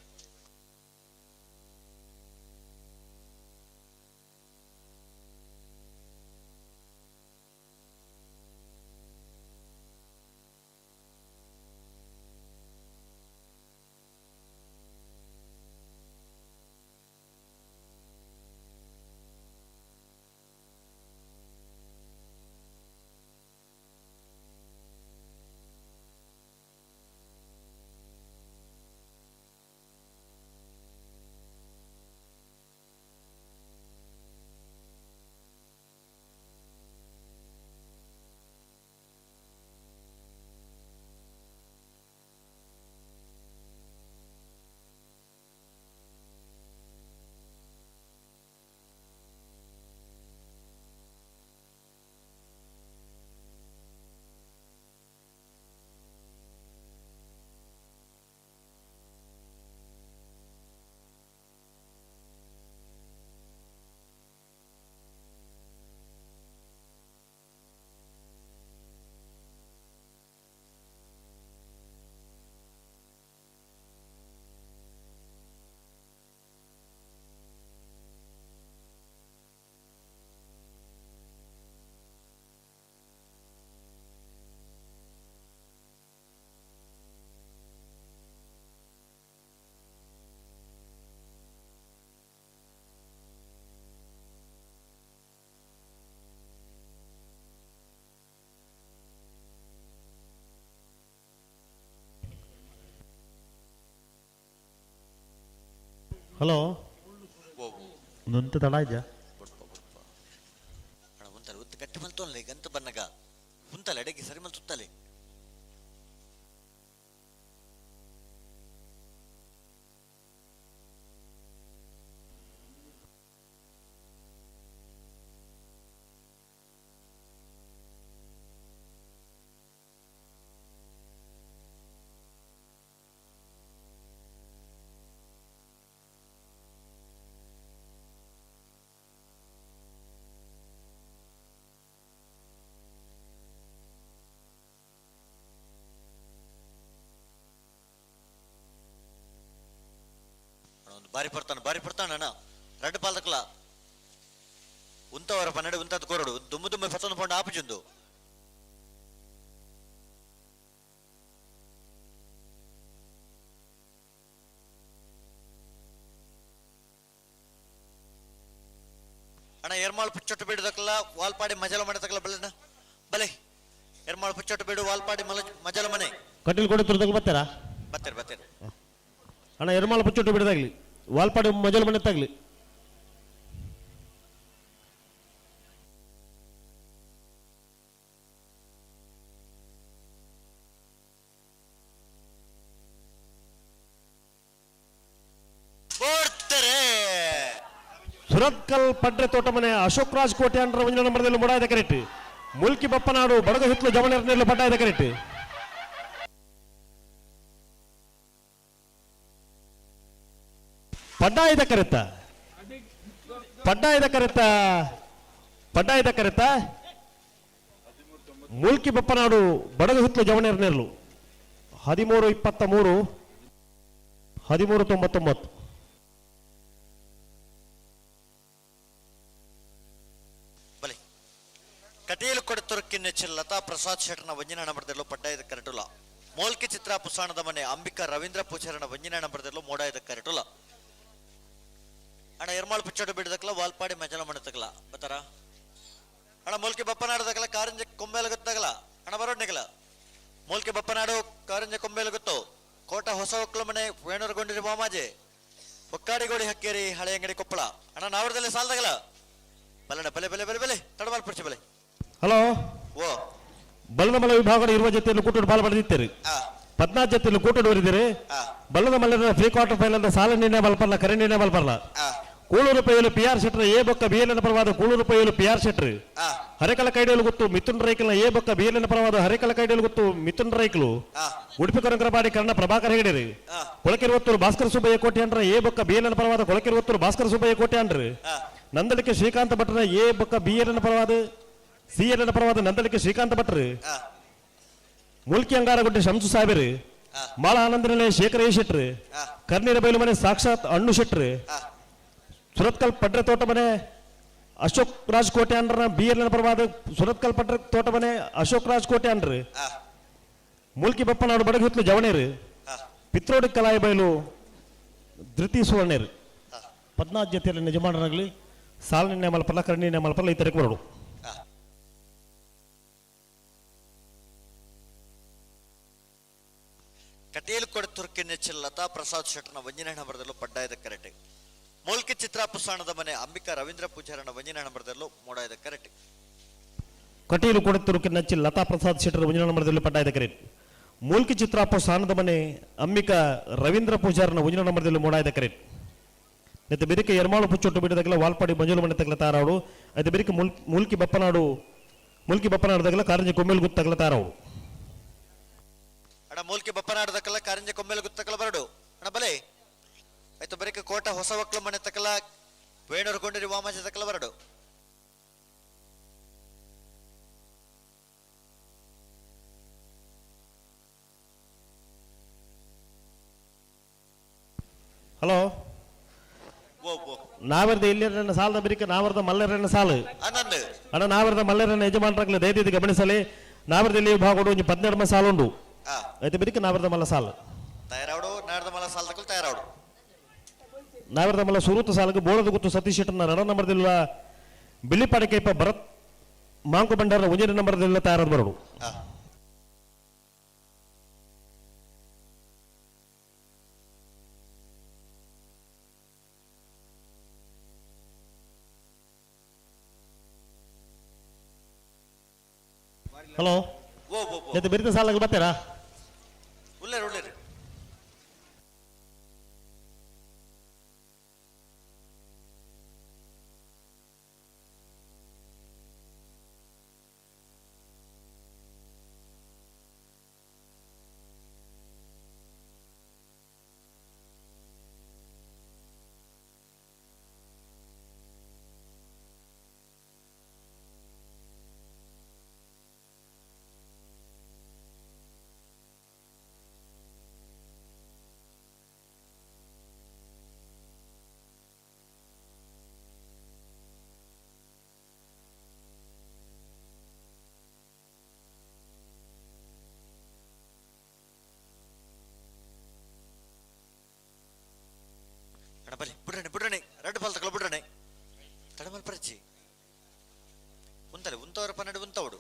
ಹಲೋ, ಒಂದೊಂದು ತಡ ಇದೆಯಾ? ಉಂತಲೆ ಉತ್ತ ಗಟ್ಟಿ ಮಲ್ತೋನ್ಲೆ ಗಂತ ಬನ್ನಗ ಉಂತಲೆ ಅಡಗಿ ಸರಿ ಮಲ್ತುತ್ತಲೆ. ಬಾರಿ ಪಡ್ತಾನೆ ಬಾರಿ ಪಡ್ತಾನ ಅಣ್ಣ ರಡ್ಡು ಪಾಲ್ದಕ್ಲ ಉಂತವರ ಪನ್ನಡೆ ಉಂತದ್ ಕೋರಡು ದುಮ್ಮು ದುಮ್ಮೆ ಫಸಂದು ಪೊಂಡು ಆಪುಜುಂದು. ಅಣ್ಣ ಎರ್ಮಾಳ್ ಪುಚ್ಚೊಟ್ಟು ಬಿಡದಕ್ಲ ವಾಲ್ಪಾಡಿ ಮಜಲ ಮಾಡತಕ್ಲ ಬೆಳನ. ಪುಚ್ಚಟ್ಟು ಬೇಡು ವಾಲ್ಪಾಡಿ ಮಲ ಮಜಲ ಮನೆ. ಕಟೀಲ್ ಕೊಡೆ ತುರ್ದಾಗ ಬರ್ತಾರಾ? ಬತ್ತೇರಿ ಬತ್ತೇರಿ. ಅಣ್ಣ ಎರ್ಮಾಳ ಪುಚ್ಚೊಟ್ಟು ಬಿಡದಾಗ್ಲಿ, ವಾಲ್ಪಾಡಿ ಮಜಲ ಮನೆ ತಾಗ್ಲಿ. ಸುರತ್ಕಲ್ ಪಡ್ರೆ ತೋಟ ಮನೆ ಅಶೋಕ್ ರಾಜ್ ಕೋಟೆ ಅಂಡ್ರ ಒಂಜಿ ನಂಬರ್ದಲ್ಲಿ ಮುಡಾಯದ ಕರೆಕ್ಟ್. ಮುಲ್ಕಿ ಬಪ್ಪನಾಡು ಬಡಗ ಹಿತ್ಲು ಜವನರ್ನೆಲ್ಲ ಪಡ್ಡಾಯದ ಕರೆಕ್ಟ್. ಪಡ್ಡಾಯದ ಕರೆತ ಪಡ್ಡಾಯದ ಕರೆತ ಪಡ್ಡಾಯದ ಕರೆತ ಮುಲ್ಕಿ ಬಪ್ಪನಾಡು ಬಡಗ ಹಿತ್ಲು ಜವನರ್ನೆರ್ಲು 13-23 13-99. ಕಟೀಲು ಕೊಡತುರುಕಿನ ಲತಾ ಪ್ರಸಾದ್ ಶೆಟ್ಟನ ವಂಜನ ನಂಬರ್ದಲ್ಲೂ ಪಡ್ಡಾಯದ ಕರೆಟುಲ. ಮೋಲ್ಕಿ ಚಿತ್ರ ಪುಸಾಣದ ಮನೆ ಅಂಬಿಕಾ ರವೀಂದ್ರ ಪೂಜಾರನ ವಂಜನ ನಂಬರ್ದಲ್ಲೂ ಮೋಡಾಯದ ಕರೆಟುಲ. ಅಣ್ಣ ಎರ್ಮಾಳ್ ಪುಚ್ಚಡು ಬಿಡದಕ್ಲ ವಾಲ್ಪಾಡಿ ಮಜಲ ಮಣತಕ್ಲ ಬತ್ತಾರ. ಅಣ್ಣ ಮೋಲ್ಕಿ ಬಪ್ಪನಾಡದಕ್ಲ ಕಾರಂಜ ಕೊಂಬೇಲ ಗೊತ್ತಾಗಲ. ಅಣ್ಣ ಬರೋಡ್ನಿಗಲ ಮೋಲ್ಕಿ ಬಪ್ಪನಾಡು ಕಾರಂಜ ಕೊಂಬೇಲ ಗೊತ್ತು. ಕೋಟ ಹೊಸ ಒಕ್ಕಲ ಮನೆ ವೇಣೂರುಗೊಂಡಿರಿ ಮಾಮಾಜೆ ಒಕ್ಕಾಡಿಗೋಡಿ ಹಕ್ಕೇರಿ ಹಳೆ ಅಂಗಡಿ ಕೊಪ್ಪಳ. ಅಣ್ಣ ನಾವರದಲ್ಲಿ ಸಾಲದಾಗಲ ಬಲಣ್ಣ ಬಲೆ ಬಲೆ ಬಲೆ ಬಲೆ ತಡಮಾಲ್ ಪುರ್ಚಿ ಬಲೆ. ಹಲೋ ಓ ಬಲ್ಲದ ವಿಭಾಗದ ಇರುವ ಜೊತೆಯಲ್ಲಿ ಕೂಟೋಡು ಬಾಲ್ ಪಡೆದಿದ್ದೀರಿ. 14 ಜೊತೆಯಲ್ಲಿ ಕೂಟೋಡು ಬರಿದಿರಿ. ಬಲ್ಲದ ಮಲ್ಲದ ಪ್ರೀ ಕ್ವಾರ್ಟರ್ ಫೈನಲ್ ಸಾಲ ನಿರ್ಣಯ ಬಲ್ಪರ್ಲ ಕರೆ ನಿರ್ಣಯ ಬಲ್ಪರ್ಲ. ಕೂಳೂರು ಪೈಯಲು ಪಿ ಆರ್ ಶೆಟ್ಟರ್ ಎ ಬೊಕ್ಕ ಬಿ ಎಲ್ ಎನ್ ಪರವಾದ ಕೂಳೂರು ಪೈಯಲು ಪಿ ಆರ್ ಶೆಟ್ಟರ್. ಹರೇಕಲ ಕೈಡಿಯಲು ಗೊತ್ತು ಮಿಥುನ್ ರೈಕಲ್ನ ಎ ಬೊಕ್ಕ ಬಿ ಎಲ್ ಎನ್ ಪರವಾದ ಹರೇಕಲ ಕೈಡಿಯಲು ಗೊತ್ತು ಮಿಥುನ್ ರೈಕಲು. ಉಡುಪಿ ಕರಂಕರಪಾಡಿ ಕರ್ಣ ಪ್ರಭಾಕರ್ ಹೆಗಡೆರಿ. ಕೊಳಕೆರುವತ್ತೂರು ಭಾಸ್ಕರ ಸುಬ್ಬಯ್ಯ ಕೋಟೆ ಅಂಡ್ರ ಎ ಬೊಕ್ಕ ಬಿ ಎಲ್ ಎನ್ ಪರವಾದ ಕೊಳಕೆರುವತ್ತೂರು ಭಾಸ್ಕರ ಸುಬ್ಬಯ್ಯ ಕೋಟೆ ಅಂಡ್ರ. ನಂದಳಿಕೆ ಶ್ರೀಕಾಂತ ಭಟ್ರ ಎ ಬೊಕ್ಕ ಬಿ ಎಲ್ ಎನ್ ಪರವಾದ ಸಿ ಎಲ್ ಎನ್ ಪರವಾದ ನಂದಳಿಕೆ ಶ್ರೀಕಾಂತ ಭಟ್ರು. ಮುಲ್ಕಿ ಅಂಗಾರಗುಡ್ಡೆ ಶಂಸು ಸಾಹೇಬರು. ಮಾಳ ಆನಂದನಿಲೆ ಶೇಖರ ಎ ಶೆಟ್ರು. ಕರ್ನೀರ ಬೈಲು ಮನೆ ಸಾಕ್ಷಾತ್ ಅಣ್ಣು ಶೆಟ್ರು. ಸುರತ್ಕಲ್ ಪಡ್ರೆ ತೋಟ ಮನೆ ಅಶೋಕ್ ರಾಜ್ ಕೋಟೆ ಅಂಡ್ರ ಬಿ ಎಲ್ ಎನ್ ಪರವಾದ ಸುರತ್ಕಲ್ ಪಡ್ರೆ ತೋಟ ಮನೆ ಅಶೋಕ್ ರಾಜ್ ಕೋಟೆ ಅಂಡ್ರು. ಮುಲ್ಕಿ ಬಪ್ಪನಾಡು ಬಡಗಿತ್ಲು ಜವಣೇರು. ಪಿತ್ರೋಡಿ ಕಲಾಯಿ ಬೈಲು ಧೃತಿ ಸುವರ್ಣೇರು. 14 ಜೊತೆಯಲ್ಲಿ ಯಜಮಾನರಾಗಲಿ ಸಾಲ ನಿರ್ಣಯ ಮಲ್ಪಲ್ಲ ಕರಣಿ ನಿರ್ಣಯ ಮಲ್ಪಲ್ಲ ಈ ತರಕ್ಕೆ ಬರೋಡು. ಕಟೀಲ್ ಕೊಡತುರ್ಕಿನ ಲತಾ ಪ್ರಸಾದ್ ಶೆಟ್ಟನ ವಂಜನ ಬರದಲ್ಲೂ ಪಡ್ಡಾಯದ ಕರೆಟೆ. ಮೂಲ್ಕಿ ಚಿತ್ರ ಪುಸಾಣದ ಮನೆ ಅಂಬಿಕಾ ರವೀಂದ್ರ ಪೂಜಾರನ ವಂಜನ ಬರದಲ್ಲೂ ಮೋಡಾಯದ ಕರೆಟೆ. ಕಟೀಲು ಕೊಡತುರುಕಿನ ಲತಾ ಪ್ರಸಾದ್ ಶೆಟ್ಟರ ವಂಜನ ಬರದಲ್ಲೂ ಪಡ್ಡಾಯದ ಕರೆಟ್. ಮೂಲ್ಕಿ ಚಿತ್ರ ಪುಸಾಣದ ಮನೆ ಅಂಬಿಕಾ ರವೀಂದ್ರ ಪೂಜಾರನ ವಂಜನ ಬರದಲ್ಲೂ ಮೋಡಾಯದ ಕರೆಟ್. అయితే ಬೆರಿಕೆ ಎರ್ಮಾಳು ಪುಚ್ಚೊಟ್ಟು ಬಿಡದಾಗಲ ವಾಲ್ಪಾಡಿ ಮಂಜುಲು ಮನೆ ತಗಲ ತಾರಾಡು. అయితే ಬೆರಿಕೆ ಮೂಲ್ಕಿ ಬಪ್ಪನಾಡು ಮುಲ್ಕಿ ಬಪ್ಪನಾಡು ತಗಲ ಕಾರಂಜಿ ಕೊಮ್ಮೇಲು ಗುತ್ತಗಲ ತಾರಾವು. ಅಣ್ಣ ಮೂಲ್ಕಿ ಬಪ್ಪನಾಡು ತಕಲ ಕಾರಂಜಿ ಕೊಮ್ಮೇಲು ಗುತ್ತಕಲ ಬರಡು. ಅಣ್ಣ ಬಲೆ ಆಯ್ತು ಬರೀಕ ಕೋಟ ಹೊಸ ಒಕ್ಕಲ ಮನೆ ತಕಲ ವೇಣೂರು ಗೊಂಡಿರಿ ವಾಮಾಜ ತಕಲ ಬರಡು. ಹಲೋ ನಾವರ್ದ ಇಲ್ಲಿ ಸಾಲದ ಬಿರಿಕ ನಾವರ್ದ ಮಲ್ಲರನ್ನ ಸಾಲು ಅಣ್ಣ ನಾವರ್ದ ಮಲ್ಲರನ್ನ ಯಜಮಾನರಾಗಲಿ ದಯದೀತಿ ಗಮನಿಸಲಿ. ನಾವರ್ದ ಇಲ್ಲಿ ವಿಭಾಗ ಒಂಜಿ 12 ಸಾಲು ಉಂಡು. అయితే ಬಿರಿಕ ನಾವರ್ದ ಮಲ್ಲ ಸಾಲು ತಯಾರಾವಡು. ನಾಡ್ದ ಮಲ್ಲ ಸಾಲ ತಕಲ್ ತಯಾರಾವಡು. ನಾವರ್ದ ಮಲ್ಲ ಸುರೂತ ಸಾಲಕ್ಕೆ ಬೋಳದ ಗುತ್ತು ಸತೀಶ್ ಶೆಟ್ಟರ್ನ ರಡ ನಂಬರ್ದಿಲ್ಲ ಬಿಲ್ಲಿಪಾಡಿ ಕೈಪ ಭರತ್ ಮಾಂಕು ಬಂಡಾರ ಒಂಜಿ ನಂಬರ್ದಿಲ್ಲ ತಯಾರಾದ ಬರೋಡು. ಹಲೋ ಮತ್ತೆ ಬಿರಿತ ಸಾಲಾಗ ಬರ್ತೀರಾ? ಉಳ್ಳೇರಿ ಉಳ್ಳೇರಿ. ಅಣ್ಣ ಬಲಿ ಬಿಡ್ರಣೆ ಬಿಡ್ರಣೆ ರೆಡ್ ಬಾಲ್ ತಗೊಳ್ಳ ಬಿಡ್ರಣೆ ತಡಮಲ್ ಪರಿಚಿ ಉಂತಲೆ ಉಂತವರ ಪನ್ನಡು ಉಂತವಡು.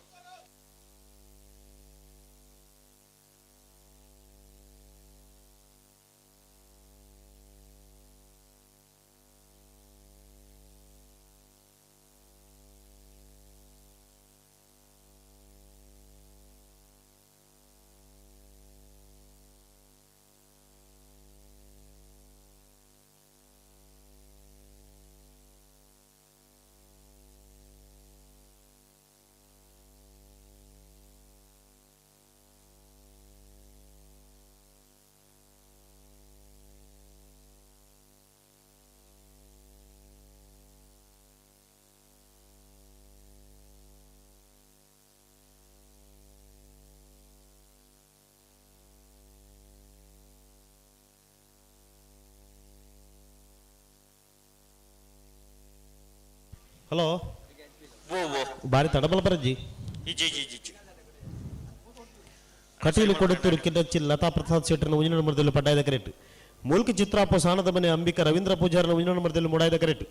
ಹಲೋ ಓ ಓ ಬಾರಿ ತಡಬಲ ಬರಜ್ಜಿ ಇಜ್ಜಿ ಇಜ್ಜಿ ಇಜ್ಜಿ ಇಜ್ಜಿ ಕಟೀಲು ಕೊಡುತ್ತೂರು ಕಿನ್ನಚ್ಚಿ ಲತಾ ಪ್ರಸಾದ್ ಶೆಟ್ಟರ್ನ ಒಂಜಿನ ನಂಬರ್ದಲ್ಲಿ ಪಡ್ಡಾಯದ ಕರೆಕ್ಟ್ ಮೂಲ್ಕಿ ಚಿತ್ರಾಪ ಸಾಣದ ಮನೆ ಅಂಬಿಕಾ ರವೀಂದ್ರ ಪೂಜಾರನ ಒಂಜಿನ ನಂಬರ್ದಲ್ಲಿ ಮೂಡಾಯದ ಕರೆಕ್ಟ್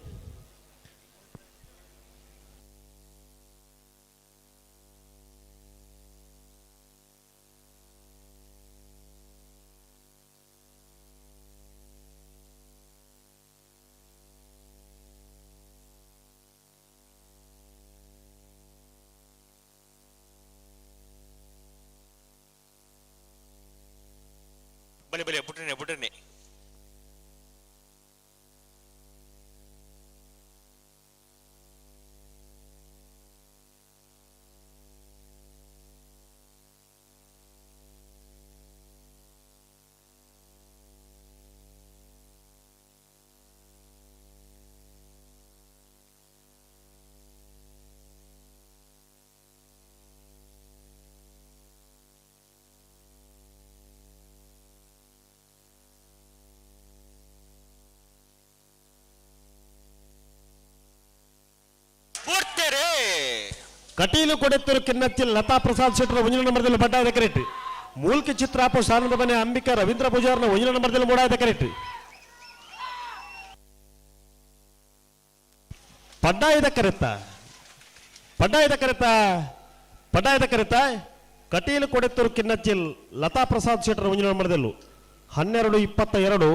ಬಲೆ ಬಲೆ ಬುಡ್ರನೆ ಬುಡ್ರನೆ ಬುಡ್ತೇರೆ ಕಟೀಲು ಕೊಡೆತ್ತೂರು ಕಿನ್ನಚ್ಚಿ ಲತಾ ಪ್ರಸಾದ್ ಶೆಟ್ಟರ್ ಒಂಜಿನ ನಂಬರ್ದಲ್ಲಿ ಪಡ್ಡಾಯದ ಕರೆಕ್ಟ್ ಮೂಲ್ಕಿ ಚಿತ್ರಾಪ ಸಾನದ ಮನೆ ಅಂಬಿಕಾ ರವೀಂದ್ರ ಪೂಜಾರನ ಒಂಜಿನ ನಂಬರ್ದಲ್ಲಿ ಮೂಡಾಯದ ಕರೆಕ್ಟ್ ಪಡ್ಡಾಯದ ಕರೆತ್ತ ಪಡ್ಡಾಯದ ಕರೆತ ಪಡ್ಡಾಯದ ಕರೆತ ಕಟೀಲು ಕೊಡೆತ್ತೂರು ಕಿನ್ನಚ್ಚಿಲ್ ಲತಾ ಪ್ರಸಾದ್ ಶೆಟ್ಟರ್ ಒಂಜಿನ ನಂಬರ್ದಲ್ಲೂ 12:22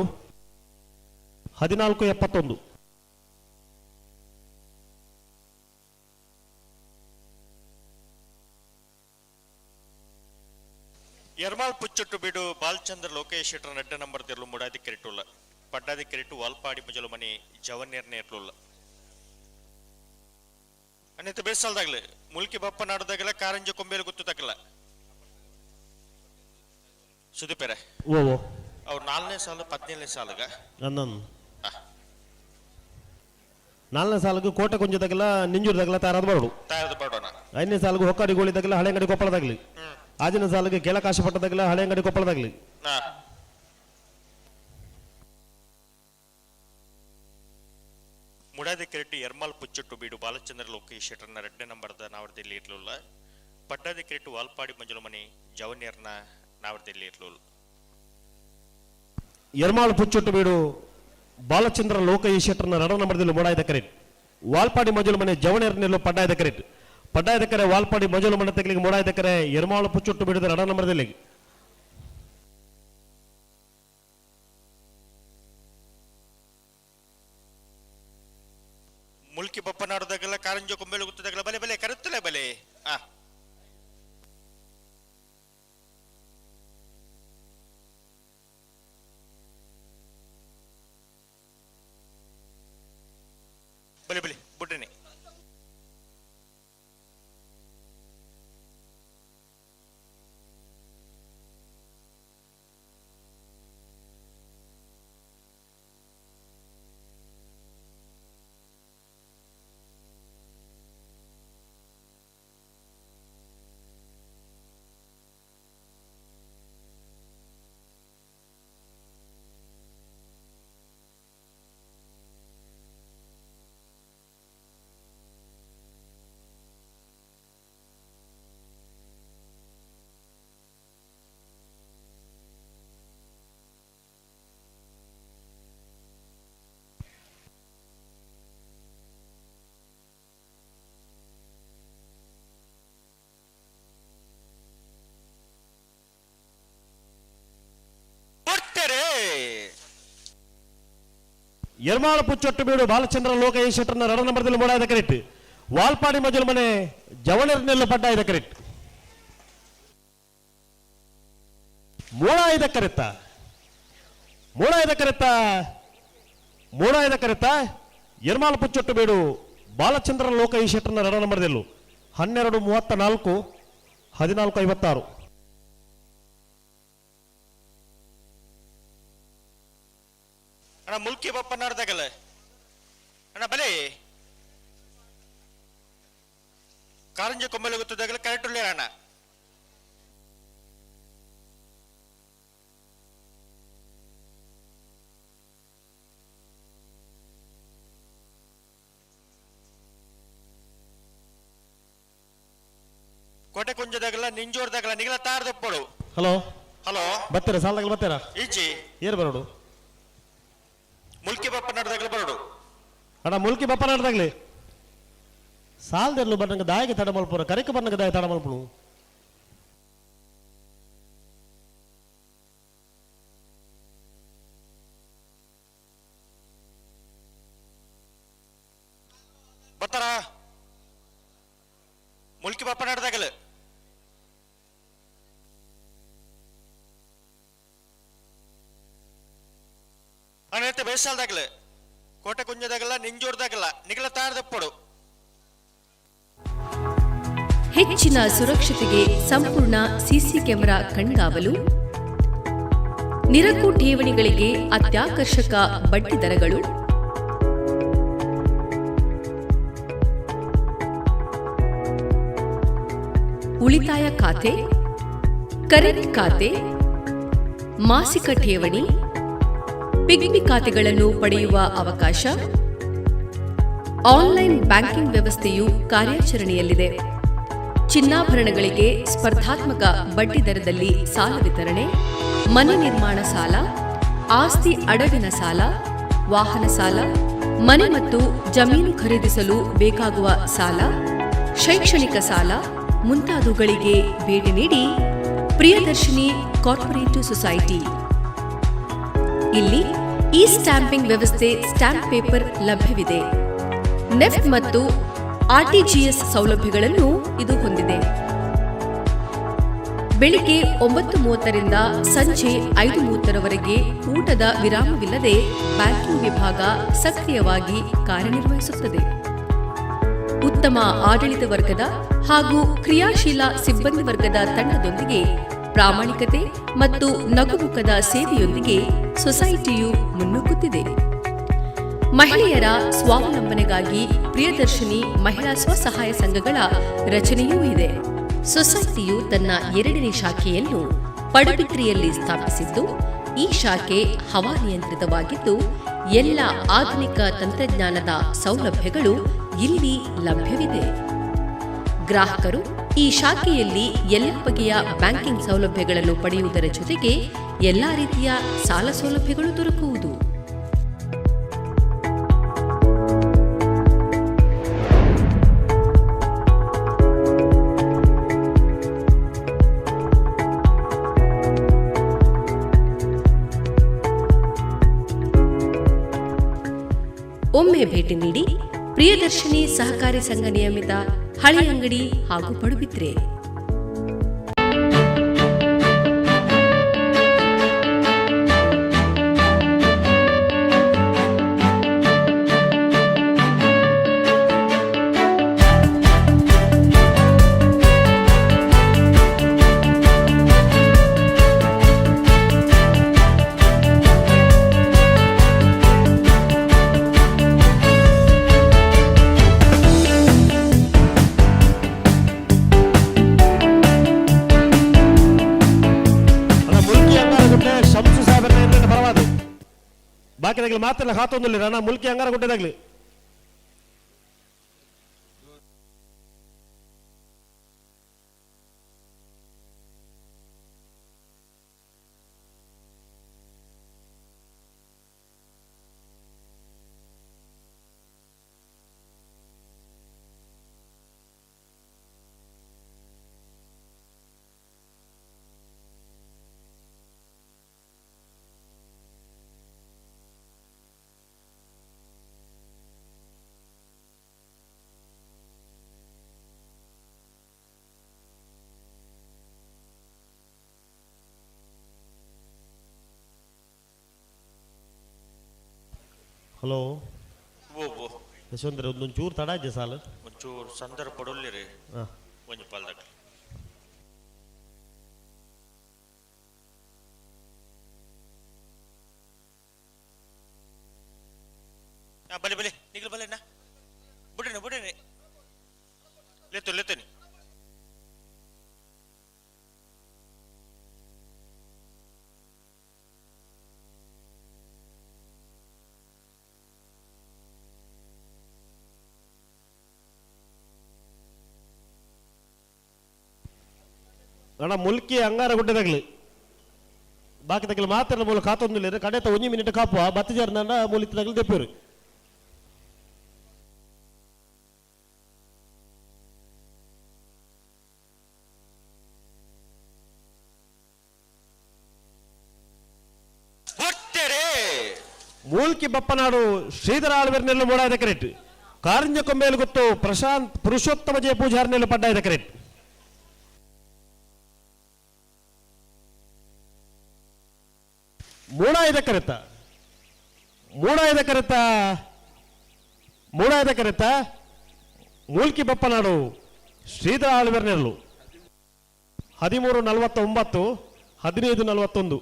14:71. ಎರ್ಮಾಳ್ ಪುಚ್ಚೊಟ್ಟು ಬೀಡು ಬಾಲಚಂದ್ರ ಲೋಕೇಶ್ ಶೆಟ್ಟರ್ ನಡ್ಡ ನಂಬರ್ ತಿರ್ಲು ಮುಡಾದಿ ಕೆರೆಟುಲ್ಲ ಪಡ್ಡಾದಿ ಕೆರೆಟು ವಾಲ್ಪಾಡಿ ಮುಜಲು ಮನಿ ಜವನ್ನೇರ್ನೇ ಇರ್ಲುಲ್ಲ ಅನ್ನಿತ ಬೇಸಲ್ದಾಗ್ಲೆ ಮುಲ್ಕಿ ಬಪ್ಪ ನಾಡದಾಗಲ ಕಾರಂಜಿ ಕೊಂಬೇಲು ಗೊತ್ತು ತಕ್ಕಲ್ಲ ಸುದೀಪೇರೆ ಓ ಓ ಅವ್ರು 4ನೇ ಸಾಲು 17ನೇ ಸಾಲುಗ ನನ್ನನ್ನು 4ನೇ ಸಾಲಿಗೆ ಕೋಟೆ ಕೊಂಜದಾಗಲ ನಿಂಜೂರ್ದಾಗಲ ತಯಾರಾದ ಬರಡು ತಯಾರದ ಬರೋಣ 5ನೇ ಸಾಲಿಗೆ ಹೊಕ್ಕಾಡಿ ಗೋಳಿದಾಗಲ ಹಳೆಂಗಡಿ ಕೊಪ್ಪಳದಾಗ್ಲಿ 6ನೇ ಸಾಲಿಗೆ ಕೇಳಕಾಶಪಟ್ಟದಾಗಲ ಹಳೆಂಗಡಿ ಕೊಪ್ಪಳದಾಗ್ಲಿ. ಮುಡಾದಿ ಕೆರೆಟು ಎರ್ಮಾಲ್ ಪುಚ್ಚೊಟ್ಟು ಬೀಡು ಬಾಲಚಂದ್ರ ಲೋಕೇಶ್ ಶೆಟ್ಟರ್ನ ಎರಡನೇ ನಂಬರ್ದ ನಾವರ್ದಲ್ಲಿ ಇರ್ಲಿಲ್ಲ ಪಡ್ಡಾದಿ ಕೆರೆಟು ವಾಲ್ಪಾಡಿ ಮಂಜುಲಮನಿ ಜವನಿಯರ್ನ ನಾವರ್ದಲ್ಲಿ ಇರ್ಲಿಲ್ಲ. ಎರ್ಮಾಳು ಪುಚ್ಚೊಟ್ಟು ಬೀಡು ಬಾಲಚಂದ್ರ ಲೋಕಯ್ಯ ಶೆಟ್ಟರ್ನ ಎರಡನೇ ನಂಬರ್ದಲ್ಲಿ ಮೂಡಾಯ್ದ ಕರೆಟ್ ವಾಲ್ಪಾಡಿ ಮಂಜುಲು ಮನೆ ಜವಣೇರ್ನೆಲ್ಲೋ ಪಡ್ಡಾಯ್ದ ಕರೆಟ್ ಪಡ್ಡಾಯ್ದ ಕರೆ ವಾಲ್ಪಾಡಿ ಮಂಜುಲು ಮನೆ ತೆಗಲಿಗೆ ಮೂಡಾಯ್ದ ಕರೆ ಎರ್ಮಾಳು ಪುಚ್ಚೊಟ್ಟು ಬೀಡದ ಎರಡನೇ ನಂಬರ್ದಲ್ಲಿ. ಮುಲ್ಕಿ ಬಪ್ಪನಾಡದಾಗಲ್ಲ ಕಾರಂಜಿ ಕೊಂಬೇಲು ಗುತ್ತದಾಗಲ್ಲ ಬಲೆ ಬಲೆ ಕರುತ್ತಲೇ ಬಲೆ ಆ ಬಲೆ ಬಲೆ ಬುಡ್ಡನೆ ಎರ್ಮಾಳ ಪುಚ್ಚೊಟ್ಟು ಬೀಡು ಬಾಲಚಂದ್ರ ಲೋಕಯ್ಯ ಶೆಟ್ಟರ್ನ ಎರಡನೇ ನಂಬರ್ದಲ್ಲಿ ಮೂಡಾಯ್ದ ಕರೆಕ್ಟ್ ವಾಲ್ಪಾಡಿ ಮಜಲು ಮನೆ ಜವಣರ್ನೆಲ್ಲ ಪಡ್ಡಾಯ್ದ ಕರೆಕ್ಟ್ ಮೂಡಾಯ್ದ ಕರೆತ್ತ ಮೂಡಾಯ್ದ ಕರೆತ್ತ ಮೂಡಾಯ್ದ ಕರೆತ್ತ ಎರ್ಮಾಳ ಪುಚ್ಚೊಟ್ಟು ಬೀಡು ಬಾಲಚಂದ್ರ ಲೋಕಯ್ಯ ಶೆಟ್ಟರ್ನ ಎರಡನೇ ನಂಬರ್ದಲ್ಲೂ 12:34 14:56. ಅಣ್ಣ ಮುಲ್ಕಿ ಬಪ್ಪನಾಡ್ದಾಗಲ್ಲ ಅಣ್ಣ ಬಲೆ ಕಾರಂಜಿ ಕೊಂಬೆಲೆ ಗೊತ್ತದಾಗಲ್ಲ ಕರೆಕ್ಟ್ ಉಳ್ಳೇರ ಅಣ್ಣ ಕೋಟೆ ಕುಂಜದಾಗಲ ನಿಂಜೋರ್ದಾಗಲ ನಿಗಲ ತಾರ್ದಪ್ಪಡು. Hello hello ಬತ್ತೀರಾ ಸಾಲದಾಗಲ ಬತ್ತೀರಾ? ಈಚಿ ಏರ್ ಬರೋಡು? ಮುಲ್ಕಿ ಬಪ್ಪ ನಡ್ದಾಗಲ ಬರೋಡು. ಅಣ್ಣ ಮುಲ್ಕಿ ಬಪ್ಪ ನಡ್ದಾಗ್ಲಿ ಸಾಲದಿರ್ಲು ಬನ್ನಂಗ ದಾಯಿಗೆ ತಡ ಮಲ್ಪುರ ಕರಿಕ ಬನ್ನಂಗ ದಾಯ ತಡ ಮಲ್ಪುನು. ಬತ್ತಾರ ಮುಲ್ಕಿ ಬಪ್ಪ ನಡ್ದಾಗಲ. ಅಣ್ಣ ಬೇಸಾಲ್ದಾಗಲ ಕೋಟೆ ಕುಂಜದಾಗಲ್ಲ ನಿಂಜೋರ್ದಾಗಲ್ಲ ನಿಗಲ ತಾರ್ದಪ್ಪಡು. ಹೆಚ್ಚಿನ ಸುರಕ್ಷತೆಗೆ ಸಂಪೂರ್ಣ ಸಿಸಿ ಕ್ಯಾಮೆರಾ ಕಣ್ಗಾವಲು, ನಿರಕು ಠೇವಣಿಗಳಿಗೆ ಅತ್ಯಾಕರ್ಷಕ ಬಡ್ಡಿ ದರಗಳು, ಉಳಿತಾಯ ಖಾತೆ, ಕರೆಂಟ್ ಖಾತೆ, ಮಾಸಿಕ ಠೇವಣಿ, ಪಿಗ್ಮಿ ಖಾತೆಗಳನ್ನು ಪಡೆಯುವ ಅವಕಾಶ, ಆನ್ಲೈನ್ ಬ್ಯಾಂಕಿಂಗ್ ವ್ಯವಸ್ಥೆಯು ಕಾರ್ಯಾಚರಣೆಯಲ್ಲಿದೆ. ಚಿನ್ನಾಭರಣಗಳಿಗೆ ಸ್ಪರ್ಧಾತ್ಮಕ ಬಡ್ಡಿ ದರದಲ್ಲಿ ಸಾಲ ವಿತರಣೆ, ಮನೆ ನಿರ್ಮಾಣ ಸಾಲ, ಆಸ್ತಿ ಅಡವಿನ ಸಾಲ, ವಾಹನ ಸಾಲ, ಮನೆ ಮತ್ತು ಜಮೀನು ಖರೀದಿಸಲು ಬೇಕಾಗುವ ಸಾಲ, ಶೈಕ್ಷಣಿಕ ಸಾಲ ಮುಂತಾದವುಗಳಿಗೆ ಭೇಟಿ ನೀಡಿ ಪ್ರಿಯದರ್ಶಿನಿ ಕಾರ್ಪೊರೇಟಿವ್ ಸೊಸೈಟಿ. ಇಲ್ಲಿ ಇ ಸ್ಟ್ಯಾಂಪಿಂಗ್ ವ್ಯವಸ್ಥೆ, ಸ್ಟ್ಯಾಂಪ್ ಪೇಪರ್ ಲಭ್ಯವಿದೆ. ನೆಫ್ಟ್ ಮತ್ತು ಆರ್ಟಿಜಿಎಸ್ ಸೌಲಭ್ಯಗಳನ್ನು ಇದು ಹೊಂದಿದೆ. ಬೆಳಿಗ್ಗೆ 9:30ರಿಂದ ಸಂಜೆ 5:30ರವರೆಗೆ ಊಟದ ವಿರಾಮವಿಲ್ಲದೆ ಬ್ಯಾಂಕಿಂಗ್ ವಿಭಾಗ ಸಕ್ರಿಯವಾಗಿ ಕಾರ್ಯನಿರ್ವಹಿಸುತ್ತದೆ. ಉತ್ತಮ ಆಡಳಿತ ವರ್ಗದ ಹಾಗೂ ಕ್ರಿಯಾಶೀಲ ಸಿಬ್ಬಂದಿ ವರ್ಗದ ತಂಡದೊಂದಿಗೆ ಪ್ರಾಮಾಣಿಕತೆ ಮತ್ತು ನಗುಮುಖದ ಸೇವೆಯೊಂದಿಗೆ ಸೊಸೈಟಿಯು ಮುನ್ನುಗ್ಗುತ್ತಿದೆ. ಮಹಿಳೆಯರ ಸ್ವಾವಲಂಬನೆಗಾಗಿ ಪ್ರಿಯದರ್ಶಿನಿ ಮಹಿಳಾ ಸ್ವಸಹಾಯ ಸಂಘಗಳ ರಚನೆಯೂ ಇದೆ. ಸೊಸೈಟಿಯು ತನ್ನ 2ನೇ ಶಾಖೆಯನ್ನು ಪಡುಬಿದ್ರಿಯಲ್ಲಿ ಸ್ಥಾಪಿಸಿದ್ದು, ಈ ಶಾಖೆ ಹವಾನಿಯಂತ್ರಿತವಾಗಿದ್ದು ಎಲ್ಲ ಆಧುನಿಕ ತಂತ್ರಜ್ಞಾನದ ಸೌಲಭ್ಯಗಳು ಇಲ್ಲಿ ಲಭ್ಯವಿದೆ. ಗ್ರಾಹಕರು ಈ ಶಾಖೆಯಲ್ಲಿ ಎಲ್ಲ ಬಗೆಯ ಬ್ಯಾಂಕಿಂಗ್ ಸೌಲಭ್ಯಗಳನ್ನು ಪಡೆಯುವುದರ ಜೊತೆಗೆ ಎಲ್ಲ ರೀತಿಯ ಸಾಲ ಸೌಲಭ್ಯಗಳು ದೊರಕುವುದು. ಒಮ್ಮೆ ಭೇಟಿ ನೀಡಿ ಪ್ರಿಯದರ್ಶಿನಿ ಸಹಕಾರಿ ಸಂಘ ನಿಯಮಿತ ಹಳೆಯಂಗಡಿ ಹಾಗೂ ಪಡುಬಿದ್ರೆ. ಬಾಕಿದಾಗಲಿ ಮಾತ್ರ ಹಾತೊಂದಿಲ್ಲ ಅಣ್ಣ ಮುಲ್ಕಿ ಅಂಗಾರ ಗುಡ್ಡೆದಾಗ್ಲಿ. ಹಲೋ ಯಶವಂತರ ಒಂದೊಂದು ಚೂರು ತಡ ಇದೆ ಸಾಲ ಒಂಚೂರು ಸಂದರ್ಭ ಪಡೊಲ್ಲಿರಿ ಒಂಜಿ ಪಾಲ್ದಾಗ. ಬಲೆ ಬಲೆ ನಿಗಲು ಬಲೆ ಅಣ್ಣ ಬುಡನೆ ಬುಡನೆ ಲೆತ್ತು ಲೆತ್ತನಿ. ಅಣ್ಣ ಮುಲ್ಕಿ ಅಂಗಾರ ಗುಡ್ಡೆದಾಗ್ಲಿ ಬಾಕಿ ತಗಲಿ ಮಾತ್ರ ಮೂಲ ಕಾತೊಂದಿಲ್ಲ ಕಡೆತ ಒಂಜಿ ಮಿನಿಟ್ ಕಾಪುವ ಬತ್ತಿಜಾರ್ ನಂಡ ಮೂಲಿತ್ತದಾಗಲಿ ದೆಪ್ಪೇರು. ಮೂಲ್ಕಿ ಬಪ್ಪನಾಡು ಶ್ರೀಧರ ಆಳ್ವೆರ್ನೆಲ್ಲು ಮೂಡಾದ ಕರೆಟ್ ಕಾರಂಜ ಕೊಂಬೇಲು ಗೊತ್ತು ಪ್ರಶಾಂತ್ ಪುರುಷೋತ್ತಮ ಜಯ ಪೂಜಾರ್ನೆಲ್ಲು ಪಡ್ಡಾಯದ ಕರೆಟ್. ಮೂಡಾಯದ ಕರೆತ ಮೂಡಾಯದ ಕರೆತ ಮೂಡಾಯದ ಕರೆತ ಮೂಲ್ಕಿ ಬಪ್ಪನಾಡು ಶ್ರೀಧರ ಆಳ್ವೆರ್ನೆಲ್ಲು 13:49 15:41.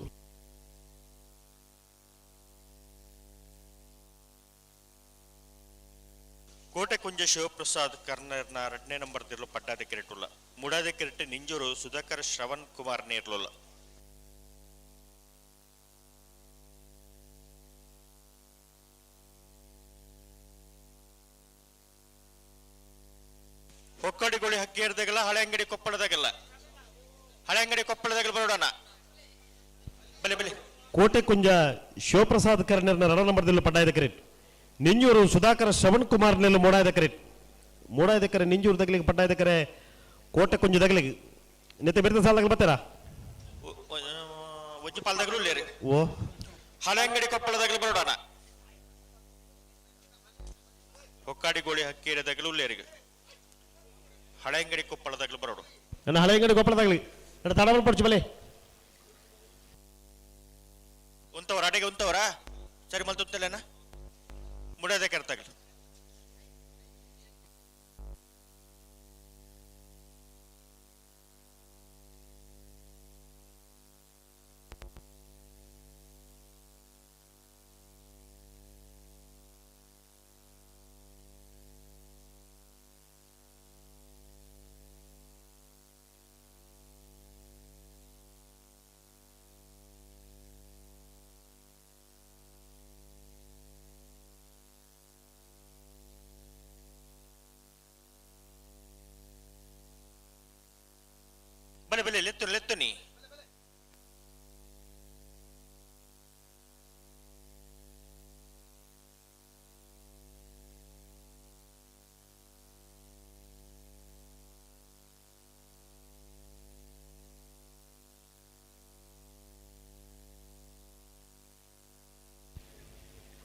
ಕೋಟೆಕುಂಜ ಶಿವಪ್ರಸಾದ್ ಕರ್ನರ್ನ 2ನೇ ನಂಬರ್ ತಿರ್ಲು ಪಡ್ಡಾದ ಕಿರೆಟುಲ್ಲ ಮುಡಾದ ಕಿರೆಟ್ ನಿಂಜೂರು ಸುಧಾಕರ್ ಶ್ರವಣ್ ಕುಮಾರ್ ನೇರ್ಲುಲ್ಲ. ಹೊಕ್ಕಡಿಗೋಳಿ ಹಕ್ಕಿ ಇರ್ದಾಗಲ್ಲ ಹಳೆ ಅಂಗಡಿ ಕೊಪ್ಪಳದಾಗಲ್ಲ ಹಳೆ ಅಂಗಡಿ ಕೊಪ್ಪಳದಾಗಲ್ಲ ಬರೋಣ ಬಲೆ ಬಲೆ. ಕೋಟೆಕುಂಜ ಶಿವಪ್ರಸಾದ್ ಕರ್ನರ್ನ 2 ನಂಬರ್ ದಿಲ್ಲು ಪಡ್ಡಾಯದ ಕರೆಟ್ ನಿಂಜೂರು ಸುಧಾಕರ ಶ್ರವಣ್ ಕುಮಾರ್ ನೆಲ್ಲು ಮೂಡಾಯದ ಕರೆಟ್ ಮೂಡಾಯದ ಕರೆ ನಿಂಜೂರು ದಗಲಿಗೆ ಪಡ್ಡಾಯದ ಕರೆ ಕೋಟೆಕುಂಜ ದಗಲಿಗೆ ನಿತ್ಯ ಬೆರೆತ ಸಾಲದಾಗಲಿ ಬರ್ತಾರಾ ಒಂಜಿ ಪಾಲ್ದಾಗಲೂ ಲೇರಿ ಓ ಹಳೆ ಅಂಗಡಿ ಕೊಪ್ಪಳದಾಗಲಿ ಬರೋಣ ಹೊಕ್ಕಾಡಿಗೋಳಿ ಹಕ್ಕಿ ಇರದಾಗಲೂ ಲೇರಿಗೆ ಹಳೆ ಅಂಗಡಿ ಕೊಪ್ಪಳದಾಗಲಿ ಬರೋಡು. ನನ್ನ ಹಳೆ ಅಂಗಡಿ ಕೊಪ್ಪಳದಾಗಲಿ ನನ್ನ ತಡ ಪಡ್ಚು ಬಲೆ ಉಂತವರ ಅಡೆಗೆ ಉಂತವರ ಸರಿ ಮಲ್ತುತ್ತಲೇನ ಮುಡೋದೇ ಕರ್ತಾಗಲಿ. ಬಲೆ ಬಲೆ ಲೆತ್ತು ಲೆತ್ತು ನೀ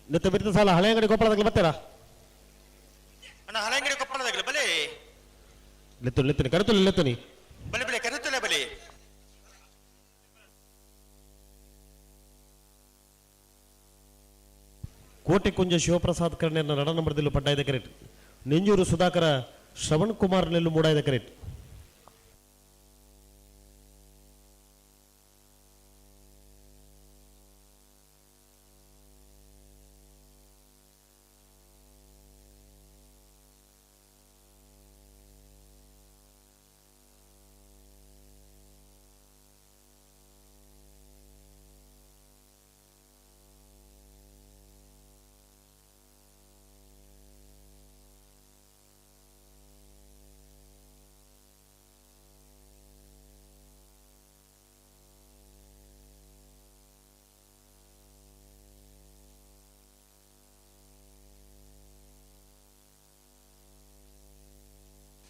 ನಿತ್ಯ ಬಿದ್ದ ಸಾಲ ಹಳೆ ಅಂಗಡಿ ಕೊಪ್ಪಳದಾಗಲಿ ಬರ್ತೀರಾ ಅಣ್ಣ ಹಳೆ ಅಂಗಡಿ ಕೊಪ್ಪಳದಾಗಲಿ ಬಲೆ ಲೆತ್ತು ಲೆತ್ತನಿ ಕರೆತು ಲೆತ್ತನಿ ಬಲೆ ಬಲೆ ಕರೆತಲೆ ಬಲೆ. ಕೋಟೆಕುಂಜ ಶಿವಪ್ರಸಾದ್ ಕರ್ಣೆಯನ್ನ 2 ನಂಬರ್ದಿಲ್ಲು ಪಡ್ಡಾಯದ ಕರೆಟ್ ನಿಂಜೂರು ಸುಧಾಕರ ಶ್ರವಣ್ ಕುಮಾರ್ ನೆಲ್ಲು ಮೂಡಾಯದ ಕರೆಟ್.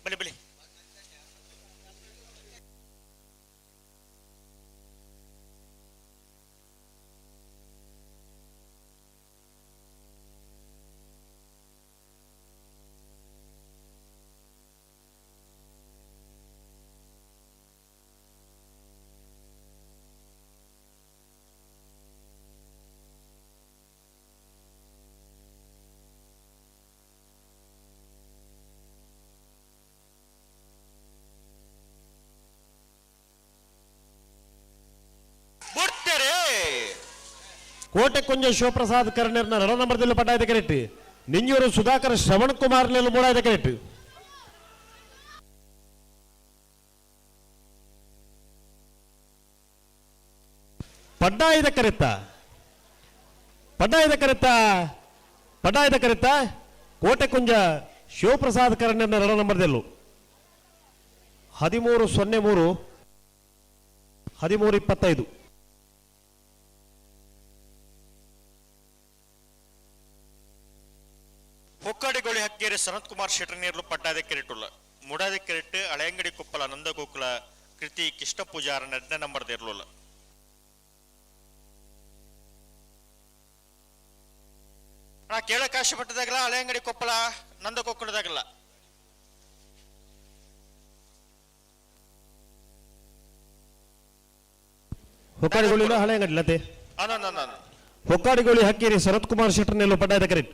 ಬಲೆ ಬಲೆ ಕೋಟೆ ಕೊಂಜ ಶಿವಪ್ರಸಾದ್ ಕರ್ಣರ್ನ 2 ನಂಬರ್ದಲ್ಲಿ ಪಡ್ಡಾಯದ ಕರೆಕ್ಟ್ ನಿಂಜೂರು ಸುಧಾಕರ್ ಶ್ರವಣ್ ಕುಮಾರ್ ನೆಲ್ಲು ಮೂಡಾಯದ ಕರೆಕ್ಟ್. ಪಡ್ಡಾಯದ ಕರೆತ್ತ ಪಡ್ಡಾಯದ ಕರೆತ್ತ ಪಡ್ಡಾಯದ ಕರೆತ್ತ ಕೋಟೆ ಕುಂಜ ಶಿವಪ್ರಸಾದ್ ಕರ್ಣರ್ನ 2 ನಂಬರ್ದಲ್ಲೂ 13:03. 13-25. ಹೊಕ್ಕಾಡಿಗೋಳಿ ಹಕ್ಕೇರಿ ಸನತ್ ಕುಮಾರ್ ಶೆಟ್ಟರ್ ನೇರ್ಲು ಪಟ್ಟಾದ ಕೆರೆಟುಲ್ಲ ಮುಡಾದ ಕೆರೆಟ್ ಹಳೆಯಂಗಡಿ ಕೊಪ್ಪಲ ನಂದಗೋಕುಲ ಕೃತಿ ಕೃಷ್ಣ ಪೂಜಾರ ನಡ್ನ ನಂಬರ್ ದೇರ್ಲುಲ್ಲ. ನಾ ಕೇಳಕಾಶಿ ಪಟ್ಟದಾಗಲ್ಲ ಹಳೆಯಂಗಡಿ ಕೊಪ್ಪಲ ನಂದಗೋಕುಲದಾಗಲ್ಲ. ಹೊಕ್ಕಾಡಿಗೋಳಿಲ ಹಳೆಯಂಗಡಿ ಲತೆ. ಹೊಕ್ಕಾಡಿಗೋಳಿ ಹಕ್ಕೇರಿ ಶರತ್ ಕುಮಾರ್ ಶೆಟ್ಟರ್ ನೆಲ್ಲು ಪಡ್ಡಾದ ಕರೆಟ್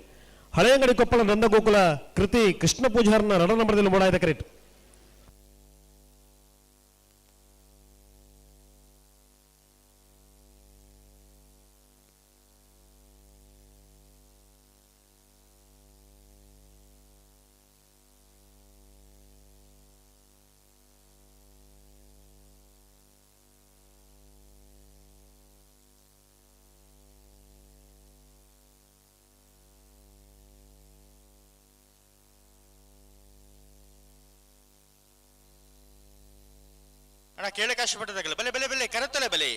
ಹಳೆಯಂಗಡಿ ಕೊಪ್ಪಳ ನಂದಗೋಕುಲ ಕೃತಿ ಕೃಷ್ಣ ಪೂಜಾರನ ರಡ ನಂಬರದಲ್ಲಿ ಮೂಡಾಯದ ಕರೆಟ್. ಅಣ್ಣ ಕೇಳಕಾಶಿ ಪಟ್ಟದಾಗಲ್ಲ ಬಲೆ ಬಲೆ ಬಲೆ ಕರೆತಲೆ ಬಲೆ.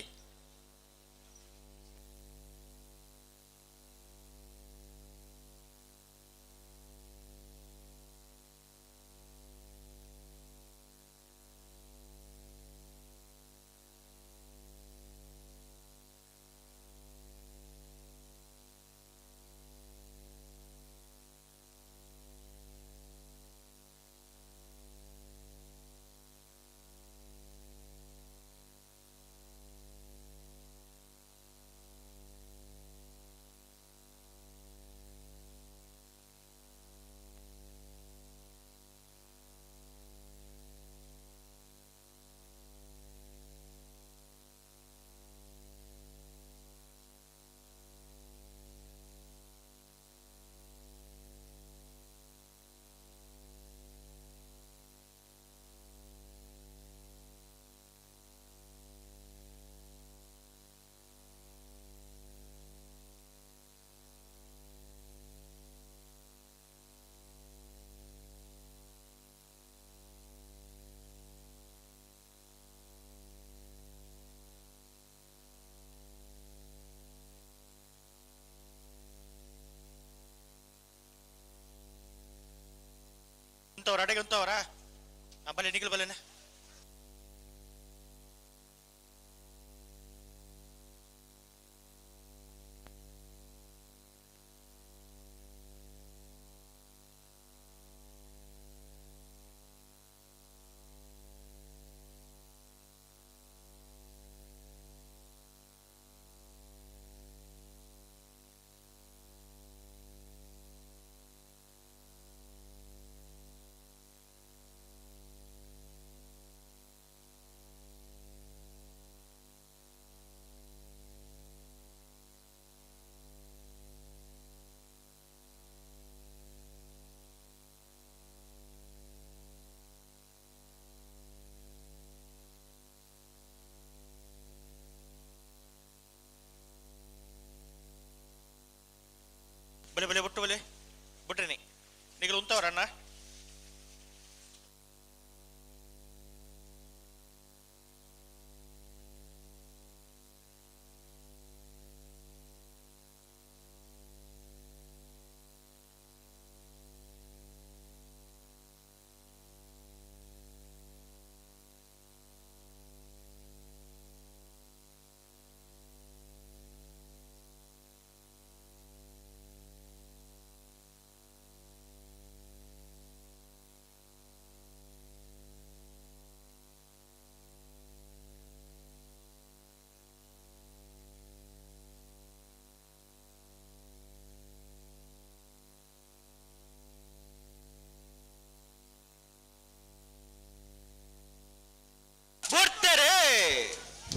ಉಂಟವ್ರ ಅಡೆಗೆ ಉಂಟವರ ಬಲೆ ನಿಗಲ್ ಬಲೆನೆ. ಬಲೆ ಬಲೆ ಬೊಟ್ಟು ಬಲೆ ಬಿಟ್ರಿನಿ ನಿಗಲು ಉಂತವ್ರಣ್ಣ.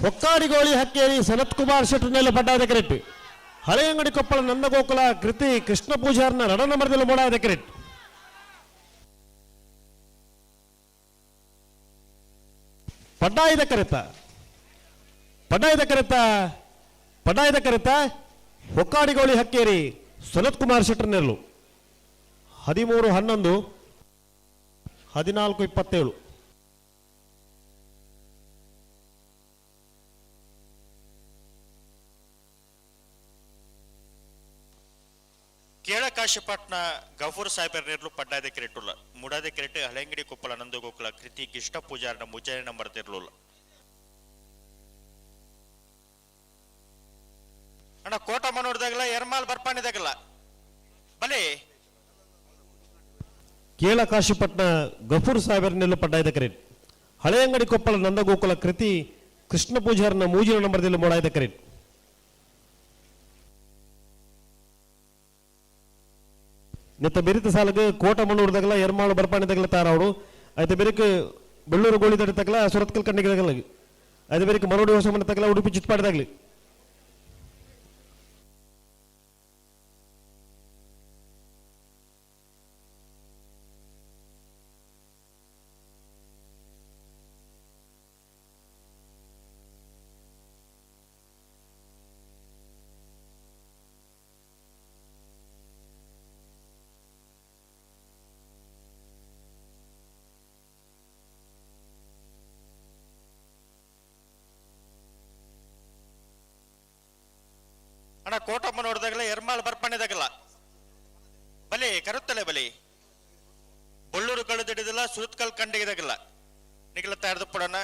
ಹೊಕ್ಕಾಡಿಗೋಳಿ ಹಕ್ಕೇರಿ ಸನತ್ ಕುಮಾರ್ ಶೆಟ್ಟರ್ನೆಲ್ಲ ಪಡ್ಡಾದ ಕ್ರೆಟ್ ಹಳೆಯಂಗಡಿ ಕೊಪ್ಪಳ ನಂದಗೋಕುಲ ಕೃತಿ ಕೃಷ್ಣ ಪೂಜಾರ್ನ ರಡ ನಂಬರದಲ್ಲಿ ಮೂಡಾದ ಕ್ರೆಟ್. ಪಡ್ಡಾಯದ ಕರೆತ ಪಡ್ಡಾಯದ ಕರೆತ ಪಡ್ಡಾಯದ ಕರೆತ ಹೊಕ್ಕಾಡಿಗೋಳಿ ಹಕ್ಕೇರಿ ಸನತ್ ಕುಮಾರ್ ಶೆಟ್ಟರ್ನೆಲ್ಲು 13-11 14-27. ಕೇಳಕಾಶಿಪಟ್ನ ಗಫೂರ್ ಸಾಹೇಬರ್ ನೇರ್ಲು ಪಡ್ಡಾದ ಕೆರೆಟುಲ್ಲ ಮುಡಾದ ಕೆರೆಟ್ ಹಳೆಂಗಡಿ ಕೊಪ್ಪಳ ನಂದಗೋಕುಲ ಕೃತಿ ಕೃಷ್ಣ ಪೂಜಾರನ ಮುಜಾರಿ ನಂಬರ್ ತಿರ್ಲುಲ್ಲ. ಅಣ್ಣ ಕೋಟ ಮನೋಡ್ದಾಗಲ್ಲ ಎರ್ಮಾಲ್ ಬರ್ಪಾನಿದಾಗಲ್ಲ ಬಲಿ. ಕೇಳಕಾಶಿಪಟ್ನ ಗಫೂರ್ ಸಾಹೇಬರ್ ನೆಲ್ಲು ಪಡ್ಡಾಯ್ದ ಕರೆಟ್ ಹಳೆಯಂಗಡಿ ಕೊಪ್ಪಳ ನಂದಗೋಕುಲ ಕೃತಿ ಕೃಷ್ಣ ಪೂಜಾರನ ಮೂಜಿನ ನಂಬರ್ದಲ್ಲಿ ಮೋಡಾಯ್ದ ಕರೆಟ್. ನೆತ್ತ ಬೆರಿತ ಸಾಲಗ ಕೋಟ ಮಣ್ಣೂರ್ದಾಗಲ ಎರ್ಮಾಳು ಬರ್ಪಾಣಿದಾಗಲ ತಾರಾವಡು ಐತೆ ಬೆರಿಕ್ ಬೆಳ್ಳೂರು ಗೋಳಿ ತಡಿ ತಗಲ ಸುರತ್ಕಲ್ ಕಣ್ಣಿಗೆ ತಗಲ ಐತೆ ಬೆರಿಕ್ ಮರೋಡಿ ಹೊಸ ಮನೆ ತಗಲ ಉಡುಪಿ ಚಿತ್ಪಾಡಿದಾಗ್ಲಿ. ಅಣ್ಣ ಕೋಟಮ್ಮ ನೋಡಿದಾಗಲ ಎರ್ಮಾಲ್ ಬರ್ಪಣಿದಾಗಲ್ಲ ಬಲಿ ಕರುತ್ತಲೆ ಬಲಿ ಬೊಳ್ಳೂರು ಕಳೆದಿಡಿದಿಲ್ಲ ಸುರತ್ಕಲ್ ಕಂಡಿಗಿದಾಗಲ್ಲ ನಿಗಲ ತಯಾರ್ದು ಪಡೋಣ.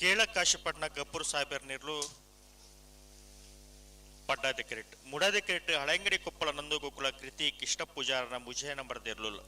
ಕೇಳಕಾಶಿಪಟ್ನ ಗಬ್ಬೂರ್ ಸಾಹೇಬರ್ ನೀರ್ಲು ಪಡ್ಡಾದ ಕೆರೆಟ್ ಮುಡಾದ ಕೆರೆಟ್ ಹಳೆಂಗಡಿ ಕೊಪ್ಪಳ ನಂದಗೋಕುಲ ಕೃತಿ ಕೃಷ್ಣ ಪೂಜಾರನ ಮುಜಯ ನಂಬರ್ ಇರ್ಲಿಲ್ಲ.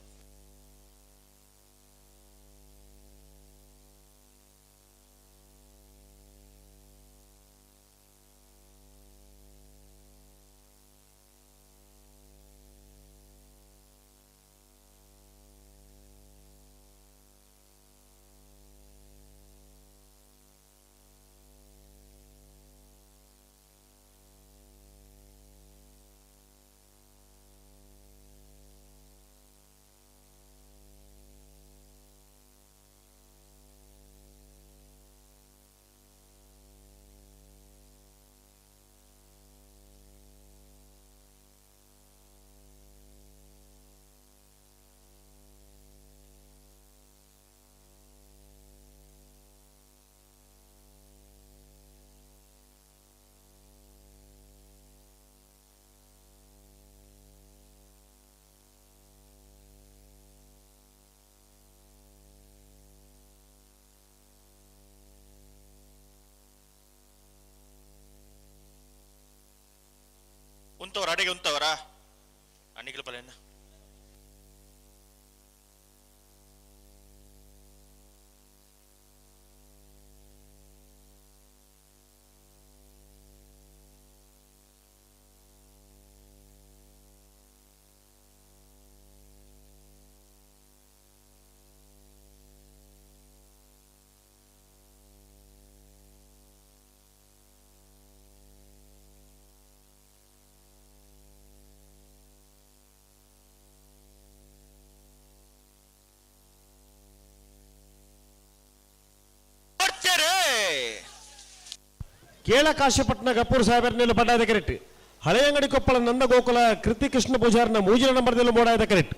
ಉಂತವರ ಅಡಿಗೆ ಉಂತವರ ಅಣ್ಣಿಗಳ ಬಲೇನ ಕೇಳಕಾಶಿಪಟ್ನ ಗಪ್ಪೂರ್ ಸಾಹೇಬರ್ನೆಲ್ಲ ಪಡ್ಡಾದ ಕರೆಕ್ಟ್ ಹಳೆಯಂಗಡಿ ಕೊಪ್ಪಳ ನಂದ ಗೋಕುಲ ಕೃತಿ ಕೃಷ್ಣ ಪೂಜಾರನ ಮೂಜಿನ ನಂಬರ್ದಲ್ಲಿ ಮೋಡಾದ ಕರೆಕ್ಟ್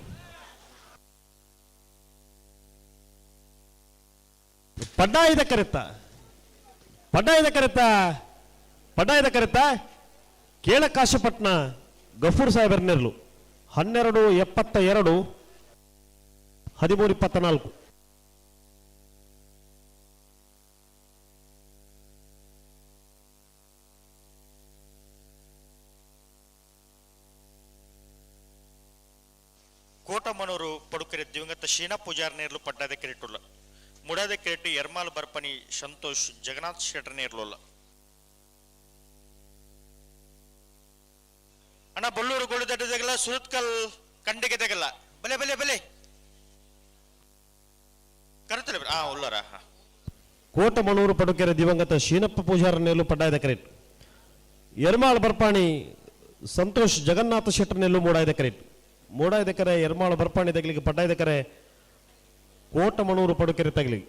ಪಡ್ಡಾಯಿದ ಕರೆತ್ತ ಪಡ್ಡಾಯಿದ ಕರೆತ್ತ ಪಡ್ಡಾಯಿದ ಕರೆತ್ತ ಕೇಳಕಾಶಿಪಟ್ನ ಗಫೂರ್ ಸಾಹೇಬರ್ನೆರ್ಲು 12:72 13:24. ಕೋಟಮನೂರು ಪಡುಕೆರೆ ದಿವಂಗತ ಶೀನಾ ಪೂಜಾರ್ ನೇರ್ಲು ಪಡ್ಡಾದ ಕೆರೆಟುಲ್ಲ ಮುಡಾದ ಕೆರೆಟಿ ಎರ್ಮಾಲ್ ಬರ್ಪನಿ ಸಂತೋಷ್ ಜಗನ್ನಾಥ್ ಶೆಟ್ಟರ್ ನೇರ್ಲುಲ್ಲ. ಅಣ್ಣ ಬೊಳ್ಳೂರು ಗೋಳುದಡ್ಡದಾಗಲ್ಲ ಸುರತ್ಕಲ್ ಕಂಡಿಗೆ ತೆಗಲ್ಲ ಬಲೆ ಬಲೆ ಬಲೆ. ಕರೆತಲೆ ಆ ಉಳ್ಳಾರ. ಕೋಟಮಣೂರು ಪಡುಕೆರೆ ದಿವಂಗತ ಶೀನಪ್ಪ ಪೂಜಾರನೆಲ್ಲು ಪಡ್ಡಾಯದ ಕರೆಟ್. ಎರ್ಮಾಳ್ ಬರ್ಪಾಣಿ ಸಂತೋಷ್ ಜಗನ್ನಾಥ ಶೆಟ್ಟರ್ನೆಲ್ಲು ಮೂಡಾಯದ ಕರೆಟ್. ಮೂಡಾಯದ ಕರೆ ಎರ್ಮಾಳ್ ಬರ್ಪಾಣಿ ತಗಲಿಗೆ ಪಡ್ಡಾಯದ ಕರೆ ಕೋಟಮಣೂರು ಪಡುಕೆರೆ ತಗಲಿ.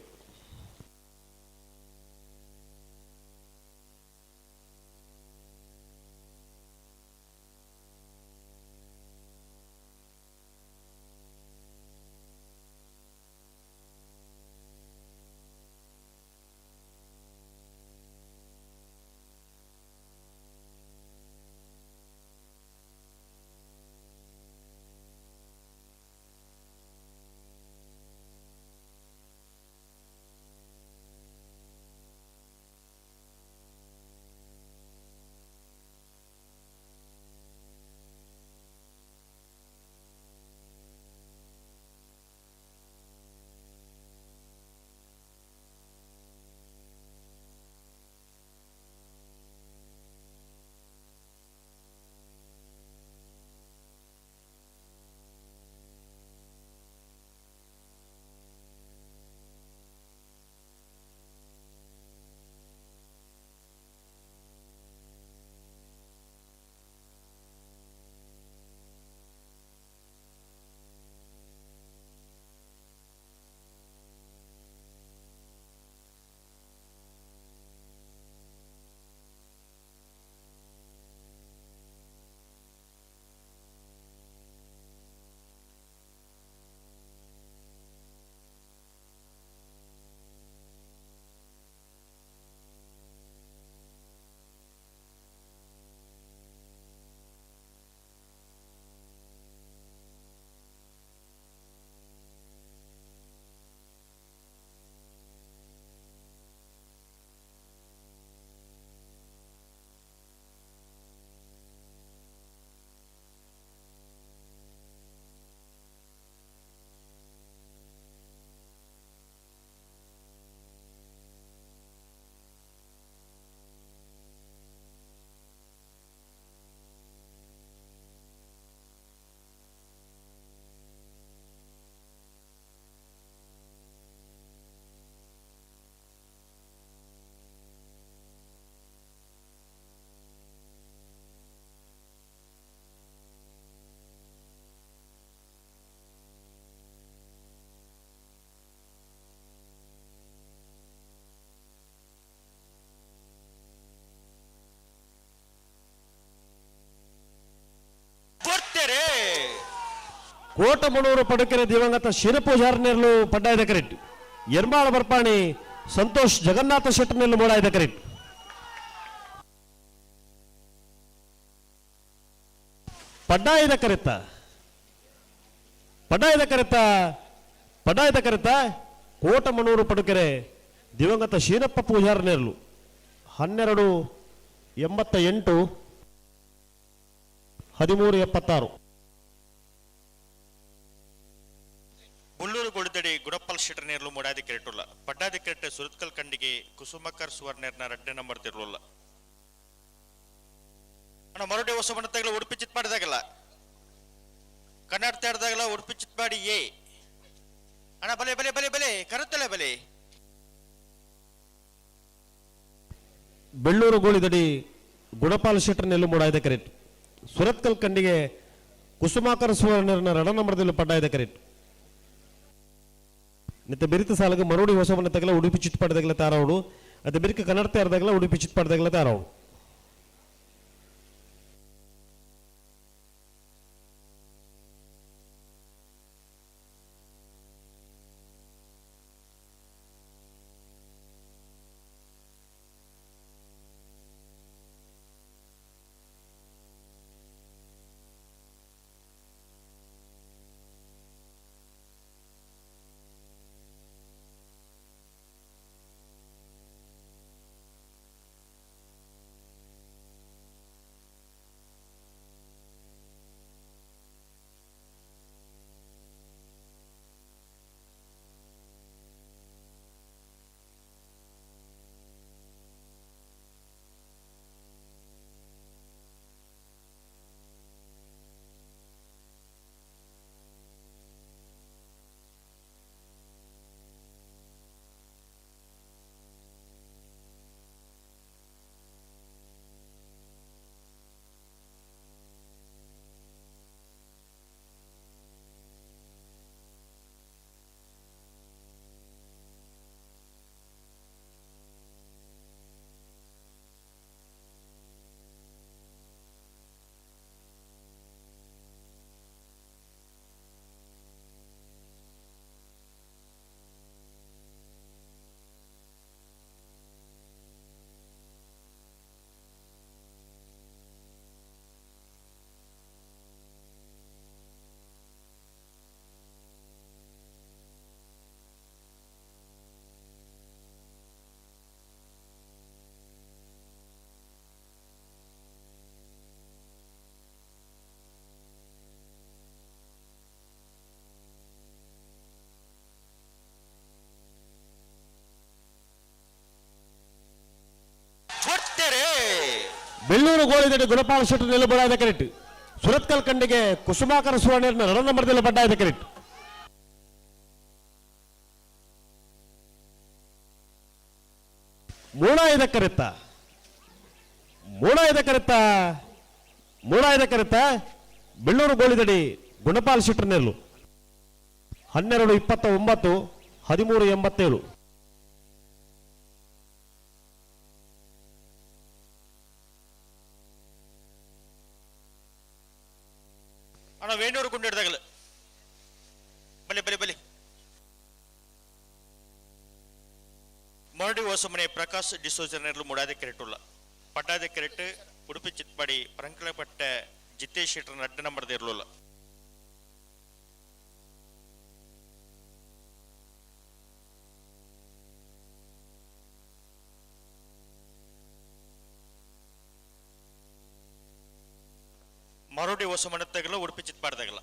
ಕೋಟಮಣೂರು ಪಡುಕೆರೆ ದಿವಂಗತ ಶಿರಪೂಜಾರನೆರ್ಲು ಪಡ್ಡಾಯದ ಕರೆಟ್. ಎರ್ಮಾಳ ಬರ್ಪಾಣಿ ಸಂತೋಷ್ ಜಗನ್ನಾಥ ಶೆಟ್ಟರ್ನೆಲ್ಲು ಮೂಡಾಯದ ಕರೆಟ್. ಪಡ್ಡಾಯದ ಕರೆತ ಪಡ್ಡಾಯದ ಕರೆತ ಪಡ್ಡಾಯದ ಕರೆತ ಕೋಟಮಣೂರು ಪಡುಕೆರೆ ದಿವಂಗತ ಶೀನಪ್ಪ ಪೂಜಾರನೆರ್ಲು 12.88 13.76. ಬುಳ್ಳೂರು ಗೋಳಿದಡಿ ಗುಡಪ್ಪಲ್ ಶೆಟ್ಟರ್ನೇರ್ಲು ಮೂಡಾದಿ ಕೆರೆಟುಲ್ಲ. ಪಡ್ಡಾದಿ ಕೆರೆಟೆ ಸುರತ್ಕಲ್ ಕಂಡಿಗೆ ಕುಸುಮಕರ್ ಸುವರ್ಣೇರ್ನ 2ನೇ ನಂಬರ್ ತಿರುಲ್ಲ. ಅಣ್ಣ ಮರುಡಿ ಹೊಸ ಬಣ್ಣದಾಗಲ ಉಡುಪಿ ಚಿತ್ಪಾಡಿದಾಗಲ್ಲ ಕನ್ನಡ ತೇಡ್ದಾಗಲ ಉಡುಪಿ ಚಿತ್ಪಾಡಿ ಎ ಅಣ್ಣ ಬಲೆ ಬಲೆ ಬಲೆ ಬಲೆ ಕರುತ್ತಲೆ ಬಲೆ. ಬೆಳ್ಳೂರು ಗೋಳಿದಡಿ ಗುಣಪಾಲ್ ಶೆಟ್ಟರ್ನೆಲ್ಲು ಮೂಡಾಯದ ಕರೆಟ್. ಸುರತ್ಕಲ್ ಕಂಡಿಗೆ ಕುಸುಮಾಕರ ಸುವರ್ಣರ್ನ 2 ನಂಬರ್ದಲ್ಲಿ ಪಡ್ಡಾಯದ ಕರೆಟ್. ನಿತ್ತ ಬಿರಿತ ಸಾಲಗ ಮರುಡಿ ಹೊಸಬನ್ನ ತಗಲ ಉಡುಪಿ ಚಿತ್ಪಾಡದಾಗಲ ತಾರವಡು ಅದ ಬಿರಿಕ ಕನ್ನಡ ತೇರದಾಗಲ ಉಡುಪಿ ಚಿತ್ಪಾಡದಾಗಲ ತಾರವಡು. ಬೆಳ್ಳೂರು ಗೋಳಿದಡಿ ಗುಣಪಾಲ ಶೆಟ್ಟರ್ ನೆಲ್ಲು ಬಡಾಯದ ಕರೆಕ್ಟ್. ಸುರತ್ಕಲ್ ಕಂಡಿಗೆ ಕುಸುಮಾಕರ ಸುವರ್ಣ ರಣ ನಂಬರ್ದಲ್ಲಿ ಬಡ್ಡಾಯದ ಕರೆಕ್ಟ್. ಮೂಣಾಯದ ಕರೆತ್ತ ಮೂಣಾಯದ ಕರೆತ್ತ ಮೂಣಾಯದ ಕರೆತ್ತ ಬೆಳ್ಳೂರು ಗೋಳಿದಡಿ ಗುಣಪಾಲ್ ಶೆಟ್ಟರ್ ನೆಲ್ಲು 12:29 13:87. ಅಣ್ಣ ವೇಣೂರು ಗುಂಡು ಹಿಡ್ದಾಗಲ ಬಲಿ ಬಲಿ ಬಲಿ ಮರಡಿ ಹೊಸಮನೆ ಪ್ರಕಾಶ್ ಡಿಸೋಜರ್ನರ್ಲು ಮುಡಾದ ಕೆರೆಟುಲ್ಲ ಪಟ್ಟಾದ ಕೆರೆಟ್ ಉಡುಪಿ ಚಿತ್ಪಾಡಿ ಪರಂಕಲಪಟ್ಟ ಜಿತೇಶ್ ಶೆಟ್ಟರ್ ಅಡ್ಡ ನಂಬರ್ದ ಇರಲಿಲ್ಲ. ಮರೋಡಿ ಹೊಸಮನೆ ತಗಲ ಉಡುಪಿ ಚಿತ್ಪಾಡ್ದಾಗಲ್ಲ.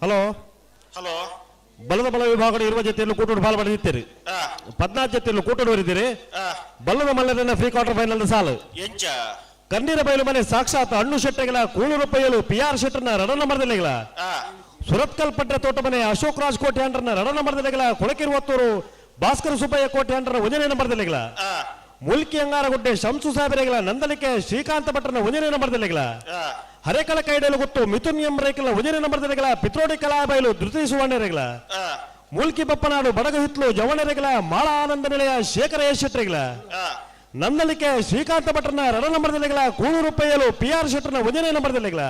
ಹಲೋ ಹಲೋ ಬಲದ ಬಲ ವಿಭಾಗದ ಇರುವ ಜೊತೆಯಲ್ಲೂ ಕೂಟೋಡು ಪಾಲ್ ಪಡೆದಿದ್ದೀರಿ. 14 ಜೊತೆಯಲ್ಲೂ ಕೂಟೋಡು ಬರಿದ್ದೀರಿ. ಬಲ್ಲದ ಮಲ್ಲದನ್ನ ಫ್ರೀ ಕ್ವಾರ್ಟರ್ ಫೈನಲ್ ಸಾಲು. ಎಂಚ ಕಣ್ಣೀರ ಬಯಲು ಮನೆ ಸಾಕ್ಷಾತ್ ಅಣ್ಣು ಶೆಟ್ಟೆಗಳ ಕೂಳೂರು ಪೈಯಲು ಪಿ ಆರ್ ಶೆಟ್ಟರ್ನ ರಡ ನಂಬರ್ದಲ್ಲಿಗಳ. ಸುರತ್ಕಲ್ ಪಟ್ಟ ತೋಟ ಮನೆ ಅಶೋಕ್ ರಾಜ್ ಕೋಟೆ ಅಂಡ್ರನ ರಡ ನಂಬರ್ದಲ್ಲಿಗಳ. ಕೊಳಕಿರುವತ್ತೂರು ಭಾಸ್ಕರ ಸುಬ್ಬಯ್ಯ ಕೋಟೆ ಅಂಡ್ರನ ಒಂದನೇ ನಂಬರ್ದಲ್ಲಿಗಳ. ಮುಲ್ಕಿ ಅಂಗಾರಗುಡ್ಡೆ ಶಂಸು ಸಾಹೇಬರೆಗಳ ನಂದಲಿಕೆ ಶ್ರೀಕಾಂತ ಭಟ್ರನ ಒಂದನೇ ನಂಬರ್ದಲ್ಲಿಗಳ. ಹರೇಕಳ ಕೈಡಲು ಗೊತ್ತು ಮಿಥುನ್ ಎಂ ರೇಖಲ ಒಂದನೇ ನಂಬರ್ದಲ್ಲಿಗಳ. ಪಿತ್ರೋಡಿ ಕಲಾಬೈಲು ಧೃತಿ ಸುವರ್ಣರೆಗಳ. ಮುಲ್ಕಿ ಬಪ್ಪನಾಡು ಬಡಗ ಹಿತ್ಲು ಜವಣರೆಗಳ ಮಾಳ ಆನಂದ ನಿಲಯ ಶೇಖರ ಎಸ್ ಶೆಟ್ಟರೆಗಳ. ನಂದಲಿಕೆ ಶ್ರೀಕಾಂತ ಭಟ್ರನ ರಡ ನಂಬರ್ದಲ್ಲಿಗಳ. ಕೂಳೂರು ಪೈಯಲು ಪಿ ಆರ್ ಶೆಟ್ಟರ್ನ ಒಂದನೇ ನಂಬರ್ದಲ್ಲಿಗಳ.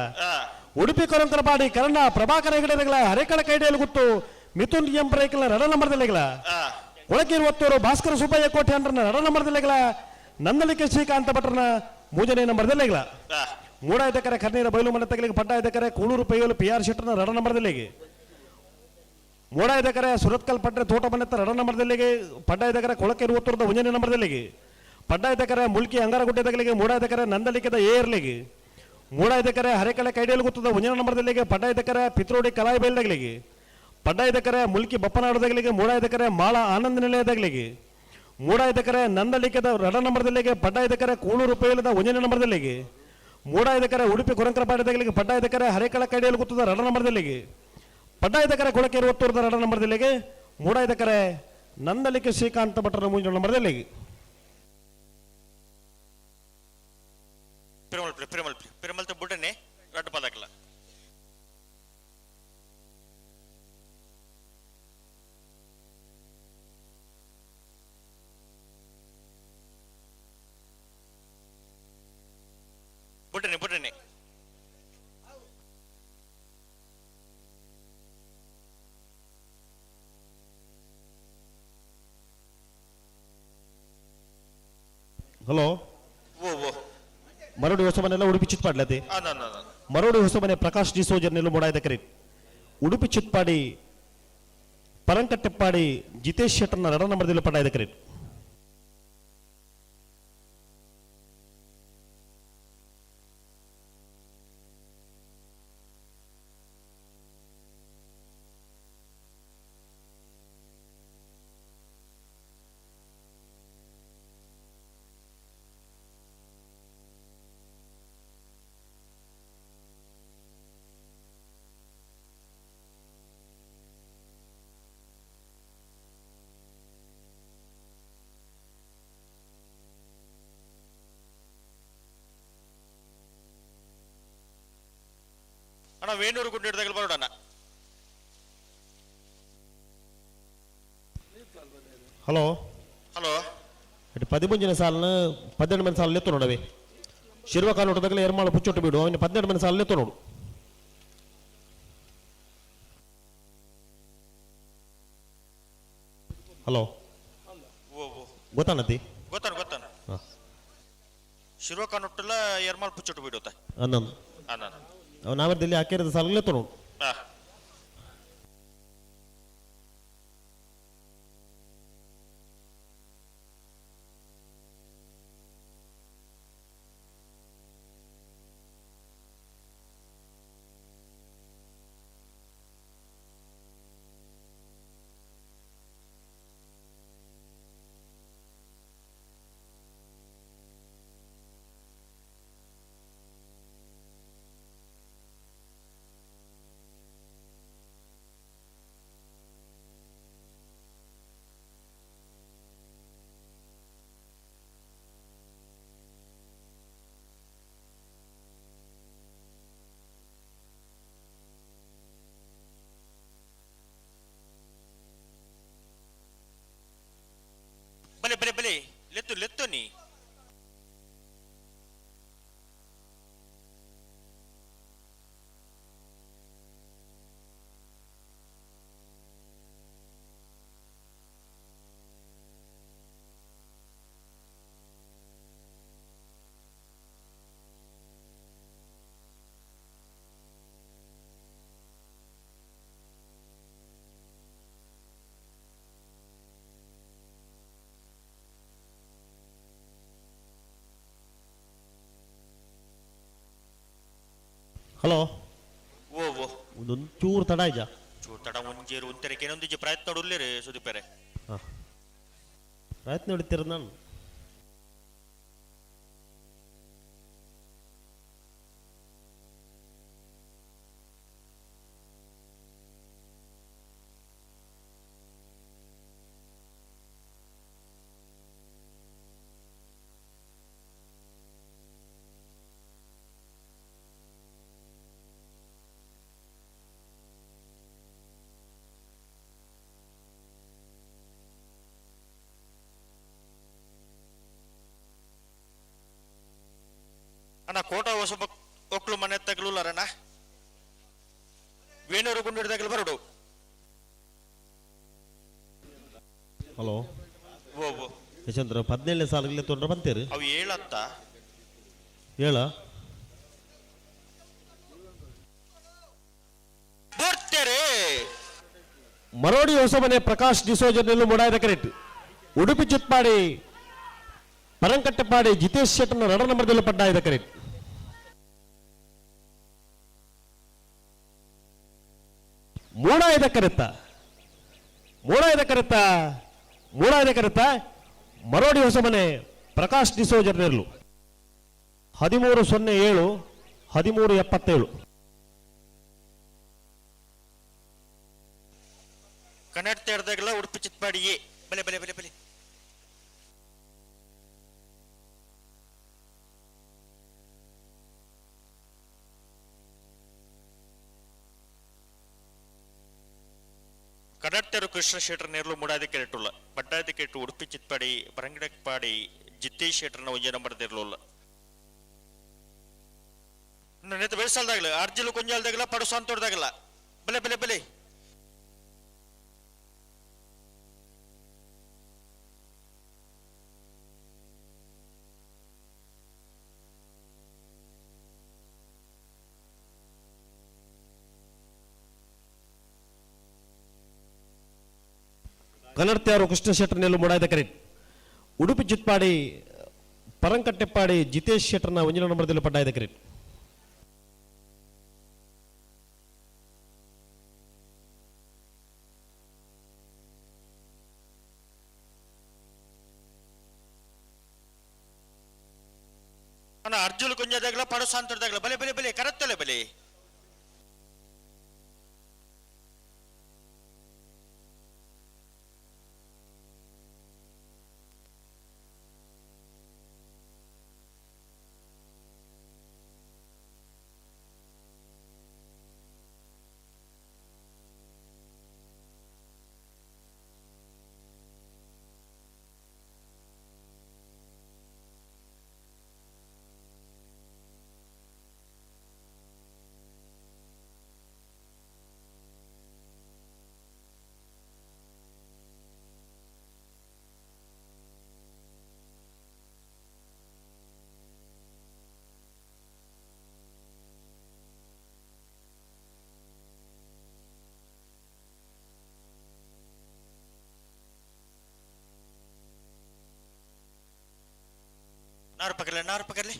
ಉಡುಪಿ ಕೊರಂಕರಪಾಡಿ ಕನ್ನಡ ಪ್ರಭಾಕರ ಹೆಗಡೆಗಳ ಹರೇಕಳ ಕೈಡಿಯಲು ಗೊತ್ತು ಮಿಥುನ್ ಎಂ ರೇಖಲ ರಡ ನಂಬರ್ದಲ್ಲಿಗಳ. ಕೊಳಕಿರುವತ್ತೂರು ಭಾಸ್ಕರ ಸುಬ್ಬಯ್ಯ ಕೋಟೆ ಅಂಡ್ರನ ರಡ ನಂಬರ್ದಲ್ಲಿಗಳ. ನಂದಲಿಕೆ ಶ್ರೀಕಾಂತ ಭಟ್ರನ ಮೂಜನೇ ನಂಬರ್ದಲ್ಲಿಗಳ. ಮೂಡಾಯ್ದಕರೆ ಕರ್ನೀರ ಬಯಲು ಮನೆ ತಗಲಿಗೆ ಪಡ್ಡಾಯ್ದಕರೆ ಕೂಳೂರು ಪೈಯಲು ಪಿ ಆರ್ ಶೆಟ್ಟರ್ನ ರಡ ನಂಬರ್ದಲ್ಲಿಗೆ. ಮೂಡಾಯ್ದಕರೆ ಸುರತ್ಕಲ್ ಪಟ್ರೆ ತೋಟ ಮನೆತ್ತ ರಡ ನಂಬರ್ದಲ್ಲಿಗೆ. ಪಡ್ಡಾಯ್ದಕರೆ ಕೊಳಕಿರುವತ್ತೂರದ ಒಂದನೇ ನಂಬರ್ದಲ್ಲಿಗೆ. ಪಡ್ಡಾಯ್ದಕರೆ ಮುಲ್ಕಿ ಅಂಗಾರಗುಡ್ಡೆ ತಗಲಿಗೆ. ಮೂಡಾಯ್ದಕರೆ ನಂದಲಿಕೆದ ಏರ್ಲಿಗೆ. ಮೂಡಾಯ್ದಕರೆ ಹರೇಕಳೆ ಕೈಡಿಯಲು ಗೊತ್ತದ ಒಂದನೇ ನಂಬರ್ದಲ್ಲಿಗೆ. ಪಡ್ಡಾಯ್ದಕರೆ ಪಿತ್ರೋಡಿ ಕಲಾಯಿ ಬಯಲ್ದಗಲಿಗೆ. ಪಡ್ಡಾಯ್ದಕರೆ ಮುಲ್ಕಿ ಬಪ್ಪನಾಡುದಗಲಿಗೆ. ಮೂಡಾಯ್ದಕರೆ ಮಾಳ ಆನಂದ ನಿಲಯದಗಲಿಗೆ. ಮೂಡಾಯ್ದಕರೆ ನಂದಲಿಕೆದ ರಡ ನಂಬರ್ದಲ್ಲಿಗೆ. ಪಡ್ಡಾಯ್ದಕರೆ ಕೂಳೂರು ಪೈಲದ ಒಂದನೇ ನಂಬರ್ದಲ್ಲಿಗೆ. ಮೂಡಾಯ್ದಕರೆ ಉಡುಪಿ ಕೊರಂಕರಪಾಡಿದಗಲಿಗೆ. ಪಡ್ಡಾಯ್ದಕರೆ ಹರೇಕಳ ಕೈಡಿಯಲು ಗೊತ್ತದ ರಡ ನಂಬರ್ದಲ್ಲಿಗೆ. ಪಡ್ಡಾಯ್ದಕರೆ ಕೊಳಕೆರುವತ್ತೂರದ ರಡ ನಂಬರ್ದಲ್ಲಿಗೆ. ಮೂಡಾಯ್ದಕರೆ ನಂದಲಿಕೆ ಶ್ರೀಕಾಂತ ಭಟ್ಟರ ಮುಂಜಿನ ನಂಬರ್ದಲ್ಲಿಗೆ. ಪಿರಮಲ್ಪಿ ಪಿರಮಲ್ಪಿ ಪಿರಮಲ್ತ ಬುಡನೆ ರಡ್ಡು ಪದಕಲ ಬುಡನೆ ಬುಡನೆ. ಹಲೋ ಓ ಓ ಮರೋಡಿ ಹೊಸಮನೆಲ್ಲ ಉಡುಪಿ ಚಿತ್ಪಾಡ್ಲತೆ. ಮರೋಡಿ ಹೊಸಮನೆ ಪ್ರಕಾಶ್ ಡಿಸೋಜರ್ ನೆಲ್ಲು ಮೂಡಾಯ್ದ ಕರೆ. ಉಡುಪಿ ಚಿತ್ಪಾಡಿ ಪರಂಕಟ್ಟೆಪ್ಪಾಡಿ ಜಿತೇಶ್ ಶೆಟ್ಟರ್ನ ರಡ ನಂಬರ್ದಲ್ಲಿ ಪಡಾಯ್ದ ಕರೆ. ಅಣ್ಣ ವೇಣೂರು ಗುಂಡು ಹಿಡ್ದಾಗಲೂ ಬರೋಣ. ಹಲೋ ಹಲೋ ಇಟ್ಟು 13ನೇ ಸಾಲನ 12 ಮಂದಿ ಸಾಲ ಎತ್ತು ನೋಡವೆ. ಶಿರ್ವ ಕಾಲು ನೋಟದಾಗಲೇ ಎರ್ಮಾಳು ಪುಚ್ಚೊಟ್ಟು ಬಿಡು ಅವನ 12 ಮಂದಿ ಸಾಲ ಎತ್ತು ನೋಡು. ಹಲೋ ಗೊತ್ತಾನತಿ ಗೊತ್ತಾನ ಗೊತ್ತಾನ ಶಿರೋಕನೊಟ್ಟುಲ ಎರ್ಮಾಲ್ ಪುಚ್ಚೊಟ್ಟು ಬಿಡುತ್ತ ಅನ್ನೊಂದು ಅನ್ನ ಅವು ನಾವರ್ದಲ್ಲಿ ಹಾಕಿರೋದು ಸಾಲಗಲೇ ತೊಗೊಂಡು ಬಲೆ ಬಲೆ ಬಲೆ ಲೆತ್ತು ಲೆತ್ತು ನೀ ಹಲೋ ಓ ಓ ಒಂದೊಂದು ಚೂರು ತಡ ಇಜ ಚೂರು ತಡ ಒಂಜೇರು ಒಂತೆರಕ್ಕೆ ಏನೊಂದಿಜಿ ಪ್ರಯತ್ನ ಉಲ್ಲೇರಿ ಸುದೀಪರೆ ಹಾಂ ಪ್ರಯತ್ನ ಹೊಡಿತೀರ ನಾನು ಅಣ್ಣ ಕೋಟ ಹೊಸ ಒಕ್ಲು ಮನೆ ತಗಲುಲ್ಲರಣ್ಣ ವೇಣೂರು ಗುಂಡಿಡ್ದಾಗಲು ಬರಡು ಹಲೋ ಓ ಓ ಯಶವಂತರ 17ನೇ ಸಾಲಿಗೆ ತೊಂದ್ರೆ ಬಂತೀರಿ ಅವು ಏಳತ್ತ ಹೇಳ ಬರ್ತಾರೆ ಮರೋಡಿ ಹೊಸಮನೆ ಪ್ರಕಾಶ್ ಡಿಸೋಜರ್ನಲ್ಲೂ ಮುಡಾಯದ ಕರೆಕ್ಟ್ ಉಡುಪಿ ಚಿತ್ಪಾಡಿ ಪರಂಕಟ್ಟೆಪಾಡಿ ಜಿತೇಶ್ ಶೆಟ್ಟನ ರಡ ನಂಬರ್ದಲ್ಲಿ ಪಡ್ಡಾಯದ ಕರೆಕ್ಟ್ ಮೂಡಾಯದ ಕರೆತ್ತ ಮೂಡಾಯದ ಕರೆತ್ತ ಮೂಡಾಯದ ಕರೆತ್ತ ಮರೋಡಿ ಹೊಸಮನೆ ಪ್ರಕಾಶ್ ಡಿಸೋಜರ್ ನೆರಳು 13:07 13:77. ಕನ್ನಡ ತೇರ್ದಾಗಲ ಉಡುಪಿ ಚಿತ್ಪಾಡಿ ಎ ಬಲೆ ಬಲೆ ಬಲೆ ಬಲೆ ಕನ್ನಡತೇರು ಕೃಷ್ಣ ಶೆಟ್ಟರ್ ನೇರ್ಲು ಮುಡಾದಿ ಕೆರೆಟುಲ್ಲ ಬಡ್ಡಾದಿ ಕೆಟ್ಟು ಉಡುಪಿ ಚಿತ್ಪಾಡಿ ಬರಂಗಿಡಪಾಡಿ ಜಿತ್ತೇಶ್ ಶೆಟ್ಟರ್ನ ಒಂಜೆ ನಂಬರ್ ದೇರ್ಲುಲ್ಲ ನೆತ್ತ ಬೆಳೆಸಲ್ದಾಗಲ ಅರ್ಜಿಲು ಕೊಂಜಾಲ್ದಾಗಲ ಪಡು ಸಂತೋಡ್ದಾಗಲ ಬಲೆ ಬಲೆ ಬಲೆ ಕನ್ನಡತ್ಯಾರು ಕೃಷ್ಣ ಶೆಟ್ಟರ್ ನೆಲ್ಲು ಮುಡಾಯದ ಕರೆಕ್ಟ್ ಉಡುಪಿ ಚಿತ್ಪಾಡಿ ಪರಂಕಟ್ಟೆಪ್ಪಾಡಿ ಜಿತೇಶ್ ಶೆಟ್ಟರ್ನ ಒಂಜಿನ ನಂಬರ್ದಲ್ಲಿ ಪಡ್ಡಾಯದ ಕರೆಕ್ಟ್ ಅಣ್ಣ ಅರ್ಜುಲ್ ಕೊಂಜಾದಾಗಲ ಪಡು ಸಂತೋಡ್ದಾಗಲ ಬಲೆ ಬಲೆ ಬಲೆ ಕರತ್ತಲೆ ಬಲೆ ನಾರು ಪಕರ್ಲೆ ನಾರು ಪಕರ್ಲೆ.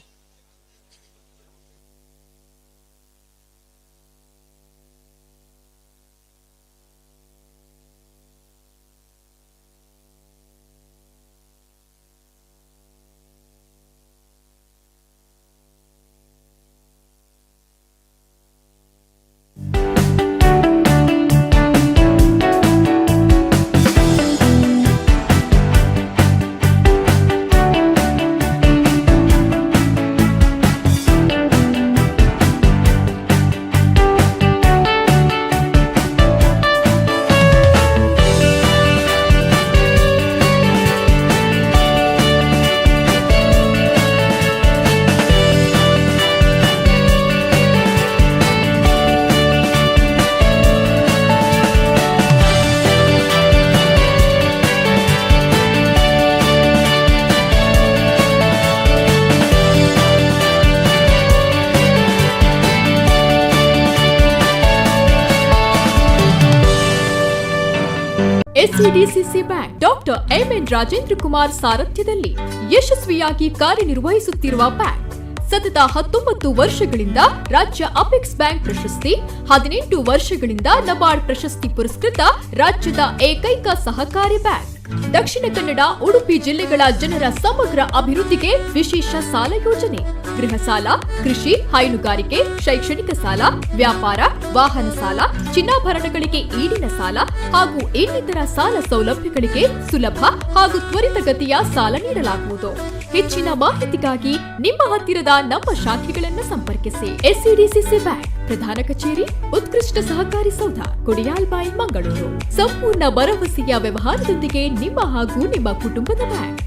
SCDCC bank doctor MN Rajendra Kumar ಸಾರಥ್ಯದಲ್ಲಿ ಯಶಸ್ವಿಯಾಗಿ ಕಾರ್ಯನಿರ್ವಹಿಸುತ್ತಿರುವ ಬ್ಯಾಂಕ್ ಸತತ 19 ವರ್ಷಗಳಿಂದ ರಾಜ್ಯ ಅಪೆಕ್ಸ್ ಬ್ಯಾಂಕ್ ಪ್ರಶಸ್ತಿ, 18 ವರ್ಷಗಳಿಂದ ನಬಾರ್ಡ್ ಪ್ರಶಸ್ತಿ ಪುರಸ್ಕೃತ ರಾಜ್ಯದ ಏಕೈಕ ಸಹಕಾರಿ ಬ್ಯಾಂಕ್. ದಕ್ಷಿಣ ಕನ್ನಡ, ಉಡುಪಿ ಜಿಲ್ಲೆಗಳ ಜನರ ಸಮಗ್ರ ಅಭಿವೃದ್ಧಿಗೆ ವಿಶೇಷ ಸಾಲ ಯೋಜನೆ, ಗೃಹ ಸಾಲ, ಕೃಷಿ, ಹೈನುಗಾರಿಕೆ, ಶೈಕ್ಷಣಿಕ ಸಾಲ, ವ್ಯಾಪಾರ, ವಾಹನ ಸಾಲ, ಚಿನ್ನಾಭರಣಗಳಿಗೆ ಈಡಿನ ಸಾಲ ಹಾಗೂ ಇನ್ನಿತರ ಸಾಲ ಸೌಲಭ್ಯಗಳಿಗೆ ಸುಲಭ ಹಾಗೂ ತ್ವರಿತಗತಿಯ ಸಾಲ ನೀಡಲಾಗುವುದು. ಹೆಚ್ಚಿನ ಮಾಹಿತಿಗಾಗಿ ನಿಮ್ಮ ಹತ್ತಿರದ ನಮ್ಮ ಶಾಖೆಗಳನ್ನು ಸಂಪರ್ಕಿಸಿ. ಎಸ್ಸಿಡಿಸಿಸಿ ಬ್ಯಾಂಕ್, ಪ್ರಧಾನ ಕಚೇರಿ, ಉತ್ಕೃಷ್ಟ ಸಹಕಾರಿ ಸೌಧ, ಕೊಡಿಯಾಲ್ಬಾಯಿ, ಮಂಗಳೂರು. ಸಂಪೂರ್ಣ ಭರವಸೆಯ ವ್ಯವಹಾರದೊಂದಿಗೆ ನಿಮ್ಮ ಹಾಗೂ ನಿಮ್ಮ ಕುಟುಂಬದ ಬ್ಯಾಂಕ್.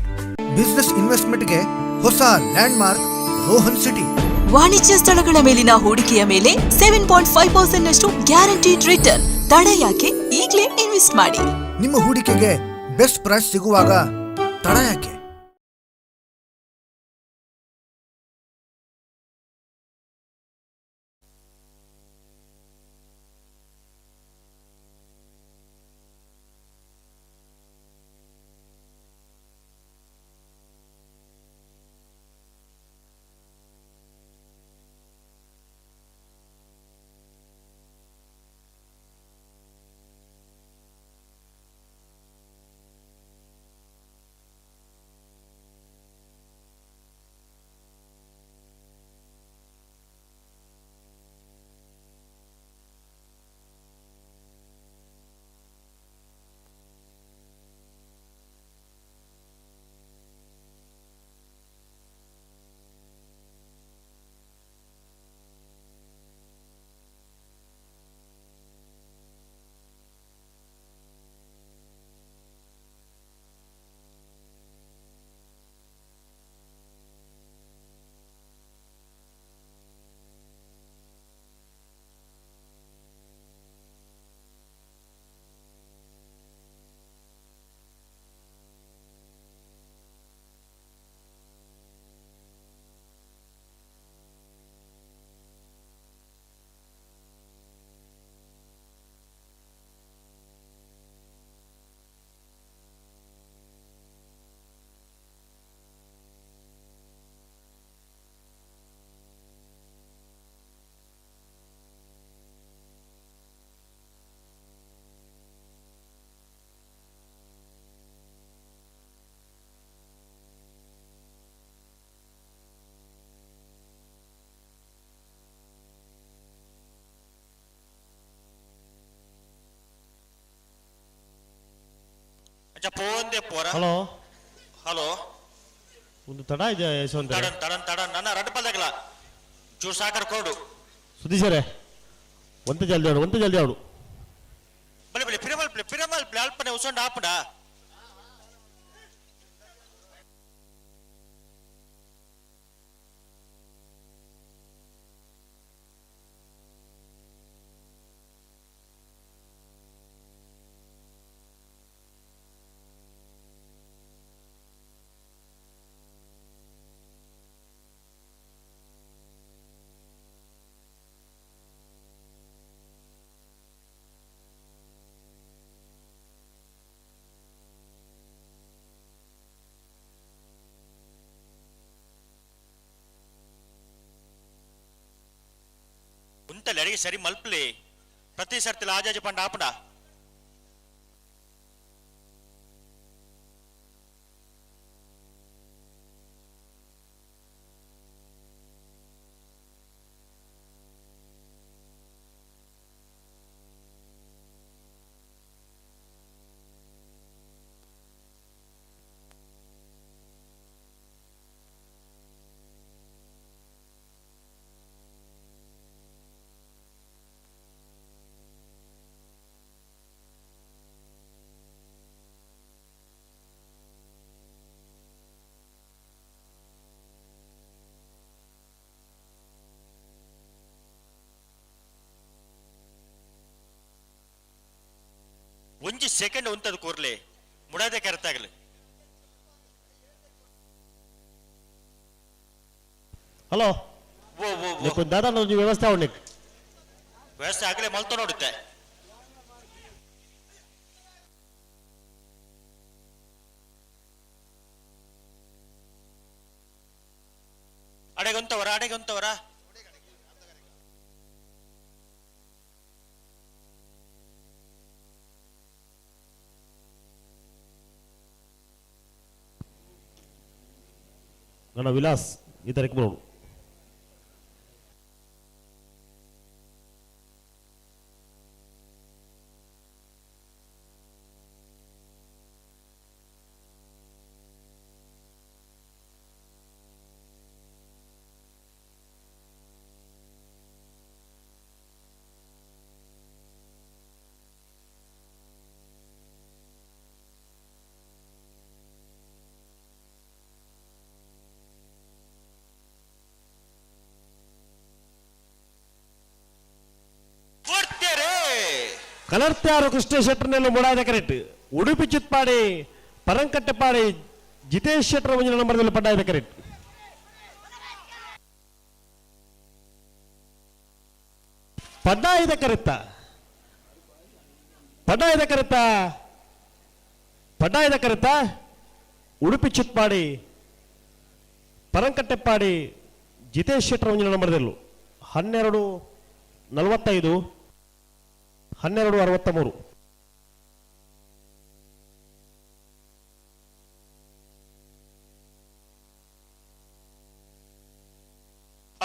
ಬಿಸ್ನೆಸ್ ಇನ್ವೆಸ್ಟ್ಮೆಂಟ್ಗೆ ಹೊಸ ಲ್ಯಾಂಡ್ ಮಾರ್ಕ್ ರೋಹನ್ ಸಿಟಿ. ವಾಣಿಜ್ಯ ಸ್ಥಳಗಳ ಮೇಲಿನ ಹೂಡಿಕೆಯ ಮೇಲೆ 7.5% ನಷ್ಟು ಗ್ಯಾರಂಟಿಡ್ ರಿಟರ್ನ್. ತಡ ಯಾಕೆ? ಈಗಲೇ ಇನ್ವೆಸ್ಟ್ ಮಾಡಿ. ನಿಮ್ಮ ಹೂಡಿಕೆಗೆ ಬೆಸ್ಟ್ ಪ್ರೈಸ್ ಸಿಗುವಾಗ ತಡ ಯಾಕೆ? ಹಲೋ ಹಲೋ ಒಂದು ತಡ ಇದೆ ಯಶವಂತ. ತಡನ್ ತಡನ್ ತಡನ್ ನನ್ನ ರಡ್ಡು ಪಲ್ದಾಗಲ ಚೂರು ಸಾಕರ್ ಕೊಡು. ಸುದೀಶರೇ ಒಂತ ಜಲ್ದಿ ಆಡು, ಒಂತ ಜಲ್ದಿ ಆಡು. ಬಲೆ ಬಲೆ ಪಿರಮಲ್ ಪ್ಲೆ ಪಿರಮಲ್ ಪ್ಲೆ ಅಲ್ಪನೆ ಉಸಂಡ ಆಪಡ. ಉಂತಲೆ ಅಡಿಗೆ ಸರಿ ಮಲ್ಪಲಿ ಪ್ರತಿ ಸರ್ತಿಲ ಆಜಾಜಿ ಪಂಡ ಆಪಡ ಒಂಜಿ ಸೆಕೆಂಡ್ ಉಂತದ ಕೂರ್ಲೆ ಮುಡಾದೆ ಕರೆತಾಗಲಿ. ಹಲೋ ಓ ಓ ಓ ದಾದಾ ಒಂಜಿ ವ್ಯವಸ್ಥೆ ಅವನಿಕ್ ವ್ಯವಸ್ಥೆ ಆಗಲೇ ಮಲ್ತ ನೋಡುತ್ತೆ. ಅಡೆಗೊಂತವರ ಅಡೆಗೊಂತವರ ನನ್ನ ವಿಲಾಸ್ ಈ ತಾರೀಕು ಬರೋಡು. ಕಲರ್ತ್ಯಾರು ಕೃಷ್ಣ ಶೆಟ್ಟರ್ನೆಲ್ಲ ಮೂಡಾದ ಕರೆಕ್ಟ್ ಉಡುಪಿ ಚಿತ್ಪಾಡಿ ಪರಂಕಟ್ಟೆಪಾಡಿ ಜಿತೇಶ್ ಶೆಟ್ಟರ್ ಒಂಜಿನ ನಂಬರ್ದಲ್ಲಿ ಪಡ್ಡಾದ ಕರೆಕ್ಟ್. ಪಡ್ಡಾಯಿದ ಕರೆತ್ತ ಪಡ್ಡಾಯಿದ ಕರೆತ್ತ ಪಡ್ಡಾಯಿದ ಕರೆತ್ತ ಉಡುಪಿ ಚಿತ್ಪಾಡಿ ಪರಂಕಟ್ಟೆಪಾಡಿ ಜಿತೇಶ್ ಶೆಟ್ಟರ್ ಒಂಜಿನ ನಂಬರ್ದಲ್ಲೂ 12:45 12:63.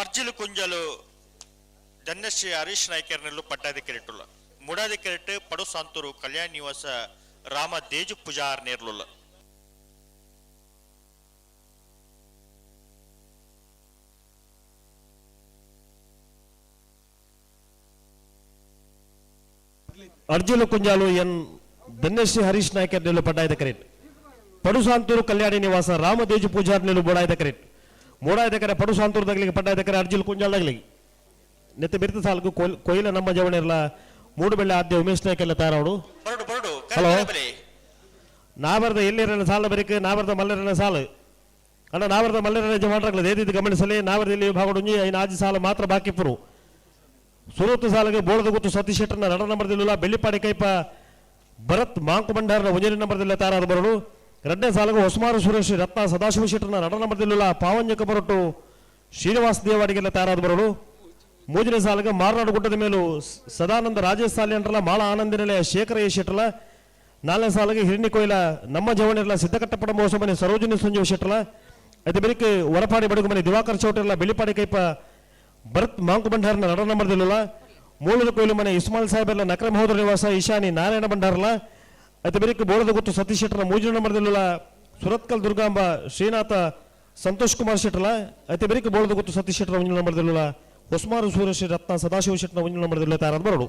ಅರ್ಜಿಲು ಕುಂಜಲು ಧನ್ಯಶ್ರೀ ಹರೀಶ್ ನಾಯ್ಕರ್ನಲ್ಲೂ ಪಟ್ಟಾದಿ ಕೆರೆಟುಲ್ಲ ಮುಡಾದಿ ಕೆರೆಟ್ ಪಡು ಸಾಂತೂರು ಕಲ್ಯಾಣ ನಿವಾಸ ರಾಮ ದೇಜು ಪೂಜಾರ್ ನೇರ್ಲುಲ್ಲ. ಅರ್ಜುನ ಕುಂಜಾಲು ಎನ್ ಧನ್ಯಶ್ರೀ ಹರೀಶ್ ನಾಯ್ಕರ್ ನೆಲ್ಲು ಪಡ್ಡಾಯ್ದ ಕರೆಟ್ ಪಡುಸಾಂತೂರು ಕಲ್ಯಾಣಿ ನಿವಾಸ ರಾಮದೇಜು ಪೂಜಾರ್ ನೆಲ್ಲು ಬೋಡಾಯ್ದ ಕರೆಟ್ ಮೂಡಾಯ್ದ ಕರೆ ಪಡುಸಾಂತೂರು ದಗ್ಲಿಗೆ ಪಡ್ಡಾಯ್ದ ಕರೆ ಅರ್ಜುನ ಕುಂಜಾಲ್ ದಗ್ಲಿಗೆ ನೆತ್ತ ಬಿರ್ತ ಸಾಲ್ಗು ಕೊಯ್ಲ ನಮ್ಮ ಜವಣಿರ್ಲ ಮೂಡುಬೆಳ್ಳೆ ಆದ್ಯ ಉಮೇಶ್ ನಾಯ್ಕ ಎಲ್ಲ ತಯಾರವಡು. ಹಲೋ ನಾವರ್ದ ಎಲ್ಲಿರನ ಸಾಲ ಬರಿಕ್ ನಾವರ್ದ ಮಲ್ಲರನ ಸಾಲು ಅಣ್ಣ ನಾವರ್ದ ಮಲ್ಲರನ ಜಮಾಟ್ರಾಗ್ಲದ ಏದಿದ್ದು ಗಮನಿಸಲಿ ನಾವರ್ದ ಇಲ್ಲಿ ವಿಭಾಗ ಐನ ಆಜಿ ಸಾಲ ಮಾತ್ರ ಬಾಕಿ ಪುರು ಸುರತ್ತು ಸಾಲಿಗೆ ಬೋಳದ ಗುತ್ತು ಸತೀಶ್ ಶೆಟ್ಟರ್ನ ರಡ ನಂಬರ್ದಿಲ್ಲ ಬೆಳ್ಳಿಪಾಡಿ ಕೈಪ ಭರತ್ ಮಾಂಕು ಭಂಡಾರನ ಒಂಜನೇ ನಂಬರ್ದಿಲ್ಲ ತಾರಾದ ಬರಡು. ಎರಡನೇ ಸಾಲಿಗೆ ಹೊಸಮಾರು ಸುರೇಶ್ ರತ್ನ ಸದಾಶಿವ ಶೆಟ್ಟರ್ನ ರಡ ನಂಬರ್ದಿಲ್ಲ ಪಾವಂಜಕ ಬರಟು ಶ್ರೀನಿವಾಸ ದೇವಾಡಿಗೆಲ್ಲ ತಾರಾದ ಬರಡು. ಮೂರನೇ ಸಾಲಿಗೆ ಮಾರನಾಡು ಗುಡ್ಡದ ಮೇಲೂ ಸದಾನಂದ ರಾಜೇಶ್ ಸಾಲಿಯಂಟ್ರಲ್ಲ ಮಾಳ ಆನಂದ ನಿಲಯ ಶೇಖರ ಎ ಶೆಟ್ಟರ್ಲ. ನಾಲ್ಕನೇ ಸಾಲಿಗೆ ಹಿರಣ್ಯಕೊಯ್ಲ ನಮ್ಮ ಜವಣಿರಲ ಸಿದ್ದಕಟ್ಟಪಡ ಮೋಸಮನೆ ಸರೋಜಿನಿ ಸಂಜೀವ ಶೆಟ್ಟರ್ಲ. ಐದು ಬೆರಿಕೆ ವರಪಾಡಿ ಬಡುಗುಮನೆ ದಿವಾಕರ್ ಚೌಟರ್ಲ ಬೆಳ್ಳಿಪಾಡಿ ಕೈಪ ಭರತ್ ಮಾಂಕು ಭಂಡಾರನ ನಡ ನಂಬರ್ದಿಲ್ಲ ಮೂಲದ ಕೊಯ್ಲು ಮನೆ ಇಸ್ಮಾಲ್ ಸಾಹೇಬೆಲ್ಲ ನಕ್ರ ಮಹೋದರ ನಿವಾಸ ಈಶಾನಿ ನಾರಾಯಣ ಭಂಡಾರಲ. ಐತೆ ಬೆರಿಕೆ ಬೋಳದ ಗುತ್ತು ಸತೀಶ್ ಶೆಟ್ಟರ್ನ ಮೂಜಿನ ನಂಬರ್ದಿಲ್ಲ ಸುರತ್ಕಲ್ ದುರ್ಗಾಂಬ ಶ್ರೀನಾಥ ಸಂತೋಷ್ ಕುಮಾರ್ ಶೆಟ್ಟರ್ಲ. ಐತೆ ಬೆರಿಕೆ ಬೋಳದ ಗುತ್ತು ಸತೀಶ್ ಶೆಟ್ಟರ್ ಒಂಜಿನ ನಂಬರ್ದಿಲ್ಲ ಹೊಸ್ಮಾರು ಸೂರ್ಯಶ್ರೀ ರತ್ನ ಸದಾಶಿವ ಶೆಟ್ಟರ್ನ ಒಂಜಿನ ನಂಬರ್ದಿಲ್ಲ ತಾರಾದ ಬರಡು.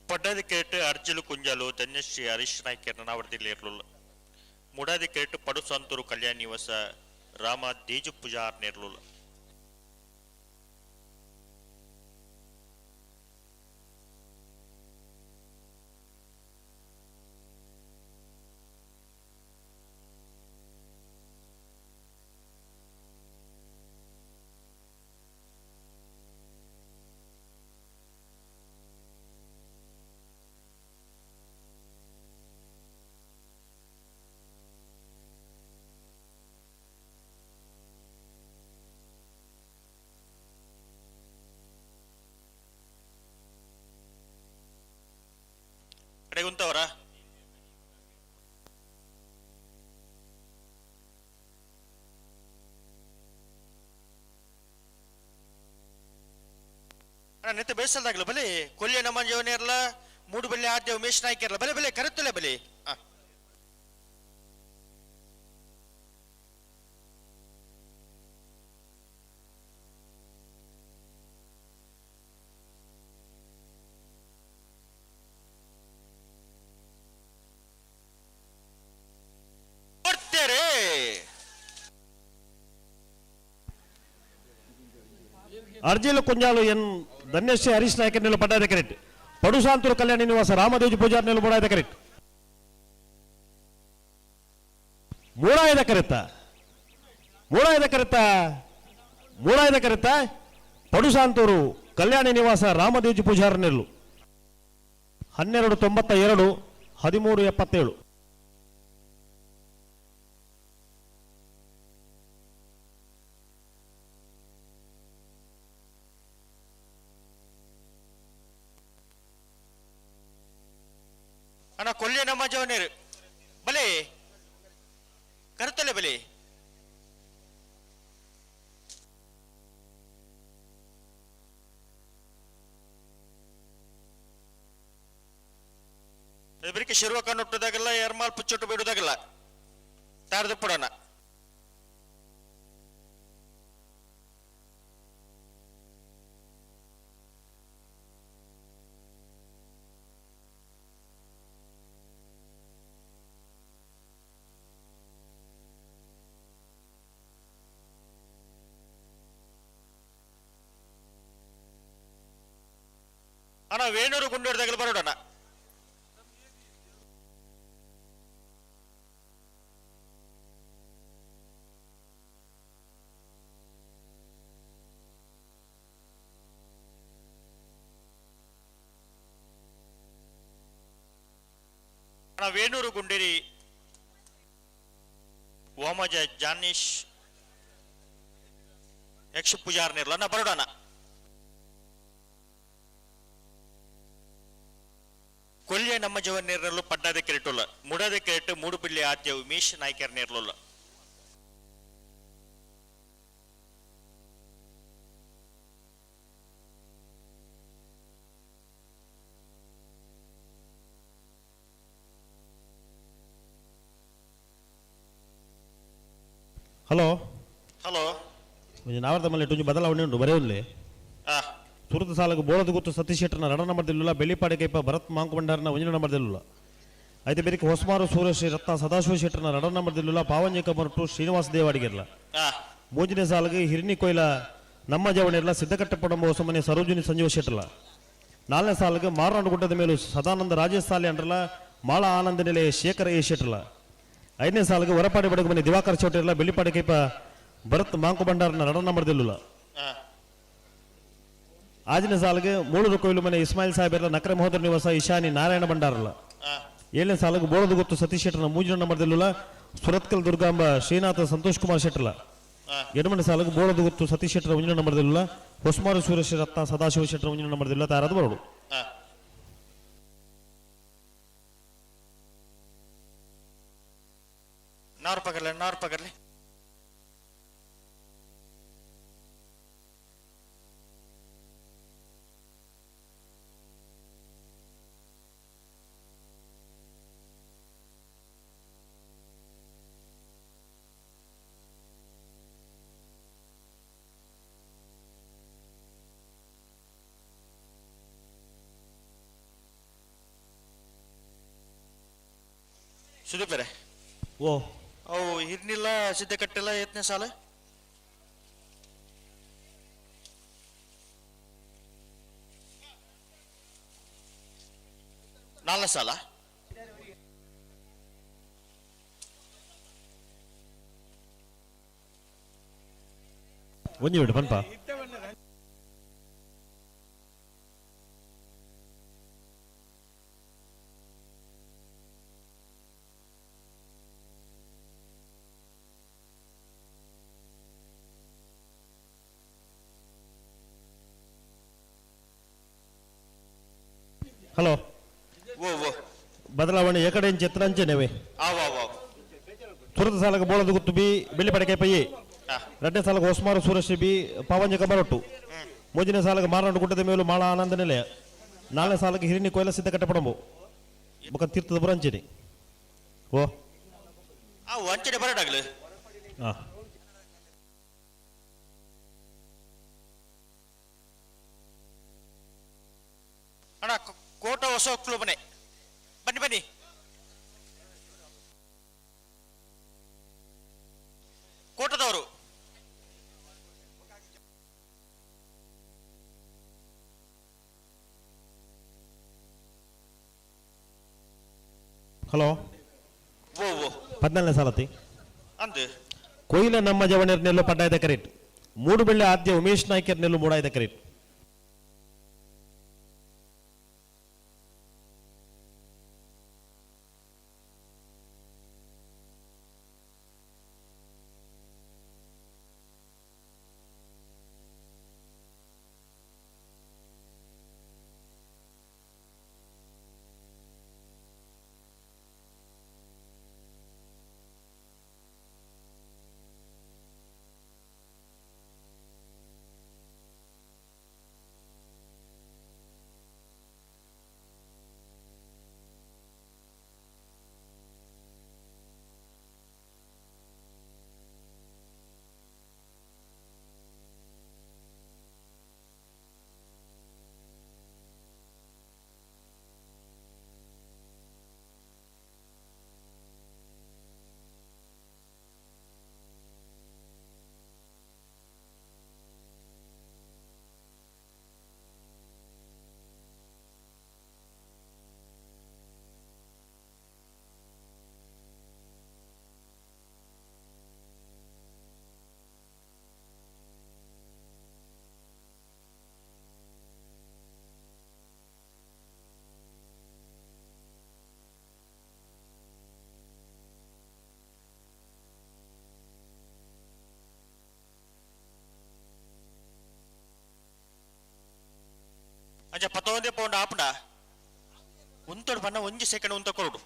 ಪಡ್ಡದ ಕೇಟ್ ಅರ್ಜಿಲು ಕುಂಜಲು ಧನ್ಯಶ್ರೀ ಹರೀಶ್ ನಾಯ್ಕರ್ನ ನಾವರ್ದಿಲ್ಲ ಇರ್ಲಿಲ್ಲ. ಮುಡಾದಿ ಕೆರೆಟ್ ಪಡುಸಂತೂರು ಕಲ್ಯಾಣ ನಿವಾಸ ರಾಮ ದೇಜು ಪೂಜಾರ್ ನೇರ್ಲುಲ್ಲ. ಕಡೆಗುಂತವರ ನೆತ್ತ ಬೇಸಲ್ದಾಗಲ ಬಲೆ ಕೊಲ್ಯ ನಮ್ಮ ಜೀವನ ಇರಲ್ಲ ಮೂಡು ಬಲ್ಲೆ ಆದ್ಯ ಉಮೇಶ್ ನಾಯ್ಕ ಇರಲ್ಲ ಬಲೆ ಬಲೆ ಕರೆತ್ತಲೆ ಬಲೆ. ಅರ್ಜಿಲು ಕುಂಜಾಲು ಎನ್ ಧನ್ಯಶ್ರೀ ಹರೀಶ್ ನಾಯ್ಕ ನೆಲ್ಲು ಪಡ್ಡಾದ ಕರೆಕ್ಟ್. ಪಡುಸಾಂತೂರು ಕಲ್ಯಾಣಿ ನಿವಾಸ ರಾಮದೇಜ್ ಪೂಜಾರ್ ನೆಲ್ಲು ಬಡಾದ ಕರೆಕ್ಟ್. ಮೂಡಾಯದ ಕರೆತ್ತ ಮೂಡಾಯದ ಕರೆತ್ತ ಮೂಡಾಯದ ಕರೆತ್ತ ಪಡುಸಾಂತೂರು ಕಲ್ಯಾಣಿ ನಿವಾಸ ರಾಮದೇಜ್ ಪೂಜಾರ್ ನೆಲ್ಲು 1292 1377. ಅಣ್ಣ ಕೊಲ್ಯ ನಮ್ಮ ಜವನೇರು ಬಲೆ ಕರುತ್ತಲೆ ಬಲೆ. ಇಬ್ಬರಿಗೆ ಶಿರುವ ಕಣ್ಣುಟ್ಟುದಾಗಲ್ಲ ಎರ್ಮಾಲ್ ಪುಚ್ಚೊಟ್ಟು ಬಿಡುದಾಗಲ್ಲ ತಾರದು ಪಡೋಣ. ಅಣ್ಣ ವೇಣೂರು ಗುಂಡೋಡ್ದಾಗಲು ಬರೋಣ. ಅಣ್ಣ ವೇಣೂರು ಗುಂಡೇರಿ ವಾಮಜ ಜಾನೀಶ್ ಯಕ್ಷ ಪೂಜಾರ್ ನಿರ್ಲ ಅಣ್ಣ ಬರೋಣ. ಕೊಲ್ಯ ನಮ್ಮ ಜವನ್ ನೇರಲು ಪಡ್ಡಾದ ಕೆರೆಟುಲ್ಲ ಮುಡಾದ ಕೆರೆಟು ಮೂಡುಬಿಳ್ಳಿ ಆದ್ಯ ಉಮೇಶ್ ನಾಯ್ಕರ್ ನೇರ್ಲುಲ್ಲ. ಹಲೋ ಹಲೋ ನಾವರ್ದ ಮಲ್ಲಿ ಟುಂಜು ಬದಲಾವಣೆ ಉಂಟು ಬರೆಯುವುದಿಲ್ಲ. ಸುರತ ಸಾಲಗ ಬೋಳದ ಗುತ್ತು ಸತೀಶ್ ಶೆಟ್ಟರ್ನ ರಡ ನಂಬರ್ ದಿಲ್ಲುಲ್ಲ ಬೆಳ್ಳಿಪಾಡಿ ಕೈಪ ಭರತ್ ಮಾಂಕುಭಂಡಾರನ ಒಂಜಿನ ನಂಬರ್ ದಿಲ್ಲುಲ್ಲ. ಐತೆ ಬೇರೆ ಹೊಸಮಾರು ಸೂರ್ಯಶ್ರೀ ರತ್ನ ಸದಾಶಿವ ಶೆಟ್ಟರ್ನ ರಡ ನಂಬರ್ ದಿಲ್ಲುಲ್ಲ ಪಾವಂಜೆ ಕಮರಟು ಶ್ರೀನಿವಾಸ ದೇವಾಡಿಗಿರ್ಲ. ಮೂಜನೇ ಸಾಲಗ ಹಿರಿನಿ ಕೊಯ್ಲ ನಮ್ಮ ಜವಣಿರ್ಲ ಸಿದ್ದಕಟ್ಟೆ ಪಡಂಬ ಹೊಸಮನೆ ಸರೋಜಿನಿ ಸಂಜೀವ ಶೆಟ್ಟರ್ಲ. ನಾಲ್ಕನೇ ಸಾಲಗ ಮಾರನಾಡು ಗುಡ್ಡದ ಮೇಲೂ ಸದಾನಂದ ರಾಜೇಶ್ ಸಾಲಿ ಅಂಡ್ರಲ ಮಾಳ ಆನಂದ ನೆಲೆ ಶೇಖರ ಎ ಶೆಟ್ಟರ್ಲ. ಐದನೇ ಸಾಲಗ ಹೊರಪಾಡಿ ಬಡಗು ಮನೆ ದಿವಾಕರ್ ಚೌಟಿರ್ಲ ಬೆಳ್ಳಿಪಾಡಿ ಕೈಪ ಭರತ್ ಮಾಂಕುಭಂಡಾರನ ರಡ ನಂಬರ್ ದಿಲ್ಲುಲ್ಲ. ಆಜಿನ ಸಾಲಿಗೆ ಮೂಳೂರು ಕೊಯ್ಲು ಮನೆ ಇಸ್ಮಾಯಿಲ್ ಸಾಹೇಬ್ ನಕರೆ ಮಹೋದರ ನಿವಾಸ ಇಶಾನಿ ನಾರಾಯಣ ಭಂಡಾರಲ್ಲ. ಏಳನೇ ಸಾಲಿಗೆ ಬೋಳದ ಗೊತ್ತು ಸತೀಶ್ ಶೆಟ್ಟರ್ನ ಮೂಜಿನ ನಂಬರ್ ದಿಲ್ಲುಲ್ಲ ಸುರತ್ಕಲ್ ದುರ್ಗಾಂಬ ಶ್ರೀನಾಥ ಸಂತೋಷ್ ಕುಮಾರ್ ಶೆಟ್ಟರ್ಲ. ಎಡಮನೆ ಸಾಲಿಗೆ ಬೋಳದ ಗೊತ್ತು ಸತೀಶ್ ಶೆಟ್ಟರ ಒಂಜಿನ ನಂಬರ್ ದಿಲ್ಲುಲ್ಲ ಹೊಸಮಾರು ಸೂರ್ಯಶ್ರೀ ರತ್ನ ಸದಾಶಿವ ಶೆಟ್ಟರ ಒಂಜಿನ ನಂಬರ್ ದಿಲ್ಲ ತಾರದು ಬರೋಡು. ನಾರು ಪಗರ್ಲೆ ನಾರು ಪಗರ್ಲೆ. ಸುದೀಪರೇ. ಓ ಅವು ಹಿರ್ನಿಲ್ಲ ಸಿದ್ಧ ಕಟ್ಟೆಲ್ಲ ಎತ್ತನೇ ಸಾಲ. ನಾಲ್ನೇ ಸಾಲ. ಒಂಜಿ ಬಿಡು ಪನ್ಪ. ಹಲೋ. ಓ ಓ ಬದಲಾವಣೆ ಎಕಡೆ ಚಿತ್ರಂಚನೆವೆ. ಆವ್ ಆವ್ ಆವ್. ತುರದ ಸಾಲಗ ಬೋಳದ ಗುತ್ತು ಬಿ ಬೆಳ್ಳಿ ಪಡಕೆ ಪಯ್ಯೆ. ಎರಡನೇ ಸಾಲಗ ಹೊಸ್ಮಾರು ಸೂರಶ್ರೀ ಬಿ ಪಾವಂಜ ಕಮರೊಟ್ಟು. ಮೂರನೇ ಸಾಲಗ ಮಾರನಾಡು ಗುಡ್ಡದ ಮೇಲೂ ಮಾಳ ಆನಂದ ನಿಲಯ. ನಾಲ್ನೇ ಸಾಲಗ ಹಿರಿಣಿ ಕೊಯ್ಲ ಸಿದ್ಧ ಕಟ್ಟಪಡಂಬು ಬೊಕ ತೀರ್ಥದ ಬುರಂಚಿನಿ. ಓ ಆ ವಂಚನೆ ಬರಡಾಗ್ಲಿ. ಅಣ್ಣ ಕೋಟ ಹೊಸ ಮನೆ ಬನ್ನಿ ಬನ್ನಿ. ಕೋಟದವರು ಹಲೋ. ಓ ಓ 14ನೇ ಸಾಲತಿ ಅಂದು ಕೊಯ್ಲ ನಮ್ಮ ಜವಣೆರ್ನೆಲ್ಲು ಪಡ್ಡಾಯ್ದ ಕರೇಟ್. ಮೂಡುಬೆಳ್ಳೆ ಆದ್ಯ ಉಮೇಶ್ ನಾಯ್ಕರ್ನೆಲ್ಲು ಮೂಡಾಯ್ದ ಕರೇಟ್. ಅಂಚ ಪತ್ತೊಂದೇ ಪೌಂಡ್ ಆಪುಂಡ ಉಂತೊಡು ಬಣ್ಣ ಒಂಜಿ ಸೆಕೆಂಡ್ ಉಂತ ಕೊರಡು.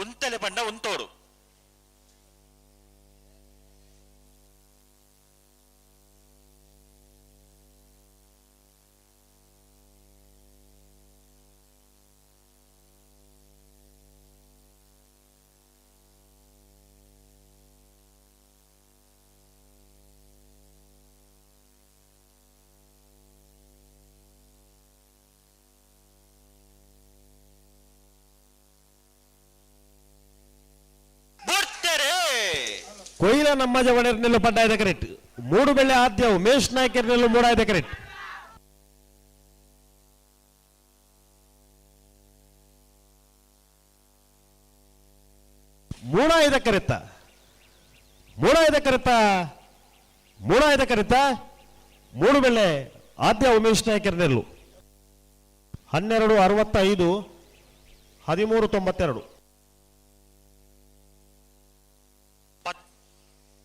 ಉಂತಲೆ ಬಣ್ಣ ಉಂತೋಡು. ಕೊಯ್ಲ ನಮ್ಮ ಜವಣೆರ್ನೆಲ್ಲು ಪಡ್ಡಾಯ್ದ ಕರೆಕ್ಟ್. ಮೂಡುಬೆಳ್ಳೆ ಆದ್ಯ ಉಮೇಶ್ ನಾಯ್ಕರ್ನೆಲ್ಲು ಮೂಡಾಯ್ದ ಕರೆಕ್ಟ್. ಮೂಡಾಯ್ದ ಕರೆತ್ತ ಮೂಡಾಯ್ದ ಕರೆತ್ತ ಮೂಡಾಯ್ದ ಕರೆತ್ತ ಮೂಡುಬೆಳ್ಳೆ ಆದ್ಯ ಉಮೇಶ್ ನಾಯ್ಕರ್ನೆಲ್ಲು 12:65 13:92.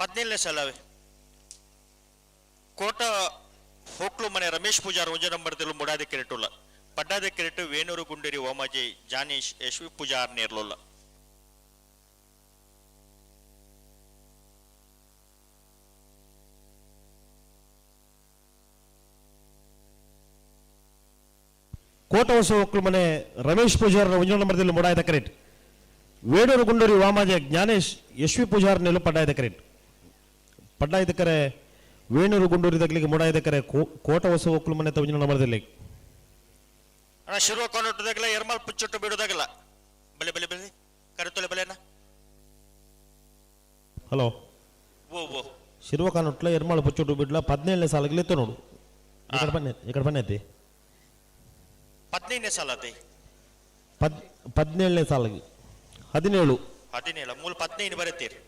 17ನೇ ಸಲವೇ ಕೋಟ ಹೋಕ್ಲು ಮನೆ ರಮೇಶ್ ಪೂಜಾರ್ ಒಂಜಿ ನಂಬರ್ ದಿಲು ಮುಡಾದ ಕೆರೆಟುಲ್ಲ ಪಡ್ಡಾದ ಕೆರೆಟು ವೇಣೂರು ಗುಂಡೇರಿ ಓಮಾಜಿ ಜಾನೀಶ್ ಯಶ್ವಿ ಪೂಜಾರ್ ನೇರ್ಲುಲ್ಲ. ಕೋಟವಸ ಒಕ್ಕಲು ಮನೆ ರಮೇಶ್ ಪೂಜಾರ್ ಒಂಜಿ ನಂಬರ್ ದಿಲು ಮುಡಾಯದ ಕರೆಟ್ ವೇಣೂರು ಗುಂಡೂರಿ ವಾಮಾಜೆ ಜ್ಞಾನೇಶ್ ಯಶ್ವಿ ಪೂಜಾರ್ ನೆಲು ಪಡ್ಡಾಯದ ಕರೆಟ್ ಪಡ್ಡಾಯದ ಕರೆ ವೇಣೂರು ಗುಂಡೂರಿ ದಗ್ಲಿಗೆ ಮುಡಾಯದ ಕರೆ ಕೋಟವಸ ಒಕ್ಕಲು ಮನೆ ಒಂಜಿ ನಂಬರ್ ದಿಲ್ಲಿ. ಅಣ್ಣ ಶಿರುವ ಕೊನೊಟ್ಟದಾಗಲ್ಲ ಎರ್ಮಾಲ್ ಪುಚ್ಚೊಟ್ಟು ಬಿಡುದಾಗಲ್ಲ ಬಲೆ ಬಲೆ ಬಲೆ ಕರೆತೊಲೆ ಬಲೆನ. ಹಲೋ ಓ ಓ ಶಿರುವ ಕಾನೊಟ್ಲ ಎರ್ಮಾಳು ಪುಚ್ಚೊಟ್ಟು ಬಿಡ್ಲ 17ನೇ ಸಾಲಗೆ ಲೆತ್ತ ನೋಡು. ಈ ಕಡೆ ಬನ್ನಿ, ಈ ಕಡೆ ಬನ್ನಿ ಐತಿ. 15ನೇ ಸಾಲ ಅದೇ. 17ನೇ ಸಾಲಿಗೆ 17. 17 ಮೂಲ 15 ಬರತ್ತೀರಿ.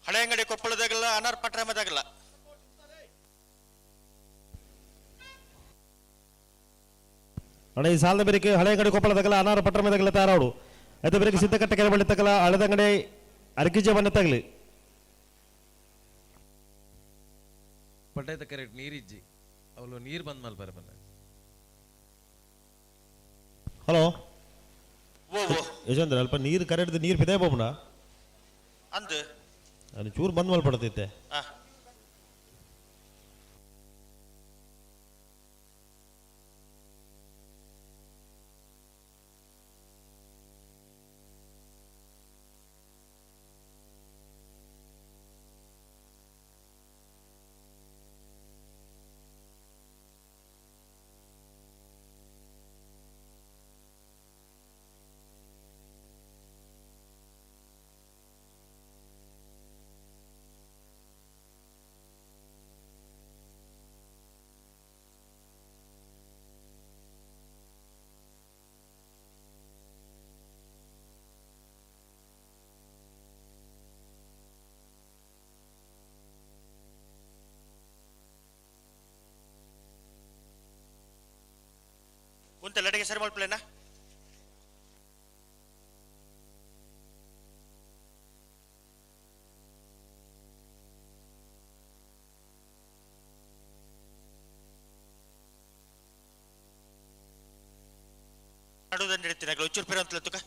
ಹಳೆ ಅಂಗಡಿ ಕೊಪ್ಪಳದಾಗಲ್ಲ ಅನಾರ್ ಪಟ್ರಾಮದಾಗಲ್ಲ. ಅಣ್ಣ ಈ ಸಾಲದ ಬೇರೆ ಹಳೆ ಅಂಗಡಿ ಕೊಪ್ಪಳದಾಗಲ್ಲ ಅನಾರ ಪಟ್ರಮದಾಗಲ್ಲ ತಾರಾಡು అయితే ಬೇರೆ ಸಿದ್ಧಕಟ್ಟೆ ಕೆರೆ ಬಳ್ಳಿ ತಗಲ ಹಳೆದಂಗಡಿ ಅರಕಿಜೆ ಬನ್ನ ತಗಲಿ. ಪಡ್ಡಾಯ್ತ ಕರೆಕ್ಟ್ ನೀರಿಜ್ಜಿ ಅವಳು ನೀರು ಬಂದ ಮೇಲೆ ಬರ ಬನ್ನ. ಹಲೋ ಓ ಓ ಯಶವಂತರ ಅಲ್ಪ ನೀರು ಕರೆಕ್ಟ್ ನೀರು ಪಿದೇ ಬೋಬಣ ಅಂದು ಅದು ಚೂರು ಬಂದ್ ಮೇಲೆ ಪಡ್ತೈತೆ. ಉಂತ ಲಡಿಗೆ ಸರಿ ಮಲ್ಪಲೇನಾ? ನಡುವುದನ್ನು ಹಿಡಿತೀನಿ ಉಚ್ಚೂರು ಪಿರ ಅಂತ ತುಕ.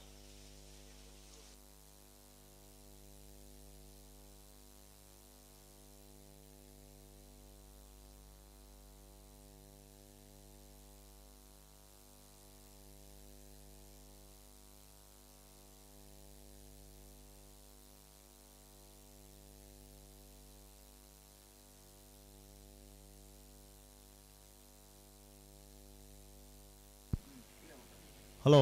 ಹಲೋ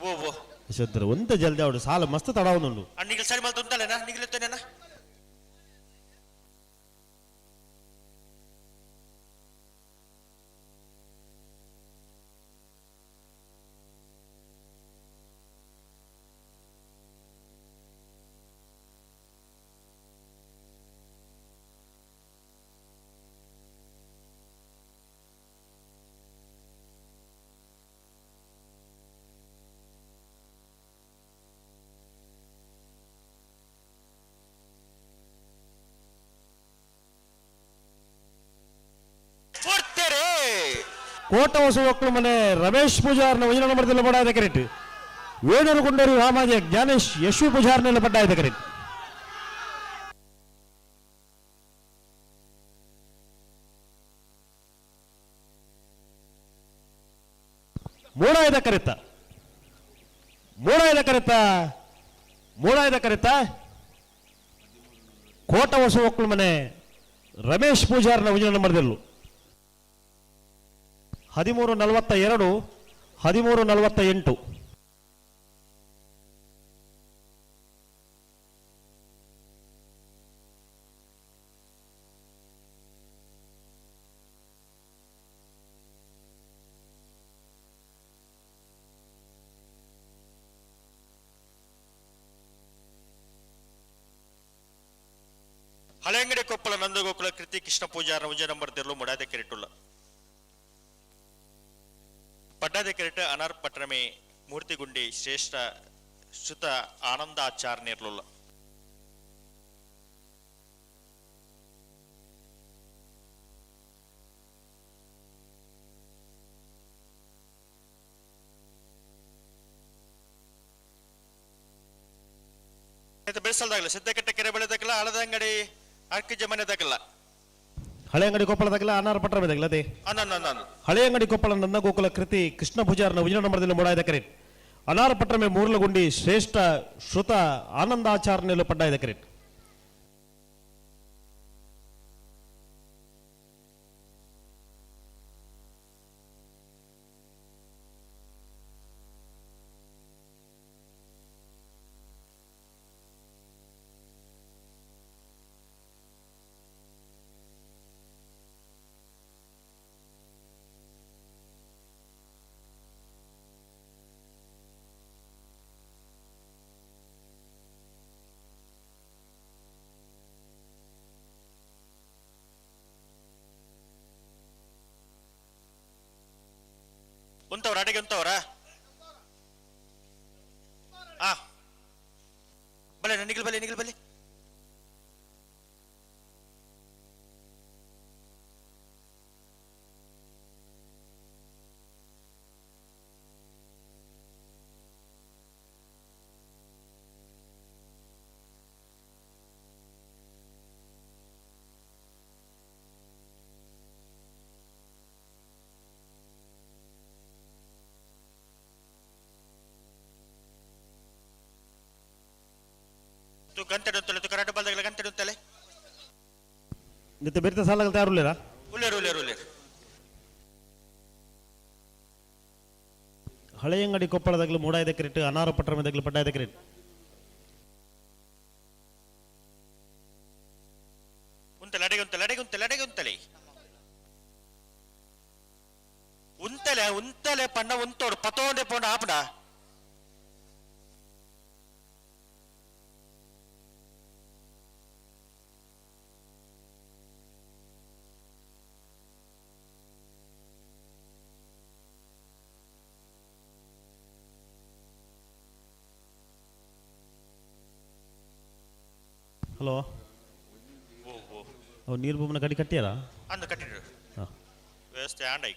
ಓ ಓ ಯಶವಂತರ ಒಂತ ಜಲ್ದಿ ಅವಡು ಸಾಲ ಮಸ್ತ್ ತಡ ಒಂದುಂಡು. ನಿಗಲ್ ಸರಿ ಮಲ್ತು ಉಂಟಲೇನಾ ನಿಗಲೆತ್ತೇನೇನಾ? ಕೋಟ ಹೊಸ ಒಕ್ಕಲು ಮನೆ ರಮೇಶ್ ಪೂಜಾರ್ನ ಒಂಜಿ ನಂಬರ್ದಲ್ಲಿ ಪಡಾಯದ ಕರೆಕ್ಟ್ ವೇಣೂರು ಗುಂಡೂರು ರಾಮಾಜ ಜ್ಞಾನೇಶ್ ಯಶ್ವಿ ಪೂಜಾರ್ನೆಲ್ಲ ಪಡ್ಡಾಯದ ಕರೆಕ್ಟ್. ಮೂಡಾಯದ ಕರೆತ ಮೂಡಾಯದ ಕರೆತ ಮೂಡಾಯದ ಕರೆತ ಕೋಟ ಹೊಸ ಒಕ್ಕಲು ಮನೆ ರಮೇಶ್ ಪೂಜಾರ್ನ ಒಂಜಿ ನಂಬರ್ದಲ್ಲೂ 13:42 13:48. ಹಳೆಂಗಡಿ ಕೊಪ್ಪಳ ನಂದಗೋಕುಲ ಕೃತಿ ಕೃಷ್ಣ ಪೂಜಾರ ಒಂಜಿ ನಂಬರ್ ತಿರ್ಲು ಮುಡಾದ ಕೆರೆಟುಲ್ಲ. ಪಡ್ಡಾದ ಕೆರೆಟ್ ಅನಾರ್ ಪಟ್ರಮೆ ಮೂರ್ತಿಗುಂಡಿ ಶ್ರೇಷ್ಠ ಶ್ರುತ ಆನಂದಾಚಾರ ನೇರ್ಲುಲ್ಲ. ಬೆಳೆಸಲ್ದಾಗಲ್ಲ ಸಿದ್ದಕಟ್ಟೆ ಕೆರೆ ಬೆಳೆದಕ್ಕಲ್ಲ ಹಳದಂಗಡಿ ಅರ್ಕಿಜ ಮನೆದಾಗಲ್ಲ. ಹಳೆ ಅಂಗಡಿ ಕೊಪ್ಪಳದಾಗಲ್ಲ ಅನಾರ ಪಟ್ರ ಬೆದಗಲ್ಲ ಅದೇ. ಹಳೆ ಅಂಗಡಿ ಕೊಪ್ಪಳ ನಂದಗೋಕುಲ ಕೃತಿ ಕೃಷ್ಣ ಪೂಜಾರನ ವಿಜಯ ನಂಬರದಲ್ಲಿ ಮೂಡಾಯ್ದ ಕರೆಟ್. ಅನಾರ ಪಟ್ರಮೆ ಮೂರ್ಲಗುಂಡಿ ಶ್ರೇಷ್ಠ ಶ್ರುತ ಆನಂದಾಚಾರನೆಲ್ಲ ಪಡ್ಡಾಯ್ದ ಕರೆಟ್. ಉಂತವ್ರ ಅಡಿಗೆ ಉಂತವ್ರ ಆ ಬಲೆ ನಿಗಿಲ್ ಬಲೆ ನಿಗಿಲ್ ಬಲೆ. ಗಂಟೆ ಉಂತಲೆ ಕರಾಟೆ ಬಲ್ದಾಗಲ ಗಂಟೆ ಉಂತಲೆ. ನಿತ್ಯ ಬೇರೆ ಸಾಲಾಗಲ್ ತಯಾರುಲ್ಲೇರಾ? ಉಲ್ಲೇರು ಉಲ್ಲೇರು ಉಲ್ಲೇರು. ಹಳೆಯಂಗಡಿ ಕೊಪ್ಪಳದಾಗಲು ಮೂಡಾಯ್ದ ಕ್ರಿಟ್ ಅನಾರ ಪಟ್ರಮದಾಗಲು ಪಡ್ಡಾಯ್ದ ಕ್ರಿಟ್. ಉಂತಲೆ ಅಡಿಗೆ ಉಂತಲೆ ಅಡಿಗೆ ಉಂತಲೆ ಅಡಿಗೆ ಉಂತಲೆ ಉಂತಲೆ ಉಂತಲೆ ಪಣ್ಣ ಉಂತೋಡು ಪತೋಂಡೆ ಪೋಂಡ ಆಪಡ. ಹಲೋ, ಅವು ನೀರು ಬೊಮ್ಮನ ಕಡಿ ಕಟ್ಟಿಯಾರ? ಅಂದು ಕಟ್ಟಿದ್ರು ವ್ಯವಸ್ಥೆ ಆಂಡೈ.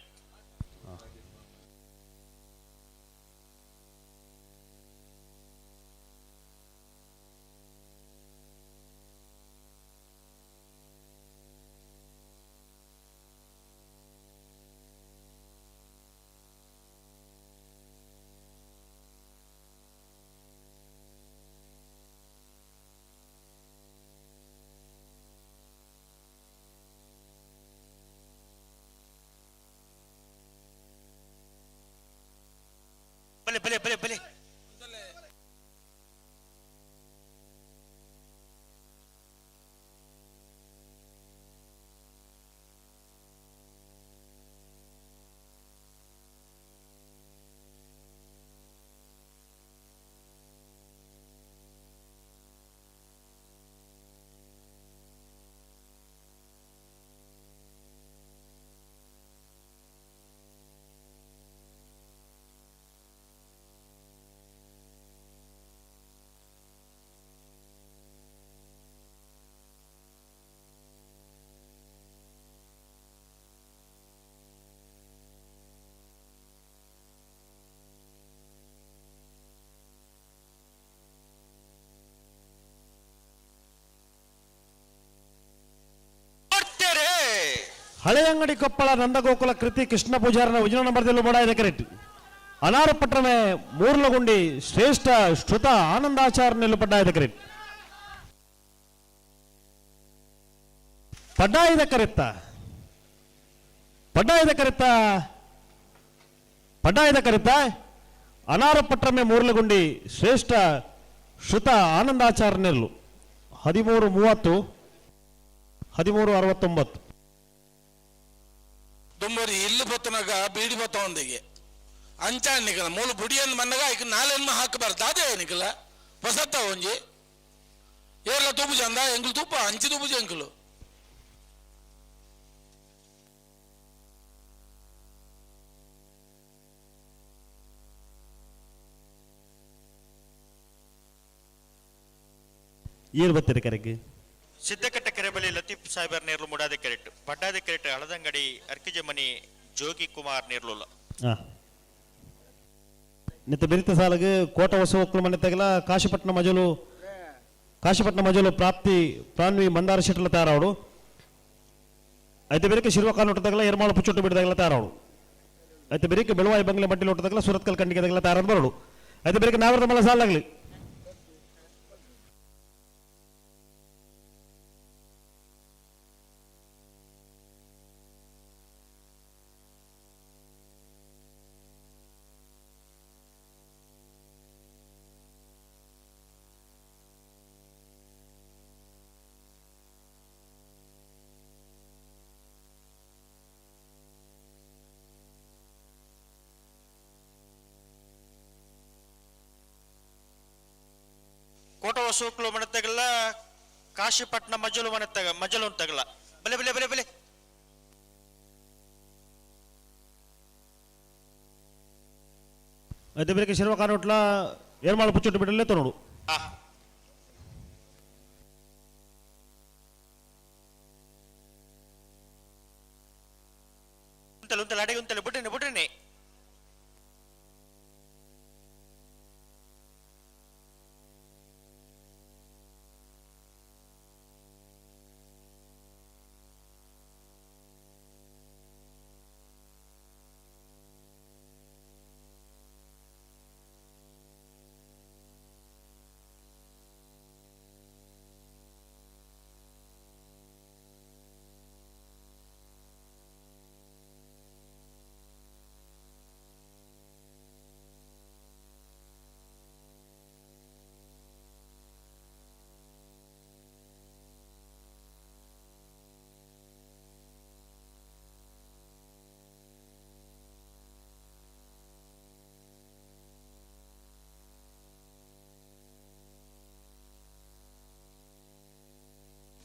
ಬಲೆ ಬಲೆ ಬಲೆ ಬಲೆ. ಹಳೆಯಂಗಡಿ ಕೊಪ್ಪಳ ನಂದಗೋಕುಲ ಕೃತಿ ಕೃಷ್ಣ ಪೂಜಾರನ ವಿಜಯ ನಂಬರ್ದಲ್ಲಿ ಮೂಡಾಯ್ದ ಕರೆಟ್. ಅನಾರ ಪಟ್ರಮೆ ಮೂರ್ಲಗುಂಡಿ ಶ್ರೇಷ್ಠ ಶ್ರುತ ಆನಂದಾಚಾರನೆಲ್ಲ ಪಡ್ಡಾಯ್ದ ಕರೆಟ್. ಪಡ್ಡಾಯ್ದ ಕರೆತ್ತ ಪಡ್ಡಾಯ್ದ ಕರೆತ್ತ ಪಡ್ಡಾಯ್ದ ಕರೆತ್ತ ಅನಾರ ಪಟ್ರಮೆ ಮೂರ್ಲಗುಂಡಿ ಶ್ರೇಷ್ಠ ಶ್ರುತ ಆನಂದಾಚಾರನೆಲ್ಲು 13:30 13:69. ದುಂಬರಿ ಇಲ್ಲು ಬತ್ತನಾಗ ಬೀಡಿ ಬತ್ತ ಒಂದಿಗೆ ಅಂಚಾಣಿಕಲ ಮೂಲು ಬುಡಿಯನ್ನು ಮನ್ನಗ ಈಗ ನಾಲೆನ್ಮ ಹಾಕಬಾರ್ದು ಅದೇ ನಿಕಲ ಹೊಸತ್ತ ಒಂಜಿ. ಏರ್ಲ ತೂಪು ಚಂದ ಎಂಕುಲು ತೂಪ ಅಂಚಿ ತೂಪು ಎಂಕುಲು ಏರು ಬತ್ತೀರಿ ಕರೆಗೆ ಸಿದ್ದಕಟ್ಟ ಕೆರೆಬಲಿ ಲತೀಫ್ ಸಾಹೇಬರ್ ನೇರ್ಲು ಮುಡಾದ ಕೆರೆಟ್ ಪಡ್ಡಾದ ಕೆರೆಟ್ ಹಳದಂಗಡಿ ಅರ್ಕಿಜಮನಿ ಜೋಗಿ ಕುಮಾರ್ ನೇರ್ಲುಲ್ಲ ನಿತ್ತ ಬಿರಿತ ಸಾಲಗೆ ಕೋಟ ಹೊಸ ಒಕ್ಕಲು ಮನೆ ತೆಗಲ ಕಾಶಿಪಟ್ಟಣ ಮಜಲು ಕಾಶಿಪಟ್ಟಣ ಮಜಲು ಪ್ರಾಪ್ತಿ ಪ್ರಾನ್ವಿ ಮಂದಾರ ಶೆಟ್ಟಲ ತಯಾರಾವಡು అయితే ಬೆರಕೆ ಶಿರ್ವಕಾಲ್ ಒಟ್ಟದಾಗಲ ಎರ್ಮಾಳು ಪುಚ್ಚೊಟ್ಟು ಬಿಡದಾಗಲ ತಯಾರಾವಡು అయితే ಬೆರಕೆ ಬೆಳುವಾಯಿ ಬಂಗ್ಲೆ ಮಡ್ಡಿಲ್ ಒಟ್ಟದಾಗಲ ಸುರತ್ಕಲ್ ಕಂಡಿಗೆ ತಗಲ ತಯಾರ ಬರೋಡು అయితే ಬೆರಕೆ ನಾವರದ ಮಲ್ಲ ಸಾಲಾಗ್ಲಿ ಕೋಟ ಹೊಸಕ್ಲು ಮನೆ ಕಾಶಿಪಟ್ಟಣ ಮಜಲು ಮನೆ ತಗ ಮಜಲು ತಗಲ ಬಲೆ ಬಲೆ ಬಲೆ ಬಲೆ అయితే ಬೆರಕೆ ಶಿರ್ವಕಾಲ್ ಒಟ್ಲ ಎರ್ಮಾಳು ಪುಚ್ಚೊಟ್ಟು ಬಿಡಲೇ ತರೋಡು ಉಂತಲೆ ಉಂತಲೆ ಅಡಿಗೆ ಉಂತಲೆ ಬುಡ್ರಿನಿ ಬುಡ್ರಿನಿ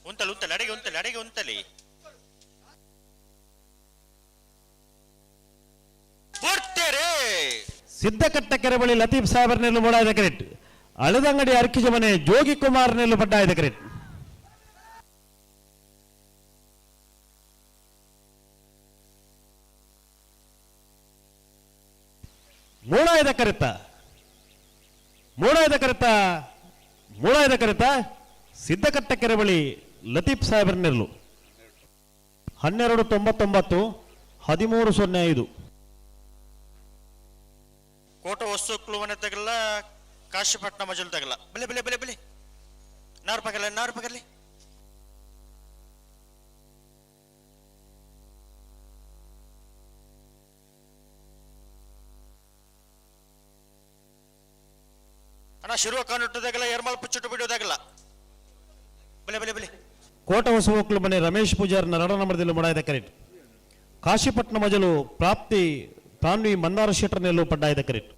ಉಂತಲೆ ಉಂತಲೆ ಅಡಿಗೆ ಉಂತಲೆ ಅಡಿಗೆ ಉಂತಲೆ ಬುಡ್ತೇರೆ ಸಿದ್ದಕಟ್ಟ ಕೆರೆ ಬಳಿ ಲತೀಫ್ ಸಾಹೇಬರ್ ನೆಲ್ಲು ಮೂಡಾಯದ ಕ್ರೆಟ್ ಅಳದಂಗಡಿ ಅರ್ಕಿಜ ಮನೆ ಜೋಗಿ ಕುಮಾರ್ ನೆಲ್ಲು ಪಡ್ಡಾಯದ ಕ್ರೆಟ್ ಮೂಡಾಯದ ಕರೆತ ಮೂಡಾಯದ ಕರೆತ ಮೂಡಾಯದ ಕರೆತ ಸಿದ್ದಕಟ್ಟ ಕೆರೆ ಬಳಿ ಲತೀಫ್ ಸಾಹೇಬರ್ ನೆರಳು 12.99 13.05 ಕೋಟ ವಸ್ತು ಮನೆ ತಗಲ್ಲ ಕಾಶಿಪಟ್ಟಣ ಮಜಲು ತಗಲ್ಲ ಬಲೆ ಬಲೆ ಬಲೆ ಬಲೆ ನಾರು ಪಗಲ್ಲ ನಾರು ಪಗಲ್ಲಿ ಅಣ್ಣ ಶಿರುವ ಕಾನುಟ್ಟದಾಗಲ್ಲ ಎರ್ಮಾಲ್ ಪುಚ್ಚುಟ್ಟು ಬಿಡೋದಾಗಲ್ಲ ಬಲೆ ಬಲೆ ಬಲೆ ಕೋಟ ಹೊಸಮಕ್ಕಳು ಮನೆ ರಮೇಶ್ ಪೂಜಾರ್ ನರಡ ನಂಬರ್ದಲ್ಲಿ ಮೂಡಾಯದ ಕರೆಟ್ ಕಾಶಿಪಟ್ಟಣ ಮಜಲು ಪ್ರಾಪ್ತಿ ಪ್ರಾನ್ವಿ ಮಂದಾರ ಶೆಟ್ಟರ್ ನೆಲ್ಲು ಪಡ್ಡಾಯದ ಕರೆಟ್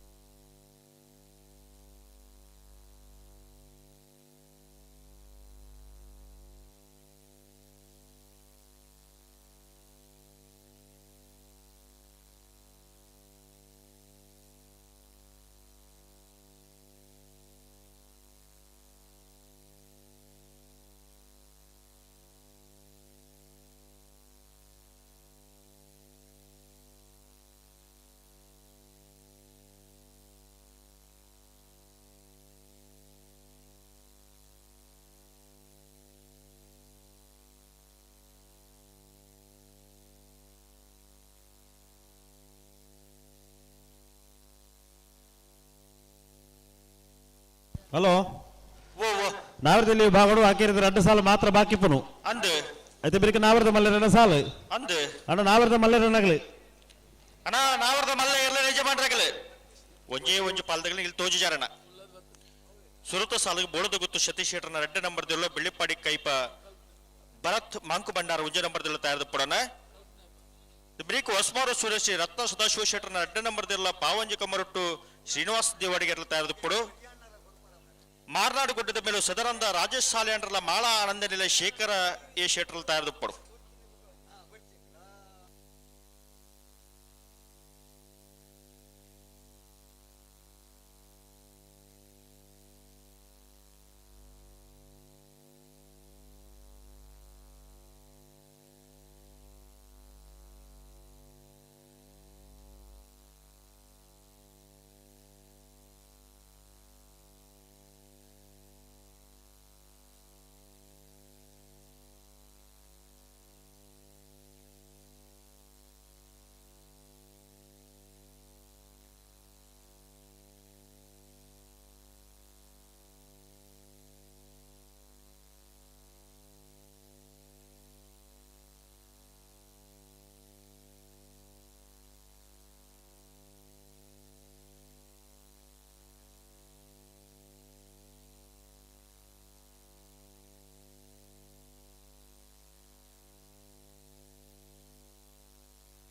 ಹಲೋ ನಾವರದಲ್ಲಿ ಭಾಗಡು ಹಾಕಿರಿದ್ರೆ ಅಡ್ಡ ಸಾಲು ಮಾತ್ರ ಬಾಕಿ ಪುನು ಅಂದು అయితే ಬಿರಿಕ ನಾವರದ ಮಲ್ಲೆರನ ಸಾಲು ಅಂದು ಅಣ್ಣ ನಾವರದ ಮಲ್ಲೆರನಾಗಲಿ ಅಣ್ಣ ನಾವರದ ಮಲ್ಲ ಇರಲ ಯಜಮಾನ್ರಾಗಲಿ ಒಂಜೇ ಒಂಜಿ ಪಾಲ್ದಗಲಿ ಇಲ್ಲಿ ತೋಜಿಜಾರಣ ಸುರತ ಸಾಲಿಗೆ ಬೋಳದ ಗುತ್ತು Satish ಶೆಟ್ಟರ್ನ red number ದಿಲ್ಲ Bellipadi Kaipa Bharat Monk ಭಂಡಾರ ಒಂಜೇ ನಂಬರ್ ದಿಲ್ಲ ತಯಾರದ ಪುಡನ ಬ್ರೀಕ್ ಹೊಸ್ಮಾರು ಸುರೇಶ್ ರತ್ನ ಸದಾಶಿವ ಶೆಟ್ಟರ್ನ ರೆಡ್ಡ ನಂಬರ್ ದಿಲ್ಲ ಪಾವಂಜಿ ಕಮರೊಟ್ಟು ಶ್ರೀನಿವಾಸ ದೇವಾಡಿಗೆ ತಯಾರದ ಪುಡು. ಮಾರ್ನಾಡು ಗುಡ್ಡದ ಮೇಲೂ ಸದರಂದ ರಾಜೇಶ್ ಸಾಲ್ಯಾಂಡ್ರಲ ಮಾಳಾ ಆನಂದ ನಿಲೆ ಶೇಖರ ಎ ಶೆಟ್ರಲ್ ತಯಾರಿದುಪ್ಪಡು.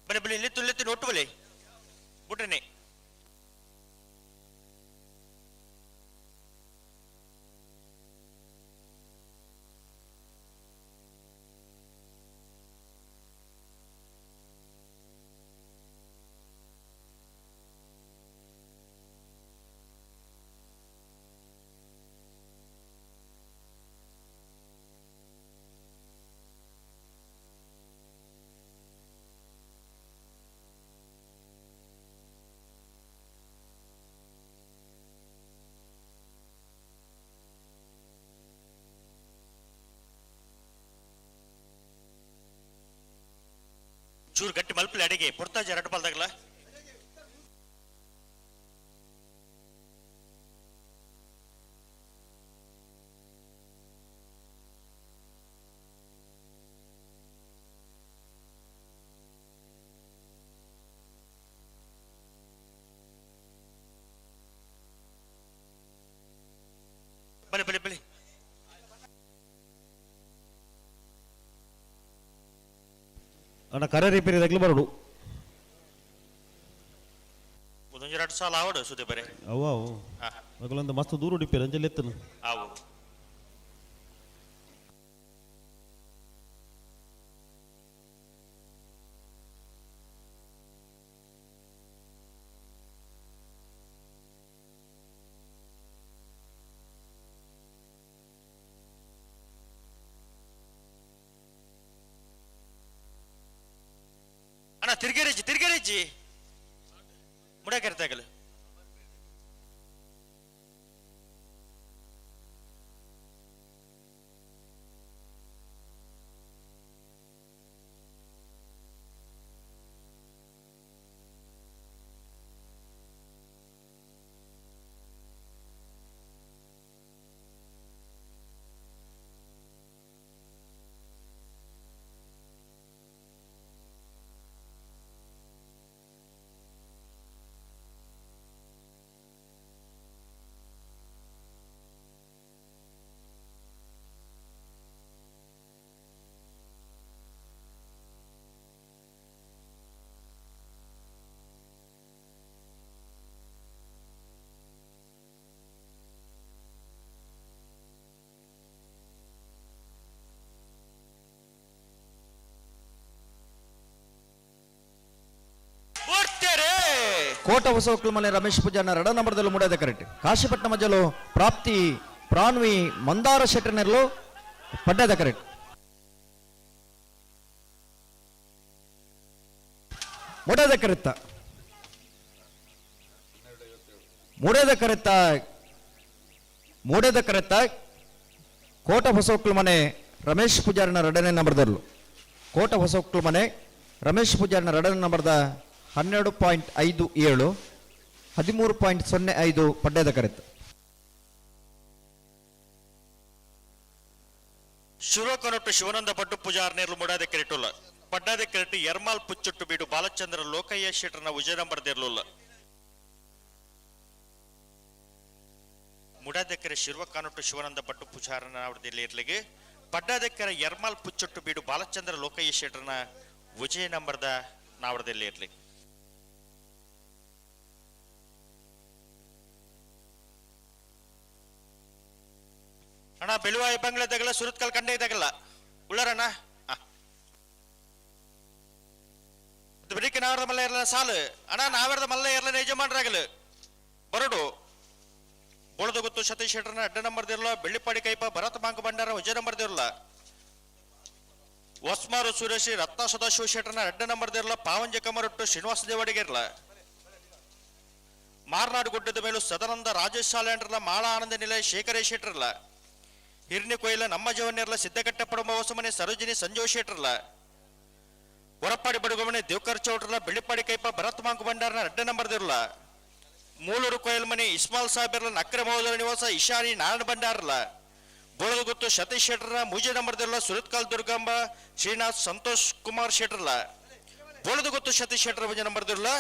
ಬಲೆ ಬಲೆ ಲೆತ್ತು ಲೆತ್ತು ನೋಟು ಬಲೆ ಬುಡ್ರನೆ ಚೂರು ಗಟ್ಟಿ ಮಲ್ಪಲೆ ಅಡಿಗೆ ಪೊರ್ತಾಜಿ ಎರಡು ಪಾಲ್ದಾಗಲ ಬಲೆ ಬಲೆ ಬಲೆ ಅಣ್ಣ ಕರೆ ರಿಪೇರಿ ತಗ್ಲು ಬರೋಡು ಒಂದೊಂದು ಎರಡು ಸಾಲ ಆವಡು ಸುದೆ ಬರೆ ಅವ ಅವು ಹಾ. ಮಗಳೊಂದು ಮಸ್ತ್ ದೂರ ಉಡಿಪೇರು ಅಂಜಲ್ಲಿ ಎತ್ತನು ಆವು ಅಣ್ಣ ತಿರ್ಗೇರಿಜ್ಜಿ ತಿರ್ಗೇರಿಜ್ಜಿ ಮುಡಕರ್ತಾಗಲು ಕೋಟ ಹೊಸವಕ್ಲು ಮನೆ ರಮೇಶ್ ಪೂಜಾರ್ನ ರಡ ನಂಬರ್ದಲ್ಲೂ ಮೂಡೋದೆ ಕರೆಕ್ಟ್. ಕಾಶಿಪಟ್ಟಣ ಮಜಲು ಪ್ರಾಪ್ತಿ ಪ್ರಾಣ್ವಿ ಮಂದಾರ ಶೆಟ್ಟರ್ನೆಲ್ಲೂ ಪಡ್ಡದ ಕರೆಕ್ಟ್. ಮೂಡೋದ ಕರೆತ್ತ ಮೂಡೋದ ಕರೆತ್ತ ಮೂಡೋದ ಕರೆತ್ತ ಕೋಟ ಹೊಸವಕ್ಲು ಮನೆ ರಮೇಶ್ ಪೂಜಾರ್ನ ರಡನೇ ನಂಬರ್ದಲ್ಲೂ ಕೋಟ ಹೊಸವಕ್ಲು ಮನೆ ರಮೇಶ್ ಪೂಜಾರ್ನ ರಡನೇ ನಂಬರ್ದ 12.57 13.05 ಪಡ್ಡದ ಕರೆತ. ಶಿವಕನೊಟ್ಟು ಶಿವನಂದ ಪಡ್ಡು ಪೂಜಾರ್ನೇರ್ಲು ಮುಡಾದ ಕೆರೆಟುಲ್ಲ ಪಡ್ಡಾದ ಕೆರೆಟು ಎರ್ಮಾಲ್ ಪುಚ್ಚೊಟ್ಟು ಬೀಡು ಬಾಲಚಂದ್ರ ಲೋಕಯ್ಯ ಶೆಟ್ಟರ್ನ ವಿಜಯನಂಬರ್ ದೇರ್ಲುಲ್ಲ ಮುಡಾದೆಕ್ಕರೆ ಶಿರ್ವಕಾನೊಟ್ಟು ಶಿವನಂದ ಪಡ್ಡು ಪೂಜಾರನ ಇರ್ಲಿಗೆ ಪಡ್ಡಾದೆಕ್ಕರೆ ಎರ್ಮಾಲ್ ಪುಚ್ಚೊಟ್ಟು ಬೀಡು ಬಾಲಚಂದ್ರ ಲೋಕಯ್ಯ ಶೆಟ್ಟರ್ನ ವಿಜಯ ನಂಬರ್ದ ನಾವಡದಲ್ಲಿ ಇರ್ಲಿ. ಅಣ್ಣ ಬೆಳುವಾಯಿ ಬಂಗ್ಲೆದಾಗಲ್ಲ ಸುರತ್ಕಲ್ ಕಂಡೆ ಇದಾಗಲ್ಲ ಉಳ್ಳಾರಣ್ಣ ಬೆಳಿಗ್ಗೆ ನಾವರದ ಮಲ್ಲ ಇರಲ್ಲ ಸಾಲು ಅಣ್ಣ ನಾವರದ ಮಲ್ಲ ಇರಲ್ಲ ಯಜಮಾನರಾಗಲು ಬರಡು ಬೋಳದ ಗೊತ್ತು ಸತೀಶ್ ಶೆಟ್ಟರ್ನ ಅಡ್ಡ ನಂಬರ್ ದಿರಲ್ಲ ಬೆಳ್ಳಿಪಾಡಿ ಕೈಪ ಭರತ್ ಮಾಂಕ ಭಂಡಾರ ವಜ ನಂಬರ್ ದಿರಲ್ಲ ಹೊಸ್ಮಾರು ಸುರೇಶ್ ರತ್ನ ಸದಾಶಿವ ಶೆಟ್ಟರ್ನ ಅಡ್ಡ ನಂಬರ್ ದಿರಲ್ಲ ಪಾವಂಜ ಕಮರೊಟ್ಟು ಶ್ರೀನಿವಾಸ ದೇವಡಿಗೆರ್ಲ ಮಾರ್ನಾಡು ಗುಡ್ಡದ ಮೇಲೂ ಸದಾನಂದ ರಾಜೇಶ್ ಸಾಲ್ಯಾಂಡ್ರಲ್ಲ ಮಾಳ ಆನಂದ ನಿಲಯ ಶೇಖರೇ ಶೆಟ್ಟರ್ಲ ಹಿರ್ನಿ ಕೊಯ್ಲ ನಮ್ಮ ಜವನ್ಯರ್ಲ ಸಿದ್ದಕಟ್ಟೆ ಪಡಂಬ ಹೊಸಮನೆ ಸರೋಜಿನಿ ಸಂಜೋಷ್ ಶೆಟ್ಟರ್ಲ ಹೊರಪಾಡಿ ಬಡುಗಮನೆ ದೇವಕರ್ ಚೌಟ್ರಲ್ಲ ಬೆಳ್ಳಿಪಾಡಿ ಕೈಪ ಭರತ್ ಮಾಂಕು ಭಂಡಾರನ ಅಡ್ಡ ನಂಬರ್ ದಿರಲ್ಲ ಮೂಲೂರು ಕೊಯಲ್ಮನೆ ಇಸ್ಮಾಲ್ ಸಾಹೇಬರ್ಲ ನಕ್ರೆ ಮಹೋದರ ನಿವಾಸ ಇಶಾನಿ ನಾರಾಯಣ ಭಂಡಾರಲ್ಲ ಬೋಳದಗುತ್ತು ಸತೀಶ್ ಶೆಟ್ಟರ್ನ ಮೂಜೆ ನಂಬರ್ ದಿರಲ್ಲ ಸುರತ್ಕಲ್ ದುರ್ಗಾಂಬ ಶ್ರೀನಾಥ್ ಸಂತೋಷ್ ಕುಮಾರ್ ಶೆಟ್ಟರ್ಲ ಬೋಳದಗುತ್ತು ಸತೀಶ್ ಶೆಟ್ಟರ್ ಒಂಜೆ ನಂಬರ್ ದಿರಲ್ಲ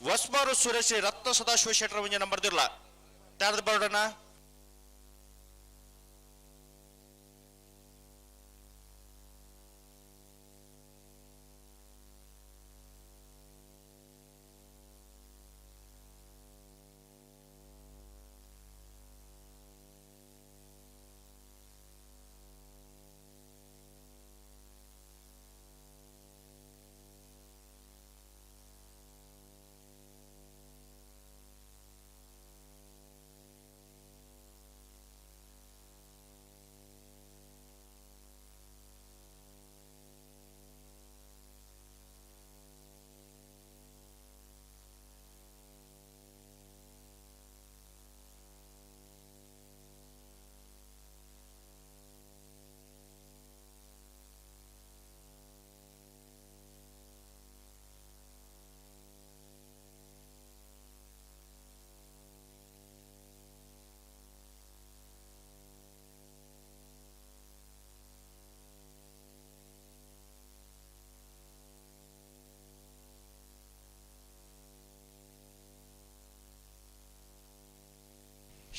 ಹೊಸ್ಮಾರು ಸುರೇಶ್ ರತ್ನ ಸದಾಶಿವ ಶೆಟ್ಟರ್ ಒಂಜೆ ನಂಬರ್ ದಿರಲ್ಲ ತಾರದ ಬರೋಣ.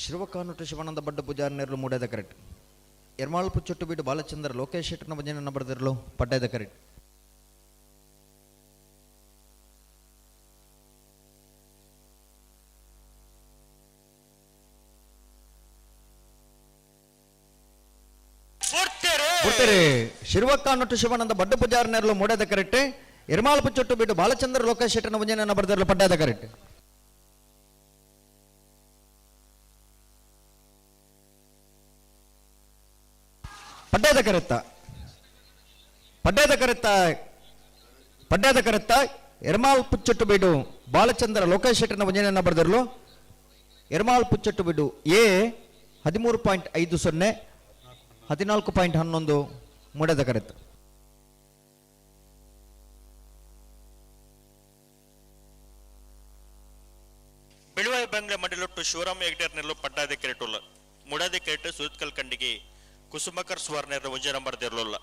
ಶಿವಕಾನುಟ ಶಿವಾನಂದ ಬಡ್ಡ ಪೂಜಾರಿ ನೆರಳು ಮೂಡೇದ ಕರೆಕ್ಟ್. ಎರ್ಮಾಳ್ಪು ಚೊಟ್ಟುಬೀಡು ಬಾಲಚಂದ್ರ ಲೋಕೇಶ್ ಶೆಟ್ಟರ್ನ ಭಜನೆ ಬರೆದಿರಲು ಪಡ್ಡೇದ ಕರೆಕ್ಟ್. ಶಿವಕಾನುಟ ಶಿವಾನಂದ ಬಡ್ಡ ಪೂಜಾರಿ ನೆರಳು ಮೂಡೇದ ಕರೆಕ್ಟ್. ಎರ್ಮಾಳ್ಪು ಚೊಟ್ಟುಬೀಡು ಬಾಲಚಂದ್ರ ಲೋಕೇಶ್ ಶೆಟ್ಟರ್ನ ಭಜನೆ ಬರೆದಿರಲು ಪಡ್ಡೇದ ಕರೆಕ್ಟ್. ಪಡ್ಡೇದ ಕರೆತ್ತ ಪಡ್ಡೇದ ಕರೆತ್ತ ಪಡ್ಡೇದ ಕರೆತ್ತ ಎರ್ಮಾಲ್ ಪುಚ್ಚಟ್ಟು ಬೀಡು ಬಾಲಚಂದ್ರ ಲೋಕೇಶ್ ಶೆಟ್ಟರ್ನ ಭಜನೆಯನ್ನು ಬರೆದಿರಲು ಎರ್ಮಾಲ್ ಪುಚ್ಚಟ್ಟು ಬೀಡು ಎ 13.50 14.11 ಮೂಡೇದ ಕರೆತ್ತ. ಬಿಳುವಾಯಿ ಬಂಗ್ಲೆ ಮಂಡಲೊಟ್ಟು ಶಿವರಾಮ ಹೆಗ್ಡೇರ್ ನೆಲ್ಲು ಪಡ್ಡಾದಿ ಕೆರೆಟುಲ್ಲ ಮುಡಾದಿ ಕೆರೆಟು ಸುರತ್ಕಲ್ ಕಂಡಿಗೆ ಕುಸುಮಕರ್ ಸ್ವರ್ಣರ ಒಂಜೆ ನಂಬರ್ ದಿರಲಿಲ್ಲ.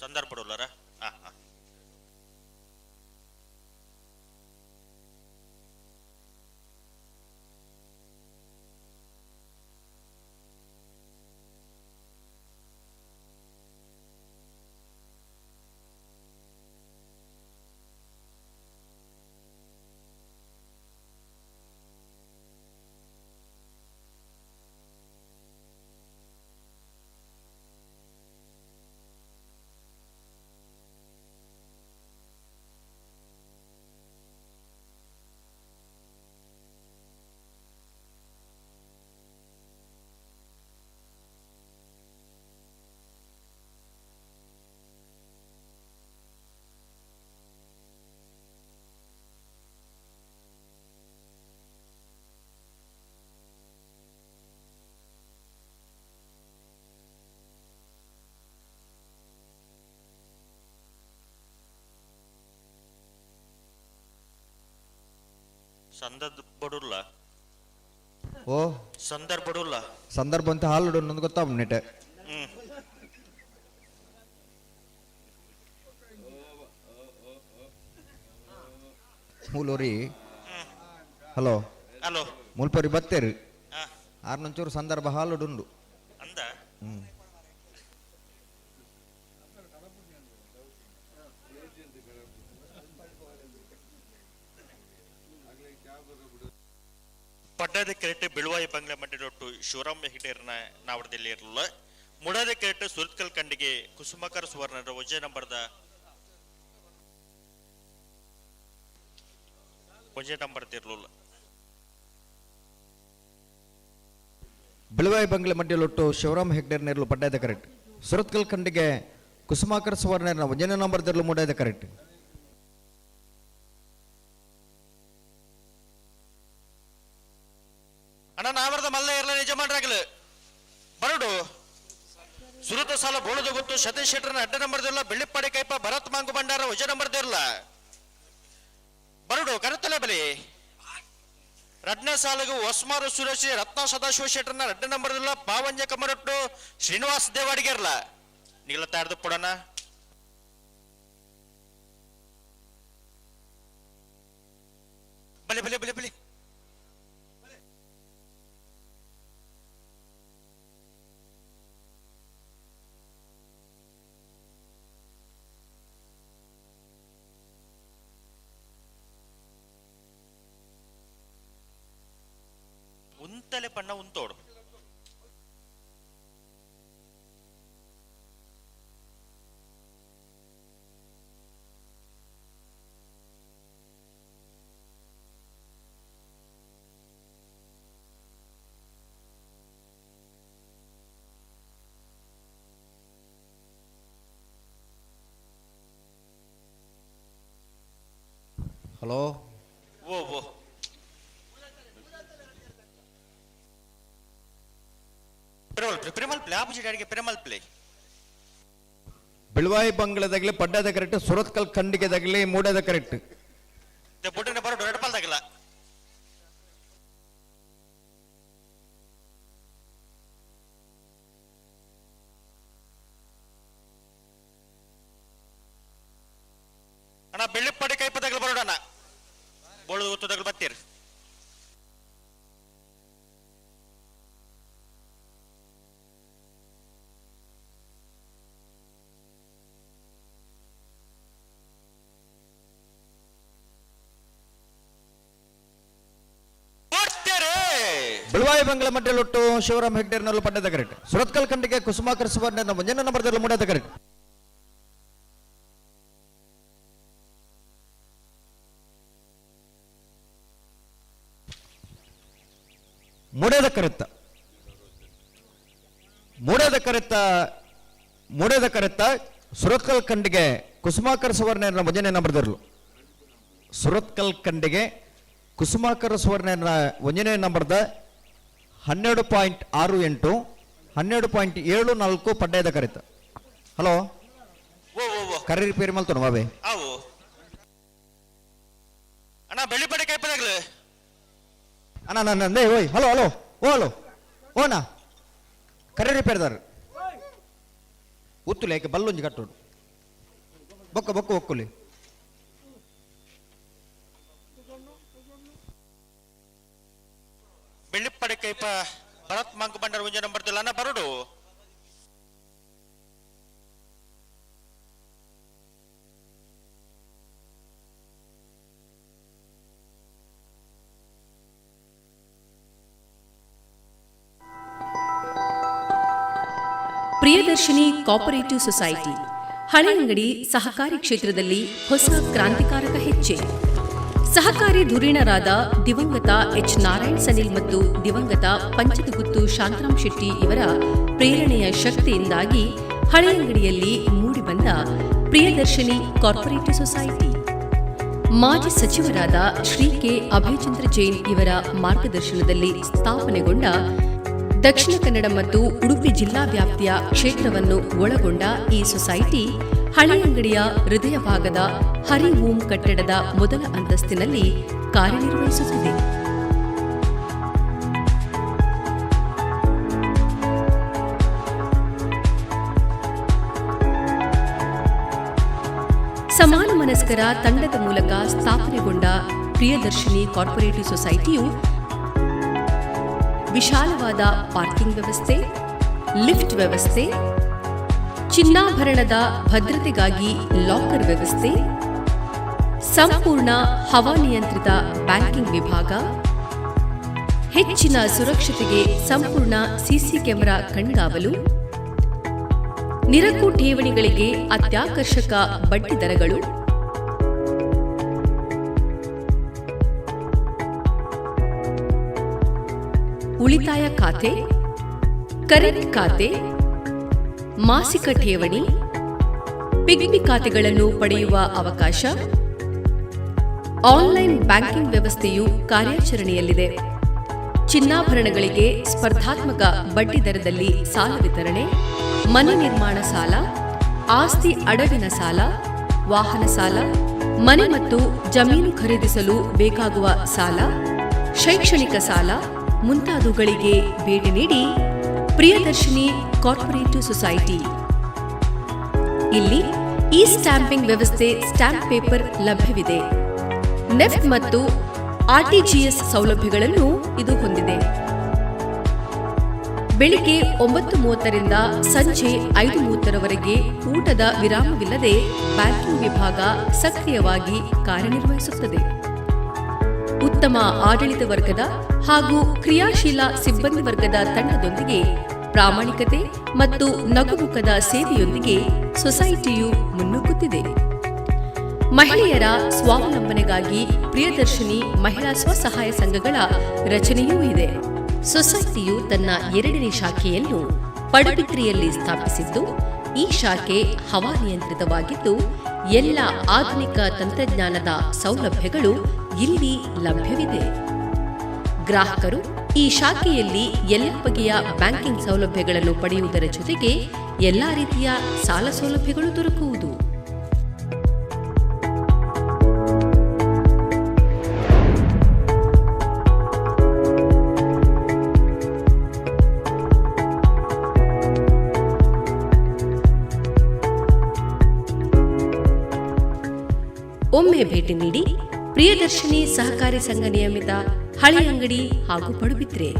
ಸಂದರ್ಭ ಹಾಂ ಹಾಂ ಸಂದರ್ಭಡುಲ್ಲ. ಓ ಸಂದರ್ಭಡುಲ್ಲ. ಸಂದರ್ಭ ಅಂತ ಹಾಲು ಅನ್ನೋದು ಗೊತ್ತಾ ನೆಟ್ಟೆ. ಮೂಲೋರಿ ಹಲೋ ಹಲೋ ಮುಲ್ಪರಿ ಬತ್ತೇರು ಆರ್ನೊಂಚೂರು ಸಂದರ್ಭ ಹಾಲುಡುಂಡು. ಅಂದ ಪಡ್ಡದ ಕೆರೆಟ್ ಬಿಳುವಾಯಿ ಬಂಗ್ಲೆ ಮಂಡಿರೊಟ್ಟು ಶಿವರಾಮ ಹೆಗ್ಡೇರ್ನ ನಾವಡದಲ್ಲಿ ಇರಲಿಲ್ಲ. ಮುಡಾದ ಕೆರೆಟ್ ಸುರತ್ಕಲ್ ಕಂಡಿಗೆ ಕುಸುಮಕರ ಸುವರ್ಣರ ಒಂಜೆ ನಂಬರ್ದ ಒಂಜೆ ನಂಬರ್ದ ಇರಲಿಲ್ಲ. ಬಿಳುವಾಯಿ ಬಂಗ್ಲೆ ಮಂಡಿಲೊಟ್ಟು ಶಿವರಾಮ ಹೆಗ್ಡೇರ್ ನೇರ್ಲು ಪಡ್ಡಾದ ಕರೆಕ್ಟ್. ಸುರತ್ಕಲ್ ಖಂಡಿಗೆ ಕುಸುಮಾಕರ್ ಸುವರ್ಣರ ಒಂಜನೇ ನಂಬರ್ ದಿರ್ಲು ಮುಡಾದ ಕರೆಕ್ಟ್. ಅಣ್ಣ ನಾವರದ ಮಲ್ಲ ಇರಲ ನಿಜ ಮಾಡ್ರಾಗಲು ಬರಡು ಸುರತ ಸಾಲ ಬೋಳದ ಗೊತ್ತು ಸತೀಶ್ ಶೆಟ್ಟರ್ನ ಅಡ್ಡ ನಂಬರ್ದಿಲ್ಲ. ಬೆಳ್ಳಿಪ್ಪಾಡಿ ಕೈಪ ಭರತ್ ಮಾಂಗು ಭಂಡಾರ ವಜ ನಂಬರ್ದಿರಲ್ಲ. ಬರಡು ಕರೆತಲೆ ಬಲಿ ರಡ್ನ ಸಾಲಗು ಹೊಸ್ಮಾರು ಸುರೇಶ್ ರತ್ನ ಸದಾಶಿವ ಶೆಟ್ಟರ್ನ ರಡ್ಡ ನಂಬರ್ದಿಲ್ಲ. ಪಾವಂಜ ಕಮರೊಟ್ಟು ಶ್ರೀನಿವಾಸ್ ದೇವಾಡಿಗೆರ್ಲ ನೀಲ ತಾರ್ದು ಪಡೋಣ. ಬಲಿ ಬಲಿ ಬಲಿ ಬಲಿ ಉಂತಲೆ ಪಣ್ಣ ಉಂತೋಡು. ಹಲೋ ಓ ಓ ಬಿಳುವಾಯಿ ಬಂಗ್ಲದಾಗಲಿ ಪಡ್ಡದ ಕರೆಕ್ಟ್, ಸುರತ್ಕಲ್ ಖಂಡಿಗೆದಾಗಲಿ ಮೂಡದ ಕರೆಕ್ಟ್. ಅಣ್ಣ ಬೆಳ್ಳಿಪ್ಪಾಡಿ ಕೈಪದಾಗಲು ಬರೋಣ ಬೋಳದು ಗೊತ್ತದಾಗಲು ಬತ್ತೀರಿ. ಬಿಳುವಾಯಿ ಬಂಗ್ಲೆ ಮಡ್ಡಲೊಟ್ಟು ಶಿವರಾಮ್ ಹೆಗ್ಡೇರ್ನಲ್ಲೂ ಪಡ್ಡದ ಕರೆಕ್ಟ್. ಸುರತ್ಕಲ್ ಖಂಡಿಗೆ ಕುಸುಮಾಕರ್ ಸುವರ್ಣ ಒಂಜನ ನಂಬರ್ದಲ್ಲಿ ಮೂಡದ ಕರೆಕ್ಟ್. ಮೂಡದ ಕರೆತ್ತ ಮೂಡದ ಕರೆತ್ತ ಮೂಡದ ಕರೆತ್ತ ಸುರತ್ಕಲ್ ಖಂಡಿಗೆ ಕುಸುಮಾಕರ್ ಸುವರ್ಣ ಒಂಜನೇ ನಂಬರ್ದಿರಲು. ಸುರತ್ಕಲ್ ಖಂಡಿಗೆ ಕುಸುಮಾಕರ್ ಸುವರ್ಣ ಒಂಜನೇ ನಂಬರ್ದ 12.68 12.74 ಪಡ್ಡಾಯದ ಕರೆತ. ಹಲೋ ಕರೆ ರಿಪೇರಿ ಮಲ್ತೋಣ ಬಾಬೆ. ಅಣ್ಣ ಬೆಳ್ಳಿಪಡೆ ಕೈಪದಾಗ್ಲು ಅಣ್ಣ ನನ್ನ ಓಯ್ ಹಲೋ ಹಲೋ ಓ ಹಲೋ ಓನಾ ಕರೆ ರಿಪೇರ್ದಾರ ಉತ್ತುಲೆ ಏಕೆ ಬಲ್ಲೊಂಜಿ ಕಟ್ಟೋಡು ಬೊಕ್ಕ ಬೊಕ್ಕ ಒಕ್ಕುಲಿ. ಬೆಳ್ಳಿಪ್ಪಡೆ ಕೈಪ ಭರತ್ ಮಂಗ್ ಬಂಡರ್ ಒಂಜೆ ನಂಬರ್ ಅಣ್ಣ ಬರೋಡು. ಪ್ರಿಯದರ್ಶಿನಿ ಕೋಆಪರೇಟಿವ್ ಸೊಸೈಟಿ ಹಳೆಯಂಗಡಿ ಸಹಕಾರಿ ಕ್ಷೇತ್ರದಲ್ಲಿ ಹೊಸ ಕ್ರಾಂತಿಕಾರಕ ಹೆಜ್ಜೆ. ಸಹಕಾರಿ ಧುರೀಣರಾದ ದಿವಂಗತ ಎಚ್ ನಾರಾಯಣ್ ಸನಿಲ್ ಮತ್ತು ದಿವಂಗತ ಪಂಚದಗುತ್ತು ಶಾಂತರಾಮ್ ಶೆಟ್ಟಿ ಇವರ ಪ್ರೇರಣೆಯ ಶಕ್ತಿಯಿಂದಾಗಿ ಹಳೆಯಂಗಡಿಯಲ್ಲಿ ಮೂಡಿಬಂದ ಪ್ರಿಯದರ್ಶಿನಿ ಕಾರ್ಪೊರೇಟಿವ್ ಸೊಸೈಟಿ ಮಾಜಿ ಸಚಿವರಾದ ಶ್ರೀ ಕೆ ಅಭಯಚಂದ್ರ ಜೈನ್ ಇವರ ಮಾರ್ಗದರ್ಶನದಲ್ಲಿ ಸ್ಥಾಪನೆಗೊಂಡ ದಕ್ಷಿಣ ಕನ್ನಡ ಮತ್ತು ಉಡುಪಿ ಜಿಲ್ಲಾ ವ್ಯಾಪ್ತಿಯ ಕ್ಷೇತ್ರವನ್ನು ಒಳಗೊಂಡ ಈ ಸೊಸೈಟಿ ಹಳೆಯಂಗಡಿಯ ಹೃದಯ ಭಾಗದ ಹರಿ ಓಂ ಕಟ್ಟಡದ ಮೊದಲ ಅಂತಸ್ತಿನಲ್ಲಿ ಕಾರ್ಯನಿರ್ವಹಿಸುತ್ತಿದೆ. ಸಮಾನ ಮನಸ್ಕರ ತಂಡದ ಮೂಲಕ ಸ್ಥಾಪನೆಗೊಂಡ ಪ್ರಿಯದರ್ಶಿನಿ ಕಾರ್ಪೊರೇಟಿವ್ ಸೊಸೈಟಿಯು ವಿಶಾಲವಾದ ಪಾರ್ಕಿಂಗ್ ವ್ಯವಸ್ಥೆ, ಲಿಫ್ಟ್ ವ್ಯವಸ್ಥೆ, ಚಿನ್ನಾಭರಣದ ಭದ್ರತೆಗಾಗಿ ಲಾಕರ್ ವ್ಯವಸ್ಥೆ, ಸಂಪೂರ್ಣ ಹವಾನಿಯಂತ್ರಿತ ಬ್ಯಾಂಕಿಂಗ್ ವಿಭಾಗ, ಹೆಚ್ಚಿನ ಸುರಕ್ಷತೆಗೆ ಸಂಪೂರ್ಣ ಸಿಸಿ ಕ್ಯಾಮೆರಾ ಕಣ್ಗಾವಲು, ನಿರಕು ಠೇವಣಿಗಳಿಗೆ ಅತ್ಯಾಕರ್ಷಕ ಬಡ್ಡಿ ದರಗಳು, ಉಳಿತಾಯ ಖಾತೆ, ಕರೆಂಟ್ ಖಾತೆ, ಮಾಸಿಕ ಠೇವಣಿ, ಪಿಗ್ಮಿ ಖಾತೆಗಳನ್ನು ಪಡೆಯುವ ಅವಕಾಶ, ಆನ್ಲೈನ್ ಬ್ಯಾಂಕಿಂಗ್ ವ್ಯವಸ್ಥೆಯು ಕಾರ್ಯಾಚರಣೆಯಲ್ಲಿದೆ. ಚಿನ್ನಾಭರಣಗಳಿಗೆ ಸ್ಪರ್ಧಾತ್ಮಕ ಬಡ್ಡಿ ದರದಲ್ಲಿ ಸಾಲ ವಿತರಣೆ, ಮನೆ ನಿರ್ಮಾಣ ಸಾಲ, ಆಸ್ತಿ ಅಡವಿನ ಸಾಲ, ವಾಹನ ಸಾಲ, ಮನೆ ಮತ್ತು ಜಮೀನು ಖರೀದಿಸಲು ಬೇಕಾಗುವ ಸಾಲ, ಶೈಕ್ಷಣಿಕ ಸಾಲ ಮುಂತಾದವುಗಳಿಗೆ ಭೇಟಿ ನೀಡಿ ಪ್ರಿಯದರ್ಶಿನಿ ಕಾರ್ಪೊರೇಟಿವ್ ಸೊಸೈಟಿ. ಇಲ್ಲಿ ಇ ಸ್ಟ್ಯಾಂಪಿಂಗ್ ವ್ಯವಸ್ಥೆ, ಸ್ಟ್ಯಾಂಪ್ ಪೇಪರ್ ಲಭ್ಯವಿದೆ. ನೆಫ್ಟ್ ಮತ್ತು ಆರ್ಟಿಜಿಎಸ್ ಸೌಲಭ್ಯಗಳನ್ನು ಇದು ಹೊಂದಿದೆ. ಬೆಳಿಗ್ಗೆ 9:30ರಿಂದ ಸಂಜೆ 5:30ರವರೆಗೆ ಊಟದ ವಿರಾಮವಿಲ್ಲದೆ ಬ್ಯಾಂಕಿಂಗ್ ವಿಭಾಗ ಸಕ್ರಿಯವಾಗಿ ಕಾರ್ಯನಿರ್ವಹಿಸುತ್ತದೆ. ಉತ್ತಮ ಆಡಳಿತ ವರ್ಗದ ಹಾಗೂ ಕ್ರಿಯಾಶೀಲ ಸಿಬ್ಬಂದಿ ವರ್ಗದ ತಂಡದೊಂದಿಗೆ ಪ್ರಾಮಾಣಿಕತೆ ಮತ್ತು ನಗುಮುಖದ ಸೇವೆಯೊಂದಿಗೆ ಸೊಸೈಟಿಯು ಮುನ್ನುಗ್ಗುತ್ತಿದೆ. ಮಹಿಳೆಯರ ಸ್ವಾವಲಂಬನೆಗಾಗಿ ಪ್ರಿಯದರ್ಶಿನಿ ಮಹಿಳಾ ಸ್ವಸಹಾಯ ಸಂಘಗಳ ರಚನೆಯೂ ಇದೆ. ಸೊಸೈಟಿಯು ತನ್ನ 2ನೇ ಶಾಖೆಯನ್ನು ಪಡುಬಿದ್ರಿಯಲ್ಲಿ ಸ್ಥಾಪಿಸಿದ್ದು, ಈ ಶಾಖೆ ಹವಾನಿಯಂತ್ರಿತವಾಗಿದ್ದು ಎಲ್ಲ ಆಧುನಿಕ ತಂತ್ರಜ್ಞಾನದ ಸೌಲಭ್ಯಗಳು ಇಲ್ಲಿ ಲಭ್ಯವಿದೆ. ಗ್ರಾಹಕರು ಈ ಶಾಖೆಯಲ್ಲಿ ಎಲ್ಲ ಬಗೆಯ ಬ್ಯಾಂಕಿಂಗ್ ಸೌಲಭ್ಯಗಳನ್ನು ಪಡೆಯುವುದರ ಜೊತೆಗೆ ಎಲ್ಲ ರೀತಿಯ ಸಾಲ ಸೌಲಭ್ಯಗಳು ದೊರಕುವುದು. ಒಮ್ಮೆ ಭೇಟಿ ನೀಡಿ ಪ್ರಿಯದರ್ಶಿನಿ ಸಹಕಾರಿ ಸಂಘ ನಿಯಮಿತ ಹಳೆಯಂಗಡಿ ಹಾಗೂ Padubidri.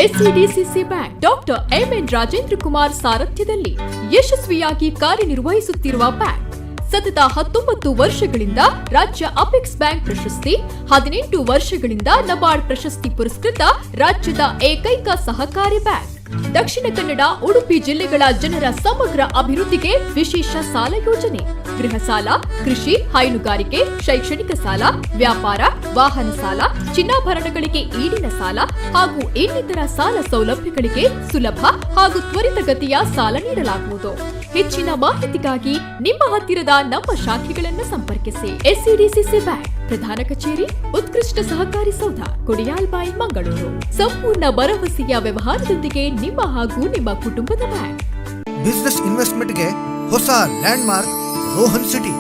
SEDCC bank doctor MN Rajendra Kumar ಸಾರಥ್ಯದಲ್ಲಿ ಯಶಸ್ವಿಯಾಗಿ ಕಾರ್ಯನಿರ್ವಹಿಸುತ್ತಿರುವ ಬ್ಯಾಂಕ್ ಸತತ 19 ವರ್ಷಗಳಿಂದ ರಾಜ್ಯ ಅಪೆಕ್ಸ್ ಬ್ಯಾಂಕ್ ಪ್ರಶಸ್ತಿ, 18 ವರ್ಷಗಳಿಂದ ನಬಾರ್ಡ್ ಪ್ರಶಸ್ತಿ ಪುರಸ್ಕೃತ ರಾಜ್ಯದ ಏಕೈಕ ಸಹಕಾರಿ ಬ್ಯಾಂಕ್. ದಕ್ಷಿಣ ಕನ್ನಡ, ಉಡುಪಿ ಜಿಲ್ಲೆಗಳ ಜನರ ಸಮಗ್ರ ಅಭಿವೃದ್ಧಿಗೆ ವಿಶೇಷ ಸಾಲ ಯೋಜನೆ, ಗೃಹ ಸಾಲ, ಕೃಷಿ, ಹೈನುಗಾರಿಕೆ, ಶೈಕ್ಷಣಿಕ ಸಾಲ, ವ್ಯಾಪಾರ, ವಾಹನ ಸಾಲ, ಚಿನ್ನಾಭರಣಗಳಿಗೆ ಈಡಿನ ಸಾಲ ಹಾಗೂ ಇನ್ನಿತರ ಸಾಲ ಸೌಲಭ್ಯಗಳಿಗೆ ಸುಲಭ ಹಾಗೂ ತ್ವರಿತಗತಿಯ ಸಾಲ ನೀಡಲಾಗುವುದು. ಹೆಚ್ಚಿನ ಮಾಹಿತಿಗಾಗಿ ನಿಮ್ಮ ಹತ್ತಿರದ ನಮ್ಮ ಶಾಖೆಗಳನ್ನು ಸಂಪರ್ಕಿಸಿ. ಎಸ್ಸಿಡಿಸಿಸಿ ಬ್ಯಾಂಕ್, ಪ್ರಧಾನ ಕಚೇರಿ, ಉತ್ಕೃಷ್ಟ ಸಹಕಾರಿ ಸೌಧ, ಕೊಡಿಯಾಲ್ಬೈಲ್, ಮಂಗಳೂರು. ಸಂಪೂರ್ಣ ಭರವಸೆಯ ವ್ಯವಹಾರದೊಂದಿಗೆ ನಿಮ್ಮ ಹಾಗೂ ನಿಮ್ಮ ಕುಟುಂಬದ ಬ್ಯಾಂಕ್. ಬಿಸ್ನೆಸ್ ಇನ್ವೆಸ್ಟ್ಮೆಂಟ್ಗೆ ಹೊಸ land mark Rohan city.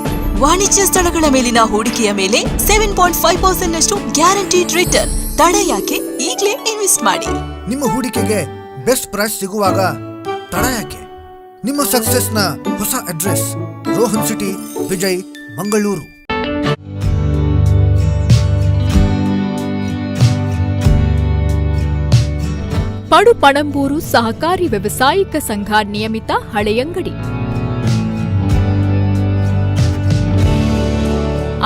ವಾಣಿಜ್ಯ ಸ್ಥಳಗಳ ಮೇಲಿನ ಹೂಡಿಕೆಯ ಮೇಲೆ 7.5% ನಷ್ಟು ಗ್ಯಾರಂಟಿಡ್ ರಿಟರ್ನ್. ತಡ ಯಾಕೆ? ಈಗಲೇ ಇನ್ವೆಸ್ಟ್ ಮಾಡಿ. ನಿಮ್ಮ ಹೂಡಿಕೆಗೆ ಬೆಸ್ಟ್ ಪ್ರೈಸ್ ಸಿಗುವಾಗ ತಡ ಯಾಕೆ? ನಿಮ್ಮ ಸಕ್ಸಸ್ನ ಹೊಸ ಅಡ್ರೆಸ್ ರೋಹನ್ ಸಿಟಿ, ವಿಜಯ್, ಮಂಗಳೂರು. ಪಡುಪಣಂಬೂರು ಸಹಕಾರಿ ವ್ಯವಸಾಯಿಕ ಸಂಘ ನಿಯಮಿತ, ಹಳೆಯಂಗಡಿ.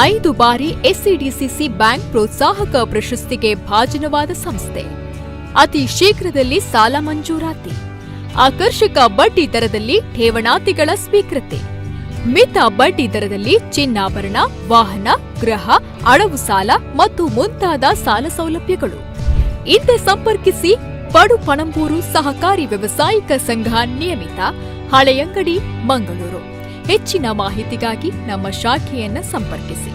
5 ಬಾರಿ ಎಸ್ಸಿಡಿಸಿಸಿ ಬ್ಯಾಂಕ್ ಪ್ರೋತ್ಸಾಹಕ ಪ್ರಶಸ್ತಿಗೆ ಭಾಜನವಾದ ಸಂಸ್ಥೆ. ಅತಿ ಶೀಘ್ರದಲ್ಲಿ ಸಾಲ ಮಂಜೂರಾತಿ, ಆಕರ್ಷಕ ಬಡ್ಡಿ ದರದಲ್ಲಿ ಠೇವಣಾತಿಗಳ ಸ್ವೀಕೃತಿ, ಮಿತ ಬಡ್ಡಿ ದರದಲ್ಲಿ ಚಿನ್ನಾಭರಣ, ವಾಹನ, ಗೃಹ, ಅಡವು ಸಾಲ ಮತ್ತು ಮುಂತಾದ ಸಾಲ ಸೌಲಭ್ಯಗಳು. ಇಂದೇ ಸಂಪರ್ಕಿಸಿ ಪಡುಪಣಂಬೂರು ಸಹಕಾರಿ ವ್ಯವಸಾಯಿಕ ಸಂಘ ನಿಯಮಿತ, ಹಳೆಯಂಗಡಿ, ಮಂಗಳೂರು. ಹೆಚ್ಚಿನ ಮಾಹಿತಿಗಾಗಿ ನಮ್ಮ ಶಾಖೆಯನ್ನು ಸಂಪರ್ಕಿಸಿ.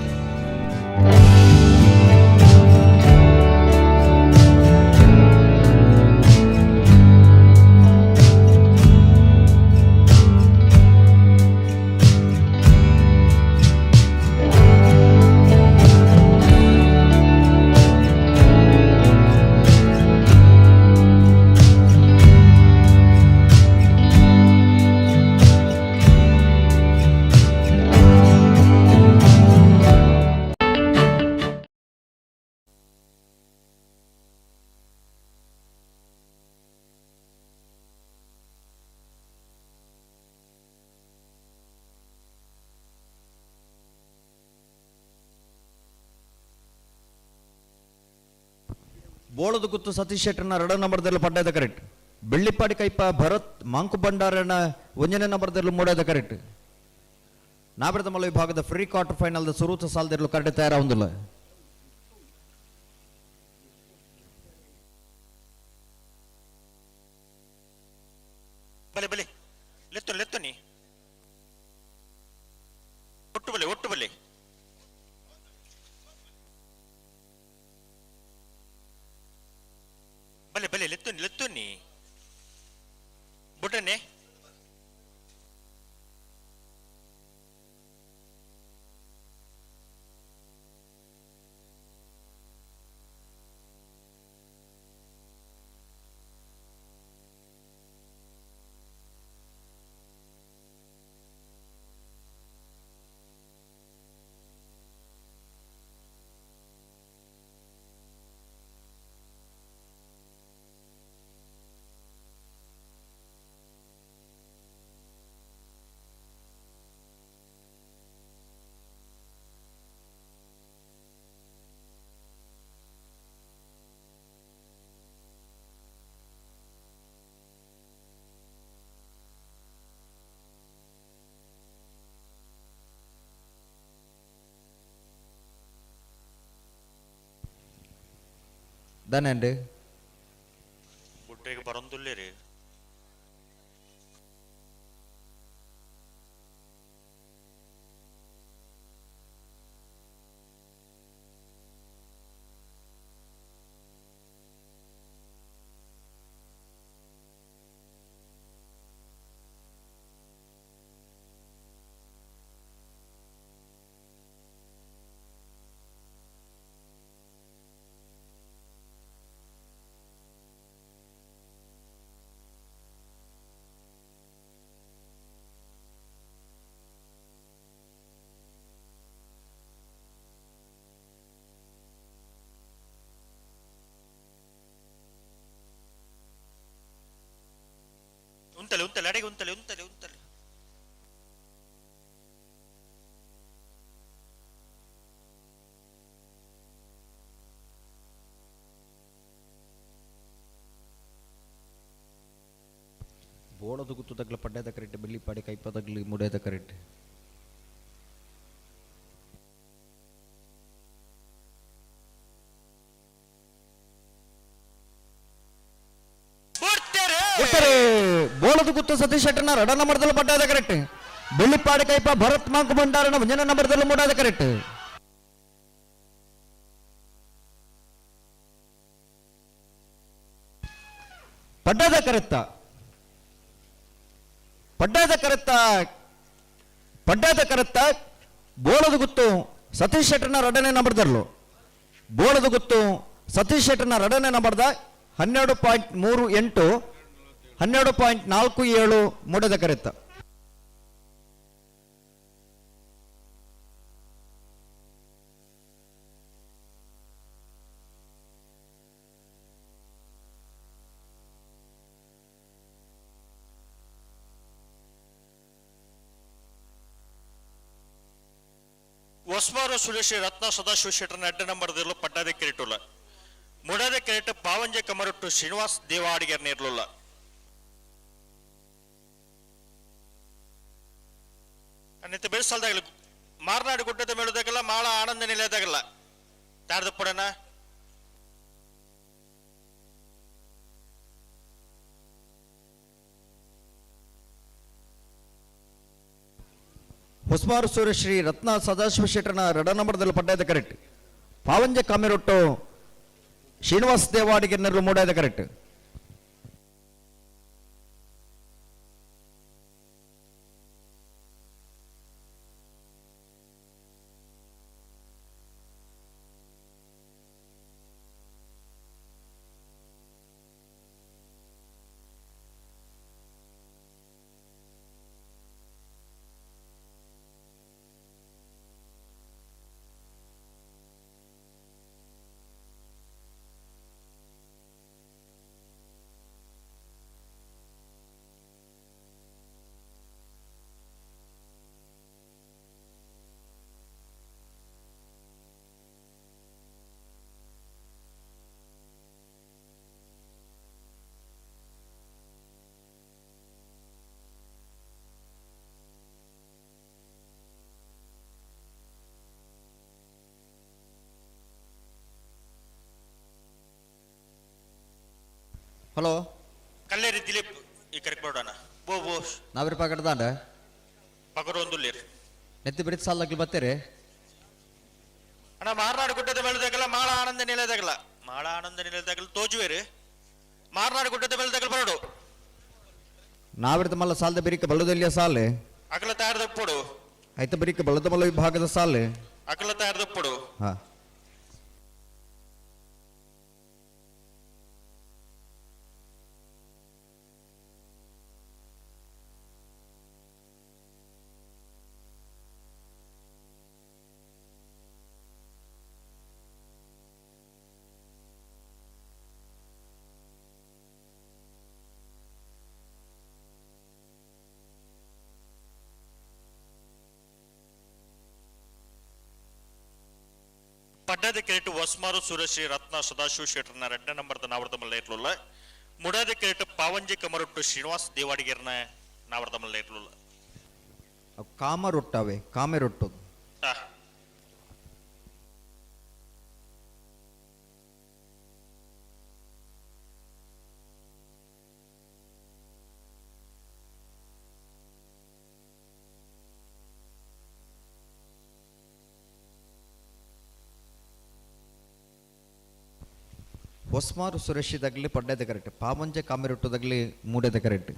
ಬೋಳದ ಗುತ್ತು ಸತೀಶ್ ಶೆಟ್ಟರ್ನ ಎರಡನೇ ನಂಬರ್ದಲ್ಲಿ ಪಡ್ಡದ ಕರೆಕ್ಟ್. ಬೆಳ್ಳಿಪ್ಪಾಡಿ ಕೈಪ ಭರತ್ ಮಾಂಕು ಭಂಡಾರನ ಒಂದನೇ ನಂಬರ್ದಲ್ಲಿ ಮೂಡೋದ ಕರೆಕ್ಟ್. ನಾಬಿರದಮಲ್ಲ ವಿಭಾಗದ free quarter final ಸುರೂತ ಸಾಲದಿರಲು ಕರೆಕ್ಟ್ ತಯಾರಾಗುವುದಿಲ್ಲ. ಬಲೆ ಬಲೆ ಲೆತ್ತು ಲೆತ್ತು ನೀ ಒಟ್ಟು ಬಲೆ ಒಟ್ಟು ಬಲೆ. ಬಲೆ ಬಲೆ ಲೆತ್ತು ಲೆತ್ತು ನೀ ಬುಡ್ರನೆ. ದಾನೇಂಡು ಬುಡ್ಡೆಗೆ ಬರೊಂದುಲ್ಲೇರಿ. ಉಂತಲೆ ಉಂತಲೆ ಅಡೆಗೆ ಉಂತಲೆ ಉಂತಲೆ ಉಂತಲೆ. ಬೋಳದ ಗುತ್ತು ತಗ್ಲ ಪಡ್ಡದ ಕರೆಕ್ಟ್. ಬೆಳ್ಳಿಪಾಡಿ ಕೈಪ ತಗ್ಲಿ ಮುಡೇದ ಕರೆಕ್ಟ್. ಬೋಳದ ಗುತ್ತು ಸತೀಶ್ ಶೆಟ್ಟರ್ನ ಎರಡನೇ ನಂಬರ್ದಲ್ಲಿ ಪಡ್ಡದ ಕರೆಕ್ಟ್. ಬೆಳ್ಳಿಪಾಡಿ ಕೈಪ ಭರತ್ ಮಾಂಕು ಭಂಡಾರನ ಒಂದನೇ ನಂಬರ್ದಲ್ಲಿ ಮೂಡಾದ ಕರೆಕ್ಟ್. ಪಡ್ಡದ ಕರೆತ್ತ ಪಡ್ಡದ ಕರೆತ್ತ ಪಡ್ಡದ ಕರೆತ್ತ ಬೋಳದ ಗುತ್ತು ಸತೀಶ್ ಶೆಟ್ಟರ್ನ ಎರಡನೇ ನಂಬರ್ದರ್ಲು. ಬೋಳದ ಗುತ್ತು ಸತೀಶ್ ಶೆಟ್ಟರ್ನ ಎರಡನೇ ನಂಬರ್ದ 12.38 12.47 ಮೂಡದ ಕರೆತ್ತ. ಹೊಸ್ಮಾರು ಸುರೇಶ್ ರತ್ನ ಸದಾಶಿವ ಶೆಟ್ಟರ್ನ ಅಡ್ಡ ನಂಬರ್ದಿರಲು ಪಡ್ಡಾದ ಕೆರೆಟುಲ್ಲ. ಮುಡಾದ ಕೆರೆಟ್ ಪಾವಂಜೆ ಕಮರೊಟ್ಟು ಶ್ರೀನಿವಾಸ್ ದೇವಾಡಿಗರ್ ನೇರ್ಲುಲ್ಲ. ನಿತ್ಯ ಬೆಳೆಸಲ್ದಾಗಲಿ ಮಾರ್ನಾಡು ಗುಡ್ಡದ ಮೇಳುದಾಗಲ್ಲ ಮಾಳ ಆನಂದ ನಿಲಯದಾಗಲ್ಲ ತಾರ್ದ ಪಡನ. ಹೊಸ್ಮಾರು ಸೂರ್ಯಶ್ರೀ ರತ್ನ ಸದಾಶಿವ ಶೆಟ್ಟರ್ನ ಎರಡ ನಂಬರ್ದಲ್ಲಿ ಪಡ್ಡಾದ ಕರೆಕ್ಟ್. ಪಾವಂಜೆ ಕಾಮಿರೊಟ್ಟು ಶ್ರೀನಿವಾಸ್ ದೇವಾಡಿಗೆರ್ನರ್ಲು ಮೂಡಾದ ಕರೆಕ್ಟ್. ಹಲೋ ಕಲ್ಲೇರಿ ದಿಲೀಪ್ ಈ ಕರೆಕ್ ಬೋಡೋಣ ಬೋ ಬೋ ನಾವಿರ ಪಾಕಡ್ದಾಂಡ ಪಗರೊಂದುಲ್ಲೇರು ನೆತ್ತಿ ಬಿರಿತ್ ಸಾಲಾಗ್ಲಿ ಬತ್ತೀರಿ. ಅಣ್ಣ ಮಾರ್ನಾಡು ಗುಡ್ಡದ ಮೇಳದಾಗಲ್ಲ ಮಾಳ ಆನಂದ ನಿಲಯದಾಗಲ್ಲ ಮಾಳ ಆನಂದ ನಿಲಯದಾಗಲ್ಲ ತೋಜುವೇರಿ ಮಾರ್ನಾಡು ಗುಡ್ಡದ ಮೇಳದಾಗಲ್ಲ ಬರೋಡು. ನಾವಿರ್ದ ಮಲ್ಲ ಸಾಲದ ಬಿರಿಕ ಬಲ್ಲದಲ್ಲಿಯ ಸಾಲೆ ಅಗಲ ತಯಾರದಪ್ಪಡು ಐತ ಬಿರಿಕ ಬಲ್ಲದ ಮಲ್ಲ ವಿಭಾಗದ ಸಾಲೆ ಅಗಲ ತಯಾರದಪ್ಪಡು. ಹಾ ಪಡ್ಡದ ಕೆರೆಟು ಹೊಸ್ಮಾರು ಸುರೇಶ್ ರತ್ನ ಸದಾಶಿವ ಶೆಟ್ಟರ್ನ ಎರಡನೇ ನಂಬರ್ದ ನಾವರ್ದ ಮಲ್ಲ ಇರ್ಲಿಲ್ಲ. ಮುಡಾದ ಕೆರೆಟು ಪಾವಂಜೆ ಕಮರೊಟ್ಟು ಶ್ರೀನಿವಾಸ್ ದೇವಾಡಿಗರ್ನ ನಾವರ್ದ ಮಲ್ಲ ಇರ್ಲಿಲ್ಲ. ಕಾಮ ರೊಟ್ಟವೆ ಕಾಮೆ ರೊಟ್ಟು. Hosmaru ಸುರೇಶಿದಾಗಲಿ ಪಡ್ಡದ correct, Pavanje ಕಾಮೆರೊಟ್ಟದಾಗಲಿ ಮೂಡದ correct.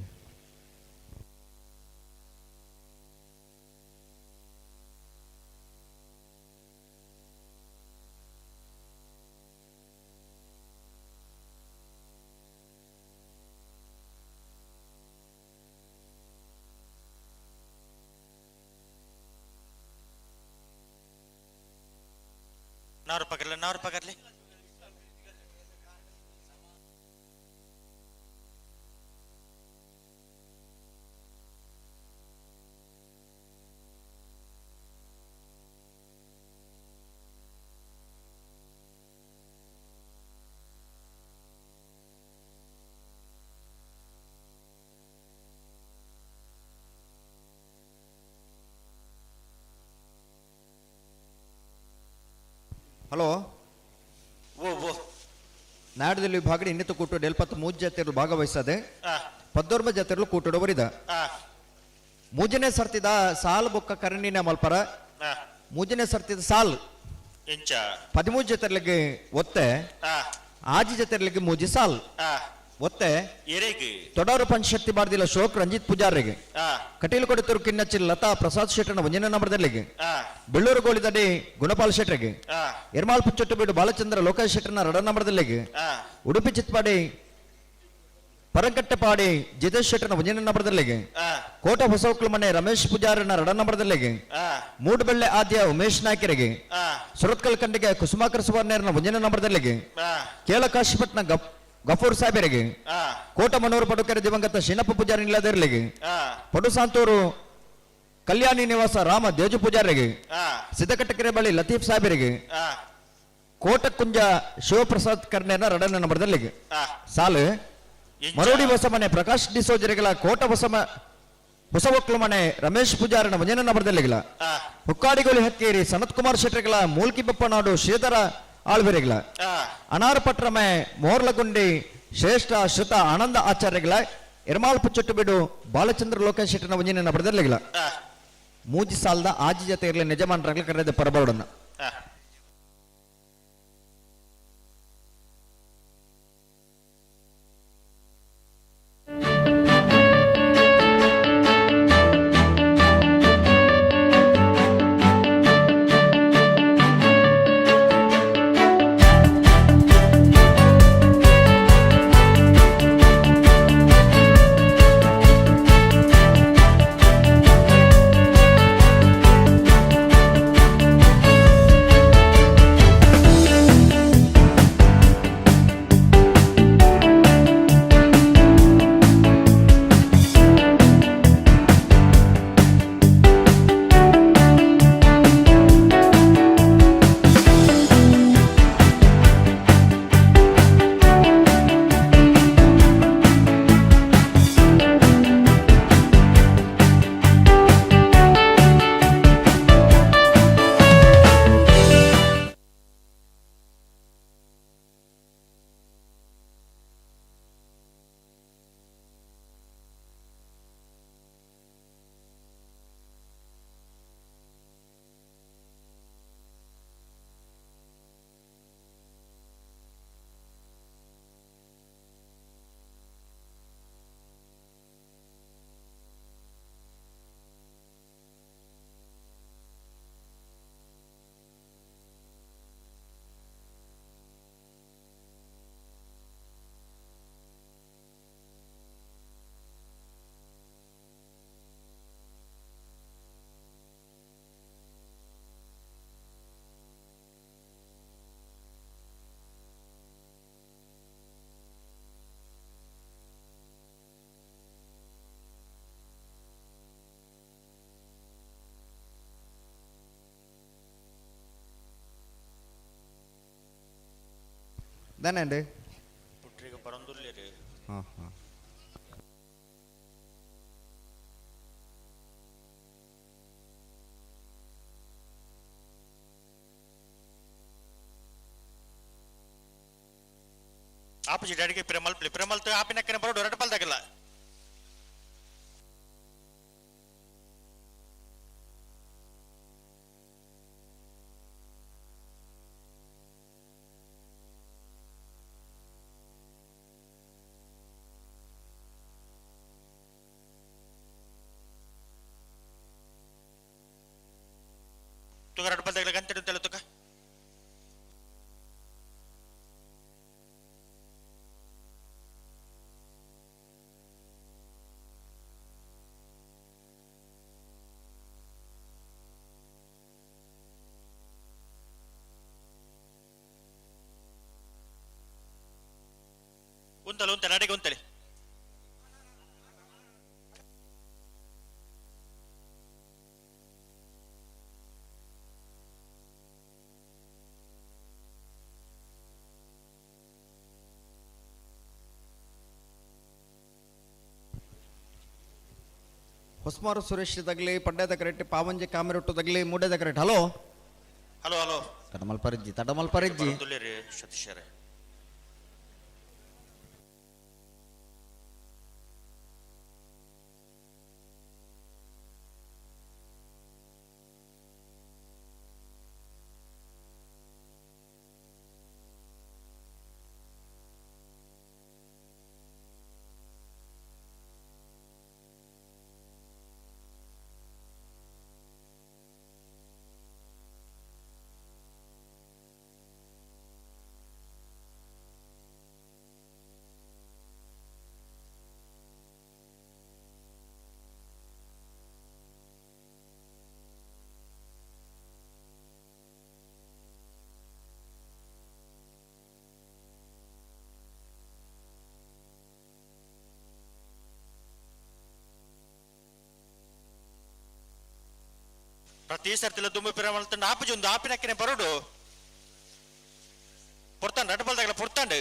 ನಾರು ಪಕಡ್ಲಿ ನಾರು ಪಕಡ್ಲಿ. ಹಲೋ ಓ ಓ ನಾಡದಲ್ಲಿ ವಿಭಾಗದ ಇನ್ನಿತ ಕೂಟೋಡು ಎಲ್ಪತ್ತು ಮೂಜ್ ಜಾತಿಯರು ಭಾಗವಹಿಸದೆ ಪದ್ದೊರ್ಮ ಜಾತಿಯರು ಕೂಟೋಡು ಬರಿದ ಮೂಜನೇ ಸರ್ತಿದ ಸಾಲ್ ಬೊಕ್ಕ ಕರಣಿನ ಮಲ್ಪರ ಮೂಜನೇ ಸರ್ತಿದ ಸಾಲ್ ಎಂಚ 13 ಜೊತೆರ್ಲಿಗೆ ಒತ್ತೆ ಆಜಿ ಜೊತೆರ್ಲಿಗೆ ಮೂಜಿ ಸಾಲ್ ಒತ್ತೆ ಎರೆಗ್ ತೊಡಾರು ಪಂಚಶಕ್ತಿ ಬಾರ್ದಿಲ ಶೋಕ್ ರಂಜಿತ್ ಪೂಜಾರಿಗೆ ಕಟೀಲು ಕೊಡಿತೂರು ಕಿನ್ನಚ್ಚಿಲ್ ಲತಾ ಪ್ರಸಾದ್ ಶೆಟ್ಟರ್ನ ಒಂಜನೇ ನಂಬರ್ದಲ್ಲಿಗೆ ಬೆಳ್ಳೂರು ಗೋಳಿದಡಿ ಗುಣಪಾಲ್ ಶೆಟ್ಟರ್ಗೆ ಎರ್ಮಾಲ್ ಪುಚ್ಚೊಟ್ಟು ಬೀಡು ಬಾಲಚಂದ್ರ ಲೋಕೇಶ್ ಶೆಟ್ಟರ್ನ ರಡ ನಂಬರ್ದಲ್ಲಿಗೆ ಉಡುಪಿ ಚಿತ್ಪಾಡಿ ಪರಂಕಟ್ಟೆಪಾಡಿ ಜಿತೇಶ್ ಶೆಟ್ಟರ್ನ ಒಂಜನೇ ನಂಬರ್ದಲ್ಲಿಗೆ ಕೋಟ ಹೊಸೋಕ್ಲು ಮನೆ ರಮೇಶ್ ಪೂಜಾರನ ರಡ ನಂಬರ್ದಲ್ಲಿಗೆ ಮೂಡುಬೆಳ್ಳೆ ಆದ್ಯ ಉಮೇಶ್ ನಾಯ್ಕರಿಗೆ ಸುರತ್ಕಲ್ ಖಂಡಿಗೆ ಕುಸುಮಾಕರ್ ಸುವರ್ಣರನ ಒಂಜನೇ ನಂಬರ್ದಲ್ಲಿಗೆ ಕೇಳಕಾಶಿಪಟ್ನ ಗಫೂರ್ ಸಾಹೇಬರಿಗೆ ಕೋಟ ಮನೋರು ಪಡುಕೆರೆ ದಿವಂಗತ ಶೀನಪ್ಪ ಪೂಜಾರಿ ನಿಲ್ಲದಿರಲಿಗೆ ಪಡುಸಾಂತೂರು ಕಲ್ಯಾಣಿ ನಿವಾಸ ರಾಮ ದೇಜು ಪೂಜಾರಿಗೆ ಸಿದ್ದಕಟ್ಟಕೆರೆ ಬಳಿ ಲತೀಫ್ ಸಾಹೇಬರಿಗೆ ಕೋಟಕುಂಜ ಶಿವಪ್ರಸಾದ್ ಕರ್ನೇನ ರಡನ ನಂಬರ್ದಲ್ಲಿಗೆ ಸಾಲು ಮರೋಡಿ ಹೊಸಮನೆ ಪ್ರಕಾಶ್ ಡಿಸೋಜರಿಗಳ ಕೋಟ ಹೊಸಮ ಹೊಸವಕ್ಲು ಮನೆ ರಮೇಶ್ ಪೂಜಾರನ ಒಂಜನ ನಂಬರ್ದಲ್ಲಿಗಿಲ್ಲ ಹುಕ್ಕಾಡಿಗೋಲಿ ಹಕ್ಕೇರಿ ಸನತ್ ಕುಮಾರ್ ಶೆಟ್ಟರ್ಗಳ ಮೂಲ್ಕಿ ಬಪ್ಪನಾಡು ಶ್ರೀಧರ ಆಳ್ವೆರಿಗಳ ಅನಾರ್ಪಟ್ರಮೆ ಮೋರ್ಲಗುಂಡಿ ಶ್ರೇಷ್ಠ ಶ್ರುತ ಆನಂದ ಆಚಾರ್ಯಗಳ ಎರ್ಮಾಲ್ ಪುಚ್ಚೊಟ್ಟು ಬಿಡು ಬಾಲಚಂದ್ರ ಲೋಕೇಶ್ ಶೆಟ್ಟರ್ನ ಒಂಜಿನ ನಂಬರ್ದಲ್ಲಿಗಿಲ್ಲ ಮೂಜಿ ಸಾಲದ ಆಜಿ ಜೊತೆ ಇರಲಿ ನಿಜಮಾನ್ರಾಗ್ಲ ಕರೆದ ಪರಬೋಡನ್ನ. ದಾನೇಂడి ಪುಟ್ರಿಗೆ ಬರಂದುಲ್ಲೇರಿ. ಹಾಂ ಹಾಂ. ಆಪುಜಿ ಡ್ಯಾಡಿಗೆ ಪ್ರೇಮಲ್ ಪ್ಲಿ ಪ್ರೇಮಲ್ ಆಪಿನಕ್ಕನೆ ಬರೋಡು ಎರಡು ಪಲ್ದಾಗಿಲ್ಲ. ತುಗ ಎರಡು ಪಲ್ದಾಗಿಲ್ಲ ಗಂಟೆ ಅಂತೇಳಿ ತುಗ. ಉಂತಲು ಉಂತಲೆ ಅಡಿಗೆ ಉಂತಲೆ. ಹೊಸ್ಮಾರು ಸುರೇಶ್ ತಗಲಿ ಪಡ್ಡೆದ ಕರೆಕ್ಟ್ ಪಾವಂಜೆ ಕಾಮರೊಟ್ಟು ತಗಲಿ ಮೂಡೆದ ಕರೆಕ್ಟ್. ಹಲೋ ಹಲೋ ಹಲೋ ತಡಮಲ್ ಪರಿಜ್ಜಿ ತಡಮಲ್ ಪರಿಜ್ಜಿ. ಬರಂದುಲ್ಲೇರಿ ಸತೀಶರೇ. ಪ್ರತಿ ಸರ್ತಿಲ ದುಂಬು ಪಿರ ಮಲ್ತಂಡು ಆಪುಜಿ ಒಂದು ಆಪಿನಕ್ಕನೆ ಬರೋಡು ಪೊರ್ತಾಂಡು ಅಡ್ಬಲ್ದಾಗಲ ಪೊರ್ತಾಂಡು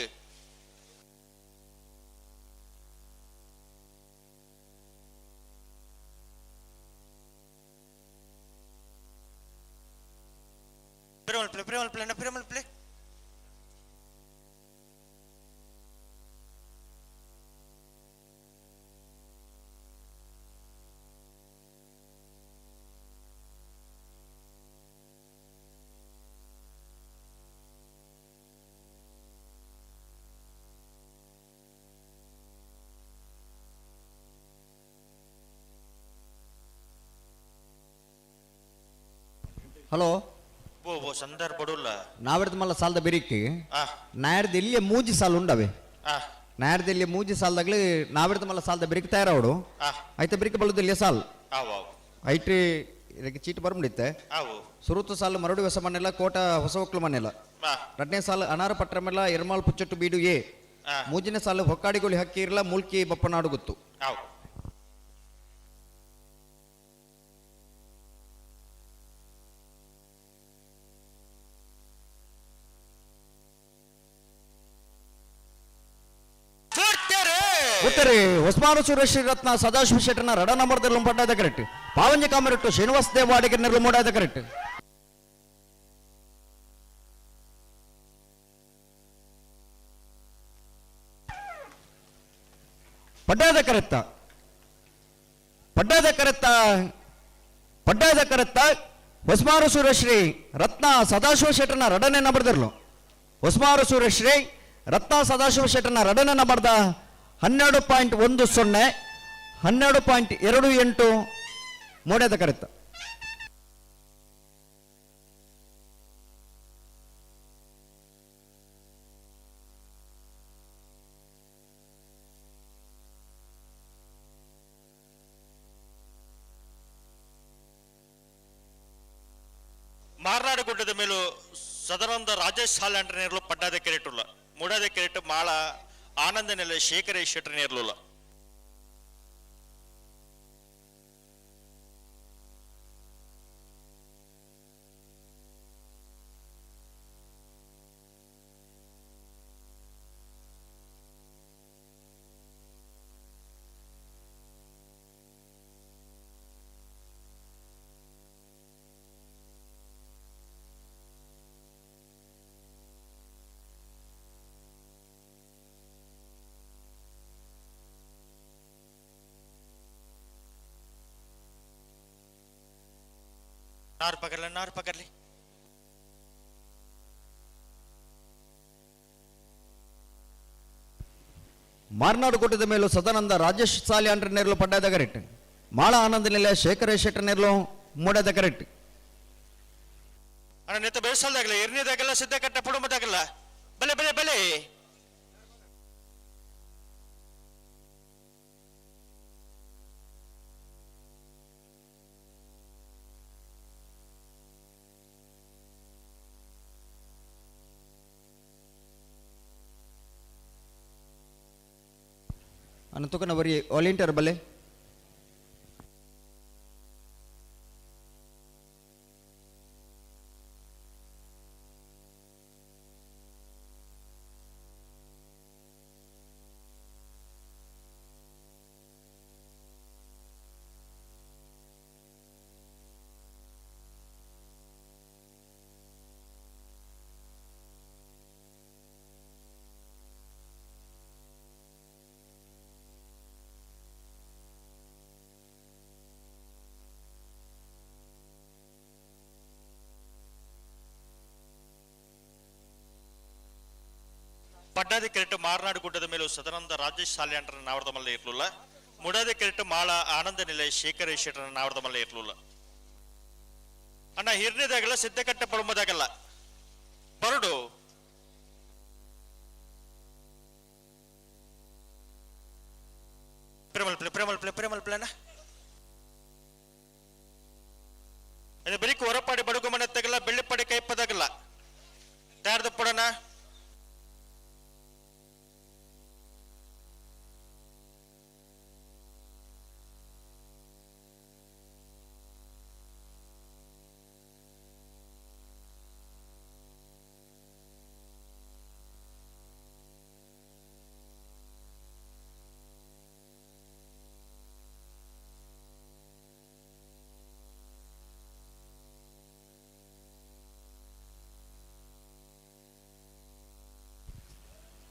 ಪಿರಮಲ್ಪ್ಲೆ ಪಿರಮಲ್ಪ್ಲೆ ಅಣ್ಣ ಪಿರಮಲ್ಪ್ಲೆ ಹಲೋ ಓ ಓ ಸಂದರ್ಭಡುಲ್ಲ ನಾವೆಡ್ದು ಮಲ್ಲ ಸಾಲದ ಬಿರಿಕಿ ಆ. ನಾಯರ್ದು ಇಲ್ಲಿಯ ಮೂಜಿ ಸಾಲು ಉಂಡವೆ ಆ. ನಾಯರ್ದು ಇಲ್ಲಿ ಮೂಜಿ ಸಾಲದಾಗ್ಲಿ ನಾವೆಡ್ದು ಮಲ್ಲ ಸಾಲದ ಬಿರಿಕ್ ತಯಾರವಡು ಆ. ಐತ ಬಿರಿಕ್ ಬಲ್ಲದು ಇಲ್ಲಿಯ ಸಾಲ್ ಆವು ಆವು ಐಟ್ರಿ ಇದಕ್ಕೆ ಚೀಟ್ ಬರ್ಬಿಡಿತ್ತೆ ಆವು ಸುರುತು ಸಾಲು ಮರಡು ಹೊಸ ಮನೆಲ್ಲ ಕೋಟ ಹೊಸ ಒಕ್ಲು ಮನೆಲ್ಲ ಆ. ಎರಡನೇ ಸಾಲು ಅನಾರ ಪಟ್ರಮೆಲ್ಲ ಎರ್ಮಾಲ್ ಪುಚ್ಚಟ್ಟು ಬೀಡು ಎ ಆ. ಮೂಜನೇ ಸಾಲು ಹೊಕ್ಕಾಡಿಗೋಳಿ ಹಕ್ಕಿ ಇರಲ್ಲ ಮೂಲ್ಕಿ ಬಪ್ಪನಾಡು ಗೊತ್ತು ಆವು ಉತ್ತರಿ ಹೊಸ್ಮಾನು ಸುರೇಶ್ ರತ್ನ ಸದಾಶಿವ ಶೆಟ್ಟನ ರಡ ನಂಬರ್ ಪಡ್ಡಾದ ಕರೆಕ್ಟ್ ಪಾವಂಜಿ ಕಾಮರೆಟ್ಟು ಶ್ರೀನಿವಾಸ ದೇವ ಅಡಿಗೆ ನೆರಳು ಮೂಡಾದ ಕರೆಕ್ಟ್ ಪಡ್ಡಾದ ಕರೆತ್ತ ಪಡ್ಡಾದ ಕರೆತ್ತ ಪಡ್ಡಾದ ಕರೆತ್ತ ಹೊಸ್ಮಾರು ಸುರೇಶ್ರೀ ರತ್ನ ಸದಾಶಿವ ಶೆಟ್ಟನ ರಡನೆ ನಂಬರ್ದಿರ್ಲು ಹೊಸ್ಮಾರು ಸುರೇಶ್ರೀ ರತ್ನ ಸದಾಶಿವ ಶೆಟ್ಟನ ರಡನೆ ನಂಬರ್ದ 12.10 12.28 ಮೋಡ್ಯದ ಕರೆತ್ತ. ಮಾರ್ನಾಡು ಗುಡ್ಡದ ಮೇಲೂ ಸದನಂದ ರಾಜೇಶ್ ಸಾಲ್ಯಾಂಡ್ರ ನೇರ್ಲು ಪಡ್ಡಾದ ಕೆರೆಟುಲ್ಲ ಮೂಡಾದ ಕೆರೆಟು ಮಾಳ ಆನಂದ ನೆಲೆ ಶೇಖರ ಶೆಟ್ಟರ್ ನೇರ್ಲುಲ್ಲ. ನಾರು ಪಕಡ್ಲಿ ನಾರು ಪಕಡ್ಲಿ. ಮಾರ್ನಾಡು ಗುಡ್ಡದ ಮೇಲೂ ಸದಾನಂದ ರಾಜೇಶ್ ಸಾಲಿ ಅಂಡ್ರ ನೇರ್ಲು ಪಡ್ಡಾದ ಕರೆಕ್ಟ್. ಮಾಳ ಆನಂದ ನೆಲೆ ಶೇಖರ ಶೆಟ್ಟರ್ ನೇರ್ಲು ಮೂಡಾದ ಕರೆಕ್ಟ್. ಅಣ್ಣ ನೆತ್ತ ಬೇಸಲ್ದಾಗಲ್ಲ ಎರಡನೇದಾಗಲ್ಲ ಸಿದ್ಧ ಕಟ್ಟ ಪುಡುಮದಾಗಲ್ಲ ಬಲೆ ಬಲೆ ಬಲೆ. ಅನಂತಕನ ಬರೀ ವಾಲಂಟಿಯರ್ ಬಲೆ. ಪಡ್ಡಾದಿ ಕೆರೆಟು ಮಾರ್ನಾಡು ಗುಡ್ಡದ ಮೇಲೂ ಸದಾನಂದ ರಾಜೇಶ್ ಸಾಲ್ಯಾಂಡ್ರ ನಾವರದ ಮಲ್ಲ ಇರ್ಲಿಲ್ಲ. ಮುಡಾದಿ ಕೆರೆಟು ಮಾಳ ಆನಂದ ನಿಲಯ ಶೇಖರ ಶೆಟ್ಟರ ನಾವರದ ಮಲ್ಲ ಇರ್ಲಿಲ್ಲ. ಅಣ್ಣ ಹಿರನೇದಾಗಲ್ಲ ಸಿದ್ಧಕಟ್ಟ ಪಡುಮದಾಗಲ್ಲ ಬರಡು. ಪ್ರೇಮಲ್ ಪ್ಲೇ ಪ್ರೇಮಲ್ ಪ್ಲೇ ಪ್ರೇಮಲ್ ಪ್ಲೇನ ಅದು ಬೆಳಿಗ್ಗೆ ಹೊರಪಾಡಿ ಬಡುಗು ಮನೆ ತೆಗಲ್ಲ ಬೆಳ್ಳಿಪಾಡಿ ಕೈಪದಾಗಲ್ಲ ತಯಾರ್ದ ಪಡೋಣ.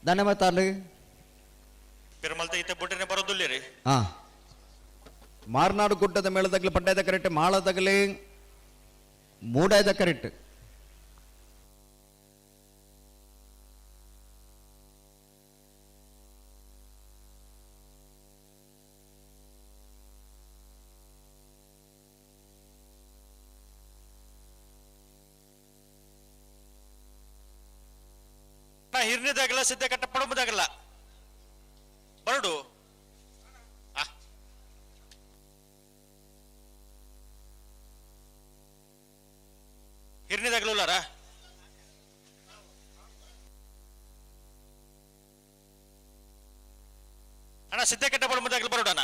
ಧನ್ಯವಾದ. ಪಿರಮಲ್ತ ಇತ್ತೆ ಬುಡ್ಡನೆ ಬರೋದಿಲ್ಲ ರೀ. ಹಾ, ಮಾರ್ನಾಡು ಗುಡ್ಡದ ಮೇಳದಾಗಲಿ ಪಡ್ಡಾಯದ ಕರೆಕ್ಟ್, ಮಾಳದಾಗಲಿ ಮೂಡಾಯದ ಕರೆಕ್ಟ್. ಹಿರಿದಾಗಲ್ಲ ಸಿದ್ಧ ಕಟ್ಟ ಪಡಂಬುದಾಗಲ್ಲ ಬರಡು. ಹಿರಿದಾಗಲೂಲಾರ ಅಣ್ಣ, ಸಿದ್ಧ ಕಟ್ಟ ಪಡಂಬುದಾಗಲು ಬರೋಡಣ.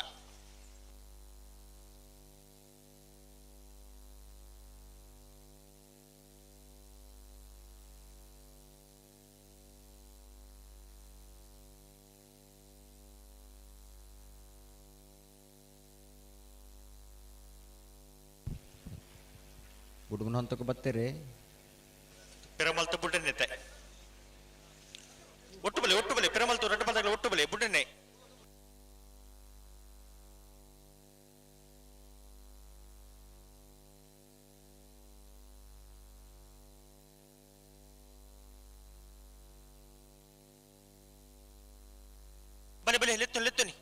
ಹುಡುಗನ ಹಂತಕ್ಕೆ ಬರ್ತೀರಿ. ಪಿರಮಲ್ತು ಬುಡ್ಡನೆತ್ತೆ ಒಟ್ಟು ಬಲಿ, ಒಟ್ಟು ಬಲಿ ಪಿರಮಲ್ತು ರೆಡ್ ಬಂದಾಗಲೇ ಒಟ್ಟು ಬಲಿ ಬುಡ್ಡನೆ. ಬಲಿ ಬಲಿ ಲೆತ್ತು ಲೆತ್ತುನಿ.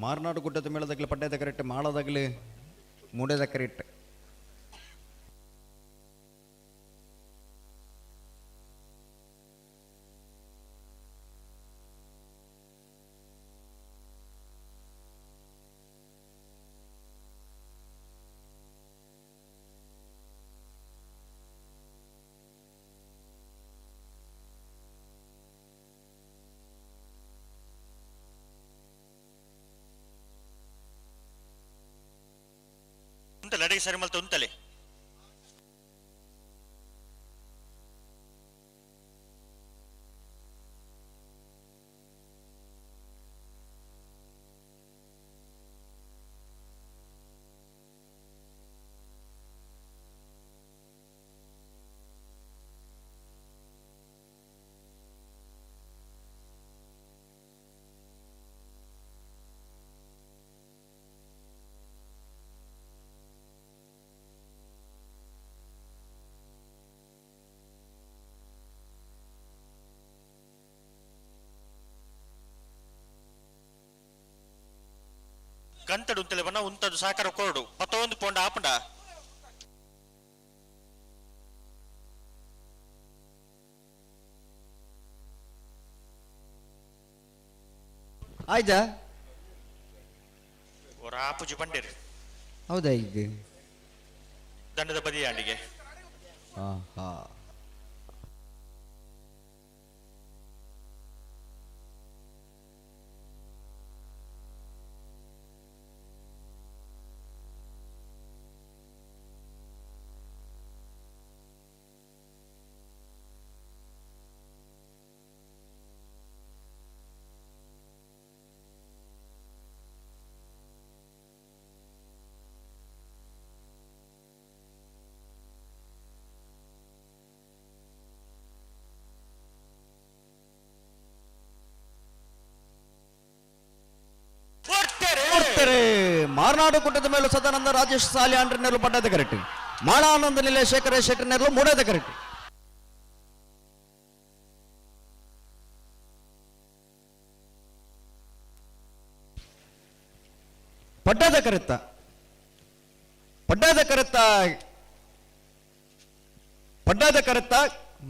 ಮಾರ್ನಾಡು ಗುಡ್ಡದ ಮೇಳದಾಗಲಿ ಪಡ್ಡದ ಕರೆಕ್ಟ್, ಮಾಳದಾಗಲಿ ಮೂಡದ ಕರೆಕ್ಟ್. ಉಂತಲೆ ಅಡಿಗೆ ಸರಿ ಮಲ್ತ ಉಂತಲೆ. ಗಂತಡು ಉಂತಲೆ ಬಣ್ಣ ಉಂತದು ಸಾಕಾರ ಕೊರಡು ಪತ್ತೊಂದು ಪೋಂಡ ಆಪಂಡ. ಆಯ್ತಾ? ಆಪುಜಿ ಬಂಡೇರಿ. ಹೌದಾ? ಈಗ ದಂಡದ ಬದಿಯ ಅಂಡಿಗೆ. ಹಾ ಹಾ. ಮಾರ್ನಾಡು ಗುಡ್ಡದ ಮೇಲೆ ಸದಾನಂದ ರಾಜೇಶ್ ಸಾಲಿ ಆಂಡ್ರನೆಲ್ಲ ಪಡ್ಡದ ಕರೆಕ್ಟ್, ಮಾಳಾನಂದ ನಿಲೆ ಶೇಖರ ಶೆಟ್ಟರ್ನೆಲ್ಲ ಮೂಡದ ಕರೆಕ್ಟ್. ಪಡ್ಡದ ಕರೆತ್ತ ಪಡ್ಡದ ಕರೆತ್ತ ಪಡ್ಡದ ಕರೆತ್ತ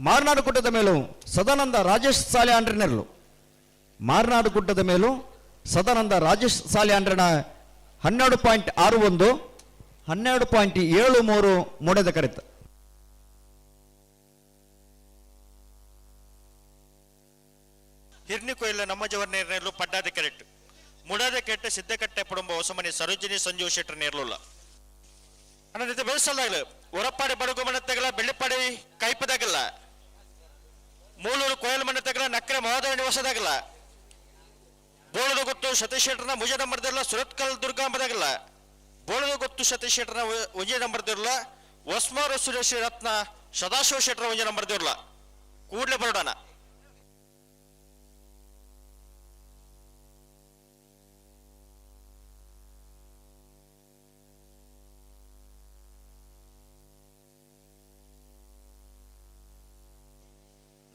ಮಾರ್ನಾಡು ಗುಡ್ಡದ ಮೇಲೂ ಸದಾನಂದ ರಾಜೇಶ್ ಸಾಲಿ ಆಂಡ್ರನೆರಲು, ಮಾರ್ನಾಡು ಗುಡ್ಡದ ಮೇಲೂ ಸದಾನಂದ ರಾಜೇಶ್ ಸಾಲಿ ಆಂಡ್ರನ 12.61, 12.73 ಮೂಡದ ಕರೆತ. ಹಿರ್ನಿಕೊಯ್ಲ ನಮ್ಮ ಜವರ್ನೇರ್ನೆರ್ಲು ಪಡ್ಡಾದ ಕೆರೆಟ್ ಮುಡಾದ ಕೆಟ್ಟ ಸಿದ್ದಕಟ್ಟೆ ಪಡಂಬ ಹೊಸಮನೆ ಸರೋಜಿನಿ ಸಂಜೀವ್ ಶೆಟ್ಟರ್ ನೇರ್ಲುಲ್ಲ. ಅಣ್ಣ ನಿತ ಬೆಳೆಸಲ್ದಾಗಲು ಹೊರಪಾಡಿ ಬಡಗು ಮಣ್ಣತ್ತಗಲ, ಬೆಳ್ಳಿಪಾಡಿ ಕೈಪದಾಗಲ್ಲ, ಮೂಲೂರು ಕೋಯಲ್ ಮಣ್ಣತ್ತಗಲ, ನಕ್ಕರೆ ಮಹೋದಯ ನಿವಾಸದಾಗಲ್ಲ, ಬೋಳದ ಗೊತ್ತು ಸತೀಶ್ ಶೆಟ್ಟರ್ನ ಮುಜೆ ನಂಬರ್ ದಿರಲ್ಲ ಸುರತ್ಕಲ್ ದುರ್ಗಾಂಬದಾಗಲ್ಲ ಬೋಳದ ಗೊತ್ತು ಸತೀಶ್ ಶೆಟ್ಟರ್ನ ಒಂಜೇ ನಂಬರ್ ದಿರಲ್ಲ ಹೊಸ್ಮಾರು ಸುರೇಶ್ ರತ್ನ ಸದಾಶಿವ ಶೆಟ್ಟರ್ ಒಂಜೇ ನಂಬರ್ ದಿರಲ್ಲ ಕೂಡ್ಲೆ ಬರೋಡಣ.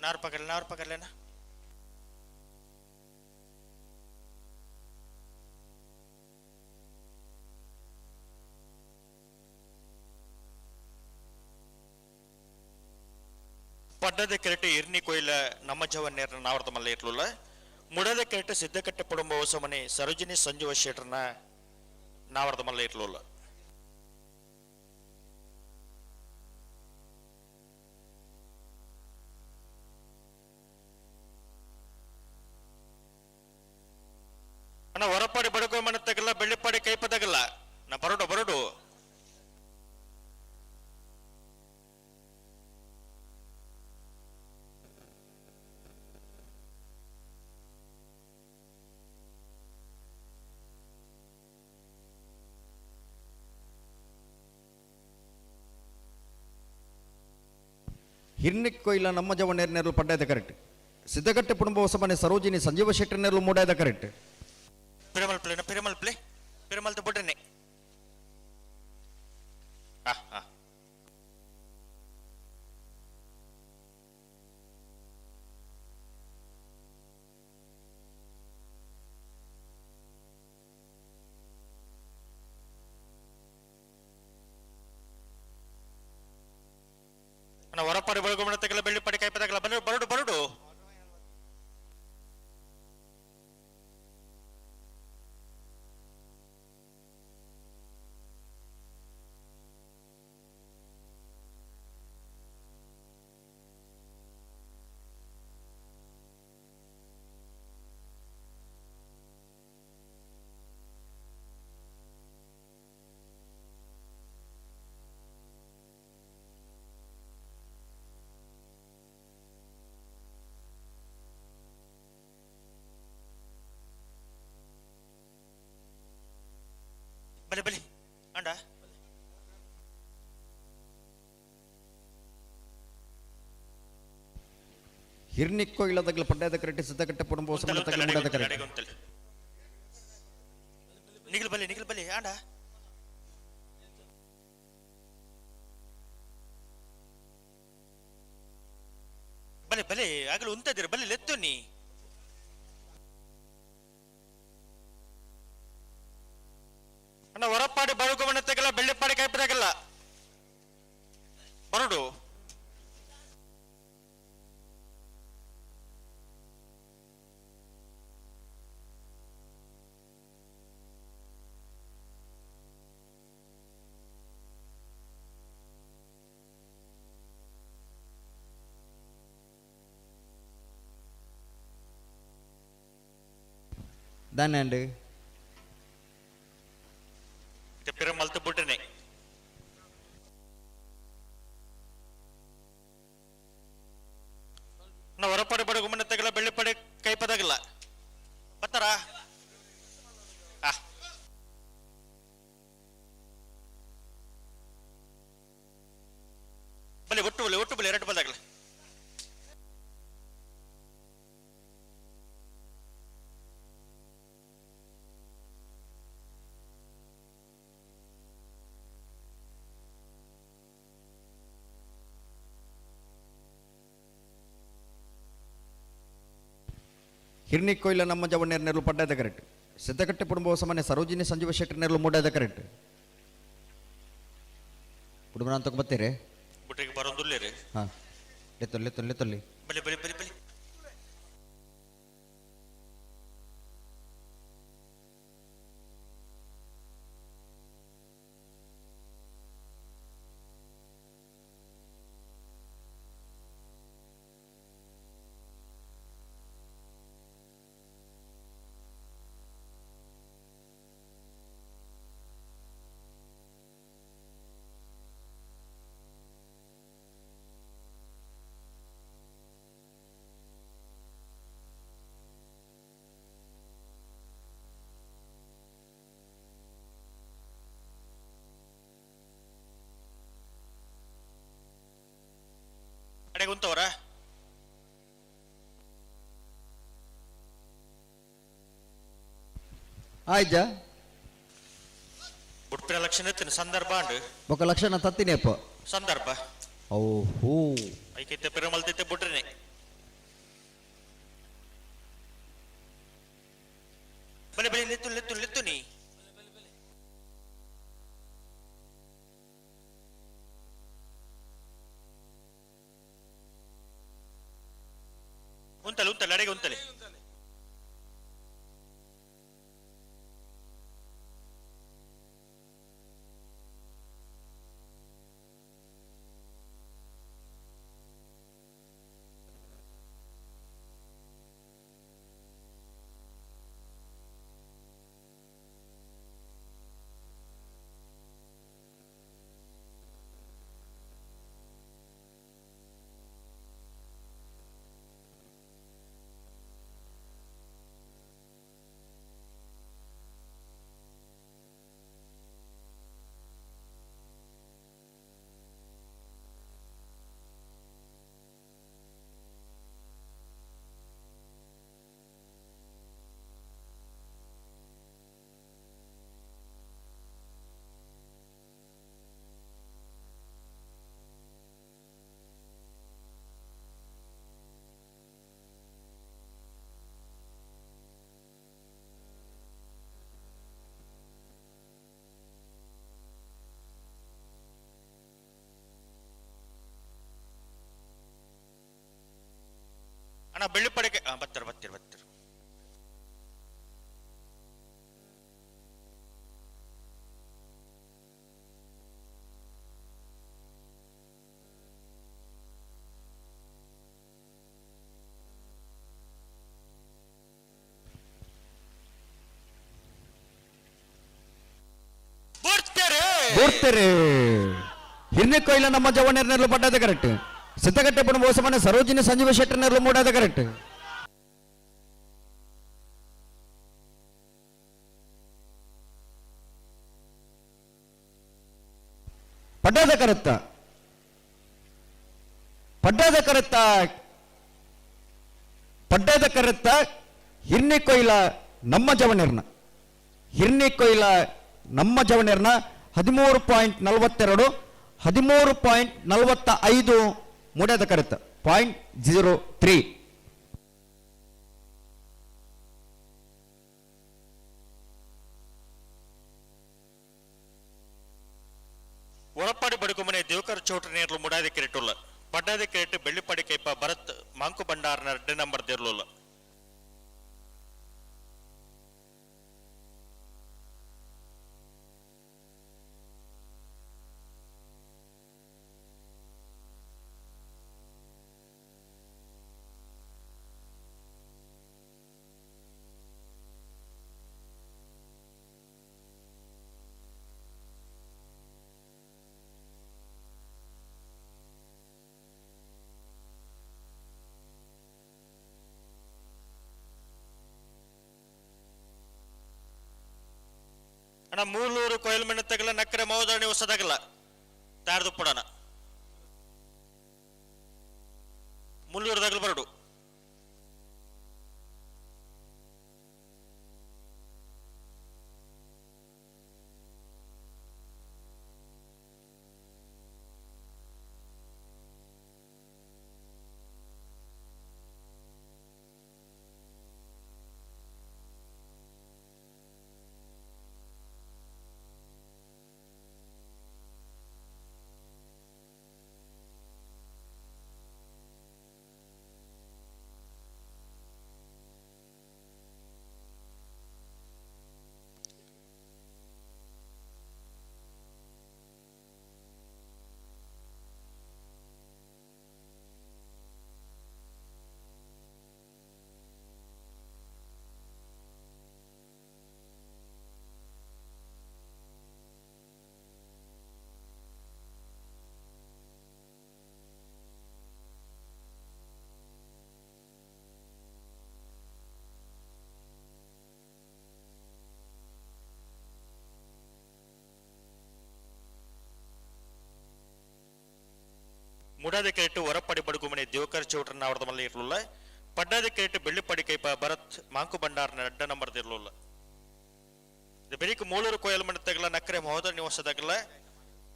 नार पकड़ लेना और पकड़ लेना। ಪಡ್ಡದ ಕೆರಟೆ ಇರ್ನಿ ಕೊಯ್ಲ ನಮ್ಮ ಜವನ್ನೇರ್ನ ನಾವರ್ದ ಮಲ್ಲ ಇರ್ಲುಲ್ಲ ಮುಡದ ಕೆರಟೆ ಸಿದ್ದಕಟ್ಟೆ ಕುಟುಂಬ ಹೊಸಮನೆ ಸರೋಜಿನಿ ಸಂಜೀವ ಶೆಟ್ಟರ್ನ ನಾವರ್ದ ಮಲ್ಲ ಇರ್ಲುಲ್ಲ. ಅಣ್ಣ ಹೊರಪಾಡಿ ಬಡಗೋ ಮನೆ ತಗಲ್ಲ ಬೆಳ್ಳಿಪಾಡಿ ಕೈಪದಾಗಲ್ಲ ನಾ ಬರಡು ಬರಡು. ಹಿರ್ನಿಕ್ ಕೊಯ್ಲ ನಮ್ಮ ಜವನೇರ್ನೇರ್ಲು ಪಡ್ಡಾಯದ ಕರೆಕ್ಟ್ ಸಿದ್ದಗಟ್ಟೆ ಕುಟುಂಬ ಹೊಸಮನೆ ಸರೋಜಿನಿ ಸಂಜೀವ ಶೆಟ್ಟರ್ನೇರ್ಲು ಮೂಡಾಯದ ಕರೆಕ್ಟ್. ಪಿರಮಲ್ ಪ್ಲೇ ಪಿರಮಲ್ ಪ್ಲೇ ಪಿರಮಲ್ ಬುಡ್ರನೆ. ಹೊರಪಾಡಿ ಬೆಳಗುಮಣ ತಗಲ ಬೆಳ್ಳಿಪಾಡಿ ಕೈಪದಾಗಲ ಬರಡು ಬರಡು ಬರಡು. ಬಲೆ ಬಲೆ ಅಂಡ ಹಿರ್ನಿಕ್ಕೋ ಇಲ್ಲದಗ್ಲ ಪಡ್ಡಾಯದ ಕರೆಕ್ಟ್ ಸಿದ್ದಕಟ್ಟೆ ಕುಟುಂಬ ಹೊಸಮನೆ ತಗಲ ಮೂಡಾಯದ ಕರೆಕ್ಟ್. ನಿಗಲ್ ಬಲೆ ನಿಗಲ್ ಬಲೆ ಅಂಡ ಬಲೆ ಬಲೆ ಆಗಲು ಉಂತದಿರ ಬಲೆ ಲೆತ್ತು ನೀ. ಅಣ್ಣ ಹೊರಪಾಡಿ ಬಳುಗುಮಣ ತೆಗಲ್ಲ ಬೆಳ್ಳಿಪಾಡಿ ಕೈಪದಾಗಲ್ಲ ಬರಡು. ದಾನೆ ಪಿರಮಲ್ತು ಬುಡ್ರನೆ. ಹೊರಪಾಡಿ ಬಡಗುಮನ ತೆಗಲ ಬೆಳ್ಳಿಪಾಡಿ ಕೈಪದಾಗಲ್ಲ ಬರ್ತಾರ. ಬಲೆ ಒಟ್ಟು ಬಲೆ ಒಟ್ಟು ಬಲೆ ಎರಡು ಬಲ್ದಾಗಲ. ಹಿರ್ನಿಕ್ ಕೊಯ್ಲ ನಮ್ಮ ಜವನೇರ್ನೇರ್ಲು ಪಡ್ಡಾಯದ ಕರೆಕ್ಟ್ ಸಿದ್ದಕಟ್ಟೆ ಕುಟುಂಬ ಹೊಸಮನೆ ಸರೋಜಿನಿ ಸಂಜೀವ ಶೆಟ್ಟರ್ನೇರ್ಲು ಮೂಡಾಯದ ಕರೆಕ್ಟ್. ಕುಟುಂಬ ಅಂತ ಬರ್ತೀರಿ ಬುಟ್ಟಿಗೆ ಬರೋದಿಲ್ಲ ರೀ. ಹಾಂ ಲೆತ್ತೊಲ್ಲಿ ಲೆತ್ತೊಲ್ಲಿ ಲೆತ್ತೊಲ್ಲಿ ಬಲೆ ಬಲೆ ಬಲೆ ಬಲೆ. ಉಂತವರ ಆಯ್ಜ ಬುಡ್ಪಿನ ಲಕ್ಷಣ ಎತ್ತಿನ ಸಂದರ್ಭ ಅಂಡ್ ಬೊಕ ಲಕ್ಷಣ ತತ್ತಿನೇಪ ಸಂದರ್ಭ ಓಹೋ ಐಕೈತೆ ಪೆರುಮಲ್ತೈತೆ ಬುಡ್ರಿನೆ ಬಲೆ ಬಲೆ ನಿತ್ತು ನಿತ್ತು ನಿತ್ತು ನೀ ಉಂತಲೆ ಉಂತಲೆ ಅಡೆಗೆ ಉಂತಲೆ ಅಣ್ಣ ಬೆಳ್ಳಿಪಡೆಗೆ ಬತ್ತರ ಬತ್ತೀರ ಬತ್ತೀರ ಬೋರ್ತೆರೆ ಹಿರ್ನೆಕೊಯ್ಲ ನಮ್ಮ ಜವಣ್ಣರ್ನೆಲ್ಲ ಪಡ್ಡದ ಕರೆಕ್ಟ್ ಸಿದ್ದಗಟ್ಟೆ ಪುಣ ಮೋಸಮನೆ ಸರೋಜಿನಿ ಸಂಜೀವ ಶೆಟ್ಟರ್ನೆಲ್ಲ ಮೂಡಾದ ಕರೆಕ್ಟ್ ಪಡ್ಡಾದ ಕರೆತ್ತ ಪಡ್ಡಾದ ಕರೆತ್ತ ಪಡ್ಡಾದ ಕರೆತ್ತ ಹಿರ್ನೆಕೊಯ್ಲ ನಮ್ಮ ಜವಣ್ಣರ್ನ ಹಿರ್ನೆಕೊಯ್ಲ ನಮ್ಮ ಜವಣ್ಣರ್ನ 13.42 13.45 ಮೂಡ್ಯದ ಕರೆತ 0.03. ಒಳಪಾಡಿ ಬಡುಕುಮನೆ ದೇವಕರ್ ಚೌಟ್ರಿ ನೇರ್ಲು ಮುಡಾದಿ ಕೆರೆಟುಲ್ಲ ಪಡ್ಡಾದಿ ಕೆರೆಟು ಬೆಳ್ಳಿಪಾಡಿ ಕೈಪ ಭರತ್ ಮಾಂಕು ಭಂಡಾರನ 2 ನಂಬರ್ ದೇರ್ಲುಲ್ಲ. ಅಣ್ಣ ಮೂಲೂರು ಕೊಯ್ಲು ಮೆಣ್ಣತಗಲ ನಕ್ಕರೆ ಮೌದಾಣಿ ಹೊಸದಾಗಲ್ಲ ತಾರ್ದು ಪಡೋಣ ಮುಲ್ಲೂರು ಬರಡು ಮೂಡಾದ ಕೆರೆಟ್ಟು ಹೊರಪಾಡಿ ಬಡುಗುಮನೆ ದಿವಕರ್ ಚೌಟ್ರನ ಅವರದ ಮಲ್ಲ ಇರಲಿಲ್ಲ. ಪಡ್ಡಾದ ಕೆರೆಟ್ಟು ಬೆಳ್ಳಿಪಾಡಿ ಕೈಪ ಭರತ್ ಮಾಂಕು ಭಂಡಾರನ ಅಡ್ಡ ನಂಬರ್ದ ಇರಲಿಲ್ಲ. ಇದು ಬೆರಿಕ್ ಮೂಳೂರು ಕೋಯಲ್ ಮಣ್ಣತ್ತಾಗಲ್ಲ ನಕ್ಕರೆ ಮಹೋದರ ನಿವಾಸದಾಗಲ್ಲ.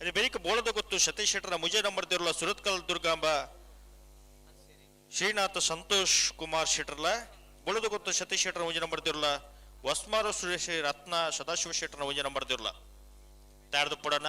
ಅದು ಬೆರಿಕ್ ಬೋಳದ ಗೊತ್ತು ಸತೀಶ್ ಶೆಟ್ಟರ ಮುಜೆ ನಂಬರ್ದಿರಲ್ಲ ಸುರತ್ಕಲ್ ದುರ್ಗಾಂಬ ಶ್ರೀನಾಥ ಸಂತೋಷ್ ಕುಮಾರ್ ಶೆಟ್ಟರ್ಲ. ಬೋಳದ ಗೊತ್ತು ಸತೀಶ್ ಶೆಟ್ಟರ ಮುಜೆ ನಂಬರ್ದಿರಲ್ಲ ಹೊಸ್ಮಾರು ಸುರೇಶ್ ರತ್ನ ಸದಾಶಿವ ಶೆಟ್ಟರ್ನ ಮುಜೆ ನಂಬರ್ದಿರಲ್ಲ. ತಯಾರ್ದು ಪಡೋಣ.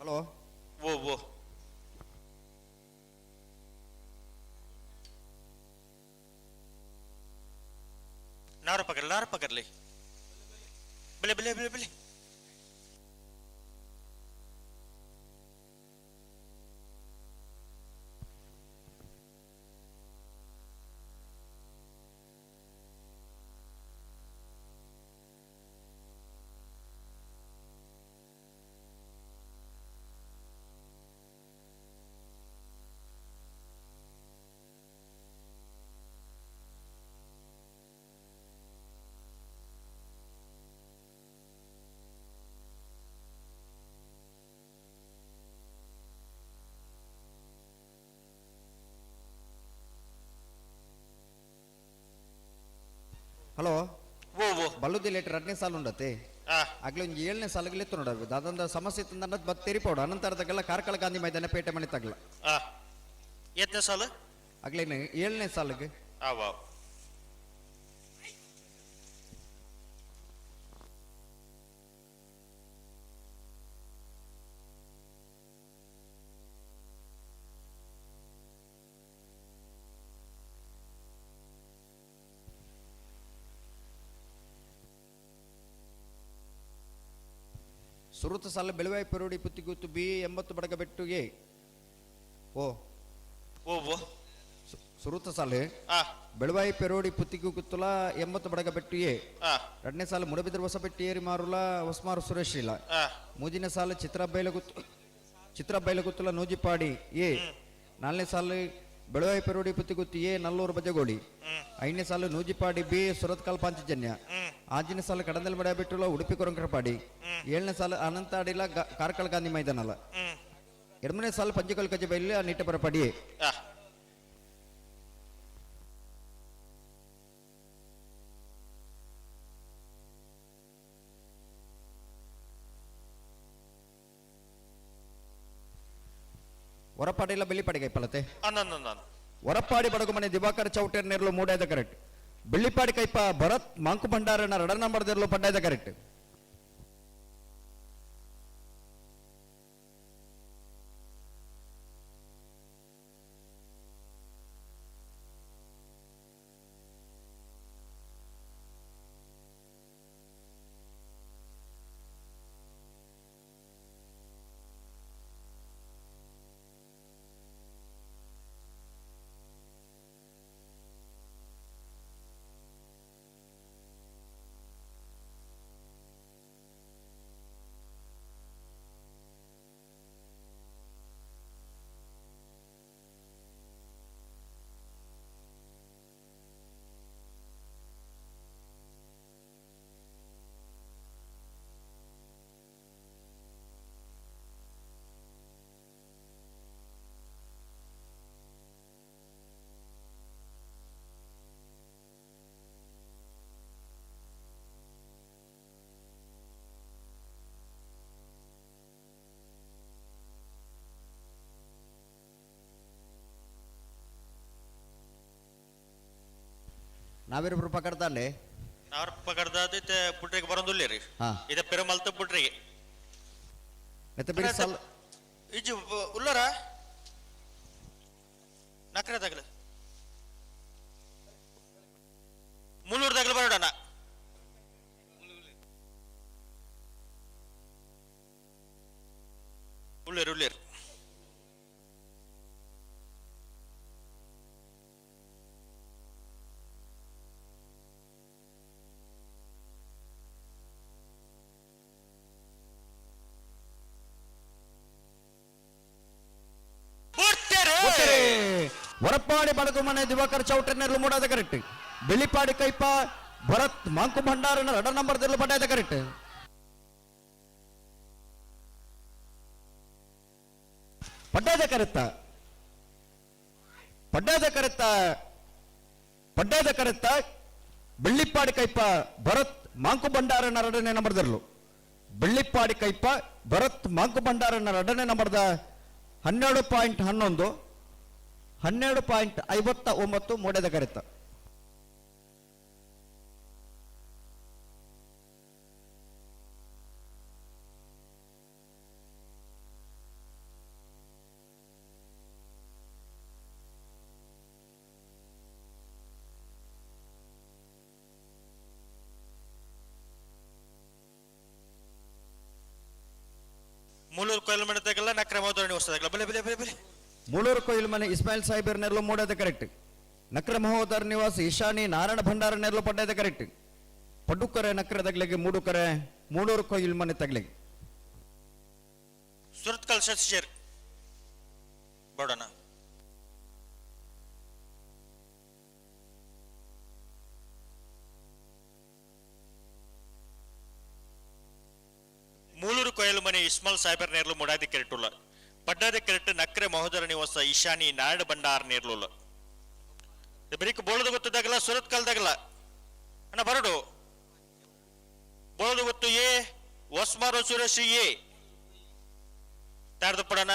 ಹಲೋ ಓ ಓ ನಾರ ಪಕಡ್ಲಿ ನಾರ ಪಕಡ್ಲಿ ಬೆಲೆ ಬೆಲೆ ಬೆಲೆ ಬೆಲೆ. ಹಲೋ ಓ ಓ ಬಲ್ಲುದಿ ಲೇಟರ್ ಎರಡನೇ ಸಾಲು ಉಂಡತೆ ಆಗ್ಲೇ ಒಂದು ಏಳನೇ ಸಾಲಿಗೆ ಲೆತ್ತು ನೋಡ. ದಾದಂದ ಸಮಸ್ಯೆ ತಂದ ಬತ್ ತೆರಿಪೋಡು ಅನಂತರದಾಗೆಲ್ಲ ಕಾರ್ಕಳ ಗಾಂಧಿ ಮೈದಾನ ಪೇಟೆ ಮನೆ ತಗಲ. ಎತ್ತನೇ ಸಾಲು? ಆಗ್ಲೇನು ಏಳನೇ ಸಾಲಿಗೆ. ವಾವ್. ಸುರುತ ಸಾಲ Belvai ಪೆರೋಡಿ ಪುತ್ತಿಗುತ್ತು B 80 Badagabettu A O ಓ ಓ ಸುರುತ ಸಾಲೆ ಬೆಳವಾಯಿ ಪೆರೋಡಿ ಪುತ್ತಿಗುತ್ತುಲ 80 ಬಡಗಬೆಟ್ಟು ಎ. ಎರಡನೇ ಸಾಲ ಮುಡಬಿದ್ರ ಹೊಸಬೆಟ್ಟಿ ಏರಿ ಮಾರುಲ ಹೊಸಮಾರು ಸುರೇಶ್ ಇಲ್ಲ. ಮೂಜಿನ ಸಾಲ ಚಿತ್ರ ಬೈಲಗುತ್ತುಲ ನೂಜಿಪಾಡಿ ಎ. ನಾಲ್ಕನೇ ಸಾಲು ಬೆಳವಾಯಿ ಪೆರೋಡಿ ಪುತ್ತಿಗುತ್ತು ಎ ನಲ್ಲೂರು ಬಜಗೋಳಿ. ಐದನೇ ಸಾಲು ನೂಜಿಪಾಡಿ ಬಿ ಸುರತ್ಕಲ್ ಪಾಂಚಜನ್ಯ. ಆಜಿನ ಸಾಲು ಕಡಂದಲ್ ಮಡ ಬಿಟ್ಟುಲ ಉಡುಪಿ ಕೊರಂಕರಪಾಡಿ. ಏಳನೇ ಸಾಲು ಅನಂತ ಅಡಿಲ ಕಾರ್ಕಳ ಗಾಂಧಿ ಮೈದಾನಲ್ಲ. ಎರಡನೇ ಸಾಲು ಪಂಚಕಲ್ ಕಜಬೈಲಿ ನಿಟ್ಟಪರಪಾಡಿ. ಹೊರಪಾಡಿಲ್ಲ ಬೆಳ್ಳಿಪಾಡಿಗೆ ಪಲತೆ. ಹೊರಪಾಡಿ ಬಡಗುಮನೆ ದಿವಾಕರ್ ಚೌಟೇರ್ ನೆರಳು ಮೂಡಾದ ಕರೆಕ್ಟ್. ಬೆಳ್ಳಿಪಾಡಿ ಕೈಪ ಭರತ್ ಮಾಂಕು ಭಂಡಾರನ ರಡ ನಂಬರ್ ನೆರಳು ಪಡ್ಡಾದ ಕರೆಕ್ಟ್. ನಾವಿರೊಬ್ರು ಪಕಡ್ದಾಲೆ ನಾವ್ರ ಪಕಡ್ದಾದಿತ್ತೆ ಬುಡ್ರಿಗೆ ಬರೋದಿಲ್ಲ ರೀ. ಇದ ಪೆರುಮಲ್ತ ಬುಡ್ರಿಗೆ ಮತ್ತೆ ಬೇರೆ ಸಾಲ ಇಜ್ಜು ಉಲ್ಲರ ನಕ್ರೆ ತಗಲು ಮುಳ್ಳೂರು ತಗಲು ಬರೋಣ. ಉಳ್ಳೇರು ಉಳ್ಳೇರು Varappadi ಬಡಗುಮನೆ ದಿವಾಕರ್ ಚೌಟರ್ನೆರ್ಲು ಮೂಡಾದ ಕರೆಕ್ಟ್. ಬೆಳ್ಳಿಪಾಡಿ ಕೈಪ ಭರತ್ ಮಾಂಕು ಭಂಡಾರನ ರಡ ನಂಬರ್ ದೆರ್ಲು ಪಡ್ಡಾದ ಕರೆಕ್ಟ್. ಪಡ್ಡಾದ ಕರೆತ್ತ ಪಡ್ಡಾದ ಕರೆತ್ತ ಪಡ್ಡಾದ ಕರೆತ್ತ ಬೆಳ್ಳಿಪ್ಪಾಡಿ ಕೈಪ ಭರತ್ ಮಾಂಕು ಭಂಡಾರನ ಎರಡನೇ ನಂಬರ್ದರ್ಲು. ಬೆಳ್ಳಿಪ್ಪಾಡಿ ಕೈಪ ಭರತ್ ಮಾಂಕು ಭಂಡಾರನ ಎರಡನೇ ನಂಬರ್ದ 12.11, 12.59 ಮೂಡದ ಕರೆತ. ಮೂಲೂರು ಕೊಯ್ಲು ಮಾಡಿದಾಗಲ್ಲ ನಕ್ರೆ ಮಹೋದರಣಿ ಹೊಸದಾಗಲ್ಲ. ಬಲೆ ಬಲೆ ಬಲೆ ಬಲೆ. ಮೂಳೂರು ಕೊಯ್ಲು ಮನೆ ಇಸ್ಮಾಯಿಲ್ ಸಾಹೇಬರ್ ನೆರಳು ಮೂಡದ ಕರೆಕ್ಟ್. ನಕ್ರ ಮಹೋದರ್ ನಿವಾಸ ಈಶಾನಿ ನಾರಾಯಣ ಭಂಡಾರ ನೆರಳು ಪಡ್ಡದ ಕರೆಕ್ಟ್. ಪಡ್ಡುಕರೆ ನಕ್ರ ತಗ್ಲಿಗೆ ಮೂಡುಕರೆ ಮೂಳೂರು ಕೊಯ್ಲು ಮನೆ ತಗ್ಲಿಗೆ. ಸುರತ್ಕಲ್ ಶಶಿಶೇರ್ ಬಡೋಣ. ಮೂಲೂರು ಕೊಯಲು ಮನೆ ಇಸ್ಮಾಲ್ ಸಾಹೇಬರ್ ನೇರ್ಲು ಮುಡಾದಿ ಕೆರೆಟುಲ್ಲ. ಪಡ್ಡಾದ ಕೆರೆಟ್ ನಕ್ರೆ ಮಹೋದರ ನಿವಾಸ ಈಶಾನಿ ನಾರಾಯಣ ಭಂಡಾರ ನೇರ್ಲುಲ್ಲ. ಬರೀಕ್ ಬೋಳದ ಗೊತ್ತದಾಗಲ್ಲ ಸುರತ್ ಕಲ್ದಾಗಲ್ಲ ಅಣ್ಣ ಬರಡು. ಬೋಳದ ಗೊತ್ತು ಎ ಹೊಸ್ಮಾರೋ ಸುರೇಶ್ ಎ ತಾರ್ದು ಪಡೋಣ.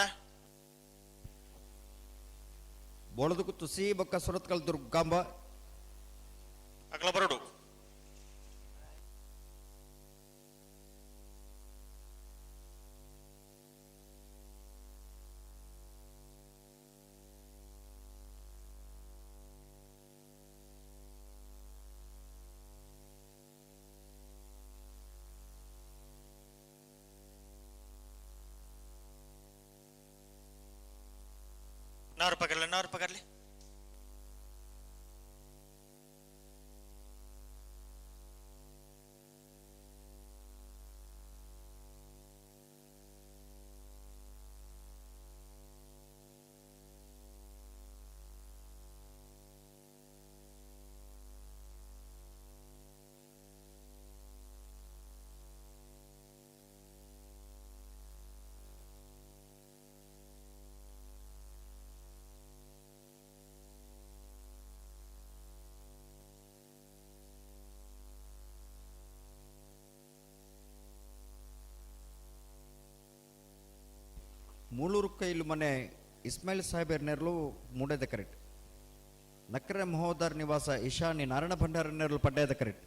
ಬೋಳದ ಗುತ್ತು ಸಿ ಬೊಕ್ಕ ಸುರತ್ಕಲ್ ದುರ್ಗಾಂಬ. ಅಗಲ ಬರಡು. ನಾರು ಪಕಡ್ಲಿ, ನಾರು ಪಕಡ್ಲಿ. ಮೂಳೂರು ಕೈಲು ಮನೆ ಇಸ್ಮಾಯಿಲ್ ಸಾಹೇಬರ್ ನೆರಳು ಮೂಡದ ಕರೆಕ್ಟ್. ನಕ್ರೆ ಮಹೋದರ್ ನಿವಾಸ ಈಶಾನಿ ನಾರಾಯಣ ಭಂಡಾರ ನೆರಳು ಪಡ್ಡಾಯದ ಕರೆಕ್ಟ್.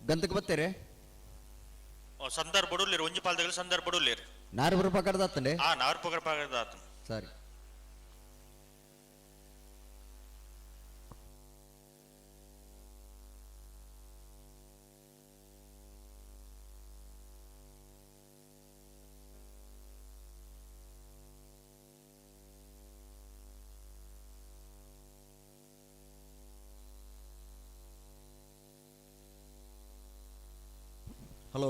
ಗಂತಕ್ಕೆ ಬತ್ತೀರಿ? ಸಂದರ್ಭ ಬಡುಲ್ಲಿರಿ, ಒಂಜಿ ಪಾಲ್ದಗಳು ಸಂದರ್ಭ ಬಡುಲ್ಲಿರಿ. ನಾರು ಬರೋ ಪಕಡ್ದಾತಂಡೆ? ಆ ನಾರು ಪಕಡ ಪಕಡ್ದಾತನ. ಸರಿ. ಹಲೋ.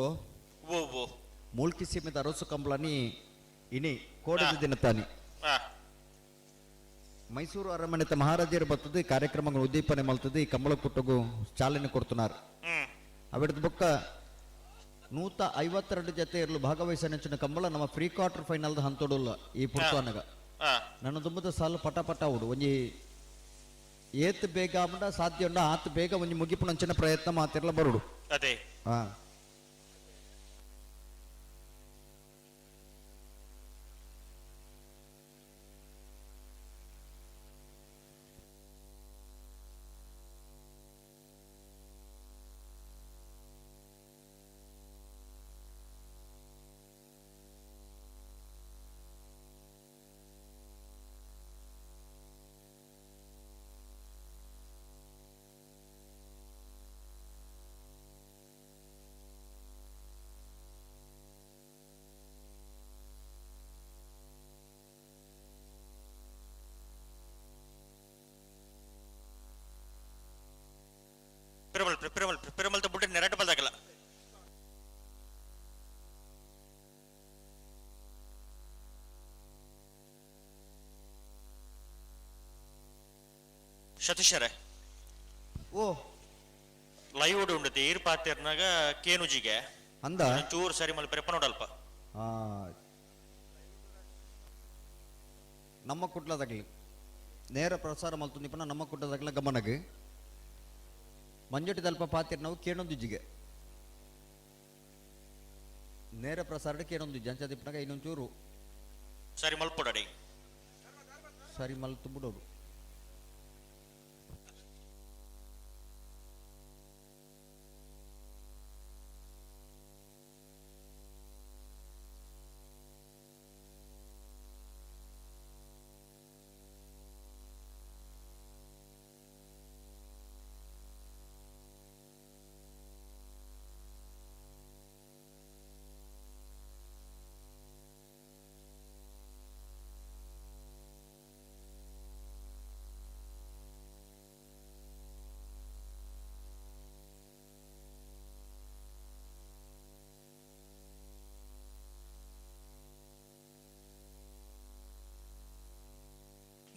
ಓ ಓ. ಮೂಲ್ಕಿ ಸೀಮೆದ ಅರಸು ಕಂಬಳನಿ ಇನಿ ಕೋಡದ ದಿನತಾನಿ ಮೈಸೂರು ಅರಮನೆತ ಮಹಾರಾಜರು ಬರ್ತದೆ ಈ ಕಾರ್ಯಕ್ರಮಗಳು ಉದ್ದೀಪನೆ ಮಲ್ತದೆ ಈ ಕಂಬಳ ಕುಟ್ಟಗು ಚಾಲನೆ ಕೊಡ್తున్నారు. ಅವಿಡದ ಬೊಕ್ಕ 152 ಜೊತೆ ಇರಲು ಭಾಗವಹಿಸ ನೆಚ್ಚಿನ ಕಂಬಳ ನಮ್ಮ ಪ್ರೀ ಕ್ವಾರ್ಟರ್ ಫೈನಲ್ ಹಂತೊಡುಲ್ಲ ಈ ಪುರ್ತವನಗ. ನನ್ನ ದುಂಬದ ಸಾಲು ಪಟ ಪಟ ಉಡು ಒಂಜಿ ಏತ್ ಬೇಗ ಆಂಡ ಸಾಧ್ಯ ಉಂಡ ಆತ್ ಬೇಗ ಒಂಜಿ ಮುಗಿಪುನಂಚಿನ ಪ್ರಯತ್ನ ಮಾತಿರ್ಲ ಬರುಡು. ಅದೇ. ಹಾ. ಪಿರಮಲ್ ಪಿರಮಲ್ದ ಬುಡ್ಡೆ ನೆರಟ ಬಲ್ದಾಗಲ್ಲ. ಸತೀಶರೇ. ಓ ಲೈವ್ ಉಂಡು ತೀರ್ ಪಾತಿರ್ನಾಗ ಕೇನುಜಿಗೆ ಅಂದ ಚೂರು ಸರಿ ಮಲ್ಪ ನೋಡಲ್ಪ. ನಮ್ಮ ಕುಟ್ಲದಾಗಲಿ ನೇರ ಪ್ರಸಾರ ಮಲ್ತುಂದಿಪ್ಪನ ನಮ್ಮ ಕುಟ್ಲದಾಗಲ ಗಮನಗೆ ಮಂಜುಟಿ ತಲ್ಪ ಪಾತಿರ್ ನಾವು ಕೇಣೊಂದಿಜ್ಜಿಗೆ ನೇರ ಪ್ರಸಾರ ಕೇಣೊಂದಿಜ್ಜಿ ಅಂಚದಿಪ್ಪನಾಗ ಇನ್ನೊಂಚೂರು ಸರಿ ಮಲ್ಪೊಡಡಿ ಸರಿ ಮಲ್ತು ಬಿಡೋರು.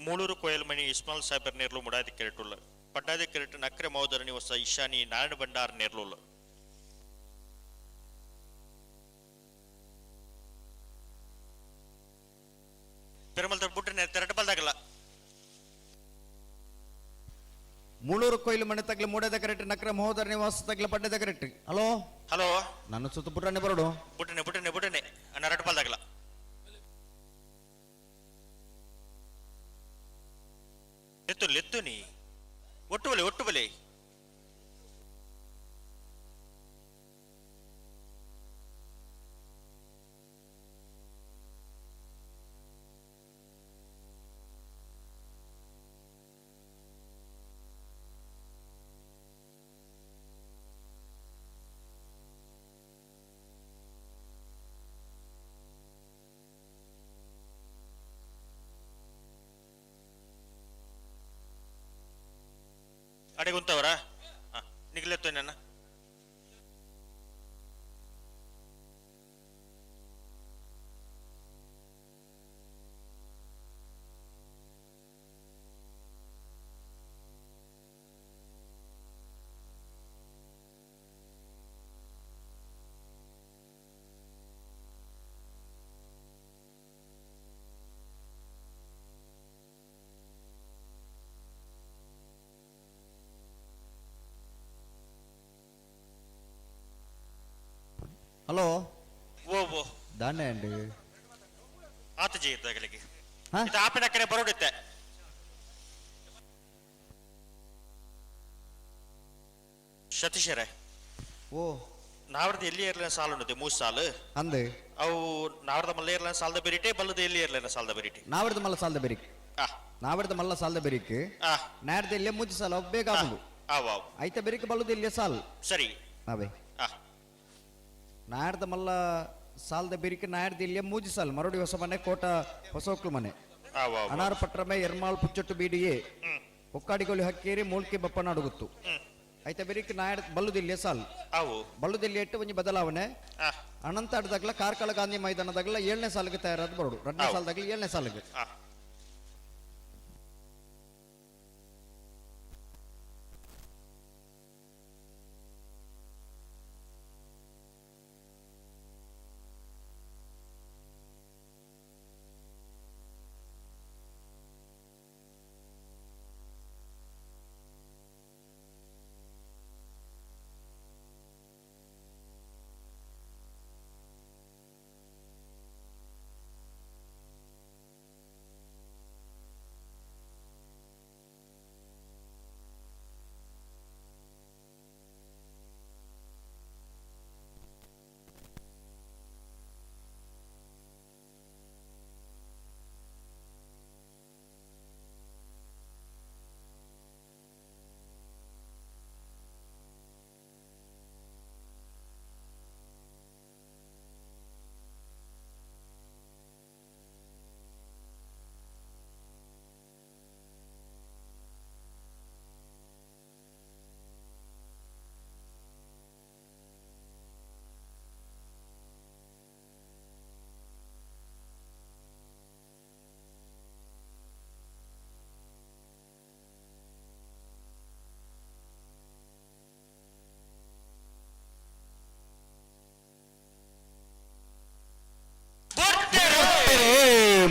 ಮೂಳೂರು ಕೊಯಲ್ಮಣಿ ಇಸ್ಮಾಲ್ ಸಾಹೇಬರ್ ನೇರ್ಲು ಮುಡಾದಿ ಕೆರೆಟುಲ್ಲ ಪಡ್ಡಾದಿ ಕೆರೆಟು ನಕ್ರೆ ಮೌದರ ನಿವಸ ಇಶಾನಿ ನಾರಾಯಣ ಭಂಡಾರ್ ನೇರ್ಲುಲ್ಲ. ಪೆರುಮಲ್ ಬುಡ್ರೆ ತೆರಟ ಬಲ್ದಾಗಲ್ಲ. ಮೂಳೂರು ಕೊಯ್ಲು ಮನೆ ತಗ್ಲಿ ಮೂಡದ ಕರೆಕ್ಟ್ ನಕ್ರೆ ಮಹೋದರ ನಿವಾಸ ತಗ್ಲಿ ಪಡ್ಡದ ಕರೆಕ್ಟ್. ಹಲೋ ಹಲೋ ನನ್ನ ಸುತ್ತ ಬುಡ್ರನೆ ಬರೋಡು ಬುಡ್ರನೆ ಬುಡ್ರನೆ ಬುಡ್ರನೆ ನರಟ ಬಲ್ದಾಗಲ್ಲ. ಎತ್ತು ಎತ್ತು ನೀ ಒಟ್ಟು ಬಲೆ ಒಟ್ಟು ಬಲೆ. ಅಡೆಗುಂತವರಾ ನಿಗ್ಲೆತ್ತು ನನ್ನ ಹಲೋ ಓ ಓ ದಾನೆ ಅಂడి ಆತ ಜೀತಗಳಿಗೆ ಇದು ಆಪಿನ ಕಡೆ ಬರೋಡಿತ್ತೆ. ಸತೀಶರೇ. ಓ ನಾವರ್ದ ಎಲ್ಲಿ ಏರ್ಲಿನ ಸಾಲು ಉಂಟು ಮೂರು ಸಾಲು ಅಂದೆ ಅವು ನಾವರ್ದ ಮಲ್ಲ ಏರ್ಲಿನ ಸಾಲದ ಬೆರಿಟೆ ಬಲ್ಲದ ಎಲ್ಲಿ ಏರ್ಲಿನ ಸಾಲದ ಬೆರಿಟೆ ನಾವರ್ದ ಮಲ್ಲ ಸಾಲದ ಬೆರಿಕ್ ನಾವರ್ದ ಮಲ್ಲ ಸಾಲದ ಬೆರಿಕ್ ನಾಡ್ದ ಎಲ್ಲಿ ಮುಂಚೆ ಸಾಲ ಬೇಗ ಆಗುದು ಐತ ಬೆರಿಕ್ ಬಲ್ಲದ ಎಲ್ಲಿ ಸಾಲು ಸರಿ ಅವೇ ನಾಡ್ದ ಮಲ್ಲ ಸಾಲದ ಬಿರಿಕೆ ನಾಡ್ದ ಇಲ್ಲಿ ಮೂಜಿ ಸಾಲು ಮರಡಿ ಹೊಸ ಮನೆ ಕೋಟ ಹೊಸ ಮನೆ ಅನಾರ್ ಪಟ್ರಮೆ ಎರ್ಮಾಳ್ ಪುಚ್ಚಟ್ಟು ಬೀಡಿಯೇ ಒಕ್ಕಾಡಿಗೋಲಿ ಹಕ್ಕೇರಿ ಮೂಲ್ಕಿ ಬಪ್ಪನ ಅಡುಗುತ್ತು ಐತ ಬಿರಿಕೆ ನಾಡ್ ಬಲ್ಲುದಿಲ್ಲ ಸಾಲು ಬಲ್ಲುದಿಲ್ಲ ಎಟ್ಟು ಒಂಜಿ ಬದಲಾವಣೆ ಅನಂತ ಆಡದಾಗ್ಲ ಕಾರ್ಕಳ ಗಾಂಧಿ ಮೈದಾನದಾಗಲ 7ನೇ ಸಾಲಿಗೆ ತಯಾರಾದ ಬರೋಡು 2ನೇ ಸಾಲದಾಗಲ 7ನೇ ಸಾಲಿಗೆ.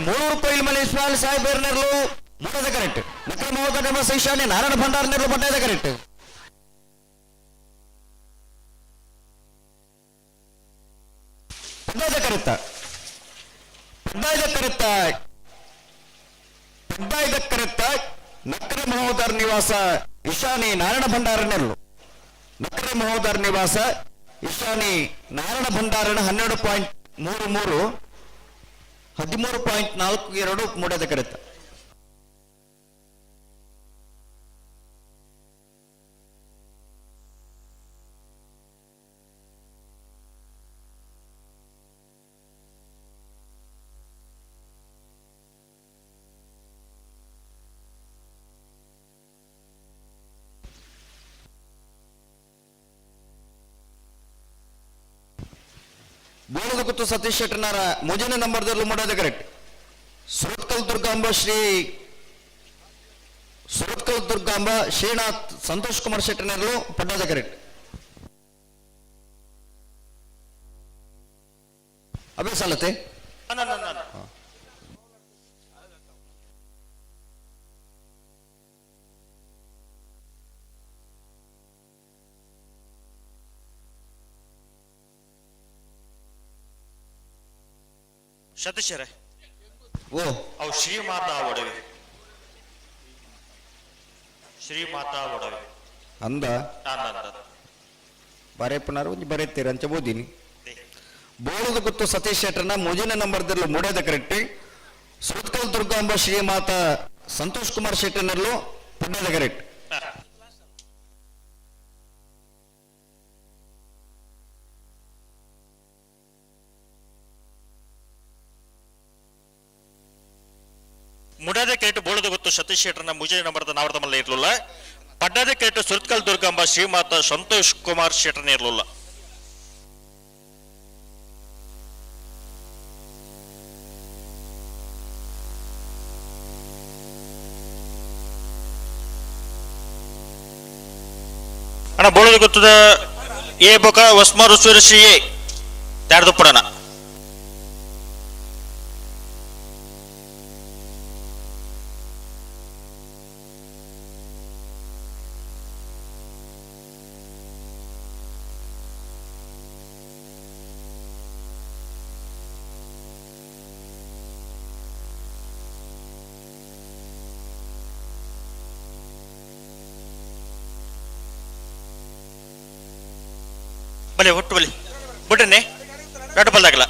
ಮೂರು ಕೊಯ್ಲು ಮಲೆ ಇಸ್ಮಾಯಿಲ್ ಸಾಹೇಬ್ ನೆರಳು ಮೂಡದ ಕರೆಕ್ಟ್. ನಕರ ಮಹೋದಯ ನಿವಾಸ ಈಶಾನ್ಯ ನಾರಾಯಣ ಭಂಡಾರ ನೆರಳು ಪಡ್ಡಾಯದ ಕರೆಕ್ಟ್. ಪಡ್ಡಾಯದ ಕರೆತ್ತ ಪಡ್ಡಾಯದ ಕರೆತ್ತ ಪಡ್ಡಾಯದ ಕರೆತ್ತ ನಕರ ಮಹೋದರ್ ನಿವಾಸ ಇಶಾನಿ ನಾರಾಯಣ ಭಂಡಾರ ನೆರಳು. ನಕರ ಮಹೋದರ್ ನಿವಾಸ ಇಶಾನಿ ನಾರಾಯಣ ಭಂಡಾರನ 12.33 13.42 ಮೂಡದ ಕರೆತ. ಬೋಳದ ಗುತ್ತು ಸತೀಶ್ ಶೆಟ್ಟನಾರ ಮೊದಲನೇ ನಂಬರ್ದಲ್ಲಿ ಮಾಡೋದು ಕರೆಕ್ಟ್. ಸುರತ್ಕಲ್ ದುರ್ಗಾಂಬ ಶ್ರೀ ಸುರತ್ಕಲ್ ದುರ್ಗಾಂಬ ಶ್ರೀನಾಥ್ ಸಂತೋಷ್ ಕುಮಾರ್ ಶೆಟ್ಟನರು ಪಡ್ಡದ ಕರೆಕ್ಟ್. ಅಭ್ಯಾಸ ಅಲ್ಲತ್ತೆ. ಸತೀಶರೇ, ಓ ಅವು ಶ್ರೀಮಾತಾ ಒಡವೆ, ಶ್ರೀಮಾತಾ ಒಡವೆ ಅಂದ ಬರೆಪನಾರು ಒಂಜಿ ಬರೆತ್ತೀರ ಅಂಚ ಬೋದಿನಿ. ಬೋಳದ ಗುತ್ತು ಸತೀಶ್ ಶೆಟ್ಟರ್ನ ಮೊದಲನೇ ನಂಬರ್ದಲ್ಲಿ ಮೂಡೇದ ಕರೆಕ್ಟ್. ಸುರತ್ಕಲ್ ದುರ್ಗಾಂಬ ಶ್ರೀಮಾತಾ ಸಂತೋಷ್ ಕುಮಾರ್ ಶೆಟ್ಟರ್ನಲ್ಲೂ ಪಡ್ಡದ ಕರೆಕ್ಟ್. ಮುಡಾದ ಕೇಟು ಬೋಳದ ಗೊತ್ತು ಸತೀಶ್ ಶೆಟ್ಟರ್ನ ಮುಜೆ ನಂಬರ್ದ ನಾವರ್ದ ಮಲ್ಲ ಇರ್ಲಿಲ್ಲ. ಪಡ್ಡಾದ ಕೇಟು ಸುರತ್ಕಲ್ ದುರ್ಗಾಂಬ ಶ್ರೀಮಾತ ಸಂತೋಷ್ ಕುಮಾರ್ ಶೆಟ್ಟರ್ನ ಇರ್ಲಿಲ್ಲ. ಅಣ್ಣ ಬೋಳದ ಗೊತ್ತದ ಎ ಬೊಕ ಹೊಸ್ಮಾರು ಸೂರ್ಯಶ್ರೀ ಎ ತ್ಯಾರ್ದು ಪಡೋಣ. ಬಲೆ ಒಟ್ಟು ಬಲಿ ಬಿಡ್ರಿ ರಡ್ಡು ಬಲ್ದಾಗಲ್ಲ.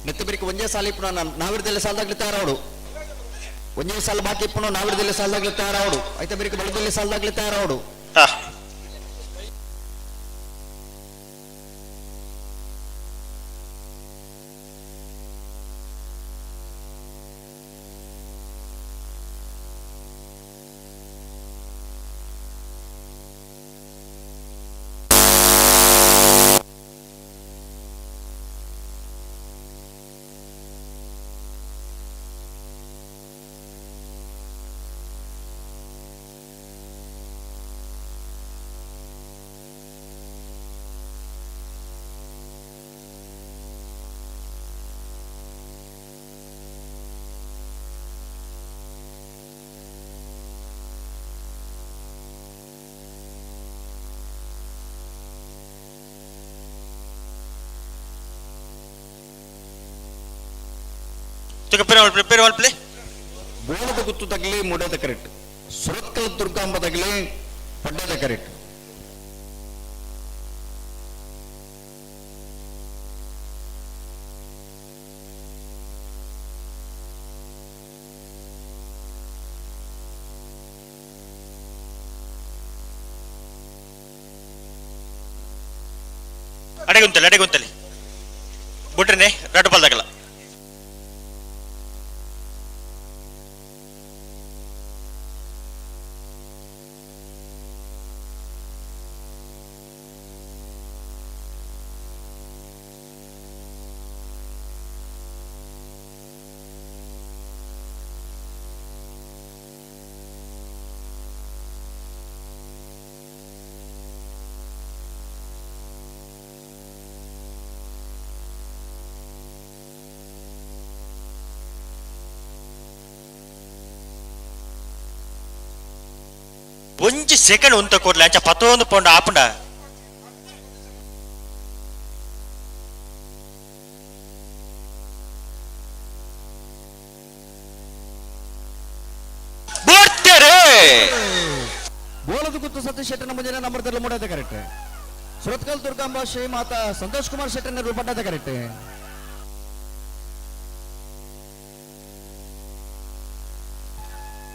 ನೆತ್ತಬರಿಕೆ ಒಂದೇ ಸಾಲ ಇಪ್ಪು ನಾವಿರದಲ್ಲೇ ಸಾಲದಾಗ್ಲಿ ತಯಾರಾವಡು. ಒಂದೇ ಸಾಲ ಬಾಕಿ ಇಪ್ಪು ನಾವಿರದಲ್ಲೇ ಸಾಲದಾಗ್ಲಿ ತಯಾರಾವಡು. ಐತ ಬೇರೆ ಬಲದಲ್ಲಿ ಸಾಲದಾಗ್ಲಿ ತಯಾರಾವಡು. ಪ್ರಿಪೇರ್ ಬೋಳದ ಗುತ್ತು ತಗಲಿ ಮೂಡದ ಕರೆಕ್ಟ್. ಸುರತ್ಕಲ್ ದುರ್ಗಾಂಬ ತಗಲಿ ಪಡ್ಡದ ಕರೆಕ್ಟ್. ಅಡೆಗುಂತಲಿ ಅಡೆಗುಂತಲಿ ಬಿಟ್ರೆ ರಡ್ಡು ಬಲ್ದಾಗಲ್ಲ. ಒಂಜಿ ಸೆಕೆಂಡ್ ಉಂತ ಕೊರ್ಲೆ ಅಂಚ ಪತ್ತೊಂದು ಪೋಂಡ ಆಪುಂಡ. ಬೋಳದ ಗುತ್ತು ಸತೀಶ್ ಶೆಟ್ಟನ ಮುಂದಿನ ನಂಬರ್ ತರಲು ಮೂಡಾದ ಕರೆಕ್ಟ್. ಸುರತ್ಕಲ್ ದುರ್ಗಾಂಬ ಶ್ರೀ ಮಾತಾ ಸಂತೋಷ್ ಕುಮಾರ್ ಶೆಟ್ಟನ ಪಡ್ಡದ ಕರೆಕ್ಟ್.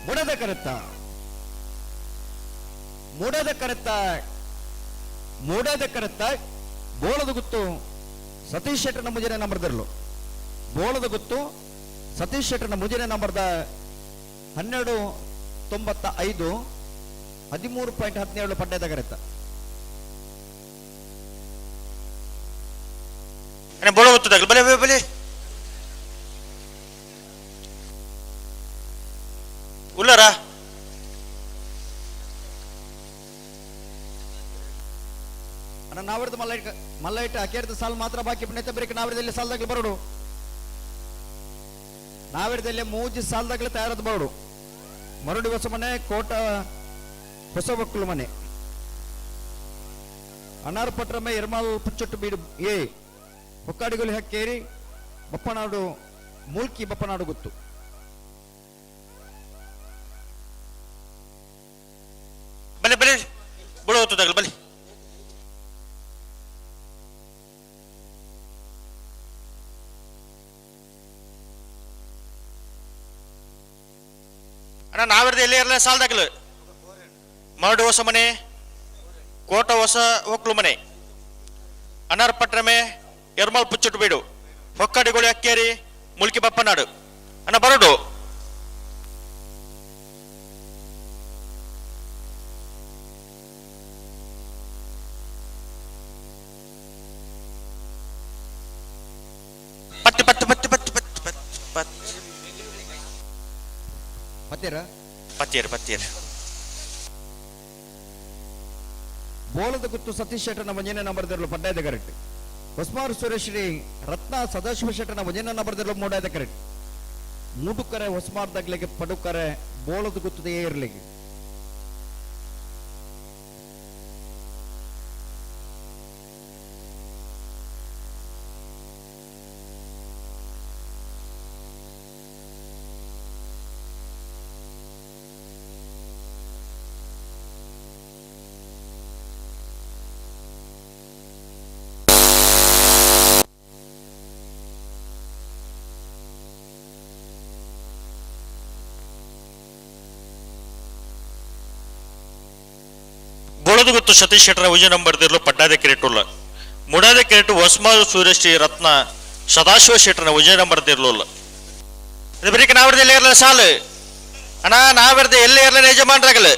ಮೂಡದ ಕರೆತ್ತ ಮೂಡದ ಕರೆತ್ತ ಮೂಡದ ಕರೆತ್ತ ಬೋಳದ ಗುತ್ತು ಸತೀಶ್ ಶೆಟ್ಟನ ಮುಂದಿನ ನಂಬರ್ ತರಲು ಬೋಳದ ಗುತ್ತು ಸತೀಶ್ ಶೆಟ್ಟನ ಮುಂದಿನ ನಂಬರ್ದ 12.95 13.17 ಪಡ್ಡದ ಕರೆತ್ತ. ಬೋಳ ಗೊತ್ತದಾಗಲಿ ಬಲೆ ಬಲೆ ಬಲೆ ಉಲ್ಲರ ಅಣ್ಣ ನಾವರ್ದು ಮಲ್ಲೈಟ್ ಮಲ್ಲೈಟ್ ಅಕೇರ್ದ ಸಾಲ್ ಮಾತ್ರ ಬಾಕಿ ಪುಣ್ಯತ ಬ್ರೇಕ್ ನಾವರದಲ್ಲಿ ಸಾಲ್ದಾಗ್ಲಿ ಬರೋಡು. ನಾವರದಲ್ಲಿ ಮೂಜಿ ಸಾಲ್ದಾಗ್ಲಿ ತಯಾರದ ಬರೋಡು. ಮರಡಿ ಹೊಸ ಮನೆ ಕೋಟ ಹೊಸ ಒಕ್ಕಲು ಮನೆ ಅನಾರ್ ಪಟ್ರಮೆ ಎರ್ಮಾಲ್ ಪುಚ್ಚೊಟ್ಟು ಬೀಡು ಎ ಹೊಕ್ಕಾಡಿಗೊಲಿ ಹಕ್ಕೇರಿ ಬಪ್ಪನಾಡು ಮೂಲ್ಕಿ ಬಪ್ಪನಾಡು ಗೊತ್ತು. ಬಲೆ ಬಲೆ ಬೋಳ ಗೊತ್ತದಾಗಲಿ ಬಲೆ. ಅಣ್ಣ ನಾವರ್ದು ಎಲ್ಲಿ ಇರಲ್ಲ ಸಾಲದಾಗಲು ಮರಡು ಹೊಸ ಮನೆ ಕೋಟ ಹೊಸ ಹೊಕ್ಲು ಮನೆ ಅನಾರ್ ಪಟ್ರಮೆ ಎರ್ಮಾಲ್ ಪುಚ್ಚುಟ್ಟು ಬೀಡು ಹೊಕ್ಕಾಡಿಗೋಳಿ ಅಕ್ಕೇರಿ ಮುಲ್ಕಿ ಬಪ್ಪನಾಡು ಅಣ್ಣ ಬರಡು. ಪತ್ತಿ ಪತ್ತಿ ಪತ್ತಿ ಪತ್ತಿ ಪತ್ತಿ ಪತ್ತಿ ಪತ್ತಿ ಪತ್ತೀರ ಪತ್ತಿಯರು ಪತ್ತಿಯರು. ಬೋಳದ ಗುತ್ತು ಸತೀಶ್ ಶೆಟ್ಟನ ಮುಂಜಿನ ನಂಬರ್ ದಿರಲು ಪಡ್ಡಾಯದ ಕರೆಕ್ಟ್. ಹೊಸ್ಮಾರು ಸುರೇಶ್ರೀ ರತ್ನ ಸದಾಶಿವ ಶೆಟ್ಟನ ಮುಂಜಿನ ನಂಬರ್ ದಿರಲು ಮೂಡಾಯದ ಕರೆಕ್ಟ್. ಮೂಡುಕರೆ ಹೊಸ್ಮಾರ್ದಾಗ್ಲಿಗೆ ಪಡುಕರೆ ಬೋಳದ ಗುತ್ತದ ಇರ್ಲಿಗೆ. ಬೋಳದ ಗೊತ್ತು ಸತೀಶ್ ಶೆಟ್ಟರ ವಿಜಯ ನಂಬರ್ ದಿರ್ಲು ಪಡ್ಡಾದ ಕೆರೆಟುಲ್ಲ ಮುಡಾದ ಕೆರೆಟು ಹೊಸ್ಮಾರು ಸೂರ್ಯಶ್ರೀ ರತ್ನ ಸದಾಶಿವ ಶೆಟ್ಟರನ ವಿಜಯ ನಂಬರ್ ದಿರ್ಲುಲ್ಲ. ಇದು ಬರೀಕ ನಾವರ್ದು ಎಲ್ಲೇ ಇರಲ್ಲ ಸಾಲು ಅಣ್ಣ ನಾವರ್ದು ಎಲ್ಲೇ ಇರಲ್ಲ ಯಜಮಾನ್ರಾಗಲು.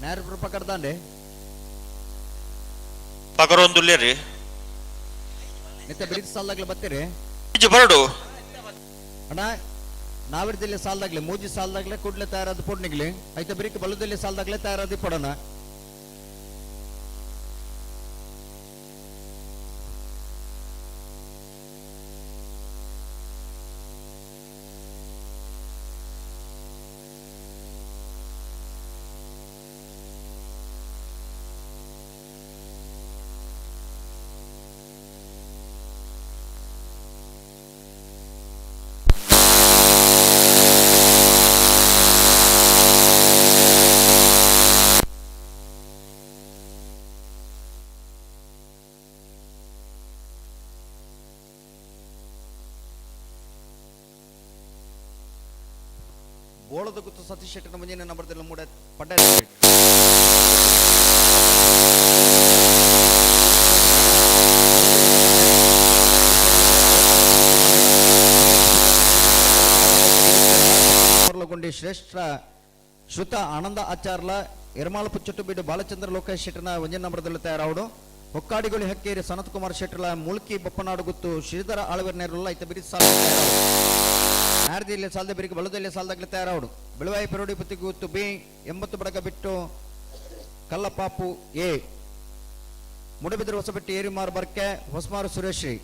ನ್ಯಾರ ಪಕಡ್ದಾಂಡೆ ಪಗರೊಂದುಲ್ಲೇರಿ ನಿತ್ಯ ಬಿಡಿದ ಸಾಲ್ದಾಗ್ಲೆ ಬತ್ತೀರಿ ಬರಡು ಅಣ್ಣ. ನಾವಿರ್ದಲ್ಲಿ ಸಾಲ್ದಾಗ್ಲೆ ಮೂಜಿ ಸಾಲ್ದಾಗ್ಲೆ ಕೂಡ್ಲೆ ತಯಾರಾದ ಪೊಡ್ನಿಗ್ಲಿ ಐತ ಬಿರಿಕ್ ಬಲದಲ್ಲಿ ಸಾಲ್ದಾಗ್ಲೆ ತಯಾರಾದ ಪೊಡೋಣ. ಬೋಳದ ಗುತ್ತು ಸತೀಶ್ ಶೆಟ್ಟನ ಮುಂದಿನ ನಂಬರ್ದಲ್ಲಿ ಮೂಡ ಪಡ್ಡ ಗುಂಡಿ ಶ್ರೇಷ್ಠ ಶ್ರುತ ಆನಂದ ಆಚಾರ್ಲ ಎರ್ಮಾಳಪು ಚೊಟ್ಟುಬೀಡು ಬಾಲಚಂದ್ರ ಲೋಕೇಶ್ ಶೆಟ್ಟನ ಒಂಜಿ ನಂಬರ್ದಲ್ಲಿ ತಯಾರಾವಡು. ಹೊಕ್ಕಾಡಿಗೊಳಿ ಹಕ್ಕೇರಿ ಸನತ್ ಕುಮಾರ್ ಶೆಟ್ಟರ್ಲ ಮುಲ್ಕಿ ಬೊಪ್ಪನಾಡು ಗುತ್ತು ಶ್ರೀಧರ ಆಳ್ವೆರ್ ನೆರಳುಲ್ಲ ಐತ ಬಿರಿ ಸಾಲ ನಾರದಿಲ್ಲ ಸಾಲದ ಬಿರಿಗೆ ಬಲದಲ್ಲಿ ಸಾಲದಾಗಲಿ ತಯಾರಾವಡು. ಬೆಳವಾಯಿ ಪೆರೋಡಿ ಪುತ್ತಿಗೆ ಗುತ್ತು ಬಿ 80 ಬಡಗ ಬಿಟ್ಟು ಕಲ್ಲಪಾಪು ಎ ಮುಡಬಿದ್ರ ಹೊಸಬೆಟ್ಟಿ ಏರಿಮಾರು ಬರ್ಕೆ ಹೊಸಮಾರು ಸುರೇಶ್ರೀ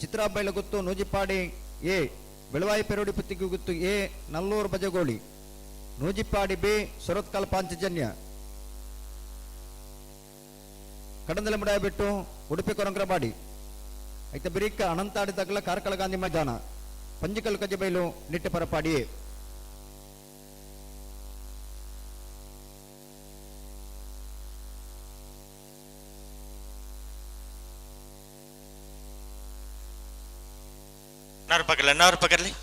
ಚಿತ್ರಾಬೈಲ ಗುತ್ತು ನೂಜಿಪಾಡಿ ಎ ಬೆಳವಾಯಿ ಪೆರೋಡಿ ಪುತ್ತಿಗೆ ಗುತ್ತು ಎ ನಲ್ಲೂರು ಬಜಗೋಳಿ ನೂಜಿಪಾಡಿ ಬಿ ಸೊರತ್ಕಲ್ ಪಾಂಚಜನ್ಯ ಕಡಂದಲೆ ಮುಡಾಯ ಬಿಟ್ಟು ಉಡುಪಿ ಕೊರಂಕ್ರಬಾಡಿ ಐತ ಬಿರಿಕ ಅನಂತಾಡಿ ತಗಲ ಕಾರ್ಕಳ ಗಾಂಧಿ ಮೈದಾನ ಪಂಜಿಕಲ್ ಕಜಬೈಲು ನಿಟ್ಟೆ ಪರಪಾಡಿ. ನಾರು ಪಕಡ್ಲಿ ನಾರು ಪಕಡ್ಲಿ.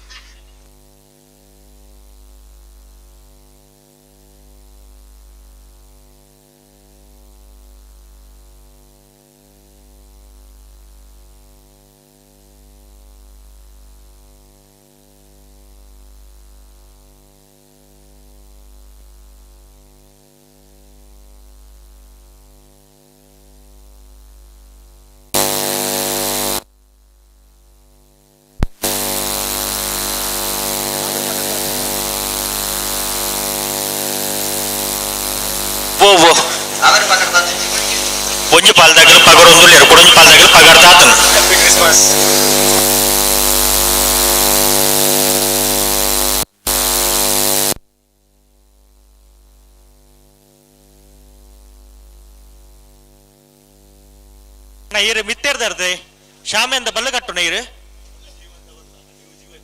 ಓ ಒಂಜಿ ಪಾಲ್ದಾಗಲು ಪಗರೊಂದು ಕೊಡೊಂಜಿ ಪಾಲ್ದಾಗಲು ಪಗರ್ದಾತನು. ಅಣ್ಣ ಈರು ಮಿತ್ತೇರ್ದಾರ್ದೆ ಶಾಮೆಂದ ಬಲ್ಲಗಟ್ಟುನ ಈರು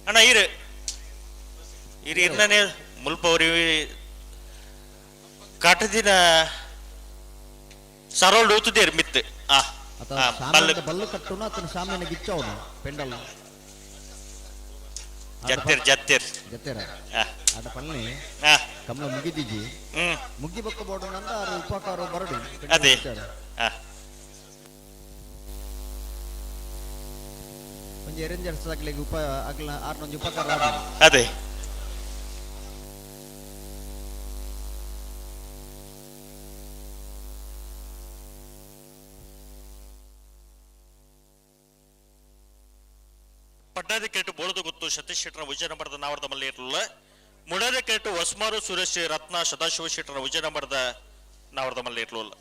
ಅಣ್ಣ ಈರು ಈರು ಇರ್ನೇ ಮುಲ್ಪ ಅವ್ರಿ ಕಾಟದಿನ ಸರೋಲ್ಡ್ ಊತುದೇರು ಮಿತ್ತು. ಆ ಬಲ್ಲು ಕಟ್ಟುನ ಆತನ ಶಾಮಿನ ಗಿಚ್ಚವನು ಪೆಂಡಲ್ ಜತ್ತೇರ್ ಜತ್ತೇರ್ ಜತ್ತೇರ ಆಟ ಪಲ್ನಿ ಕಮಲ ಮುಗಿದಿಜಿ ಮುಗ್ಗಿ ಬೊಕ್ಕ ಬೋಡೋಣ ಆರು ಉಪಕಾರ ಬರಡು. ಅದೇ ಒಂಜಿ ಎರೆಂಜರ್ಸ್ ಆಗ್ಲಿಗೆ ಉಪ ಆಗ್ಲ ಆರ್ನೊಂಜಿ ಉಪಕಾರ. ಅದೇ ಪಡ್ಡಾದ ಕೇಟು ಬೋಳದು ಗೊತ್ತು ಸತೀಶ್ ಶೆಟ್ಟರ ವಿಜಯ ನಂಬರದ ನಾವರದ ಮಲ್ಲಿ ಇರಲಿಲ್ಲ. ಮುಡಾದ ಕೇಟು ಹೊಸ್ಮಾರು ಸುರೇಶ್ ರತ್ನ ಸದಾಶಿವ ಶೆಟ್ಟರ ವಿಜಯ ನಂಬರದ ನಾವರದ ಮಲ್ಲಿ ಇರಲಿಲ್ಲ.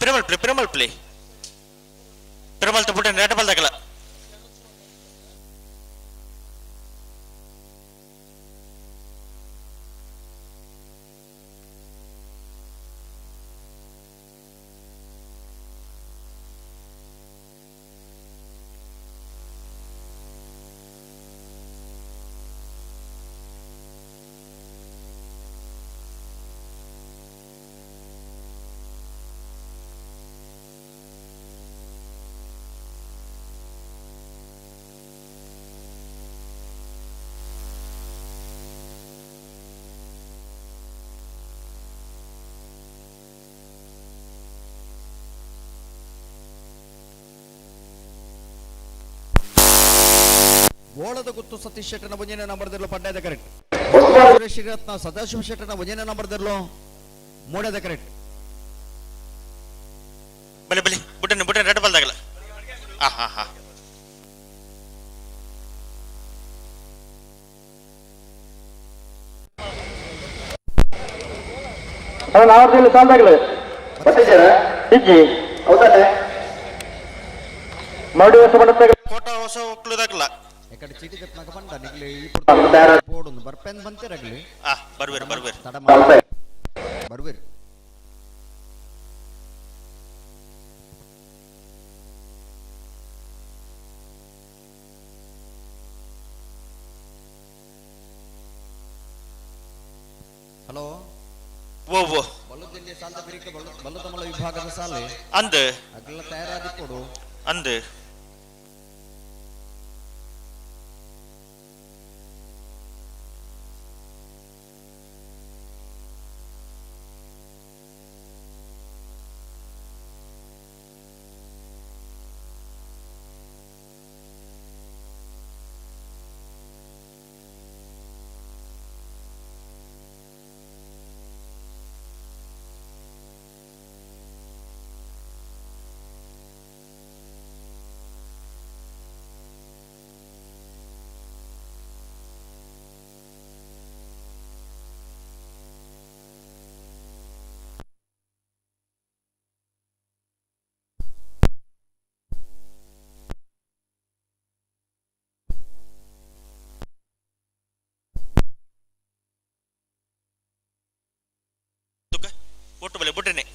ಪ್ರೇಮಲ್ ಪ್ಲೇ ಪ್ರೇಮಲ್ ಪ್ಲೇ ಪ್ರೇಮಲ್ ತಪ್ಪುಟ ನೆಟ ಬಲ್ದಾಗಲ. ಬೋಳದ ಗುತ್ತು ಸತೀಶ್ ಶೆಟ್ಟರ್ನ ಒಂಜನೇ ನಂಬರ್ದಿರ್ಲು ಪಡ್ಡಾದ ಕರೆಕ್ಟ್. ಸುರೇಶ್ ರತ್ನ ಸದಾಶಿವ ಶೆಟ್ಟರ್ನ ಒಂಜನೇ ನಂಬರ್ದಿರ್ಲು ಮೂಡದ ಕರೆಕ್ಟ್. ಬಲೆ ಬಲೆ ಬುಟ್ಟನ್ ಬುಟ್ಟನ್ ರೆಡ್ ಬಲ್ದಾಗಲ. ಆ ಹಾ ಹಾ ಕೋಟ ಹೊಸ ಒಕ್ಲುದಾಗಲ. ಎಕಡೆ ಚೀಟಿ ತೆಪ್ಪನಾಗ ಬಂದ ನಿಗ್ಲಿ ಈ ಪೋಡುಂದು ಬರ್ಪೆನ್ ಬಂತೇರಗ್ಲಿ. ಆ ಬರ್ವೇರು ಬರ್ವೇರು ತಡ ಬರ್ವೇರು. ಹಲೋ ಓ ಓ ಬಲ್ಲುದಲ್ಲಿ ಸಾಲದ ಬಿರಿಕ ಬಲ್ಲುತಮಲ ವಿಭಾಗದ ಸಾಲೆ ಅಂದು ಅಗ್ಲ ತಯಾರಾದಿ ಕೊಡು ಅಂದು. ಒಟ್ಟು ಬಲೆ ಬುಡ್ರಿನಿ.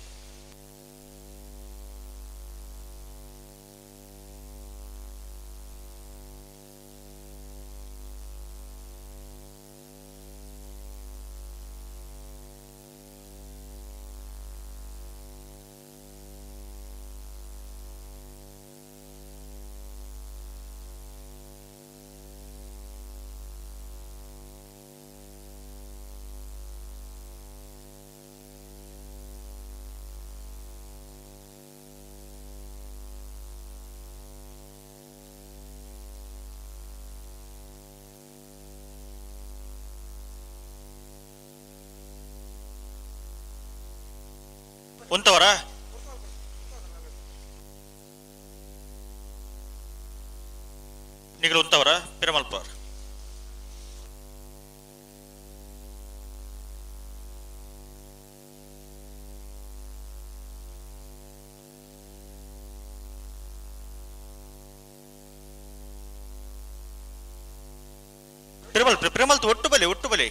ಉಂತವರ ನಿಗಲು ಉಂತವರ ಪಿರಮಲ್ಪವರ ಪಿರಮಲ್ ಪಿರಮಲ್ತು ಒಟ್ಟು ಬಲಿ ಒಟ್ಟು ಬಲಿ.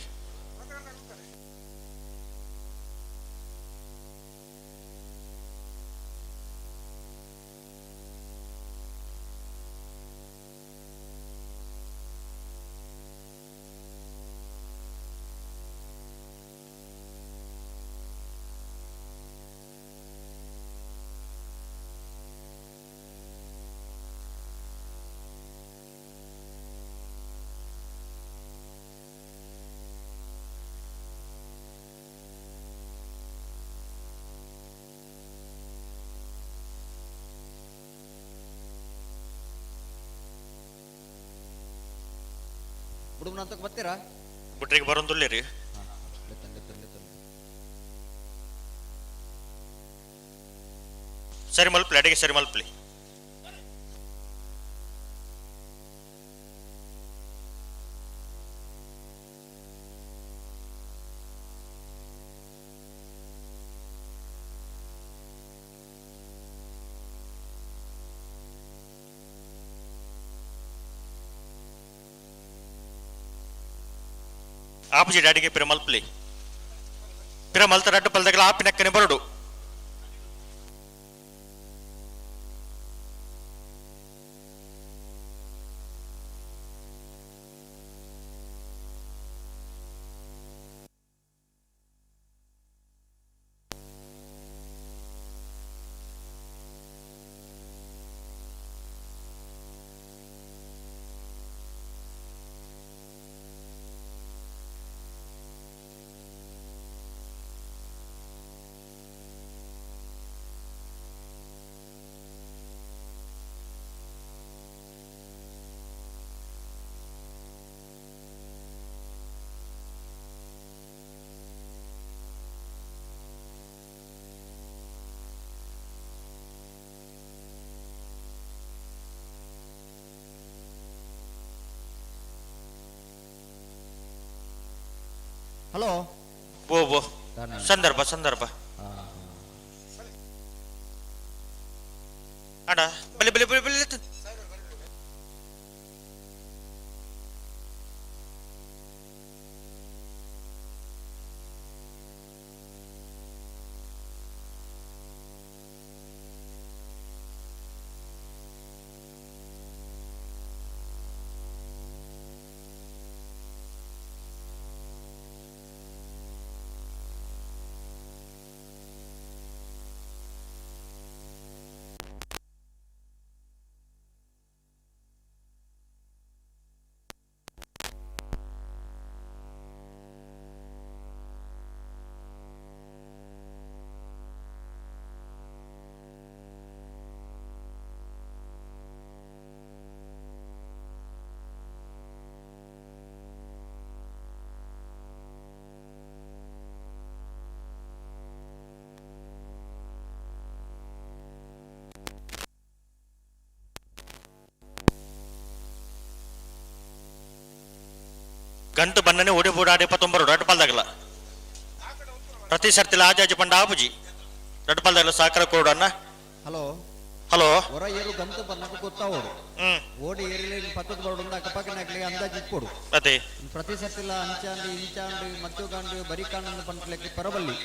ಬುಡುಮನ ಬರ್ತೀರಾ? ಬುಟ್ರಿಗೆ ಬರೋಂದುಲ್ಲೇರಿ. ಸರಿ ಮಲ್ಪ್ಲಿ, ಅಡಿಗೆ ಸರಿ ಮಲ್ಪ್ಲಿ. ಆಪುಜಿ ಡ್ಯಾಡಿಗೆ ಪಿರ ಮಲ್ಪ್ಲಿ. ಪಿರ ಮಲ್ತ ರಡ್ಡು ಪಲ್ದಗಲ ಆಪಿನಕ್ಕನೆ ಬರಡು. ಹಲೋ. ಓ ಓ ಸಂದರ್ಭ ಸಂದರ್ಭ ಅಡ ಬಲೆ ಬಲೆ ಬಲೆ ಬಲೆ. ಗಂಟು ಬಣ್ಣನೆ ಓಡಿ ಓಡಾಡಿ ಪತ್ತೊಂಬರು ರಡ್ಪಾಲ್ದಾಗಲ ಪ್ರತಿ ಸರ್ತಿಲ ಆಜಾಜಿ ಪಂಡ ಆಪುಜಿ ರಡ್ಪಾಲ್ದಾಗಲ ಸಾಕರ ಕೊಡಣ್ಣ. Hello hello. ಹೊರ ಏರು ಗಂತ ಬನ್ನಕ ಗೊತ್ತಾವೋಡು ಓಡಿ ಏರಿಲೆ ಪತ್ತದ ಬರೋಡು ಅಕ್ಕಪಕ್ಕನಾಗ್ಲಿ ಅಂದಾಜು ಇಟ್ಕೊಡು. ಅದೇ ಪ್ರತಿ ಸರ್ತಿಲ ಅಂಚಾಂಡು ಇಂಚಾಂಡು ಮಚ್ಚುಗಾಂಡು ಬರಿಕಾಂಡು ಪಂಟ್ಲೆಕ್ಕೆ ಪರಬಲ್ಲಿ.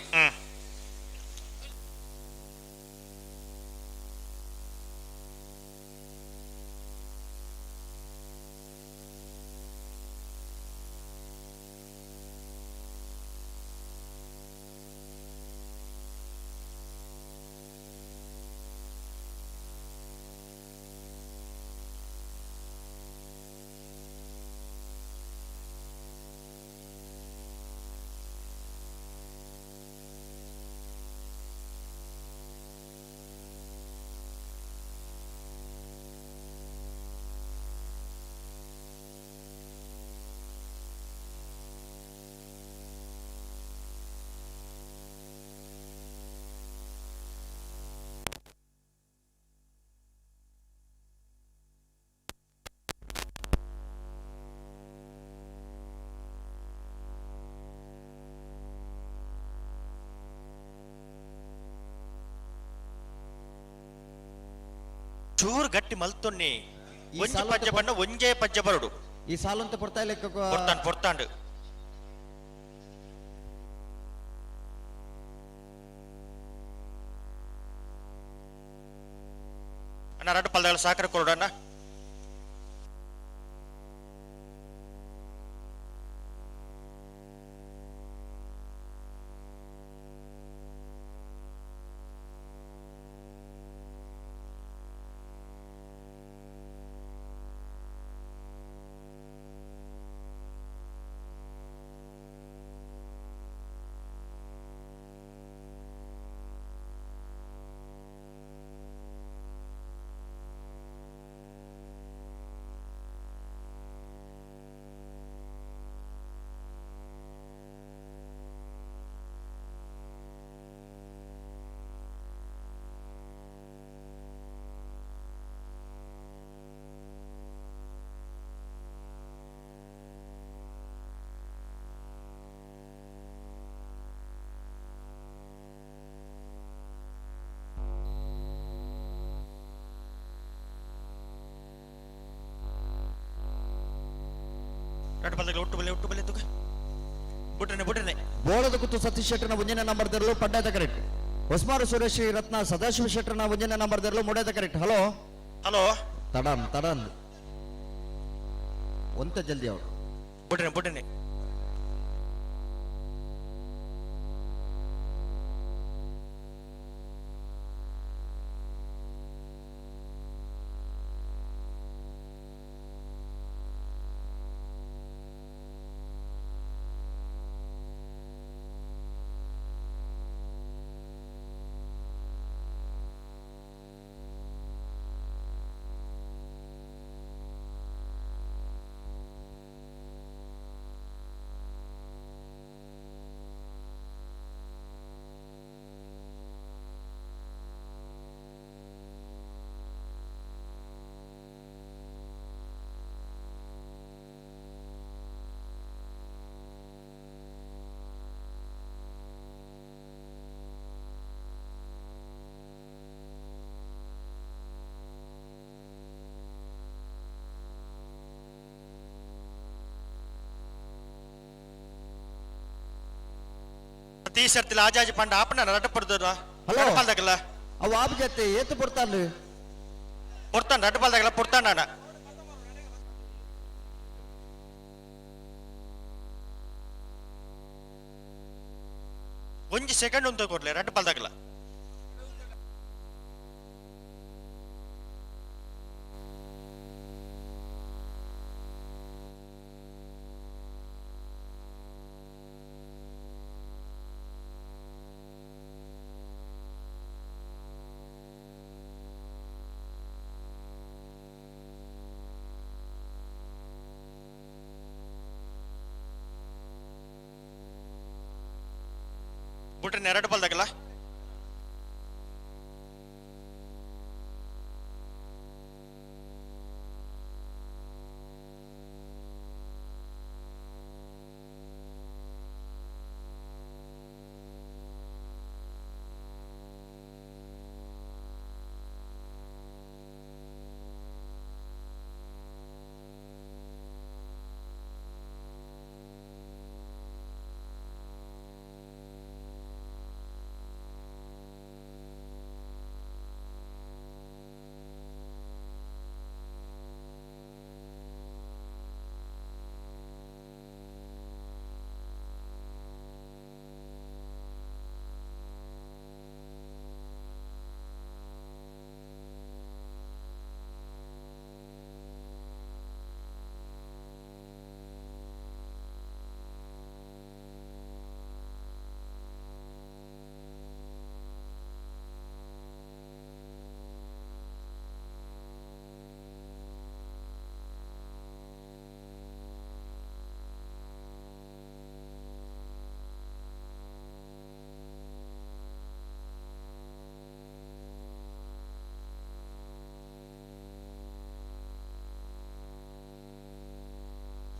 ಚೂರು ಗಟ್ಟಿ ಮಲ್ತೊನ್ನಿ. ಒಂಜಿ ಪಜ್ಜೆ ಬಣ್ಣ ಒಂಜೇ ಪಜ್ಜೆ ಬರಡು. ಈ ಸಾಲಂತ ಪೊರ್ತಾ ಲೆಕ್ಕ ಪೊರ್ತಾಂಡ್ ಪೊರ್ತಾಂಡ್. ಅಣ್ಣ ರಡ್ಡು ಪಲ್ದಗಳ ಸಾಕರ ಕೊರಡಣ್ಣ. ಒಟ್ಟು ಬಲೆ ಒಟ್ಟು ಬಲೆ ತುಗ ಬುಡ್ರನೆ ಬುಡ್ರನೆ. ಬೋಳದ ಕುತ್ತು ಸತೀಶ್ ಶೆಟ್ಟರ್ನ ಒಂಜನೇ ನಂಬರ್ ದೆರಲು ಪಡ್ಡಾದ ಕರೆಕ್ಟ್. ಹೊಸ್ಮಾರು ಸುರೇಶ್ ರತ್ನ ಸದಾಶಿವ ಶೆಟ್ಟರ್ನ ಒಂಜನೇ ನಂಬರ್ ದೆರಲು ಮುಡೇದ ಕರೆಕ್ಟ್. ಹಲೋ ಹಲೋ ತಡನ್ ತಡನ್ ಒಂತ ಜಲ್ದಿ ಅವರು ಬುಡ್ರನೆ ಬುಡ್ರನೆ. ಟೀಶರ್ಟ್ ಆಜಾಜಿ ಪಂಡ ಆಪನ ರಡ್ಡ ಪಡ್ದರ. ಹಲೋ ಪಾಲ್ದಾಗಲ್ಲ ಅವು ಆಪ್ ಜೊತೆ ಏತು ಪೊರ್ತಾಂಡು ಪೊರ್ತಾಂಡ್ ರಡ್ಡ ಪಾಲ್ದಾಗಲ್ಲ ಪೊರ್ತಾಂಡ ಅಣ್ಣ. ಒಂಜಿ ಸೆಕೆಂಡ್ ಅಂತ ಕೊಡ್ಲೆ ರಡ್ಡ ಪಾಲ್ದಾಗಲ್ಲ. ಬಿಟ್ರೆ ಎರಡು ಬಾಲ್ದಾಗಲ್ಲ.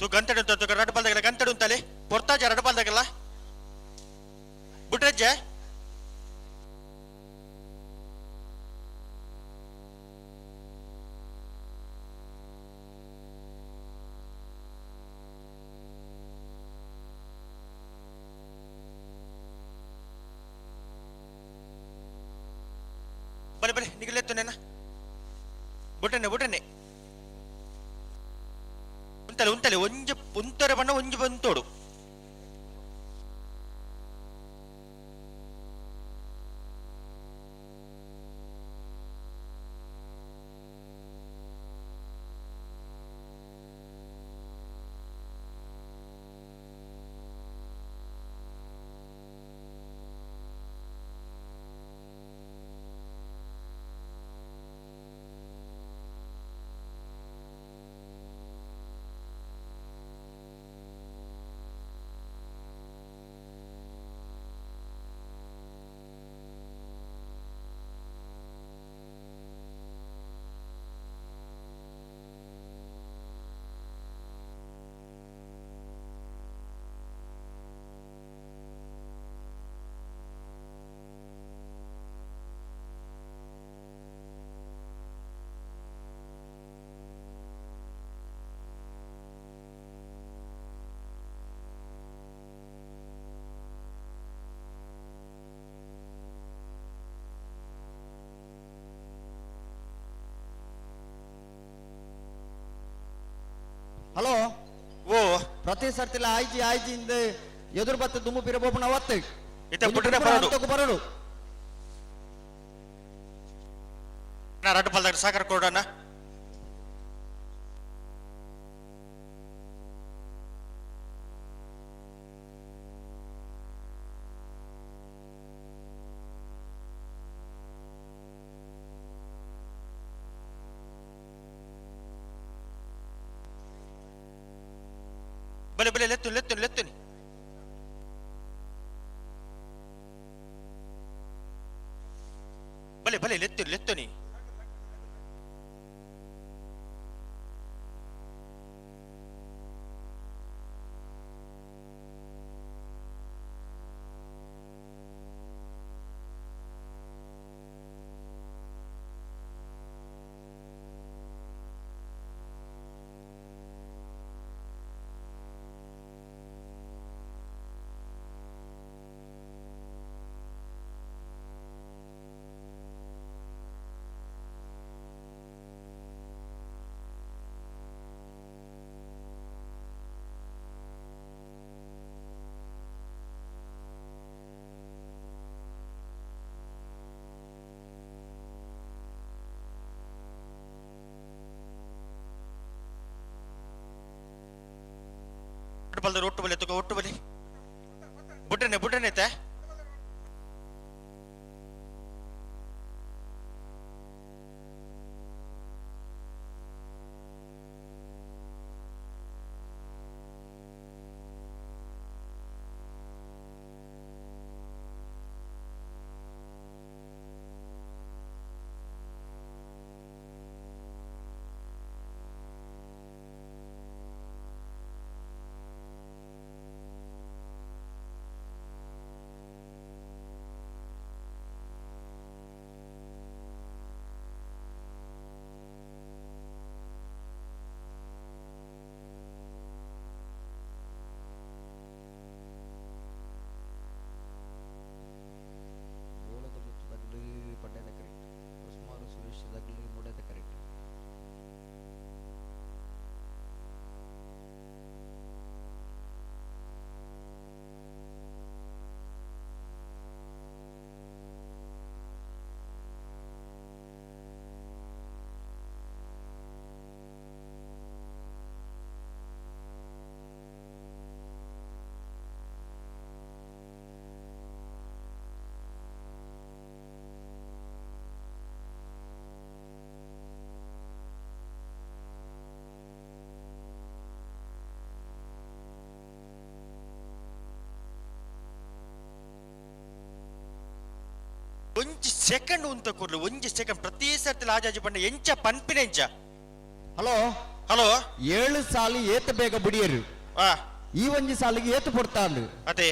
ತು ಗಂಟೆ ಉಂಟು ರಡ್ಡು ಪಾಲ್ದಾಗಲ್ಲ ಗಂಟೆ ಉಂಟಲ್ಲಿ ಪೊರ್ತಾಜ ರಡ್ಡು ಪಾಲ್ದಾಗಲ್ಲ ಬುಟ್ರಜ್ಜೆ. ಬಲೆ ಬಲೆ ನಿಗಲೆತ್ತು ನೆನ ಬುಟನೆ ಬುಟನೆ ಉಂತಲೆ ಉಂತಲೆ ಒಂಜಿ ಉಂತರೆ ಬಣ್ಣ ಒಂಜಿ ಬಂತೋಡು ಹಲೋ ಓ ಪ್ರತಿ ಸರ್ತಿಲ ಆಯ್ಜಿ ಆಯ್ಜಿ ಇಂದ ಎದುರು ಬತ್ತ ದುಮ್ಮು ಪಿರ ಬೋಪಣ ಒತ್ತು ಇತ್ತೆ ಬುಟ್ಟನೆ ಬರಡು. ಬರಡು ನಾ ರಡ್ಡು ಪಲ್ದಾಗ ಸಾಕರ ಕೊಡೋಣ ಬಲೆ ಬಲೆ ಲೆತ್ತು ಲೆತ್ತು ಲೆತ್ತುನಿ ಬಲೆ ಬಲೆ ಲೆತ್ತು ಲೆತ್ತುನಿ ಬಲ್ದ ಒಟ್ಟು ಬಲೆ ತುಕ ಒಟ್ಟು ಬಲೆ ಬುಡ್ಡನೆ ಬುಡ್ಡನೆ ಐತೆ ಒಂಜಿ ಸೆಕೆಂಡ್ ಉಂತ ಕೂಡ್ಲು ಒಂಜಿ ಸೆಕೆಂಡ್ ಪ್ರತಿ ಸರ್ತಿ ಆಜಾಜಿ ಪಂಡ ಎಂಚ ಪನ್ಪಿನ ಎಂಚ ಹಲೋ ಹಲೋ ಏಳು ಸಾಲು ಏತ ಬೇಗ ಬುಡಿಯರು ಆ ಈ ಒಂಜಿ ಸಾಲಿಗೆ ಏತು ಪೊಡ್ತಾಂಡು ಅದೇ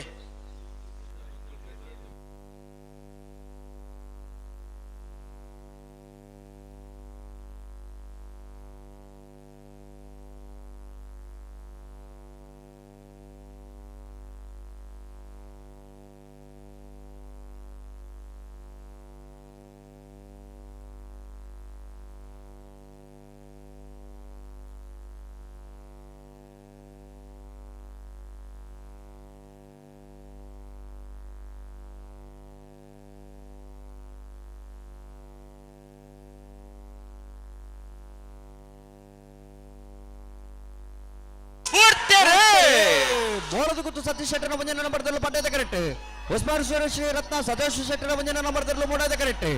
ಬೋಳದ ಗುತ್ತು ಸತೀಶ್ ಶೆಟ್ಟರ್ನ ಒಂಜನೇ ನಂಬರ್ ದಲ್ಲೂ ಪಡ್ಡದ ಕರೆಕ್ಟ್. ಹೊಸ್ಮಾರು ಸುರೇಶ್ ರತ್ನ ಸದಾಶಿವ ಶೆಟ್ಟರ್ನ ಒಂಜನೇ ನಂಬರ್ ದಲ್ಲೂ ಮೂಡಾದ ಕರೆಕ್ಟ್.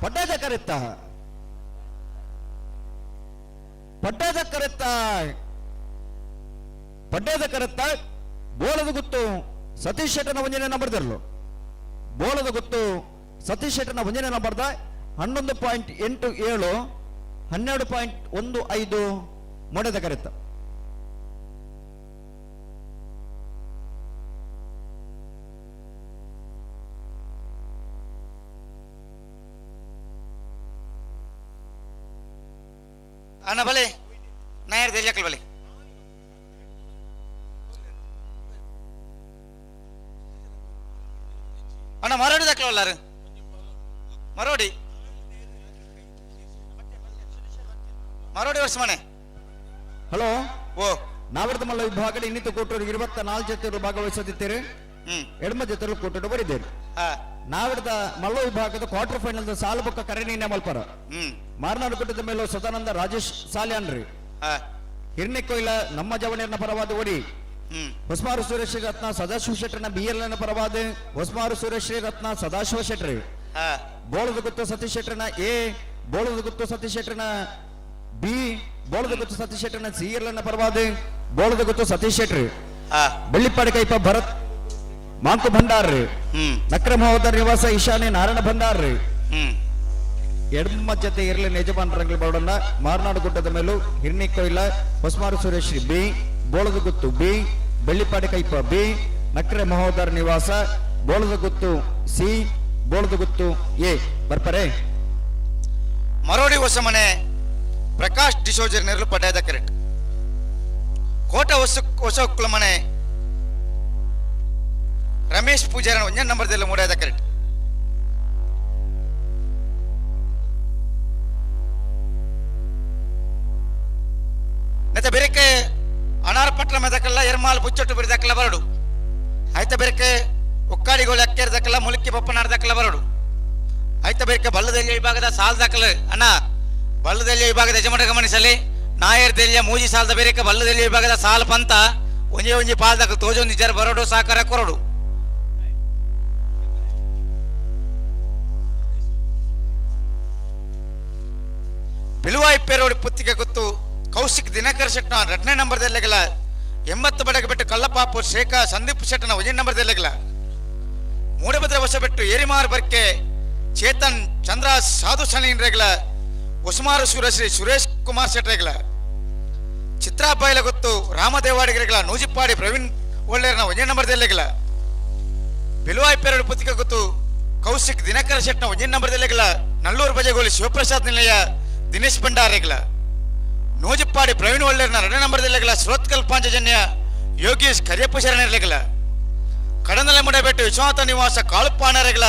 ಪಡ್ಡದ ಕರೆತ್ತ ಪಡ್ಡದ ಕರೆತ್ತ ಪಡ್ಡದ ಕರೆತ್ತ ಬೋಳದ ಗುತ್ತು ಸತೀಶ್ ಶೆಟ್ಟರ್ನ ಒಂಜನೇ ನಂಬರ್ ದಲ್ಲೂ ಬೋಳದ ಗುತ್ತು ಸತೀಶ್ ಶೆಟ್ಟರ್ನ ಒಂಜನೇ ನಂಬರ್ದ 11.87 12.15 ಮೊಡೆದ ಕರೆತ್ತ. ಅಣ್ಣ ಬಲೆ ನಾಯರ್ ದೇಜಾಕಲ್ ಬಲೆ. ಅಣ್ಣ ಮರೋಡಿ ದಾಖಲಲ್ಲಾರು ಮರೋಡಿ ಮರೋಡಿ ವರ್ಷ ಮನೆ. ಹಲೋ ಓ ನಾವರ್ದ ಮಲ್ಲ ವಿಭಾಗದ ಇನ್ನಿತ ಕೂಟರು 24 ಜೊತೆಗಳು ಭಾಗವಹಿಸುತ್ತಿದ್ದೀರಿ. ಎಡಮ ಜೊತೆಗಳು ಕೂಟರು ಬರಿದ್ದೇವೆ. ನಾವರ್ದ ಮಲ್ಲ ವಿಭಾಗದ ಕ್ವಾರ್ಟರ್ ಫೈನಲ್ ಸಾಲು ಬೊಕ್ಕ ಕರೆ ನಿರ್ಣಯ ಮಲ್ಪರ. ಮಾರನಾಡು ಕೂಟದ ಮೇಲೆ ಸದಾನಂದ ರಾಜೇಶ್ ಸಾಲ್ಯಾನ್ರಿ. ಹಿರಣ್ಯಕೊಯ್ಲ ನಮ್ಮ ಜವಣಿಯನ್ನ ಪರವಾದ ಓಡಿ. ಹೊಸ್ಮಾರು ಸುರೇಶ್ ರತ್ನ ಸದಾಶಿವ ಶೆಟ್ಟರ್ನ ಬಿ ಎಲ್ ಎನ್ ಪರವಾದ ಹೊಸ್ಮಾರು ಸುರೇಶ್ ರತ್ನ ಸದಾಶಿವ ಶೆಟ್ಟರ್. ಬೋಳದ ಗುತ್ತು ಸತೀಶ್ ಶೆಟ್ಟರ್ನ ಎ, ಬೋಳದ ಗುತ್ತು ಸತೀಶ್ ಶೆಟ್ಟರ್ನ ಬಿ, ಬೋಳದ ಗುತ್ತು ಸತೀಶ್ ಶೆಟ್ಟರ್ನ ಸಿ ಎಲ್ ಎನ್ ಪರವಾದ ಬೋಳದ ಗುತ್ತು ಸತೀಶ್ ಶೆಟ್ಟರ್. ಬೆಳ್ಳಿಪ್ಪಾಡಿ ಕೈಪ ಭರತ್ ಮಾಂಕು ಭಂಡಾರ್. ನಕ್ರ ಮಹೋದರ ನಿವಾಸ ಈಶಾನ್ಯ ನಾರಾಯಣ ಭಂಡಾರ್. ಎಡಮ ಜೊತೆ ಇರಲಿ ಯಜಮಾನರಂಗ್ಲಿ ಬರೋಣ. ಮಾರನಾಡು ಗುಡ್ಡದ ಮೇಲೂ ಹಿರಣಿಕೊಯ್ಲ ಹೊಸ್ಮಾರು ಸುರೇಶ್ ಬಿ, ಬೋಳದ ಗುತ್ತು ಬಿ, ಬೆಳ್ಳಿಪಾಡಿ ಕೈಪ ಬಿ, ನಕ್ರೆ ಮಹೋದರ ನಿವಾಸ ಬೋಳದ ಗುತ್ತು ಸಿ, ಬೋಳದ ಗುತ್ತು ಎ ಬರ್ಪರೆ. ಮರೋಡಿ ಹೊಸಮನೆ ಪ್ರಕಾಶ್ ಡಿಸೋಜರ್ ನೆರಳು ಪಡ್ಡಾಯದ ಕರೆಕ್ಟ್. ಕೋಟ ಹೊಸ ಹೊಸ ಮನೆ ರಮೇಶ್ ಪೂಜಾರನ ಒಂಜನ್ ನಂಬರ್ದೆಲ್ಲ ಮೂಡಾಯದ ಕರೆಕ್ಟ್. ನೆತ್ತ ಬೆರಕೆ ಅನಾರ್ಪಟ್ಲ ಮೆದಕಲ್ಲ ಎರ್ಮಾಲ್ ಬುಚ್ಚೊಟ್ಟು ಬಿರಿದಕ್ಕಲ್ಲ ಬರಡು. ಆಯ್ತ ಬೆರಕೆ ಒಕ್ಕಾಡಿಗೋಳಿ ಅಕ್ಕೇರ್ದಕ್ಕಲ್ಲ ಮುಲುಕಿ ಬೊಪ್ಪನಾಡ್ದಕ್ಕಲ್ಲ ಬರಡು. ಆಯ್ತ ಬೆರಕೆ ಬಲ್ಲದೆಲ್ಲಿ ವಿಭಾಗದ ಸಾಲದಕ್ಕಲ್ಲ ಅಣ್ಣ ಬಲ್ಲದೆಲ್ಲಿ ವಿಭಾಗದ ಯಜಮಾನ ಗಮನಿಸಲಿ. ನಾಯರ್ ದೆಲ್ಲಿಯ ಮೂಜಿ ಸಾಲದ ಬೇರೆಕ ಬಲ್ಲದೆಲ್ಲಿ ವಿಭಾಗದ ಸಾಲ ಪಂತ ಒಂಜೆ ಒಂಜಿ ಪಾಲ್ದಕ್ಕ ತೋಜೊಂಜಿ ಜರ ಬರಡು ಸಾಕಾರ ಕೊರಡು. ಬಿಳುವಾಯಿ ಪೇರೋಡಿ ಪುತ್ತಿಗೆ ಗೊತ್ತು ಕೌಶಿಕ್ ದಿನಕರ್ ಶೆಟ್ನ ಎರಡನೇ ನಂಬರ್ದಲ್ಲೆಗಲ 80 ಬಡಗೆ ಬಿಟ್ಟು ಕಲ್ಲಪಾಪು ಶೇಖ ಸಂದೀಪ್ ಶೆಟ್ಟನ ಒಂದೇ ನಂಬರ್ದಲ್ಲೆಗಲ ಮೂಡಭದ್ರ ಹೊಸ ಬಿಟ್ಟು ಏರಿಮಾರ್ ಬರ್ಕೆ ಚೇತನ್ ಚಂದ್ರ ಸಾಧು ಸಣಿನ್ರೆಗಲ ಉಸ್ಮಾರು ಸುರಶ್ರೀ ಸುರೇಶ್ ಕುಮಾರ್ ಶೆಟ್ರೆಗಲ ಚಿತ್ರಾಬಾಯಿಲ ಗೊತ್ತು ರಾಮದೇವಾಡಿಗರೆಗಲ ನೂಜಿಪ್ಪಾಡಿ ಪ್ರವೀಣ್ ಒಳ್ಳೆಯರ್ನ ಒಂದೇ ನಂಬರ್ದಲ್ಲೆಗಲ ಬಿಲುವಾಯಿ ಪೇರಡು ಪುತ್ತಿಗೆ ಗೊತ್ತು ಕೌಶಿಕ್ ದಿನಕರ ಶೆಟ್ನ ಒಂದೇ ನಂಬರ್ದಲ್ಲೆಗಲ ನಲ್ಲೂರು ಬಜೆಗೋಲಿ ಶಿವಪ್ರಸಾದ್ ನಿಲಯ ದಿನೇಶ್ ಭಂಡಾರೆಗಲ ನೂಜಿಪ್ಪಾಡಿ ಪ್ರವೀಣ್ ಒಳ್ಳೆಯರ್ನ ಎರಡನೇ ನಂಬರ್ದಲ್ಲೆಗಲ ಶ್ರೋತ್ಕಲ್ ಪಾಂಚಜನ್ಯ ಯೋಗೇಶ್ ಕರಿಯಪ್ಪ ಶರಣರ್ಲೆಗಲ ಕಡನಲೆ ಮುಡಬೆಟ್ಟು ವಿಶ್ವನಾಥ ನಿವಾಸ ಕಾಳುಪಾಣರೆಗಲ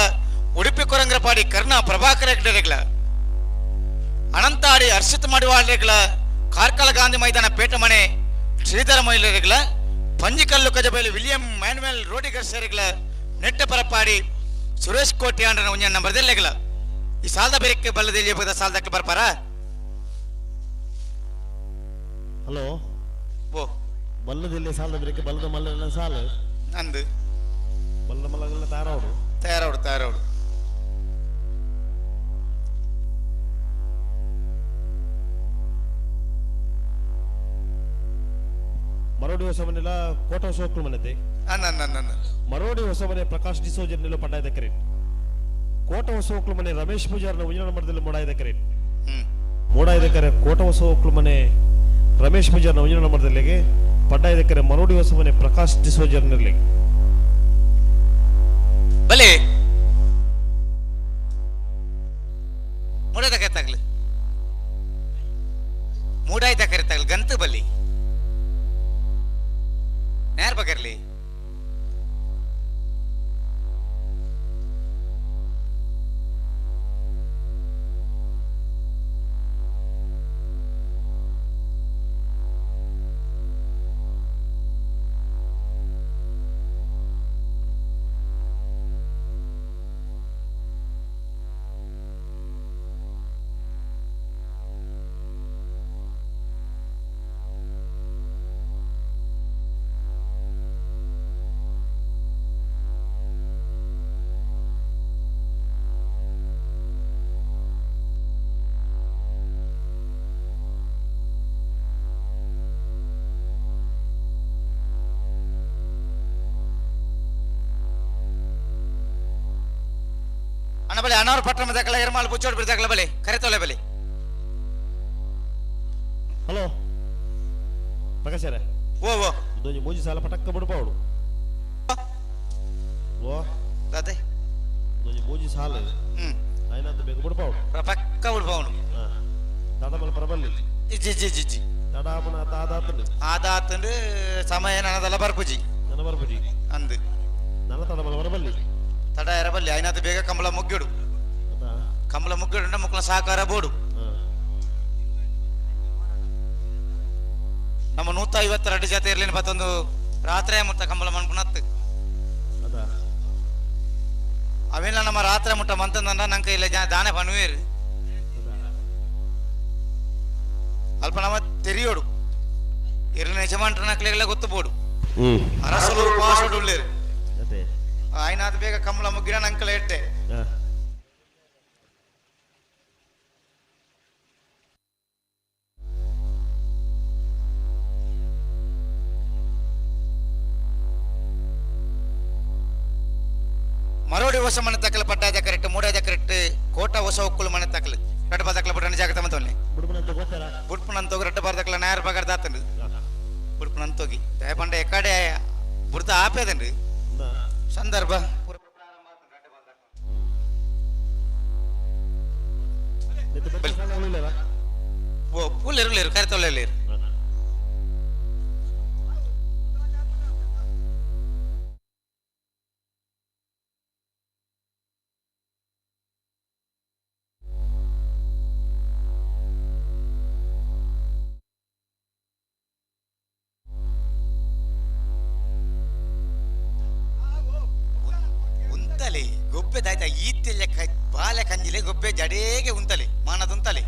ಉಡುಪಿ ಕೊರಂಗ್ರಪಾಡಿ ಕರ್ಣ ಪ್ರಭಾಕರ ಹೆಗ್ಡೆರೆಗಲ ಅನಂತಾಡಿ ಹರ್ಷಿತ್ ಮಡಿವಾಳರೆಗಲ ಕಾರ್ಕಳ ಗಾಂಧಿ ಮೈದಾನ ಪೇಟಮನೆ ಶ್ರೀಧರ ಮೈಲರೆಗಲ ಪಂಜಿಕಲ್ಲು ಕಜಬೈಲು ವಿಲಿಯಂ ಮ್ಯಾನ್ಯುಯಲ್ ರೋಡಿಗರ್ಸರೆಗಲ ನೆಟ್ಟ ಪರಪಾಡಿ ಸುರೇಶ್ ಕೋಟಿ ಆಂಡ್ರನ ಒಂಜ ನಂಬರ್ದಲ್ಲೆಗಲ ಈ ಸಾಲದ ಬೆರಕ್ಕೆ ಬಲ್ಲದಲ್ಲಿ ಸಾಲದಕ್ಕೆ ಬರ್ಪಾರ. ಹಲೋ ಓ ಬಲ್ಲದಿಲ್ಲ ಸಾಲದ ಬೆರಕ್ಕೆ ಬಲ್ಲದ ಮಲ್ಲ ಸಾಲ ಅಂದು ಬಲ್ಲದ ಮಲ್ಲಗಲ್ಲ ತಯಾರವರು ತಯಾರವರು ತಯಾರವರು. ಮರೋಡಿ ಹೊಸಮನೆಲ್ಲ ಕೋಟ ಹೊಸ ಮನೆತೆ ಮರೋಡಿ ಹೊಸಮನೆ ಪ್ರಕಾಶ್ ಡಿಸೋಜರ್ ನೆಲ್ಲ ಪಂಡಾಯದ ಕರೆಟ್. ಕೋಟ ಹೊಸ ಮನೆ ರಮೇಶ್ ಪೂಜಾರ್ನ ಉಂಜಿನ ನಂಬರ್ದಲ್ಲಿ ಮೂಡಾಯದ ಕರೆಟ್. ಮೂಡಾಯದ ಕರೆ ಕೋಟ ಹೊಸ ಮನೆ ರಮೇಶ್ ಪೂಜಾರ್ನ ಉಂಜಿನ ನಂಬರ್ದಲ್ಲಿಗೆ ಪಂಡಾಯದ ಕರೆ ಮರೋಡಿ ಹೊಸಮನೆ ಪ್ರಕಾಶ್ ಡಿಸೋಜರ್ ನೆಲ್ಲಿಗೆ. ಬಲೆ ಮೂಡಾಯ್ದ ಕರೆತಾಗ್ಲಿ ಮೂಡಾಯ್ದ ಕರೆತಾಗ್ಲಿ ಗಂತ ಬಲ್ಲಿ ನೇರ ಬಗರ್ಲಿ. ಬಲೆ ಅನಾರು ಪಟ್ಟಣ ದಾಖಲ ಎರ್ಮಾಲ್ ಬುಚ್ಚೋಡ್ ಬಿಡಿ ದಾಖಲ ಬಲೆ ಕರೆತೊಲೆ ಬಲೆ. ಹಲೋ ಪ್ರಕಾಶರೇ. ಓ ಓ ದೊಂಜಿ ಮೂಜಿ ಸಾಲ ಪಟಕ್ಕ ಬುಡ್ಪಾವಡು. ಓ ದಾದೆ ದೊಂಜಿ ಮೂಜಿ ಸಾಲ ಐನಾತ್ ಬೇಗ ಬುಡ್ಪಾವಡು. ಪಕ್ಕ ಬುಡ್ಪಾವಡು. ದಾದ ಮಲ್ ಪರಬಲ್ಲಿ. ಇಜ್ಜಿ ಇಜ್ಜಿ ಇಜ್ಜಿ ಇಜ್ಜಿ. ತಡಾಪನ ತಾದಾತಂಡು. ಆದಾತಂಡು ಸಮಯ ನನದಲ್ಲ ಬರ್ಪುಜಿ. ನನ್ನ ಬರ್ಪುಜಿ. ಅಂದು. ನನ್ನ ತಡ ಮಲ್ ಬರಬಲ್ಲಿ. ತಡ ಎರಬಲ್ಲಿ ಐನಾತ್ ಬೇಗ ಕಂಬಳ ಮುಗ್ಗಿಡು. ಕಂಬಳ ಮುಗ್ಗಿಡು ಮುಕ್ಕಳ ಸಹಕಾರ ಬೋಡು. ನಮ್ಮ 152 ಜಾತಿ ಇರಲಿನ ಮತ್ತೊಂದು ರಾತ್ರಿ ಮುಟ್ಟ ಕಂಬಳ ಮನ್ಪುನತ್ತು. ಅವೆಲ್ಲ ನಮ್ಮ ರಾತ್ರಿ ಮುಟ್ಟ ಮಂತಂದ ನಂಗೆ ಇಲ್ಲ ದಾನೆ ಪಣುವೇರು. ಅಲ್ಪ ನಮ್ಮ ತೆರಿಯೋಡು ಇರಲಿನ ಯಜಮಾನ್ರ ನಕ್ಲೆಗೆಲ್ಲ ಗೊತ್ತು ಬೋಡು. ಅರಸಲು ಪಾಸೋಡು ಉಳ್ಳೇರು. ಆಯ್ನಾದ ಬೇಗ ಕಂಬಳ ಮುಗ್ಗಿನ ನಂಕಲ ಎಟ್ಟೆ. ಮರೋಡಿ ಹೊಸ ಮನೆ ತಕಲ ಪಟ್ಟಾದ ಕರೆಕ್ಟ್ ಮೂಡಾದ ಕರೆಕ್ಟ್ ಕೋಟ ಹೊಸ ಒಕ್ಕಲು ಮನೆ ತಕಲು ರಡ್ಡ ಬಾದಕಲ ಬುಡನ ಜಾಗೃತ ಮಂತವನ್ನೇ ಬುಡ್ಪುನಂತೋಗಿ ರಡ್ಡ ಬಾರ್ದಕಲ ನಾಯರ್ ಬಗಾರ್ ದಾತಂಡು ಬುಡ್ಪುನಂತೋಗಿ ದಯಪಂಡ ಎಕ್ಕಡೆ ಬುಡ್ತ ಆಪೇದಂಡು ಸಂದರ್ಭ ಓ ಪೂಲೇರು ಲೇರು ಕರೆತೊಲ್ಲೇರು. ಗೊಬ್ಬೆ ದಾಯ್ತ ಈತೆಲ್ಲ ಬಾಲೆ ಕಂಜಿಲೆ ಗೊಬ್ಬೆ ಜಡೇಗೆ ಉಂತಲೆ ಮಾನದುಂತಲೆ.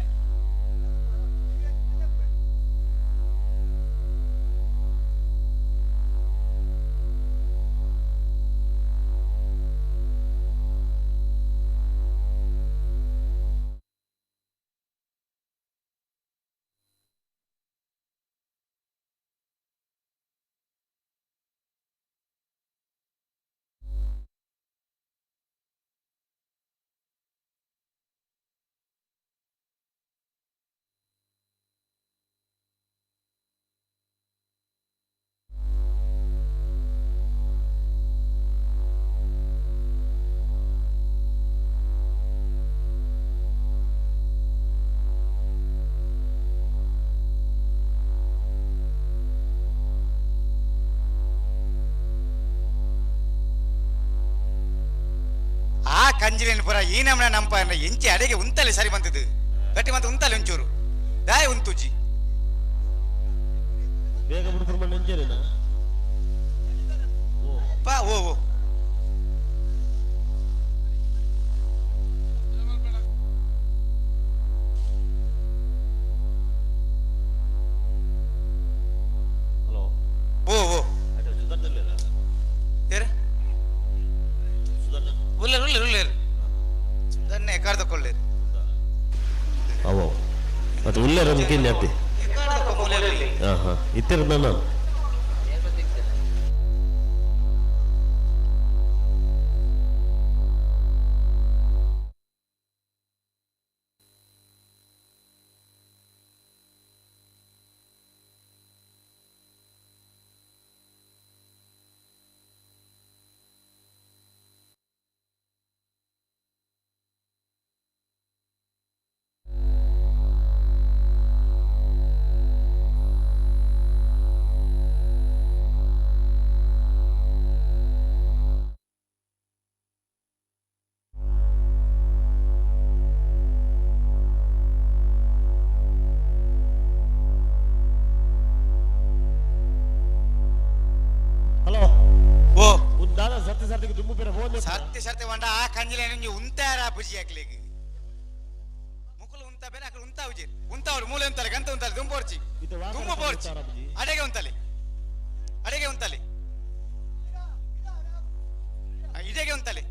ಆ ಕಂಜಿಲಿನ ಪುರ ಈ ನಮ್ಮನೆ ನಂಪ ಎಂಚಿ ಅಡೆಗೆ ಉಂತಲೆ ಸರಿ ಬಂತದ್ದು ಗಟ್ಟಿ ಮತ್ತೆ ಉಂತಲೆ ಒಂಚೂರು ದಾಯ ಉಂತುಜಿ ಬೇಗ ಬಿಡ್ಪುರ ಮಣ್ಣು ಎಂಚೇರಿನ ಪಾ ಓ ಓ ಹಲೋ ಓ ಓ ಉಲ್ಲೇರು ಉಲ್ಲೇರು ಉಲ್ಲೇರು ಸುಧನ್ನೆ ಎಕಾರ್ದಕೊಳ್ಳೇರು. ಅವೋ ಮತ್ತೆ ಉಲ್ಲೇರು ಅಂದ್ಕಿಂದ ಅತ್ತಿ. ಹಾಂ ಹಾಂ ಇತ್ತಿರ ನಾನು ಸರ್ತಿ ಸರ್ತಿ వంಡ ಆ ಕಂಜಿಲೆ ನಿಂಗೆ ಉಂತಾರ ಬುಜಿ ಹಾಕ್ಲಿಕ್ಕೆ ಮುಕುಲು ಉಂತ ಬೇರೆ ಅಕಡೆ ಉಂತ ಉಜಿ ಉಂತಾವ್ರು ಮೂಲೆ ಉಂತಲೆ ಗಂತ ಉಂತಲೆ ದುಂಬೋರ್ಚಿ ದುಂಬ ಪೋರ್ಚಿ ಅಡೆಗೆ ಉಂತಲೆ ಅಡೆಗೆ ಉಂತಲೆ ಇದೆಗೆ ಉಂತಲೆ.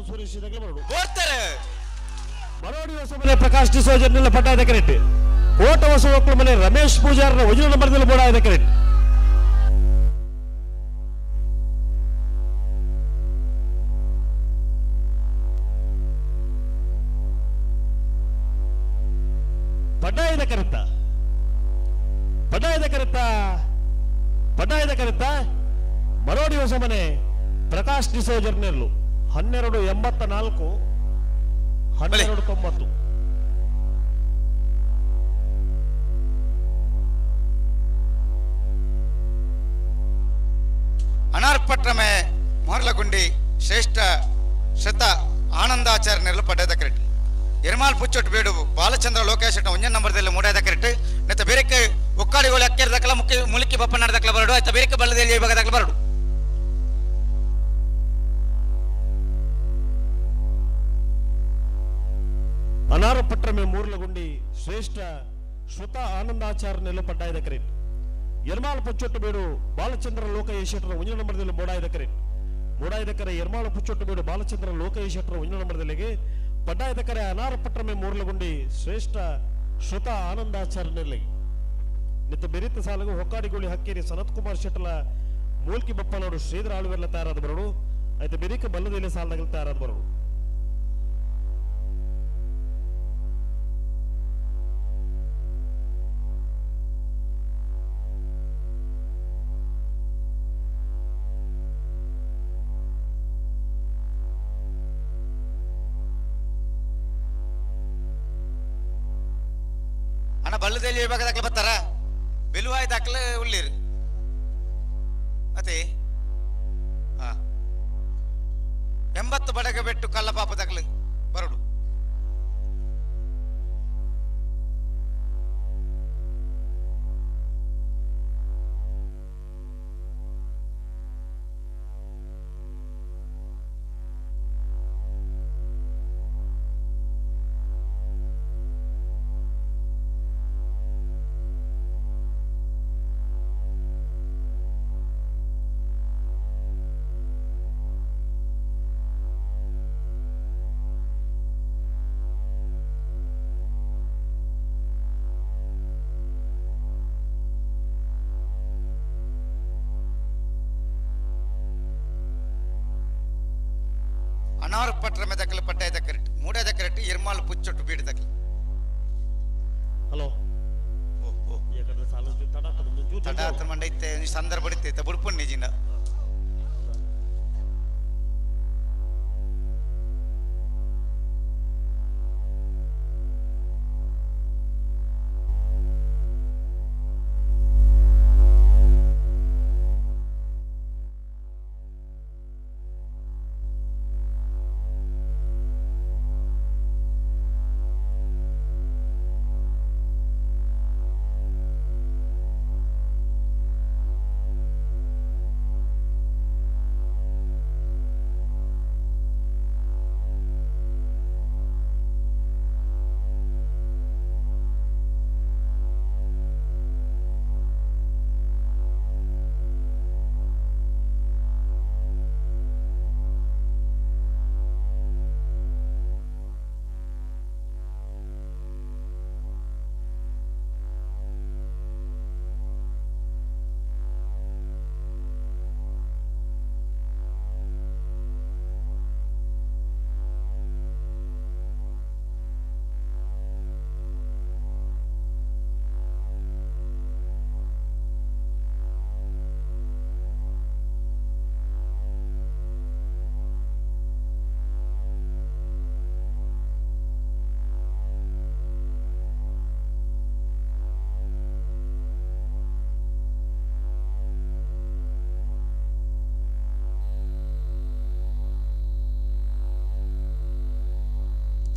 ಸೂರ್ಯಶ್ರೀ ಬರಡು ಬೋರ್ತಾರೆ ಮರೋಡಿ ಹೊಸಮನೆ ಪ್ರಕಾಶ್ ಡಿಸೋಜರ್ನೆಲ್ಲ ಪಟ್ಟಾಯದ ಕರೆಕ್ಟ್. ಕೋಟ ಹೊಸ ಒಕ್ಕಲು ಮನೆ ರಮೇಶ್ ಪೂಜಾರನ ವಜನ ನಂಬರ್ದಲ್ಲಿ ಬೋಡಾಯದ ಕರೆಕ್ಟ್. ಪಡ್ಡಾಯದ ಕರೆತ್ತ ಪಡ್ಡಾಯದ ಕರೆತ್ತ ಪಡ್ಡಾಯದ ಕರೆತ್ತ ಮರೋಡಿ ಹೊಸಮನೆ ಪ್ರಕಾಶ್ ಡಿಸೋಜರ್ನೆಲ್ಲು 12.84 12.90. ಅನಾರ್ಪಟ್ರಮೆ ಮೋರ್ಲಗುಂಡಿ ಶ್ರೇಷ್ಠ ಶತ ಆನಂದಾಚಾರ್ಯನೆಲ್ಲ ಪಡ್ಡಾಯದ ಕರೆಕ್ಟ್. ಎರ್ಮಾಲ್ ಪುಚ್ಚೊಟ್ಟು ಬೇಡು ಬಾಲಚಂದ್ರ ಲೋಕೇಶ್ ಒಂಜನ್ ನಂಬರ್ದಲ್ಲಿ ಮೂಡಾಯದ ಕರೆಕ್ಟ್. ನೆತ್ತ ಬೇರೆಕ್ಕೆ ಒಕ್ಕಾಡಿಗಳು ಅಕ್ಕಿರ್ದಕ್ಕಲ ಮುಕ್ಕಿ ಮುಳುಕಿ ಬಪ್ಪ ನಾಡದಕ್ಕಲ ಬರಡು ಆಯ್ತಾ ಬೇರೆಕ್ಕೆ ಬಲ್ಲದಲ್ಲಿ ವಿಭಾಗದಕ್ಕಲ ಬರಡು. ಅನಾರಪಟ್ರಮೆ ಮೂರ್ಲಗುಂಡಿ ಶ್ರೇಷ್ಠ ಶ್ರುತ ಆನಂದಾಚಾರ್ಯನೆಲ್ಲ ಪಡ್ಡಾಯದ ಕರೆಕ್ಟ್. ಎರ್ಮಾಲ್ ಪುಚ್ಚೊಟ್ಟು ಬೇಡು ಬಾಲಚಂದ್ರ ಲೋಕೇಶ್ ಒಂಜನ ನಂಬರ್ದಲ್ಲಿ ಮೂಡಾಯದ ಕರೆಕ್ಟ್. ಮೂಡಾಯದ ಕರೆ ಎರ್ಮಾಳು ಪುಚ್ಚೊಟ್ಟು ಬೇಡು ಬಾಲಚಂದ್ರ ಲೋಕೇಶ್ ಒಂಜನ ನಂಬರ್ದಲ್ಲಿಗೆ ಪಡ್ಡಾಯದ ಕರೆ ಅನಾರಪಟ್ರಮೆ ಮೂರ್ಲಗುಂಡಿ ಶ್ರೇಷ್ಠ ಶ್ರುತ ಆನಂದಾಚಾರ್ಯನೆಲ್ಲಿ. ನಿತ್ತ ಬೆರಿತ ಸಾಲಗು ಹೊಕ್ಕಾಡಿಗೋಳಿ ಹಕ್ಕೇರಿ ಸನತ್ ಕುಮಾರ್ ಶೆಟ್ಟಲ ಮೂಲ್ಕಿ ಬಪ್ಪನವರು ಶ್ರೀಧರ ಆಳುವೆಲ್ಲ ತಯಾರಾದ ಬರಡು ಆಯ್ತು ಬೆರಿಕ ಬಲ್ಲದಲ್ಲಿ ಸಾಲದಾಗ ತಯಾರಾದ ಬರಡು. ಅಣ್ಣ ಬಲ್ಲದಲ್ಲಿ ವಿಭಾಗದಾಕ್ಲ ಬರ್ತಾರ ಬೆಲುವಾಯ್ ದಾಖಲೆ ಉಳ್ಳೀರು ಅದೇ ಹಾ 80 ಬಡಗ ಬೆಟ್ಟು ಕಲ್ಲಪಾಪ ದಾಖಲೆ ಬರಡು. ಅನಾರ್ಪಟ್ರಮೆ ದಕ್ಕಲು ಪಟ್ಟಾಯದ ಕರೆಕ್ಟ್ ಮೂಡಾದ ಕರೆಕ್ಟ್ ಎರ್ಮಾಲ್ ಪುಚ್ಚೊಟ್ಟು ಬೀಡು ದಕ್ಕಲು. ಹಲೋ ತಡ ಆತ ಮಂಡೈತೆ ಸಂದರ್ಭ ಬಡಿತೈತೆ ಬುಡ್ಪುನ್ ನಿಜಿನ.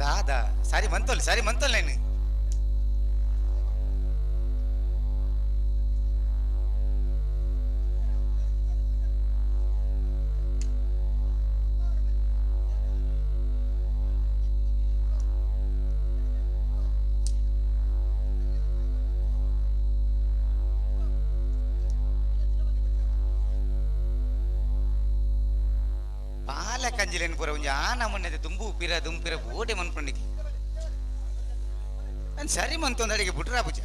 ದಾದಾ ಸಾರಿ ಮಂತೋಲ್ ಸಾರಿ ಮಂತೋಲ್ నేను. ದಾಲ ಕಂಜಿಲೇನು ಪೂರ ಒಂಜಿ ಆನ ಮೊನ್ನೆ ದುಂಬು ಪಿರ ದುಂಪಿರ ಬೋಡೆ ಮನ್ಪಂಡಿಗೆ ನಾನು ಸರಿ ಮಂತೊಂದು ಅಡಿಗೆ ಬಿಟ್ರಾ ಪೂಜ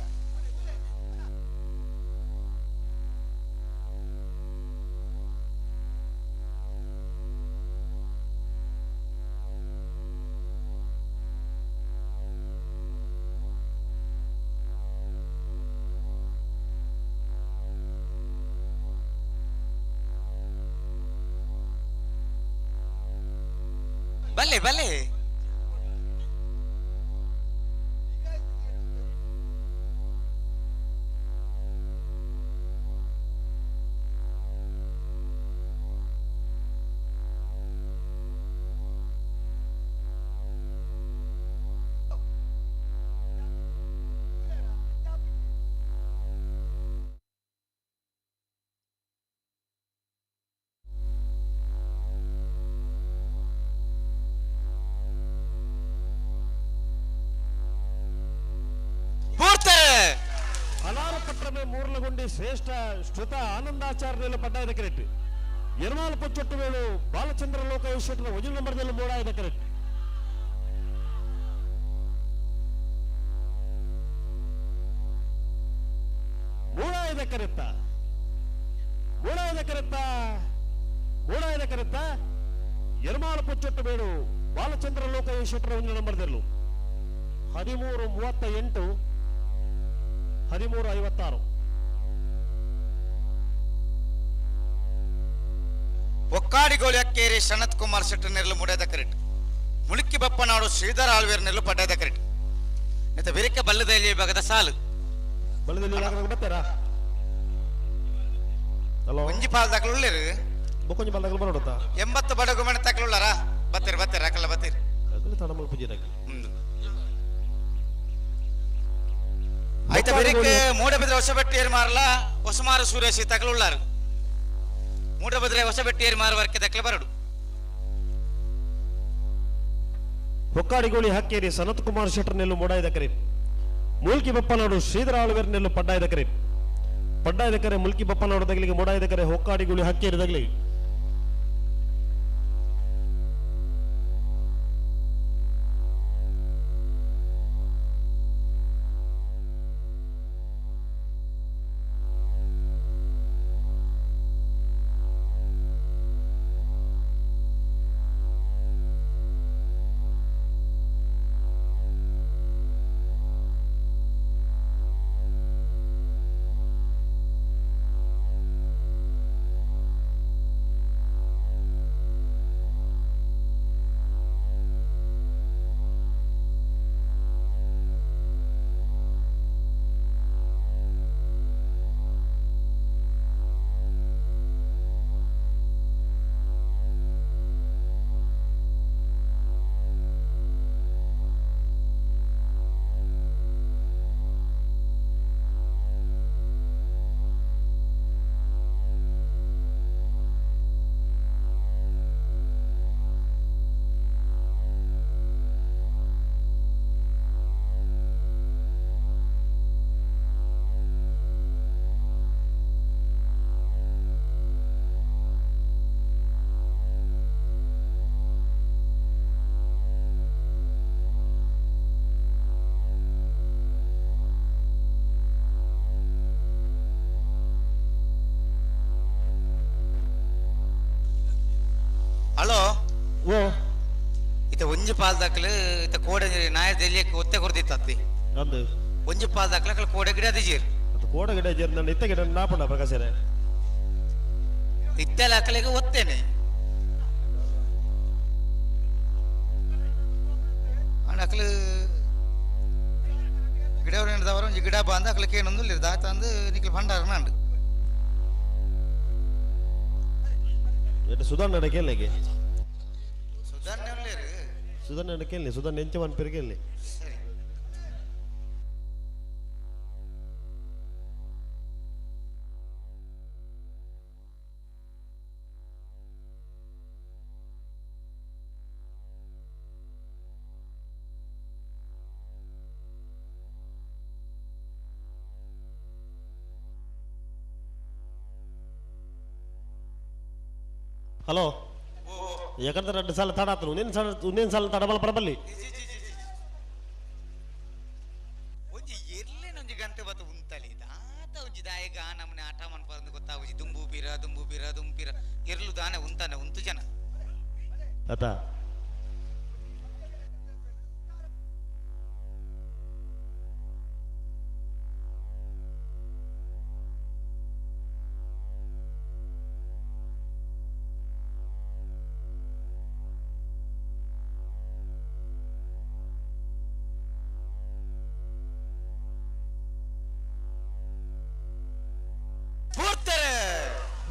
ಬಲ್ಲೆ ಬಲ್ಲೆ ಅಲಾರ ಪಟ್ಟಣಮೇ ಮೂರ್ಲಗುಂಡಿ ಶ್ರೇಷ್ಠ ಶ್ರುತ ಆನಂದಾಚಾರ್ಯಲು ಪಡ್ಡಾಯದ ಕರೆಕ್ಟ್ ಎರ್ಮಾಲ್ ಪೊಚ್ಚೊಟ್ಟು ವೇಳು ಬಾಲಚಂದ್ರ ಲೋಕೇಶ್ವರ ವಜು ನಂಬರ್ದಲ್ಲಿ ಮೂಡಾಯದ ಕರೆಕ್ಟ್ ಮೂಡಾಯದ ಕರೆತ್ತ ಮೂಡಾಯದ ಕರೆತ್ತ ಮೂಡಾಯದ ಕರೆತ್ತ ಎರ್ಮಾಲ್ ಪೊಚ್ಚೊಟ್ಟು ಬೇಡು ಬಾಲಚಂದ್ರ ಲೋಕೇಶ್ವರ ಒಂದು ನಂಬರ್ದಲ್ಲೂ 13:38 13:56. ಒಕ್ಕಾಡಿಗೋಳಿ ಅಕ್ಕೇರಿ ಸನತ್ ಕುಮಾರ್ ಶೆಟ್ಟರ್ ನೆರಳು ಮುಡಿಯದ ಕರೆಟ್ ಮುಳುಕಿ ಬಪ್ಪನಾಡು ಶ್ರೀಧರ ಆಳ್ವೇರ್ ನೆರಳು ಪಡ್ಡದ ಕರೆಟ್ ನೆತ್ತ ಬಿರಿಕೆ ಬಲ್ಲದಲ್ಲಿ ಭಾಗದ ಸಾಲು ಬಲ್ಲದಲ್ಲಿ ಬರ್ತಾರಾ ಒಂಜಿ ಪಾಲ್ ದಾಖಲು ಉಳ್ಳೇರು ಬೊಕ್ಕೊಂಜಿ ಪಾಲ್ ದಾಖಲು ಬರೋಡುತ್ತಾ 80 ಬಡಗು ಮನೆ ತಕಲುಳ್ಳಾರಾ ಬತ್ತೀರಿ ಬತ್ತೀರಿ ಹಾಕಲ್ಲ ಬತ್ತೀರಿ ತಡಮಲ್ ಪೂಜೆ ಆಯ್ತಾ ಬಿರಿಕೆ ಮೂಡಬಿದ್ರೆ ಹೊಸಬೆಟ್ಟಿ ಮಾರಲ್ಲ ಹೊಸಮಾರು ಸೂರ್ಯಶಿ ತಕಲುಳ್ಳಾರು ಮೂಡಬಿದ್ರೆ ಹೊಸಬೆಟ್ಟಿ ಮಾರುವರ್ಕೆ ತಕಲು ಬರಡು ಹೊಕ್ಕಾಡಿಗೋಳಿ ಹಕ್ಕೇರಿ ಸನತ್ ಕುಮಾರ್ ಶೆಟ್ಟರ್ ನೆಲ್ಲು ಮೂಡಾಯ್ದ ಕರೆ ಮೂಲ್ಕಿ ಬಪ್ಪನಾಡು ಶ್ರೀಧರ ಆಳ್ವೇರ್ ನೆಲ್ಲು ಪಡ್ಡಾಯ್ದ ಕರೆ ಪಡ್ಡಾಯ್ದ ಕರೆ ಮುಲ್ಕಿ ಬಪ್ಪನಾಡು ತಗಲಿಗೆ ಮೂಡಾಯ್ದ ಕರೆ ಹೊಕ್ಕಾಡಿಗೋಳಿ ಹಕ್ಕೇರಿ ತಗಲಿ ಹಲೋ ಓ ಇತ ಒಂಜಿ ಪಾಲ್ ದಾಖಲು ಇತ ಕೋಡೆ ನಾಯ ದೆಲ್ಲಿಯಕ್ಕೆ ಒತ್ತೆ ಕೊರ್ದಿತ್ತತ್ತಿ ಅಂದು ಒಂಜಿ ಪಾಲ್ ದಾಖಲು ಅಕಲ್ ಕೋಡೆ ಗಿಡ ದಿಜೀರ್ ಅದು ಕೋಡ ಗಿಡ ಜೇರ್ ನನ್ನ ಇತ್ತ ಗಿಡ ನಾಪಣ ಪ್ರಕಾಶರೇ ಇತ್ತೆಲ್ಲ ಅಕಲಿಗೆ ಒತ್ತೇನೆ ಅಂಡ್ ಅಕಲು ಗಿಡ ಒಂಜಿ ಗಿಡ ಬಾಂದ ಅಕಲಕ್ಕೆ ಏನೊಂದು ದಾತ ಅಂದು ನಿಕ್ಲು ಭಂಡಾರ ನಾಂಡು ಎಟ್ಟು ಸುಧಾರಣೆ ಕೇಳಲಿಕ್ಕೆ ಸುಧಾರಣೆ ಉಳ್ಳೇರು ಸುಧಾರಣೆ ಕೇಳಲಿ ಸುಧಾರಣೆ ಎಂಚ ಒನ್ ಪೆರಿಗೆ ಸರಿ ಹಲೋ. ಯಾಕಂದ್ರೆ 2 ಸಾಲ ತಡ ಆತನು ಒಂದೇನು ಸಾಲ ತಡಬಲ್ ಪರಬಲ್ಲಿ ಒಂಜಿ ಎರ್ಲೆನೊಂಜಿ ಗಂಟೆ ಬತ್ತು ಉಂತಲಿ ದಾತ ಒಂಜಿ ದಾಯಗ ನಮ್ಮನೆ ಆಟ ಮನ್ಪಂದು ಗೊತ್ತಾಗುಜಿ ದುಂಬು ಬೀರ ದುಂಬು ಬೀರ ದುಂಬು ಬೀರ ಎರ್ಲು ದಾನೆ ಉಂತಾನೆ ಉಂತು ಜನ ಅತ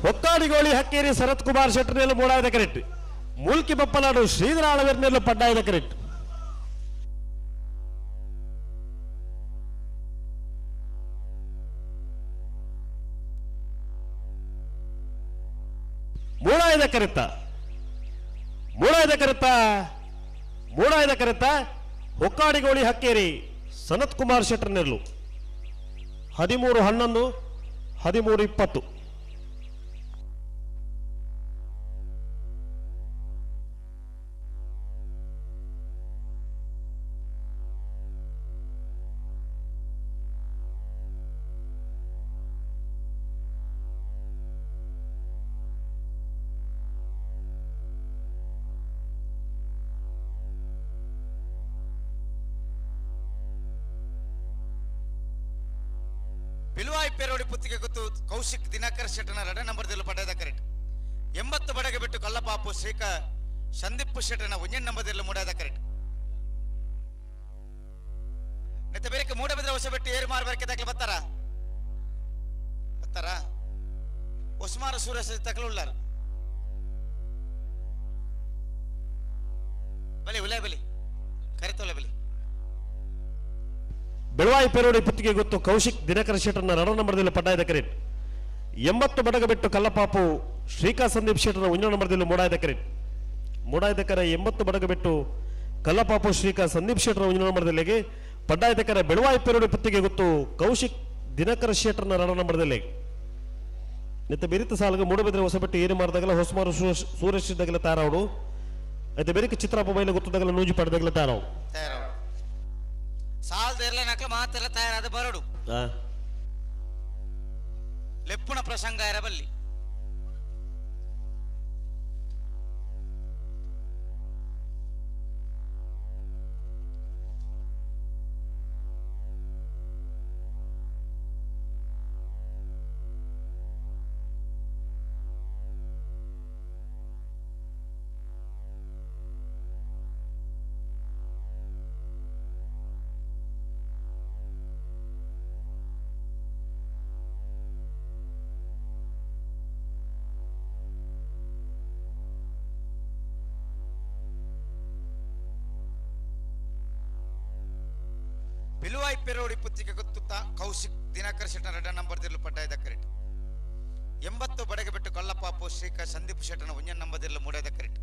ಹೊಕ್ಕಾಡಿಗೋಳಿ ಹಕ್ಕೇರಿ ಶರತ್ ಕುಮಾರ್ ಶೆಟ್ಟರ್ನೆಲ್ಲ ಮೂಡಾಯದ ಕರೆಕ್ಟ್ ಮೂಲ್ಕಿ ಬಪ್ಪನಾಡು ಶ್ರೀಧರ ಆಳವೇರ್ನೆಲ್ಲ ಪಡ್ಡಾಯದ ಕರೆಕ್ಟ್ ಮೂಡಾಯದ ಕರೆತ್ತ ಮೂಡಾಯದ ಕರೆತ್ತ ಮೂಡಾಯದ ಕರೆತ್ತ ಹೊಕ್ಕಾಡಿಗೋಳಿ ಹಕ್ಕೇರಿ ಸನತ್ ಕುಮಾರ್ ಶೆಟ್ಟರ್ನೆಲ್ಲು 13 11 13 20. ಬಿಲುವಾಯಿ ಪೇರೋಡಿ ಪುತ್ತಿಗೆ ಗೊತ್ತು ಕೌಶಿಕ್ ದಿನಕರ್ ಶೆಟ್ಟನ ರಡ ನಂಬರ್ದಲ್ಲಿ ಪಡೆದ ಕರೆಕ್ಟ್ 80 ಬಡಗೆ ಬಿಟ್ಟು ಕಲ್ಲಪಾಪು ಶ್ರೀಕ ಸಂದೀಪ್ ಶೆಟ್ಟನ ಒಂಜನ್ ನಂಬರ್ದಲ್ಲಿ ಮೂಡಾದ ಕರೆಕ್ಟ್ ನೆತ್ತ ಬೇರೆ ಮೂಡಬಿದ್ರೆ ಹೊಸ ಬಿಟ್ಟು ಏರು ಮಾರಬೇಕೆ ತಕ್ಲು ಬರ್ತಾರ ಬರ್ತಾರ ಹೊಸಮಾರ ಸೂರ್ಯ ತಕ್ಲು ಉಳ್ಳಾರ ಬಲಿ ಉಲೇ ಬಲಿ ಕರಿತೋಲೆ ಬಲಿ. ಬೆಳವಾಯಿ ಪೇರೋಡಿ ಪುತ್ತಿಗೆ ಗೊತ್ತು ಕೌಶಿಕ್ ದಿನಕರ ಶೆಟ್ಟರ್ನ ರಡ ನಂಬರ್ದಲ್ಲಿ ಪಡ್ಡಾಯದ ಕರೆಕ್ಟ್ 80 ಬಡಗ ಬಿಟ್ಟು ಕಲ್ಲಪಾಪು ಶ್ರೀಕಾ ಸಂದೀಪ್ ಶೆಟ್ಟರ್ನ ಒಂಜ ನಂಬರ್ದಲ್ಲಿ ಮೂಡಾಯದ ಕರೆಕ್ಟ್ ಮೂಡಾಯದ ಕರೆ 80 ಬಡಗ ಬಿಟ್ಟು ಕಲ್ಲಪಾಪು ಶ್ರೀಕಾ ಸಂದೀಪ್ ಶೆಟ್ಟರ್ನ ಒಂಜ ನಂಬರ್ದಲ್ಲಿಗೆ ಪಡ್ಡಾಯದ ಕರೆ ಬೆಳವಾಯಿ ಪೇರೋಡಿ ಪುತ್ತಿಗೆ ಗೊತ್ತು ಕೌಶಿಕ್ ದಿನಕರ ಶೆಟ್ಟರ್ನ ರಡ ನಂಬರ್ದಲ್ಲಿ ನಿತ್ತ ಬೆರಿತ ಸಾಲಗ ಮೂಡಬಿದ್ರೆ ಹೊಸಬೆಟ್ಟು ಏರು ಮಾರದಾಗಲ ಹೊಸಮಾರು ಸೂರ್ಯಶ್ರೀದಾಗಲ ತಾರಾವಡು అయితే ಬೆರಿಕ ಚಿತ್ರಪ್ಪ ಬೈಲ ಗೊತ್ತದಾಗಲ ನೂಜಿ ಪಡೆದಾಗಲ ತಾರಾವು ಸಾಲದ ಮಾತ್ರ ತಯಾರಾದ ಬರಡು ಲೆಪ್ಪುನ ಪ್ರಸಂಗ ಇರಬಲ್ಲಿ ಬಿಲುವಾಯಿ ಪೆರೋಡಿ ಪುತ್ತಿಗೆ ಗೊತ್ತುತ್ತ ಕೌಶಿಕ್ ದಿನಕರ್ ಶೆಟ್ಟನ ರಡ ನಂಬರ್ ದಿರ್ಲು ಪಡ್ಡಾಯದ ಕರೆಕ್ಟ್ 80 ಬಡಗೆ ಬಿಟ್ಟು ಕಲ್ಲಪಾಪು ಶ್ರೀಕ ಸಂದೀಪ್ ಶೆಟ್ಟನ ಒಂಜನ್ ನಂಬರ್ ದಿರ್ಲು ಮೂಡಾಯದ ಕರೆಕ್ಟ್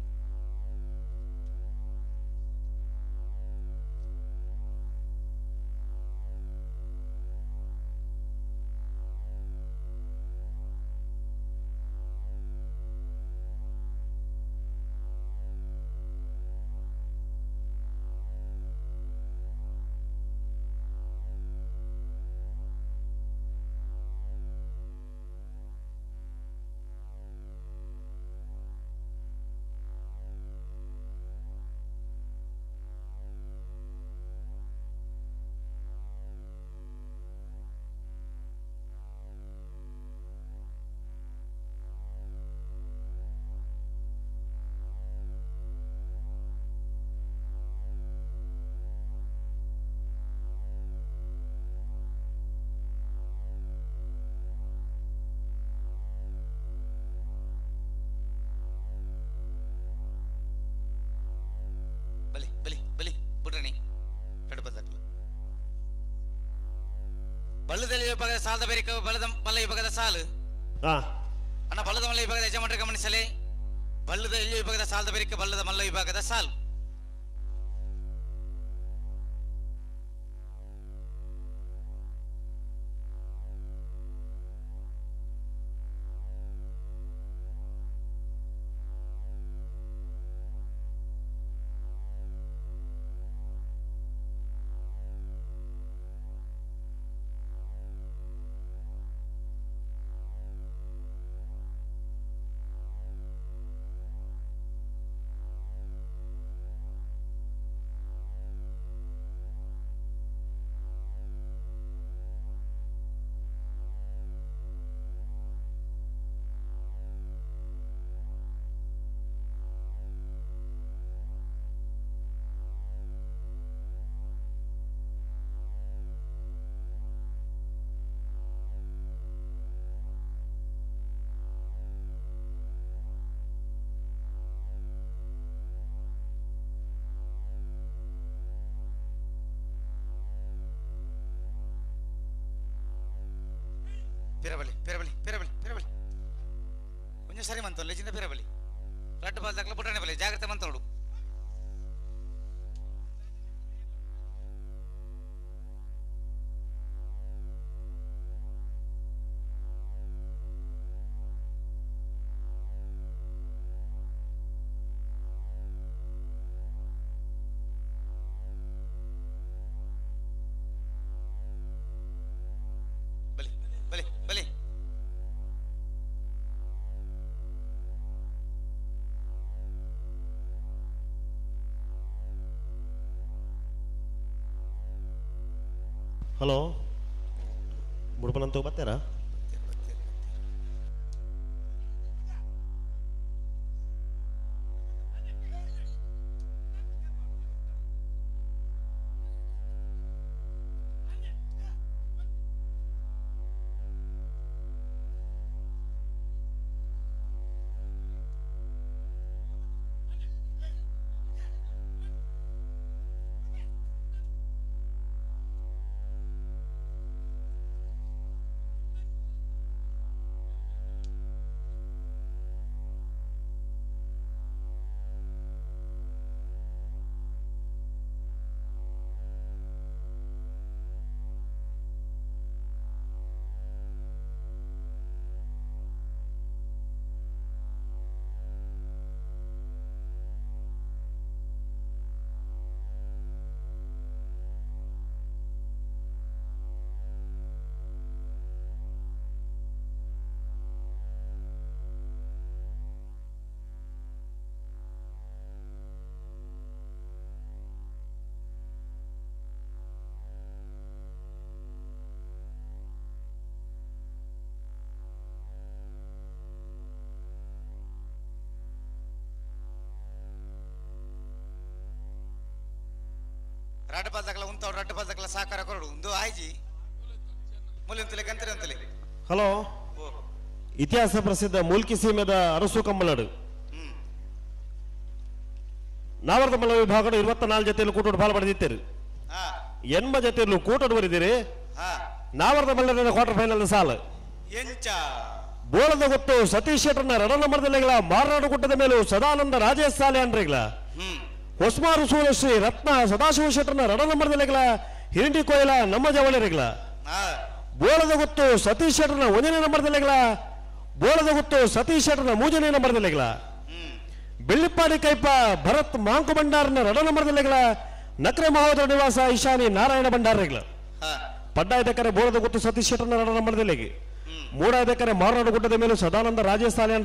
ಬಲಿ ಬಲಿ ಬಲಿ ಬುಡ್ರಣಿ ಎರಡು ಬದಲು ಬಳ್ಳದಲ್ಲಿ ವಿಭಾಗದ ಸಾಲದ ಬೇರೆ ಬಲದ ಮಲ್ಲ ವಿಭಾಗದ ಸಾಲು ಅಣ್ಣ ಬಲ್ಲದ ಮಲ್ಲ ವಿಭಾಗದ ಯಜಮಾನರು ಗಮನಿಸಲಿ ಬಲ್ಲದ ಎಲ್ಲಿ ವಿಭಾಗದ ಸಾಲದ ಬೇರೆ ಬಲ್ಲದ ಮಲ್ಲ ವಿಭಾಗದ ಸಾಲು ಪಿರಬಲಿ ಪಿರಬಲಿ ಪಿರಬಲಿ ಪಿರಬಲಿ ಒಂಜಿ ಸರಿ ಮಂತೊಂದು ಲೆಜಿಂದ ಪಿರಬಲಿ ರಡ್ಡು ಬಾಲ್ ದಾಖಲೆ ಬುಟ್ಟನೆ ಬಲಿ ಜಾಗ್ರತೆ ಮಂತೋಡು ಬಲಿ ಬಲಿ ಬಲಿ ಹಲೋ ಬುಡ್ಪನಂತ ಬರ್ತಾರಾ? ರಡ್ಡು ಬಾಲ್ ದಾಖಲೆ ಉಂತಾವ್ ರಡ್ಡು ಬಾಲ್ ದಾಖಲೆ ಸಾಕಾರ ಕೊರಡು ಒಂದು ಆಯ್ಜಿ ಮುಲ್ಲಿ ಗಂತರೆ ಅಂತಲೇ. ಹಲೋ, ಇತಿಹಾಸ ಪ್ರಸಿದ್ಧ ಮೂಲ್ಕಿ ಸೀಮೆದ ಅರಸು ಕಂಬಳಡು ನಾವರ್ದ ಮಲ್ಲ ವಿಭಾಗದ 24 ಜೊತೆಯಲ್ಲಿ ಕೂಟೋಡು ಪಾಲ್ ಪಡೆದಿತ್ತೇರು. 80 ಜೊತೆಯಲ್ಲೂ ಕೂಟೋಡು ಬರಿದಿರಿ. ನಾವರ್ದ ಮಲ್ಲದ ಕ್ವಾರ್ಟರ್ ಫೈನಲ್ ಸಾಲು ಬೋಳದ ಗೊತ್ತು ಸತೀಶ್ ಶೆಟ್ಟರ್ನ ರಡ ನಂಬರ್ದಲ್ಲಿಗಳ ಮಾರನಾಡು ಗುಡ್ಡದ ಮೇಲೂ ಸದಾನಂದ ರಾಜೇಶ್ ಸಾಲೆ ಅಂಡ್ರಿಗಳ ಹೊಸ್ಮಾರು ಸೂರಶ್ರೀ ರತ್ನ ಸದಾಶಿವ ಶೆಟ್ಟರ್ನ ರಡ ನಂಬರ್ದಲ್ಲಿಗಳ ಹಿರಿಂಡಿ ಕೊಯ್ಲ ನಮ್ಮ ಜವಳಿರಿಗಳ ಬೋಳದ ಗೊತ್ತು ಸತೀಶ್ ಶೆಟ್ಟರ್ನ 1ನೇ ನಂಬರ್ದಲ್ಲಿಗಳ ಬೋಳದ ಗೊತ್ತು ಸತೀಶ್ ಶೆಟ್ಟರ್ನ 3ನೇ ನಂಬರ್ದಲ್ಲಿಗಳ ಬೆಳ್ಳಿಪ್ಪಾಡಿ ಕೈಪ ಭರತ್ ಮಾಂಕು ಭಂಡಾರನ ರಡ ನಂಬರ್ದಲ್ಲಿಗಳ ನಕ್ರೆ ಮಹೋದರ ನಿವಾಸ ಈಶಾನಿ ನಾರಾಯಣ ಭಂಡಾರಿಗಳ ಪಡ್ಡಾಯದಕರೆ ಬೋಳದ ಗೊತ್ತು ಸತೀಶ್ ಶೆಟ್ಟರ್ನ ರಡ ನಂಬರ್ದಲ್ಲಿಗೆ ಮೂಡಾಯದಕರೆ ಮಾರನಾಡು ಗುಡ್ಡದ ಮೇಲೆ ಸದಾನಂದ ರಾಜೇಶ್ ಸಾಲೆ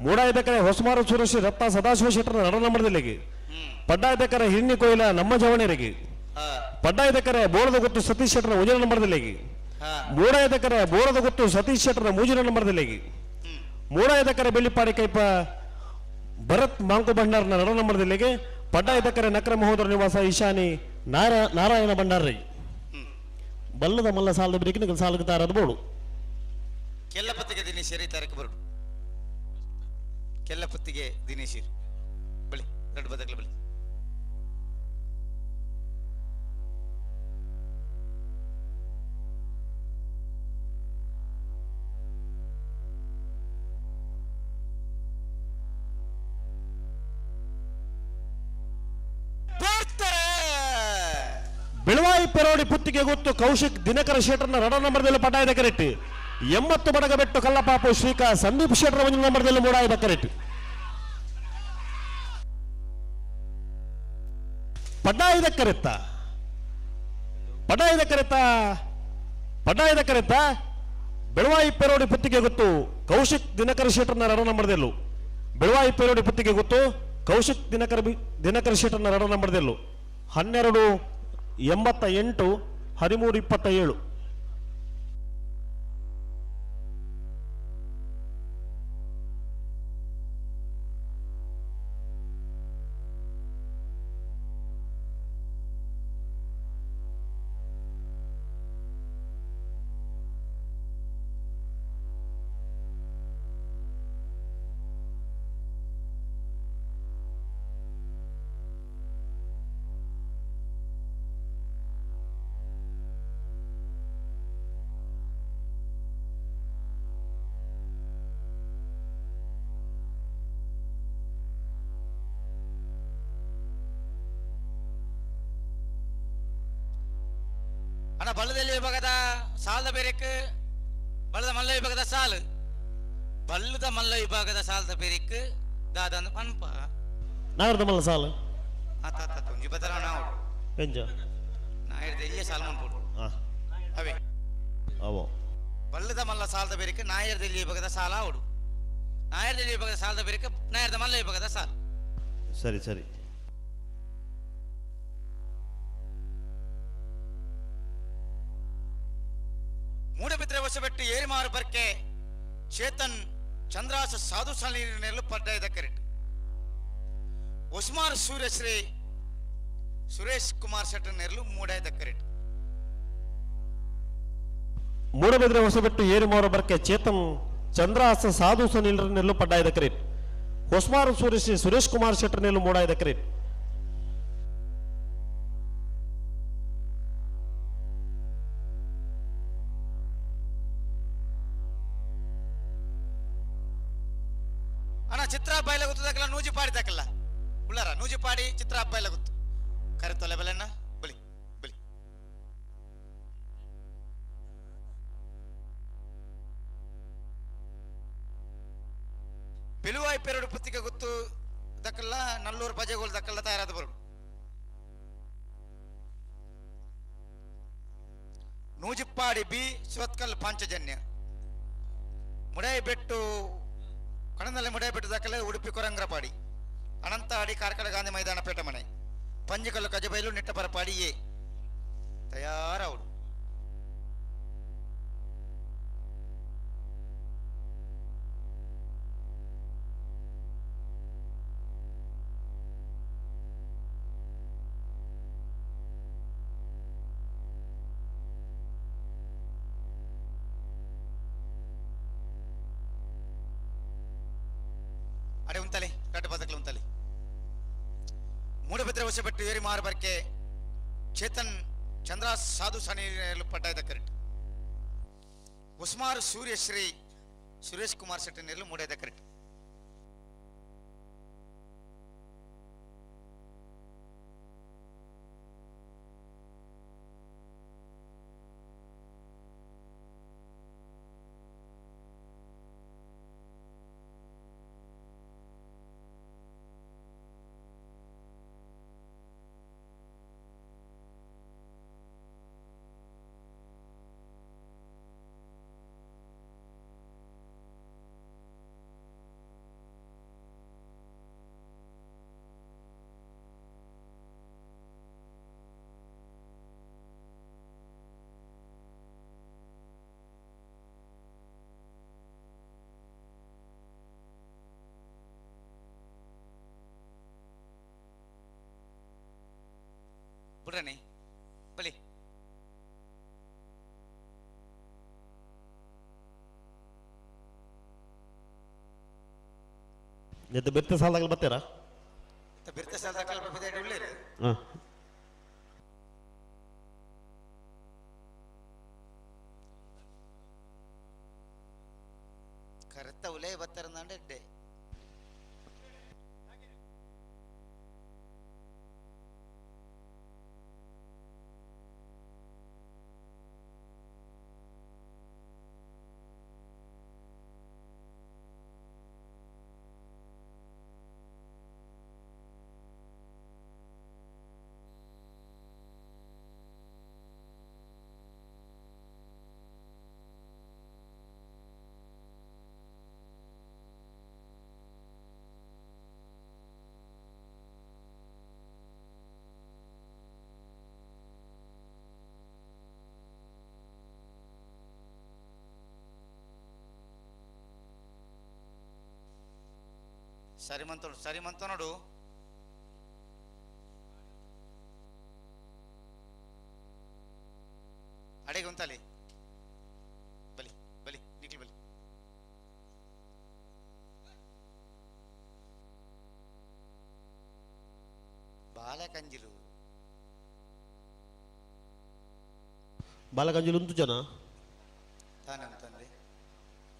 ಮೂಡಾಯದಕರೆ ಹೊಸಮಾರು ಸುರೇಶ್ ರತ್ನ ಸದಾಶಿವ ಶೆಟ್ಟರ್ನ ರಡ ನಂಬರ್ದಲ್ಲಿಗೆ ಪಡ್ಡಾಯದಕರೆ ಹಿಣ್ಣಿ ಕೊಯ್ಲ ನಮ್ಮ ಜವಣರಿಗೆ ಪಡ್ಡಾಯದಕರೆ ಬೋಳದ ಗೊತ್ತು ಸತೀಶ್ ಶೆಟ್ಟರ್ನ 1ನೇ ನಂಬರ್ದಲ್ಲಿಗೆ ಮೂಡಾಯದಕರೆ ಬೋಳದ ಗೊತ್ತು ಸತೀಶ್ ಶೆಟ್ಟರ್ನ 3ನೇ ನಂಬರ್ದಲ್ಲಿಗೆ ಮೂಡಾಯದಕರೆ ಬೆಳ್ಳಿಪಾಡಿ ಕೈಪ ಭರತ್ ಮಾಂಕು ಭಂಡಾರನ ರಡ ನಂಬರ್ದಲ್ಲಿಗೆ ಪಡ್ಡಾಯದಕರೆ ನಕ್ರ ಮಹೋದರ ನಿವಾಸ ಈಶಾನಿ ನಾರಾಯಣ ಭಂಡಾರಿ ಬಲ್ಲದ ಮಲ್ಲ ಸಾಲದ ಬಿರಿಕಿನ ಸಾಲಕ್ಕೆ ತಾರದು ಬೋಳು ಕೆಲ್ಲಪತ್ತಿಗೆ ದಿನೇಶ್ ತಾರಕ ಬರುಡು ಕೆಲ್ಲಪತ್ತಿಗೆ ದಿನೇಶ್ ಬಳಿ ಎರಡು ಬದಕಲ ಬಳಿ ಬೆಳವಾಯಿ ಪೆರೋಡಿ ಪುತ್ತಿಗೆ ಗೊತ್ತು ಕೌಶಿಕ್ ದಿನಕರ ಶೆಟ್ಟರ್ನ ರಡ ನಂಬರ್ದಲ್ಲಿ ಪಟಾಯದ ಕರೆಕ್ಟ್ 80 ಬಡಗಬೆಟ್ಟು ಕಲ್ಲಪಾಪು ಶ್ರೀಕಾ ಸಂದೀಪ್ ಶೆಟ್ಟರ್ 1 ನಂಬರ್ದಲ್ಲಿ ಮೂಡಾಯದ ಕರೆಕ್ಟ್ ಪಡ್ಡಾಯದ ಕರೆತ್ತ ಪಡ್ಡಾಯದ ಕರೆತ್ತ ಪಡ್ಡಾಯದ ಕರೆತ್ತ ಬೆಳವಾಯಿ ಪೆರೋಡಿ ಪುತ್ತಿಗೆ ಗೊತ್ತು ಕೌಶಿಕ್ ದಿನಕರ ಶೆಟ್ಟರ್ನ ರಡ ನಂಬರ್ದಲ್ಲೂ ಬೆಳವಾಯಿ ಪೆರೋಡಿ ಪುತ್ತಿಗೆ ಗೊತ್ತು ಕೌಶಿಕ್ ದಿನಕರ ಶೆಟ್ಟರ್ನ ರಡ ನಂಬರ್ದಲ್ಲೂ 12 88 13 27. ಅಣ್ಣ ಬಳ್ಳದಲ್ಲಿ ವಿಭಾಗದ ಸಾಲದ ಬೇರೆಕ್ ಬಳ್ಳದ ಮಲ್ಲ ವಿಭಾಗದ ಸಾಲು ಬಲ್ಲದ ಮಲ್ಲ ವಿಭಾಗದ ಸಾಲದ ಬೇರೆಕ್ ದಾದ ಪನ್ಪ ನಾಗರದ ಮಲ್ಲ ಸಾಲು ಆತ ಆತ ಒಂಜಿ ಬದಲ ನಾವು ಎಂಜ ನಾ ಹಿಡ್ದು ಎಲ್ಲಿಯ ಸಾಲು ಮನ್ಪೋಡು ಅವೇ ಅವೋ ಬಲ್ಲದ ಮಲ್ಲ ಸಾಲದ ಬೇರೆಕ್ ನಾಯರ್ದಲ್ಲಿ ವಿಭಾಗದ ಸಾಲ ಅವಡು ನಾಯರ್ದಲ್ಲಿ ವಿಭಾಗದ ಸಾಲದ ಬೇರೆಕ್ ನಾಯರ್ದ ಮಲ್ಲ ವಿಭಾಗದ ಸಾಲ ಸರಿ ಸರಿ ಮೂಡಬಿದ್ರೆ ಹೊಸಬೆಟ್ಟು ಏರಿಮಾರು ಬರ್ಕೆ ಚೇತನ್ ಚಂದ್ರಾಸ ಸಾಧು ಸಾಲಿನೆಲ್ಲು ಪಡ್ಡಾಯದ ಕರೆಟ್ ಹೊಸಮಾರು ಸೂರ್ಯಶ್ರೀ ಸುರೇಶ್ ಕುಮಾರ್ ಶೆಟ್ಟರ್ ಮೂಡಾಯದ ಕರೆಟ್ ಮೂಡಬಿದ್ರೆ ಹೊಸಬೆಟ್ಟು ಏರಿಮಾರು ಬರ್ಕೆ ಚೇತನ್ ಚಂದ್ರಾಸ ಸಾಧು ಸುನಿಲ್ರನೆಲ್ಲು ಪಡ್ಡಾಯದ ಕರೆಟ್ ಹೊಸಮಾರು ಸೂರ್ಯಶ್ರೀ ಸುರೇಶ್ ಕುಮಾರ್ ಶೆಟ್ಟರ್ನೆಲ್ಲು ಮೂಡಾಯದ ಕರೆಟ್ ಅಣ್ಣ ಚಿತ್ರ ಹಬ್ಬ ಇಲ್ಲ ಗೊತ್ತದಕ್ಕಲ್ಲ ನೂಜಿಪಾಡಿ ತಕ್ಕಲ್ಲ ಉಳ್ಳಾರ ನೂಜಿಪಾಡಿ ಚಿತ್ರ ಹಬ್ಬ ಇಲ್ಲ ಗೊತ್ತು ಕರೆ ತೊಲೆ ಬೆಲೆಣ್ಣ ಬಲಿ ಬಲಿ ಬಿಲುವಾಯಿ ಪೆರಡು ಪುತ್ತಿಗೆ ಗೊತ್ತು ದಕ್ಕಲ್ಲ ನಲ್ಲೂರು ಪಜೆಗೋಲ್ ದಕ್ಕಲ್ಲ ತಯಾರಾದ ಬರು ನೂಜಿಪ್ಪಾಡಿ ಬಿ ಸುರತ್ಕಲ್ ಪಾಂಚಜನ್ಯ ಮುಡಾಯಿಬೆಟ್ಟು ಕಣದಲ್ಲಿ ಮುಡಾಯಿಬೆಟ್ಟು ದಾಖಲೆ ಉಡುಪಿ ಕೊರಂಗ್ರಪಾಡಿ ಅನಂತಹಾಡಿ ಕಾರ್ಕಳ ಗಾಂಧಿ ಮೈದಾನ ಪೇಟಮನೆ ಪಂಜಿಕಲ್ಲು ಕಜಬೈಲು ನಿಟ್ಟಪರಪಾಡಿ ಎ ತಯಾರವಳು ಅಡೆ ಉಂತಲೆ ರಡ್ಡು ಪದಕಲು ಉಂತಲೆ ಮೂಡಬಿದ್ರೆ ಹೊಸಬೆಟ್ಟು ಏರಿ ಮಾರು ಬರ್ಕೆ ಚೇತನ್ ಚಂದ್ರ ಸಾಧು ಸಣಿ ಪಟ್ಟಾಯದ ಕರೆಟ್ ಉಸ್ಮಾರು ಸೂರ್ಯಶ್ರೀ ಸುರೇಶ್ ಕುಮಾರ್ ಶೆಟ್ಟರ್ ಮೂಡಾಯದ ಕರೆಟ್ ಬುಡ್ರನಿ ಬಲಿ ಎದ್ದು ಬಿರ್ತೆ ಸಾಲದಾಗ ಬರ್ತೀರಾ ಬಿರ್ತೆ ಸಾಲದಾಗ ಉಳ್ಳೇರು ಹಾಂ ಕರೆತ್ತ ಉಲೇ ಬತ್ತಾರಂದಾಂಡೆ ಎಡ್ಡೆ ಸರಿಮಂತೋಡು ಸರಿಮಂತ ನೋಡು ಅಡೆಗೆ ಉಂತಲಿ ಬಲಿ ಬಲಿ ನಿಕ್ಲಿ ಬಲಿ ಬಾಲಕಂಜಿಲು ಬಾಲಕಂಜಿಲು ಉಂತು ಜನ ತಾನೆ ಅಂತಂದೆ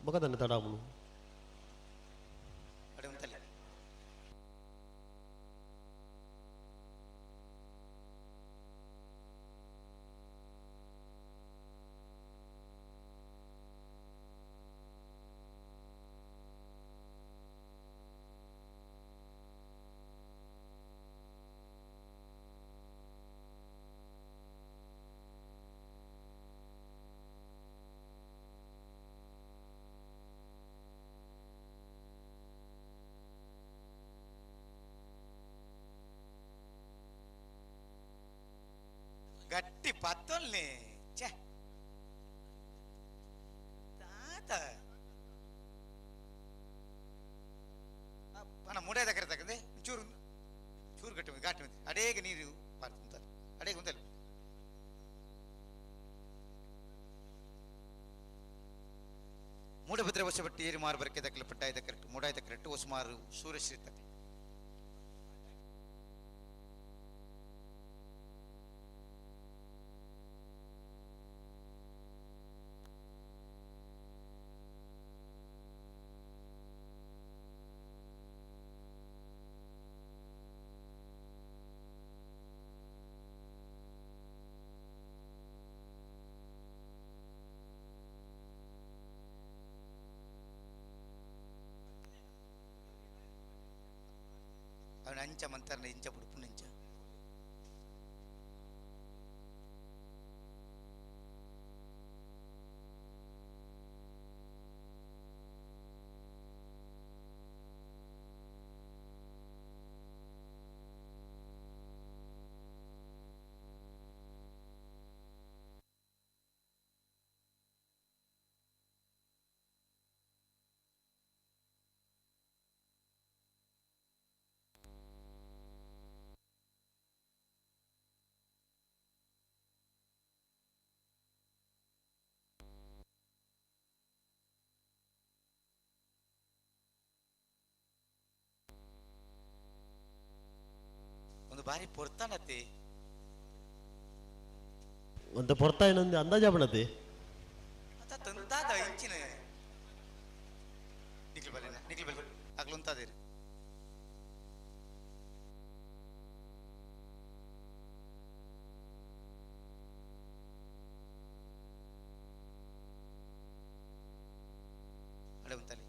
ಬಕದನ್ನ ತಡಾಮುನು ಅಡೆ ಉಂತಲಿ ಗಟ್ಟಿ ಪತ್ತೊಲ್ನೆ ಛೆ ತಾತ ಅಣ್ಣ ಮೂಡಾದ ಕರೆ ತಕ್ಕಂದೆ ಚೂರು ಚೂರು ಗಟ್ಟಿ ಘಾಟಿ ಅಡೇಗೆ ನೀರು ಪಾರ್ತಾರೆ ಅಡೇಗೆ ಉಂಟಲ್ಲ. ಮೂಡಬಿದ್ರೆ ಹೊಸಬಟ್ಟಿ ಏರಿ ಮಾರು ಬರಕೆ ದಕ್ಕಲು ಪಟ್ಟಾಯದ ಕರೆಕ್ಟ್ ಮೂಡಾಯದ ಕರೆಕ್ಟ್ ಹೊಸಮಾರು ಸೂರ್ಯಶ್ರೀ ತಕ್ಕ. ಅವನ ಅಂಚ ಮಂತರ್ನ ಇಂಚ ಬುಡುಪುನಂಚ ಒಂದು ಬಾರಿ ಪೊರ್ತಾನತೆ ಒಂದು ಪೊರ್ತ ಇನ್ನೊಂದು ಅಂದಾಜಾಪಣತಿ ಅತ ತಂತಾದ ಇಂಚಿನ ನಿಕ್ಲು ಬಲ್ಲೆ ನಿಕ್ಲು ಬಲ್ಲೆ ಆಗ್ಲುಂತಾದಿರಿ. ಅಡೆ ಉಂತಲ್ಲಿ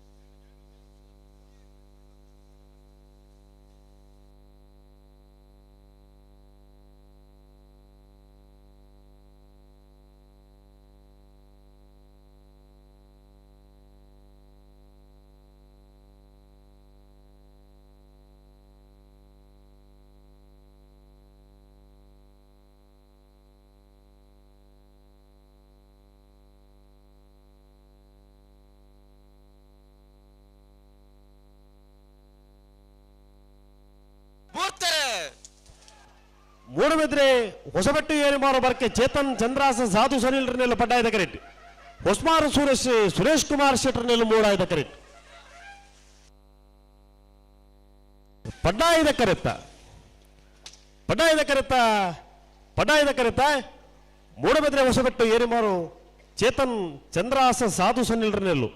ಮೂಡುಬಿದ್ರೆ ಹೊಸಬೆಟ್ಟು ಏರಿಮಾರು ಬರ್ಕೆ ಚೇತನ್ ಚಂದ್ರಾಸ ಸಾಧು ಸುನಿಲ್ರನೆಲ್ಲ ಪಡ್ಡಾಯದ ಕರೆಕ್ಟ್. ಹೊಸ್ಮಾರು ಸುರೇಶ್ ಸುರೇಶ್ ಕುಮಾರ್ ಶೆಟ್ಟರ್ನೆಲ್ಲ ಮೂಡಾಯದ ಕರೆಕ್ಟ್. ಪಡ್ಡಾಯದ ಕರೆತ್ತ ಪಡ್ಡಾಯದ ಕರೆತ್ತ ಪಡ್ಡಾಯದ ಕರೆತ್ತ ಮೂಡುಬಿದ್ರೆ ಹೊಸಬೆಟ್ಟು ಏರಿಮಾರು ಚೇತನ್ ಚಂದ್ರಾಸ ಸಾಧು ಸುನಿಲ್ರನೆಲ್ಲು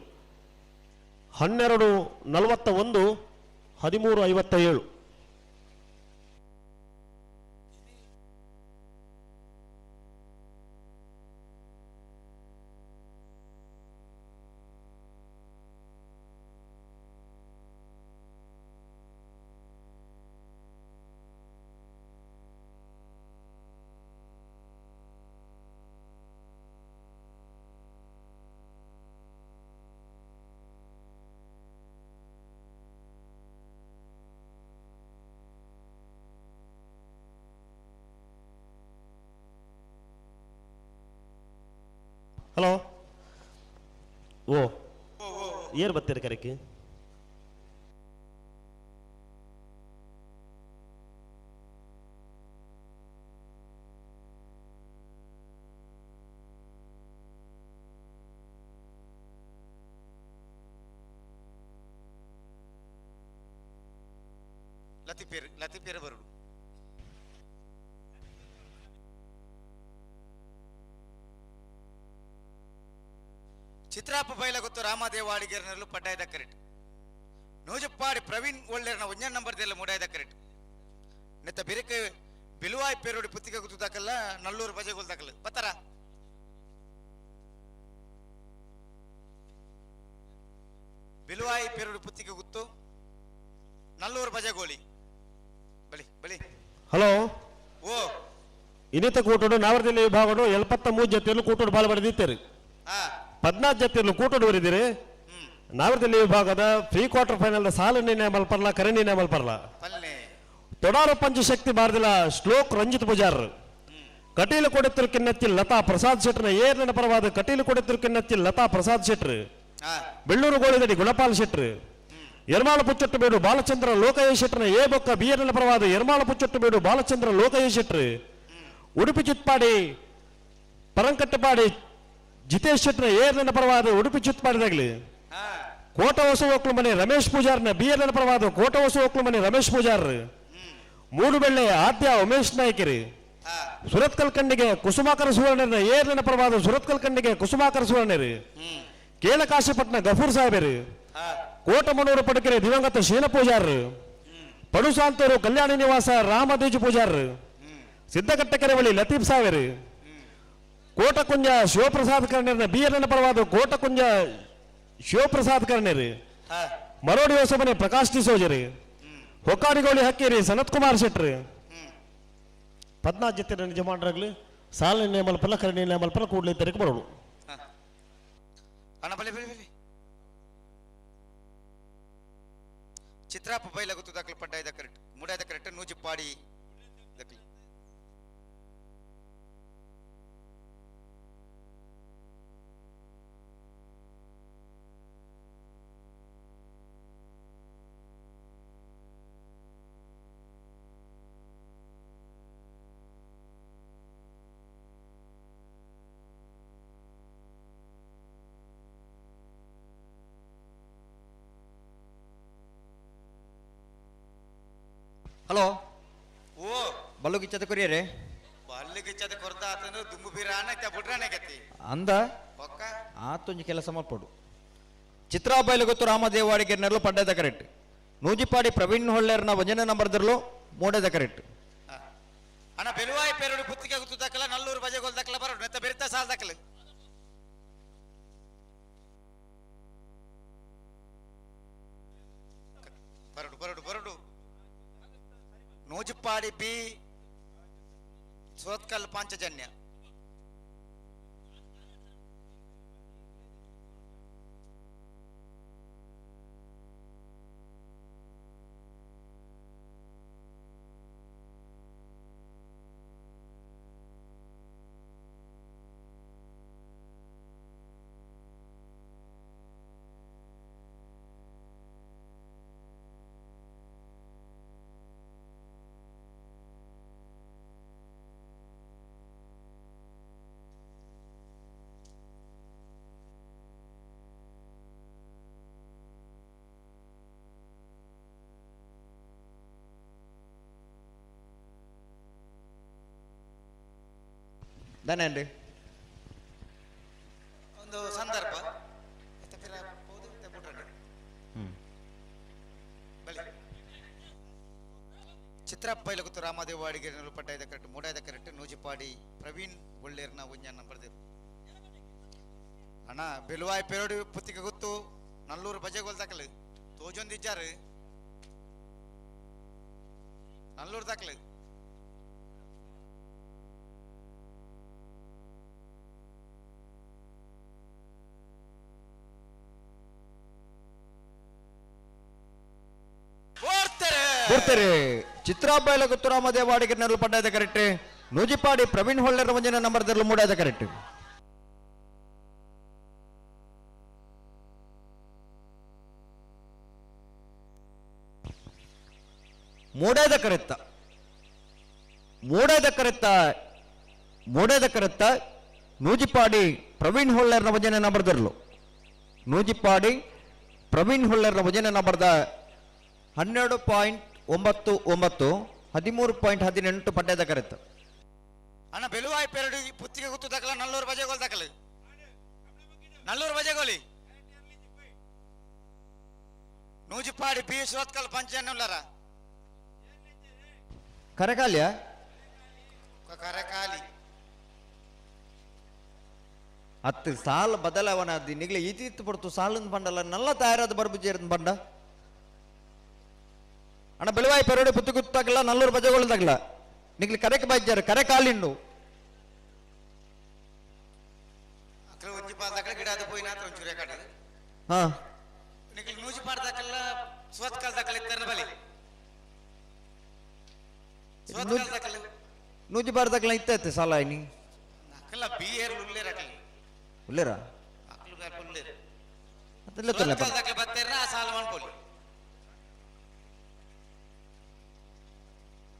12:41 13:57. ಹಲೋ ಓ ಏರ್ ಬರ್ತೀರಿ ಕರೆಕ್ಕೆ? ಲತಿಪೇರು ಲತಿಪೇರು ಬರುಡು ಚಿತ್ರಾಪ ಬೈಲ ಗೊತ್ತು ರಾಮದೇವ ಅಡಿಗೇರ್ನಲ್ಲೂ ಪಡ್ಡಾಯದ ಕರೆಟ್. ನೂಜಪ್ಪಾಡಿ ಪ್ರವೀಣ್ ಒಳ್ಳೆರ್ನ ಒಂಜನ್ ನಂಬರ್ದೆಲ್ಲ ಮೂಡಾಯದ ಕರೆಟ್. ನೆತ್ತ ಬಿರಕೆ ಬಿಲುವಾಯ್ ಪೇರೋಡಿ ಪುತ್ತಿಗೆ ಗೊತ್ತು ದಾಕಲ್ಲ ನಲ್ಲೂರು ಬಜೆಗೋಲ್ ದಾಕಲ್ಲ ಬತ್ತಾರ. ಬಿಲುವಾಯಿ ಪೇರೋಡಿ ಪುತ್ತಿಗೆ ಗೊತ್ತು ನಲ್ಲೂರು ಬಜೆಗೋಲಿ ಬಲಿ ಬಲಿ. ಹಲೋ ಓ ಇನ್ನಿತ ಕೂಟೋಡು ನಾವರದಲ್ಲಿ ವಿಭಾಗಡು 73 ಜೊತೆಯಲ್ಲೂ ಕೂಟೋಡು ಬಾಳ ಬರೆದಿತ್ತೇರಿ. 14 ಜೊತೆಯಲ್ಲೂ ಕೂಟೋಡು ಬರೆದಿರಿ. ನಾವರದಲ್ಲಿ ವಿಭಾಗದ ಪ್ರೀ ಕ್ವಾರ್ಟರ್ ಫೈನಲ್ ಸಾಲು ನಿರ್ಣಯ ಮಲ್ಪರ್ಲ ಕರೆ ನಿರ್ಣಯ ಮಲ್ಪರ್ಲ. ತೊಡಾರು ಪಂಚಶಕ್ತಿ ಬಾರದಿಲ್ಲ ಶ್ಲೋಕ್ ರಂಜಿತ್ ಪೂಜಾರ್ ಕಟೀಲು ಕೊಡೆತ್ತರು ಕಿನ್ನತ್ತಿ ಲತಾ ಪ್ರಸಾದ್ ಶೆಟ್ಟರ್ನ ಏರ್ನ ಪರವಾದ ಕಟೀಲು ಕೊಡೆತ್ತರು ಕಿನ್ನತ್ತಿ ಲತಾ ಪ್ರಸಾದ್ ಶೆಟ್ಟರ್ ಬೆಳ್ಳೂರು ಗೋಳಿದಡಿ ಗುಣಪಾಲ್ ಶೆಟ್ಟರ್ ಎರ್ಮಾಳ ಪುಚ್ಚೊಟ್ಟು ಬೇಡು ಬಾಲಚಂದ್ರ ಲೋಕಯ್ಯ ಶೆಟ್ಟರ್ನ ಎ ಬೊಕ್ಕ ಬಿ ಎನ್ ಪರವಾದ ಎರ್ಮಾಳ ಪುಚ್ಚೊಟ್ಟು ಬೇಡು ಬಾಲಚಂದ್ರ ಲೋಕಯ್ಯ ಶೆಟ್ಟರ್ ಉಡುಪಿ ಚಿತ್ಪಾಡಿ ಪರಂಕಟ್ಟಪಾಡಿ ಜಿತೇಶ್ ಶೆಟ್ಟರ್ನ ಏರ್ನ ಪರವಾದ ಉಡುಪಿ ಚಿತ್ಪಾಡಿದಾಗಲಿ ಕೋಟ ಹೊಸ ಒಕ್ಲು ಮನೆ ರಮೇಶ್ ಪೂಜಾರ್ನ ಬಿ ಎನ್ ಪರವಾದ ಕೋಟ ಹೊಸ ಒಕ್ಲು ಮನೆ ರಮೇಶ್ ಪೂಜಾರ್ ಮೂಡುಬೆಳ್ಳೆ ಆದ್ಯ ಉಮೇಶ್ ನಾಯ್ಕರಿ ಸುರತ್ಕಲ್ ಕಣ್ಣಿಗೆ ಕುಸುಮಾಕರ ಸುವರ್ಣರ ಏರ್ನ ಪರವಾದ ಸುರತ್ಕಲ್ ಕಣ್ಣಿಗೆ ಕುಸುಮಾಕರ ಸುವರ್ಣರಿ ಕೇಳಕಾಶಿಪಟ್ನ ಗಫೂರ್ ಸಾಹೇಬರು ಕೋಟಮನೂರು ಪಡಕೆರೆ ದಿವಂಗತ ಶೀನ ಪೂಜಾರರು ಪಡುಸಾಂತೂರು ಕಲ್ಯಾಣಿ ನಿವಾಸ ರಾಮದೇಜು ಪೂಜಾರರು ಸಿದ್ದಘಟ್ಟಕೆರೆ ಬಳಿ ಲತೀಫ್ ಸಾಹೇಬರು ಕೋಟಕುಂಜ ಶಿವಪ್ರಸಾದ್ ಕರ್ಣರ್ನ ಬಿ ಎನ್ ಪರವಾದ ಕೋಟಕುಂಜ ಶಿವಪ್ರಸಾದ್ ಕರ್ಣೇರಿ ಮರೋಡಿ ಹೊಸಮನೆ ಪ್ರಕಾಶ್ ಡಿಸೋಜರಿ ಹೊಕ್ಕಾಡಿಗೋಳಿ ಹಕ್ಕೇರಿ ಸನತ್ ಕುಮಾರ್ ಶೆಟ್ರಿ ಪದ್ನಾಜ್ ನಿಜಮಾನರಾಗಲಿ ಸಾಲ ನೇಮಲ್ಪಲ್ಲ ಕರಣಿ ನೇಮಲ್ಪಲ್ಲ ಕೂಡಲೇ ತೆರಕು ಬರೋಣ. ಅಣ್ಣ ಬಲೆ ಬಲೆ ಬಲೆ ಚಿತ್ರಾಪ ಬೈಲಗುತ್ತು ದಾಖಲು ಪಡ್ಡ ಕರೆಕ್ಟ್ ಮುಡಾದ ಕರೆಕ್ಟ್ ನೂಜಿಪ್ಪಾಡಿ ದಾಖಲು. ಹಲೋ ಓ ಬಲ್ಲು ಗಿಚ್ಚದ ಕೊರಿಯರೇ ಬಲ್ಲು ಗಿಚ್ಚದ ಕೊರ್ದ ಆತಂದ್ರೆ ದುಂಬು ಬೀರಾನ ಬುಡ್ರಾನೆ ಗತಿ ಅಂದ ಬೊಕ್ಕ ಆತೊಂಜಿ ಕೆಲಸ ಮಲ್ಪಡು ಚಿತ್ರಾಬೈಲು ಗೊತ್ತು ರಾಮದೇವಾಡಿಗೆ ನೆರಳು ಪಡ್ಡದ ಕರೆಕ್ಟ್ ನೂಜಿಪಾಡಿ ಪ್ರವೀಣ್ ಹೊಳ್ಳೇರ್ನ ಒಂಜನೇ ನಂಬರ್ ದರ್ಲು ಮೂಡೇದ ಕರೆಕ್ಟ್ ಅಣ್ಣ ಬೆಲುವಾಯಿ ಪೇರುಡು ಪುತ್ತಿಗೆ ಗೊತ್ತು ದಾಖಲ ನಲ್ಲೂರು ಬಜೆಗೋಲ್ ದಾಖಲ ಬರೋಡು ನೆತ್ತ ಬೆರಿತ ಸಾಲ್ ದಾಖಲೆ ಬರಡು ಬರಡು ಬರಡು ನೂಜುಪಾಡಿ ಬಿ ಸೋತ್ಕಲ್ ಪಾಂಚಜನ್ಯ ದಾನೇನ್ರಿ ಒಂದು ಸಂದರ್ಭ ಚಿತ್ರಪ್ಪ ಇಲಗುತ್ತು ರಾಮದೇವ ಅಡಿಗೆ ಪಡ್ಡಾಯ್ದ ಕರೆಕ್ಟ್ ಮೂಡಾಯ್ದ ಕರೆಕ್ಟ್ ನೂಜಿಪಾಡಿ ಪ್ರವೀಣ್ ಒಳ್ಳೇರ್ನ ಒಂಜನ್ನ ಬರ್ದಿರು ಅಣ್ಣ ಬೆಲುವಾಯ್ ಪೇರೋಡಿ ಪುತ್ತಿಗೆ ಗೊತ್ತು ನಲ್ಲೂರು ಬಜೆಗೋಲ್ ದಾಖಲೆ ತೋಜೊಂದು ಇಜ್ಜಾರು ನಲ್ಲೂರು ದಾಖಲೆ ಬರ್ತಾರೆ ಚಿತ್ರಾಬೈಲ ಗೊತ್ತು ರಾಮದೇವ ಅಡಿಗೆ ನೆರಳು ಪಡ್ಡಾಯ್ದ ಕರೆಕ್ಟ್ ನೂಜಿಪಾಡಿ ಪ್ರವೀಣ್ ಹೊಳ್ಳೇರ್ ಒಂಜನ ನಂಬರ್ ದರ್ಲು ಮೂಡಾಯ್ದ ಕರೆಕ್ಟ್ ಮೂಡೇದ ಕರೆತ್ತ ಮೂಡೇದ ಕರೆತ್ತ ಮೂಡೇದ ಕರೆತ್ತ ನೂಜಿಪಾಡಿ ಪ್ರವೀಣ್ ಹೊಳ್ಳೇರ್ನ ಒಂಜನ ನಂಬರ್ ದರ್ಲು ನೂಜಿಪಾಡಿ ಪ್ರವೀಣ್ ಹೊಳ್ಳೇರ್ನ ಒಂಜನ ನಂಬರ್ದ 12.99 13.18 ಪಡ್ಡದ ಕರೆತ್ತ ಅಣ್ಣ ಬೆಲುವಾಯಿ ಪೇರಡು ಪುತ್ತಿಗೆ ಗೊತ್ತು ದಾಖಲ ನಲ್ಲೂರು ಬಜೆಗೋಲ್ ದಾಖಲೆ ನಲ್ಲೂರು ಬಜೆಗೋಲಿ ನೂಜಿಪಾಡಿ ಬಿ ಸುರತ್ಕಲ್ ಪಂಚನ್ನುಲ್ಲರ ಕರಕಾಲ್ಯ ಕರಕಾಲಿ ಹತ್ತು ಸಾಲ ಬದಲಾವಣೆ ಅದು ನಿಗ್ಲೆ ಈತಿತ್ತು ಪಡ್ತು ಸಾಲನ್ ಬಂಡಲ್ಲ ನಲ್ಲ ತಯಾರಾದ ಬರ್ಬುಜೇರನ್ ಬಂಡ ಅಣ್ಣ ಬೆಳವಾಯಿ ಪೆರೋಡೆ ಪುತ್ತು ಗುತ್ತಾಗಲ್ಲ ನಲ್ಲೂರು ಬಜೆಗೊಳ್ದಾಗಲ್ಲ ನಿಗ್ಲಿ ಕರೆಕ್ ಬಾಯ್ಜಾರ ಕರೆ ಕಾಲಿಂಡು ಅಕ್ರ ಒಂಜಿ ಪಾದ ಗಿಡ ಅದು ಪೋಯಿನ ಒಂಚೂರು ಯಾಕಡೆ ಹಾ ನಿಗ್ಲಿ ನೂಜಿ ಪಾಡ್ದಾಕಲ್ಲ ಸುರತ್ಕಲ್ ದಾಖಲೆ ಇತ್ತಾರ ಬಲಿ ಸುರತ್ಕಲ್ ದಾಖಲೆ ನೂಜಿ ಬಾರ್ದಾಗ್ಲ ಇತ್ತ ಸಾಲ ಆಯ್ನಿ ಅಕಲ ಬಿ ಏರ್ ಉಲ್ಲೇರ ಅಕಲ್ ಉಲ್ಲೇರ ಅಕ್ಲು ಬ್ಯಾಪ ಉಲ್ಲೇರ್ ಅತ್ತಲ್ಲ ತೊಲೆ ಸುರತ್ಕಲ್ ಬತ್ತೇರ್ನ ಆ ಸಾಲ ಮಾಡ್ಕೊಳ್ಳಿ.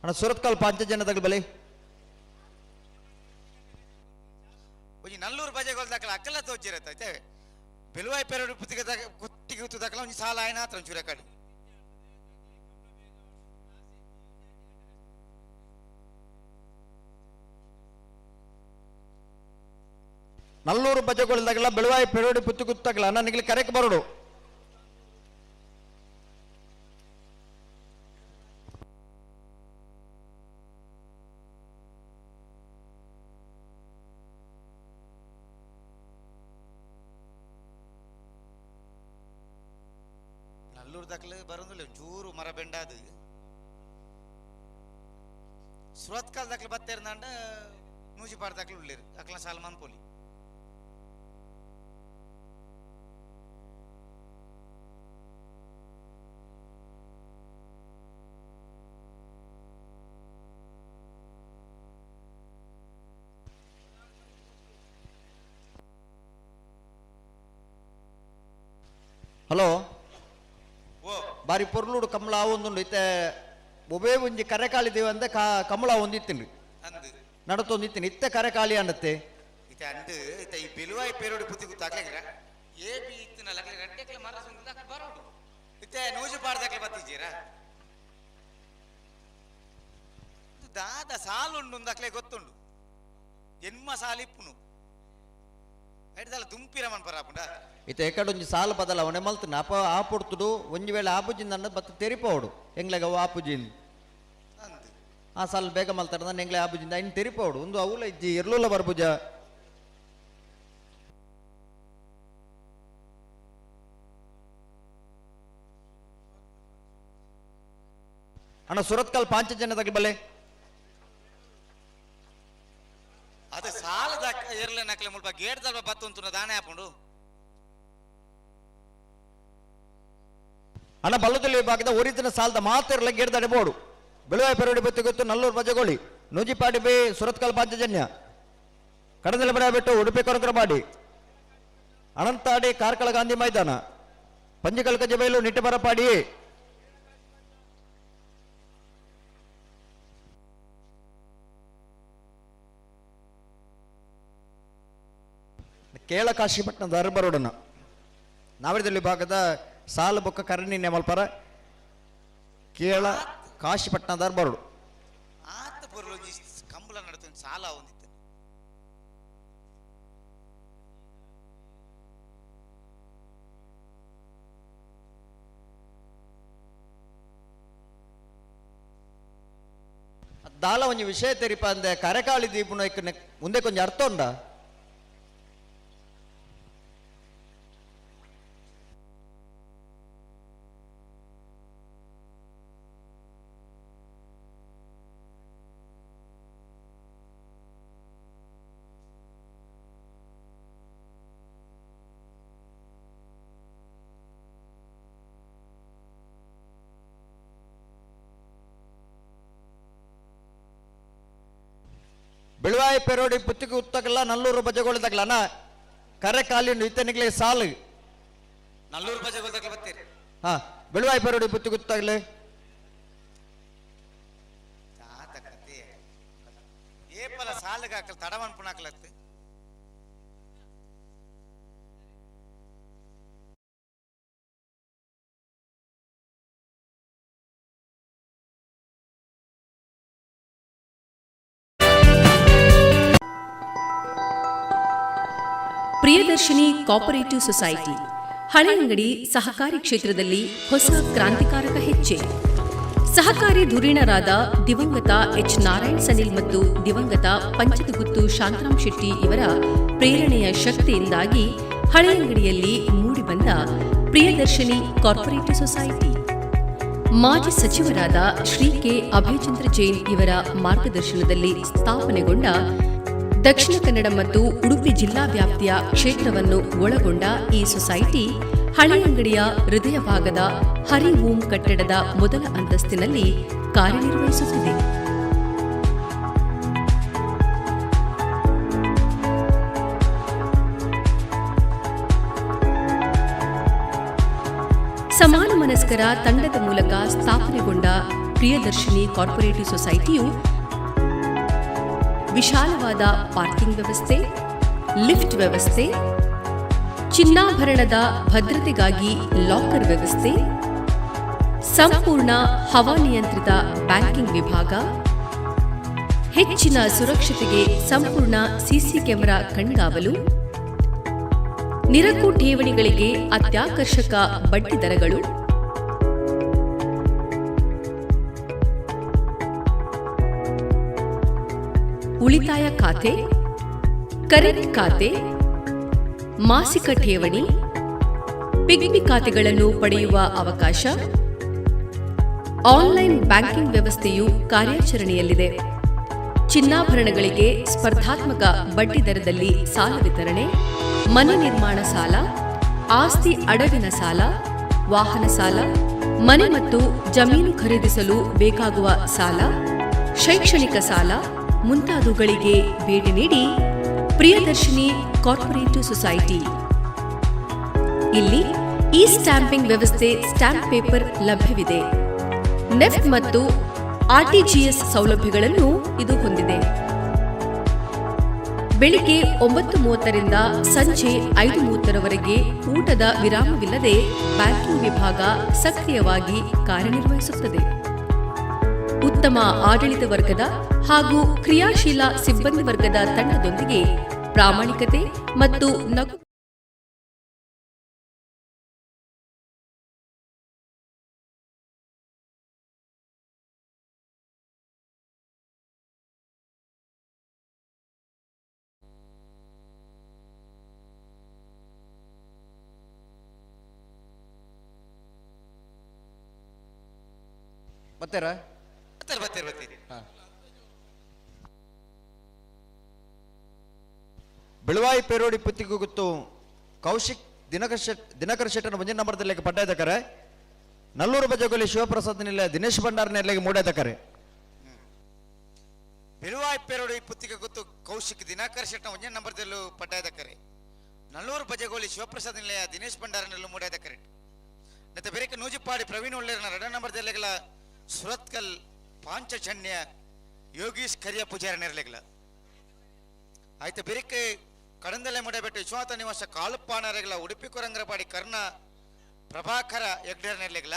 ಅಣ್ಣ ಸುರತ್ಕಲ್ ಪಾಂಚಜನ್ಯದಾಗ ಬಲೆ. ಒಂಜಿ ನಲ್ಲೂರು ಬಜೆಗೋಲ್ ದಾಖಲ ಅಕ್ಕಲ ತೋಜಿರತ್ತ ಐತೆ ಬೆಲುವಾಯಿ ಪೆರಡು ಪುತ್ತಿಗೆ ಕುತ್ತಿಗೆ ಉತ್ತು ದಾಖಲ ಒಂಜಿ ಸಾಲ ಆಯ್ನ ಆತ್ರ ಒಂಚೂರು ಕಡೆ. ನಲ್ಲೂರು ಬಜೆಗೋಲ್ದಾಗಲ ಬೆಳುವಾಯಿ ಪೆರೋಡಿ ಪುತ್ತಿಗುತ್ತಾಗಲ ನನಗೆ ಕರೆಕ್ ಬರೋಡು. ನಲ್ಲೂರು ದಾಖಲೆ ಬರೋದಿಲ್ಲ ಚೂರು ಮರ ಬೆಂಡಾದು ಸುರತ್ಕಲ್ ದಾಖಲೆ ಬತ್ತೇರ್ನಾಂಡ ನೂಜಿಪಾಡ್ ದಾಖಲೆ ಉಳ್ಳೇರು ಅಕ್ಲ ಸಾಲ ಮನ್ಪೋಲಿ. ಹಲೋ ಬಾರಿ ಪೊರ್ಲುಡು ಕಮಲ ಒಂದುಂಡು ಇತ್ತೆ ಒಬ್ಬೇ ಒಂಜಿ ಕರೆಕಾಳಿ ದೇವ ಅಂದೆ ಕಮಲ ಒಂದಿತ್ತಿನ್ರಿ ನಡತೊಂದಿತ್ತಿನಿ ಇತ್ತೆ ಕರೆಕಾಳಿ ಅನ್ನತ್ತೆ ಇತ್ತೆ ಅಂದು ಇತ್ತೆ ಈ ಬೆಲುವಾಯಿ ಪೇರೋಡು ಪುತ್ತಿ ಗುತ್ತಾಕ್ಲೆಗ್ರ ಎ ಬಿ ಇತ್ತಿನ ಲಕ್ಲೆ ರಡ್ಡೆಕ್ಲೆ ಮರ ಸುಂದ ಬರೋಡು ಇತ್ತೆ ನೂಜು ಪಾಡ್ದಾಕ್ಲೆ ಬತ್ತಿದ್ದೀರಾ ದಾದ ಸಾಲುಂಡು ಅಂದಾಕ್ಲೆ ಗೊತ್ತುಂಡು ಎನ್ಮ ಸಾಲಿಪ್ಪುನು ಐಡ್ದಲ್ಲ ದುಂಪಿರ ಮನ್ಪರಾಪುಂಡ ಇತ್ತೆ ಎಕಡೊಂಜಿ ಸಾಲ ಬದಲಾವಣೆ ಮಲ್ತನ ಅಪ ಆಪುಡ್ತುಡು ಒಂಜಿ ವೇಳೆ ಆಪುಜಿಂದ ಅನ್ನ ಬತ್ತ ತೆರಿಪೋಡು ಎಂಗ್ಲೆಗ ಅವು ಆಪುಜಿಂದ ಆ ಸಾಲ ಬೇಗ ಮಲ್ತಾರ ನನ್ನ ಎಂಗ್ಲೆ ಆಪುಜಿಂದ ಇನ್ನು ತೆರಿಪೋಡು ಒಂದು ಅವುಲ ಇಜ್ಜಿ ಇರ್ಲುಲ್ಲ ಬರ್ಪುಜ. ಅಣ್ಣ ಸುರತ್ಕಲ್ ಪಾಂಚಜನ್ಯದಾಗ ಬಲೆ ಅದು ಸಾಲದ ಎರ್ಲೆ ನಕ್ಲೆ ಮುಲ್ಪ ಗೇಟ್ ದಲ್ಪ ಬತ್ತುಂತುನ ದಾನೆ ಹಾಪುಂಡು. ಅಣ್ಣ ಬಲ್ಲದಲ್ಲಿ ವಿಭಾಗದ ಒರಿಜಿನ ಸಾಲದ ಮಾತಿರಲ ಗೇಡ್ದಾಡೆ ಬೋಡು ಬೆಳುವಾಯಿ ಪೆರೋಡಿ ಬತ್ತಿ ಗೊತ್ತು ನಲ್ಲೂರು ಬಜಗೋಳಿ ನೂಜಿಪಾಡಿ ಬಿ ಸುರತ್ಕಲ್ ಪಾಂಚಜನ್ಯ ಕಡದಲ ಬಡ ಬಿಟ್ಟು ಉಡುಪಿ ಕೊರಕರಬಾಡಿ ಅನಂತಾಡಿ ಕಾರ್ಕಳ ಗಾಂಧಿ ಮೈದಾನ ಪಂಜಿಕಲ್ ಕಜಬೈಲು ನಿಟ್ಟಬರಪಾಡಿ. ಕೇಳ ಕಾಶಿಪಟ್ಟಣದ ಅರಬರೋಡನ ನಾವರದಲ್ಲಿ ವಿಭಾಗದ ಸಾಲ ಬೊಕ್ಕ ಕರಣಿ ನೇಮಲ್ಪರ ಕೇಳ ಕಾಶಿಪಟ್ಟಣದ ಬರೋಡು. ಆತ ಬರಲು ಕಂಬಳ ನಡತ ಸಾಲ ಹೊಂದಿತ್ತು. ದಾಲ ಒಂಜಿ ವಿಷಯ ತೆರಿಪ ಅಂದೆ ಕರೆಕಾಳಿ ದೀಪುನ ಮುಂದೆ ಕೊಂಚ ಅರ್ಥ ಉಂಡ. ಬೆಳುವಾಯಿ ಪೆರೋಡಿ ಪುತ್ತಿಗೆ ಉತ್ತಗಲ್ಲ ನಲ್ಲೂರು ಬಜಗೋಳಿದಾಗಲನ ಕರೆ ಕಾಲಿನ ಇತ್ತನಿಗ್ಲೆ ಸಾಲು ನಲ್ಲೂರು ಬಜಗೋಳಿದಾಗಲ ಬತ್ತೀರಿ. ಹಾ ಬೆಳುವಾಯಿ ಪೆರೋಡಿ ಪುತ್ತಿಗೆ ಉತ್ತಗಲೆ ತಾತ ಕತೆ ಏಪಲ ಸಾಲುಗ ಹಾಕಲ್ ತಡವನ್ ಪುಣಾಕಲತ್ತು. ಪ್ರಿಯದರ್ಶಿನಿ ಕೋಆಪರೇಟಿವ್ ಸೊಸೈಟಿ ಹಳೆಯಂಗಡಿ ಸಹಕಾರಿ ಕ್ಷೇತ್ರದಲ್ಲಿ ಹೊಸ ಕ್ರಾಂತಿಕಾರಕ ಹೆಜ್ಜೆ. ಸಹಕಾರಿ ಧುರೀಣರಾದ ದಿವಂಗತ ಎಚ್ ನಾರಾಯಣ್ ಸನಿಲ್ ಮತ್ತು ದಿವಂಗತ ಪಂಚದಗುತ್ತು ಶಾಂತರಾಮ್ ಶೆಟ್ಟಿ ಇವರ ಪ್ರೇರಣೆಯ ಶಕ್ತಿಯಿಂದಾಗಿ ಹಳೆಯಂಗಡಿಯಲ್ಲಿ ಮೂಡಿಬಂದ ಪ್ರಿಯದರ್ಶಿನಿ ಕಾರ್ಪೊರೇಟಿವ್ ಸೊಸೈಟಿ ಮಾಜಿ ಸಚಿವರಾದ ಶ್ರೀ ಕೆ ಅಭಯಚಂದ್ರ ಜೈನ್ ಇವರ ಮಾರ್ಗದರ್ಶನದಲ್ಲಿ ಸ್ಥಾಪನೆಗೊಂಡ ದಕ್ಷಿಣ ಕನ್ನಡ ಮತ್ತು ಉಡುಪಿ ಜಿಲ್ಲಾ ವ್ಯಾಪ್ತಿಯ ಕ್ಷೇತ್ರವನ್ನು ಒಳಗೊಂಡ ಈ ಸೊಸೈಟಿ ಹಳೆಯಂಗಡಿಯ ಹೃದಯ ಭಾಗದ ಹರಿ ಓಂ ಕಟ್ಟಡದ ಮೊದಲ ಅಂತಸ್ತಿನಲ್ಲಿ ಕಾರ್ಯನಿರ್ವಹಿಸುತ್ತಿದೆ. ಸಮಾನ ಮನಸ್ಕರ ತಂಡದ ಮೂಲಕ ಸ್ಥಾಪನೆಗೊಂಡ ಪ್ರಿಯದರ್ಶಿನಿ ಕಾರ್ಪೊರೇಟಿವ್ ಸೊಸೈಟಿಯು ವಿಶಾಲವಾದ ಪಾರ್ಕಿಂಗ್ ವ್ಯವಸ್ಥೆ, ಲಿಫ್ಟ್ ವ್ಯವಸ್ಥೆ, ಚಿನ್ನಾಭರಣದ ಭದ್ರತೆಗಾಗಿ ಲಾಕರ್ ವ್ಯವಸ್ಥೆ, ಸಂಪೂರ್ಣ ಹವಾನಿಯಂತ್ರಿತ ಬ್ಯಾಂಕಿಂಗ್ ವಿಭಾಗ, ಹೆಚ್ಚಿನ ಸುರಕ್ಷತೆಗೆ ಸಂಪೂರ್ಣ ಸಿಸಿ ಕ್ಯಾಮೆರಾ ಕಣ್ಗಾವಲು, ನಿರಕು ಠೇವಣಿಗಳಿಗೆ ಅತ್ಯಾಕರ್ಷಕ ಬಡ್ಡಿ ದರಗಳು, ಉಳಿತಾಯ ಖಾತೆ, ಕರೆಂಟ್ ಖಾತೆ, ಮಾಸಿಕ ಠೇವಣಿ, ಪಿಗ್ಮಿ ಖಾತೆಗಳನ್ನು ಪಡೆಯುವ ಅವಕಾಶ, ಆನ್ಲೈನ್ ಬ್ಯಾಂಕಿಂಗ್ ವ್ಯವಸ್ಥೆಯು ಕಾರ್ಯಾಚರಣೆಯಲ್ಲಿದೆ. ಚಿನ್ನಾಭರಣಗಳಿಗೆ ಸ್ಪರ್ಧಾತ್ಮಕ ಬಡ್ಡಿ ದರದಲ್ಲಿ ಸಾಲ ವಿತರಣೆ, ಮನೆ ನಿರ್ಮಾಣ ಸಾಲ, ಆಸ್ತಿ ಅಡವಿನ ಸಾಲ, ವಾಹನ ಸಾಲ, ಮನೆ ಮತ್ತು ಜಮೀನು ಖರೀದಿಸಲು ಬೇಕಾಗುವ ಸಾಲ, ಶೈಕ್ಷಣಿಕ ಸಾಲ ಮುಂತಾದವುಗಳಿಗೆ ಭೇಟಿ ನೀಡಿ ಪ್ರಿಯದರ್ಶಿನಿ ಕಾರ್ಪೊರೇಟಿವ್ ಸೊಸೈಟಿ. ಇಲ್ಲಿ ಇ ಸ್ಟ್ಯಾಂಪಿಂಗ್ ವ್ಯವಸ್ಥೆ, ಸ್ಟ್ಯಾಂಪ್ ಪೇಪರ್ ಲಭ್ಯವಿದೆ. ನೆಫ್ಟ್ ಮತ್ತು ಆರ್ಟಿಜಿಎಸ್ ಸೌಲಭ್ಯಗಳನ್ನು ಇದು ಹೊಂದಿದೆ. ಬೆಳಿಗ್ಗೆ 9:30ರಿಂದ ಸಂಜೆ 5:30ರವರೆಗೆ ಊಟದ ವಿರಾಮವಿಲ್ಲದೆ ಬ್ಯಾಂಕಿಂಗ್ ವಿಭಾಗ ಸಕ್ರಿಯವಾಗಿ ಕಾರ್ಯನಿರ್ವಹಿಸುತ್ತದೆ. ಉತ್ತಮ ಆಡಳಿತ ವರ್ಗದ ಹಾಗೂ ಕ್ರಿಯಾಶೀಲ ಸಿಬ್ಬಂದಿ ವರ್ಗದ ತಂಡದೊಂದಿಗೆ ಪ್ರಾಮಾಣಿಕತೆ ಮತ್ತು ನಗು ಬತ್ತೀರಾ? ಬರ್ತೀರಿ ಬರ್ತೀರಿ ಬರ್ತೀರಿ. ಬೆಳುವಾಯಿ ಪೇರೋಡಿ ಪುತ್ತಿಗುತ್ತು ಕೌಶಿಕ್ ದಿನಕರ್ ಶೆಟ್ಟನ ಒಂದೇ ನಂಬರ್ದಲ್ಲಿ ಪಡ್ಡಾಯ್ದಕರೆ. ನಲ್ಲೂರು ಬಜಗೋಲಿ ಶಿವಪ್ರಸಾದ್ ನಿಲ್ಲ ದಿನೇಶ್ ಭಂಡಾರ್ ನೆಲೆಗೆ ಮೂಡಾಯ್ದಕರೆ. ಬೆಳುವಾಯಿ ಪೇರೋಡಿ ಪುತ್ತಿಗೆ ಗೊತ್ತು ಕೌಶಿಕ್ ದಿನಕರ್ ಶೆಟ್ಟನ ಒಂದೇ ನಂಬರ್ದಲ್ಲೂ ಪಡ್ಡಾಯ್ದಕರೆ. ನಲ್ಲೂರು ಬಜಗೋಲಿ ಶಿವಪ್ರಸಾದ್ ನಿಲಯ ದಿನೇಶ್ ಭಂಡಾರ್ ನೆಲ್ಲು ಮೂಡಾಯ್ದಕರೆ. ಮತ್ತೆ ಬೇರೆ ನೂಜಿಪಾಡಿ ಪ್ರವೀಣ್ ಒಳ್ಳೆಯನ ಎರಡನೇ ನಂಬರ್ದಲ್ಲೆಗಳ ಸುರತ್ಕಲ್ ಪಾಂಚಜನ್ಯ ಯೋಗೀಶ್ ಕರಿಯ ಪೂಜಾರಿ ನೆರಲೆಗಳ. ಆಯ್ತು ಬೆರಿಕೆ ಕಡಂದಲೆ ಮುಡಬೆಟ್ಟು ವಿಶ್ವನಾಥ ನಿವಾಸ ಕಾಳುಪಾನರೆಗಳ ಉಡುಪಿ ಕೊರಂಗರಪಾಡಿ ಕರ್ಣ ಪ್ರಭಾಕರ ಹೆಗ್ಡೇರ್ ನೆರಲೆಗಳ.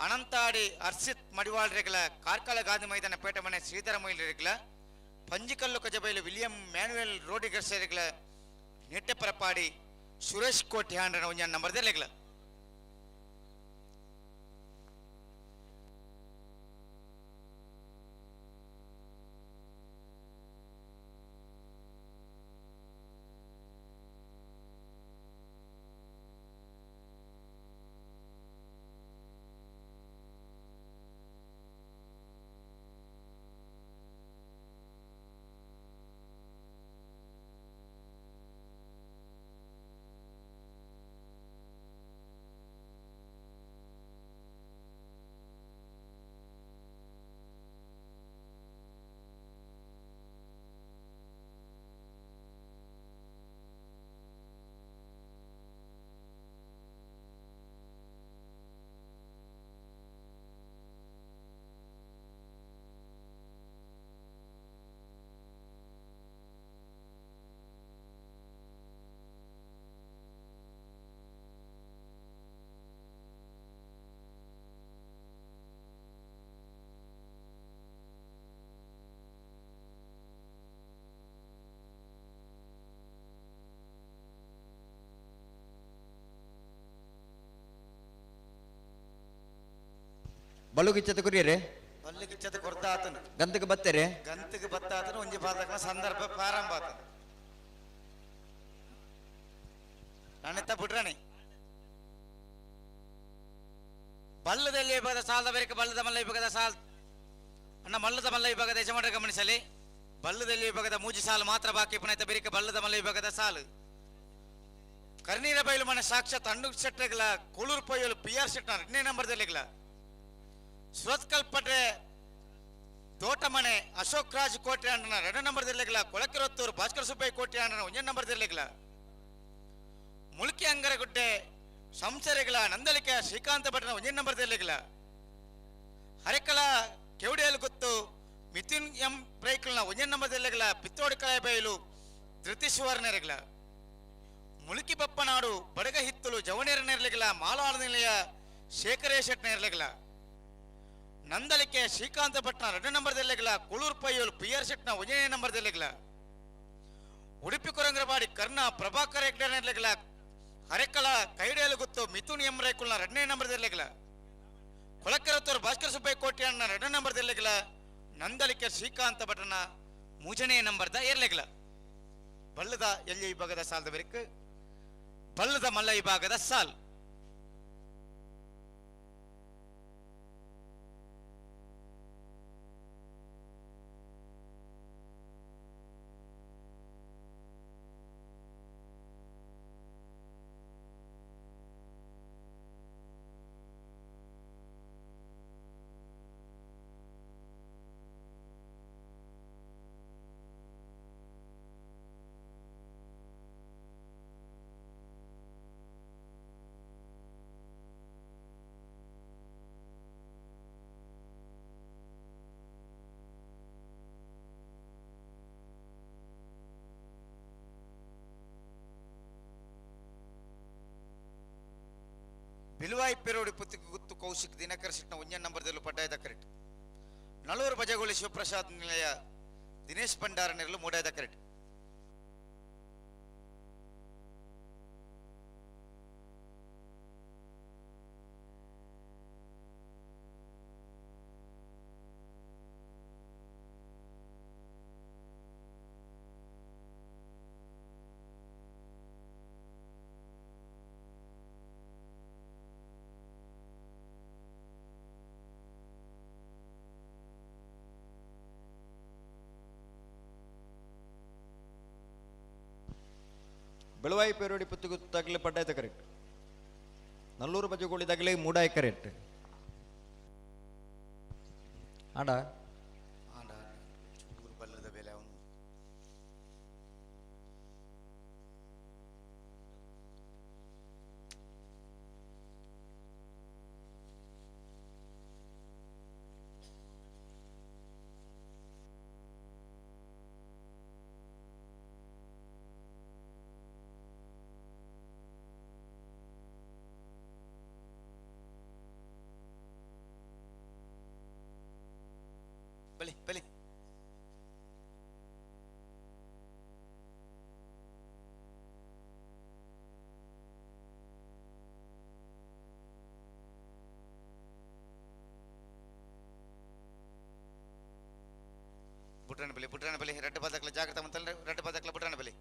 ಅನಂತಾಡಿ ಅರ್ಷಿತ್ ಮಡಿವಾಳ್ರೆಗಳ ಕಾರ್ಕಳ ಗಾಂಧಿ ಮೈದಾನ ಪೇಟೆ ಮನೆ ಶ್ರೀಧರ ಮೊಯ್ಲಿರೆಗಳ. ಪಂಜಿಕಲ್ಲು ಕಜಬೈಲು ವಿಲಿಯಂ ಮ್ಯಾನುವೆಲ್ ರೋಡಿಗರ್ಸೆರೆಗಳ ನೆಟ್ಟೆಪರಪಾಡಿ ಸುರೇಶ್ ಕೋಟಿ ಹಾಂಡ್ರನ ಒಂಜಾನ್ ನಂಬರ್ದೆಲೆಗಳ. ಬಲುಗಿಚ್ಚದ ಕುರಿಯರೆ ಬಲ್ಲಿಗಿಚ್ಚದ ಕೊರ್ದ ಆತನು ಗಂತಕ್ಕೆ ಬತ್ತೇರೆ ಗಂತಕ್ಕೆ ಬತ್ತ ಆತನು ಒಂಜಿ ಪಾದಕನ ಸಂದರ್ಭ ಪ್ರಾರಂಭ ಆತನು ನಾನೆತ್ತ ಬಿಡ್ರಾಣಿ ಬಲ್ಲದಲ್ಲಿ ವಿಭಾಗದ ಸಾಲದ ಬೇರೆ ಬಲ್ಲದ ಮಲ್ಲ ವಿಭಾಗದ ಸಾಲ್ ಅಣ್ಣ ಮಲ್ಲದ ಮಲ್ಲ ವಿಭಾಗದ ಯಜಮಾನರ ಗಮನಿಸಲಿ. ಬಲ್ಲದಲ್ಲಿ ವಿಭಾಗದ ಮೂಜಿ ಸಾಲು ಮಾತ್ರ ಬಾಕಿ ಪುನಃ ಬೇರೆ ಬಲ್ಲದ ಮಲ್ಲ ವಿಭಾಗದ ಸಾಲು. ಕರ್ನೀರ ಬೈಲು ಮನೆ ಸಾಕ್ಷಾತ್ ಅಣ್ಣು ಶೆಟ್ಟರ್ಗಳ ಕೂಳೂರು ಪೊಯ್ಯಲು ಪಿ ಆರ್ ಶೆಟ್ಟರ್ 2ನೇ ನಂಬರ್ದಲ್ಲಿಗಳ. ಸುರತ್ಕಲ್ ಪಟ್ರೆ ತೋಟಮನೆ ಅಶೋಕ್ ರಾಜ್ ಕೋಟೆ ಅಣ್ಣನ 2 ನಂಬರ್ದಲ್ಲಿಗಳ. ಕೊಳಕಿರೊತ್ತೂರು ಭಾಸ್ಕರ ಸುಬ್ಬಯ್ಯ ಕೋಟೆ ಅಣ್ಣನ 1 ನಂಬರ್ದಲ್ಲಿಗಳ. ಮುಲ್ಕಿ ಅಂಗರಗುಡ್ಡೆ ಸಂಸರೆಗಳ ನಂದಳಿಕೆ ಶ್ರೀಕಾಂತ ಭಟ್ನ ಒಂಜನೇ ನಂಬರ್ ದೆರ್ಲೆಗಳ ಹರೆಕಳ ಕೆವಡಿಯಲು ಗೊತ್ತು ಮಿಥುನ್ ಎಂ ಬ್ರೈಕಲ್ನ ಒಂಜನೇ ನಂಬರ್ ದೆರ್ಲೆಗಳ ಪಿತ್ತೋಡಿ ಕಳೆಬೈಲು ಧೃತಿಶ್ವರ ನೆರೆಗಳ ಮುಳುಕಿ ಬಪ್ಪನಾಡು ಬಡಗ ಹಿತ್ತಲು ಜವನೇರ ನೆರಲೆಗಳ ಮಾಲಾಡ ನಿಲಯ ಶೇಖರೇಶ್ ನೆರಲೆಗಳ Nandalike Srikanth ಭಟ್ನ 2 number ದೆರ್ಲೆಗಳ Kulur ಪೈಯೋಲ್ P R ಶೆಟ್ನ 1ನೇ number ದೆರ್ಲೆಗಳ Udupi Korangrapadi Karna Prabhakar Hegde ನೆರಲೆಗಳ ಹರೆಕಳ ಕೈಡಿಯಲು ಗೊತ್ತು ಮಿಥುನ್ ಎಂ ರೈಕುಲ್ನ 2ನೇ ನಂಬರ್ ದೆರ್ಲೆಗಳ ಕೊಳಕರತ್ತೂರು ಭಾಸ್ಕರ ಸುಬ್ಬಯ್ಯ ಕೋಟ್ಯಾಣ್ಣ 2 ನಂಬರ್ ದೆರ್ಲೆಗಳ ನಂದಳಿಕೆ ಶ್ರೀಕಾಂತ ಭಟ್ನ 3ನೇ ನಂಬರ್ದ ಎರ್ಲೆಗಳ ಬಲ್ಲದ ಎಲ್ಲಿ ವಿಭಾಗದ ಸಾಲದ ಬೆರಕು ಬಲ್ಲದ ಮಲ್ಲ ವಿಭಾಗದ ಸಾಲ್ ಬಿಲುವಾಯಿ ಪೆರೋಡಿ ಪುತ್ತಿಗೆ ಗುತ್ತು ಕೌಶಿಕ್ ದಿನಕರ್ ಶೆಟ್ನ ಒಂಜನೇ ನಂಬರ್ದಲ್ಲೂ ಪಡ್ಡಾಯದ ಕರೆಕ್ಟ್ ನಳೂರು ಬಜಗೋಳಿ ಶಿವಪ್ರಸಾದ್ ನಿಲಯ ದಿನೇಶ್ ಭಂಡಾರ ನೆರಳು ಮೂಡಾಯದ correct Belvai ಪೇರೋಡಿ ಪುತ್ತುಗುತ್ತಾಗಲೇ ಪಡ್ಡಾಯ್ತ correct Nallur ಬಜಗೋಳಿದಾಗಲೇ ಮೂಡಾಯಿ correct ಆಂಡ ಆಂಡ ಚೂರು ಬಲ್ಲದ ಬೆಲೆ ಅವನು ಬಲಿ ಬಲಿ ಬುಟ್ರನ ಬಲಿ ಬುಟ್ರನ ಬಲಿ ರೆಡ್ಡ ಬಾದಕ್ಲ ಜಾಗ್ರತೆ ಮಂತಲ್ಲ ರೆಡ್ಡ ಬಾದಕ್ಲ ಬುಟ್ರನ ಬಲಿ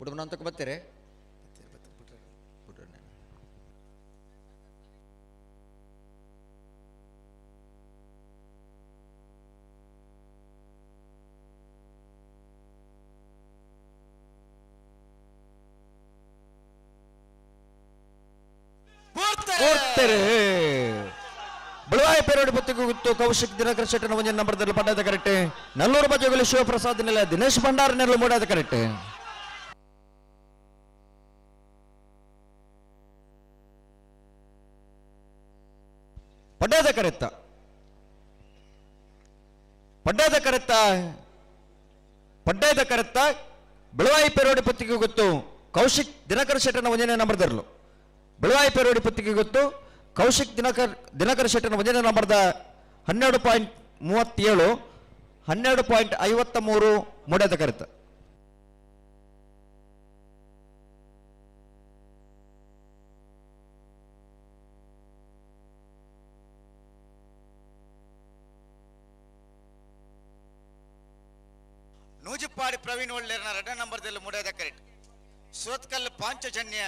ಬುಡಮನ ಅಂತಕ್ಕೆ ಬರ್ತೀರಿ ಪೂರ್ತೆರೆ ಬೆಳವಾಯಿ ಪೇರೋಡಿ ಪತ್ತಿಗೆ ಗುತ್ತು ಕೌಶಿಕ್ ದಿನಕರ್ ಶೆಟ್ಟನ ಒಂಜಿ ನಂಬರ್ದಲ್ಲಿ ಪಡ್ಡಾದ ಕರೆಕ್ಟ್ ನಲ್ಲೂರು ಬಜಗುಲಿ ಶಿವಪ್ರಸಾದ್ ನೆಲ ದಿನೇಶ್ ಭಂಡಾರ ನೆರಳು ಮೂಡಾದ ಕರೆಕ್ಟ್ ಪಡ್ಡಾದ ಕರೆತ್ತ ಪಡ್ಡಾದ ಕರೆತ್ತ ಪಡ್ಡಾದ ಕರೆತ್ತ ಬೆಳವಾಯಿ ಪೇರೋಡಿ ಪತ್ತಿಗೆ ಗೊತ್ತು ಕೌಶಿಕ್ ದಿನಕರ್ ಶೆಟ್ಟನ ಒಂಜನೇ ನಂಬರ್ದರ್ಲು ಬೆಳವಾಯಿ ಪೇರೋಡಿ ಪತ್ತಿಗೆ ಗೊತ್ತು ಕೌಶಿಕ್ ದಿನಕರ್ ದಿನಕರ್ ಶೆಟ್ಟನ ಒಂದನೇ ನಂಬರ್ದ 12.37 12.53 ಮೂಡದ ಕರೆತ. ನೂಜಿಪ್ಪಾಡಿ ಪ್ರವೀಣ್ ಒಳ್ಳೆರ್ನ ಎರಡನೇ ನಂಬರ್ದಲ್ಲಿ ಮೂಡದ ಕರೆಕ್ಟ್. ಸುರತ್ಕಲ್ ಪಾಂಚಜನ್ಯ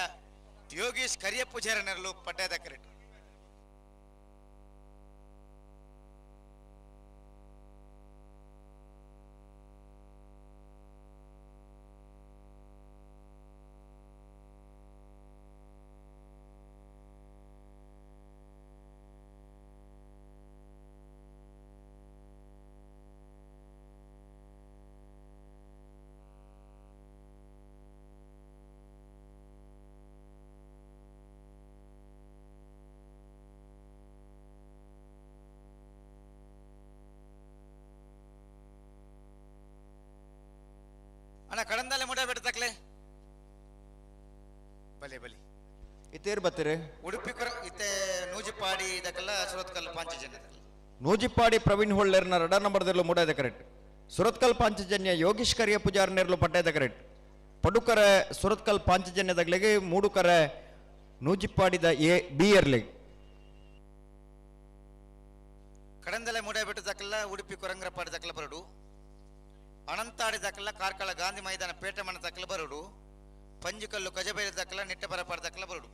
ಯೋಗೀಶ್ ಕರಿಯ ಪೂಜಾರನರಲು ಪಡ್ಡದ ಕರೆಟ್. ಅಣ್ಣ ಕಡಂದಲ್ಲೇ ಮುಡ ಬಿಡ್ತಕ್ಲೆ ಬಲೆ ಬಲೆ ಇತ್ತೇರು ಬತ್ತೀರಿ ಉಡುಪಿ ಕೊರ ಇತ್ತೆ ನೂಜಿಪಾಡಿ ಇದಕ್ಕೆಲ್ಲ ಸುರತ್ಕಲ್ ಪಾಂಚಜನ್ಯ. ನೂಜಿಪ್ಪಾಡಿ ಪ್ರವೀಣ್ ಹೊಳ್ಳೇರ್ನ ರಡ ನಂಬರ್ದಿರ್ಲು ಮೂಡಾದ ಕರೆಕ್ಟ್. ಸುರತ್ಕಲ್ ಪಾಂಚಜನ್ಯ ಯೋಗೀಶ್ ಕರಿಯ ಪೂಜಾರ್ ನೇರ್ಲು ಪಡ್ಡಾದ ಕರೆಕ್ಟ್. ಪಡುಕರೆ ಸುರತ್ಕಲ್ ಪಾಂಚಜನ್ಯದಗ್ಲಿಗೆ ಮೂಡುಕರೆ ನೂಜಿಪ್ಪಾಡಿದ ಎ ಬಿ ಎರ್ಲಿಗೆ. ಕಡಂದಲೆ ಮುಡ ಬಿಟ್ಟದಕ್ಕೆಲ್ಲ ಉಡುಪಿ ಕೊರಂಗ್ರ ಪಾಡಿದಕ್ಕೆಲ್ಲ ಬರಡು. ಅನಂತಾಡಿ ದಾಖಲ ಕಾರ್ಕಳ ಗಾಂಧಿ ಮೈದಾನ ಪೇಟೆ ಮಣ ದಾಖಲ ಬರಡು. ಪಂಜಿಕಲ್ಲು ಕಜಬೇರಿ ದಾಖಲ ನಿಟ್ಟೆಪರ ದಾಖಲ ಬರಡು.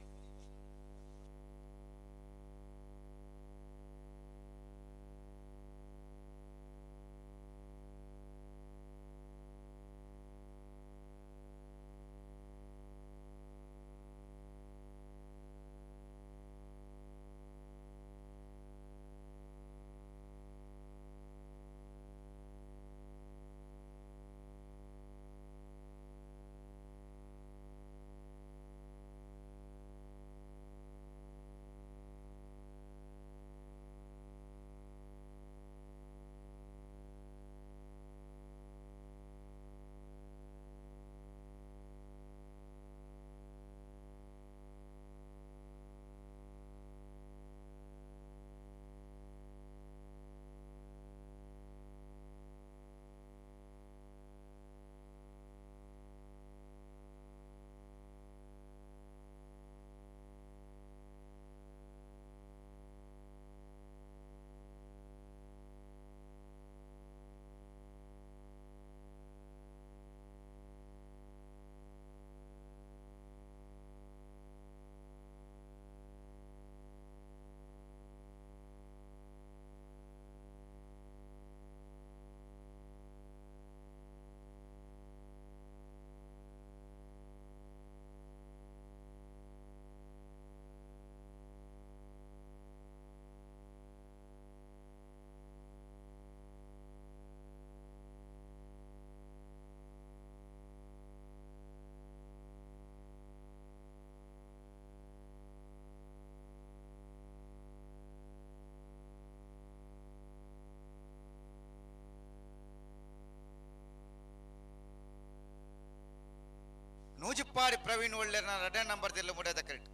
Nujippadi Praveen ಒಳ್ಳೆರ್ನ ರಡೇ number ದಿಲ್ಲ ಮುಡಿದ correct.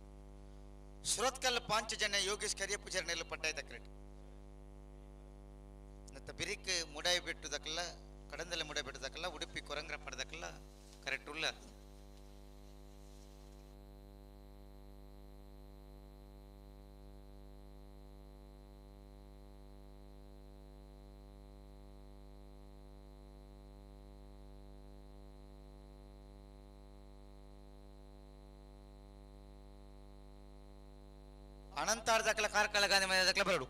ಸುರತ್ಕಲ್ ಪಾಂಚಜನ್ಯ ಯೋಗೇಶ್ ಕರಿಯ ಪೂಜಾರಿ ನೆಲ್ಲು ಪಟ್ಟಾಯ್ದ ಕರೆಕ್ಟ್. ನತ್ತ ಬಿರಿಕ್ ಮುಡಾಯಿ ಬಿಟ್ಟುದಕ್ಕೆಲ್ಲ ಕಡಂದಲೆ ಮುಡಾಯಿ ಬಿಟ್ಟುದಕ್ಕೆಲ್ಲ ಉಡುಪಿ ಕೊರಂಗ್ರ ಪಡೆದಕ್ಕೆಲ್ಲ ಕರೆಕ್ಟ್ ಉಲ್ಲ. ಅನಂತಾರ್ ದಾಖಲ ಕಾರ್ಕಳ ಗಾಂಧಿ ಮೈದಾನ ದಾಖಲೆ ಬರಡು.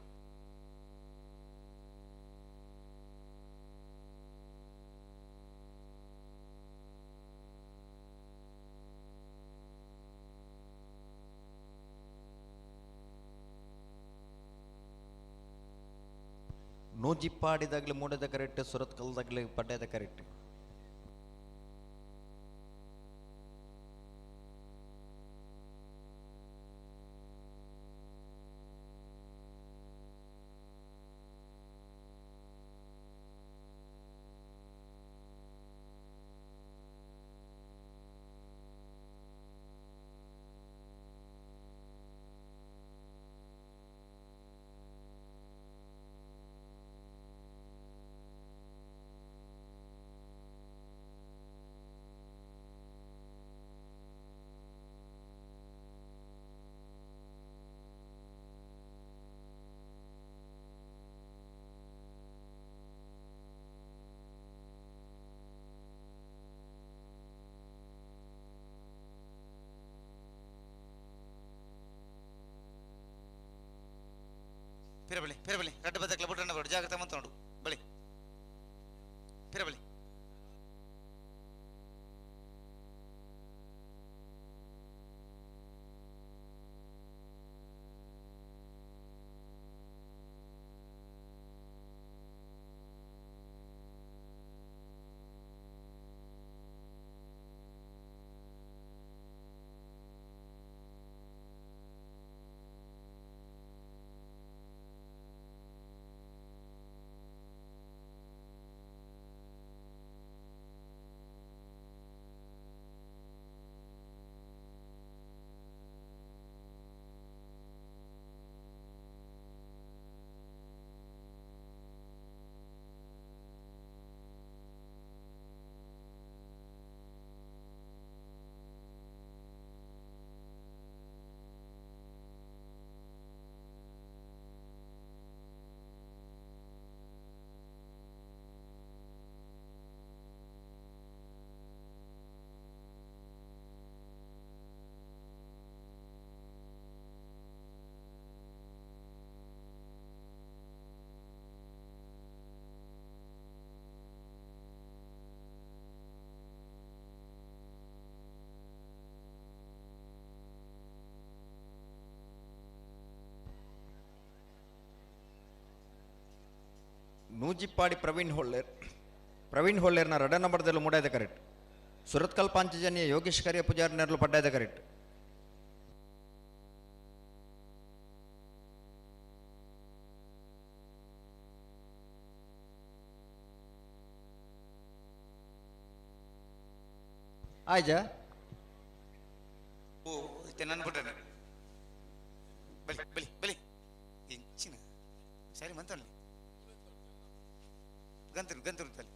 ನೂಜಿಪ್ಪಾಡಿದಾಗಲಿ ಮೂಡದ ಕರೆಕ್ಟ್, ಸುರತ್ಕಲ್ದಾಗಲಿ ಪಡ್ಡದ ಕರೆಕ್ಟ್. ಪಿರಬಳಿ ಪಿರಬಳಿ ರಡ್ಡ ಬದಕ್ಲ ಬುಡ್ರಣ್ಣ ಬರೋಡು ಜಾಗ್ರತೆ ಮಂತೋಡು ಬಳಿ ಪಿರಬಳಿ ನೂಜಿಪ್ಪಾಡಿ ಪ್ರವೀಣ್ ಹೊಳ್ಳೇರ್ ಪ್ರವೀಣ್ ಹೊಳ್ಳೇರ್ನ ರಡ ನಂಬರ್ದಲ್ಲಿ ಮೂಡಾಯ್ದ ಕರೆಕ್ಟ್ ಸುರತ್ಕಲ್ ಪಾಂಚಜನ್ಯ ಯೋಗೇಶ್ ಕರಿಯ ಪೂಜಾರಿ ನೆರಳು ಪಡ್ಡಾಯ್ದ ಕರೆಕ್ಟ್ ಆಯ್ಜ ಓ ಇತ್ತೆ ನಾನು ಬಿಟ್ರೆ ಬಲಿ ಬಲಿ ಬಲಿ ಎಂಚಿನ ಸರಿ ಮಂತಲ್ಲಿ ಗಂತರು ಗಂತರು ತಲೆ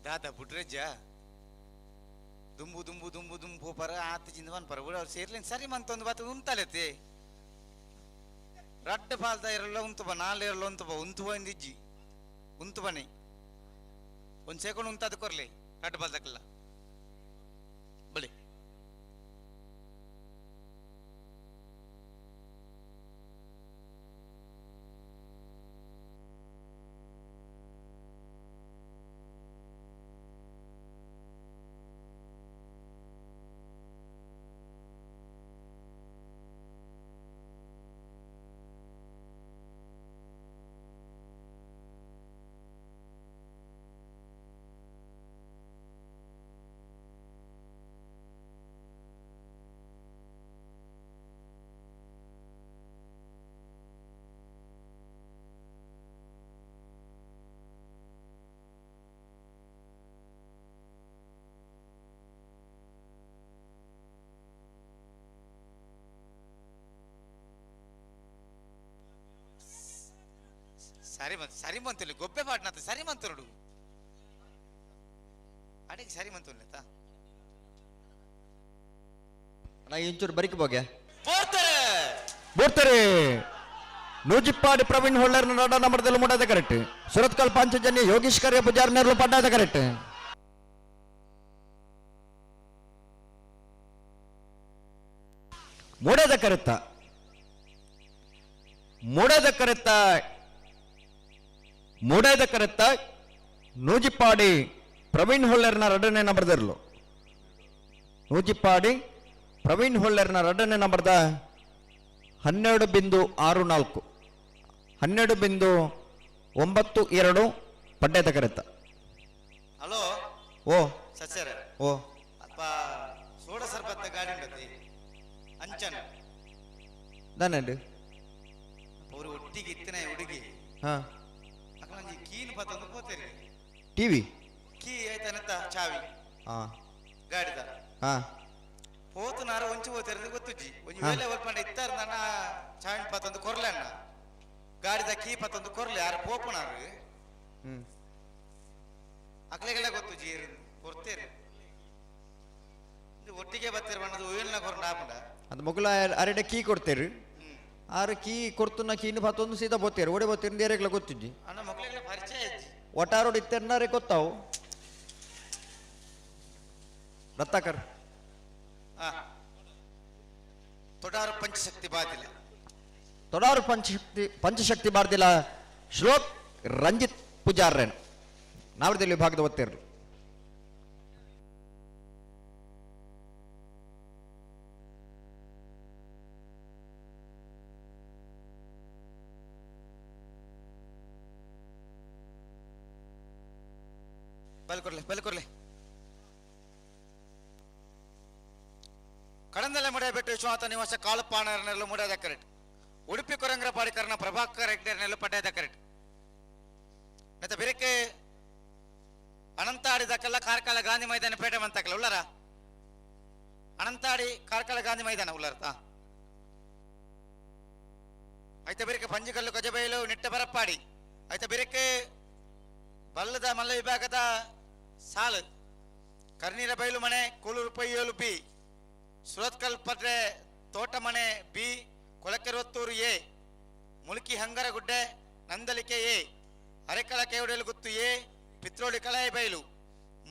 ದಾದ ಬುಡ್ರಜ್ಜ ದುಂಬು ದುಂಬು ದುಂಬು ದುಂಬು ಪರ ಆತ ಜಿಂದವನ್ ಪರ ಬಿಡು ಅವ್ರು ಸೇರ್ಲಿನ್ ಸರಿ ಮಂತೊಂದು ಬಾತು ಉಂತಲೆತ್ತೆ ರಡ್ಡ ಪಾಲ್ದ ಇರಲ್ಲ ಉಂತು ಬಾ ನಾಲ್ ಇರಲ್ಲ ಉಂತು ಬಾ ಉಂತು ಬಂದಿಜ್ಜಿ ಉಂತು ಬನ್ನಿ ಒಂದು ಸೆಕೆಂಡ್ ಉಂತಾದ ಕೊರ್ಲಿ ರಡ್ಡ ಪಾಲ್ದಕ್ಕೆಲ್ಲ ಬಳಿ ಸರಿ ಬಂತು ಸರಿ ಬಂತಿಲ್ಲ ಗೊಬ್ಬೆ ಪಾಟ್ನಾತ ಸರಿ ಮಂತರುಡು ಅಡಿಗೆ ಸರಿ ಮಂತು ನಾ ಇಂಚೂರು ಬರಿಕ್ ಬೋಗೆ ಬೋರ್ತಾರೆ ನೂಜಿಪ್ಪಾಡಿ ಪ್ರವೀಣ್ ಹೊಳ್ಳೇರ್ನ ನಡ ನಂಬರ್ದಲ್ಲಿ ಮೂಡಾದ ಕರೆಕ್ಟ್ ಸುರತ್ಕಲ್ ಪಾಂಚಜನ್ಯ ಯೋಗೇಶ್ ಕರಿಯ ಪೂಜಾರಿ ನೆರಳು ಪಡ್ಡಾದ ಕರೆಕ್ಟ್ ಮೂಡದ ಕರೆತ್ತ ಮೂಡದ ಕರೆತ್ತ ಮೂಡದ ಕರೆತ್ತ ನೂಜಿಪ್ಪಾಡಿ ಪ್ರವೀಣ್ ಹೊಳ್ಳೇರ್ನ ಎರಡನೇ ನಂಬರ್ದಿರಲು ನೂಜಿಪ್ಪಾಡಿ ಪ್ರವೀಣ್ ಹೊಳ್ಳೇರ್ನ ಎರಡನೇ ನಂಬರ್ದ 12.64 12.92 ಪಡ್ಡೆದ ಕರೆತ್ತ. ಹಲೋ. ಓ. ಸಸ್ಯರ. ಓ. ಅಲ್ಪ ಸೋಡ ಸರ್ಬತ್ತ ಗಾಡಿ ಉಂಡತಿ ಅಂಚನ. ದಾನೆಂಡು? ಅವರು ಒಟ್ಟಿಗೆ ಇತ್ತಿನ ಹುಡುಗಿ. ಹಾ. ಅಕಲಂಜಿ ಕೀನ್ ಪತ್ತೊಂದು ಪೋತೇರಿ. ಟಿವಿ? ಕೀ ಆಯ್ತಾನತ್ತ ಚಾವಿ. ಹಾ. ಗಾಡಿದ. ಹಾ. ಪೋತು ನಾರ ಒಂಚು ಹೋತೇರಿ ಗೊತ್ತುಜ್ಜಿ. ಒಂಜಿ ಹಾ. ವೇಳೆ ಒಲ್ಪಂಡ ಇತ್ತಾರ ನನ್ನ ಚಾವಿನ ಪತ್ತೊಂದು ಕೊರ್ಲೆ ಅಣ್ಣ. ಗಾಡಿದ ಕೀ ಪತ್ತೊಂದು ಕೊರ್ಲೆ ಯಾರು ಪೋಪುನಾರು. ಹ್ಮ್. ಅಕ್ಲೆಗೆಲ್ಲ ಗೊತ್ತು ಜೀರ್ ಕೊರ್ತೇರಿ. ಇದು ಒಟ್ಟಿಗೆ ಬತ್ತೀರ ಬಣ್ಣದ ಉಯ್ಯಲ್ನ ಕೊರಂಡ ಆಪುಂಡ. ಅದು ಮೊಗಲ ಅರೆಡೆ ಕೀ ಕೊಡ್ತೇರು. ಆರು ಕೀ ಕೊಡ್ತುನ ಕೀನು ಪತ್ತೊಂದು ಸೀದಾ ಬೋತೇರು ಓಡೆ ಬೋತೇರು ಏರೆಗ್ಲ ಗೊತ್ತಿಜ್ಜಿ. ಅಣ್ಣ ಮಕ್ಕಳಿಗೆಲ್ಲ ಪರಿಚಯ ಇಜ್ಜಿ. ಒಟ್ಟಾರೋಡು ಇತ್ತೆರ್ನಾರೆ ಗೊತ್ತಾವು. ರತ್ನಾಕರ್. ಹಾ. ತೊಡಾರು ಪಂಚಶಕ್ತಿ ಬಾದಿಲ್ಲ. ತೊಡಾರು ಪಂಚಶಕ್ತಿ ಬಾರ್ದಿಲ್ಲ ಶ್ಲೋಕ್ ರಂಜಿತ್ ಪೂಜಾರ್ರೇನು ನಾವರದಲ್ಲಿ ವಿಭಾಗದ ಒತ್ತೇರು. ಬಲ್ ಕೊರ್ಲೆ ಬಲ್ ಕೊರ್ಲೆ. ಕಡಂದಲೆ ಮುಡಿಯಬಿಟ್ಟು ವಿಶ್ವನಾಥ ನಿವಾಸ ಕಾಳುಪಾಣರನೆಲ್ಲ ಮುಡಿಯದ ಕರೆಕ್ಟ್. ಉಡುಪಿ ಕೊರಂಗ್ರ ಪಾಡಿಕರನ ಪ್ರಭಾಕರ್ ಹೆಗ್ಡೆರ್ನೆಲ್ಲ ಪಡ್ಯದ ಕರೆಕ್ಟ್. ಮತ್ತೆ ಬೇರೆಕ್ಕೆ ಅನಂತಾಡಿದಕ್ಕೆಲ್ಲ ಕಾರ್ಕಳ ಗಾಂಧಿ ಮೈದಾನ ಪೇಟೆ ಮಂತಕ್ಕಲ್ಲ ಉಳ್ಳಾರ. ಅನಂತಾಡಿ ಕಾರ್ಕಳ ಗಾಂಧಿ ಮೈದಾನ ಉಳ್ಳಾರ. ಐತ ಬೇರೆಕ್ಕೆ ಪಂಜಿಕಲ್ಲು ಕಜಬೈಲು ನಿಟ್ಟ ಬರಪ್ಪಾಡಿ. ಐತ ಬೇರೆಕ್ಕೆ ಬಲ್ಲದ ಮಲ್ಲ ವಿಭಾಗದ ಸಾಲು ಕರ್ನೀರ ಬೈಲು ಮನೆ Kuloor Payyolu B Surathkal Padre Thotamane B Kolakkerottur A Mulki Hangaragudde Nandalike A Arekala Kevadelu Guttu A Pitrodi Kalayabailu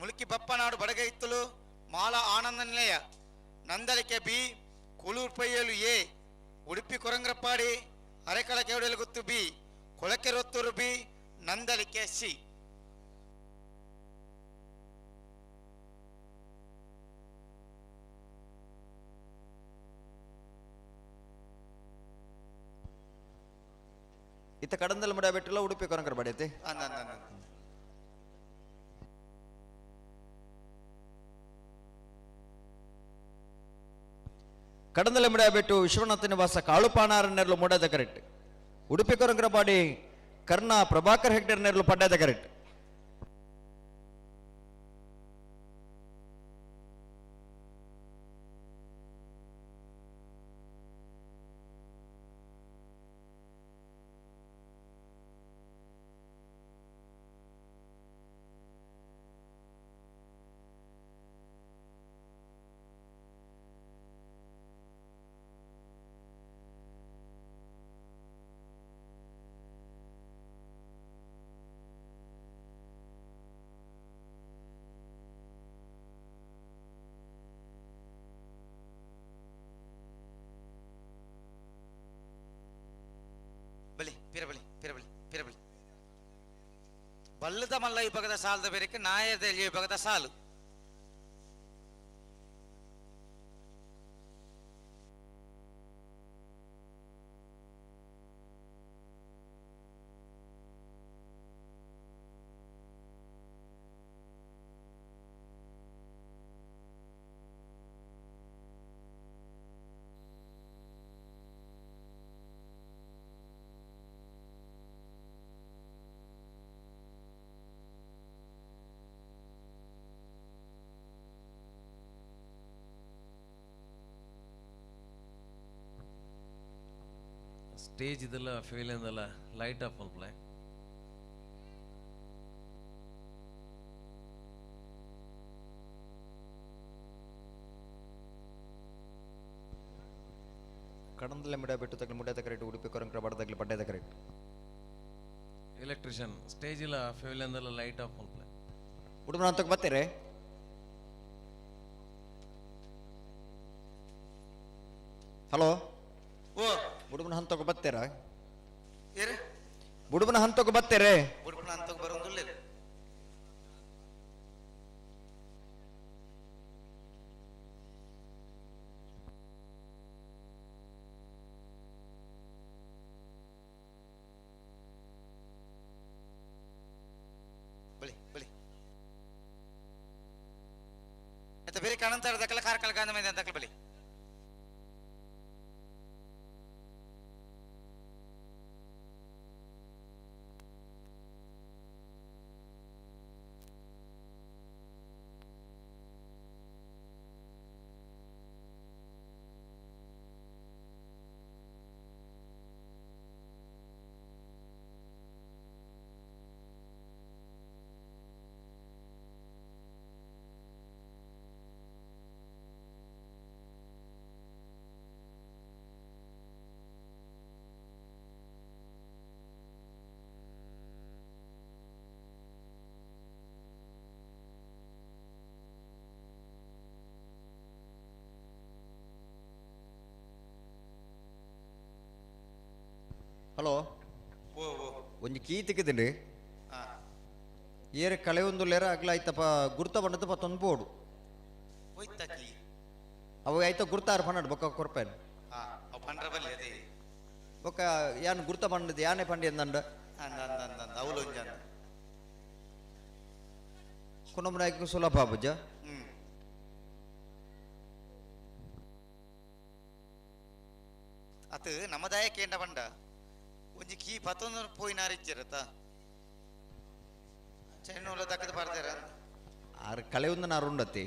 Mulki Bappanadu Badagaittalu Mala Ananda Nilaya Nandalike B Kulur Payyelu A Udupi Korangrapadi Arekala Kevadelu Guttu B Kolakkerottur B Nandalike C. ಇತ್ತ ಕಡಂದಲ್ MUDA ಬಿಟ್ಟಲ್ಲ Udupi ಕೊರಂಕರ ಬಡಿಯತೆ. ಅಂದ ಅಂದ ಅಂದ. ಕಡಂದಲ MUDA ಬಿಟ್ಟು ವಿಶ್ವನಾಥ ನಿವಾಸ ಕಾಳುಪಾಣಾರನ್ನೆರಲು ಮೂಡದ correct. Udupi ಕೊರಂಕರ ಬಾಡಿ Karna Prabhakar ಹೆಗ್ಡೆರ್ನೆರಲು ಪಡ್ಡದ correct. ಬಲಿ ಪಿರಬಲಿ ಪಿರಬಲಿ ಪಿರಬಲಿ. ಬಲ್ಲದ ಮಲ್ಲ ವಿಭಾಗದ ಸಾಲದ ಬೇರೆಕ್ಕೆ ನಾಯದ ವಿಭಾಗದ ಸಾಲು. ಸ್ಟೇಜ್ ಇದೆಲ್ಲ ಫೇಲ್ ಅಂದಲ್ಲ ಲೈಟ್ ಆಫ್ ಮಲ್ಪಲೆ. ಕಡಂದಲೆ ಮುಡ ಬಿಟ್ಟು ತಗ್ಲು ಮುಡ್ಯಾದ ಕರೆಕ್ಟ್. ಉಡುಪಿ ಕೊರಂಕರ ಬಡದಾಗ್ಲಿ ಪಡ್ಡದ ಕರೆಕ್ಟ್. ಎಲೆಕ್ಟ್ರಿಷಿಯನ್ ಸ್ಟೇಜ್ ಇಲ್ಲ ಫೇಲ್ ಅಂದಲ್ಲ ಲೈಟ್ ಆಫ್ ಮಲ್ಪಲೆ. ಉಡುಪಿ ಅಂತಕ್ಕೆ ಬರ್ತೀರಿ? ಹಲೋ. ಓ. ಬುಡುಬನ ಹಂತಕ್ಕೆ ಬರ್ತೀರಾ? ಏರು? ಬುಡುಬನ ಹಂತಕ್ಕೆ ಬರ್ತೀರಿ? ಬುಡುಬನ ಹಂತಕ್ಕೆ ಬರೋದಿಲ್ಲ. ಬಳಿ ಬಳಿ. ಕಣಂತರ ದಕ್ಕಲ ಕಾರ್ಕಳ ಗಾಂಧ ಮೈದಾನ ದಕ್ಕಲ ಬಲಿ. ಹಲೋ ಒಂಜಿ ಕೀ ತಿಕ್ಕಿದ್ದೀನಿ. ಏರೆ ಕಳೆ ಒಂದು ಲೇರ ಅಗ್ಲ ಆಯ್ತಪ್ಪ ಗುರ್ತ ಬಂಡದ ಪತ್ತೊಂದು ಬೋಡು ಅವಾಗ ಆಯ್ತ ಗುರ್ತಾರ ಪನ್ನಡು ಬೊಕ್ಕ ಕೊರ್ಪೇನು ಬೊಕ್ಕ ಯಾನ್ ಗುರ್ತ ಬಂಡದ ಯಾನೆ ಪಂಡಿ ಅಂದಂಡ ಕುಟುಂಬ ಸುಲಭ ಬುಜ್ಜ. ಅದು ನಮ್ಮದಾಯ ಕೇಂದ್ರ ಬಂಡ ಒಂಜಿ ಕೀ ಪತ್ತೊಂದು ಪೋಯಿನಾರು ಇಚ್ಚಿರತ್ತ ಚೆನ್ನೂಲ ದಕ್ಕದ ಪಾಡ್ತಾರ ಆರು ಕಳೆ ಒಂದು ನಾರು ಉಂಡತಿ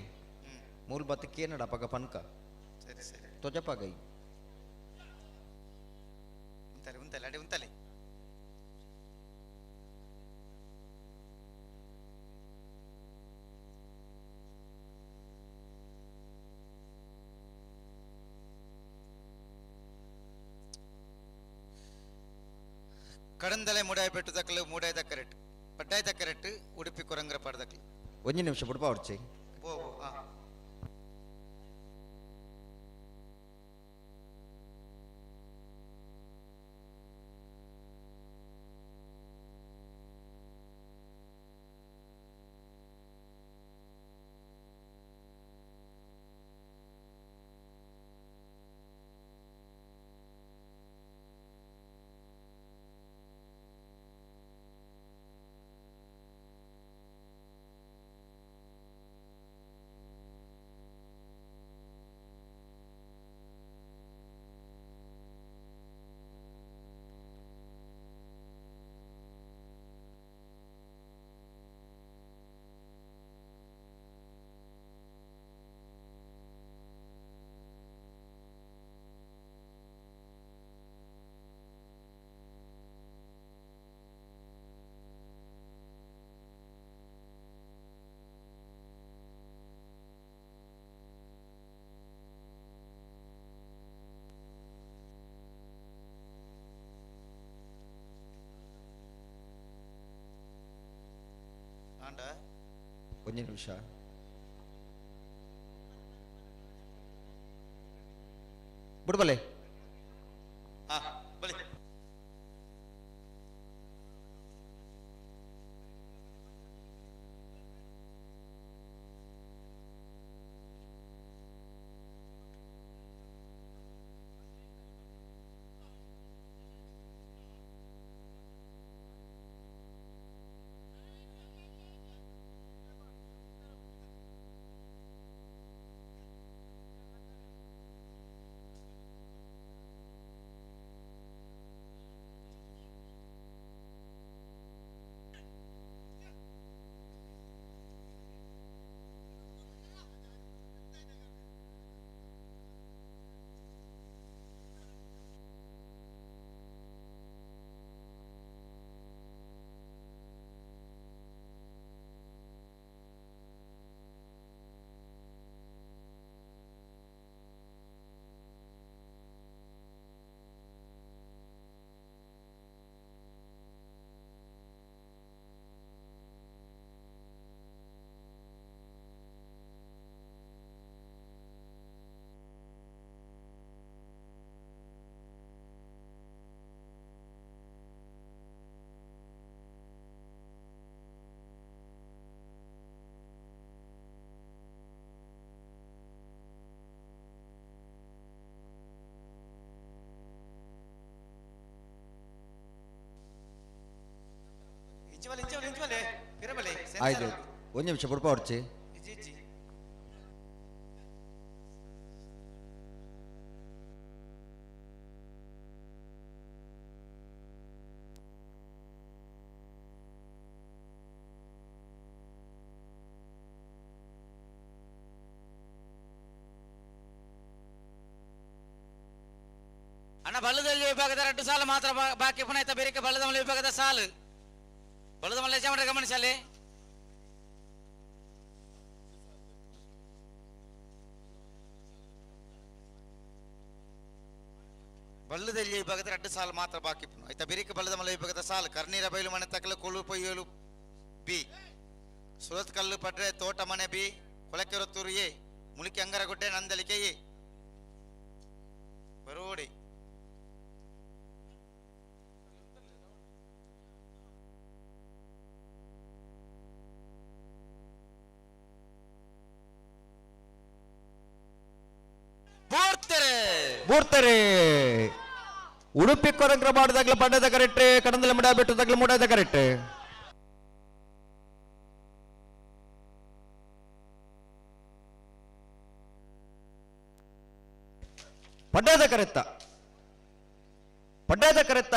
ಮೂಲ ಬತ್ತ ಕೇನಡ ಪಗ ಪನ್ಕ ಸರಿ ಸರಿ ತೊಜಪಾಗೈ ಉಂತಲೆ ಉಂತಲೆ ಅಡೆ ಉಂತಲೆ. ಕಡಂದಲೆ ಮೂಡಾಯ ಪೆಟ್ಟು ದಕ್ಕಲು ಮೂಡಾಯ ದಕ್ಕರೆಟ್ ಪಡ್ಡಾಯ ದಕ್ಕರೆಟ್ ಉಡುಪಿ ಕೊರಂಗ್ರ ಪಾಡ್ದಕ್ಕಲು. ಒಂಜಿ ನಿಮಿಷ ಬುಡ್ಪ ಹೊಡ್ಚಿ. ಓ ಹಾ ಒಂಜಿ ನಿಮಿಷ ಬುಡ್ಬಲೆ. ಬಲೆ ಆಯ್ತು, ಒಂದು ನಿಮಿಷ ಬುಡ್ಪ ಹೊಡ್ಚಿ. ಅಣ್ಣ ಬಲ್ಲದಲ್ಲಿ ವಿಭಾಗದ 2 ಸಾಲು ಮಾತ್ರ ಬಾಕಿ ಪುನಃ ಬೇರೆ ಬಲ್ಲದಮಲೆ ವಿಭಾಗದ ಸಾಲು ಬಲ್ಲದಮಲೆ ಯಜಮಾನರ ಗಮನಿಸಲಿ. ಬಲ್ಲದಲ್ಲಿ ವಿಭಾಗದ 2 ಸಾಲು ಮಾತ್ರ ಬಾಕಿ ಆಯ್ತಾ ಬೇರೆ ಬಲ್ಲದಮಲೆ ವಿಭಾಗದ ಸಾಲು ಕರ್ನೀರ ಬೈಲು ಮನೆ ತಕಲು ಕೊಳು ಪೊಯ್ಯಲು ಬಿ ಸುರತ್ಕಲ್ಲು ಪಡ್ರೆ ತೋಟ ಮನೆ B Kolakeratturu A Mulike Angaragudde Nandalike A ಬರೋಡಿ ಬೂರ್ತಾರೆ ಉಡುಪಿ ಕೊರಂಗ್ರ ಮಾಡಿದಾಗ್ಲ ಪಡ್ಡದ ಕರೆಕ್ಟ್ ಕಡಂದಲ ಮುಡ ಬಿಟ್ಟದಾಗ್ಲ ಮುಡದ ಕರೆಕ್ಟ್. ಪಡ್ಡದ ಕರೆತ್ತ ಪಡ್ಡದ ಕರೆತ್ತ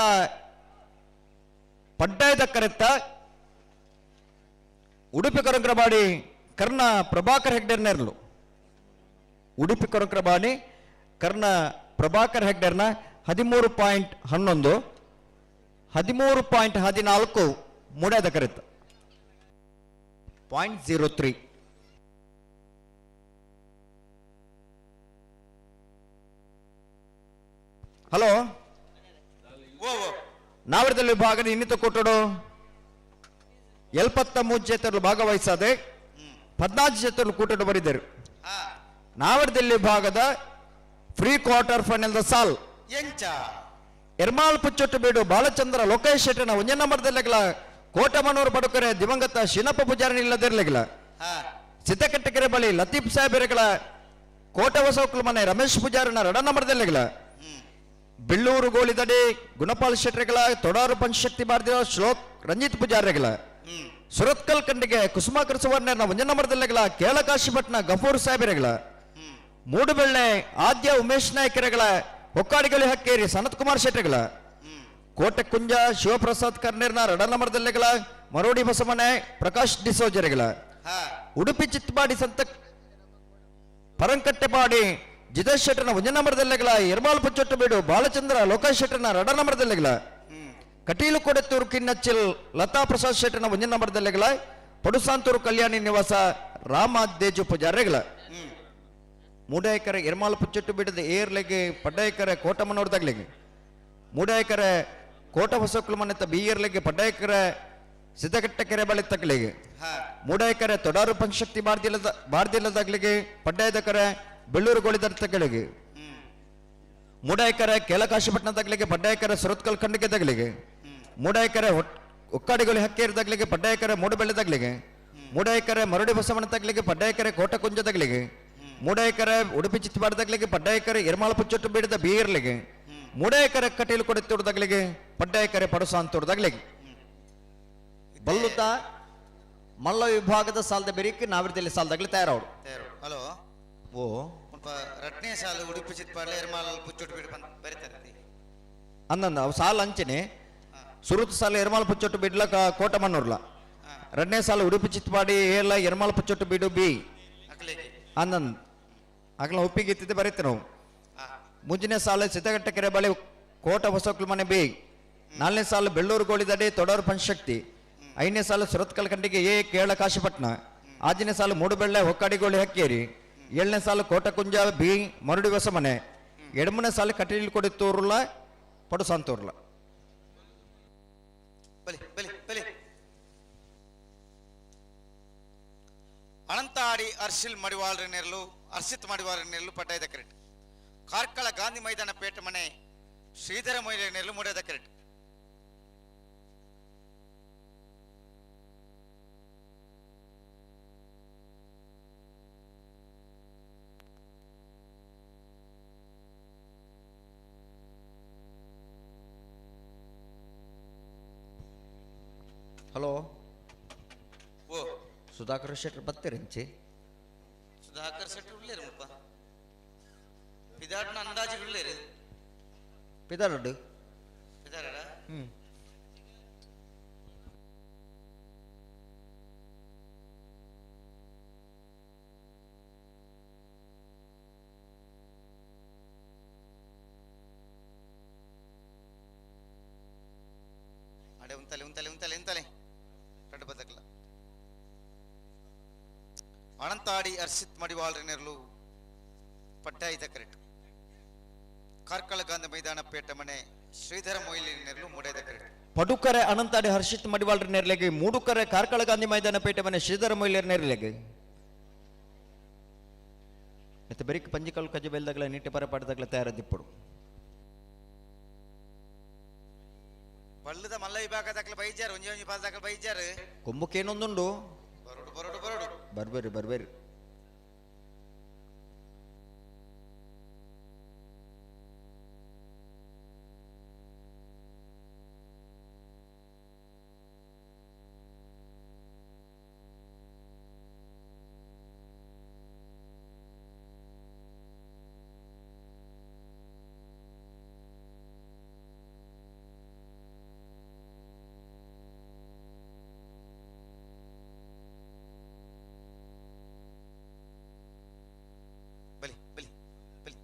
ಪಡ್ಡಾಯದ ಕರೆತ್ತ ಉಡುಪಿ ಕೊರಂಗ್ರಬಾಡಿ ಕರ್ಣ ಪ್ರಭಾಕರ್ ಹೆಗ್ಡೆರ್ ನೆರಳು. ಉಡುಪಿ ಕೊರಂಗ್ರಬಾಡಿ ಕರ್ಣ ಪ್ರಭಾಕರ್ ಹೆಗ್ಡೆರ್ನ 13.11 13.14 ಮೂಡಾದ ಕರೆತ್ತ 0.03. ಹಲೋ, ನಾವರದಲ್ಲಿ ವಿಭಾಗದ ಇನ್ನಿತ ಕೊಟ್ಟಡು 73 ಜೇತರು ಭಾಗವಹಿಸದೆ 14 ಜೇತರು ಕೂಟಡು ಬರಿದರು. ನಾವರದಲ್ಲಿ ವಿಭಾಗದ ಫ್ರೀ ಕ್ವಾರ್ಟರ್ ಫೈನಲ್ the ಸಾಲ್ ಎರ್ಮಾಲ್ ಪುಚ್ಚೊಟ್ಟು ಬೀಡು ಬಾಲಚಂದ್ರ ಲೋಕೇಶ್ ಶೆಟ್ಟನ ಒಂಜೇ ನಂಬರ್ದಲ್ಲೆಗ್ಲ ಕೋಟಮನೂರು ಬಡುಕರೆ ದಿವಂಗತ ಶೀನಪ್ಪ ಪೂಜಾರಿ ಇಲ್ಲದಿರ್ಲಿಗ್ಲ ಸಿದ್ದಕಟ್ಟಕೆರೆ ಬಳಿ ಲತೀಫ್ ಸಾಹೇಬರೆಗಳ ಕೋಟ ಹೊಸಕುಲ್ ಮನೆ ರಮೇಶ್ ಪೂಜಾರಿನ ರಡ ನಂಬರ್ದಲ್ಲೆಗ್ಲ ಬೆಳ್ಳೂರು ಗೋಳಿದಡಿ ಗುಣಪಾಲ್ ಶೆಟ್ಟರೆಗಳ ತೊಡಾರು ಪಂಚಶಕ್ತಿ ಭಾರತೀಯ ಶ್ಲೋಕ್ ರಂಜಿತ್ ಪೂಜಾರಿಗಳ ಸುರತ್ಕಲ್ ಖಂಡಿಗೆ ಕುಸುಮಾಕರ್ ಸುವರ್ಣನ ಒಂಜೇ ನಂಬರ್ದಲ್ಲೆಗ್ಲ ಕೇಳಕಾಶಿಪಟ್ನ ಗಫೂರ್ ಸಾಹೇಬರೆಗಳ ಮೂಡುಬೆಳ್ಳೆ ಆದ್ಯ ಉಮೇಶ್ ನಾಯ್ಕರೆಗಳ ಹೊಕ್ಕಾಡಿಗಳಿ ಹಕ್ಕೇರಿ ಸನತ್ ಕುಮಾರ್ ಶೆಟ್ಟರೆಗಳ ಕೋಟೆಕುಂಜ ಶಿವಪ್ರಸಾದ್ ಕರ್ನೇರ್ನ ರಡನಮರದಲ್ಲೆಗಳ ಮರೋಡಿ ಬಸಮನೆ ಪ್ರಕಾಶ್ ಡಿಸೋಜರೆಗಳ ಉಡುಪಿ ಚಿತ್ತಬಾಡಿ ಸಂತ ಪರಂಕಟ್ಟೆಪಾಡಿ ಜಿತೇಶ್ ಶೆಟ್ಟರ್ನ ಒಂಜನಮರದಲ್ಲೆಗಳ ಎರ್ಮಾಲ್ ಪುಚ್ಚೊಟ್ಟು ಬೀಡು ಬಾಲಚಂದ್ರ ಲೋಕೇಶ್ ಶೆಟ್ಟರ್ನ ರಡನಮರದಲ್ಲೆಗಳ ಕಟೀಲು ಕೊಡೆತ್ತೂರು ಕಿನ್ನಚ್ಚಿಲ್ ಲತಾ ಪ್ರಸಾದ್ ಶೆಟ್ಟರ್ನ ಒಂಜನಮರದಲ್ಲೆಗಳ ಪಡುಸಾಂತೂರು ಕಲ್ಯಾಣಿ ನಿವಾಸ ರಾಮ ದೇಜು ಪೂಜಾರಿಗಳ ಮೂಡಾಯಕರೆ ಎರ್ಮಾಲ್ ಪುಚ್ಚೊಟ್ಟು ಬಿಡದ ಏರ್ಲೆಗೆ ಪಡ್ಡಾಯಕರೆ ಕೋಟಮನೋರ್ದಾಗ್ಲೆಗೆ ಮೂಡಾಯಕರೆ ಕೋಟ ಹೊಸಕುಲು ಮನೆತ ಬೀಯರ್ಲೆಗೆ ಪಡ್ಡಾಯಕರೆ ಸಿದ್ದಕಟ್ಟೆಕೆರೆ ಬಳಿ ತಗ್ಲಿಗೆ ಮೂಡಾಯಕರೆ ತೊಡಾರು ಪಂಚಶಕ್ತಿ ಬಾರ್ದಿಲ್ಲದ ಬಾರ್ದಿಲ್ಲದಾಗ್ಲಿಗೆ ಪಡ್ಡಾಯದಕರೆ ಬೆಳ್ಳೂರು ಗೋಳಿದರ್ ತಗ್ಲಿಗೆ ಮೂಡಾಯಕರೆ ಕೇಲಕಾಶಿಪಟ್ಟಣ ತಗ್ಲಿಗೆ ಪಡ್ಡಾಯಕರೆ ಸುರತ್ಕಲ್ ಖಂಡಿಗೆ ತಗ್ಲಿಗೆ ಮೂಡಾಯಕರೆ ಒಕ್ಕಾಡಿಗೊಳಿ ಹಕ್ಕೇರಿ ತಗ್ಲಿಗೆ ಪಡ್ಡಾಯಕರೆ ಮೂಡುಬೆಳ್ಳೆ ತಗ್ಲಿಗೆ ಮೂಡಾಯಕರೆ ಮರಡಿ ಬಸವಣ್ಣ ತಗ್ಲಿಗೆ ಪಡ್ಡಾಯಕರೆ ಕೋಟಕುಂಜ ತಗ್ಲಿಗೆ ಮೂಡಾಯಕರೆ ಉಡುಪಿ ಚಿತ್ತಬಾರ್ದಾಗ್ಲಿಗೆ ಪಡ್ಡಾಯಕರೆ ಎರ್ಮಾಳ ಪುಚ್ಚೊಟ್ಟು ಬೀಡದ ಬೀರ್ಲಿಗೆ ಮೂಡಾಯಕರೆ ಕಟೀಲು ಕೊಡೆತ್ತೋಡ್ದಾಗ್ಲಿಗೆ ಪಡ್ಡಾಯಕರೆ ಪಡಸಾಂತೋಡ್ದಾಗ್ಲಿಗೆ ಬಲ್ಲುತ ಮಲ್ಲ ವಿಭಾಗದ ಸಾಲದ ಬೆರಿಕೆ ನಾವಿರದಲ್ಲಿ ಸಾಲದಾಗ್ಲಿ ತಯಾರವರು. ಹಲೋ, ಓ ರಟ್ನೇ ಸಾಲು ಉಡುಪಿ ಚಿತ್ಪಾಡ್ಲೆ ಎರ್ಮಾಲ್ ಪುಚ್ಚೊಟ್ಟು ಬೀಡು ಬಂದ್ ಬರೀತಾರೆ ಅಂದಂದ ಅವು ಸಾಲ ಅಂಚನೆ ಸುರುತ್ ಸಾಲ ಎರ್ಮಾಲ್ ಪುಚ್ಚೊಟ್ಟು ಬಿಡ್ಲ ಕೋಟಮನ್ನೂರ್ಲ ಎರಡನೇ ಸಾಲ ಉಡುಪಿ ಚಿತ್ಪಾಡಿ ಏರ್ಲ ಎರ್ಮಾಲ್ ಪುಚ್ಚೊಟ್ಟು ಬೀಡು ಬಿ ಅಂದಂದ್ ಆಗಲ ಒಪ್ಪಿಗೆ ಇತ್ತಿದ್ದೆ ಬರೀತೆ ನಾವು. ಮುಂಚಿನ ಸಾಲ ಸಿದ್ದಘಟ್ಟಕೆರೆ ಬಳಿ ಕೋಟ ಹೊಸಕುಲ್ ಮನೆ ಬಿ, ನಾಲ್ಕನೇ ಸಾಲು ಬೆಳ್ಳೂರು ಗೋಳಿದಡಿ ತೊಡೂರು ಪಂಚಶಕ್ತಿ, ಐದನೇ ಸಾಲು ಸುರತ್ಕಲ್ ಖಂಡಿಗೆ ಎ ಕೇರಳ ಕಾಶಿಪಟ್ನ, ಆರನೇ ಸಾಲು ಮೂಡುಬೆಳ್ಳೆ ಹೊಕ್ಕಾಡಿಗೋಳಿ ಹಕ್ಕೇರಿ, ಏಳನೇ ಸಾಲು ಕೋಟಕುಂಜ ಬಿ ಮರುಡಿ ಹೊಸಮನೆ, ಎಡಮನೇ ಸಾಲು ಕಟೀಲ್ ಕೊಡಿ ತೋರ್ಲ ಪಡುಸಾಂತೂರ್ಲ. ಬಲಿ ಬಲಿ ಬಲಿ ಅನಂತಾಡಿ ಅರ್ಶಿಲ್ ಮಡಿವಾಳ್ರ ನೆರಳು ಅರ್ಷಿತ್ ಮಡಿವಾಳ್ರ ನೆರಳು ಪಡ್ಡಾಯದ ಕರೆಟ್ ಕಾರ್ಕಳ ಗಾಂಧಿ ಮೈದಾನ ಪೇಟೆ ಮನೆ ಶ್ರೀಧರ ಮೊಯ್ಲಿ ನೆರಳು ಮೂಡದ ಕರೆಟ್. ಹಲೋ, ಓ ಸುಧಾಕರ್ ಶೆಟ್ಟರ್ ಬತ್ತೀರಂಚಿ? ಸುಧಾಕರ್ ಶೆಟ್ಟರ್ ಉಳ್ಳೇರು ಮುಪ್ಪ ಪಿದಾಡ್ನ ಅಂದಾಜು ಉಳ್ಳೇರು ಪಿದಾರಡು ಪಿದಾರಡ. ಹ್ಮ್. ಅಡೆ ಉಂತಲೆ ಉಂತಲೆ ಉಂತಲೆ ಉಂತಲೆ ರಡ್ಡು ಬದಕಲ ಅನಂತಾಡಿ ಅರ್ಷಿತ್ ಮಡಿವಾಳ್ರಿನರ್ಲು ಪಡ್ಡಾಯಿದ ಕರೆಟ್ ಕಾರ್ಕಳ ಗಾಂಧಿ ಮೈದಾನ ಪೇಟ ಮನೆ ಶ್ರೀಧರ ಮೊಯ್ಲಿನರ್ಲು ಮೂಡಾಯ್ದ ಕರೆಟ್ ಪಡುಕರೆ ಅನಂತಾಡಿ ಹರ್ಷಿತ್ ಮಡಿವಾಳ್ರ ನೇರ್ಲೆಗೆ ಮೂಡುಕರೆ ಕಾರ್ಕಳ ಗಾಂಧಿ ಮೈದಾನ ಪೇಟೆ ಮನೆ ಶ್ರೀಧರ ಮೊಯ್ಲಿಯರ್ ನೇರ್ಲೆಗೆ ಮತ್ತೆ ಬೆರಿಕ್ ಪಂಜಿಕಲ್ ಕಜೆ ಬೆಲ್ದಗ್ಲ ನೀಟೆ ಪರ ಪಾಟದಾಗ್ಲ ತಯಾರದಿಪ್ಪಡು ಬಳ್ಳದ ಮಲ್ಲ ವಿಭಾಗ ದಾಖಲೆ ಬೈಜಾರು ಒಂಜಿ ಒಂಜಿ ಪಾಲ್ ದಾಖಲೆ ಬೈಜಾರು ಕೊಂಬುಕೇನೊಂದುಂಡು ಬರೋಡು ಬರೋಡು ಬರೋಡು ಬರ್ಬೇರಿ ಬರ್ಬೇರಿ ಬಲಿ ಬಲಿ ಬಲಿ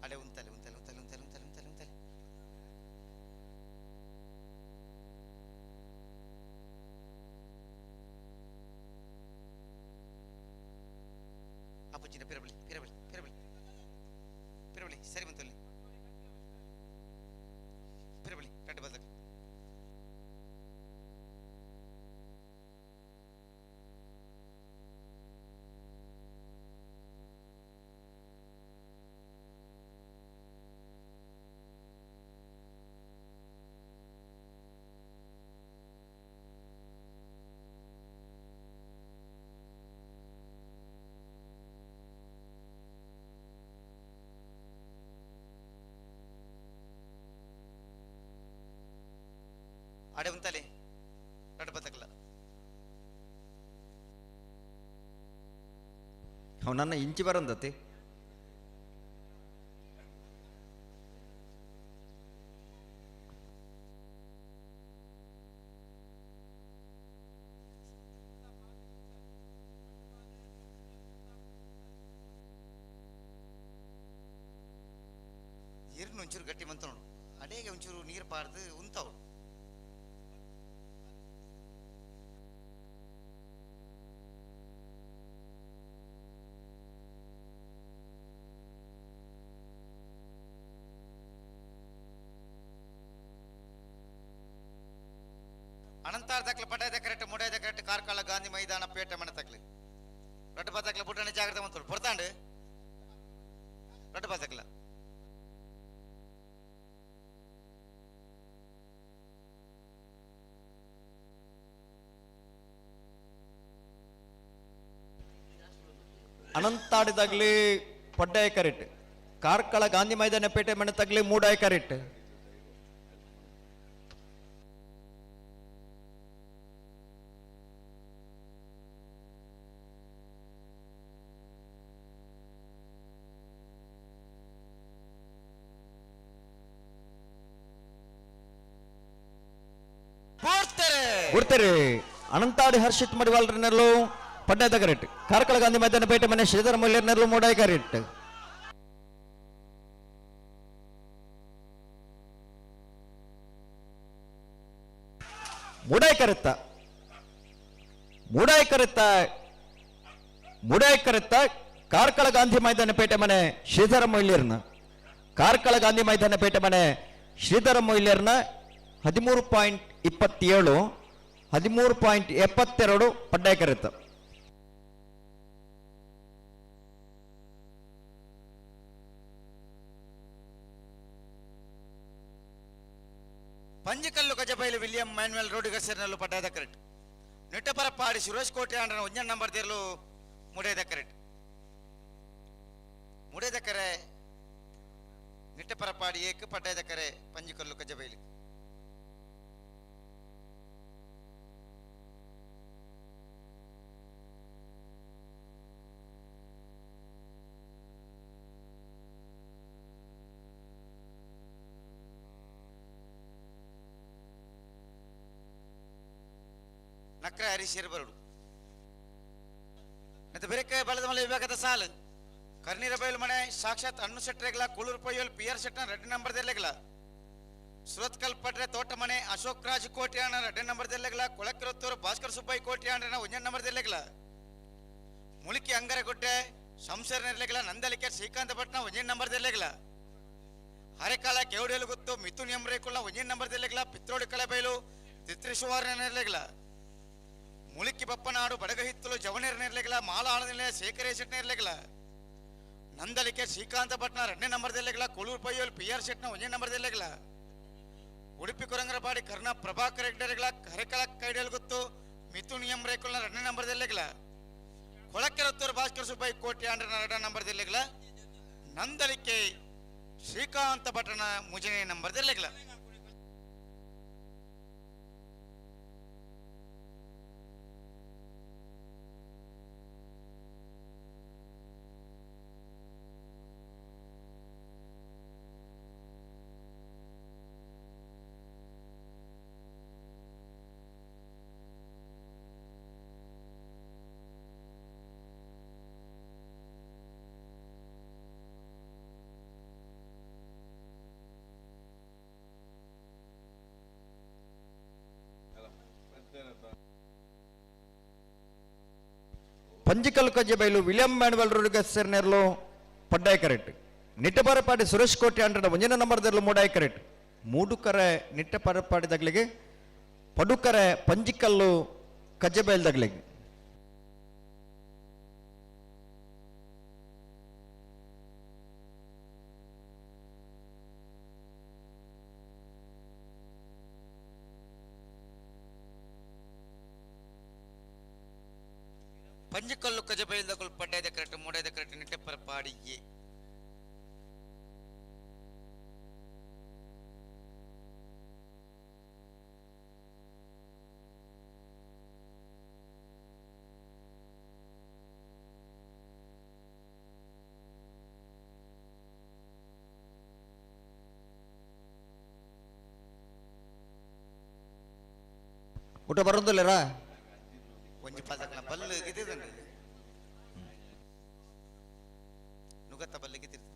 ಅಡೆ ಉಂತಲೆ ಉಂತಲೆ ಉಂತಲೆ ಉಂತಲೆ ಉಂತಲೆ ಉಂತಲೆ ಉಂತಲೆ ಅಪ್ಪುಜಿನ ಪಿರಬಳಿ ಪಿರಬಳಿ ಪಿರಬಳಿ ಪಿರಬಳಿ ಸರಿ ಬಂತಲ್ಲಿ ಪಿರಬಳಿ ರಡ್ಡು ಬಲ್ದಕ್ಕೆ ಅಡೆ ಉಂತಲೆ ರಡ್ಡು ಬತ್ತಕಲ್ಲ ಅವ್ ನನ್ನ ಇಂಚಿ ಬರಂದತೆ ನೀರನ್ನು ಒಂಚೂರು ಗಟ್ಟಿ ಬಂತು ನೋಡು ಅಡೇಗೆ ಒಂಚೂರು ನೀರು ಪಾರ್ದು ಉಂತಾವು ಅನಂತಾರ್ ದಾಖಲೆ ಪಟಾಯ ಕರೆಕ್ಟ್ ಮುಡಾಯ ಕರೆಕ್ಟ್ ಕಾರ್ಕಳ ಗಾಂಧಿ ಮೈದಾನ ಪೇಟೆ ಮನೆ ತಕ್ಲಿ ರಡ್ಡು ಬಾತಕ್ಲ ಪುಟ್ಟಣೆ ಜಾಗ್ರತೆ ಮಂತೋಳು ಪೊರ್ತಾಂಡು ರಡ್ಡು ಬಾತಕ್ಲ ಅನಂತಾಡಿದಾಗ್ಲಿ ಪಡ್ಡಾಯ ಕರೆಕ್ಟ್ ಕಾರ್ಕಳ ಗಾಂಧಿ ಮೈದಾನ ಪೇಟೆ ಮನೆ ತಗ್ಲಿ ಮೂಡಾಯ ಕರೆಕ್ಟ್ ಗುರ್ತಾರೆ ಅನಂತಾಡಿ ಹರ್ಷಿತ್ ಮಡಿವಾಳ್ರನೆಲ್ಲೂ ಪಡ್ಡಾಯದ ಕರೆಕ್ಟ್ ಕಾರ್ಕಳ ಗಾಂಧಿ ಮೈದಾನ ಪೇಟೆ ಮನೆ ಶ್ರೀಧರ ಮೊಯ್ಲಿಯರ್ನೆಲ್ಲೂ ಮೂಡಾಯ ಕರೆಕ್ಟ್ ಮೂಡಾಯ ಕರೆತ್ತ ಮೂಡಾಯ ಕರೆತ್ತ ಮೂಡಾಯ ಕರೆತ್ತ ಕಾರ್ಕಳ ಗಾಂಧಿ ಮೈದಾನ ಪೇಟೆ ಮನೆ ಶ್ರೀಧರ ಮೊಯ್ಲಿಯರ್ನ ಕಾರ್ಕಳ ಗಾಂಧಿ ಮೈದಾನ ಪೇಟೆ ಮನೆ ಶ್ರೀಧರ ಮೊಯ್ಲಿಯರ್ನ 13.27 13.72 ಪಡ್ಡಾಯ ಕರೆತ್ತ. ಪಂಜಿಕಲ್ಲು ಗಜಬೈಲು ವಿಲಿಯಂ ಮ್ಯಾನ್ಯುಯಲ್ ರೋಡಿಗರ್ಸರ್ನಲ್ಲೂ ಪಡ್ಡಾಯದ ಕರೆಕ್ಟ್ ನಿಟ್ಟಪರಪ್ಪಾಡಿ ಸುರೇಶ್ ಕೋಟೆ ಅಂಡ್ರನ ಒಂಜನ್ ನಂಬರ್ ತೇರ್ಲು ಮುಡೇದ ಕರೆಕ್ಟ್ ಮುಡೇದ ಕರೆ ನಿಟ್ಟಪರಪ್ಪಾಡಿ ಏಕ್ ಪಡ್ಡಾಯದ ಕರೆ ಪಂಜಿಕಲ್ಲು ಗಜಬೈಲು. ಅಕ್ರ ಹರೀಶೇರ್ ಬರಡು ಮತ್ತೆ ಬೇರೆ ಬಲದ ಮಲೆ ವಿಭಾಗದ ಸಾಲು ಕರ್ನೀರ ಬಯಲು ಮನೆ ಸಾಕ್ಷಾತ್ ಅಣ್ಣು ಶೆಟ್ಟರೆಗ್ಲ ಕೂಳೂರು ಪಯ್ಯೋಲ್ ಪಿ ಆರ್ ಶೆಟ್ಟನ ರೆಡ್ಡಿ ನಂಬರ್ ದೆಲ್ಲೆಗ್ಲ ಸುರತ್ಕಲ್ ಪಟ್ರೆ ತೋಟ ಮನೆ ಅಶೋಕ್ ರಾಜ್ ಕೋಟ್ಯಾಣ ರೆಡ್ಡಿ ನಂಬರ್ ದೆಲ್ಲೆಗ್ಲ ಕೊಳಕಿರತ್ತೂರು ಭಾಸ್ಕರ್ ಸುಬ್ಬಯ್ಯ ಕೋಟ್ಯಾಣ್ರನ ಒಂಜನ್ ನಂಬರ್ ದೆಲ್ಲೆಗ್ಲ ಮುಳುಕಿ ಅಂಗರಗುಡ್ಡೆ ಶಂಸರ್ ನೆರ್ಲೆಗ್ಲ ನಂದಲಿಕೆ ಶ್ರೀಕಾಂತ ಭಟ್ನ ಒಂಜನ್ ನಂಬರ್ ದೆಲ್ಲೆಗ್ಲ ಹರೆಕಾಲ ಕೇವಡೇಲು ಗೊತ್ತು ಮಿಥುನ್ ಎಂ ರೇಕುಲ್ನ ಒಂಜನ್ ನಂಬರ್ ದೆಲ್ಲೆಗ್ಲ ಪಿತ್ರೋಡಿ ಕಳೆಬೈಲು ತಿತ್ರಿಶುವಾರ ನೆರ್ಲೆಗ್ಲ ಮುಳುಕಿ ಬಪ್ಪನಾಡು ಬಡಗಹಿತ್ತಲು ಜವನೇರ್ ನೆರ್ಲೆಗ್ಲ ಮಾಲ ಆಳದಿಲ್ಲ ಶೇಖರೇಶ್ ನೆರ್ಲೆಗ್ಲ ನಂದಲಿಕೆ ಶ್ರೀಕಾಂತ ಭಟ್ನ ಎರಡನೇ ನಂಬರ್ ದೆಲ್ಲೆಗ್ಲ ಕೊಳೂರು ಪಯ್ಯೋಲ್ ಪಿ ಆರ್ ಶೆಟ್ನ ಒಂಜನೇ ನಂಬರ್ ದೆಲ್ಲೆಗ್ಲ ಉಡುಪಿ ಕೊರಂಗರಪಾಡಿ ಕರ್ಣ ಪ್ರಭಾಕರ್ ಹೆಗ್ಡರೆಗ್ಲ ಹರೆಕಳ ಕೈಡೇಲ್ ಗೊತ್ತು ಮಿಥುನ್ ಎಂ ರೇಕುಲ್ನ ಎರಡನೇ ನಂಬರ್ ದೆಲ್ಲೆಗ್ಲ ಕೊಳಕೆರತ್ತೂರು ಭಾಸ್ಕರ್ ಸುಬ್ಬಯ್ಯ ಕೋಟಿ ಆಂಡ್ರನ ಎರಡನೇ ನಂಬರ್ ದೆಲ್ಲೆಗ್ಲ ನಂದಲಿಕೆ ಶ್ರೀಕಾಂತ ಭಟ್ರನ ಮುಜನೇ ನಂಬರ್ ದೆಲ್ಲೆಗ್ಲ. ಪಂಜಿಕಲ್ ಕಜ್ಜೆಬೈಲು ವಿಲಿಯಂ ಮ್ಯಾನುವೆಲ್ ರೋಡ್ರಿಗಸ್ ನೆರ್ಲು ಪಡ್ಡಾಯ ಕರೆಕ್ಟ್ ನಿಟ್ಟಬಾರಪಾಡಿ ಸುರೇಶ್ ಕೋಟೆ ಅಂಡ್ರಡ ಒಂಜಿನ ನಂಬರ್ ದೆರ್ಲು ಮೂಡಾಯ ಕರೆಕ್ಟ್ ಮೂಡುಕರೆ ನಿಟ್ಟಪರಪಾಡಿ ದಗ್ಲಿಗೆ ಪಡುಕರೆ ಪಂಜಿಕಲ್ಲು ಕಜ್ಜೆಬೈಲ್ ದಗ್ಲಿಗೆ. ಪಂಜಿಕಲ್ಲು ಕಜಬೈಲ್ದಕುಲ್ ಪಡ್ಡಾಯದ ಕರೆಕ್ಟ್ ಮೂಡಾಯದ ಕರೆಕ್ಟ್ ನಿಟ್ಟೆಪ್ಪರ ಪಾಡಿಯೇ. ಊಟ ಬರೋದಿಲ್ಲರಾ? ಒಂಜಿ ಪಾದಕನ ಬಲ್ಲು ಗಿದ್ದಿದ್ದಾನೆ ನುಗತ್ತ ಬಲ್ಲು ಗಿದ್ದಿರ್ತ.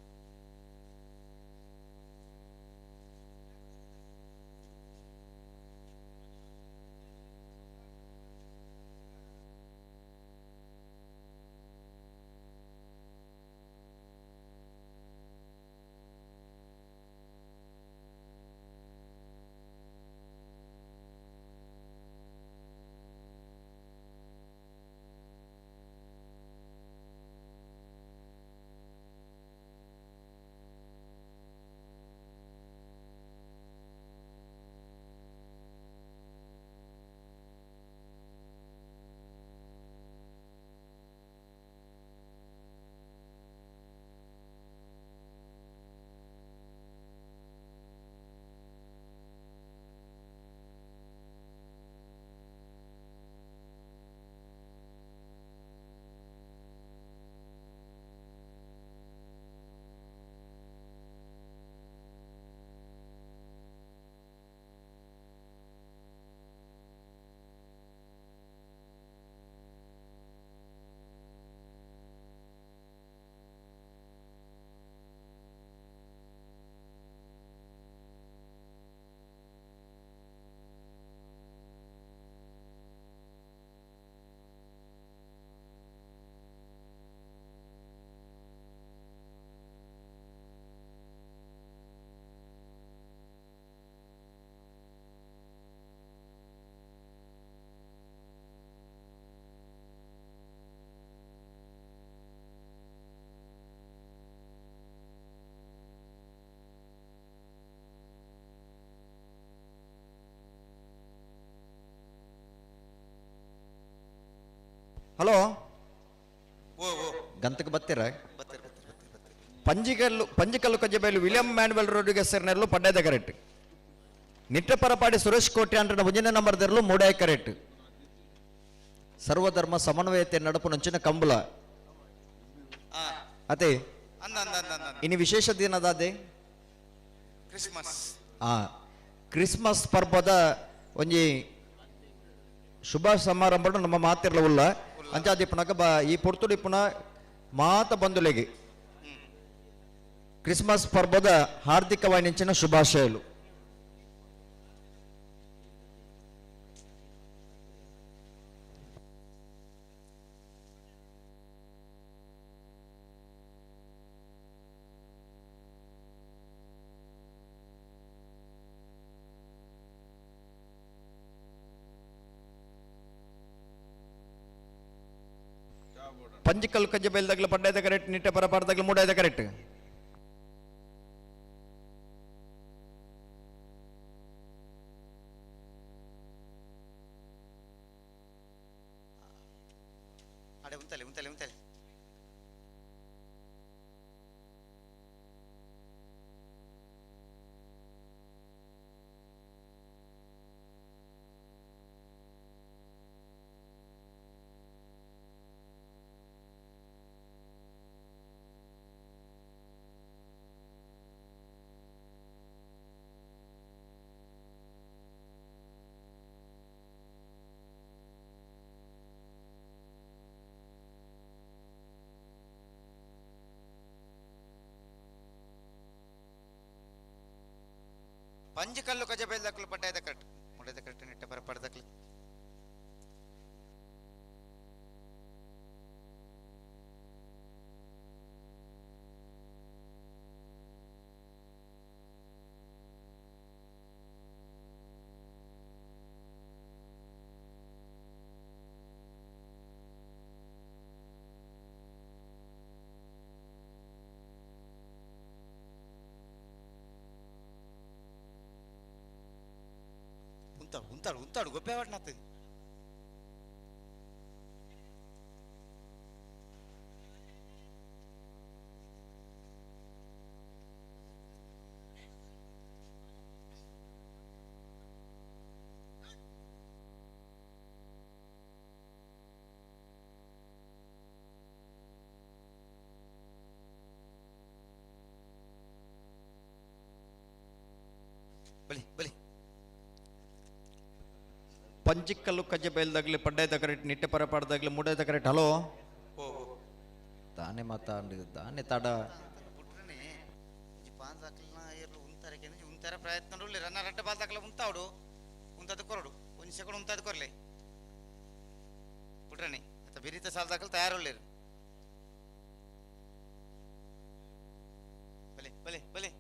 ಹಲೋ ಓ ಓ ಗಂತಕ್ಕೆ ಬತ್ತೀರ? ಬತ್ತೀರ ಬತ್ತೀರ ಬತ್ತೀರ ಬತ್ತೀರ. ಪಂಜಿಕಲ್ಲು ಪಂಜಿಕಲ್ಲು ಕಜ್ಜೆಬೈಲು ವಿಲಿಯಂ ಮ್ಯಾನುವೆಲ್ ರೋಡ್ರಿಗಸ್ ನೆರ್ಲು ಪಡ್ಡಾಯದ ಕರೆಕ್ಟ್ ನಿಟ್ಟಪರಪಾಡಿ ಸುರೇಶ್ ಕೋಟೆ ಅಂಡ್ರಡ ಒಂಜಿನ ನಂಬರ್ ದೆರ್ಲು ಮೂಡಾಯ ಕರೆಕ್ಟ್ ಸರ್ವಧರ್ಮ ಸಮನ್ವಯತೆ ನಡಪು ನಂಚಿನ ಕಂಬಳ ಅದೇ ಅಂದ ಅಂದ ಅಂದ ಅಂದ ಇನ್ನು ವಿಶೇಷ ದಿನದಾದೆ ಕ್ರಿಸ್ಮಸ್. ಆ ಕ್ರಿಸ್ಮಸ್ ಪರ್ಬದ ಒಂಜಿ ಶುಭ ಸಮಾರಂಭ ನಮ್ಮ ಮಾತಿರ್ಲ ಉಲ್ಲ ಅಂಚಾದಿಪ್ಪನಕ ಬ ಈ ಪೊರ್ತುಡಿಪ್ಪುನ ಮಾತ ಬಂಧುಲೆಗೆ ಕ್ರಿಸ್ಮಸ್ ಪರ್ಬದ ಹಾರ್ದಿಕವಾಯಿನಿಂಚಿನ ಶುಭಾಶಯಲು. ಪಂಜಿಕಲ್ ಕಜ್ಜೆ ಬೈಲ್ದಾಗ್ಲ ಪಡ್ಡಾಯ್ದ ಕರೆಕ್ಟ್ ನಿಟ್ಟೆ ಪರ ಪಾಡ್ದಾಗ್ಲ ಮೂಡಾಯ್ದ ಕರೆಕ್ಟ್. ಅಡೆ ಉಂತಲೆ ಉಂತಲೆ ಉಂತಲೆ ಪಂಜಕಲ್ಲು ಕಜ ಬೇಲ್ದಕ್ಲು ಪಡ್ಡಾಯ್ದ ಕರೆಕ್ಟ್ ಮುಡದ ಕರೆಕ್ಟ್ ನೆಟ್ಟ ಬರ ಪಡ್ದಕ್ಲು ఉంటాడు ఉంటాడు ఉంటాడు గొప్పవాడు నాతో. ಬಲಿ ಬಲಿ ಪಂಜಿಕಲ್ಲು ಕಜ್ಜೆ ಬೈಲ್ದಾಗ್ಲಿ ಪಡ್ಡಾಯ್ದ ಕರೆಕ್ಟ್ ನಿಟ್ಟೆ ಪರ ಪಾಡ್ದಾಗ್ಲಿ ಮೂಡಾಯ್ದ ಕರೆಕ್ಟ್. ಹಲೋ ತಾನೇ ಮಾತಾಡಿ ತಾನೇ ತಾಡ ಉಂತಾರ ಪ್ರಯತ್ನ ರನ್ನ ರಡ್ಡ ಬಾಲ್ದಾಕ್ಲ ಉಂತಾವಡು ಉಂತಾದ ಕೊರಡು ಒಂದು ಸೆಕೆಂಡ್ ಉಂತಾದ ಕೊರಲೆ ಪುಟ್ರನೆ ಅತ್ತ ಬಿರಿತ ಸಾಲದಾಕಲ್ ತಯಾರುಳ್ಳೇರು. ಬಲೆ ಬಲೆ ಬಲೆ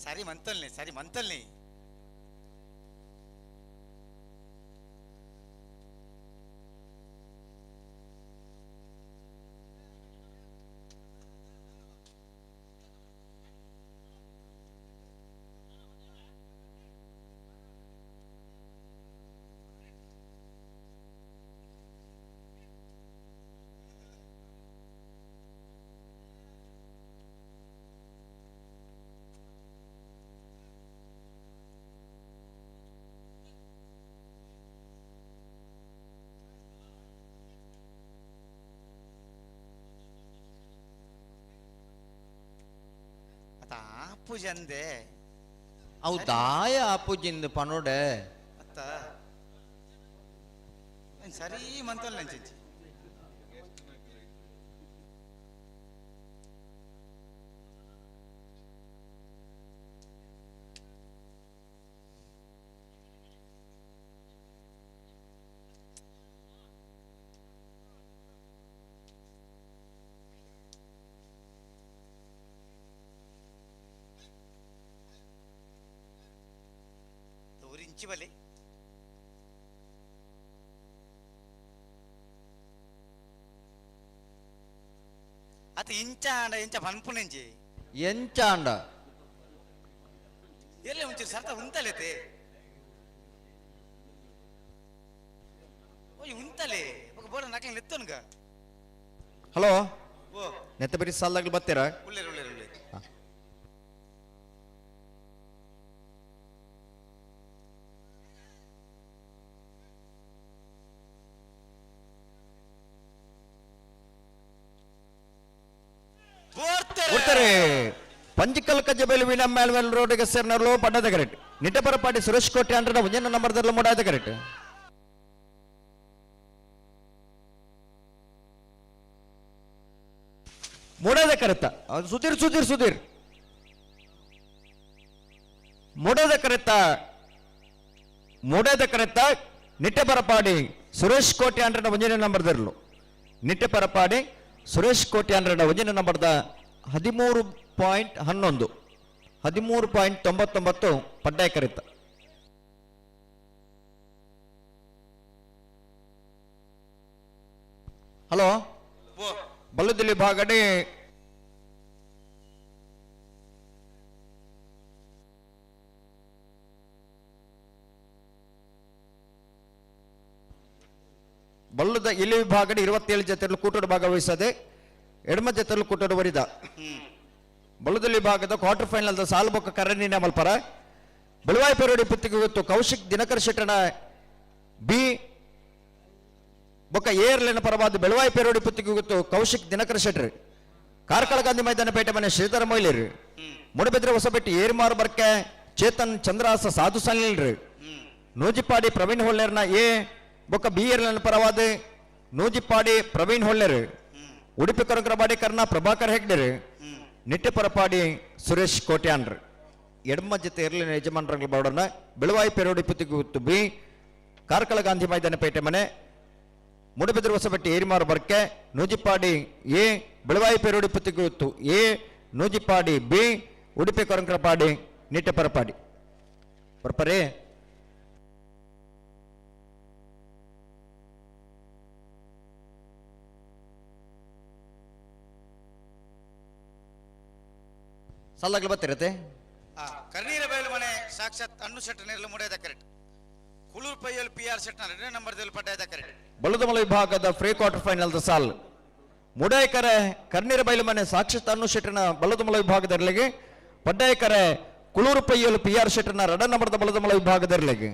ಸಾರಿ ಮಂತಲ್ನಿ ಸಾರಿ ಮಂತಲ್ನಿ ಆಪುಜಂದೆ ಅವು ದಾಯ ಆಪುಜಿಂದ ಪನೋಡೆ ಅತ್ತ ಸರಿ ಮಂತಲ್ ನಂಚಿ ಇಂಚಿ ಬಲೆ ಅತ ಇಂಚ ಆಂಡ ಇಂಚ ಪನ್ಪುನೆಂಚಿ ಎಂಚ ಆಂಡ ಎಲ್ಲ ಒಂಚೂರು ಸರ್ತ ಉಂತಲೇತೆ. ಓಯ್ ಉಂತಲೆ ಬೊಕ ಬೋಡ ನಕಲಿ ನೆತ್ತೊನ್ಗ ಹಲೋ ಓ ನೆತ್ತ ಬರಿ ಸಾಲ್ದಾಗ್ಲು ಬತ್ತೀರಾ ಉಳ್ಳೇರು ಉಳ್ಳೇರು ಉಳ್ಳೇರು ಉತ್ತರೆ ಪಂಜಿಕಲ್ ಕಜ್ಜಬೈಲು ವೀಣಾ ಮೇಲ್ಮೇಲ್ ರೋಡ್ಗೆ ಸೇರ್ನರ್ಲು ಪಡ್ಡದ ಕರೆಕ್ಟ್ ನಿಟ್ಟಪರಪಾಟಿ ಸುರೇಶ್ ಕೋಟೆ ಅಂದ್ರೆ ಒಂಜನ ನಂಬರ್ದಲ್ಲೂ ಮೂಡಾದ ಕರೆಕ್ಟ್ ಮೂಡಾದ ಕರೆತ ಸುಧೀರ್ ಸುಧೀರ್ ಸುಧೀರ್ ಮೂಡಾದ ಕರೆತ ಮೂಡಾದ ಕರೆತ ನಿಟ್ಟಪರಪಾಡಿ ಸುರೇಶ್ ಕೋಟೆ ಅಂದ್ರೆ ಒಂಜನ ನಂಬರ್ದರ್ಲು ನಿಟ್ಟಪರಪಾಡಿ ಸುರೇಶ್ ಕೋಟೆ ಅಂದ್ರೆ ಒಂಜನ ನಂಬರ್ದ 13.11 13.99 ಪಡ್ಡಾಯ ಕರೆತ. ಹಲೋ ಬಲ್ಲುದಿಲ್ಲಿ ಭಾಗಡೆ ಬಲ್ಲದ ಇಲ್ಲಿ ವಿಭಾಗಡೆ 27 ಜೊತೆಯಲ್ಲಿ ಕೂಟೋಡು ಭಾಗವಹಿಸದೆ ಎಡಮ ಜೊತೆಯಲ್ಲಿ ಕೂಟೋಡು ವರಿದ ಬಲ್ಲದಲ್ಲಿ ಭಾಗದ ಕ್ವಾರ್ಟರ್ ಫೈನಲ್ ಸಾಲ್ಬೊಕ್ಕ ಕರಣಿನ ಮಲ್ಪರ ಬೆಳವಾಯಿ ಪೆರೋಡಿ ಪುತ್ತಿಗೆ ಗೊತ್ತು ಕೌಶಿಕ್ ದಿನಕರ್ ಶೆಟ್ಟಣ ಬಿ ಬೊಕ್ಕ ಏರ್ಲೆನ ಪರವಾದ ಬೆಳವಾಯಿ ಪೆರೋಡಿ ಪುತ್ತಿಗೆ ಗೊತ್ತು ಕೌಶಿಕ್ ದಿನಕರ್ ಶೆಟ್ರ್ ಕಾರ್ಕಳ ಗಾಂಧಿ ಮೈದಾನ ಪೇಟೆ ಮನೆ ಶ್ರೀಧರ ಮೊಯ್ಲಿರ್ ಮೂಡಬಿದ್ರೆ ಹೊಸಬೆಟ್ಟಿ ಏರ್ಮಾರು ಬರ್ಕೆ ಚೇತನ್ ಚಂದ್ರಾಸ ಸಾಧು ಸನ್ನಿಲ್ರಿ ನೂಜಿಪಾಡಿ ಪ್ರವೀಣ್ ಹೊಳ್ಳೇರ್ನ ಎ ಬೊಕ್ಕ ಬಿ ಏರ್ಲೆನ ಪರವಾದ ನೂಜಿಪಾಡಿ ಪ್ರವೀಣ್ ಹೊಳ್ಳೇರ್ ಉಡುಪಿ ಕರಂಕರಬಾಡಿ ಕರ್ಣ ಪ್ರಭಾಕರ್ ಹೆಗ್ಡೆರ್ ನಿಟ್ಟೆಪರಪಾಡಿ ಸುರೇಶ್ ಕೋಟ್ಯಾನ್ರ್ ಎಡಮ ಜೊತೆ ಇರಲಿನ ಯಜಮಾನರಂಗ್ಲ ಬಾಡೋಣ ಬೆಳವಾಯಿ ಪೆರೋಡಿ ಪುತ್ತಿಗೆ ಬಿ ಕಾರ್ಕಳ ಗಾಂಧಿ ಮೈದಾನ ಪೇಟೆ ಮನೆ ಮೂಡಬಿದ್ರೆ ಹೊಸಬೆಟ್ಟಿ ಏರಿಮಾರು ಬರ್ಕೆ ನೂಜಿಪಾಡಿ ಎ ಬೆಳವಾಯಿ ಪೆರೋಡಿ ಪುತ್ತಿಗೆ ಎ ನೂಜಿಪಾಡಿ ಬಿ ಉಡುಪಿ ಕೊರಂಕರಪಾಡಿ ನಿಟ್ಟೆಪರಪಾಡಿ ಬರ್ಪರೇ ಸಾಲಾಗ್ಲು ಬತ್ತಿರತ್ತೆ. ಕರ್ನೀರ ಬಯಲು ಮನೆ ಸಾಕ್ಷಾತ್ ಅಣ್ಣು ಶೆಟ್ಟ ನೇರಲು ಮುಡಿಯದ ಕರೆಕ್ಟ್ ಕುಳೂರು ಪೈಯಲ್ಲಿ ಪಿ ಆರ್ ಶೆಟ್ನ ಎರಡನೇ ನಂಬರ್ ದಲ್ಲಿ ಪಡ್ಡಾಯದ ಕರೆಕ್ಟ್. ಬಲದಮಲ ವಿಭಾಗದ ಫ್ರೀ ಕ್ವಾರ್ಟರ್ ಫೈನಲ್ the ಸಾಲ್ ಮುಡಾಯಕರೆ ಕರ್ನೀರ ಬಯಲು ಮನೆ ಸಾಕ್ಷಾತ್ ಅಣ್ಣು ಶೆಟ್ಟನ ಬಲದಮಲ ವಿಭಾಗದರ್ಲಿಗೆ ಪಡ್ಡಾಯಕರೆ ಕುಳೂರು ಪೈಯಲ್ಲಿ ಪಿ ಆರ್ ಶೆಟ್ಟನ ಎರಡನೇ ನಂಬರ್ದ ಬಲದಮಲ ವಿಭಾಗದರ್ಲಿಗೆ.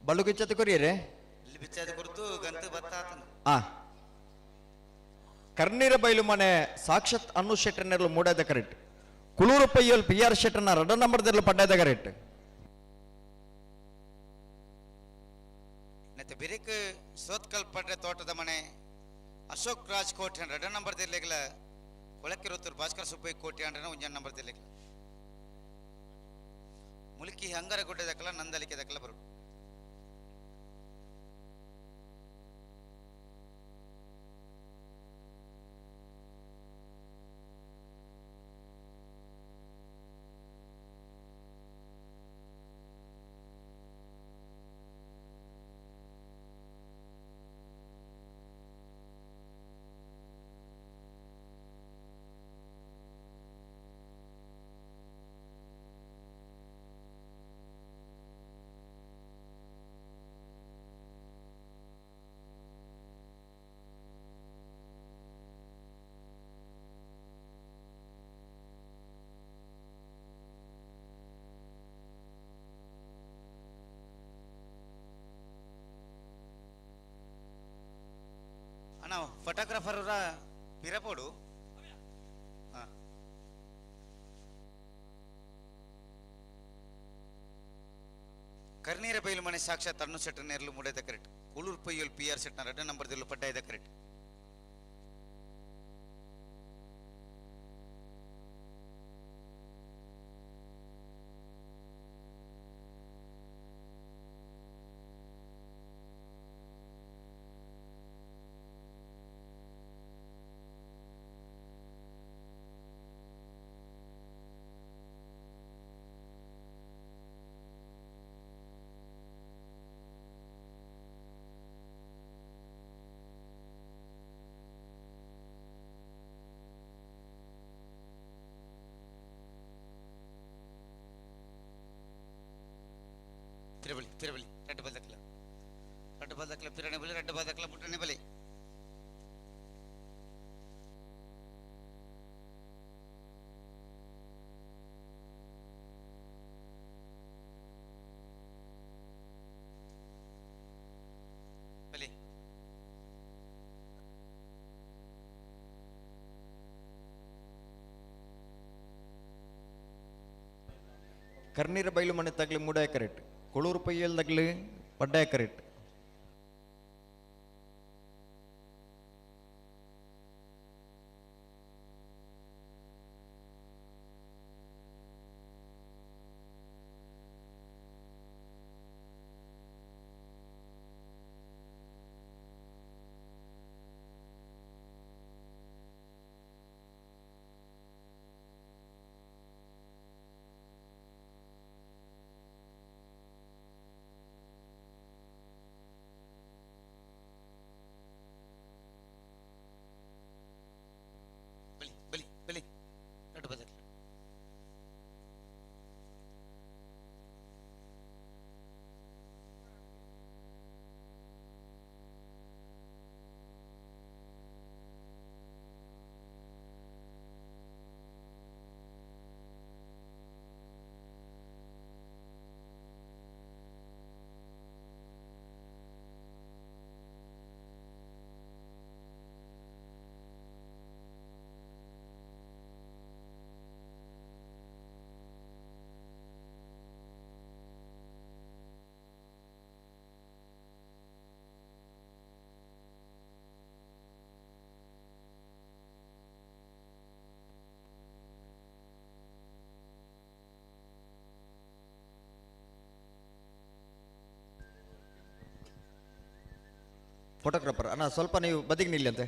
ಬಳ್ಳು ಕಿಚ್ಚತ್ತು ಕೊರಿಯರೆ ಇಲ್ಲಿ ಬಿಚ್ಚಾದ ಕುರಿತು ಗಂತು ಬತ್ತ ಆತನು. ಆ ಕರ್ನೀರ ಬೈಲು ಮನೆ ಸಾಕ್ಷಾತ್ ಅನ್ನು ಶೆಟ್ಟರ್ನೆರ್ಲು ಮೂಡಾದ ಕರೆಕ್ಟ್. ಕುಳೂರು ಪೈಯಲ್ ಪಿ ಆರ್ ಶೆಟ್ಟರ್ನ ರಡ ನಂಬರ್ದೆರ್ಲು ಪಡ್ಡಾದ ಕರೆಕ್ಟ್. ಮತ್ತೆ ಬಿರಿಕ್ ಸೋತ್ಕಲ್ ಪಡ್ರೆ ತೋಟದ ಮನೆ ಅಶೋಕ್ ರಾಜ್ ಕೋಟಿ ರಡ ನಂಬರ್ ದಿರ್ಲಿಗ್ಲ ಕೊಳಕಿರುತ್ತೂರು ಭಾಸ್ಕರ್ ಸುಬ್ಬಯ್ಯ ಕೋಟಿ ಅಂಡ್ರನ ಒಂಜನ್ ನಂಬರ್ ದಿರ್ಲಿಗ್ಲ ಮುಲ್ಕಿ ಹಂಗರ ಗುಡ್ಡೆ ದಕ್ಕಲ ನಂದಲಿಕೆ ದಕ್ಕಲ ಬರು. ಅಣ್ಣ ಫೋಟೋಗ್ರಾಫರ್ ಪಿರಪೋಡು. ಕರ್ನೀರ ಬೈಲು ಮನೆ ಸಾಕ್ಷಾತ್ ಅಣ್ಣು ಸೆಟ್ಟರ್ ನೇರ್ಲು ಮೂಡೈದ ಕರೆಕ್ಟ್. ಕೂಳೂರು ಪೈಯಲ್ ಪಿ ಆರ್ ಸೆಟ್ನ ರಡ್ಡ ನಂಬರ್ ದಿಲ್ಲು ಪಡ್ಡಾಯ್ದ ಕರೆಕ್ಟ್. ತಿರುಬಳಿ ತಿರುಬಳಿ ರಡ್ಡು ಬದಕ್ಲ ರಡ್ಡು ಬದಕ್ಲ ಪಿರಣೆ ಬಲಿ ರಡ್ಡು ಬದಕ್ಲ ಪುಟ್ಟಣೆ ಬಲಿ. ಬಲಿ ಕರ್ನೀರ ಬೈಲು ಮನೆ ತಗ್ಲಿ ಮೂಡಾಯ ಕರೆಕ್ಟ್. ಕೊಳೂರು ಪೈಯಲ್ ತಗ್ಲಿ ಪಡ್ಡಾಯ ಕರೆಕ್ಟ್. ಬಲಿ ಬಲಿ ಬಲಿ ರಡ್ಡು ಬದಕ್ಲ. ಫೋಟೋಗ್ರಾಫರ್ ಅಣ್ಣ ಸ್ವಲ್ಪ ನೀವು ಬದಿಗೆ ನಿಲ್ಲಿ ಅಂತೆ.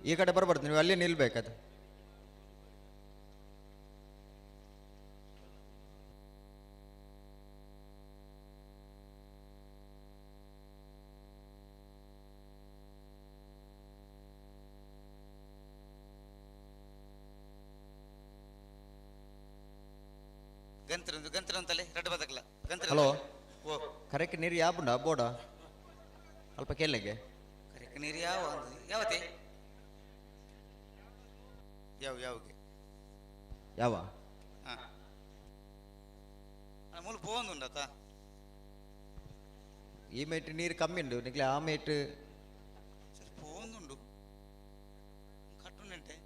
ಈ ಕಡೆ ಬರಬಾರ್ದು, ನೀವು ಅಲ್ಲೇ ನಿಲ್ಬೇಕಾಯ್ತು. ಗಂತ್ರ ಗಂತ್ರ ಅಂತಲೇ ರಡ್ಡು ಬದಕ್ಲ ಗಂತ್ರ. ಹಲೋ ಓ ಕರೆಕ್ಟ್ ನೀರು ಯಾಪುಂಡ ಬೋಡ ಅಲ್ಪ ಕೇಳಗೆ ಕರೆಕ್ಟ್ ನೀರು ಯಾವ ಯಾವತ್ತೆ? ಯಾವ ಯಾವಗೆ ಯಾವ ಹಾಂ ಮೂಲು ಪೋವೊಂದುಂಡತ ಈ ಮೇಟ್ ನೀರು ಕಮ್ಮಿ ಉಂಡು ನಿಕ್ಲೆ ಆ ಮೇಟ್ ಸರಿ ಪೋವೊಂದುಂಡು ಕಟ್ಟುಂಟೆ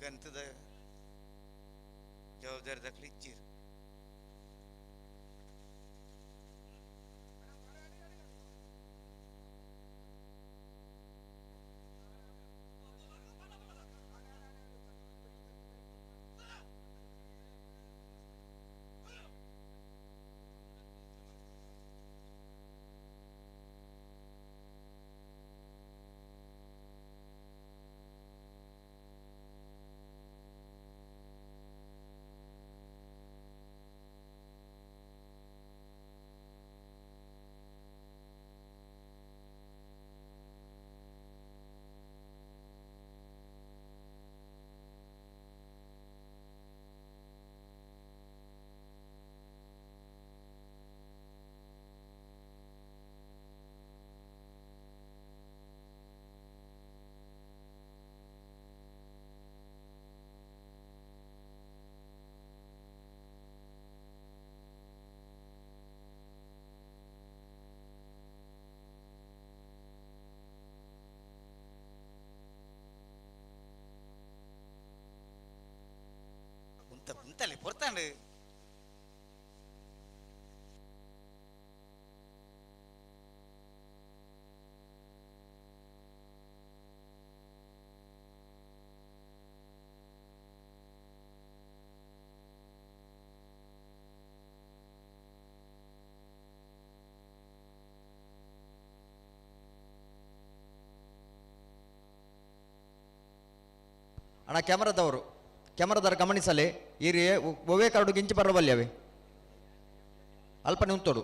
ಗಂತದ ಜವಾಬ್ದಾರಿ ದಕ್ಲಿ ಇಚ್ಚಿರು ಉಂತ ಉಂತಲೆ ಪೊರ್ತಾಂಡು ಅಣ್ಣ ಕ್ಯಾಮರಾದವರು ಕ್ಯಾಮರಾದವರು ಗಮನಿಸಲಿ ಈ ಒವೇ ಕಾರ್ಡು ಗಿಂಚಿ ಬರಬಲ್ಯವೇ ಅಲ್ಪ ನಿಂತೋಡು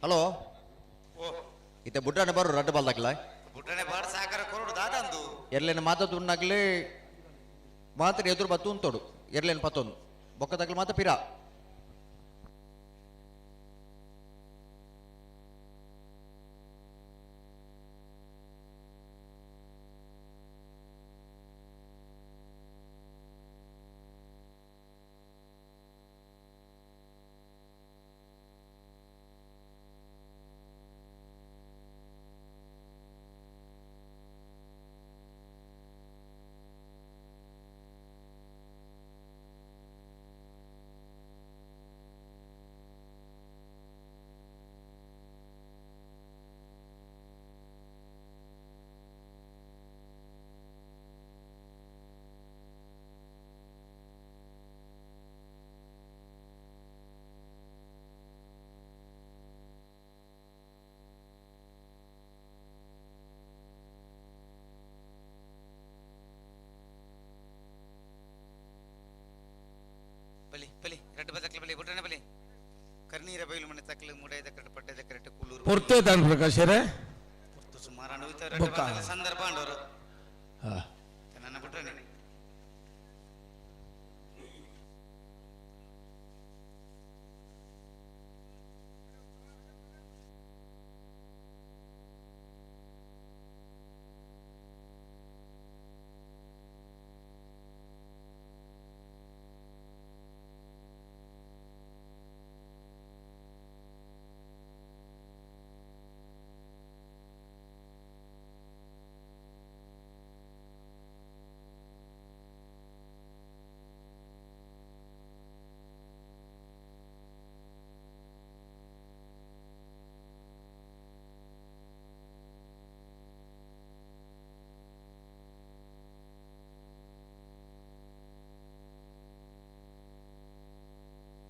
ಹಲೋ ಇತ್ತೆ ಬುಡ್ಡಾನೆ ಬರು ರಡ್ಡು ಬಾಲ್ದಾಕ್ಲ ಬುಡ್ಡನೆ ಬಾಡ್ ಸಾಕರ ಕೊರಡು ದಾದಂದು ಎರ್ಲೇನ ಮಾತದುನ್ನಾಗ್ಲಿ ಮಾತ್ರ ಎದುರು ಬತ್ತು ಉಂತೋಡು ಎರ್ಲೇನು ಪತ್ತೊಂದು ಬೊಕ್ಕದಾಗ್ಲಿ ಮಾತ್ರ ಪಿರಾ ಬಲಿ ಬಲಿ ರಡ್ಡು ಬದಕ್ಲ ಬಲಿ ಬುಡ್ಡನೆ ಬಲಿ ಕರ್ನೀರ ಬೈಲು ಮನೆ ತಕ್ಲು ಮುಡೈದ ಕರೆಕ್ಟ್ ಪಟ್ಟೆದ ಕರೆಕ್ಟ್ ಕುಲ್ಲೂರು ಪೊರ್ತೆ ತಾನು ಪ್ರಕಾಶರೇ ಬೊಕ್ಕ ಸಂದರ್ಭ ಅಂಡವರು ನನ್ನ ಬಿಟ್ರೆ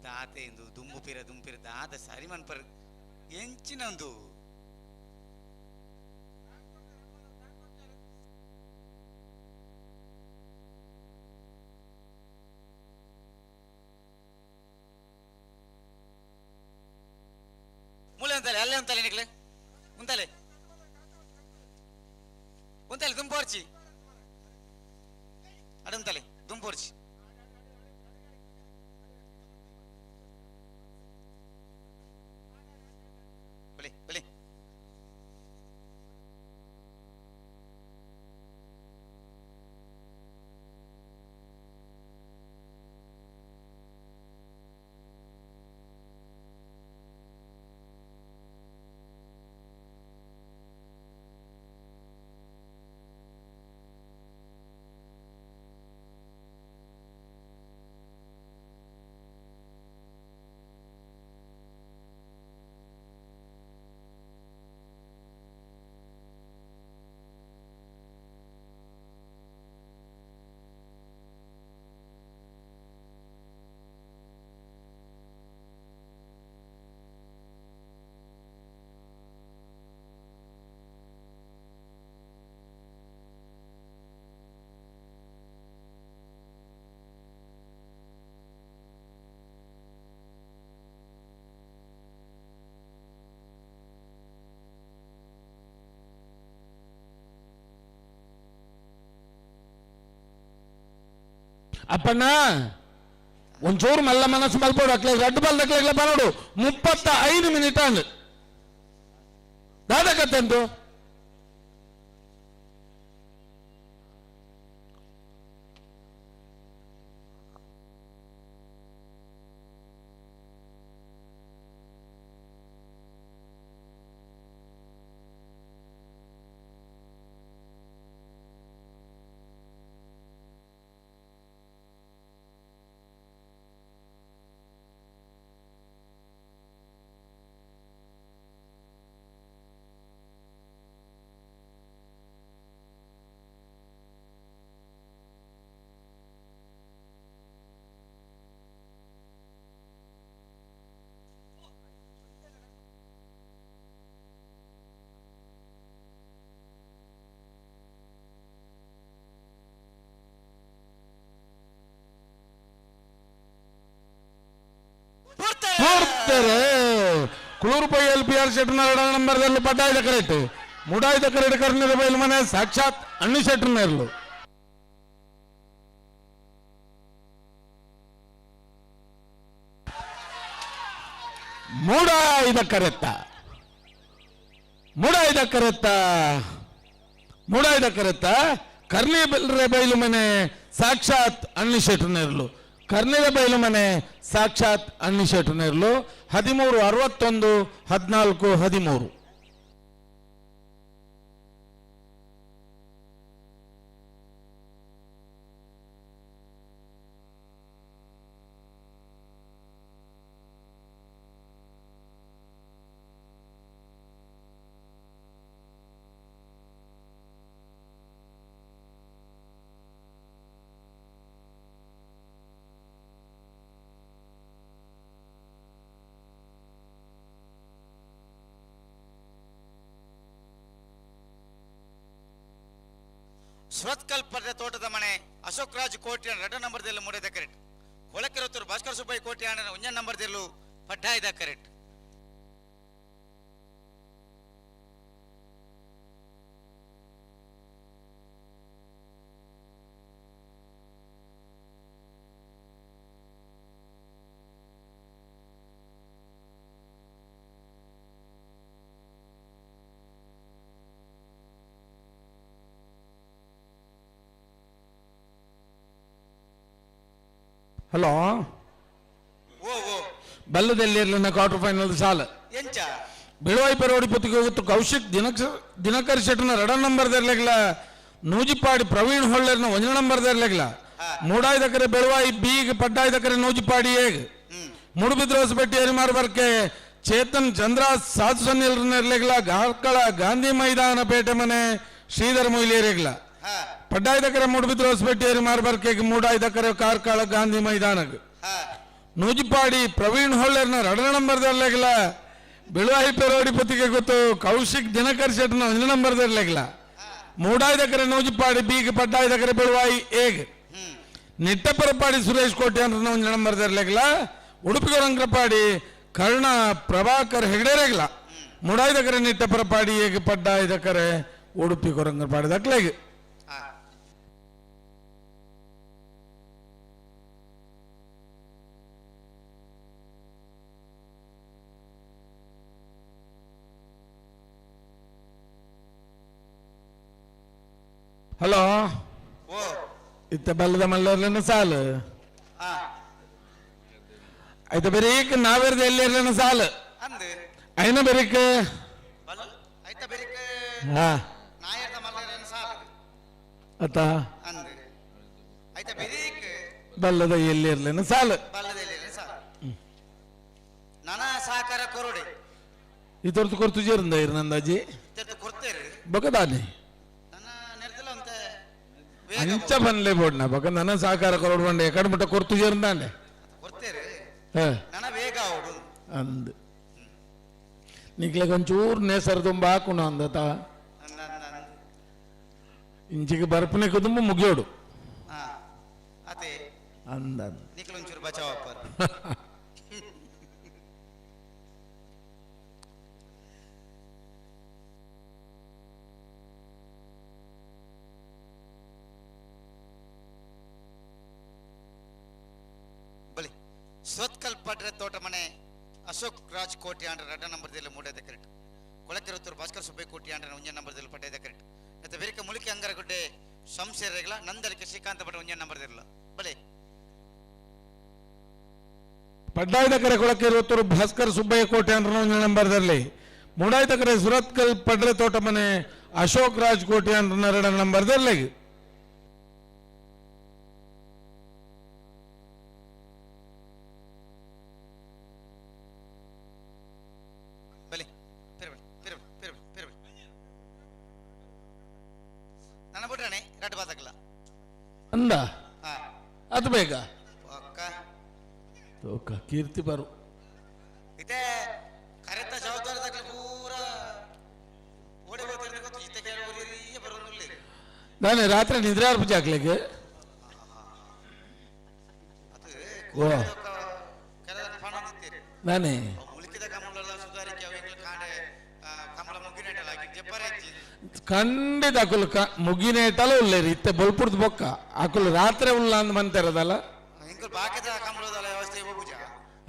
ದಾತೆ ಎಂದು ದುಂಬು ಪಿರ ದುಂಪಿರ ದಾದ ಸರಿ ಮನ್ಪರ್ ಎಂಚಿನಂದು ಮೂಲೆ ಅಂತಲೆ ಅಲ್ಲೇ ಅಂತಲೆ ನಿಕ್ಲೆ ಉಂತಲೆ ಉಂತಲೆ ದುಂಪೋರ್ಚಿ ಅಡುಂತಲೆ ದುಂಪೋರ್ಚಿ ಬಲೆ ಬಲೆ ಅಪ್ಪಣ್ಣ ಒಂಚೂರು ಮಲ್ಲ ಮನಸ್ಸು ಮಲ್ಪೋಡು ಅಕ್ಲೆ ರೆಡ್ ಬಾಲ್ ದಕ್ಲೆ ಬರೋಡು 35 ಮಿನಿಟ್ ಅಂದು ದಾದ ಕತ್ತೆಂತು ಪೂರ್ತಾರೆ ಕುಳೂರು ಎಲ್ ಪಿ ಆರ್ ಶೆಟ್ಟರ್ನ ನಂಬರ್ದಲ್ಲಿ ಪಡ್ಡಾಯ್ದ ಕರೆಕ್ಟ್ ಮುಡಾಯ್ದ ಕರೆಕ್ಟ್ ಕರ್ನದ ಬೈಲ್ ಮನೆ ಸಾಕ್ಷಾತ್ ಅಣ್ಣಿ ಶೆಟ್ಟರ್ನ ಇರಲು ಮೂಡಾಯ್ದ ಕರೆತ್ತ ಮೂಡಾಯ್ದ ಕರೆತ್ತ ಮೂಡಾಯ್ದ ಕರೆತ್ತ ಕರ್ನಿ ಬೈಲು ಮನೆ ಸಾಕ್ಷಾತ್ ಅಣ್ಣಿ ಶೆಟ್ಟರ್ನ ಇರಲು ಕರ್ನಿದ ಬೈಲು ಮನೆ ಸಾಕ್ಷಾತ್ ಅಣ್ಣಿ ಶೆಟ್ಟರ್ನೇರ್ಲು 13 61 14 13. ಸುರತ್ಕಲ್ ಪರ್ದ ತೋಟದ ಮನೆ ಅಶೋಕ್ ರಾಜ್ ಕೋಟ್ಯಾನ್ ರಡ್ಡ ನಂಬರ್ದಲ್ಲಿ ಮೂಡಿದ ಕರೆಕ್ಟ್. ಕೊಳಕೆರತ್ತೂರು ಭಾಸ್ಕರ್ ಸುಬ್ಬಯ್ಯ ಕೋಟ್ಯಾನ್ ಒಂಜನ್ ನಂಬರ್ದಲ್ಲೂ ಪಡ್ಡಾಯ್ದ ಕರೆಕ್ಟ್. ಹಲೋ ಬಲ್ಲದೆಲ್ಲಿರ್ಲಿನ ಕ್ವಾರ್ಟರ್ ಫೈನಲ್ ಸಾಲ ಎಂಚ ಬಿಳುವಾಯಿ ಪೆರೋಡಿ ಪೊತ್ತಿಗೆ ಹೋಗುತ್ತು ಕೌಶಿಕ್ ದಿನಕರ್ ಶೆಟ್ಟನ ರಡ ನಂಬರ್ ದರ್ಲೆಗ್ಲ ನೂಜಿಪಾಡಿ ಪ್ರವೀಣ್ ಹೊಳ್ಳರ್ನ ಒಂಜನ ನಂಬರ್ ದರ್ಲೆಗ್ಲ ಮೂಡಾಯ್ದಕರೆ ಬೆಳುವಾಯಿ ಬೀಗ್ ಪಡ್ಡಾಯ್ದಕರೆ ನೂಜಿಪಾಡಿ ಏಗ್ ಮೂಡುಬಿದ್ರ ಹೊಸಪೇಟೆ ಎರಿಮಾರ್ ಬರ್ಕೆ ಚೇತನ್ ಚಂದ್ರ ಸಾಧು ಸನ್ನಿಲ್ರನ್ನೆರ್ಲೆಗ್ಲ ಗಾರ್ಕಳ ಗಾಂಧಿ ಮೈದಾನ ಪೇಟೆ ಮನೆ ಶ್ರೀಧರ ಮೊಯ್ಲಿಯರೆಗ್ಲ ಪಡ್ಡಾಯ್ದಕರೆ ಮೂಡುಬಿದ್ರ ಹೊಸಪೇಟೆ ಎರಿಮಾರ್ ಬರ್ಕೆ ಮೂಡಾಯ್ದಕರೆ ಕಾರ್ಕಳ ಗಾಂಧಿ ಮೈದಾನಗ್ ನೂಜಿಪಾಡಿ ಪ್ರವೀಣ್ ಹೊಳ್ಳರ್ನ ರಡ ನಂಬರ್ ದರ್ಲೆಗ್ಲ ಬಿಳುವಾಯಿ ಪೆರೋಡಿ ಪೊತ್ತಿಗೆ ಗೊತ್ತು ಕೌಶಿಕ್ ದಿನಕರ್ ಶೆಟ್ಟನ ಒಂಜನ ನಂಬರ್ ದರ್ಲೆಗ್ಲ ಮೂಡಾಯ್ದಕರೆ ನೂಜಿಪಾಡಿ ಬೀಗ್ ಪಡ್ಡಾಯ್ದಕರೆ ಬೆಳುವಾಯಿ ಏಗ್ ನಿಟ್ಟಪರಪಾಡಿ ಸುರೇಶ್ ಕೋಟೆ ಅಂತ ಒಂಜಿ ನಂಬರ್ ದರ್ಲೆಗ್ಲ ಉಡುಪಿಗೊರಂಗ್ರಪಾಡಿ ಕರ್ಣ ಪ್ರಭಾಕರ್ ಹೆಗಡೆರೆಗ್ಲ ಮೂಡಾಯ್ದಕರೆ ನಿಟ್ಟಪರಪಾಡಿ ಏಗ್ ಪಡ್ಡಾಯ್ದಕರೆ ಉಡುಪಿ ಕೊರಂಗ್ರಪಾಡಿ ದಕ್ಲೆಗ್. ಹಲೋ ಇತ್ತ ಬಲ್ಲದ ಮಲ್ಲರ್ಲನ ಸಾಲು ಆಯ್ತ ಬೆರೀಕ್ ನಾವೇರ್ದ ಎಲ್ಲಿರ್ಲನ ಸಾಲು ಐನ ಬೆರೀಕ್ ಹಾ ಅತ್ತ ಬಲ್ಲದ ಎಲ್ಲಿರ್ಲನ ಸಾಲು ನನ ಸಹಕಾರ ಕೊರಡೆ ಈ ತೊರ್ತು ಕೊರ್ತು ಜೇರಂದ ಇರ್ನಂದಾಜಿ ಬೊಕದಾನೆ ಅಂಚ ಬನ್ಲೆ ಬೋಡ್ನ ಬೊಕ ನನ್ನ ಸಹಕಾರ ಕೊರಡು ಬಂಡೆ ಎಕಡೆ ಮುಟ್ಟ ಕೊರ್ತು ಜೇರಂದಾನೆ ಅಂದ್ ನಿಕ್ಲೆಗ್ ಒಂಚೂರು ನೇಸರ್ ತುಂಬ ಹಾಕುಣ ಅಂದತ ಇಂಚಿಗೆ ಬರ್ಪನೆ ಕುದುಂಬ ಮುಗಿಯೋಡು ಅಂದ ಒಂಚೂರು ಬಚಾವಪ್ಪ. ಬಲಿ ಸೋತ್ಕಲ್ ಪಡ್ರೆ ತೋಟ ಮನೆ ಅಶೋಕ್ ರಾಜ್ ಕೋಟಿ ಆಂಡ್ರ ರಡ್ಡ ನಂಬರ್ದಲ್ಲಿ ಮೂಡೇದ ಕರೆಕ್ಟ್. ಕೊಳಕೆರುತ್ತೂರು ಭಾಸ್ಕರ್ ಸುಬ್ಬಯ್ಯ ಕೋಟಿ ಆಂಡ್ರ ಒಂಜ ನಂಬರ್ದಲ್ಲಿ ಪಟ್ಟೇದ ಕರೆಕ್ಟ್. ಮತ್ತೆ ಬೇರೆ ಮುಲಿಕೆ ಅಂಗರಗುಡ್ಡೆ ಶಂಶೇರ್ಗಳ ನಂದಲಿಕೆ ಶ್ರೀಕಾಂತ ಭಟ್ ಒಂಜ ನಂಬರ್ದಿರಲ್ಲ. ಬಲೆ ಪಡ್ಡಾಯ್ದ ಕರೆ ಕೊಳಕೆರುತ್ತೂರು ಭಾಸ್ಕರ್ ಸುಬ್ಬಯ್ಯ ಕೋಟೆ ಆಂಡ್ರ ಒಂಜ ನಂಬರ್ದಲ್ಲಿ ಮೂಡಾಯ್ದ ಕರೆ ಸುರತ್ಕಲ್ ಪಡ್ರೆ ತೋಟ ಮನೆ ಅಶೋಕ್ ರಾಜ್ ಕೋಟಿ ಆಂಡ್ರ ಎರಡ ನಂಬರ್ದಲ್ಲಿ. ಬಲೆ ಪೆರಬಳಿ ಪೆರಬಳಿ ಪೆರಬಳಿ ಪೆರಬಳಿ ನನ್ನ ಬಿಟ್ರಾಣೆ ರಡ್ಡು ಬಾತಕಲ್ಲ ಅಂದ ಅದು ಬೇಗ ಪಕ್ಕ ತೋಕ ಕೀರ್ತಿ ಬರು ಇದೇ ಕರೆತ ಜವಾಬ್ದಾರಿ ತಗಲ ಪೂರ ಓಡಿ ಹೋಗ್ತಾರೆ ಗೊತ್ತು ಇತ್ತೆ ಕೆಲವರು ಬರೋದಿಲ್ಲ. ನಾನು ರಾತ್ರಿ ನಿದ್ರೆ ಅರ್ಪಿ ಹಾಕ್ಲಿಕ್ಕೆ ಓ ನಾನೇ ಖಂಡಿತ ಅಕುಲು ಮುಗಿನೇಟಲ ಉಲ್ಲೇರಿ ಇತ್ತೆ ಬೊಲ್ಪುರ್ದು ಬೊಕ್ಕ ಅಕುಲು ರಾತ್ರಿ ಉಲ್ಲ ಅಂದ್ ಮಂತಿರದಲ್ಲ.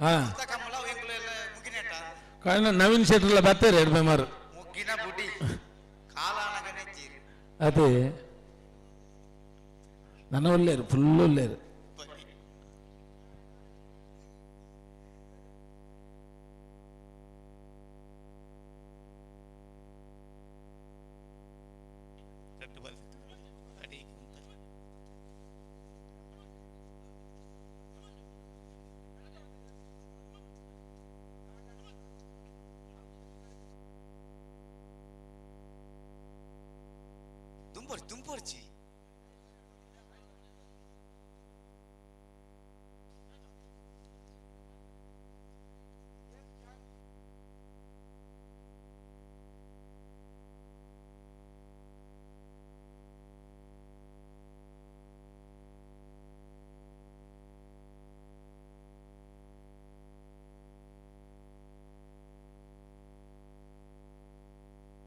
ಹಾ ಕಾರಣ ನವೀನ್ ಶೆಟ್ರಲ್ಲ ಬತ್ತೇರಿ ಎರಡು ಬೆಮಾರು ಅದೇ ನನ್ನ ಒಳ್ಳೇರು ಫುಲ್ ಒಳ್ಳೇರು. ದುಂಪರ್ಚಿ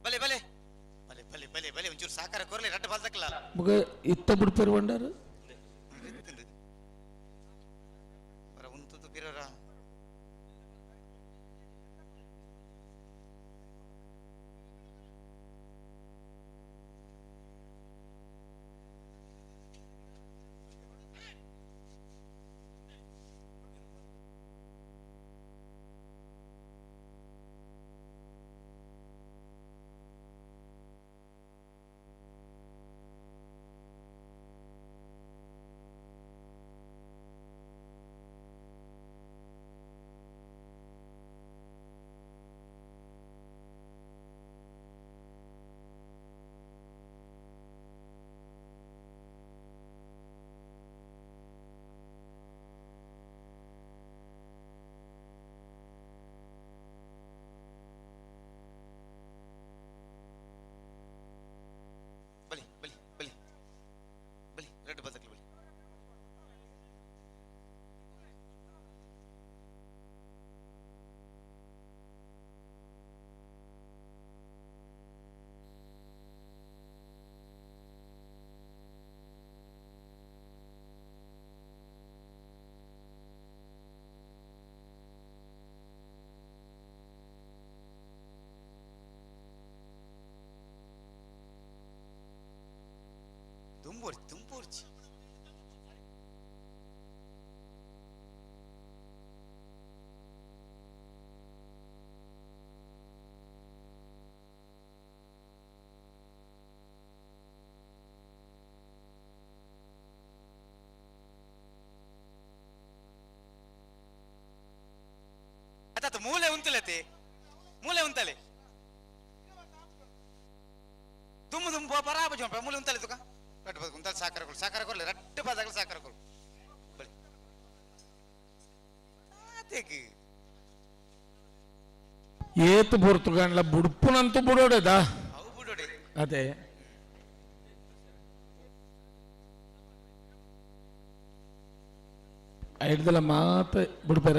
ಬಲೆ ಬಲೆ ಬಲೆ ಬಲೆ ಬಲೆ ಬಲೆ ಒಂಚೂರು ಸಾಕಾರ ಕೊರ್ಲಿ ರಡ್ಡ ಬಾಲ್ದಕ್ಕಲ್ಲ ಮಗ ಇತ್ತ ಬಿಡ್ಪೇರು ಬಂಡಾರ ಬರ ಉಂತದ್ದು ಬಿರರ ದುಂಬೋರ್ಚಿ ದುಂಬೋರ್ಚಿ ಅತ್ತ ಮೂಲೆ ಉಂತಲತೆ ಮೂಲೆ ಉಂತಲೆ ದುಮ್ಮು ದುಮ್ಮು ಪರಾಬ ಜೋಂಪ ಮೂಲೆ ಉಂತಲೆ ತುಕ ರಡ್ಡು ಬದಕು ಉಂತಲೆ ಸಾಕರಗಳು ಸಾಕರಗಳು ರಡ್ಡು ಬದಗಳು ಸಾಕರಗಳು ಬಳಿ ಆತೆಗೆ ಏತು ಪೊರ್ತುಗಂಡ್ಲ ಬುಡ್ಪುನಂತೂ ಬುಡೋಡೆದಾ ಅದೇ ಐಡ್ದಲ ಮಾತ ಬುಡ್ಪೇರ.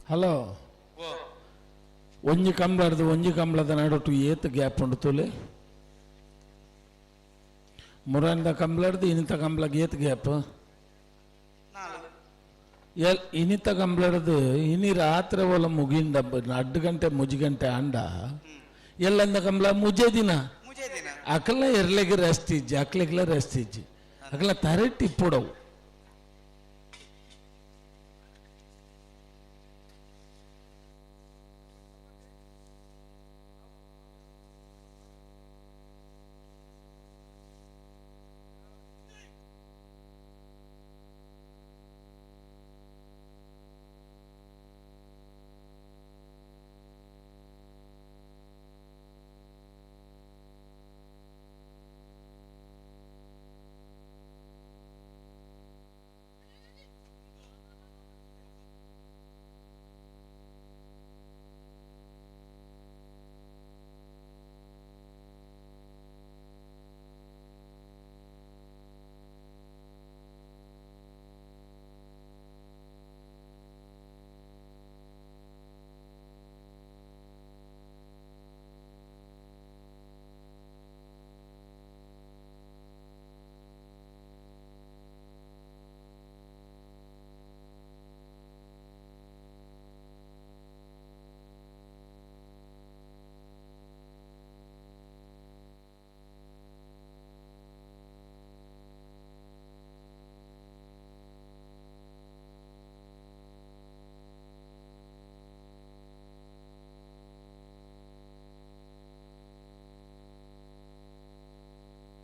ಹಲೋ, ಒಂಜಿ ಕಂಬ್ಳರ್ದು ಒಂಜಿ ಕಂಬ್ಳದ ನಡುಟು ಏತ್ ಗ್ಯಾಪ್ ಉಂಡು ತುಲೆ ಮುರಂದ ಕಂಬ್ಳರ್ದು ಇನಿತ ಕಂಬ್ಳಗ್ ಏತ್ ಗ್ಯಾಪ್ ಎಲ್ ಇನಿತ ಕಂಬ್ಳರ್ದು ಇನಿ ರಾತ್ರಿ ಒಲ ಮುಗಿಂದ ಅಡ್ಡು ಗಂಟೆ ಮುಜಿ ಗಂಟೆ ಅಂಡ ಎಲ್ಲಂದ ಕಂಬ್ಳ ಮುಜೆ ದಿನ ಅಕಲ ಎರ್ಲೆಗೆ ರೆಸ್ಟ್ ಇಜ್ಜಿ ಅಕ್ಲೆಗ್ಲ ರೆಸ್ಟ್ ಇಜ್ಜಿ ಅಕಲ ತರೆಟ್ ಇಪ್ಪುಡವು.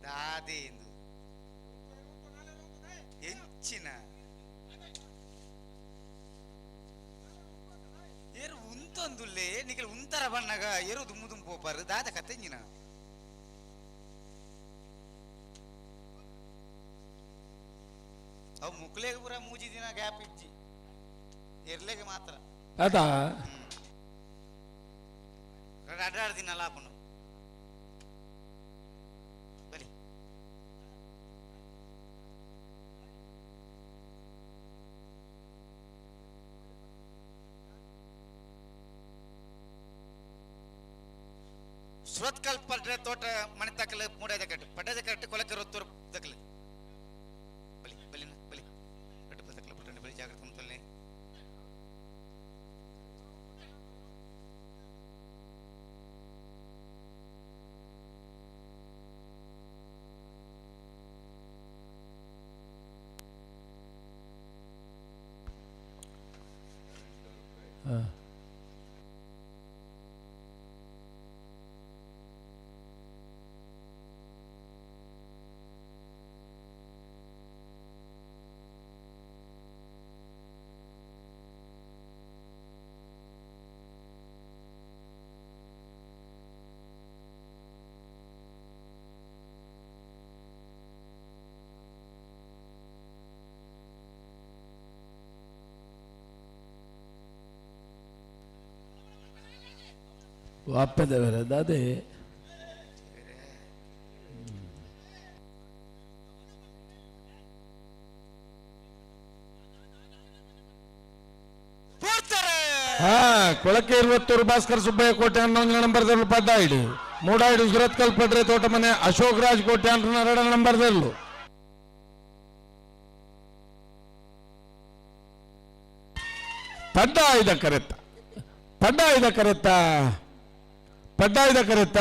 ದಾದೇಂದು ಎಂಚಿನ ಏರು ಉಂತೊಂದುಲ್ಲೆ ನಿಕಲ್ ಉಂತರ ಬಣ್ಣಗ ಏರು ದುಮ್ಮು ದುಮ್ಮು ಪೋಪಾರು ದಾದ ಕತ್ತೆಂಜಿನ ಅವು ಮುಕ್ಲೆಗೆ ಪೂರ ಮೂಜಿ ದಿನ ಗ್ಯಾಪ್ ಇಜ್ಜಿ ಎರ್ಲೆಗೆ ಮಾತ್ರ ಅದಾ ಅಡ್ಡಾಡ್ ದಿನ ಲಾಪನು ಬಲಿ ಸುರತ್ಕಲ್ ಪಡ್ರೆ ತೋಟ ಮನೆ ತಕಲು ಮೂಡಾದ ಕಟ್ಟು ಪಡ್ಡದ ಕಟ್ಟು ಕೊಲಕ್ಕೆ ರೊತ್ತೂರು ತಕಲು ಬಲಿ ಬಲಿನ ಬಲಿ ಕಟ್ಟು ಬದಕಲ ಪಟ್ಟಣ ಬಲಿ ಜಾಗ್ರತೆ ಅಂತಲೇ ವಾಪದವರ ದಾದೆ ಹಾ ಕೊಳಕೆ ಇರುವತ್ತೂರು ಭಾಸ್ಕರ್ ಸುಬ್ಬಯ್ಯ ಕೋಟೆ ಹನ್ನೊಂದು ನಂಬರ್ದಲ್ಲೂ ಪಡ್ಡಾಯಿಡು ಮೂಡಾಯಿಡು ಸುರತ್ಕಲ್ ಪಡ್ರೆ ತೋಟ ಮನೆ ಅಶೋಕ್ ರಾಜ್ ಕೋಟೆ ಎರಡು ನಂಬರ್ದಲ್ಲೂ ಪಡ್ಡಾಯ್ದ ಕರೆತ್ತ ಪಡ್ಡಾಯ್ದ ಕರೆತ್ತ ಪಡ್ಡಾಯ್ದ ಕರೆತ್ತ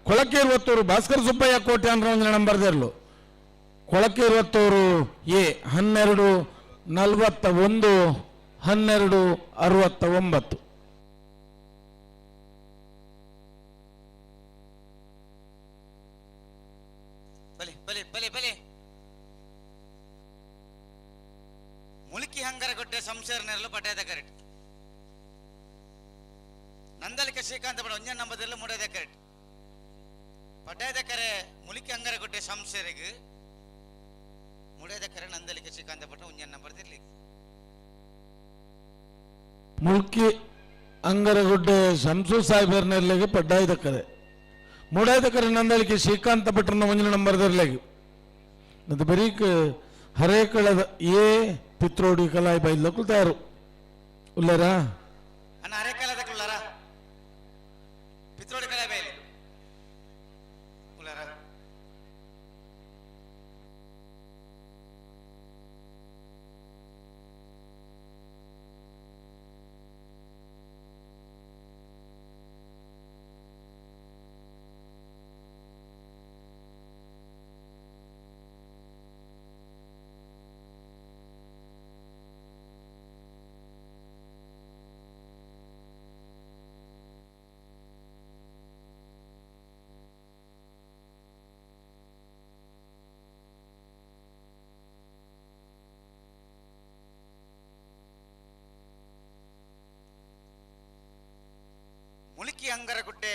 ಕೊಳಕೆ ಇರುವತ್ತೂರು ಭಾಸ್ಕರ್ ಸುಬ್ಬಯ್ಯ ಕೋಟೆ ಅಂದ್ರೆ ನಂಬರ್ದಲ್ಲೂ ಕೊಳಕೆ ಇರುವತ್ತೂರು ಎ 12 41 12 69. ಬಲೆ ಬಲೆ ಬಲೆ ಬಲೆ ಮುಳುಕಿ ಹಂಗರಗೊಡ್ಡೆ ಸಂಸಾರ ನೆರಳು ಪಡ್ಡಾದ ಕರೆಕ್ಟ್ ನಂದಲಿಕ ಶ್ರೀಕಾಂತ ಬಡ ಒಂಜ ನಂಬದಲ್ಲೂ ಮೂಡದ ಕರೆಕ್ಟ್ ಪಡ್ಡಾದ ಕರೆ ಮುಳುಕಿ ಹಂಗರಗೊಡ್ಡೆ ಸಂಸಾರಿಗೆ ಮುಡಿಯದ ಕರೆ ನಂದಲಿಕ ಶ್ರೀಕಾಂತ ಭಟ್ಟ ಒಂಜ ನಂಬರ್ದಿರ್ಲಿ. ಮುಲ್ಕಿ ಅಂಗರಗುಡ್ಡೆ ಶಂಸು ಸಾಹೇಬರ್ನೆರ್ಲೆಗೆ ಪಡ್ಡಾಯ್ದ ಕರೆ ಮೂಡಾಯ್ದ ಕರೆ ನಂದಳಿಕೆ ಶ್ರೀಕಾಂತ ಭಟ್ರನ ಒಂಜಿನ ನಂಬರ್ದರ್ಲೆಗೆ ಅದು ಬರೀಕ್ ಹರೇಕಳದ ಎ ಪಿತ್ರೋಡಿ ಕಲಾಯಿ ಬೈಲಕ್ಕೂ ತಯಾರು ಉಲ್ಲರಾ ಅಣ್ಣ ಅರೆಕಾಲದಕ್ಕುಳ್ಳಾರ ಪಿತ್ರೋಡಿ ಕಲಾಯಿ ಬೈಲು ಉಳ್ಳಾರ. ಮುಳುಕಿ ಅಂಗರಗುಡ್ಡೆ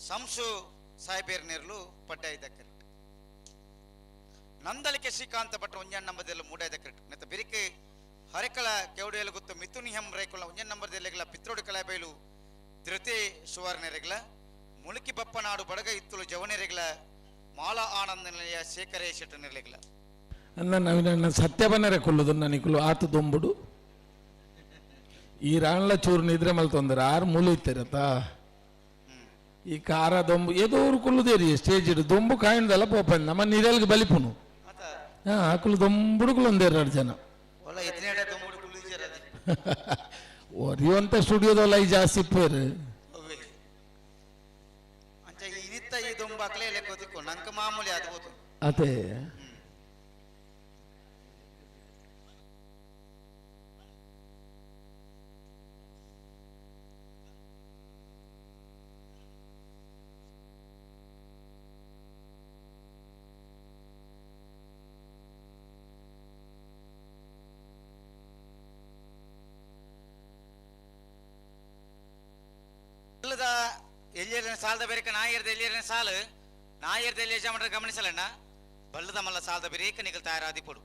ಸಂಸು ಸಾಹೇಬೇರ್ ನೆರಳು ಪಡ್ಡಾಯ್ದ ಕರೆಕ್ಟ್ ನಂದಲಿಕೆ ಶ್ರೀಕಾಂತ ಭಟ್ರ ಒಂಜನ್ ನಂಬದೆಲ್ಲ ಮೂಡಾಯ್ದ ಕರೆಕ್ಟ್ ನೆತ್ತ ಬಿರಿಕೆ ಹರೆಕಳ ಕೆವಡಿಯಲು ಗೊತ್ತು ಮಿಥುನಿಹಂ ರೇಕುಲ ಒಂಜನ್ ನಂಬರ್ದೆಲ್ಲೆಗಳ ಪಿತ್ರೋಡಿ ಕಲಾಬೈಲು ಧೃತಿ ಸುವರ್ಣರೆಗಳ ಮುಳುಕಿ ಬಪ್ಪನಾಡು ಬಡಗ ಇತ್ತುಲು ಜವನೆರೆಗಳ ಮಾಲಾ ಆನಂದ ನಿಲಯ ಶೇಖರೇ ಶೆಟ್ಟ ನೆರಳೆಗಳ ಅನ್ನ ನವೀನ ಸತ್ಯ ಬನ್ನರೆ ಕೊಲ್ಲುದು ನನకులు ಆತ ದೊಂಬುಡು ಈ ರಾಣ್ಲ ಚೂರು ನಿದ್ರೆ ಮಲ್ತೊಂದರೆ ಆರು ಮೂಲು ಇತ್ತಿರತ್ತ ಈ ಖಾರ ದೊಂಬು ಏದೋರು ಕುಲ್ಲುದೇರಿ ಸ್ಟೇಜ್ ಇಡು ದೊಂಬು ಕಾಯಿಂದಲ್ಲ ಪೋಪನ್ ನಮ್ಮ ನೀರಲ್ಗೆ ಬಲಿಪುನು ಹಾ ಆಕುಲು ದೊಂಬುಡು ಕುಲ್ಲೊಂದೇರು ಎರಡು ಜನ ಒರಿಯುವಂತ ಸ್ಟುಡಿಯೋದಲ್ಲ ಈ ಜಾಸ್ತಿ ಇಪ್ಪೇರು ಅದೇ ಎಲ್ಲಿಯರ ಸಾಲದ ಬೇರೆ ನಾಯರ್ದ ಎಲ್ಲಿಯರ ಸಾಲು ನಾಯರ್ದ ಎಲ್ಲಿ ಯಜಮಾನರ ಗಮನಿಸಲಣ್ಣ ಬಲ್ಲದ ಮಲ್ಲ ಸಾಲದ ಬೇರೆ ನಿಗಲ್ ತಯಾರಾದಿಪಡು.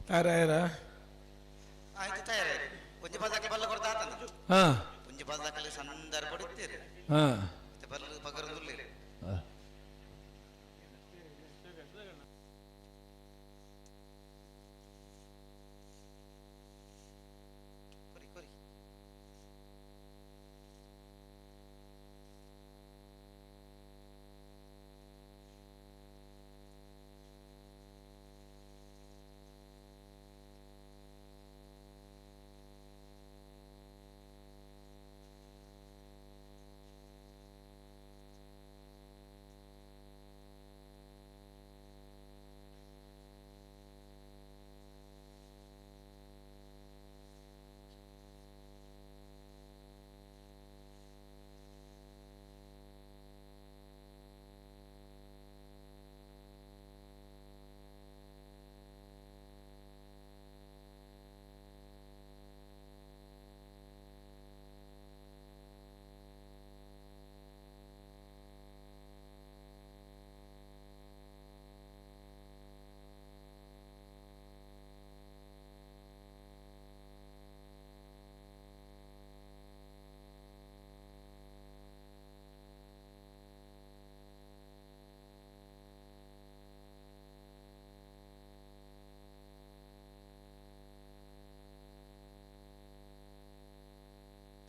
ತಯಾರಾಯರ ಆಯ್ತು ತಯಾರಾಯರು ಒಂಜಿ ಬಾಲ್ ಬಲ್ಲ ಕೊಡ್ತಾ ಆತನ ಹಾ. ಒಂಜಿ ಬಾಲ್ ದಾಖಲೆ ಸಂದರ್ಭ ಇತ್ತೀರಿ ಹಾ. ಬಲ್ಲ ಪಗರದುಲ್ಲೇರಿ ಕೊರಿ ಕೊರಿ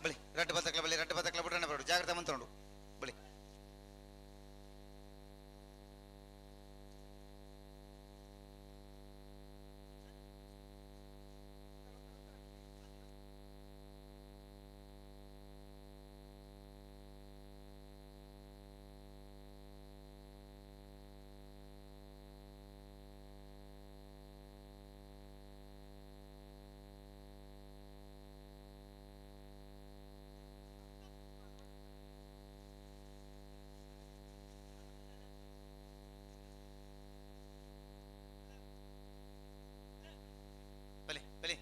ಬಳಿ ರಡ್ಡು ಬತ್ತಕ್ಲ ಬಳಿ ರಡ್ಡು ಬತ್ತಕ್ಲ ಬಿಡೋಣ ಬರೋಡು ಜಾಗ್ರತೆ ಮಂತ್ಕೊಂಡು ಬಳಿ ಬಲಿ ಬಲಿ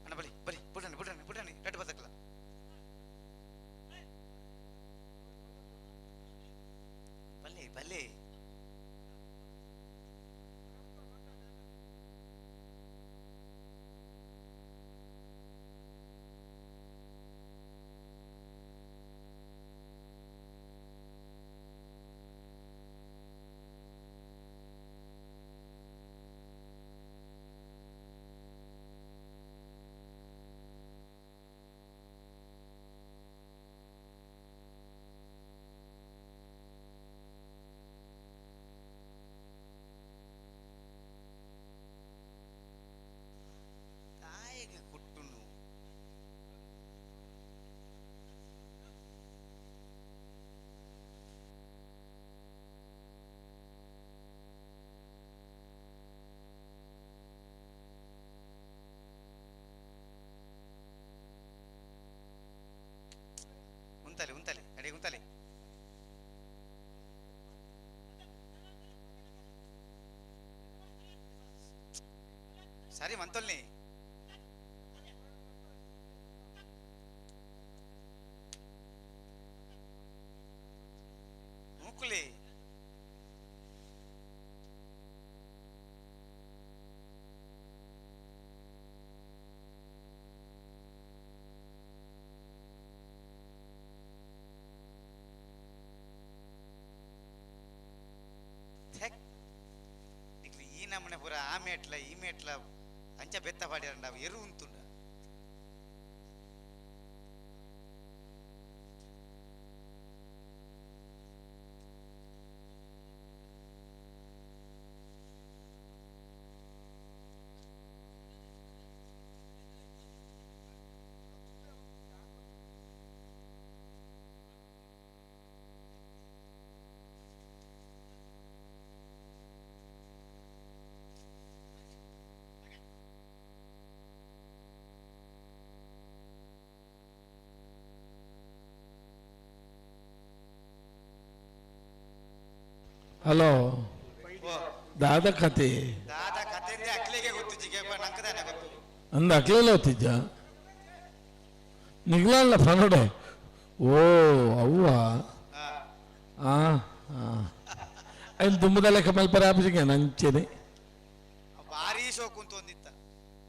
ಅಣ್ಣ ಬಲಿ ಬಲಿ ಬುಡಣಿ ಬುಡಣಿ ಬುಡಣಿ ರಡ್ಡು ಬತ್ತಕ್ಲ ಬಲಿ ಬಲಿ ತಾಯಿಗೆ ಕುಟ್ಟುನು ಉಂತಲೆ ಉಂತಲೆ ಅಡಿಗೆ ಉಂತಲೆ. ಸರಿ ಮಂತೊಲ್ನಿ ಮೂಕುಲಿ ಈ ನಮ್ಮನೆ ಪೂರ ಆ ಮೇಟ್ಲ ಈ ಮೇಟ್ಲ ಅಂಚ ಬೆತ್ತ ಪಾಡ್ಯಾರಂಡ ಅವು ಎರು ಉಂತುಂಡ ಹಲೋ, ದಾದ ಕತೆ? ದಾದ ಕತೆ ಅಂದ್ರೆ ಅಕ್ಲಿಗೆ ಗೊತ್ತು ಜಿಗೆ ನಂಕದಾನೆ ಗೊತ್ತು. ಅಂದ ಅಕ್ಲೆಲ್ಲ ಹೊತ್ತಿದ್ದ ನಿಗ್ಲಲ್ಲ ಫನೋಡೆ. ಓ ಅವ್ವ ಆ ಐನ್ ದುಂಬದ ಲೆಕ್ಕ ಮಲ್ಪರ ಆಪಿಸಿಗೆ ನಂಚೆನೆ. ಭಾರಿ ಶೋಕ್ ಉಂಟು ಒಂದಿತ್ತ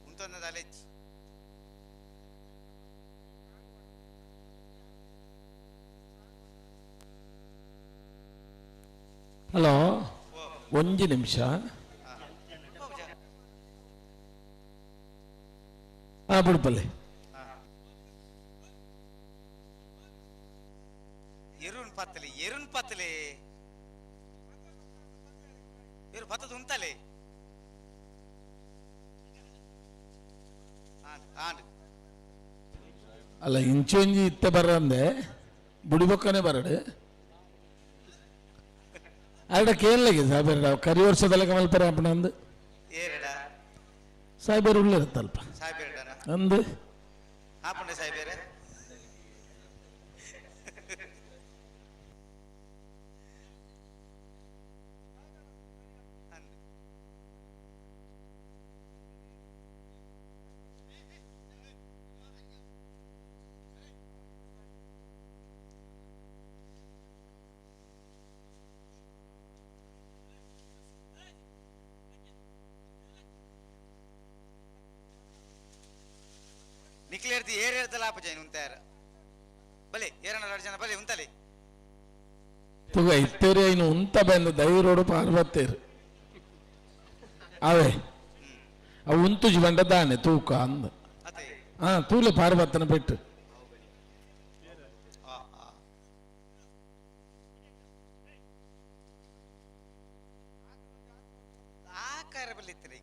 ಉಂಟೊಂದದ ಅಲೆಚ್ಚಿ. ಹಲೋ, ಒಂಜಿ ನಿಮಿಷ. ಆ ಬುಡ್ಪಲ್ಲಿ ಎರುನ್ ಪತ್ತಲೆ ಎರುನ್ ಪತ್ತಲೆ ಎರು ಪತ್ತದ ಉಂತಲೆ ಆಂಡ್ ಅಲ್ಲ ಇಂಚೊಂಜಿ ಇತ್ತೆ ಬರಂದೆ ಬುಡಿಬೊಕ್ಕನೆ ಬರಡು ಅರಡ ಕೇಳಲಿಗೆ ಸಾಹೇಬರ ಕರಿ ವರ್ಷದಲ್ಲ ಕಮಲ್ಪರ ಅಪ್ಪಣ ಅಂದು ಏರಡ ಸಾಹೇಬರು ಉಳ್ಳಿರುತ್ತಲ್ಪ ಸಾಹೇಬರಡನ ಅಂದು ಆಪಂಡೆ ಸಾಹೇಬರೇ ನಿಕ್ಲೇರ್ದಿ ಏರೇರ್ದಲ್ಲ ಆಪ ಜೈನ್ ಉಂತಾರ ಬಲೆ ಏರನ ಎರಡು ಜನ ಬಲೆ ಉಂತಲೆ ತುಗ ಇತ್ತೇರಿ ಇನ್ನು ಉಂತ ಬಂದ ದೈರೋಡು ಪಾರ್ವತ್ತೇರು ಅವೇ ಅವು ಉಂತುಜಿ ಬಂಡ ದಾನೆ ತೂಕ ಅಂದ. ಹಾ ತೂಲೆ ಪಾರ್ವತ್ತನ ಪೆಟ್ಟು. ಆಕಾರ ಬಲ್ಲಿ ಇತ್ತರೆ.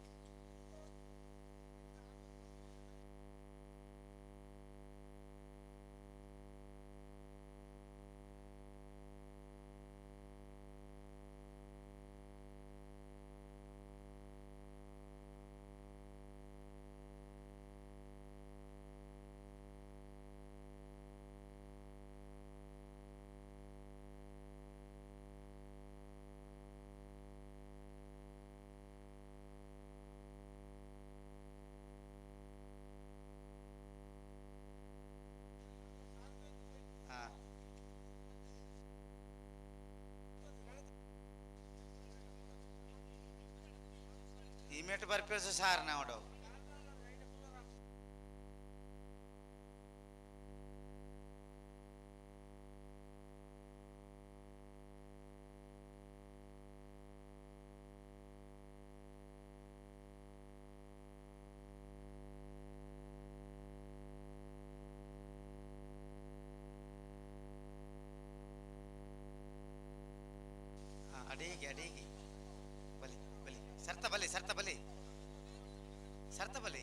ಈ ಮೇಟ್ ಬರ್ಪೇಸ ಸಾರ್ ನಾವು ಅಡೇಗೆ ಅಡೇಗೆ ಬಲಿ ಬಲಿ ಸರ್ತ ಬಲಿ ಸರ್ತ ಬಲಿ ಸರ್ತ ಬಲಿ.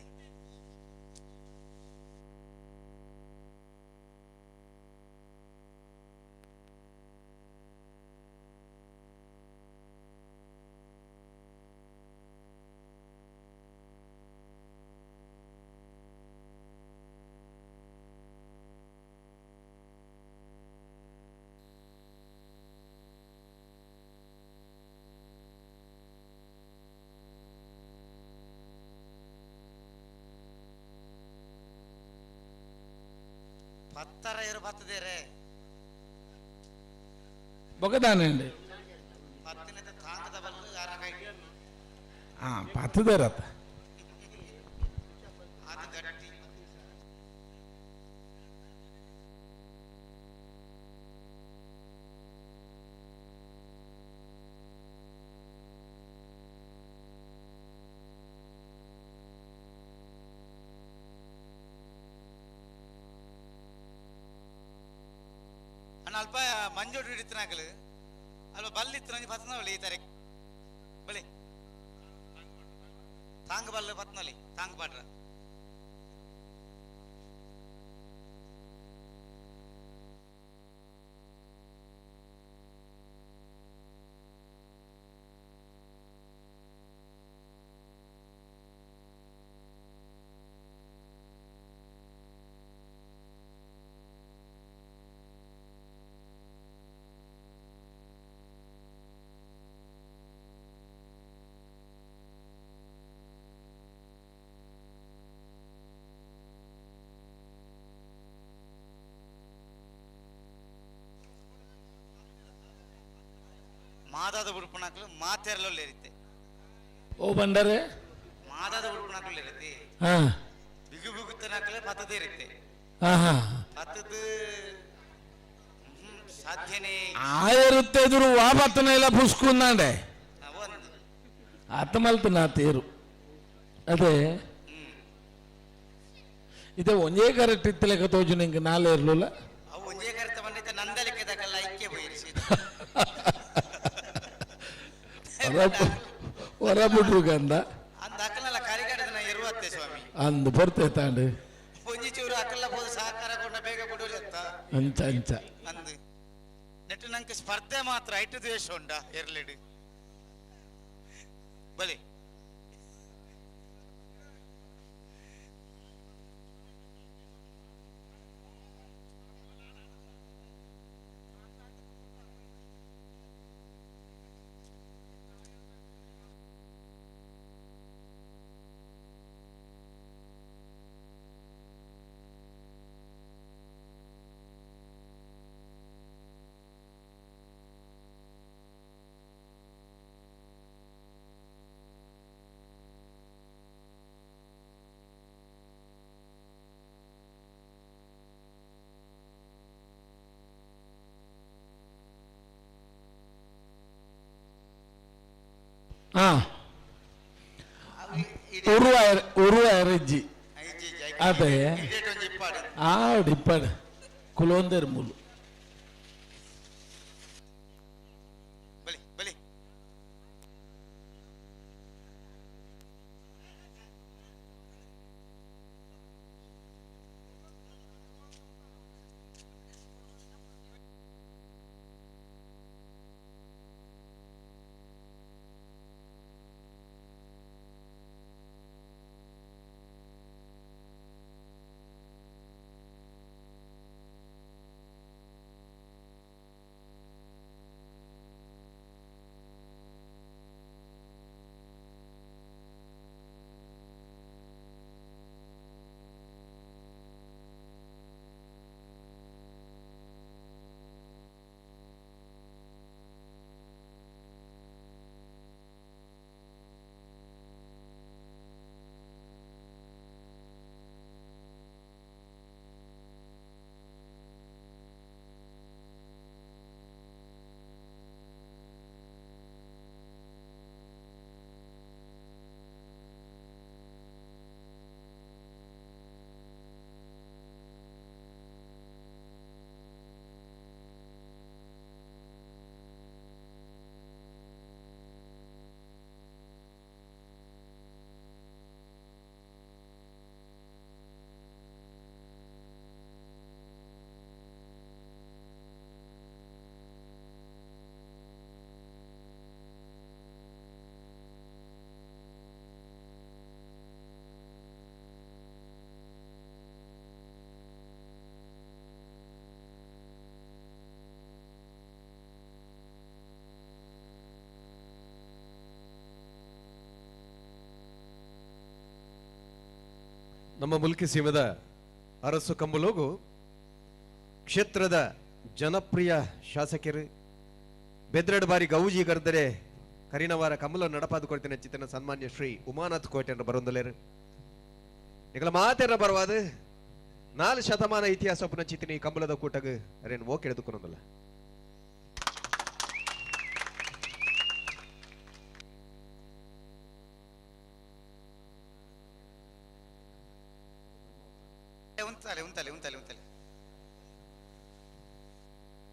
ಪತ್ತರ ಇರು ಬತ್ತದೇರೆ ಬೊಕದಾನೆ ಪತ್ತಿನದ ತಾಂಗದ ಬಲ್ಲು ಯಾರ ಕೈ ಹಾ ಪತ್ತದೇರತ್ತ ಅದು ಗಟ್ಟಿ ಅಣ್ಣ ಅಲ್ಪ ಮಂಜೋಡು ಹಿಡಿತನಾಗಲು ಅಲ್ಪ ಬಲ್ಲಿತ್ತು ನಂಗೆ ಪತ್ನವಳಿ ಈ ತಾರೀಕು ಬಳಿ ತಾಂಗ್ ಬಲ್ಲು ಪತ್ನಲಿ ತಾಂಗ್ ಪಾಡ್ರ ಮಾದಾದ ಉಡುಪುಣಾಕ್ಲು ಮಾತೆರಲಲ್ಲಿ ಇರುತ್ತೆ ಓ ಬಂಡರೆ ಮಾದಾದ ಉಡುಪುಣಾಕ್ಲು ಇರುತ್ತೆ ಹಾ ಬಿಗು ಬಿಗುತ್ತನಾಕ್ಲೆ ಪತ್ತದೇ ಇರುತ್ತೆ ಹಾ ಹಾ ಪತ್ತದ ಸಾಧ್ಯನೇ ಆಯಿರುತ್ತೆ ಎದುರು ವಾ ಬತ್ತನ ಇಲ್ಲ ಪುಸ್ಕುಂದಾಂಡೆ ಒಂದು ಆತಮಲ್ತು ನಾ ತೇರು ಅದೇ ಇದೇ ಒಂದೇ ಕರೆಕ್ಟ್ ಇತ್ತಲೆಕ್ಕ ತೋಜು ನಿಂಗೆ ನಾಳೆ ಇರ್ಲಿಲ್ಲ ಅವು ಒಂದೇ ಕರೆತ ಬಂದೈತೆ ನಂದಲಿಕ್ಕೆ ಐಕ್ಯ ಬೈರಿಸಿ ಹೊರ ಬಿಡ್ರು ಗಂಧ ಅಂದ ಅಕ್ಕಲೆಲ್ಲ ಕರಿಗಾಡದನ ಇರುವತ್ತೆ ಸ್ವಾಮಿ ಅಂದು ಬರ್ತೇ ತಾಂಡು ಒಂಜಿ ಚೂರು ಅಕ್ಕಲ್ಲ ಹೋದ ಸಹಕಾರ ಕೊಂಡ ಬೇಗ ಬಿಡುವುದತ್ತ ಅಂಚ ಅಂಚ ಅಂದು ನೆಟ್ಟು ನಂಗೆ ಸ್ಪರ್ಧೆ ಮಾತ್ರ ಐಟು ದ್ವೇಷ ಉಂಡ ಎರ್ಲಿಡು ಬಲಿ ಹಾ ಉರುವ ಎರಜ್ಜಿ ಅದೇ ಆ ಇಪ್ಪಾಡು ಕುಲೋಂದೇರ್ ಮೂಲು ಬಲಿ ನಮ್ಮ ಮುಲ್ಕಿ ಸೀಮೆದ ಅರಸು ಕಂಬಲೋಗು ಕ್ಷೇತ್ರದ ಜನಪ್ರಿಯ ಶಾಸಕರು ಬೆದ್ರಡ್ ಬಾರಿ ಗೌಜಿ ಗರ್ದರೆ ಕರಿನವಾರ ಕಮಲ ನಡಪಾದು ಕೊಡ್ತೇನೆ ಚಿತ್ತನ ಸನ್ಮಾನ್ಯ ಶ್ರೀ ಉಮಾನಾಥ್ ಕೋಟೆಯನ್ನು ಬರೊಂದಲೇರು. ನಿಗಲ ಮಾತೆರ ಬರವಾದ 4 ಶತಮಾನ ಇತಿಹಾಸ ಪುನಃ ಚಿತ್ತಿನ ಈ ಕಂಬಳದ ಕೂಟಗ ಅರೇನು ಓಕೆ ಎಳೆದುಕೊಂಡಲ್ಲ. ಉಂತಾಲೆ ಉಂತಾಲೆ ಉಂತಾಲೆ ಉಂತಾಲೆ.